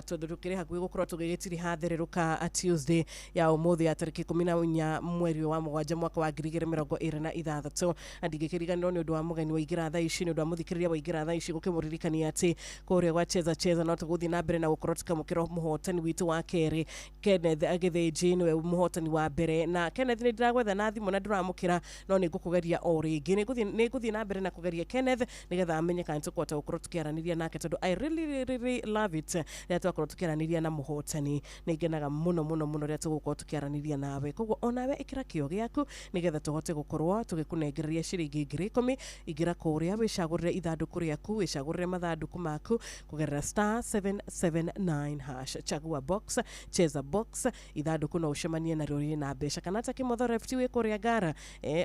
tondũ tũkĩrĩ hakuhĩ gũkorwo tũgĩgĩtiriha thererũka Tuesday ya ũmũthĩ ya tarĩki 14 mweri wa 7 mwaka wa 2026. Ndingĩkĩriganĩrwo nĩ ũndũ wa mũgeni waingĩra thaa ici, nĩ ũndũ wa mũthikĩrĩria waingĩra thaa ici, gũkĩmũririkania atĩ kũrĩa gwa Cheza Cheza no tũgũthiĩ na mbere na gũkorwo tũkamũkĩra mũhotani witũ wa kerĩ, Kenneth Gĩthĩnji nĩwe mũhotani wa mbere. Na Kenneth nĩ ndĩragwetha na thimũ na ndũramũkĩra, no nĩ ngũkũgeria o rĩngĩ. Nĩ ngũthiĩ na mbere na kũgeria Kenneth nĩgetha amenye kana tũkũhota gũkorwo tũkĩaranĩria nake, tondũ I really, really love it rĩrĩa twakorwo tũkĩaranĩria na mũhotani. Nĩ ngenaga mũno mũno mũno rĩrĩa tũgũkorwo tũkĩaranĩria nawe. Koguo onawe ĩkĩra kĩo gĩaku nĩgetha tũhote gũkorwo tũgĩkũnengereria ciringi 10,000. Ingĩra kũrĩa wĩcagũrĩre ithandũkũ rĩaku, wĩcagũrĩre mathandũkũ maku kũgerera star 779 hash. Chagua box, cheza box, ithandũkũ no ũcemanie narĩo rĩna mbeca. Kana ta Kĩmotho Left wĩ kũrĩa Ngara,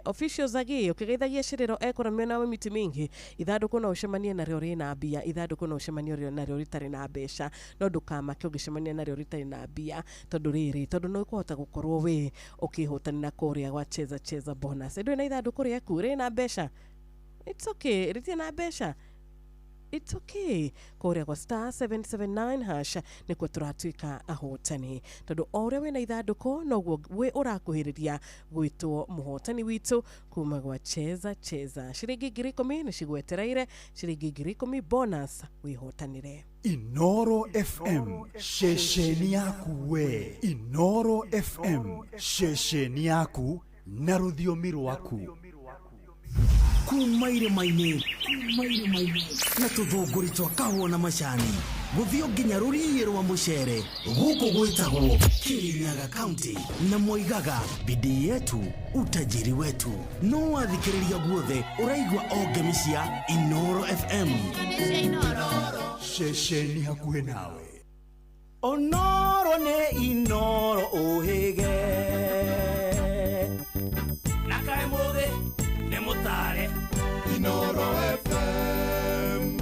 official zagi ũkĩgeithagia cirĩro ekũra mĩena wa mĩtĩ mĩingĩ, ithandũkũ no ũcemanie narĩo rĩna mbia, ithandũkũ no ũcemanie narĩo rĩtarĩ na mbeca. No ndũkamake ũngĩcemania narĩo rĩtarĩ na mbia, tondũ rĩrĩ, tondũ no ũkũhota gũkorwo wĩ ũkĩhotanĩra kũrĩa gwa Cheza Cheza bonus. Ndũrĩ na ithandũkũ rĩaku rĩna mbeca, it's okay. Rĩtirĩ na mbeca, it's okay. Kũrĩa gwa star 779 hash nĩkuo tũratuĩka ahotani, tondũ o ũrĩa wĩna ithandũkũ noguo wĩ ũrakuhĩrĩria gwĩtwo mũhotani witũ kuma gwa Cheza Cheza. Ciringi 10,000 nĩ cigwetereire, ciringi 10,000 bonus wĩhotanĩre. Inooro FM, ceceni yaku we. Inooro FM, ceceni yaku na rũthiomi rwaku. Kuma irĩma-inĩ na tũthũngũri twa kahũa na macani gũthiĩ nginya rũriĩ rwa mũcere, gũkũ gwĩtagwo Kirinyaga County, na moigaga bidii yetu utajiri wetu. No wathikĩrĩria guothe ũraigua o ngemi cia Inooro FM, ceceni hakuhĩ nawe. Onoro nĩ Inooro ũhĩge na kaĩ mũthĩ nĩ mũtare. Inooro FM.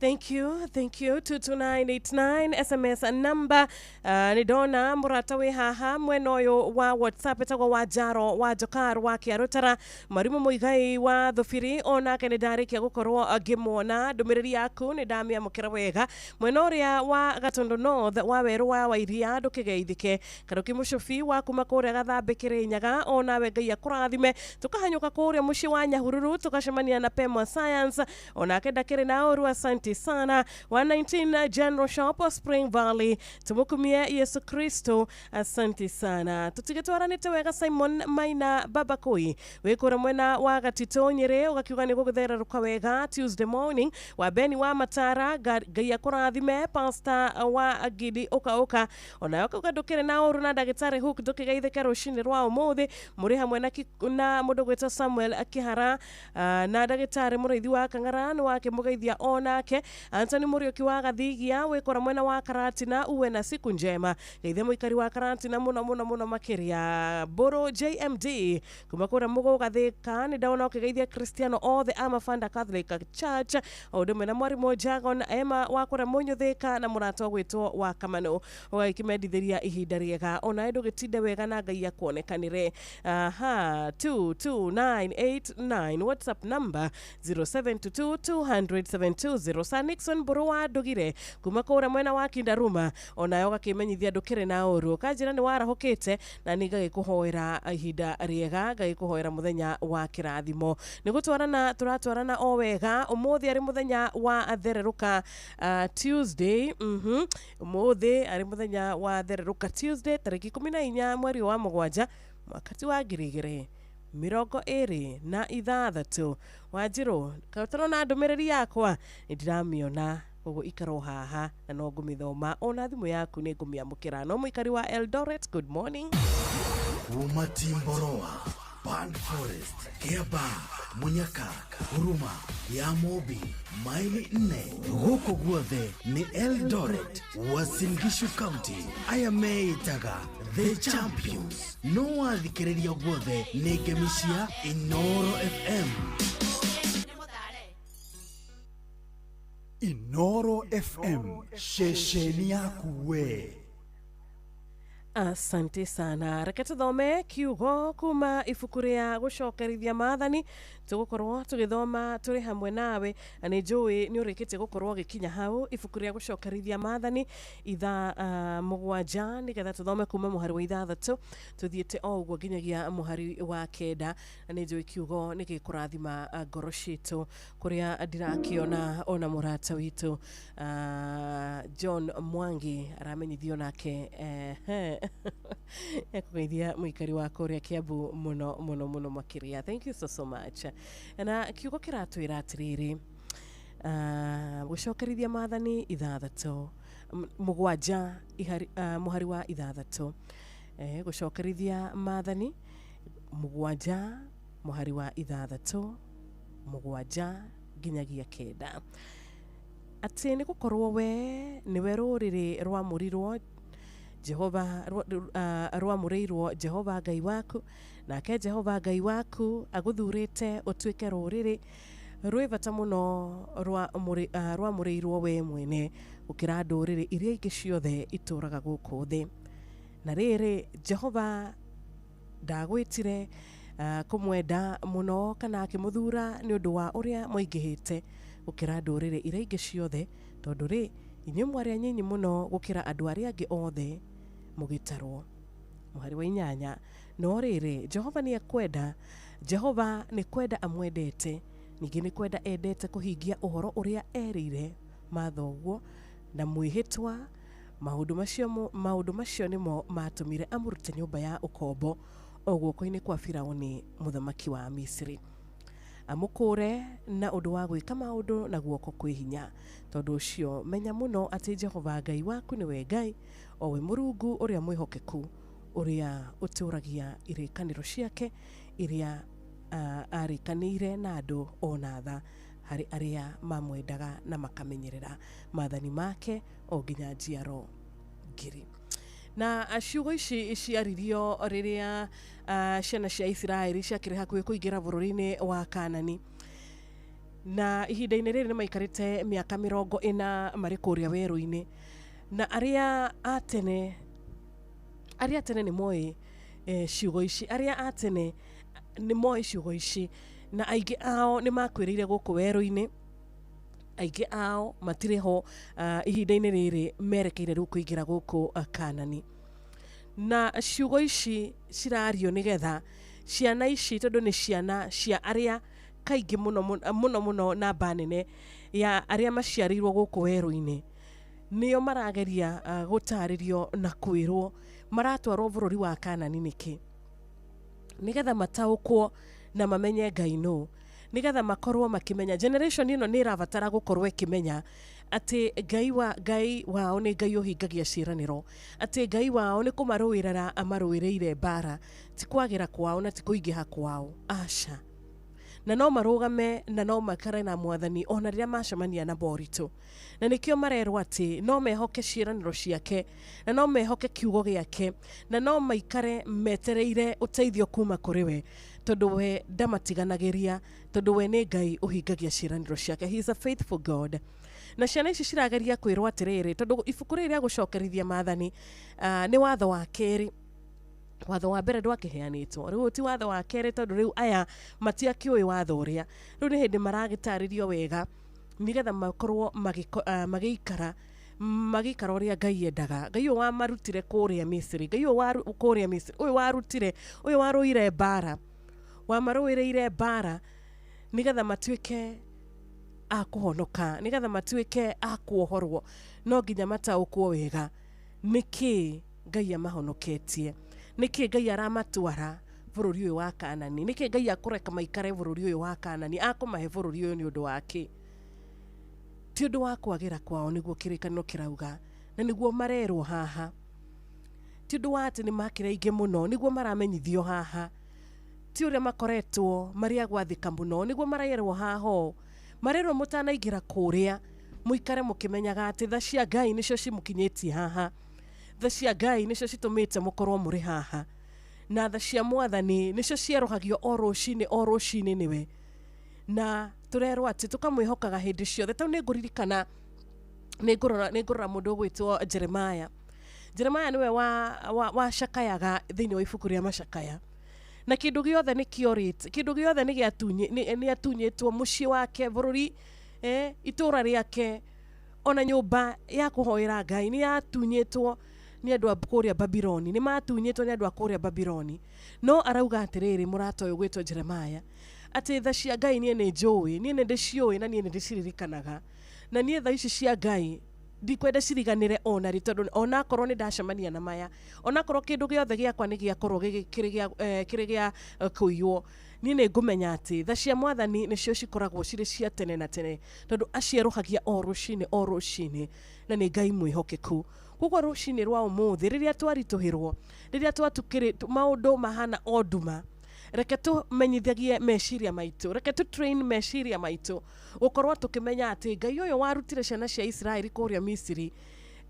Thank you, thank you. 22989 SMS number. Nĩ ndona mũrata wĩ haha mwena ũyũ wa WhatsApp etagwo wa Jaro wa Jokar wa Kĩarũtara, Mwarimũ Mũigai wa Thubiri, onake nĩ ndarĩkia gũkorwo ngĩmuona. Ndũmĩrĩri yaku nĩ ndamĩamũkĩra wega. Mwena ũrĩa wa Gatundu North wa werũ wa Wairia ndũkĩgeithĩke. Karuki Mũcubi wa kuma kũrĩa Gathambĩ Kĩrĩnyaga, onawe Ngai akũrathime. Tũkahanyũka kũrĩa mũciĩ wa Nyahururu tũgacemania na Pemo Science, onake ndakĩrĩ na ũru, asante sana. 119 General Shop Spring Valley, tumukumie Yesu Kristo, asante sana. Tutigitwaranite wega Simon Maina Babakoi wikura mwena wa Gatito Nyeri, ugakiuga ni guguthererũka wega Tuesday morning. Wa Beni wa Matara, Ngai akũrathime. Pastor wa Gidi ũka ũka, onawe ũkauga ndũkĩrĩ na ũru na ndagĩtarĩ Hook ndũkĩgeithĩke rũcinĩ rwa ũmũthĩ, mũrĩ hamwe na mũndũ gwĩtwo Samuel Kĩhara, na ndagĩtarĩ Mũrĩithi wa Kang'ara nĩ wakĩmũgeithia onake. Anthony Muriuki wa Gathigia wikora mwena wa Karatina, uwe na siku njema. Geithe mũikari wa Karatina mũno mũno mũno makĩria. Boro JMD kuma kũrĩa Mũgũgathĩka, nĩ ndona ũkĩgeithia Cristiano othe a Mafanda Catholic Church, o ũndũ ũmwe na mwarimũ Jagon Emma wa kũrĩa Mũnyũthĩka na mũrata ũgwĩtwo wa Kamano, ũgagĩkĩmendithĩria ihinda rĩega. Onawe ndũgĩtinde wega na Ngai akuonekanĩre. Aha, 22989 WhatsApp number 0722 200 720. Sir Nixon Mburu wa Ndugire kuma kũrĩa mwena wa Kindaruma, onawe ũgakĩmenyithia ndũkĩrĩ na ũru, ũkanjĩra nĩ warahũkĩte na nĩ ngagĩkũhoera ihinda rĩega, ngagĩkũhoera mũthenya wa kĩrathimo. Nĩ gũtwarana tũratwarana o wega. Ũmũthĩ arĩ mũthenya wa thererũka Tuesday. Ũmũthĩ arĩ mũthenya wa thererũka Tuesday tarĩki 14 mweri wa 7 mwaka wa 2026. 26. Wanjirũ kaũtarona ndũmĩrĩri yakwa nĩ ndiramĩona, koguo ikara o haha na no ngũmĩthoma ona thimũ yaku nĩ ngũmĩamũkĩra. No mũikari wa Eldoret, good morning. Kuma Timboroa, Pan Forest, Kiaba, Munyaka, Huruma, ya Mobi, maili 4 gũkũ guothe nĩ Eldoret, Uasin Gishu County. Aya meĩtaga The Champions. No wathikĩrĩria guothe nĩ ngemi cia Inoro FM. Inoro FM, ceceni yaku we. Asante sana. Reke tuthome kiugo kuma ibuku rĩa gũcokerithia maathani. Tũgũkorwo tũgĩthoma tũrĩ hamwe nawe, na nĩ njũĩ nĩ ũrĩkĩtie gũkorwo ũgĩkinya hau ibuku rĩa gũcokerithia maathani ithaa 7, nĩgetha tũthome kuma mũhari wa 6 tũthiĩte o ũguo nginyagia mũhari wa 9, na nĩ njũĩ kiugo nĩ gĩkũrathima ngoro citũ. Kũrĩa ndirakĩona ona mũrata witũ John Mwangi aramenyithio nake ekũgeithia mũikari wa kũrĩa Kiambu mũno mũno mũno makĩria. Thank you so so much. Na kiugo kĩratwĩra atĩrĩrĩ, gũcokerithia maathani 6 7 mũhari wa 6, gũcokerithia maathani 7 mũhari wa 6 7 nginyagia 9, atĩ nĩ gũkorwo we nĩwe rũrĩrĩ rwamũrirwo Jehova, rwamũrĩirwo Jehova Ngai waku, nake Jehova Ngai waku agũthurĩte ũtuĩke rũrĩrĩ rwĩ bata mũno rwamũrĩirwo we mwene gũkĩra ndũrĩrĩ iria ingĩ ciothe itũũraga gũkũ thĩ. Na rĩrĩ, Jehova ndagwĩtire kũmwenda mũno kana akĩmũthura nĩ ũndũ wa ũrĩa mwaingĩhĩte gũkĩra ndũrĩrĩ iria ingĩ ciothe, tondũ rĩ inyuĩ mwarĩ anyinyi mũno gũkĩra andũ arĩa angĩ othe mũgĩtarwo. Mũhari wa 8, no rĩrĩ, Jehova nĩ ekwenda, Jehova nĩ kwenda amwendete, ningĩ nĩ kwenda endete kũhingia ũhoro ũrĩa erĩire mathoguo na mwĩhĩtwa. Maũndũ macio nĩmo matũmire amũrute nyũmba ya ũkombo o guoko-inĩ kwa Firaũni mũthamaki wa Misiri, amũkũre na ũndũ wa gwĩka maũndũ na guoko kwĩ hinya. Tondũ ũcio menya mũno atĩ Jehova Ngai waku nĩwe Ngai, o we Mũrungu ũrĩa mwĩhokeku, ũrĩa ũtũũragia irĩkanĩro ciake iria arĩkanĩire na andũ ona tha harĩ arĩa mamwendaga na makamenyerera maathani make o nginya njiaro 1000. Na ciugo ici ciaririo rĩrĩa ciana cia Isiraeli ciakĩrĩ hakuhĩ kũingĩra bũrũri-inĩ wa Kanani. Na ihinda-inĩ rĩrĩ nĩ maikarĩte mĩaka 40 marĩ kũrĩa werũ-inĩ, na arĩa a tene nĩ moĩ ciugo ici, arĩa a tene nĩ moĩ ciugo ici, na aingĩ ao nĩ makuĩrĩire gũkũ werũ-inĩ, aingĩ ao matirĩ ho ihinda-inĩ rĩrĩ merekeire rĩu kũingĩra gũkũ Kanani. Na ciugo ici cirario nĩgetha ciana ici, tondũ nĩ ciana cia arĩa kaingĩ mũno mũno mũno namba nene ya arĩa maciarĩirwo gũkũ werũ-inĩ, nĩo marageria gũtarĩrio na kwĩrwo maratwarwo bũrũri wa Kanani nĩkĩ, nĩgetha mataũkwo na mamenye Ngai nũ, nĩgetha makorwo makĩmenya. Generation ĩno nĩ ĩrabatara gũkorwo ĩkĩmenya atĩ Ngai wao nĩ Ngai ũhingagia ciĩranĩro, atĩ Ngai wao nĩ kũmarũĩrĩra amarũĩrĩire mbara, ti kwagĩra kwao na ti kũingĩha kwao, aca. Na no marũgame na no makare na mwathani ona rĩrĩa macemania na moritũ. Na nĩkĩo marerwo atĩ no mehoke ciĩranĩro ciake, na no mehoke kiugo gĩake, na no maikare metereire ũteithio kuma kũrĩ we, tondũ we ndamatiganagĩria, tondũ we nĩ Ngai ũhingagia ciĩranĩro ciake. He is a faithful God. Na ciana ici cirageria kwĩrwo atĩrĩrĩ, tondũ ibuku rĩrĩ rĩa gũcokerithia maathani nĩ watho wa kerĩ. Watho wa mbere ndwakĩheanĩtwo, rĩu ti watho wa kerĩ, tondũ rĩu aya matiakĩũĩ watho ũrĩa. Rĩu nĩ hĩndĩ maragĩtarĩrio wega nĩgetha makorwo magĩikara ũrĩa Ngai endaga. Ngai ũyũ wamarutire kũrĩa Misiri, Ngai ũyũ kũrĩa Misiri, ũyũ warutire, ũyũ warũire mbara, wamarũĩrĩire mbara nĩgetha matuĩke a kũhonoka, nĩgetha matuĩke a kuohorwo. No nginya mataũkwo wega nĩkĩ Ngai amahonoketie, nĩkĩ Ngai aramatwara Bũrũri ũyũ wa Kanani? Nĩkĩ Ngai akũreka maikare bũrũri ũyũ wa Kanani? Akũmahe bũrũri ũyũ nĩ ũndũ wa kĩ? Ti ũndũ wa kwagĩra kwao, nĩguo kĩrĩkanĩro kĩrauga na nĩguo marerwo haha. Ti ũndũ wa atĩ nĩ makĩra aingĩ mũno, nĩguo maramenyithio haha. Ti ũrĩa makoretwo marĩ a gwathĩka mũno, nĩguo marerwo haha ũũ. Marerwo mũtanaingĩra kũrĩa, mũikare mũkĩmenyaga atĩ tha cia Ngai nĩcio cimũkinyĩtie haha. Tha cia Ngai nĩcio citũmĩte mũkorwo mũrĩ haha. Na tha cia Mwathani nĩcio cierũhagio o rũcinĩ o rũcinĩ nĩwe. Na tũrerwo atĩ tũkamwĩhokaga hĩndĩ ciothe. Tondũ nĩ ngũririkana, nĩ ngũrora, nĩ ngũrora mũndũ ũgwĩtwo Jeremiah. Jeremiah nĩwe wacakayaga thĩinĩ wa ibuku rĩa macakaya. Na kĩndũ gĩothe nĩ kĩorĩte, kĩndũ gĩothe nĩ gĩatunye, nĩ, nĩ atunyĩtwo mũciĩ wake, bũrũri, itũũra rĩake, ona nyũmba ya kũhoera Ngai nĩ yatunyĩtwo nĩ andũ a kũrĩa Babironi, nĩ matunyĩtwo nĩ andũ a kũrĩa Babironi. No arauga atĩrĩrĩ, mũrata ũyũ gwĩtwo Jeremiah, atĩ tha cia Ngai niĩ nĩ njũĩ, niĩ nĩ ndĩciũĩ na niĩ nĩ ndĩciririkanaga. Na niĩ tha ici cia Ngai ndikwenda ciriganĩre ona rĩ, tondũ onakorwo nĩ ndacemania na maya, onakorwo kĩndũ gĩothe gĩakwa nĩ gĩakorwo kĩrĩ gĩa kũiywo, niĩ nĩ ngũmenya atĩ tha cia Mwathani nĩcio cikoragwo cirĩ cia tene na tene, tondũ acierũhagia o rũcinĩ o rũcinĩ, na nĩ Ngai mwĩhokeku. Koguo rũcinĩ rwa ũmũthĩ rĩrĩa twaritũhĩrwo, rĩrĩa twatukĩrĩ, maũndũ mahana o nduma, reke tũmenyithagie meciria maitũ, reke tũ train meciria maitũ gũkorwo tũkĩmenya atĩ Ngai ũyũ warutire ciana cia Isiraeli kũrĩa Misiri,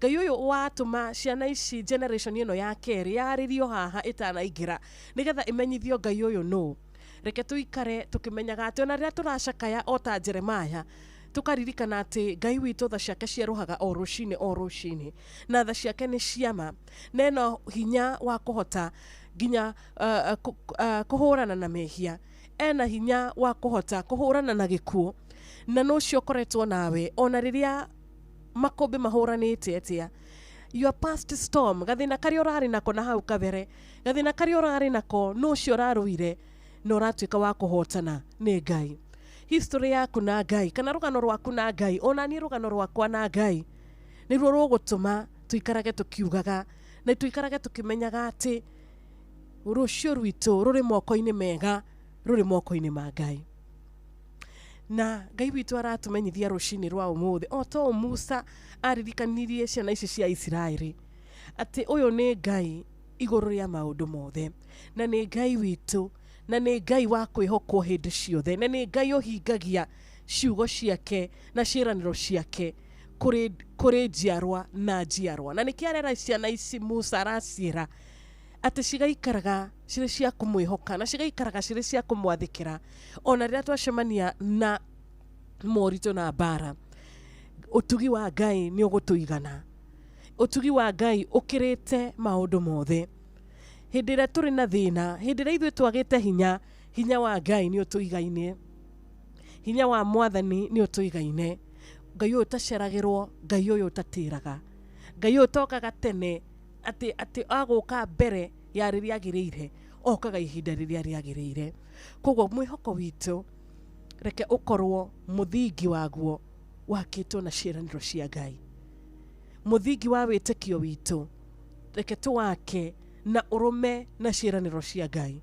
Ngai ũyũ watũma ciana ici generation ĩno ya kerĩ yarĩrio haha ĩtanaingĩra, nĩgetha ĩmenyithio Ngai ũyũ nũ. Reke tũikare tũkĩmenyaga atĩ ona rĩrĩa tũracakaya o ta Jeremiah, tũkaririkana atĩ Ngai witũ tha ciake cierũhaga o rũcinĩ o rũcinĩ, na tha ciake nĩ ciama, na ena hinya wa kũhota nginya kũhũrana na mehia, ena hinya wa kũhota kũhũrana na gĩkuũ, na nĩ ũcio ũkoretwo nawe ona rĩrĩa makũmbĩ mahũranĩte atĩa. Your past storm, gathĩna karĩa ũrarĩ nako na hau kabere, gathĩna karĩa ũrarĩ nako nĩ ũcio ũrarũire na ũratuĩka wa kũhotana nĩ Ngai. History yaku na Ngai, kana rũgano rwaku na Ngai, ona niĩ rũgano rwakwa na Ngai nĩruo rũgũtũma tũikarage tũkiugaga na tũikarage tũkĩmenyaga atĩ rũciũ rwitũ rũrĩ moko-inĩ mega, rũrĩ moko-inĩ ma Ngai. Na Ngai witũ aratũmenyithia rũcinĩ rwa ũmũthĩ, o ta ũũ Musa aririkanirie ciana ici cia Isiraeli atĩ ũyũ nĩ Ngai igũrũ rĩa maũndũ mothe, na nĩ Ngai witũ, na nĩ Ngai wa kwĩhokwo hĩndĩ ciothe, na nĩ Ngai ũhingagia ciugo ciake na ciĩranĩro ciake kũrĩ njiarwa na njiarwa. Na nĩkĩo arera ciana ici Musa araciĩra atĩ cigaikaraga cirĩ cia kũmwĩhoka na cigaikaraga cirĩ cia kũmwathĩkĩra ona rĩrĩa twacemania na moritũ na mbara. Ũtugi wa Ngai nĩ ũgũtũigana. Ũtugi wa Ngai ũkĩrĩte maũndũ mothe. Hĩndĩ ĩrĩa tũrĩ na thĩna, hĩndĩ ĩrĩa ithuĩ twagĩte hinya, hinya wa Ngai nĩ ũtũigaine. Hinya wa Mwathani nĩ ũtũigaine. Ngai ũyũ ũtaceragĩrwo, Ngai ũyũ ũtatĩraga, Ngai ũyũ ũtokaga tene atĩ agũka mbere ya rĩrĩa agĩrĩire, okaga ihinda rĩrĩa rĩagĩrĩire. Koguo mwĩhoko witũ reke ũkorwo mũthingi waguo wakĩtwo na ciĩranĩro cia Ngai. Mũthingi wa wĩtĩkio witũ reke tũwake na ũrũme na ciĩranĩro cia Ngai,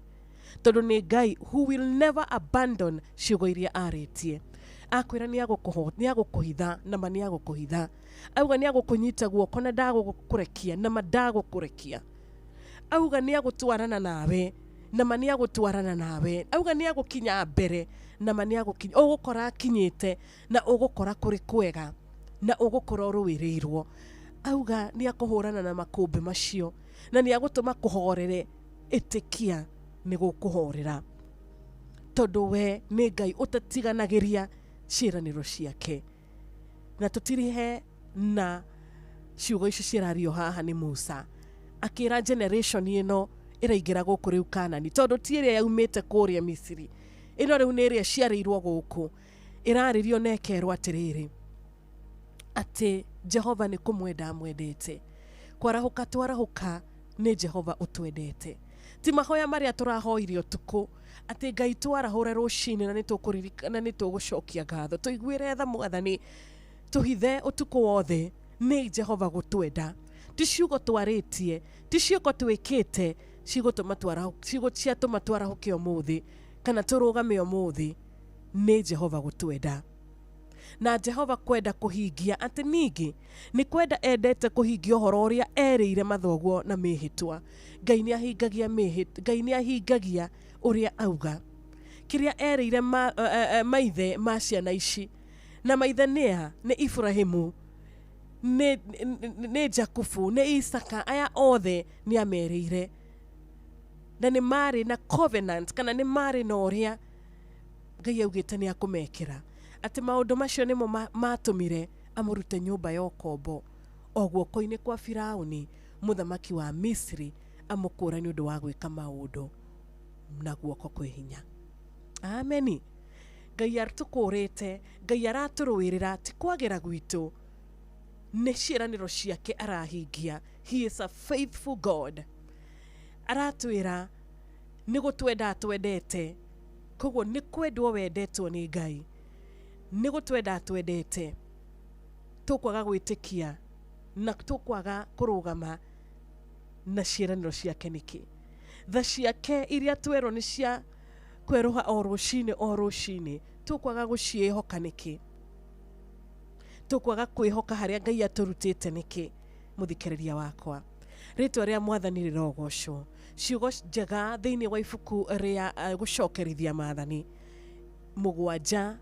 tondũ nĩ Ngai who will never abandon ciugo iria arĩtie. Akwĩra nĩ agũkũhitha, na ma nĩ agũkũhitha. Auga nĩ agũkũnyita guoko na ndagũkũrekia, na ma ndagũkũrekia. Auga nĩ agũtwarana nawe, na ma nĩ agũtwarana nawe. Auga nĩ agũkinya mbere, na ma nĩ agũkinya. Ũgũkora akinyĩte, na ũgũkora kũrĩ kwega, na ũgũkora ũrũĩrĩirwo. Auga nĩ akũhũrana na makũmbĩ macio, na nĩ agũtũma kũhorere. Ĩtĩkia nĩ gũkũhorera, tondũ we nĩ Ngai ũtatiganagĩria ciĩranĩro ciake. Na tũtirihe na ciugo ici cirario haha nĩ Musa akĩra generation ĩno ĩraingĩra gũkũ rĩu Kanani, tondũ ti ĩrĩa yaumĩte kũrĩa Misiri, ĩno rĩu nĩ ĩrĩa ciarĩirwo gũkũ, ĩrarĩrio na ĩkerwo atĩrĩrĩ atĩ Jehova nĩ kũmwenda amwendete. Kwarahũka twarahũka nĩ Jehova ũtwendete. Ti mahoya marĩa tũrahoire ũtukũ atĩ Ngai twarahũre rũcinĩ na nĩtũkũririkana, nĩtũgũcokia ngatho, tũiguĩre tha Mwathani, tũhithe ũtukũ wothe, nĩ Jehova gũtwenda. Ti ciugo twarĩtie, ti ciĩko twĩkĩte Cigũtũma twarahu ciatũma twarahũke ũmũthĩ kana tũrũgame ũmũthĩ nĩ Jehova gũtwenda. Na Jehova kwenda kũhingia atĩ ningĩ nĩ kwenda endete kũhingia ũhoro ũrĩa erĩire mathoguo na mĩhĩtwa. Ngai nĩ ahingagia mĩhĩtwa, Ngai nĩ ahingagia ũrĩa auga. Kĩrĩa erĩire maithe ma ciana ici, na maithe nĩa? Nĩ Ibrahimu, nĩ Jakubu, nĩ Isaka, aya othe nĩ amerĩire. Na nĩ marĩ na covenant kana nĩ marĩ na ũrĩa Ngai augĩte nĩ akũmekĩra. Atĩ maũndũ macio nĩmo matũmire amũrute nyũmba ya ũkombo o guoko-inĩ kwa Firauni mũthamaki wa Misri, amũkũra nĩ ũndũ wa gwĩka maũndũ na guoko kwĩ hinya. Ameni. Ngai atũkũrĩte, Ngai aratũrũĩrĩra, ti kwagĩra gwitũ, nĩ ciĩranĩro ciake arahingia. He is a faithful God. Aratwĩra nĩ gũtwenda atwendete, koguo nĩ kwendwo wendetwo nĩ Ngai, nĩ gũtwenda atwendete. Tũkwaga gwĩtĩkia na tũkwaga kũrũgama na ciĩranĩro ciake nĩkĩ? Tha ciake iria twerwo nĩ cia kwerũha o rũcinĩ o rũcinĩ, tũkwaga gũciĩhoka nĩkĩ? Tũkwaga kwĩhoka harĩa Ngai atũrutĩte nĩkĩ? Mũthikĩrĩria wakwa, rĩtwa rĩa Mwathani rĩrogocwo. Ciugo njega thĩinĩ wa ibuku rĩa gũcokerithia maathani 7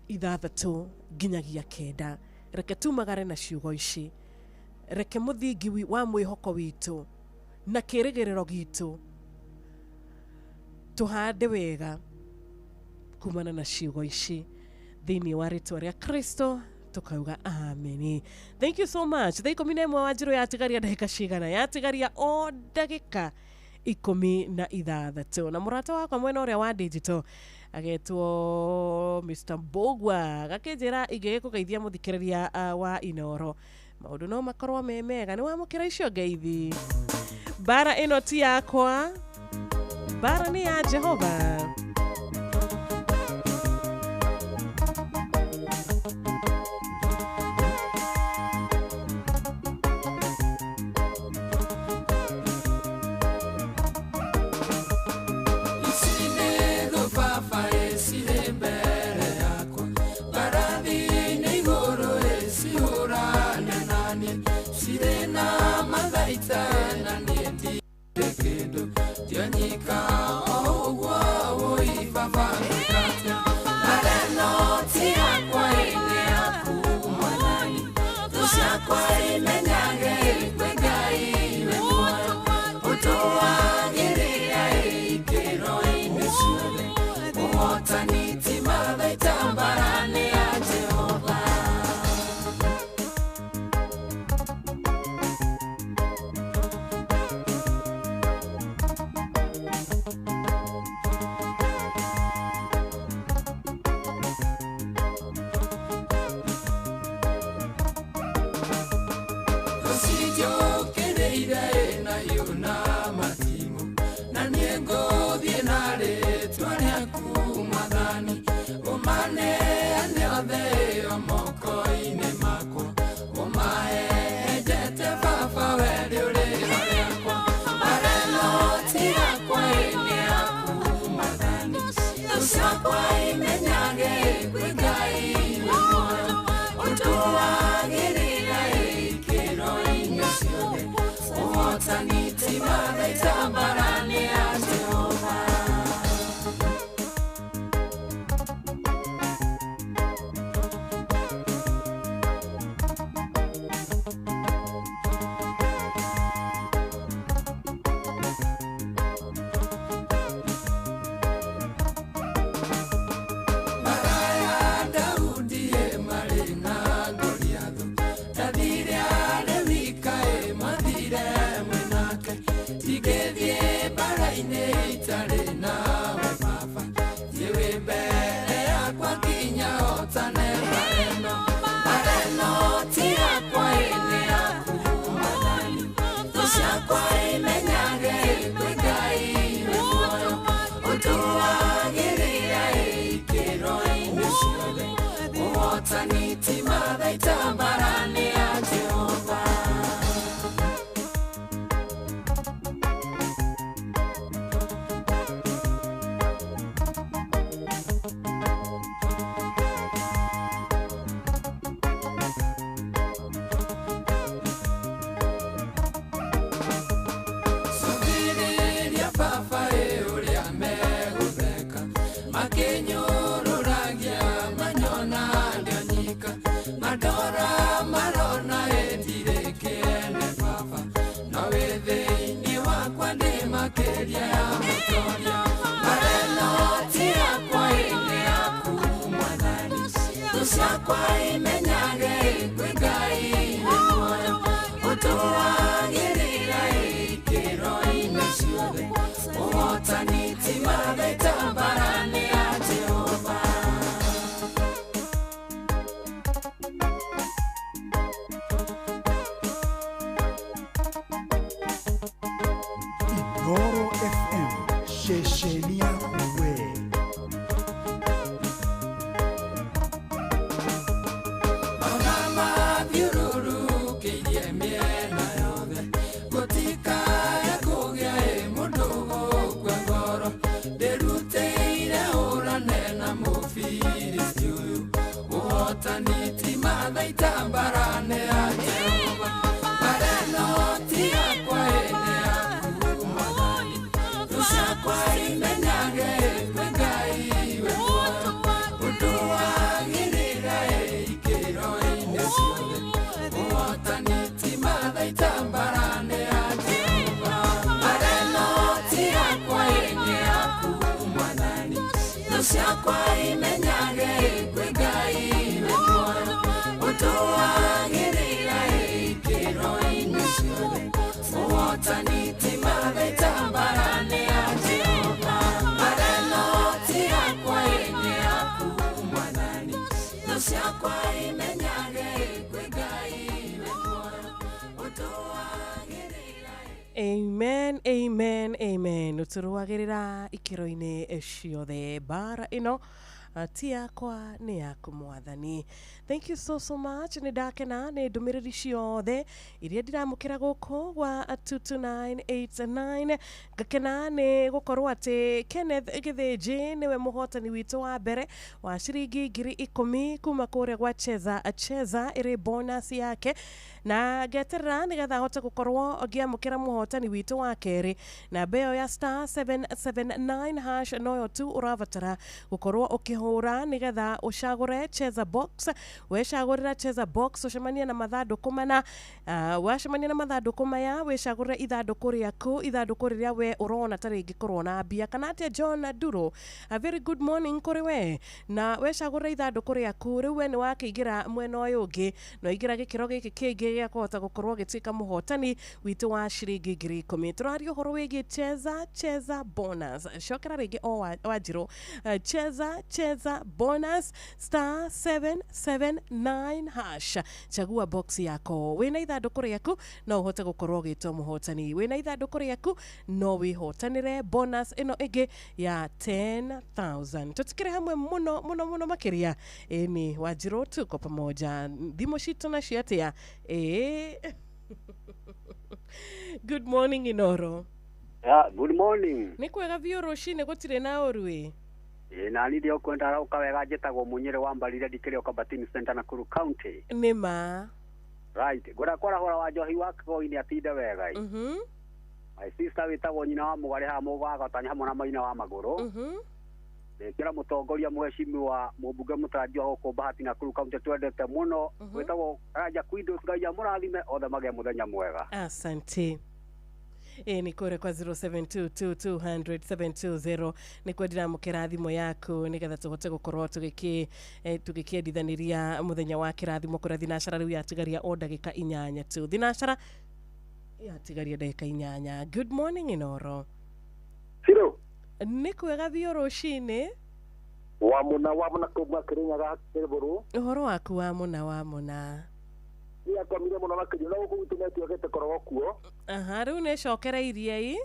6 nginyagia 9. Reke tumagare na ciugo ici. Reke mũthingi wa mwĩhoko witũ na kĩrĩgĩrĩro gitũ tũhande wega kumana na ciugo ici thĩinĩ wa rĩtwa rĩa Kristo tukauga ameni. Thank you so much. Thaa 11 wa Njirũ yatigaria ndagĩka cigana? Yatigaria o ndagĩka 16. Na mũrata wakwa mwena ũrĩa wa digital agetwo Mr. Mbogwa gakĩnjĩra ingĩgĩkũgeithia mũthikĩrĩria wa Inoro, maũndũ no makorwo me mega. Nĩ wamũkĩra icio ngeithi. Mbara ĩno ti yakwa, mbara nĩ ya Jehova. itambara nĩ ya Jehova mbara ĩno ti yakwa nĩ yaku Mwathani thũ ciakwa imenyage kwĩ Ngai wĩ muoyo ũndũ wagĩrĩra ikĩro-inĩ ciothe ũhotani ti matha itambara nĩ ya Jehova mbara ĩno ti yakwa nĩ yaku Mwathani thũ ciakwa imenyage kwĩ Ngai wĩ muoyo ũndũ wagĩrĩra ikĩro-inĩ ciothe ũhotani ti matha itambara nĩ ya Jehova mbara ĩno ti yakwa nĩ yaku Mwathani thũ ciakwa imenyage kwĩ Ngai wĩ muoyo ũndũ wagĩrĩra. Amen, amen, amen. Ũtũrũagĩrĩra ikĩro-inĩ ciothe mbara ĩno ti yakwa nĩ yaku Mwathani. Thank you so so much. Nĩ ndakena nĩ ndũmĩrĩri ciothe iria ndiramũkĩra gũkũ gwa 22989. Ngakena nĩ gũkorwo atĩ Kenneth Gĩthĩnji nĩwe mũhotani witũ wa mbere wa ciringi 10,000 kuma kũrĩa gwa Cheza Cheza ĩrĩ bonus yake, na ngeterera nĩgetha ahote gũkorwo ngĩamũkĩra mũhotani witũ wa kerĩ. Namba ĩyo ya star 779 hash noyo tu ũrabatara gũkorwo ũkĩhũra nĩgetha ũcagũre Cheza box. Wecagũrĩra Cheza box ũcemanie na mathandũkũ mana. Wacemania na mathandũkũ maya wĩcagũrĩre ithandũkũ rĩaku, ithandũkũ rĩrĩa we ũrona ta rĩngĩkorwo na mbia kana atĩa. John Nduro, a very good morning kũrĩ we. Na wecagũrĩra ithandũkũ rĩaku rĩu we nĩ wakĩingĩra mwena ũyũ ũngĩ na ũingĩra gĩkĩro gĩkĩ kĩngĩ gĩa kũhota gũkorwo ũgĩtuĩka mũhotani witũ wa ciringi 10,000. Tũraria ũhoro wĩgiĩ Cheza Cheza bonus. Cokera rĩngĩ o Wanjirũ. Cheza Cheza bonus star 779 hash. Chagua box yako. Wĩna ithandũkũ rĩaku no ũhote gũkorwo ũgĩtwo mũhotani. Wĩna ithandũkũ rĩaku no wĩhotanĩre bonus ĩno ĩngĩ ya 10,000. Tũtikĩrĩ hamwe mũno mũno mũno makĩria. Ĩni Wanjirũ, tuko pamoja. Thimũ citũ nacio atĩa? Ĩĩ. Good morning Inoro. Yeah, good morning. Nĩ kwega biũ rũcinĩ gũtirĩ na ũru ĩ. Ĩ nani ndio kwenda ũka wega njĩtagwo Mũnyĩrĩ wa Mbarire ndikĩrĩ o Kabatini Center Nakuru County. Nĩ ma. Right. Ngwenda kwarahũra wa njohi wa Kĩgoinĩ atinde wega ĩ. My sister wĩtagwo nyina wa mũgarĩ haha mũgagotanya hamwe na maina wa magũrũ. Ndĩkĩra mũtongoria mũheshimiwa mũmbunge mũtarajiwa gũkũ Bahati Nakuru County twendete mũno wĩtagwo Raja Kwindos Ngai amũrathime othe magĩe mũthenya mwega. Asante. Ĩ nĩ kũrĩa kwa 0722200720 nĩkuo ndĩramũkĩra thimũ yaku nĩgetha tũhote gũkorwo tũgĩkĩendithanĩria mũthenya wa kĩrathimo kũrĩa thinacara rĩu yatigaria o ndagĩka 8 tu. Thinacara yatigaria ndagĩka 8. Good morning Inoro. Ciro. Nĩ kwega biũ rũcinĩ. Wamũna kuma Kĩrĩnyaga Kĩrĩbũrũ. Ũhoro waku wa mũna wa mũna. Nĩakomire mũno makĩria no gũkũ gwitũ network ĩtĩkoragwo kuo. Aha, rĩu nĩcokereirie ĩ.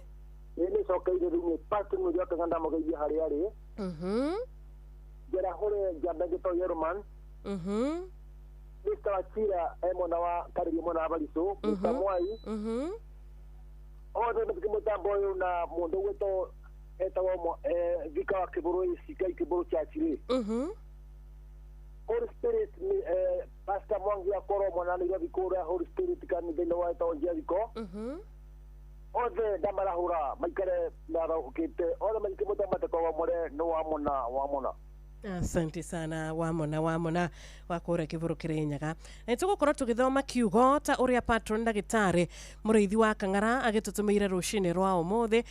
Ĩ nĩcokeire rĩu nĩ Pastor Mũria Kanga ndamũgeithia harĩa arĩ. Njerahũre njamba ĩngĩ Yeroman. Mr. Wachira e mwena wa Karĩria mwena wa Baricũ. Mr. Mwai. Othe methike mũtambo ũyũ na mũndũ ũgwĩtwo etagwo Vika wa Kĩbũrũ Cikai Kĩbũrũ Church rĩ. Holy Spirit Pastor Mwangi akorwo mwana Nairobi kũrĩa Holy Spirit kanitha-inĩ wa etagwo Jericho. Othe ndamarahũra maikare marahũkĩte othe mathike mũtambo matekorwo more nĩ wamona wamona. Asante sana wamona wamona wa kũrĩa Kĩbũrũ Kĩrĩnyaga. Na tũgũkorwo tũgĩthoma kiugo ta ũrĩa patron ndagĩtarĩ mũrĩithi wa Kang'ara agĩtũtũmĩire rũcinĩ rwa ũmũthĩ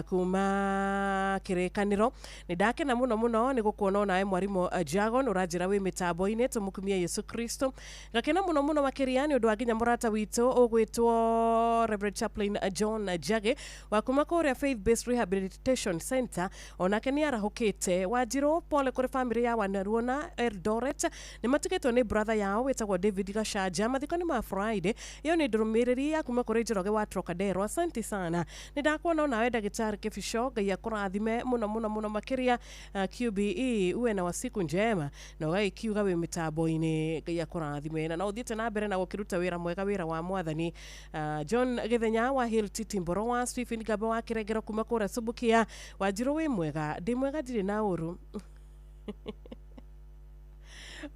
kuma kĩrĩkanĩro. Nĩ ndakena mũno mũno nĩ gũkuona onawe mwarimũ Jagon ũranjĩra wĩ mĩtambo-inĩ tũmũkumie Yesu Kristo. Ngakena mũno mũno makĩria nĩ ũndũ wa nginya mũrata witũ ũgwĩtwo Reverend Chaplain John Jage wa kuma kũrĩa Faith Based Rehabilitation Center, onake nĩ arahũkĩte. Wanjirũ pole kũrĩ family ya Wanaruona Eldoret nĩ matigĩtwo nĩ brother yao wĩtagwo David Gachanja. Mathiko nĩ ma Friday. Ĩyo nĩ ndũmĩrĩri ya kuma kũrĩ Njoroge wa Trocadero. Asante sana. Nĩ ndakuona onawe ndagĩtarĩ Kĩbico, Ngai akũrathime mũno mũno mũno makĩria. QBE uwe na wasiku njema na ũgagĩkiuga wĩ mĩtambo-inĩ, Ngai akũrathime na no ũthiĩte na mbere na gũkĩruta wĩra mwega, wĩra wa Mwathani. John Gĩthenya wa Hill Titimboro wa Stephen Gabo wa Kĩrengero kuma kũrĩa Subukia. Wanjirũ wĩ mwega? Ndĩ mwega ndirĩ na ũru.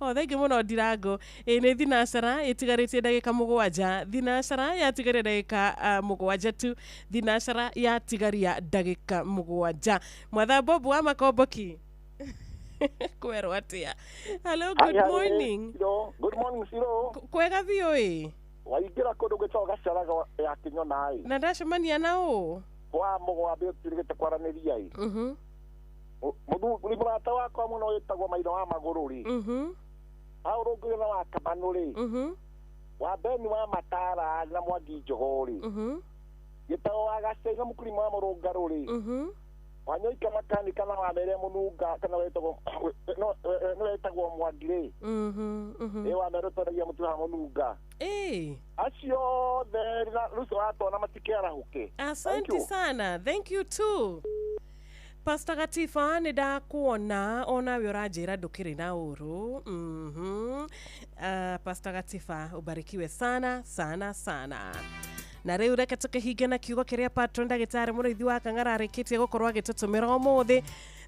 Oh, thank you muno Ndirango. Ĩ nĩ thinacara ĩtigarĩtie ndagĩka 7. Thinacara yatigaria ndagĩka 7 tu. Thinacara yatigaria ndagĩka 7. Mwatha Bob wa Makomboki. Kwerwo atia? Hello, good morning. Good morning, Siro. Kwega biũ ĩ. Waingĩra kũndũ gwĩtagwo Gacaraga ya Kĩnyona ĩ. Na ndacemania na ũ? Wa mũgwambĩ ũtirĩgĩte kwaranĩria ĩ. Mũthuri mũrata wakwa mũno wĩtagwo Maitho wa Magũrũ rĩ. Hau rũngũrĩ na wa Kamanũ rĩ. Wa Beni wa Matara na Mwangi Njogoo rĩ. Gĩtagwo wa Gacei na mũkulima wa Mũrũngarũ rĩ. Wanyoika makanika na wa Mere Mũnunga kana wetagwo no wetagwo Mwangi rĩ. Ĩ wa Mere ũtwaragia mũtu wa Mũnunga. Acio othe na rũcio watona matikĩarahũke. Asante sana. Thank you too. Pastor Gatifa nĩ ndakuona onawe ũranjĩra ndũkĩrĩ na ũru. Pastor Gatifa ubarikiwe sana sana sana. Na rĩu reke tũkĩhinge na kiugo kĩrĩa patron ndagĩtarĩ mũrĩithi wa Kang'ara arĩkĩtie gũkorwo agĩtũtũmĩra ũmũthĩ.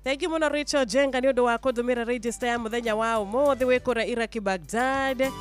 Thank you mũno Rachel Jenga nĩ ũndũ wa kũndũmĩra register ya mũthenya wa ũmũthĩ wĩ kũrĩa Iraki Baghdad.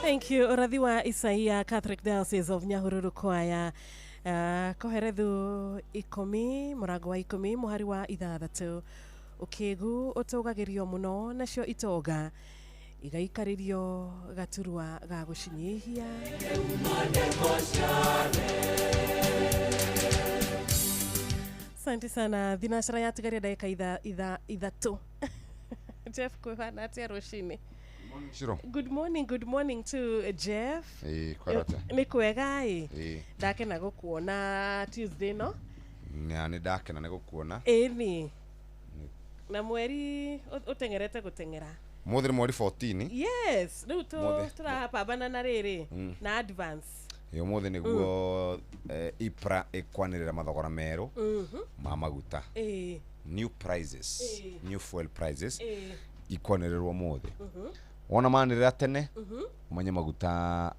Thank you. Ũrathi wa Isaia, Catholic Diocese of Nyahururu Choir. Koherethu 10 mũrango wa 10 mũhari wa 6. Ũkĩgu ũtũgagĩrio mũno nacio itonga igaikarĩrio gaturwa ga gũcinyihia. Asante sana. Thinacara yatigaria ndagĩka 3. Jeff kwĩhana atĩa rũcinĩ? Good morning, good morning to Jeff. Nĩ kwega ĩ. Ndakena gũkuona Tuesday no? Nĩ ndakena nĩ gũkuona. Ĩni. Na mweri ũteng'erete gũteng'era. Mũthĩ nĩ mweri 14. Yes, rĩu tũrapambana na rĩrĩ na advance. Ĩ ũmũthĩ nĩguo IPRA ĩkwanĩrĩra mathogora merũ ma maguta. New prices, new fuel prices ikwanĩrĩrwo ũmũthĩ. Wona manĩrĩra tene ũmenye maguta